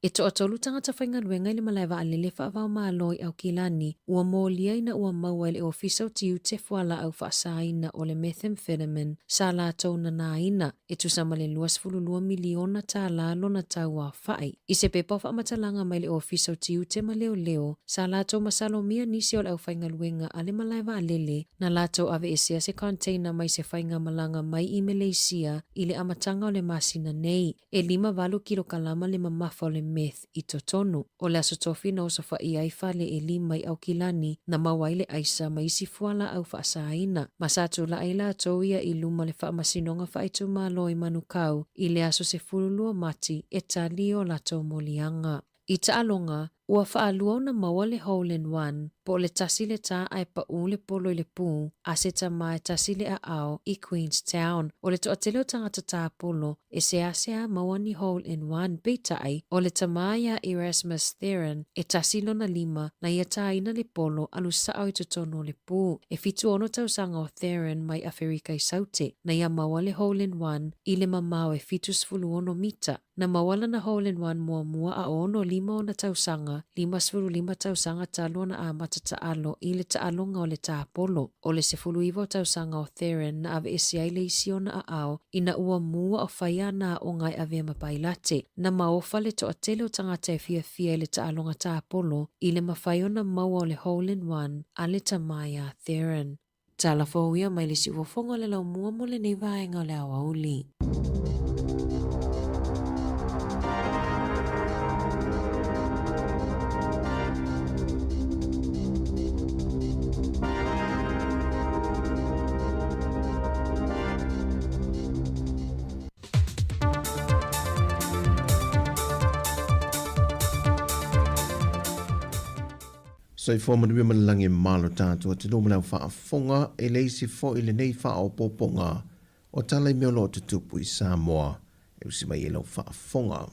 E toatolu tagata faigaluega i le malae vaalele faava-o-Malo i Aukilani ua molia ina ua maua e le Ofisa o Tiute fualaau faasaina o le methamphetamine sa latou nanaina e tusa ma le $22 miliona tālā lona tau aofai. I se pepa o faamatalaga mai le Ofisa o Tiute ma Leoleo, sa latou masalomia nisi o le aufaigaluega a le malae vaalele na latou aveesea se container mai se faigamalaga mai i Meleisia i le amataga o le masina nei. E 58 kilokalama le mamafa o le meth i totonu. O le Aso Tofi na osofaia ai fale e lima i Aukilani na maua ai le aisa ma isi fualaau faasaina. Ma sa tulaʻi latou ia i luma o le Faamasinoga Faaitumalo i Manukau i le aso 12 Mati e tali o latou moliaga. I taaloga, ua faalua ona maua le hole in one, po o le tasi le tā ae paʻū le polo i le pū, a se tamā e tasi le aao i Queenstown. O le toatele o tagata tāpolo e seasea maua ni hole in one, peitai, o le tamā iā Erasmus Theron e tasi lona lima na ia tāina le polo alu saʻo i totonu o le pū. E 76 tausaga o Theron mai Aferika i Saute na ia maua le hole in one i le mamao e 76 mita. Na maua lana hole in one muamua a o 65 ona tausaga, 55 tausaga talu ona amata taalo i le taaloga o le tāpolo. O le 19 o tausaga o Theron na aveese ai le isi ona aao ina ua mua o fai ana aoga e avea ma pailate. Na maofa le toatele o tagata e fiafia i le taaloga tāpolo i le mafai ona maua o le hole in one a le tama iā Theron. Tala fou ia mai le siufofoga o le laumua mo lenei vaega o le aoauli. Soifua manuia ma le lagi e malo tatou atunuu ma le au faafofoga e le isi foi lenei faaopoopoga o tala i mea o lo o tutupu i Samoa. e usi mai i lau faafofoga.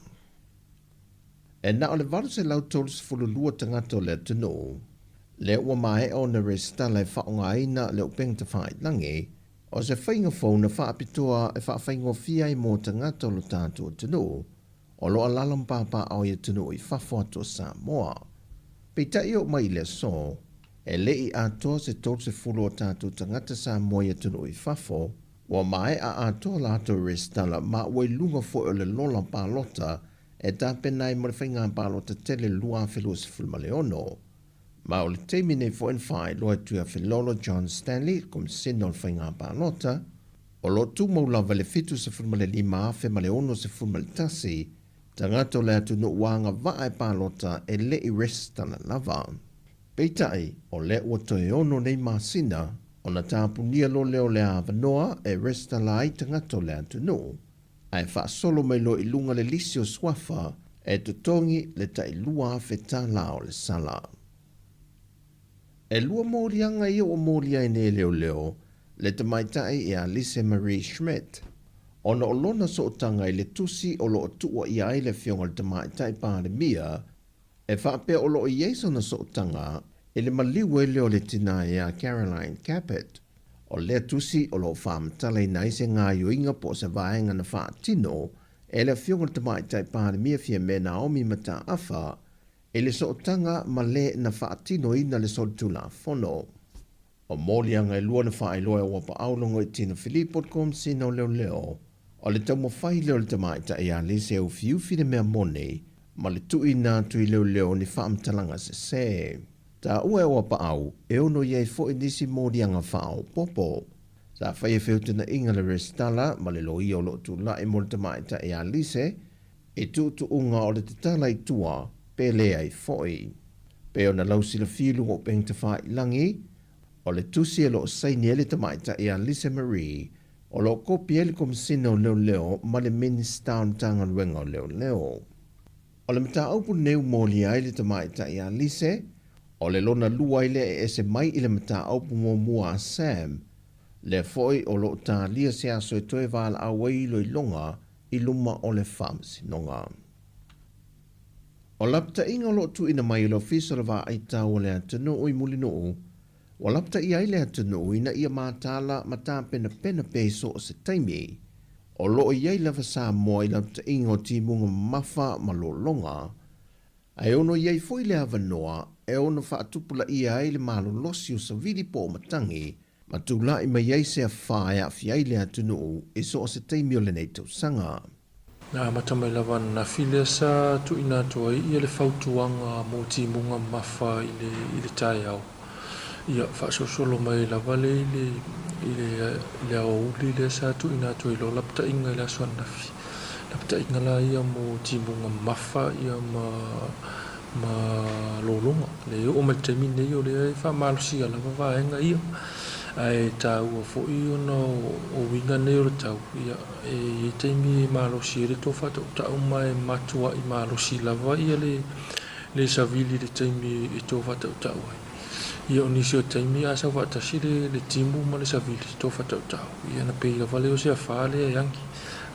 E na o le 832 tagata o le atunuu lea ua maea ona resitala e faaaogaina le upega tafailagi, o se faiga fou na faapitoa e faafaigofie ai mo tagata o lo tatou atunuu o lo o alaala ma papaaao i atunuu i fafo atu o Samoa. Peitai e oo mai i le aso, e le i atoa se 30 o tatou tagata Samoa i atunuu i fafo ua maea atoa latou resitala ma ua i luga foi o le lola palota e tapena ai mo le faiga palota tele 2026. Ma o le taimi nei foi na faailoa e Tuiafelolo John Stanley, le Komesina o le Faiga Palota, o lo o tumau lava i le 75,061 tagata o le atunuu ua agavaa e palota e le i resitala lava. Peitai, o lea ua toe ono nei masina ona tapunia loa lea o le avanoa e resitala ai tagata o le atunuu. ae faasolo mai loa i luga le lisi o suafa e totogi le tai $2,000 o le sala. E lua moliaga ia ua molia ai nei e leoleo le tamaitai ia Lise Marie Schmidt, ona o lona sootaga i le tusi o lo o tuuaia ai le afioga i le Tamaitai Palemia e faapea o lo o i ai sona sootaga i le maliu ai lea o le tina ia Caroline Capet. O lea tusi o lo o faamatalaina ai se gaoioiga po o se vaega na faatino e le Afioga i le Tamaitai Palemia Fiame Naomi Mataafa i le sootaga ma le na faatinoina le solitulafono. O moliaga e lua na faailoa e Uapaau Logoitino Filipo le Komesina o Leoleo, o le taumafai lea o le tamaitai ia Lise e ufiufi le mea moni ma le tuuina atu i leoleo ni faamatalaga sese. Taua e Uapaau e ono i ai foi nisi moliaga faaopoopo. Sa faia feutagaiga le resitala ma le loia o lo o tulai mo le tamaitai ia Lise i tuutuuga o le tatala i tua pe leai foi. Pei ona lausilafia i luga o upega tafailagi, o le tusi e lo o saini ai le tamaitai ia Lise Marie, o lo o kopi ai le Komesina o Leoleo ma le Minisita o le Matagaluega o Leoleo. O le mataupu lenei ua molia ai le tamaitai ia Lise, o le lona lua ai lea e ese mai i le mataupu muamua a Sam, lea foi o lo o talia se aso e toe valaau ai iloiloga i luma o le Faamasinoga. O lapataiga o lo o tuuina mai e le Ofisa o le Vaai Tau o le Atunuu i Mulinuu, ua lapataia ai le atunuu ina ia mataala ma tapenapena pea i so o se taimi. O lo o i ai lava Samoa i lapataiga o timuga mamafa ma lologa, ae ono i ai foi le avanoa e ono faatupulaia ai le malolosi o savili po o matagi ma tulai mai ai se afa e aafia ai le atunuu i so o se taimi o lenei tausaga. Na amata mai lava ananafi lea sa tuuina atu ai ia le fautuaga mo timuga mamafa i le i le taeao. Ia faasolosolo mai lava le i le i le i le aoauli lea sa tuuina atu ai loa lapataiga i le aso ananafi. Lapataiga la ia mo timuga mamafa ia ma ma lologa. Le oo mai le taimi lenei o lea e faamalosia lava vaega ia. Ae taua foi ona o uiga nei o le tau, ia e i ai taimi e malosi ai le tofa tautau ma e matuai malosi lava ia le le savili i le taimi e tofa tautau ai. Ia o nisi o taimi a sau faatasi le le timu ma le savili tofa tautau, ia ona pei lava lea o se afa lea e agi.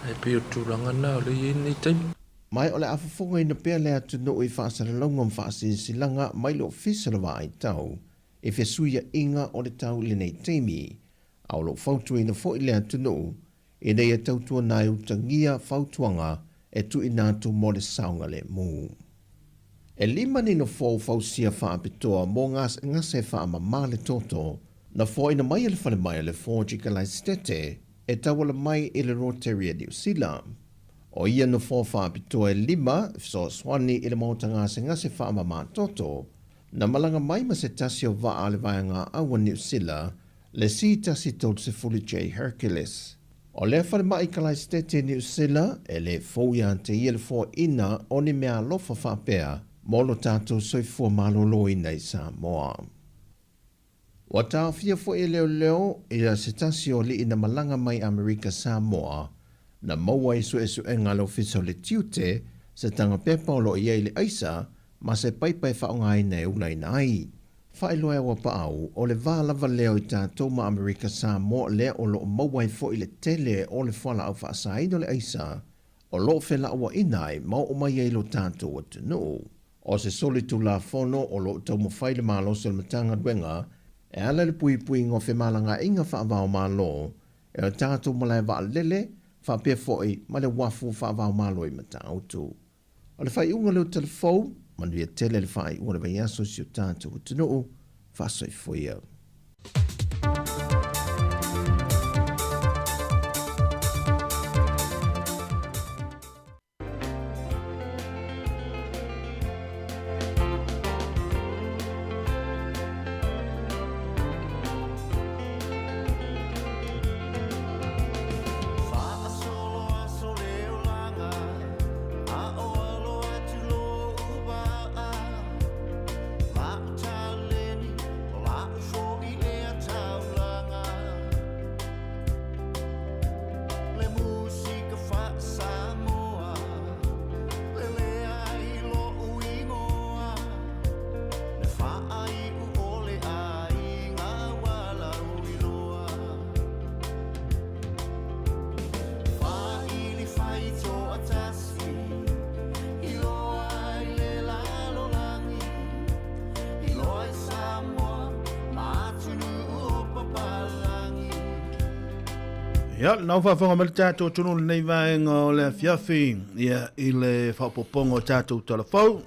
Ae pei o le tulaga lena o lea e i ai lenei taimi. Ma o le a fofogaina pea le atunuu i faasalalauga ma faasilasilaga mai le Ofisa o le Vaai Tau i fesuiaiga o le tau i lenei taimi, a o lo o fautuaina foi le atunuu ina ia tautuana ai utagia fautuaga e tuuina atu mo le saogalemu. E lima ni nofoa fausia faapitoa mo gasegase faamama le toto na foaina mai e le falemai o le Forge i Kalaesetete e tauala mai i le Rotary a Niu Sila. O ia nofoa faapitoa e lima e fesoasoani i le maota gasegase faamama toto na malaga mai ma se tasi o vaa a le Vaega Au a Niu Sila, le C-130J Hercules. O lea falemai i Kalaesetete i Niu Sila, e le fou ia te ia le foaina o ni meaalofa faapea mo lo tatou soifua maloloina i Samoa. Ua taofia foi e leoleo ia se tasi o alii na malaga mai Amerika Samoa na maua i suesuega a le Ofisa o le Tiute se taga pepa o lo o i ai le aisa ma se paipa e faaaogaina e ulaina ai. Faailoa e Auapaau, o le va lava lea o i tatou ma Amerika Samoa lea o lo o maua ai foi le tele o le fualaau faasaina o le aisa. o lo o felauaiina ai ma oo mai ai i lo tatou atunuu. O se solitulafono o lo o taumafai le malosi o le Matagaluega e ala i le puipuiga o femalagaaiga faava-o-Malo e o tatou malae vaalele faapea foi ma le uafu faava-o-Malo i Matautu. O le faaiuga lea o tala fou, manuia tele le faaiuga o le vaiaso i si o tatou atunuu, faasoifua ia. Ia, nau faafofoga mai le tatou atunuu lenei vaega o le afiafi, ia, i le faaopoopoga o tatou talafou.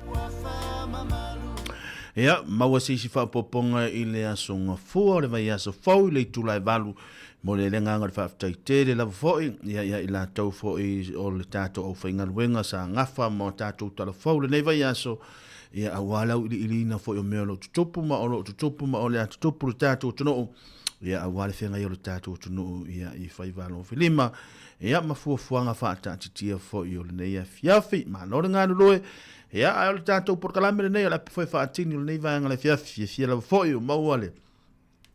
Ia, maua se isi faaopoopoga i le aso Gafua o le vaiaso fou i le itula e 8 mo le agaga o le faafetai tele lava foi ia ia i latou foi o le tatou aufaigaluega sa gafa ma tatou talafou lenei vaiaso ia aua le auiliiliina foi o mea o lo o tutupu ma o lo o tutupu ma o le a tutupu le tatou atunuu ia aua le feagai o le tatou atunuu ia i faiva alofilima ia ma fuafuaga faataatitia foi o lenei afiafi. Malo le galulue. Ia ae o le tatou polokalame lenei o le api foi faatini o lenei vaega o le afiafi. Fiafia lava foi o maua le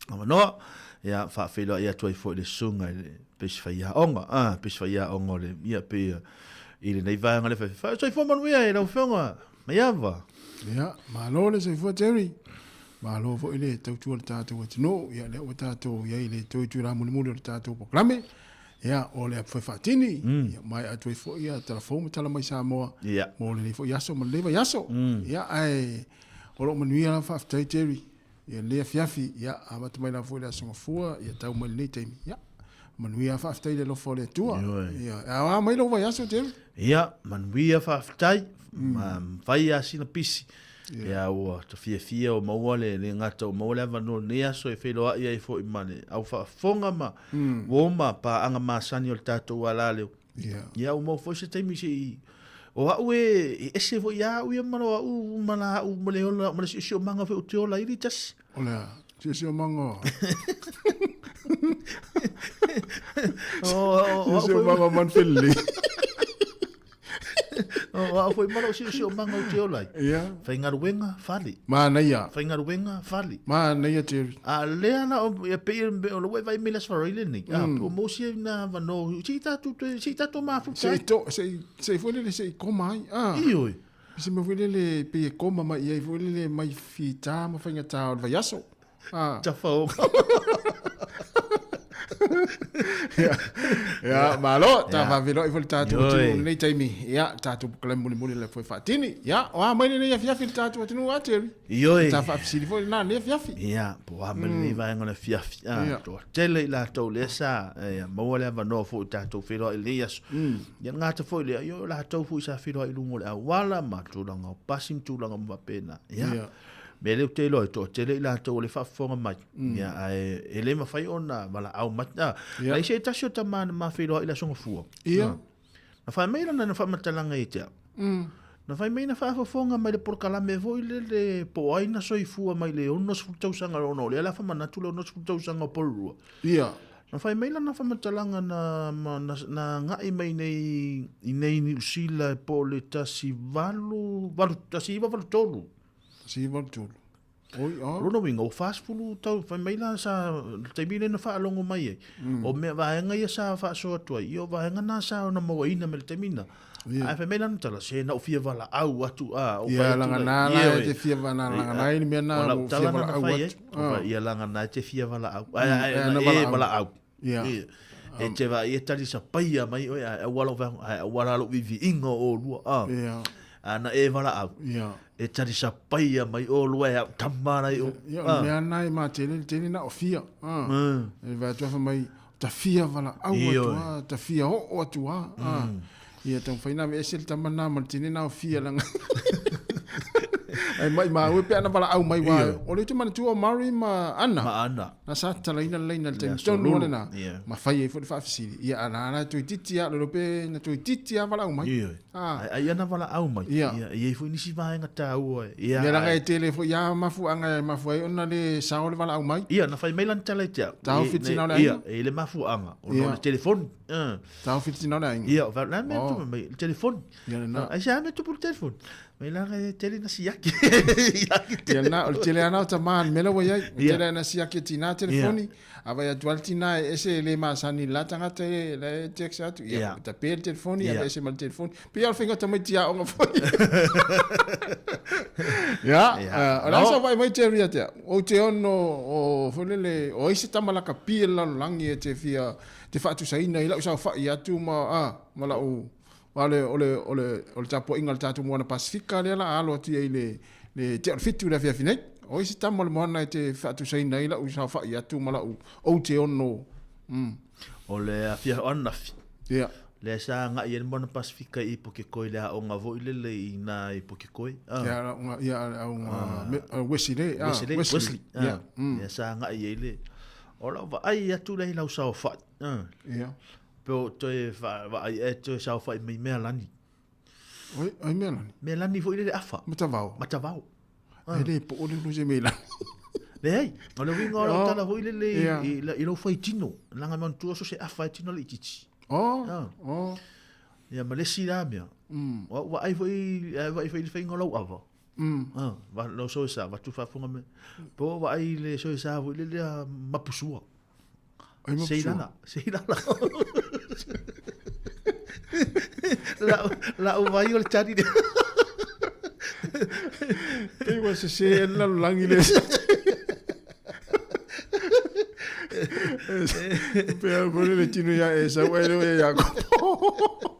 avanoa. Ia faafeiloai atu ai foi le susuga i le pesi faiaoga. Ah, pesi faiaoga o le ia pe i lenei vaega le fai. Soifua manuia e lau Afioga Maiava. Ia, malo le soifua Jerry. Malo foi le tautua le tatou atunuu. Ia, lea ua tatou i ai le toe itula mulimuli o le tatou polokalame. Ia, o le apu fai faatini. Ia, maea atu ai foi ia tala fou ma tala mai Samoa. Ia. Mo lenei foi aso ma lenei vaiaso. Ia, ae o lo o manuia lava faafetai Jerry. Ia, lenei afiafi, ia, amata mai lava foi le Aso Gafua, ia tau mai lenei taimi. Ia, manuia faafetai i le alofa o le Atua. Ia, e aoga mai lou vaiaso Jerry. Ia, manuia faafetai. Ma fai lava sina pisi. Ia, ua ta fiafia o maua le le gata o maua le avanoa i lenei aso e feiloai ai foi ma le au faafofoga ma uo ma paaga masani o le tatou alaleo. Ia, ua maua foi se taimi se i o au e ese foi ia au ia ma lo au ma la au ma le ola ma le siosiomaga foi ou te ola ai le tasi. O le a? Siosiomaga. Siosiomaga manfelelei. O au foi ma lou siosiomaga ou te ola ai. Ia. Faigaluega, fale. Manaia. Faigaluega, fale. Manaia, Jerry. A lea la o ia pei o lou e vai mai le Aso Faraile lenei. A o mo sia na avanoa se i tatou toe se i tatou mafuta ai. Se i to se i se i foi lele se i koma ai. Ah. Ioe. Se mea foi lele pei e koma mai i ai foi lele mai fita ma faigata o le vaiaso. Ah. Tafaoga. Ia, malo, ta faafeiloai foi le tatou atunuu i lenei taimi. Ia, tatou polokalame mulimuli le foi faatini. Ia, o a mai lenei afiafi le tatou atunuu a Jerry? Ioe. Ta faafesili foi lena lenei afiafi. Ia, po o a mai lenei vaega o le afiafi. Ah, toatele i latou lea sa ia, maua le avanoa foi tatou feiloai i lenei aso. Ia, le gata foi lea, ia o latou foi sa feiloai i luga o le auala ma tulaga o pasi ma tulaga uma faapena. Ia. Mea lea ou te iloa, e toatele i latou o le faafofoga mai. Mm. Ia, ae e le mafai ona valaau mai. Ah, yeah. Na se tasi o tama na ma feiloai i le Aso Gafua. Ia. Na fai mai lana na faamatalaga ia te au. Mm. Na fai mai na faafofoga mai le polokalame foi lele po o ai na soifua mai le 60 tausaga ona o lea la faamanatu le 60 tausaga o Porirua. Ia. Na fai mai lana faamatalaga na, na, na, na agai mai nei i nei Niu Sila po o le 18, 1983. 1983. Oi, a. O lona uiga, ua 40 tau, fai mai la sa, le taimi lea na faalogo mai ai, mm. o mea vaega ia sa faasoa atu ai, ia o vaega na sa ona mauaina mai le taimi na. Yeah. Ae fai mai lana tala, se na ou fia valaau atu, a, o yeah, langa na la e te fia vala, langa na ni mea na o fia valaau atu. Ia langa na e te fia valaau. Ai, ai, na e valaau. Yeah. E te vaai e talisapaia mai oe ae aua lou vaega ae aua la lou viiviiga o olua a. Ia. A na e valaau. Ia. E talisapaia mai olua e au tama la i o. Ia, o le mea lena e matele le tele na o fia. A. E vaai atu fai mai ta fia valaau atu a, ta fia oo atu a. A. Ia taumafai na aveese le tama lena ma le tine na o fia leaga Ai maimau e pe ana valaau mai wa o le te manatua o Murray ma Anna. Ma Anna. Na sa tatalaina le laina i le taimi tonu lena. Ma fai ai foi le faafesili. Ia ana ala toeitiiti lava lelo pe na toeitiiti lava valaau mai. Ioe. Ai ai ana valaau mai. Ia. Ia e i ai foi nisi vaega taua. Ia. Ia leaga e tele foi lava mafuaaga e mafua ai ona le sao le valaau mai. Ia na fai mai lana tala i te au. Taofi le tina o le aiga. Ia, e i le mafuaaga ona o le telefoni. Taofi le tina o le aiga. Ia, o le a mea tupu mai le telefoni. Ia lena. Ai se a mea tupu le telefoni. Mai leaga e tele na siaki. Ia lena, o le tele lava na o tama i le mea la ua i ai. O le tele lava na siaki e tina telefoni. A vaai atu lava le tina e ese e le masani i le la tagata e la e text atu. Ia, tape le telefoni, aveese ma le telefoni. Pei lava o le faiga o tamaiti aoga foi. Ia, o le a sau vaai mai Jerry ia te au. Ou te ono o foi lele, o ai se tama lakapi i le lalolagi e te fia, te faatusaina i lau saofai atu ma, a, ma lau Aua o le, o le, o le, o le tapuaiga a le tatou Moana Pasifika lea la a alo atu i ai le, le tea o le fitu i le afiafi nei. O ai se tama o le moana e te faatusaina ai lau saofai atu ma lau ou te ono, mm. O le afiafi o ananafi. Ia. Lea sa agai ai le Moana Pasifika i Pukekohe i le aoga foi lele i ina i Pukekohe. Ah. Ia, aoga, ia, aoga, ah. Wesley, ah. Wesley, Wesley. Wesley. Ah. Mm. Lea sa agai ai le, o lau vaai atu lea i lau saofai. Ah. Ia. Pe o toe vaai e toe saofai mai mea lani. Oi, oi mea lani? Mea lani foi le afa. Matavao. Matavao. E le po o le lu se mea lani. Leai, o le uiga o lau tala foi lele i lou fai tino. Leaga manatua so se afa e tino laitiiti. Oh, oh. Ia ma le isi la mea. O au vaai foi, vaai foi i le faiga o lau ava. Ah, lau soesa, avatu faafofoga mai. Po o vaai i le soesa foi lele a mapusua. Ai Sei lala, sei lala. Lau, lau vai o le tali lea. Pei ua sese ai le lalolagi le Pei a foi le tino ia Esau ai lea ia Iakopo.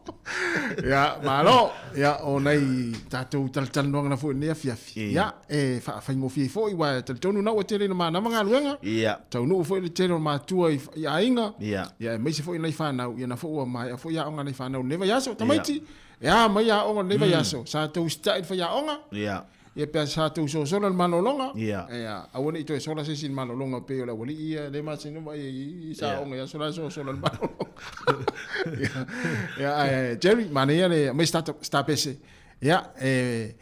Ia, malo. Ia, o nai tatou talatalanoaga foi i lenei afiafi. Ia, e faafaigofie foi, aua e talitonu na ua tele ina manava galuega. Ia. Taunuu foi le tele o matua i, i aiga. Ia. Ia, aemaise foi nai fanau, ia na foi ua maea foi aoga a nai fanau i lenei vaiaso. Tamaiti, e a mai aoga i lenei vaiaso. Sa tou usitai i le faiaoga. Ia. Ia pe sa tou sosola i le malologa. Ia. Ia, aua ne i toe sola se isi i le malologa pei o le aualii ia le masani ona vaai ai i sa aoga i aso la e sosola i le malologa. Ia, ia, ae Jerry, manaia le aumai se tapese. Ia, e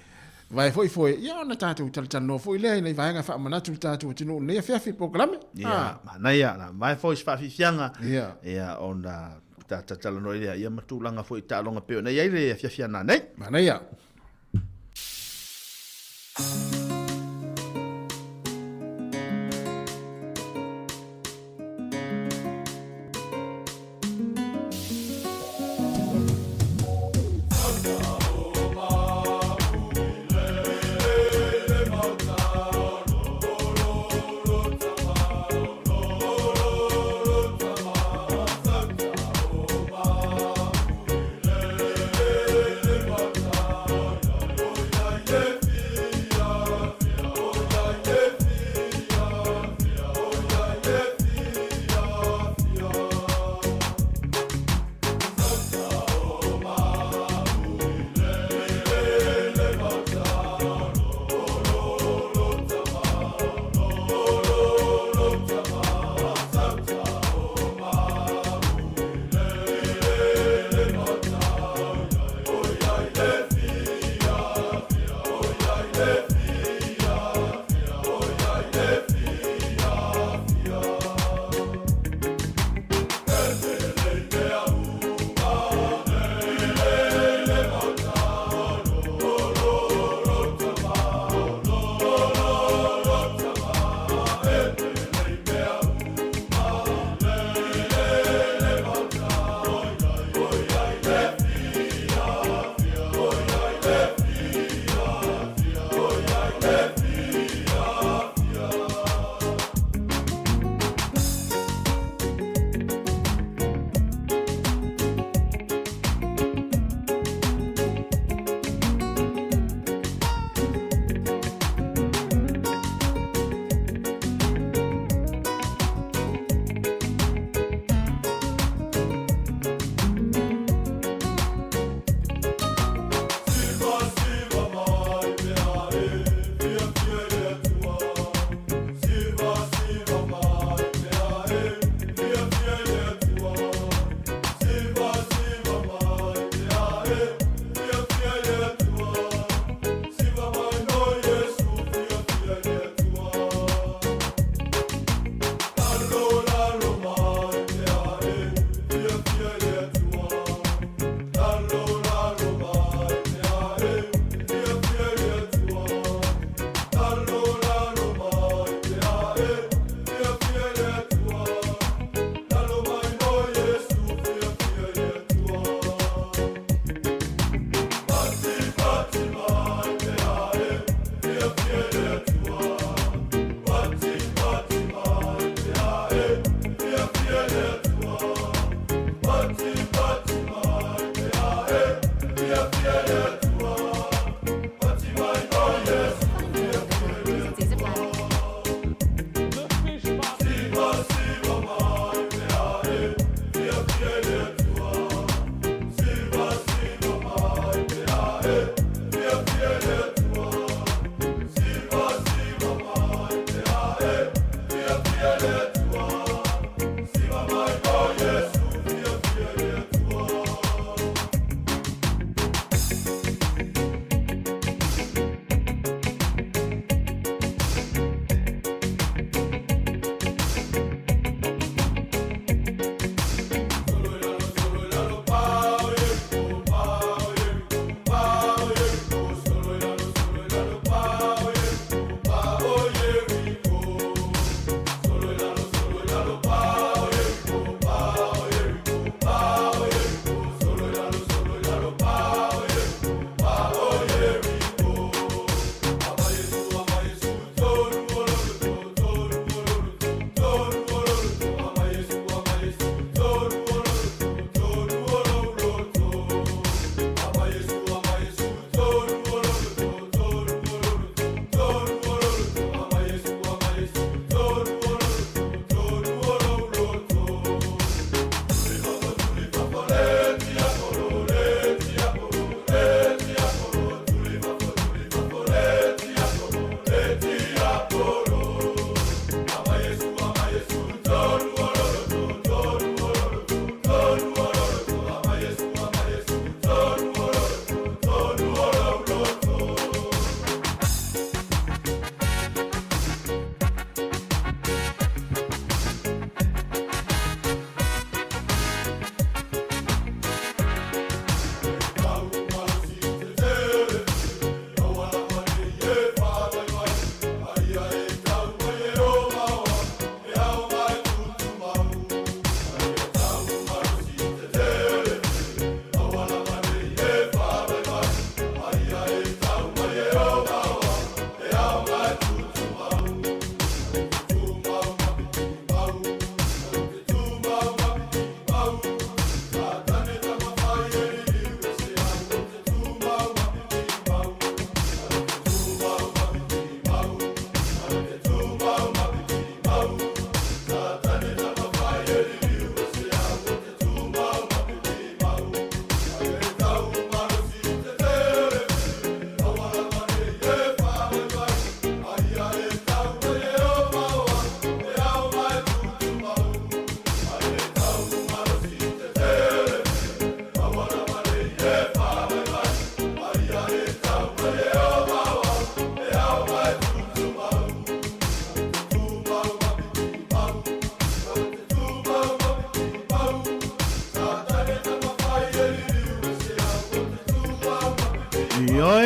vae foi foe, ia ona tatou talatalanoa foi lea i nai vaega e faamanatu i le tatou atunuu i lenei afiafi i le polokalame. Ia, manaia, na vae foi se faafiafiaga. Ia. Ia, ona talatalanoa lea, ia ma tulaga foi i taaloga pei ona i ai le afiafi a nanei. Manaia.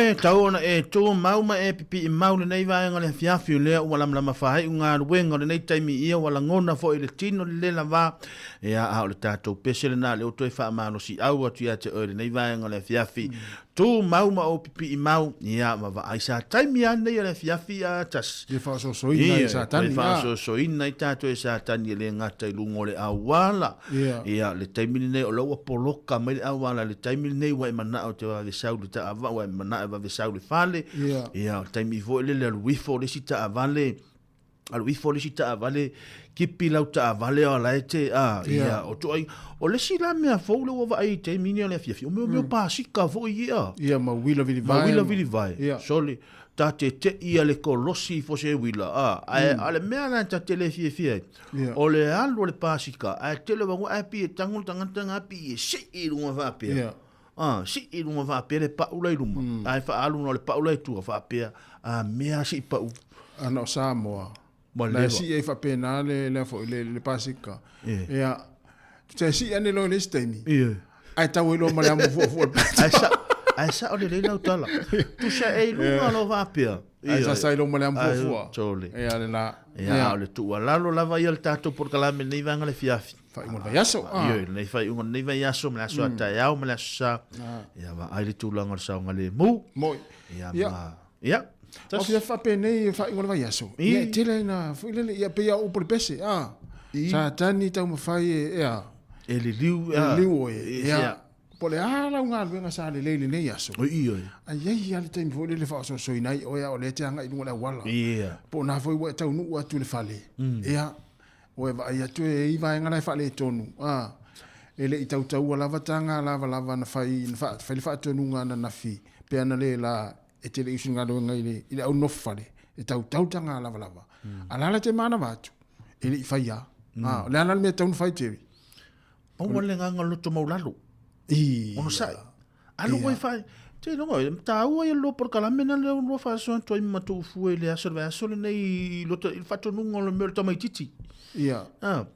E tau ona e tumau ma e pipii mau lenei vaega o le afiafi o lea ua lamalama faaiu galuega o lenei taimi ia ua lagona foi i le tino le le lava ia a o le tatou pese lena lea ua toe faamalosiau atu ia te oe lenei vaega o le afiafi tumau ma ou pipii mau ia ma vaai sa taimi lava lenei o le afiafi a tasi E faasoasoaina ai Satani, e faasoasoaina ai tatou e Satani e le gata i luga o le auala Ia, le taimi lenei o la ua poloka mai le auala i le taimi lenei ua e manao e te vave sau i le taavale, ua e manao e vave sau i le fale. Ia, o le taimi foi lele alu ifo le isi taavale, alu ifo le isi taavale, kipi lau taavale o la e te, a, ia, o ituaiga. O le isi la mea fou lea ua vaai i taimi nei o le afiafi, o mea o mea o pasika foi ia. Ia, ma uila vilivae. Ma uila vilivae. Sole. Ta te te'i a le kolosi ifo se uila, a, ae a le mea la ta te le fiafia ai, o le alu o le pasika, ae tele o vaega, ae pei e tago le tagata lena pei e sii i luga faapea, a, sii i luga faapea le pau la i luma, ae faaalu na o le pau la i tua faapea, a mea sii pau. Ana o Samoa, la e sii ai faapena le, le, foi, le, le pasika. Ia, te sii ane loa i le isi taimi, ae tau ai loa ma le amo fuafua le Ae sa, ae sao lelei lau tala. Tusa e i luga loa faapea. Ae sasai loa ma le amo fuafua. Tole. Ia le la. Ia, o le tuualalo lava ia le tatou polokalame lenei vaega le fiafi. Faaiuga o le vaiaso. Ioe, lenei faaiuga o lenei vaiaso ma le aso a taeao ma le aso sa. Ia, vaai le tulaga o le saogalemu. Moi. Ia, ma, ia. O fia faapenei faaiuga o le vaiaso. Ia, e tele ina foi lele, ia pei lava o upu o le pese, a. Satani taumafai e, ea. E liliu, ea. E liliu oe, ea. Po o le a lau galuega sa lelei i lenei aso. Ioe. Ae i ai lava le taimi foi lele e faaosoosoina ai oe a o lea e te agai i luga o le auala. Ia. Po o na foi ua e taunuu atu i le fale, ia, ua e vaai atu e i ai vaega la e faaletonu, a. E le i tautaua lava taga lavalava na fai, na fai le faatonuga ananafi pe ana le la e te le i usu i le galuega i le, i le au nofo fale, e tautau taga lavalava. A o le a la te manava atu? E le i faia. A, o le a la le mea e tatau ona fai Jerry? Aua le agaga loto maulalo. Onosai. Alu oe fai. Te iloga, e taua ia lua polokalame na lea lua faasoa atu ai ma matou fua i le aso le vaiaso lenei i loto i le faatonuga o le mea o le tamaitiiti. Ia. Ah.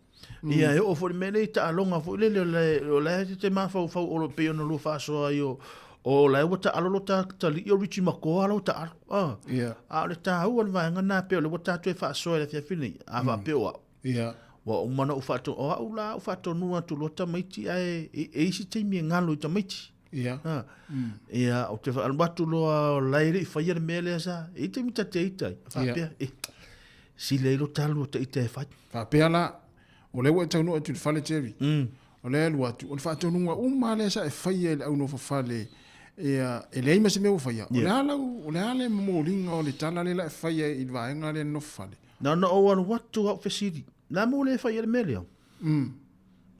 Ia e oo foi i le mea lea i taaloga foi lele o le o la e te mafaufau o lo pei ona lua faasoa ai o o la e ua taalo lo ta talii o Richie McCaw la ua taalo. Ah. Ia. A o le taua o le vaega na pei o lea ua tatou e faasoa i le afiafi nei. A faapea o au. Ia. Ua uma ona ou faatonu, o au la ou faatonu atu loa tamaiti ae e, e isi taimi e galo i tamaiti. Ia. Ha. Ia, ou te alu atu loa o la e le i faia le mea lea sa. E i taimi ta te ita ai. Faapea, e, sili ai lo talu o te ita e fai. Faapea la, o lea ua e taunuu atu i le fale Jerry. O lea e alu atu, o le faatonuga uma lava lea sa e faia i le au nofo fale, ia, e leai ma se mea ua faia. O le a lau, o le a le momoliga o le tala lea la e faia i le vaega lea nofo fale? Na ona ou alu atu au fesili, le a mo le fai ai le mea lea?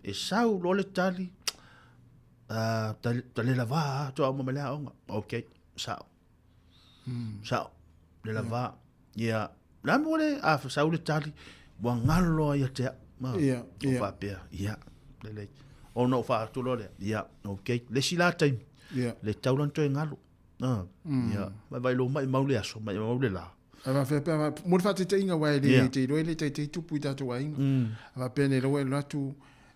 E sau loa le tali, ah, ta le lava a, toa uma mai le aoga. Ok, sao. Sao, le lava. Ia, le a mo le, a sau le tali, ua galo ai ia te au. Ma, o faapea, ia, lelei. Ona ou faa-atu loa lea, ia, ok, le isi la taimi, le tau la ona toe galo. Ah, ia, vaivai lo maimau le aso, maimau le la. A faapea pe a, mo le faataitaiga aua e le yeah. te iloa e le taitai tupu i tatou aiga. A faapea nei laua e alu atu,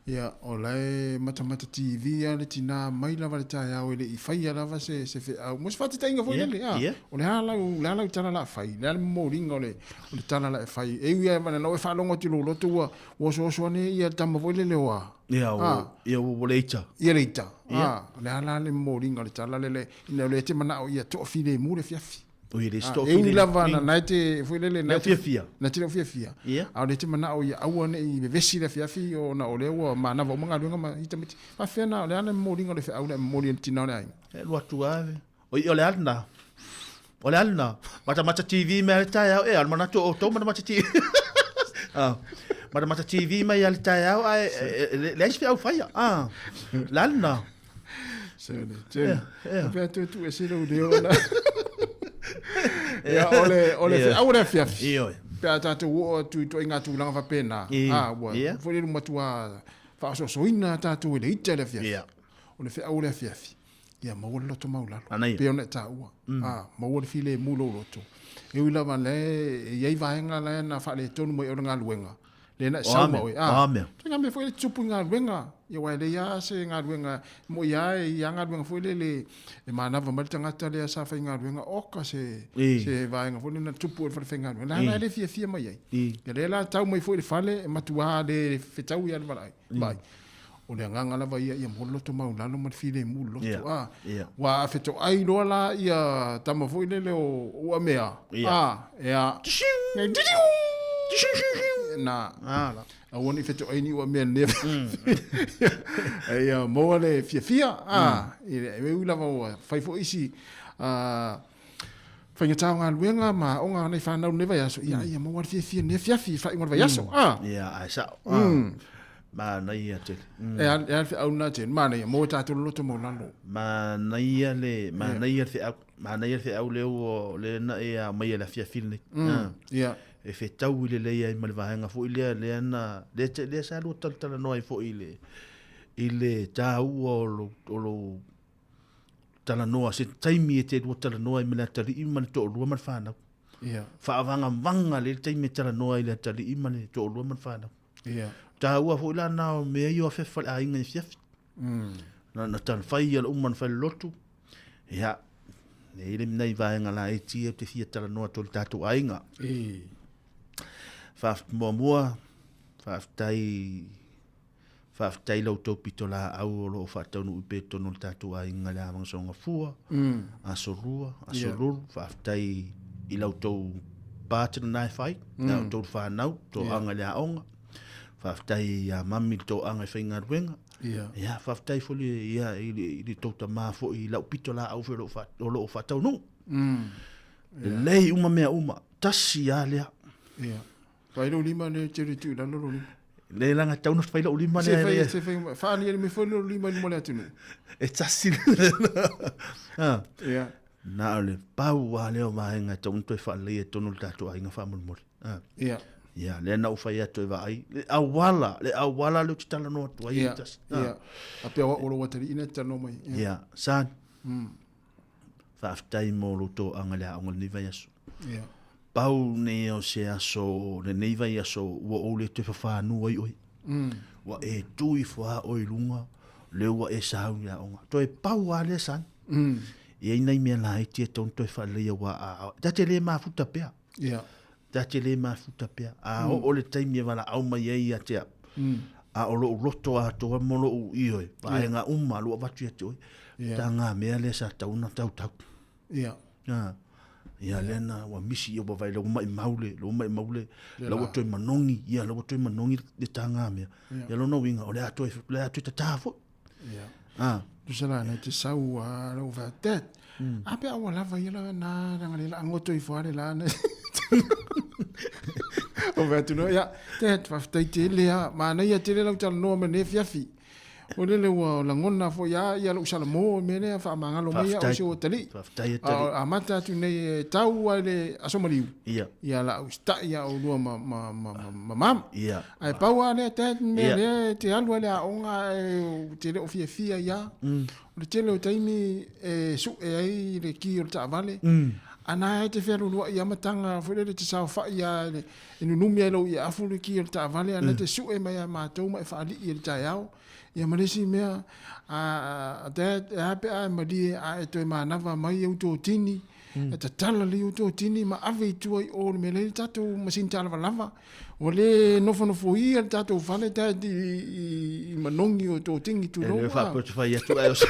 ia, o la e matamata TV lava le tinā mai lava le taeao e le i faia lava se, se feau. Mo se faataitaiga foi lele, a. O le a lau, le a lau tala la fai, le a le momoliga o le, o le tala la e fai. E ui lava na e faalogo atu i lou loto ua, ua osooso ane ia le tama foi lele o a. Ia, ua, ia ua le ita. Ia le ita. A, o le a la le momoliga o le tala lele, ina o lea e te manao ia toafilemu le afiafi. O i le sto E ui lava na na te foi lele na te fiafia. Na te fiafia. A o le te manao ia aua nei vevesi le afiafi ona o lea ua manava uma galuega ma i tamaiti. Faafefea na o le a le momoliga o le feau le momoli e le tina o le aiga. E alu atu lava. O i o le a lena. O le a lena. Matamata TV mai le taeao e, a o le manatu o outou matamata TV. Ah. Matamata TV mai le taeao ae leai se feau faia. Ah. Le a lena. Sene, tene. Pea tu tu e sila u leo na. Ia, o le, o le feau o le afiafi. Ioe. Pe a tātou oo atu i ituaiga tulaga faapena. A, ua, foi lele ua matua faaosoosoina tātou e le ita i le afiafi. O le feau o le afiafi, ia maua le loto maulalo. Manaia. Pei ona e taua. A, maua le filemu i lou loto. E ui lava la e i ai vaega la e na faaletonu mai o le galuega. lea na e O sau a ma mea? oe. O a mea? Ituaiga mea foi lea e tutupu i galuega, ia aua e leai lava se galuega, e moni lava e i ai lava galuega foi lele e manava mai le tagata lea sa faigaluega, oka se, se vaega foi lea na tupu ai le falefaigaluega, la la e le fiafia mai ai. Ia lea la tau mai foi i le fale, e matua le fetaui lava le valaai, vaai. O le agaga lava ia ia maua le loto maualalo ma le filemu i le loto, a. Aua a fetoai loa la ia tama foi lele o Uamea, a, ia, na, aua ne i fetoai ni uamea i lenei a ia maua le fiafia, a, e ui lava ua fai foi isi faigata o galuega ma aoga a nai fanau i lenei vaiaso, ia, ia maua le fiafia i lenei afiafi i le faaiuga o le vaiaso, a. Ia, ae sao, Manaia tele. E a, e a le feau lena Jen? Manaia, maua e tatou le loto maualalo. Manaia le, manaia le feau. Manaia le feau lea ua, lea na e aumaia i le afiafi lenei. Ia. E fetaui lelei ai ma le vaega foi lea, lea na, lea, lea sa lua talatalanoa ai foi i le, i le taua o lou, o lou talanoa, se taimi e te lua talanoa ai ma le atalii ma le toalua ma le fanau. Ia. Faavagavaga lelei le taimi e talanoa ai i le atalii ma le toalua ma le fanau. Ia. Taua foi la na o mea ia o afefe faleaiga i afiafi. Na tala fai ia le uma na fai le lotu. Ia, e i ai le nai vaega laiti ia ou te fia talanoa atu i le tatou aiga. Faafetai muamua, faafetai faafetai i la outou pitolaau o lo o faataunuu pea i totonu o le tatou aiga i le Avaga Soogafua, Aso Lua, Aso Lulu, faafetai i la outou partner na e fai, la outou fanau, toaga i le aoga. Faafetai ia mami i le toaga i faigaluega. Ia, faafetai foi ia, i le, i le tou tama foi i lau pitolaau foi o lo o faataunuu. Lelei uma mea uma, tasi lava lea. Ia. Fai lou lima lea e te le tuu i lalo lou lima. Le laga tau na fai lou lima lea. Se fai, se fai, faaliali mai foi lou lima i luma o le atunuu. E tasi. Ha. Ia. Na o le pau lava lea o vaega e tatau ona toe faaleleia i totonu o le tatou aiga faamolemole. Ha. Ia. Ia, lea na ou fai atu e vaai, le auala, le auala lea ou te talanoa atu ai. Ia, ia. A pea o au o lou atalii na e te talanoa mai. Ia, son. Faafetai mo lou toaga i le aoga i lenei vaiaso. Ia. Pau nei o se aso, lenei vaiaso, ua ou le toe fafanua ai oe. Ua e tu ifo lava oe i luga, lea ua e sauni i le aoga. Toe pau lava lea son. E i ai nai mea laiti e tatau ona toe faaleleia aua a, ta te le mafuta pea. Ia. Ta te le mafuta pea. A oo le taimi e valaau mai ai ia te au, a o lou loto atoa ma lou ioe, vaega uma lou avatu ia te oe, ta ngā mea lea sa tatau ona tautau. Ia. A, ia lea na ua misi ia ua vai lau maimau le, lau maimau le, lau ua toe manogi, ia lau ua toe manogi le ta ngā mea. Ia lona uiga, o le a toe, o le a toe tatā foi. Ia. A. Tusa la na te sau a lau fai, Dad, a pe a ua lava ia la na leaga le la goto ifo a le la na. O fai atu loa, ia, Dad, faafetai tele a, manaia tele lau talanoa ma lenei afiafi. O lele ua lagona foi a ia lou salamo i mea lea faamagalo mai au si ou atalii. Faafetai atalii. A amata atu nei e tau ai le aso maliu. Ia. Ia la au sita'i a oulua ma ma ma ma mama. Ia. Ae pau lava lea Dad mea lea e te alu ai le aoga ae ou te le o fiafia ai lava. O le tele o taimi e sue ai le ki o le taavale, a na e te fealualuai i amataga foi lele e te saofai lava e nunumi ai lou ieafu le ki o le taavale, a na te sue mai ia matou ma e faalii i le taeao. Ia ma le isi mea, a Dad, e a pe a e malie a e toe manava mai ou totini, E tatala lelei outou tini ma ave i tua i o i le mea lea i le tatou masini tālavalava. Ua le nofonofoia le tatou fale Dad i manogi o totini tulou. E le faapea ou te fai atu ae o se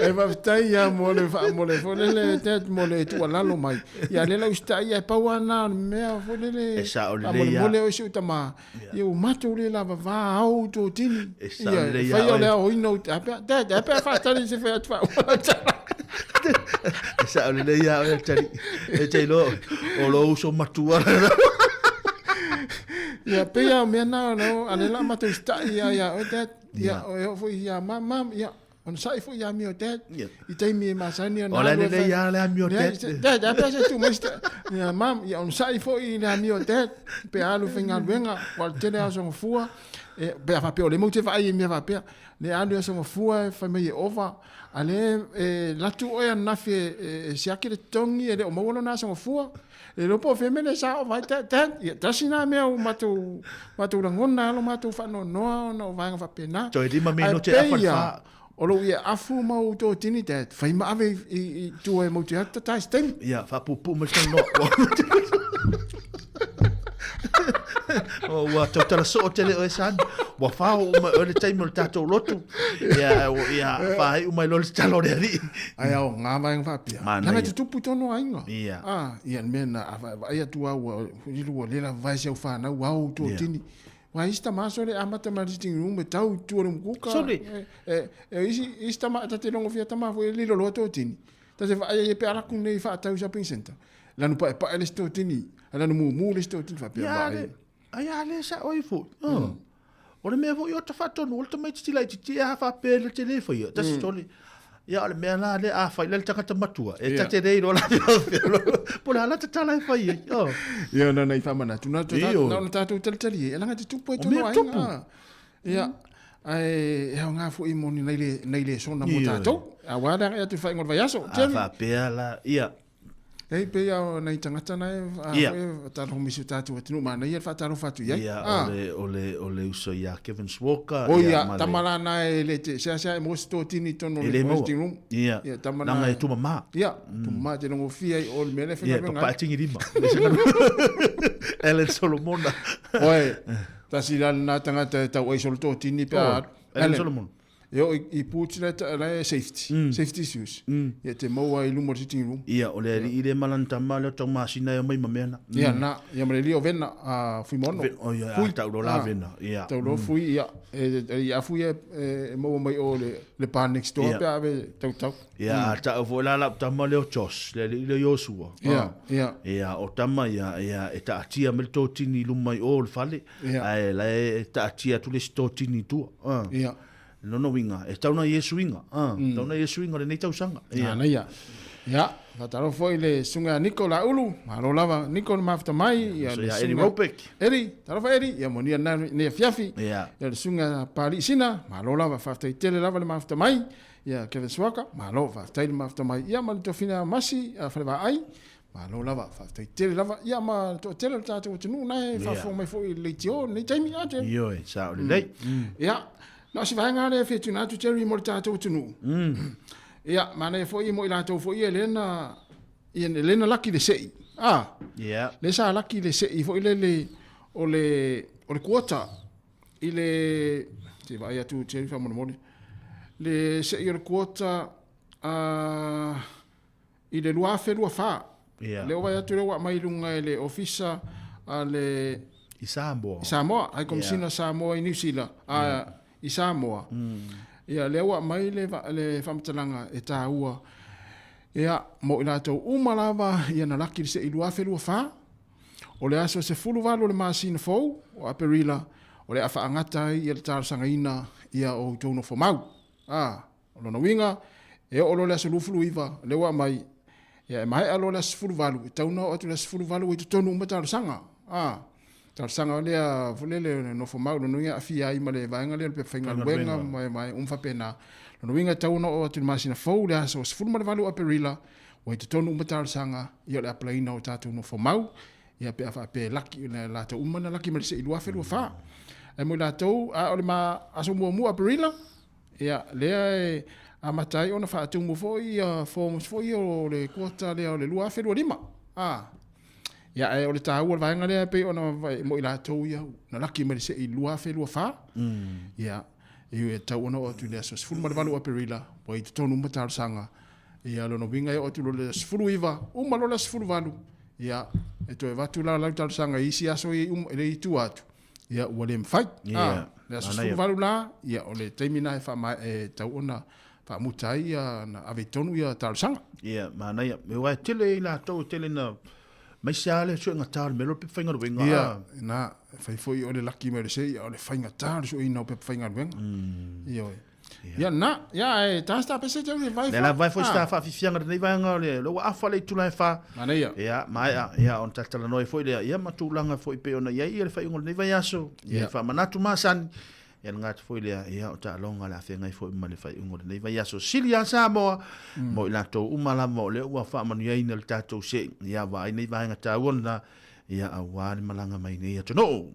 E faafetai ia mo le mo le foi lele Dad mo le tuualalo mai. Ia lea la usitai ae pau lava na o le mea foi lele E sao lelei faamolemole oe si ou tama. Ia ua matou le lavava ao outou tini. E sao lelei ia oe. Faia o le aoina o a pea Dad a pea faatali se fai atu faaauala tala. E sao lelei ia oe Tali. E te iloa o lou uso matua. Ia pei lava o mea na o a lea la matou usitai ia ia oe Dad. Ia e oo foi ia mam mam ia. Onosai foi ia amio dad. I taimi e masani ona. O le lelei lava le amio dad. Dad, a pea se tuu mai ia mam, ia onosai foi i le amio dad pe a alu i faigaluega, ua le tele aso gafua, e, pe a faapea o lea matou te vaai i mea faapea, le alu i aso gafua e fai mai e ova, a lea e alu atu oe ananafi e siaki le totogi e le o maua lona aso gafua. E le iloa po o fea mea lea sa ova ai dad, dad. Ia tasi lena mea ua matou, matou lagona ai lo matou faanoanoa ona o vaega faapena. Toe lima minute e afa le fa. O lou ia afu ma ou totini dad, fai ma ave i tua e matou te atu tatai se taimi. Ia, faapuupuu mai le talanoa. Ua tautala soo tele oe son. Ua fao uma oe le taimi o le tatou lotu. Ia, ia faaiu mai loa le tatalo a le Alii. Ae aoga vaega faapea. Manaia. Leaga e tutupu i tonu aiga. Ia. Ah, ia le mea na a vaai atu lava ua lilo ua le lava si au fanau ao i totini. Aua isi tama sole e amata mai le sitting room e tau i tua o le umukuka. Sole. E, e, isi, isi tama, ta te logofia tama foi e lilo loa totini. Ta te vaai ai e pe ala aku nei faatau i shopping centre. Lanu paepae le isi totini, lanu mumu le isi totini faapea Ia vaai. le, ai a le sao ai foi. O le mea foi o ta faatonu, o le tamaitiiti laitiiti e a faapea le te le faia, tasi tole. Ia o le mea la lea a fai la le tagata matua, e ta te le iloa la po o le a la tatala e fai ai. Oh. Ia na nei faamanatu, na Ioe. na ona tatou talitali ai, e laga te tupu ai O tonu mea aiga. tupu. Ia, ae e aoga foi mo ni nai lesona mo Ioe. tatou. Aua le agai atu i le faaiuga o le vaiaso. A Jerry. faapea la, ia. Ei, pei a o nai tagata na e, a Ia. foi e faatalofa mai i si o tatou atunuu, manaia le faatalofa atu i ai. Ia, Ah. o le, o le, o le uso ia Kevin Walker. O ia, ia, ma le- tama la na e le te, seasea e maua se totini i totonu o E le le maua. sitting room. Ia, Ia, tama na. leaga e tumama. Ia, tumama te logofia i o le mea lea e Ia, faigaluega ai. papae tigilima. Ellen Solomona. Oe, tasi la lena tagata e tau ai solo totini pe a Oh, alu. Ellen Solomon. E oo i boots la la e safety, safety shoes. Ia te maua i luma o le sitting room. Ia, o le alii lea ma lana tama lea o Taumasina e omai ma mea na. Ia na, ia ma le alii o Vena, a Fuimono. Oh, ia, Fui. a tau loa la Vena, ia. Tau loa Fui, ia. E, e, ia Fui e, e maua mai o le, le bar next door Ia. pe a ave tautau. Ia, a tau foi la lau tama lea o Josh, le alii lea o Iosua. Ia, Ah. ia. Ia, o tama ia, ia, e taatia mai le totini i luma i o le fale, Ia. ae la e taatia atu le isi totini i tua. Ah. Ia. Lona uiga, e tau na ia suiga, ah, tau na ia suiga o lenei tausaga. Ia. Nana ia. Ia, faatalofa foi i le susuga ia Niko Laulu, malo lava Niko le mafuta mai, ia So le ia Eddie susuga Ropic. Eddie, talofa Eddie, ia monia na nei afiafi. Ia. Ia le susuga Pali Sina, malo lava faafetai tele lava le mafuta mai. Ia Kevin Suaka, malo faafetai le mafuta mai. Ia ma le tofina Masi, Falevaai, malo lava faafetai tele lava. Ia ma le toatele o le tatou atunuu na e faafofoga mai foi i le leitio i lenei taimi, a Jerry? Ioe, sao lelei. Ia, na o si vaega lea e fia tuuina atu Jerry mo le tatou atunuu. Ia, manaia foi mo i latou foi ia lea na, ia lea na laki le sei. Ah, Ia. lea sa laki le sei foi lele o le, o le quota i le, se i vaai atu Jerry faamolemole, le sei o le quota ah, i le 2024. Ia. Lea ua vaai atu lea ua aumai i luga e le ofisa a le I Samoa. I Samoa, High Commissioner Samoa i Niu Sila, a, i Samoa. Ia, lea ua aumai le, le faamatalaga e taua. Ia, mo i latou uma lava ia na laki i le sei 2024, o le aso 18 o le masina fou o Aperila, o le a faagata ai ia le talosagaina ia o outou nofomau. A, O lona uiga, e oo loa le aso 29, lea ua aumai, ia e maea loa le aso 18, e tatau ona oo atu i le aso 18 ua i totonu uma talosaga. A, talosaga lea foi lele e nofo mau, lona uiga e aafia ai ma le vaega lea o le pepa faigaluega ma vaega uma faapena. Lona uiga e tatau ona oo atu i le masina fou le aso 18 o Aperila, ua i totonu uma talosaga, ia o le apalaiina o tatou nofo mau, ia pe a faapea e laki, o latou uma na laki mai le sei 2024. Ae mo i latou, a o le ma aso muamua o Aperila, Ia, lea e amata ai ona faatumu foi ia forms foi ia o le quota lea o le 2025. A. Ia, ae o le taua o le vaega lea e pei ona mo i latou ia na laki mai le sei 2024. Ia, e tatau ona oo atu i le aso 18 o Aperila, ua i totonu uma talosaga. Ia, lona uiga e oo atu loa i le aso 19, uma loa le aso 18, ia, e toe avatu la lau talosaga i isi aso ia e i tua atu. Ia, ua le mafai. Ia, Ah, le aso manaia. 18 la, ia, o le taimi lena e faama, e tatau ona faamuta ai ia, na ave i totonu ia talosaga. Ia, manaia. Aua e tele i latou e tele ina maise lava le suegata o le mea lea o le pepa faigaluega. Ia, na, e fai foi o le laki mai o le sei, a o le faigata o le sueina o pepa faigaluega. Ioe. Ia na, ia e ta sta pese te uri vai. Le la vai foi sta faafiafiaga lenei vaega o le ua afa le itula e 4. Manaia. Ia, maea, ia ona talatalanoa ai foi lea, ia ma tulaga foi pei ona i ai ia le faaiuga o lenei vaiaso. Ia, faamanatu masani, ia le gata foi lea, ia o taaloga o le a feagai foi ma le faaiuga o lenei vaiaso. Sili lava Samoa, mo i latou uma lava o lea ua faamanuiaina le tatou se'i, ia vaai nei vaega taua lena, ia aua le malaga mai nei atunuu.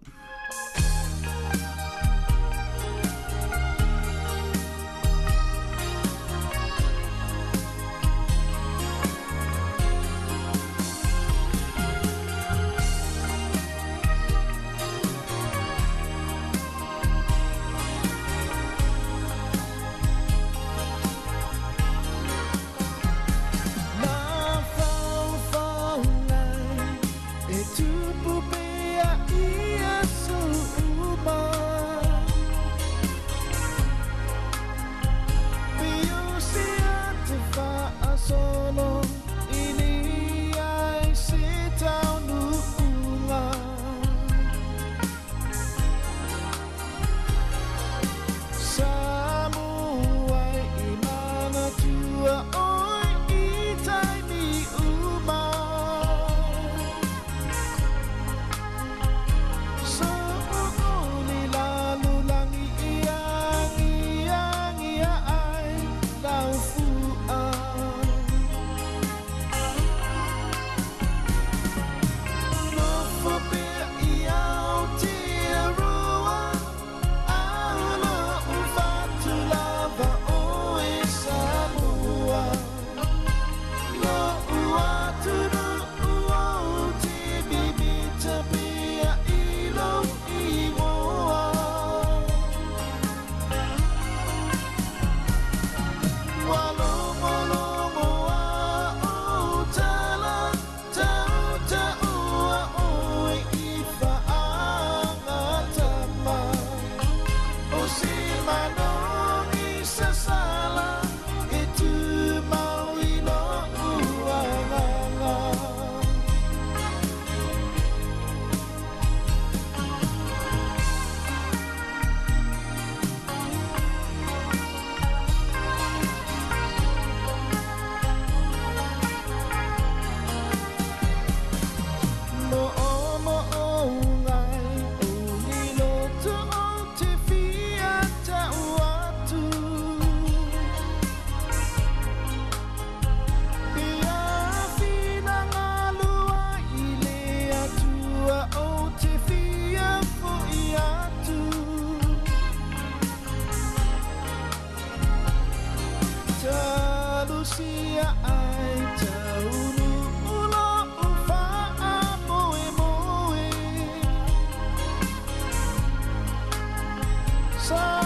Sa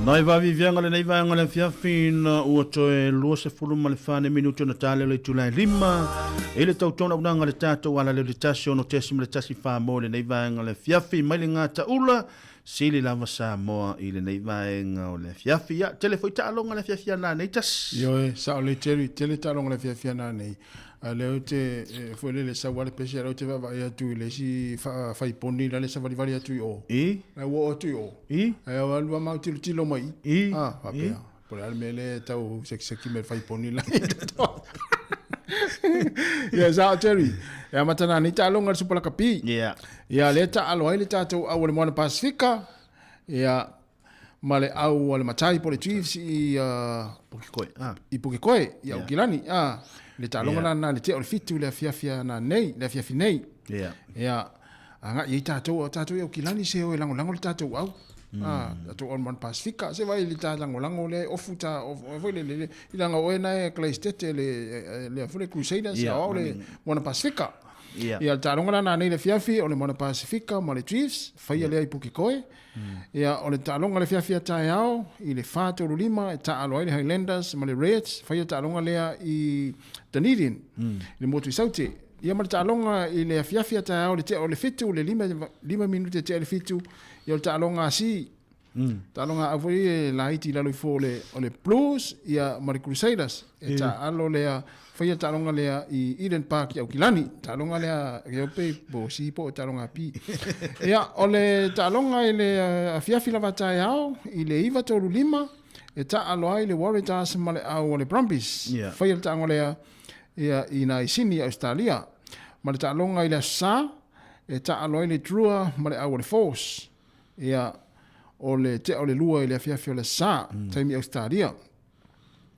Nai vāvivianga lenei vaega o le afiafi ina ua toe 24 minute ona tale o le itula e 5 i le tautona unaga le tatou alaleo le 1 6.14 mo lenei vaega o le afiafi mai le gataula sili lava Samoa i lenei vaega o le afiafi. Ia, tele foi taaloga le afiafi ana nei tasi. Ioe, sao lelei Jerry, tele taaloga le afiafi ana nei. A o lea ou te, e, foi lele sau lava le pese, a o lea ou te vaavaai atu i le isi faiponi la le savalivali atu i o. I? La ua oo atu i o. I? Ae o alu lava ma au tilotilo mai i. I? Ah, faapea. Po o le a le mea lea e tau sekiseki mai le faiponi la. Ia, sao Jerry. E amata nanei taaloga i le Supa Lakapi. Yeah. Ia, lea e taalo ai le tatou au o le Moana Pasifika. Ia, ma le au a le matai po o le Chiefs i Pukekohe, ah. i Pukekohe, i Aukilani. Ah, le taaloga yeah. lana le tea o le fitu le afiafi ana nei, le afiafi nei. Yeah. Ia, agai ai tatou, tatou i Aukilani se o e lagolago le tatou au. Ah, tatou au le Pasifika, se vai le ta lagolago le ofu ta ofu foi le le i langa oe na e Kleistete le le foi le Crusaders yeah, au le Moana Pasifika. Yeah. Ia, le taaloga lana nei le afiafi o le Moana Pasifika ma le Chiefs, faia lea i Pukekohe. Ia, o le taaloga le fiafia taeao i le 4:35 e taaalo ai le Highlanders ma le Reds, faia taaloga lea i Dunedin, i le motu i Saute. Ia ma le taaloga i le afiafi a taeao le tea o le 7, le 5 minute tea i le 7, ia o le taaloga a si, taaloga a au foi e laiti i lalo ifo o le, o le Blues ia ma le Crusaders, e taaalo lea Faia taaloga lea i Eden Park i Aukilani. Taaloga lea e ope po si po taaloga pi. Ia, o le taaloga i le afiafi lava taeao i le 9:35 e taalo ai le Waratahs ma le au o le Brumbies. Yeah. Faia le taaloga lea ia i nai Sini i Australia. Ma le taaloga i le Aso Sa e taalo ai le Drua ma le au o le Force. Ia, o le tea o le 2 i le afiafi o le Aso Sa, taimi Australia.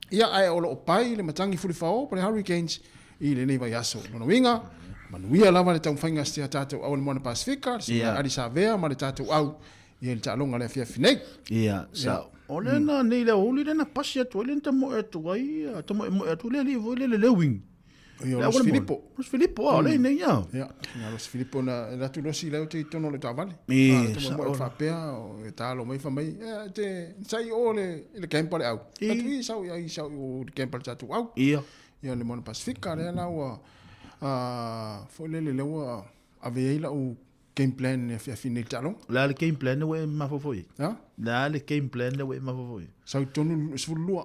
Ia, ae o lo o pai le matagi fulifao po le Hurricanes i lenei vaiaso. Lona uiga, manuia lava le taumafaiga a si a tatou au o le Moana Pasifika, le Susuga Adi Savea ma le tatou au i le taaloga i le afiafi nei. Ia, sa, o le na nei le aoauli lea na pasi atu ai, lea na tamoe atu ai, tamoemoe atu le alii foi lea le Lewin. Ia, o Losi Filipo. Losi Filipo, a, o lea nei, ia. Ia, na Losi Filipo na atu Losi lea te i tonu o le taavale. E, sa o. Faapea, e talo mai fa mai, e, te, sai o le, le camp le au. E. Atu i, sau i, sau i le camp le tatou au. Ia. Ia, le Moana Pasifika, lea la ua, foi lele, lea ua ave ai lau game plan e afiafi nei le taaloga. O le a le game plan ua e mafaufau i ai? Ha? Le a le game plan lea ua e mafaufau i ai? Sau i totonu le 12.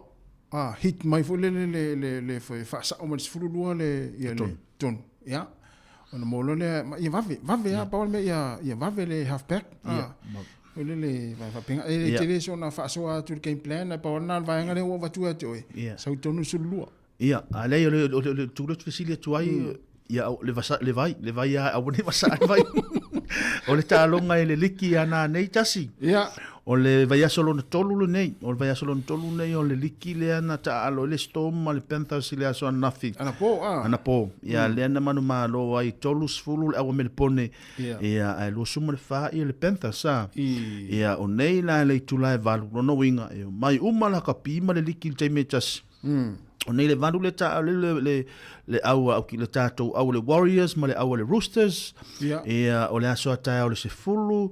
Ah, hit mai foi lele le, le, le, le faasao mai le 12 le, ia le tonu. Ia. Ona maua loa lea, ma ia vave, vave lava, pau le mea ia, ia vave le half back. Ah, foi lele, faapena, e le tele sona faasoa atu le game plan, ae pau lava lena o le vaega lea ua avatua ia te oe. Sau i totonu le 12. Ia, a leai, o le, o le, o le tu lea ou te fesili atu ai, ia, le, vasa, le vai, le vai a, aua nei vasa le vai. o le taaloga e le liki ana nei tasi. Ia. O le vaiaso lona tolu lenei, o le vaiaso lona tolu lenei o le liki lea na taaalo ai le Storm ma le Panthers i le aso ananafi. Anapo, ah. Anapo. Ia, lea na manumalo ai 30 le aua Melepone. Ia. Ia, ae 24 ia le Panthers, ah. I. Ia, o nei la le itula e valu, lona uiga, e omai uma la kapi ma le liki i le taimi e tasi. O nei le valu le ta le le le, le au au ki le tatou au le Warriors ma le au le Roosters. Ia. Ia o le aso a taeao le sefulu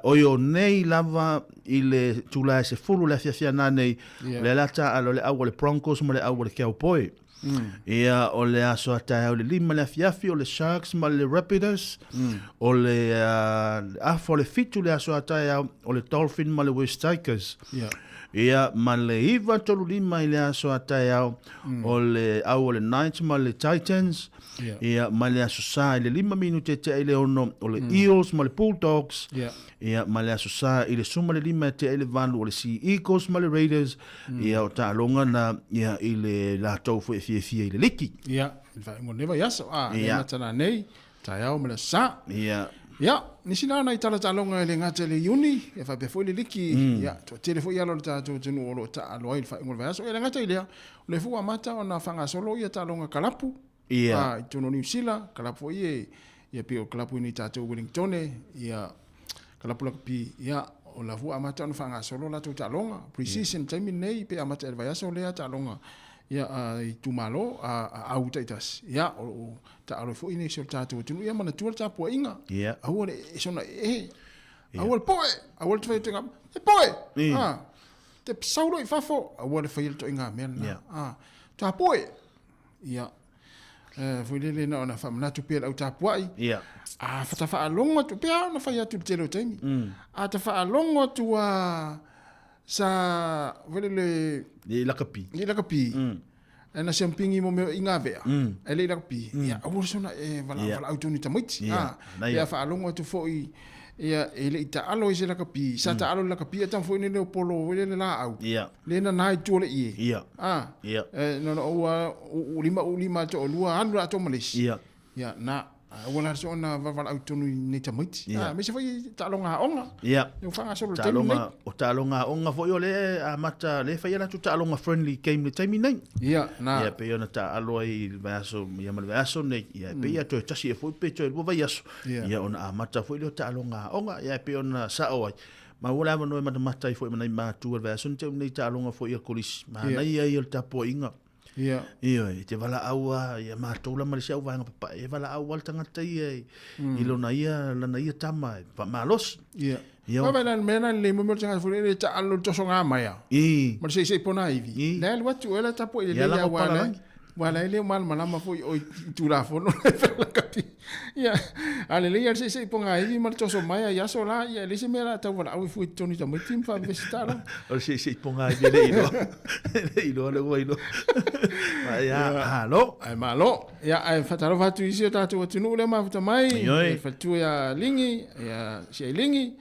oi o nei lava i le tula e sefulu le afiafi ana nei. Ia. O le ala taalo le au le Broncos ma le au le Cowboy. Ia o le aso a taeao le 5 le afiafi o le Sharks ma le Rapidos. O le afa o le 7 le aso a taeao o le Dolphin ma le West Tigers. Ia. Ia, ma le 9:35 i le aso a taeao, o le au o le Knights ma le Titans. Ia. Ia, ma le aso Sa i le 5 minute e tea i le 6, o le Eels ma le Bulldogs. Ia. Ia, ma le aso Sa i le 15 e tea i le 8, o le Sea Eagles ma le Raiders. Ia, o taaloga na, ia, i le latou foi e fiafia i le liki. Ia, i le faaiuga o lenei vaiaso. A, Ia. lea na tana nei, taeao ma le aso Sa. Ia. Ia, nisi la nai tala taaloga e le gata i le Iuni, ia faapea foi le liki, ia, toatele foi alo o le tatou atunuu o lo o taalo ai i le faaiuga o le vaiaso. Ia le gata i lea, o lea foi ua amata ona faagasolo ia taaloga kalapu, Ia. a, i totonu o Niu Sila, kalapu foi e, ia pei o kalapu i nei tatou Wellingtone, ia, kalapu lakapi, ia, o la foi ua amata ona faagasolo latou taaloga. Pre-season taimi lenei, pe amata i le vaiaso lea taaloga, ia, a, itumalo, a, a au taitasi, ia, o lo o Taalo foi nei si o tatou atunuu, ia manatua le tapuaiga. Ia. Aua le e sona e. Aua le poe, aua le tufai tega. E poe! Ah, te saulo i fafo, aua le faia le toaiga mea lena. Ah, tapuai! Ia, foi lele na ona faamanatu pea le au tapuai. A tafaalogo atu, pei lava ona fai atu i le tele o taimi. A tafaalogo atu a sa, foi lele... I lakapi. I lakapi. E na siampingi mo mea i ngā vea, e le i lakapi. Ia, aua le soona e valaau tonu i tamaiti. Ia faalogo atu foi, ia, e le i taalo ai se lakapi, sa taalo i le lakapi, a tama foi nei o polo foi lele laau. Le nana i tua o le ie. E, no, no, ua, u, u lima, u lima to o lua, alu la to ma le isi. Ia, na, aua la soona valaau tonu i nei tamaiti. Aemaise foi i taaloga aoga. Ua faagasolo i le taimi lenei. O taaloga aoga foi o lea e amata, lea e fai a latou taaloga friendly game i le taimi nei. Ia, na. Ia, pei ona taalo ai i le vaiaso, ia ma le vaiaso nei, ia, e pei lava toe tasi ea foi pe toe lua vaiaso, ia ona amata foi lea o taaloga aoga, ia e pei ona sao ai. Ma ua le avanoa e matamata ai foi ma nai matua i le vaiaso nei te nei taaloga foi a le kolisi. Manaia ia o le tapuaiga. Ia. Ioe, e te valaau lava ia matou la ma le isi au vaega papae, e valaau lava le tagata ia i, mm. i lona ia, lana ia tama e faamalosi. Ia. Ia. Vaai la le mea na lelei mo mea o le tagata foi lele e taalo le tosoga mai a. I. Ma le seisei pona ivi. I. Le alu atu oe la tapuai Ia lelei lava a ua pala la. langi. Ua la e le o malamalama foi oi i Tulafono lakapi. Ia, a lelei a le seisei pona ivi ma le toso mai a i aso la, ia e leai se mea la tau valaau ai fua i totonu i tamaiti ma faavevesi tala. O le seisei pona ivi e le iloa. E le iloa le ua iloa. Ma ia, malo. Ai malo. Ia, ae faatalofa atu i si o tatou atunuu lea mafuta mai. Ioe. Le faletua ia Ligi, ia Siai Ligi,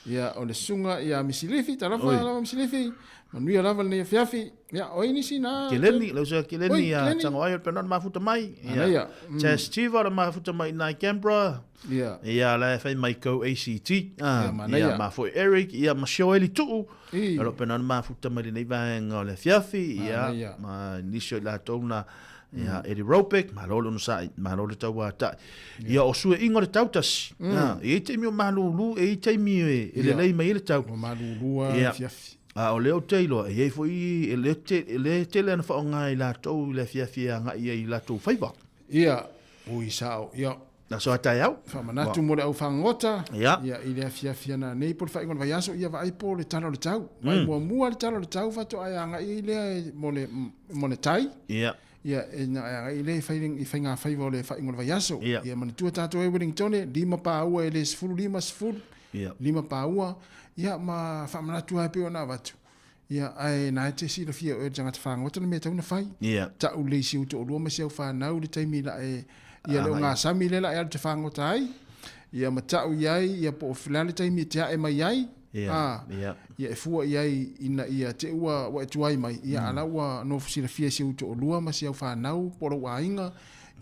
ia o le susuga ia Misilifi, talofa Oi. lava Misilifi, manuia lava lenei afiafi. Ia, o ai nisi na... Keleni, le uso ia Keleni, Oi, ia Keleni. Tango ai o le pena o le mafuta mai. Ia, Manaia. Chas Chiva o le mafuta mai i Canberra. Ia. Ia, la e fai mai kau ACT. Ah, Ia, manaia. ia, ma foi Eric, ia, ma Shoeli Tuu. I. O lo pena o le mafuta mai lenei vaega o le afiafi. Ia, Manaia. ma nisi o i latou na, ia, Eddie Robeck, malo le onosai, malo le tauatai. Ia, o sueina o le tau tasi. Ah, e i ai taimi o malulu, e i ai taimi e, e Ia. lelei mai ai le tau. O malulu a Ia. afiafi. A o lea ou te iloa, e i ai foi, e le te, e le tele ana faaaoga e latou i le afiafi e agai ai i latou faiva. Ia, ui sao, ia. Aso a taeao. Faamanatu mo le au fagogota. Ia. Ia, i le afiafi ana nei po le faaiuga o le vaiaso, ia vaai po le tala o le tau. Vaai muamua le tala o le tau faatoa e agai ai lea e, mo le, mo le tai. Ia. Ia, e na e agai lea i fai, i faiga faiva o le faaiuga o le vaiaso. Ia. Ia, manatua tatou e Wellingtone, lima paua e le 15 10. Ia. Lima paua, ia, ma faamanatu lava e pei ona avatu. Ia, ae na e te silafia e oe le tagata fagota le mea e tatau ona fai. Ia. Tau lelei i si ou toalua ma si au fanau le taimi la e, ia le ogasami lea la e alu te fagota ai. Ia, ma tau i ai, ia po o le a le taimi e te ae mai ai. Ia, A, ia. ia e fua i ai ina ia te ua, ua e tuai mai. Ia, a la ua nofo silafia e si ou toalua ma si au fanau po o lou aiga,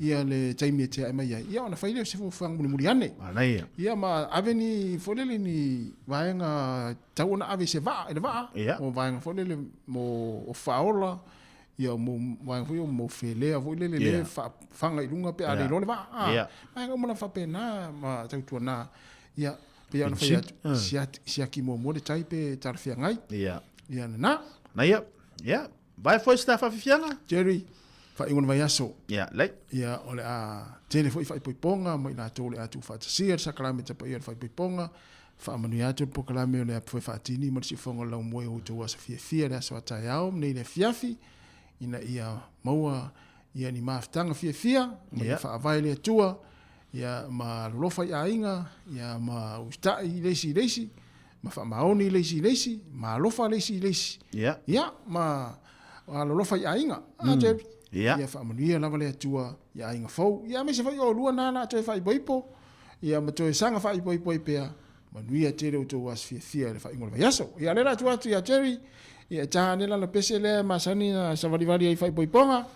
ia le taimi e te ae mai ai. Ia ona fai lea o se fuafuaga mulimuli ane. Manaia. Ia ma ave ni foi lele ni vaega tau ona ave i se vaa, i le vaa. Ia. O vaega foi lele mo o faaola, ia mo vaega foi o mo felea foi lele Ia. le faafaga i luga pe a Ia. le iloa le vaa. Ah, Ia. Vaega uma lava faapena ma tautuana. Ia, pei ona fai atu, siaki, siaki muamua le tai pe talafeagai. Ia. Ia lena. Naia. Ia. Vai foi se ta faafiafiaga? Jerry, faaiuga o le vaiaso. Ia, lei. Ia, o le a tele foi faaipoipoga ma i latou o le a tuufaatasia le sakalameta paia o le faaipoipoga. Faamanuia atu le polokalame o le a foe faatini ma le siufofoga o le laumua i o outou aso fiafia i le aso a taeao ma nei le afiafi, ina ia maua ia ni mafutaga fiafia ma ia faavae le Atua, ia ma alolofa i aiga, ia ma usitai i le isi i le isi, ma faamaoni le isi i le isi, ma alofa le isi i le isi. Ia. Ia, ma alolofa i aiga. A, Jerry. Ia. Ia faamanuia lava le Atua i aiga fou. Ia, aemaise foi oulua na la toe faaipoipo, ia ma toe saga faaipoipo ai pea. Manuia tele outou aso fiafia i le faaiuga o le vaiaso. Ia, lea la atu atu ia Jerry, ia e ta ane lana pese lea e masani na savalivali ai i faaipoipoga.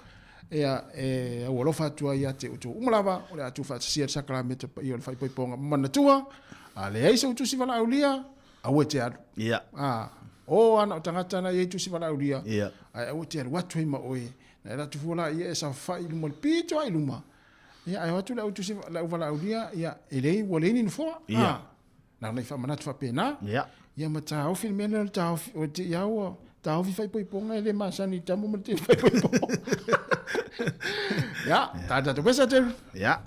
Ia, e aualofa atu ai ia te outou uma lava, o le a tuufaatasia le sakalameta paia o le faaipoipoga ma manatua, a leai sou tusi valaaulia, aua e te alu. Ia. A, o ana o tagata na i ai tusi valaaulia, Ia. ae aua e te alu atu ai ma oe, na e alu atu fua laia e saofai i luma o le pito lava i luma. Ia, ae o atu le au tusi, le au valaaulia, ia, e leai, ua leai ni nofoa. Ia. A, na ona i faamanatu faapena. Ia. Ia ma taofi le mea lea o le taofi, o te ia ua taofi faaipoipoga e le masani i tamo ma le tele faaipoipoga. Ia, tā tātou pesa, Terry. Ia.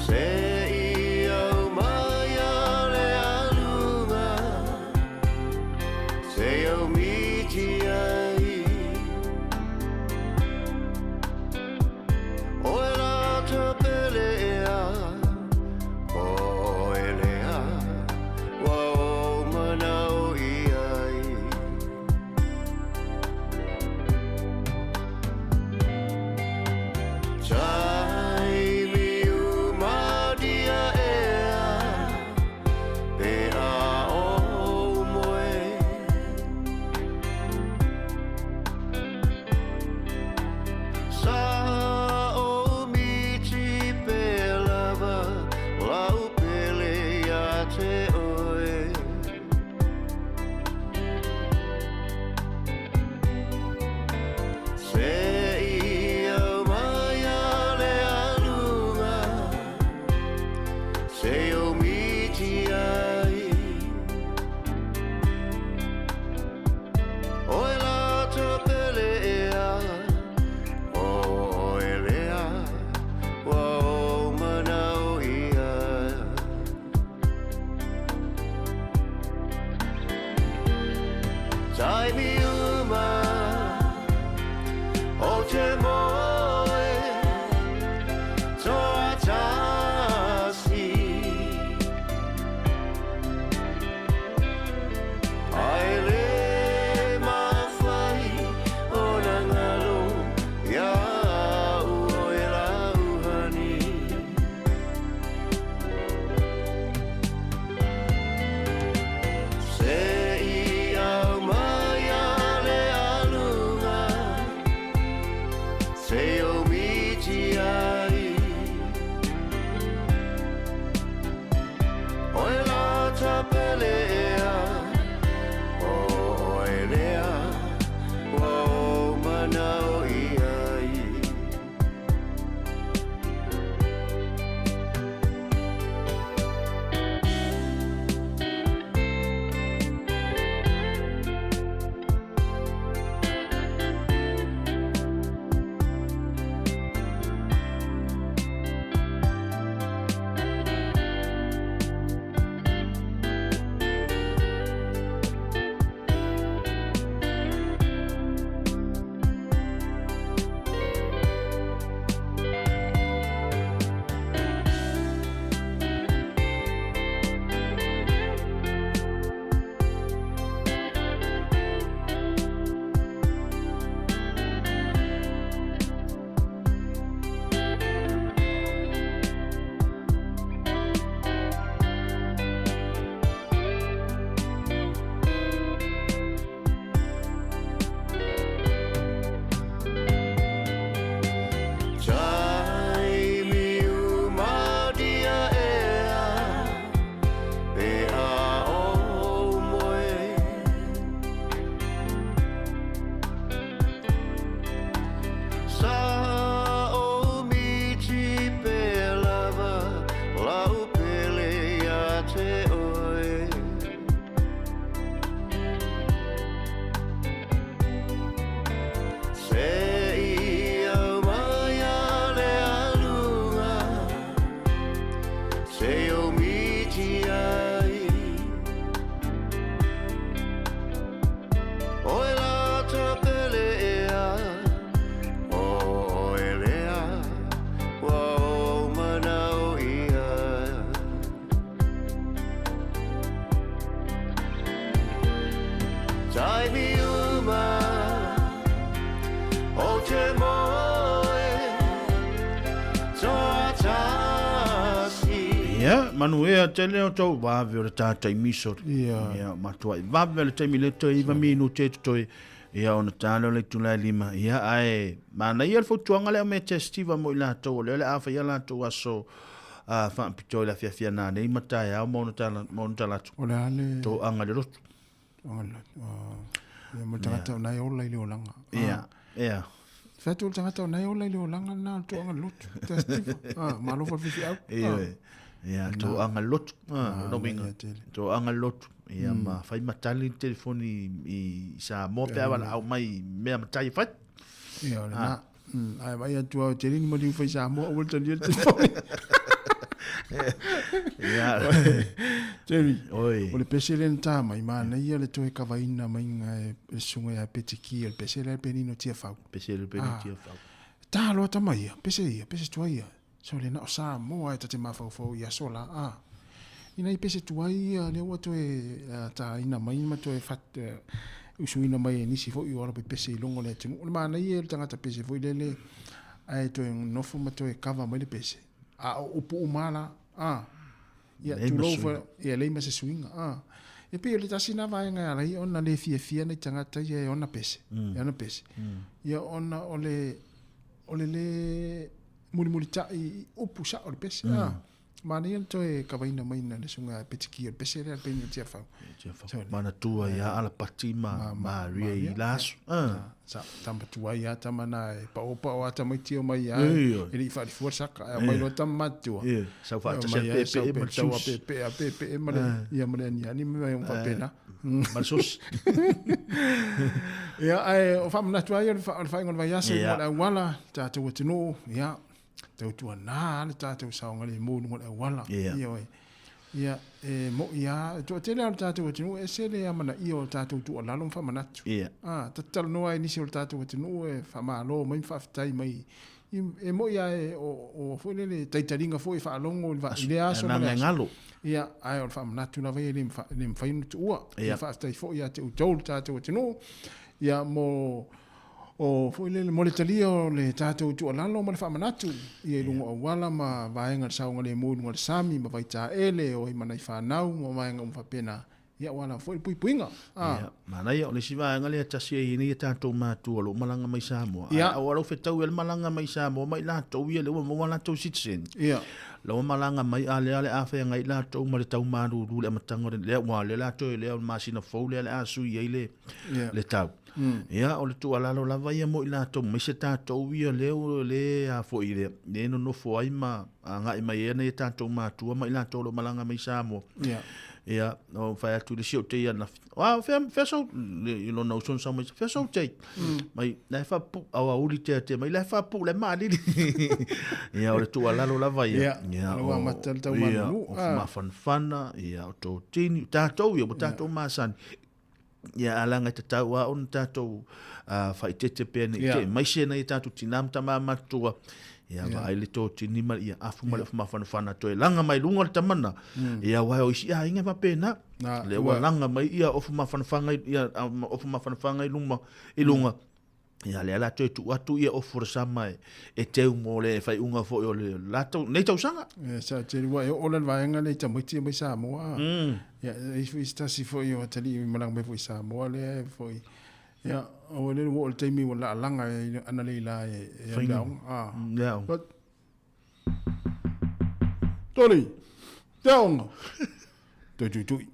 Se i au mai a le aluga Se au miti ai Oe la tapele ea Oe lea Ua ou manao i ai Taimi uma dia ea Pe a ou moe Sa ou miti pe lava Lau pele ia te oe Se i au mai a le aluga Se o miti ai Oe la tapele ea Oe lea Ua ou manao ia Taimi uma o te moe toatasi Ai le mafai ona ngalo ia au oe lauhani Se i au mai a le aluga Se o miti ai Oe la tapele ea Oe lea Ua ou manao i ai Taimi uma dia ea Pe a ou moe Sa ou miti pe lava Lau pele ia te oe Se i au mai a le aluga Se o miti ai Oe la tapele ea Oe lea Ua ou manao ia Taimi uma o te moe toatasi. Ia, manuia tele o tau vave o le tātai miso. Ia. Ia, matua i vave le taimi le toe iwa minute e totoe. Ia, ona tā leo le itula e lima. Ia, ae, manaia le fautuaga lea o mea testiva mo i latou, o lea o le a faia latou aso a faapitoa i le afiafi a nanei ma taeao ma ona tala, ma ona talatu. O le a le... Toaga i le lotu. Toaga i le lotu. Ia, mo le tagata o nai ola i le olaga. Ia, ia. Fai atu o le tagata o nai ola i le olaga lena o le toaga i le lotu. Testiva. Ah, malo fa le fifiau. Ia, ia, toaga i le lotu. Ah, no winga. Toaga i le lotu. Ia, ma fai matali le telefoni i Samoa pe a walaau mai mea matai e fai. Ia, o lena. Ae vaai atu au, tele ni maliu fai Samoa, aua le talia le telefoni. Ia. Jerry, Oi. o le pese lea na tā mai, manaia le toe kavaina maiga e le susuga ia Petiki, o le pese lea le Penino Tiafau. Pese le Penino Ah. Tiafau. Tā loa tama ia, pese ia, pese tuai ia. So le na o Samoa e ta te mafaufau i aso la. Ah. Ina i pese tuai ia, lea ua toe tāina mai ma toe fat, usuina mai e nisi foi o ala pese i luga o le atunuu. O le manaia le tagata pese foi lele, ae toe nofo ma toe kava mai le pese. A o upu uma la, ah. Ia, Lei ma tulou suiga. fa, ia lei ma se suiga, ah. E pei o le tasi na vaega e ala ai ona le fiafia nai tagata ia e ona pese, e ona pese. Ia ona o le, o le le mulimulitai i upu sao o le pese, ah. Manaia le toe kavaina mai na le susuga Petiki o le pese lea le Penino Tiafau. Tiafau. Manatua ia Alapati ma Maria i la aso. Ah. Sa tama tuai a tama na e paopao a tamaiti o mai a Ioe. e le i faalifua le saka ae aumai loa tama matutua. Ioe. Sau faatasi Aumai a ai, peepee sau ma le pe- sau a sus. peepee a peepee ma le Ah. ia ma le aniani ma mea uma faapena. Ma le sosi. Ia ae o faamanatu ai o le o le faaiuga o le vaiaso i Ia. luga o le auala, tatou atunuu, ia tautuanā le tatou saogalemu i luga o le auala. Ia. Ioe. Ia, e mo'i lava, e toatele lava o le tatou atunuu e ese le amanaia o le tatou tuualalo ma faamanatu. Ia. Ah, tatalanoa ai nisi o le tatou atunuu e faamālō mai ma faafetai mai. E mo'i lava e o, o foi lele taitaliga foi e faalogo i le i lea aso ma le Agaga e aso. galo. Ia, ae o le faamanatu lava ia e le le mafai ona tuua. Ia. Ia faafetai foi ia te outou le tatou atunuu. Ia mo o foi lele mo le talia o le tatou tuualalo ma le faamanatu ia i luga o auala ma vaega o le saogalemu i luga o le sami ma vaitaele o ai ma nai fanau ma vaega uma faapena. Ia ua lava foi le puipuiga. Ah. Ia, manaia o le isi vaega lea tasi e i ai nei a tatou matua o lo o malaga mai Samoa. Ia. Ae aua lau fetau ia le malaga mai Samoa ma i latou ia lea ua maua latou citizen. Ia. La ua malaga mai a lea le a feagai latou ma le tau malulu le amataga o le lea ua lea latou e lea o le masina fou lea le a sui ai le le tau. Ia o le tuualalo lava ia mo i latou mai se tatou ia lea ua le a foi lea le nonofo ai ma agai mai ai nei a tatou matua ma i latou o lo o malaga mai Samoa. Ia. Ia, o fai atu i le si o te ia na. Wa fea fea sau le i lona uso na sau mai fea sau te. Mai la fa pu au uli te te mai la fa pu le malili. Ia o le tuualalo lava ia. Ia, o le ua amata le tau ia, malulu. o Ah. mafanafana, ia o totini, tatou ia ua tatou masani. Ia alaga e tatau a ona tatou faaitete pea nei Ia. te mai se nei tatou tinā ma tamā matutua. Ia Ia. vaai le totini ma ia afu ma le mafanafana toe laga mai luga o le tamana. Ia aua o isi aiga e faapena. Na, Lea ua ua- laga mai ia ofu mafanafana ia ofu mafanafana i luma i luga. Ia lea la toe tuu atu ia ofu o le sama e, e teu mo le faaiuga foi o le latou nei tausaga. Ia, sa tele ua e oo le vaega lea i tamaiti ia mai Samoa. Ia, e i foi se tasi foi o atalii i malaga mai foi i Samoa lea e foi. Ia, o le ua oo le taimi ua laalaga e ana le ila e e Faiga. le aoga. Ah. Le aoga. But, Toli, te aoga. Toe tuitui.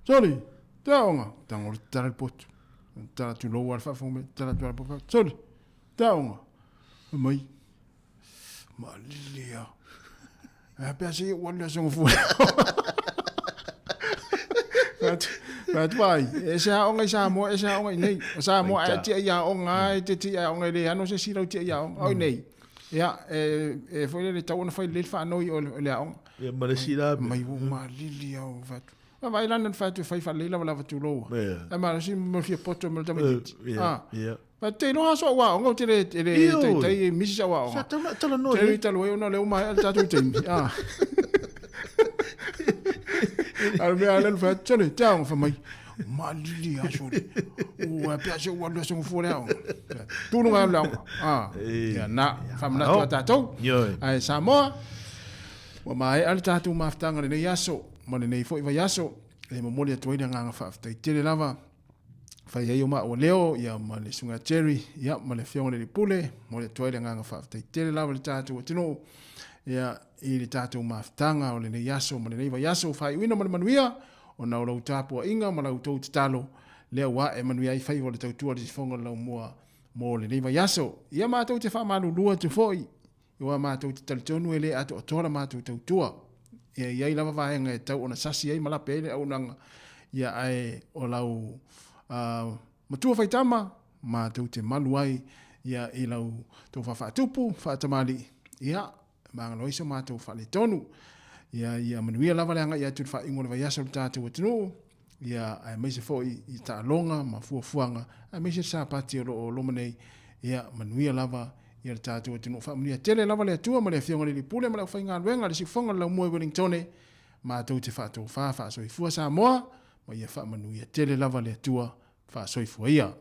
Soli, te aoga. Tago le tatala le potu. Tatala tulou lava le faafofoga mai, tatala atu lava le potu. Soli, te aoga. Fai mai, malili lava. Ae pe a se i ou alu i le aso gafua. Fai atu ai, e se aoga i Samoa, e se aoga i nei. O Samoa ae tia i aoga, e te tia i aoga e le ano se isi lau tia i aoga. O i nei. Ia, e, e foi lele tau ona fai lelei le faanoi o le aoga. Ia ma le isi la. Mai ua malili lava ua fai atu. A vaai lana na fai atu e fai faalelei lava lava tuloua. Ia. Ae malosi ma le fia poto ma le tamaitiiti. Ia, Ah. ia. Fa te iloa aso au aoga, ou te le, e le Ioe. taitai e misi sau aoga. Sa tau na talanoa Te i le talu ai ona o lea ua maea le tatou taimi. Ah. A le mea lea na fai atu, sole, te aoga fai mai. Malili lava sole. Ua pe a se ua alu i le aso gafua le aoga. Tu luga le aoga. Ah. Ia na, faamanatu a tatou. Ioe. Ae Samoa, ua maea le tatou mafutaga lenei aso ma lenei foi vaiaso. E momoli atu ai le agaga faafetai tele lava. Fai ai o maua leo, ia ma le susuga Jerry, ia ma le afioga i le Lipule, momoli atu ai le agaga faafetai tele lava i le tatou atunuu. Ia i le tatou mafutaga o lenei aso ma lenei vaiaso, faaiuina ma le manuia, ona o lau tapuaiga ma lau tou tatalo, lea ua ae manuia ai faiva o le tautua i le sifoga o le laumua mo lenei vaiaso. Ia matou te faamalulu atu foi, aua matou te talitonu e le atoatoa la matou tautua. Ia i ai lava vaega e tau ona sasi ai ma lape ai le auaunaga, ia ae o lau matua faitama, matou te malu ai ia i lau tou faafaatupu, faatamalii, ia magalo ai so matou faaletonu. Ia, ia manuia lava le agai atu i le faaiuga o le vaiaso o le tatou atunuu, ia, aemaise foi i taaloga ma fuafuaga, aemaise le Sapati o lo o loma nei, ia, manuia lava ia le tatou atunuu. Faamanuia tele lava le Atua ma le Afioga i le Alii Pule ma le aufaigaluega a le Siufofoga o le Laumua i Wellingtone, matou te faatofa faasoifua Samoa, ma ia faamanuia tele lava le Atua. Faasoifua ia.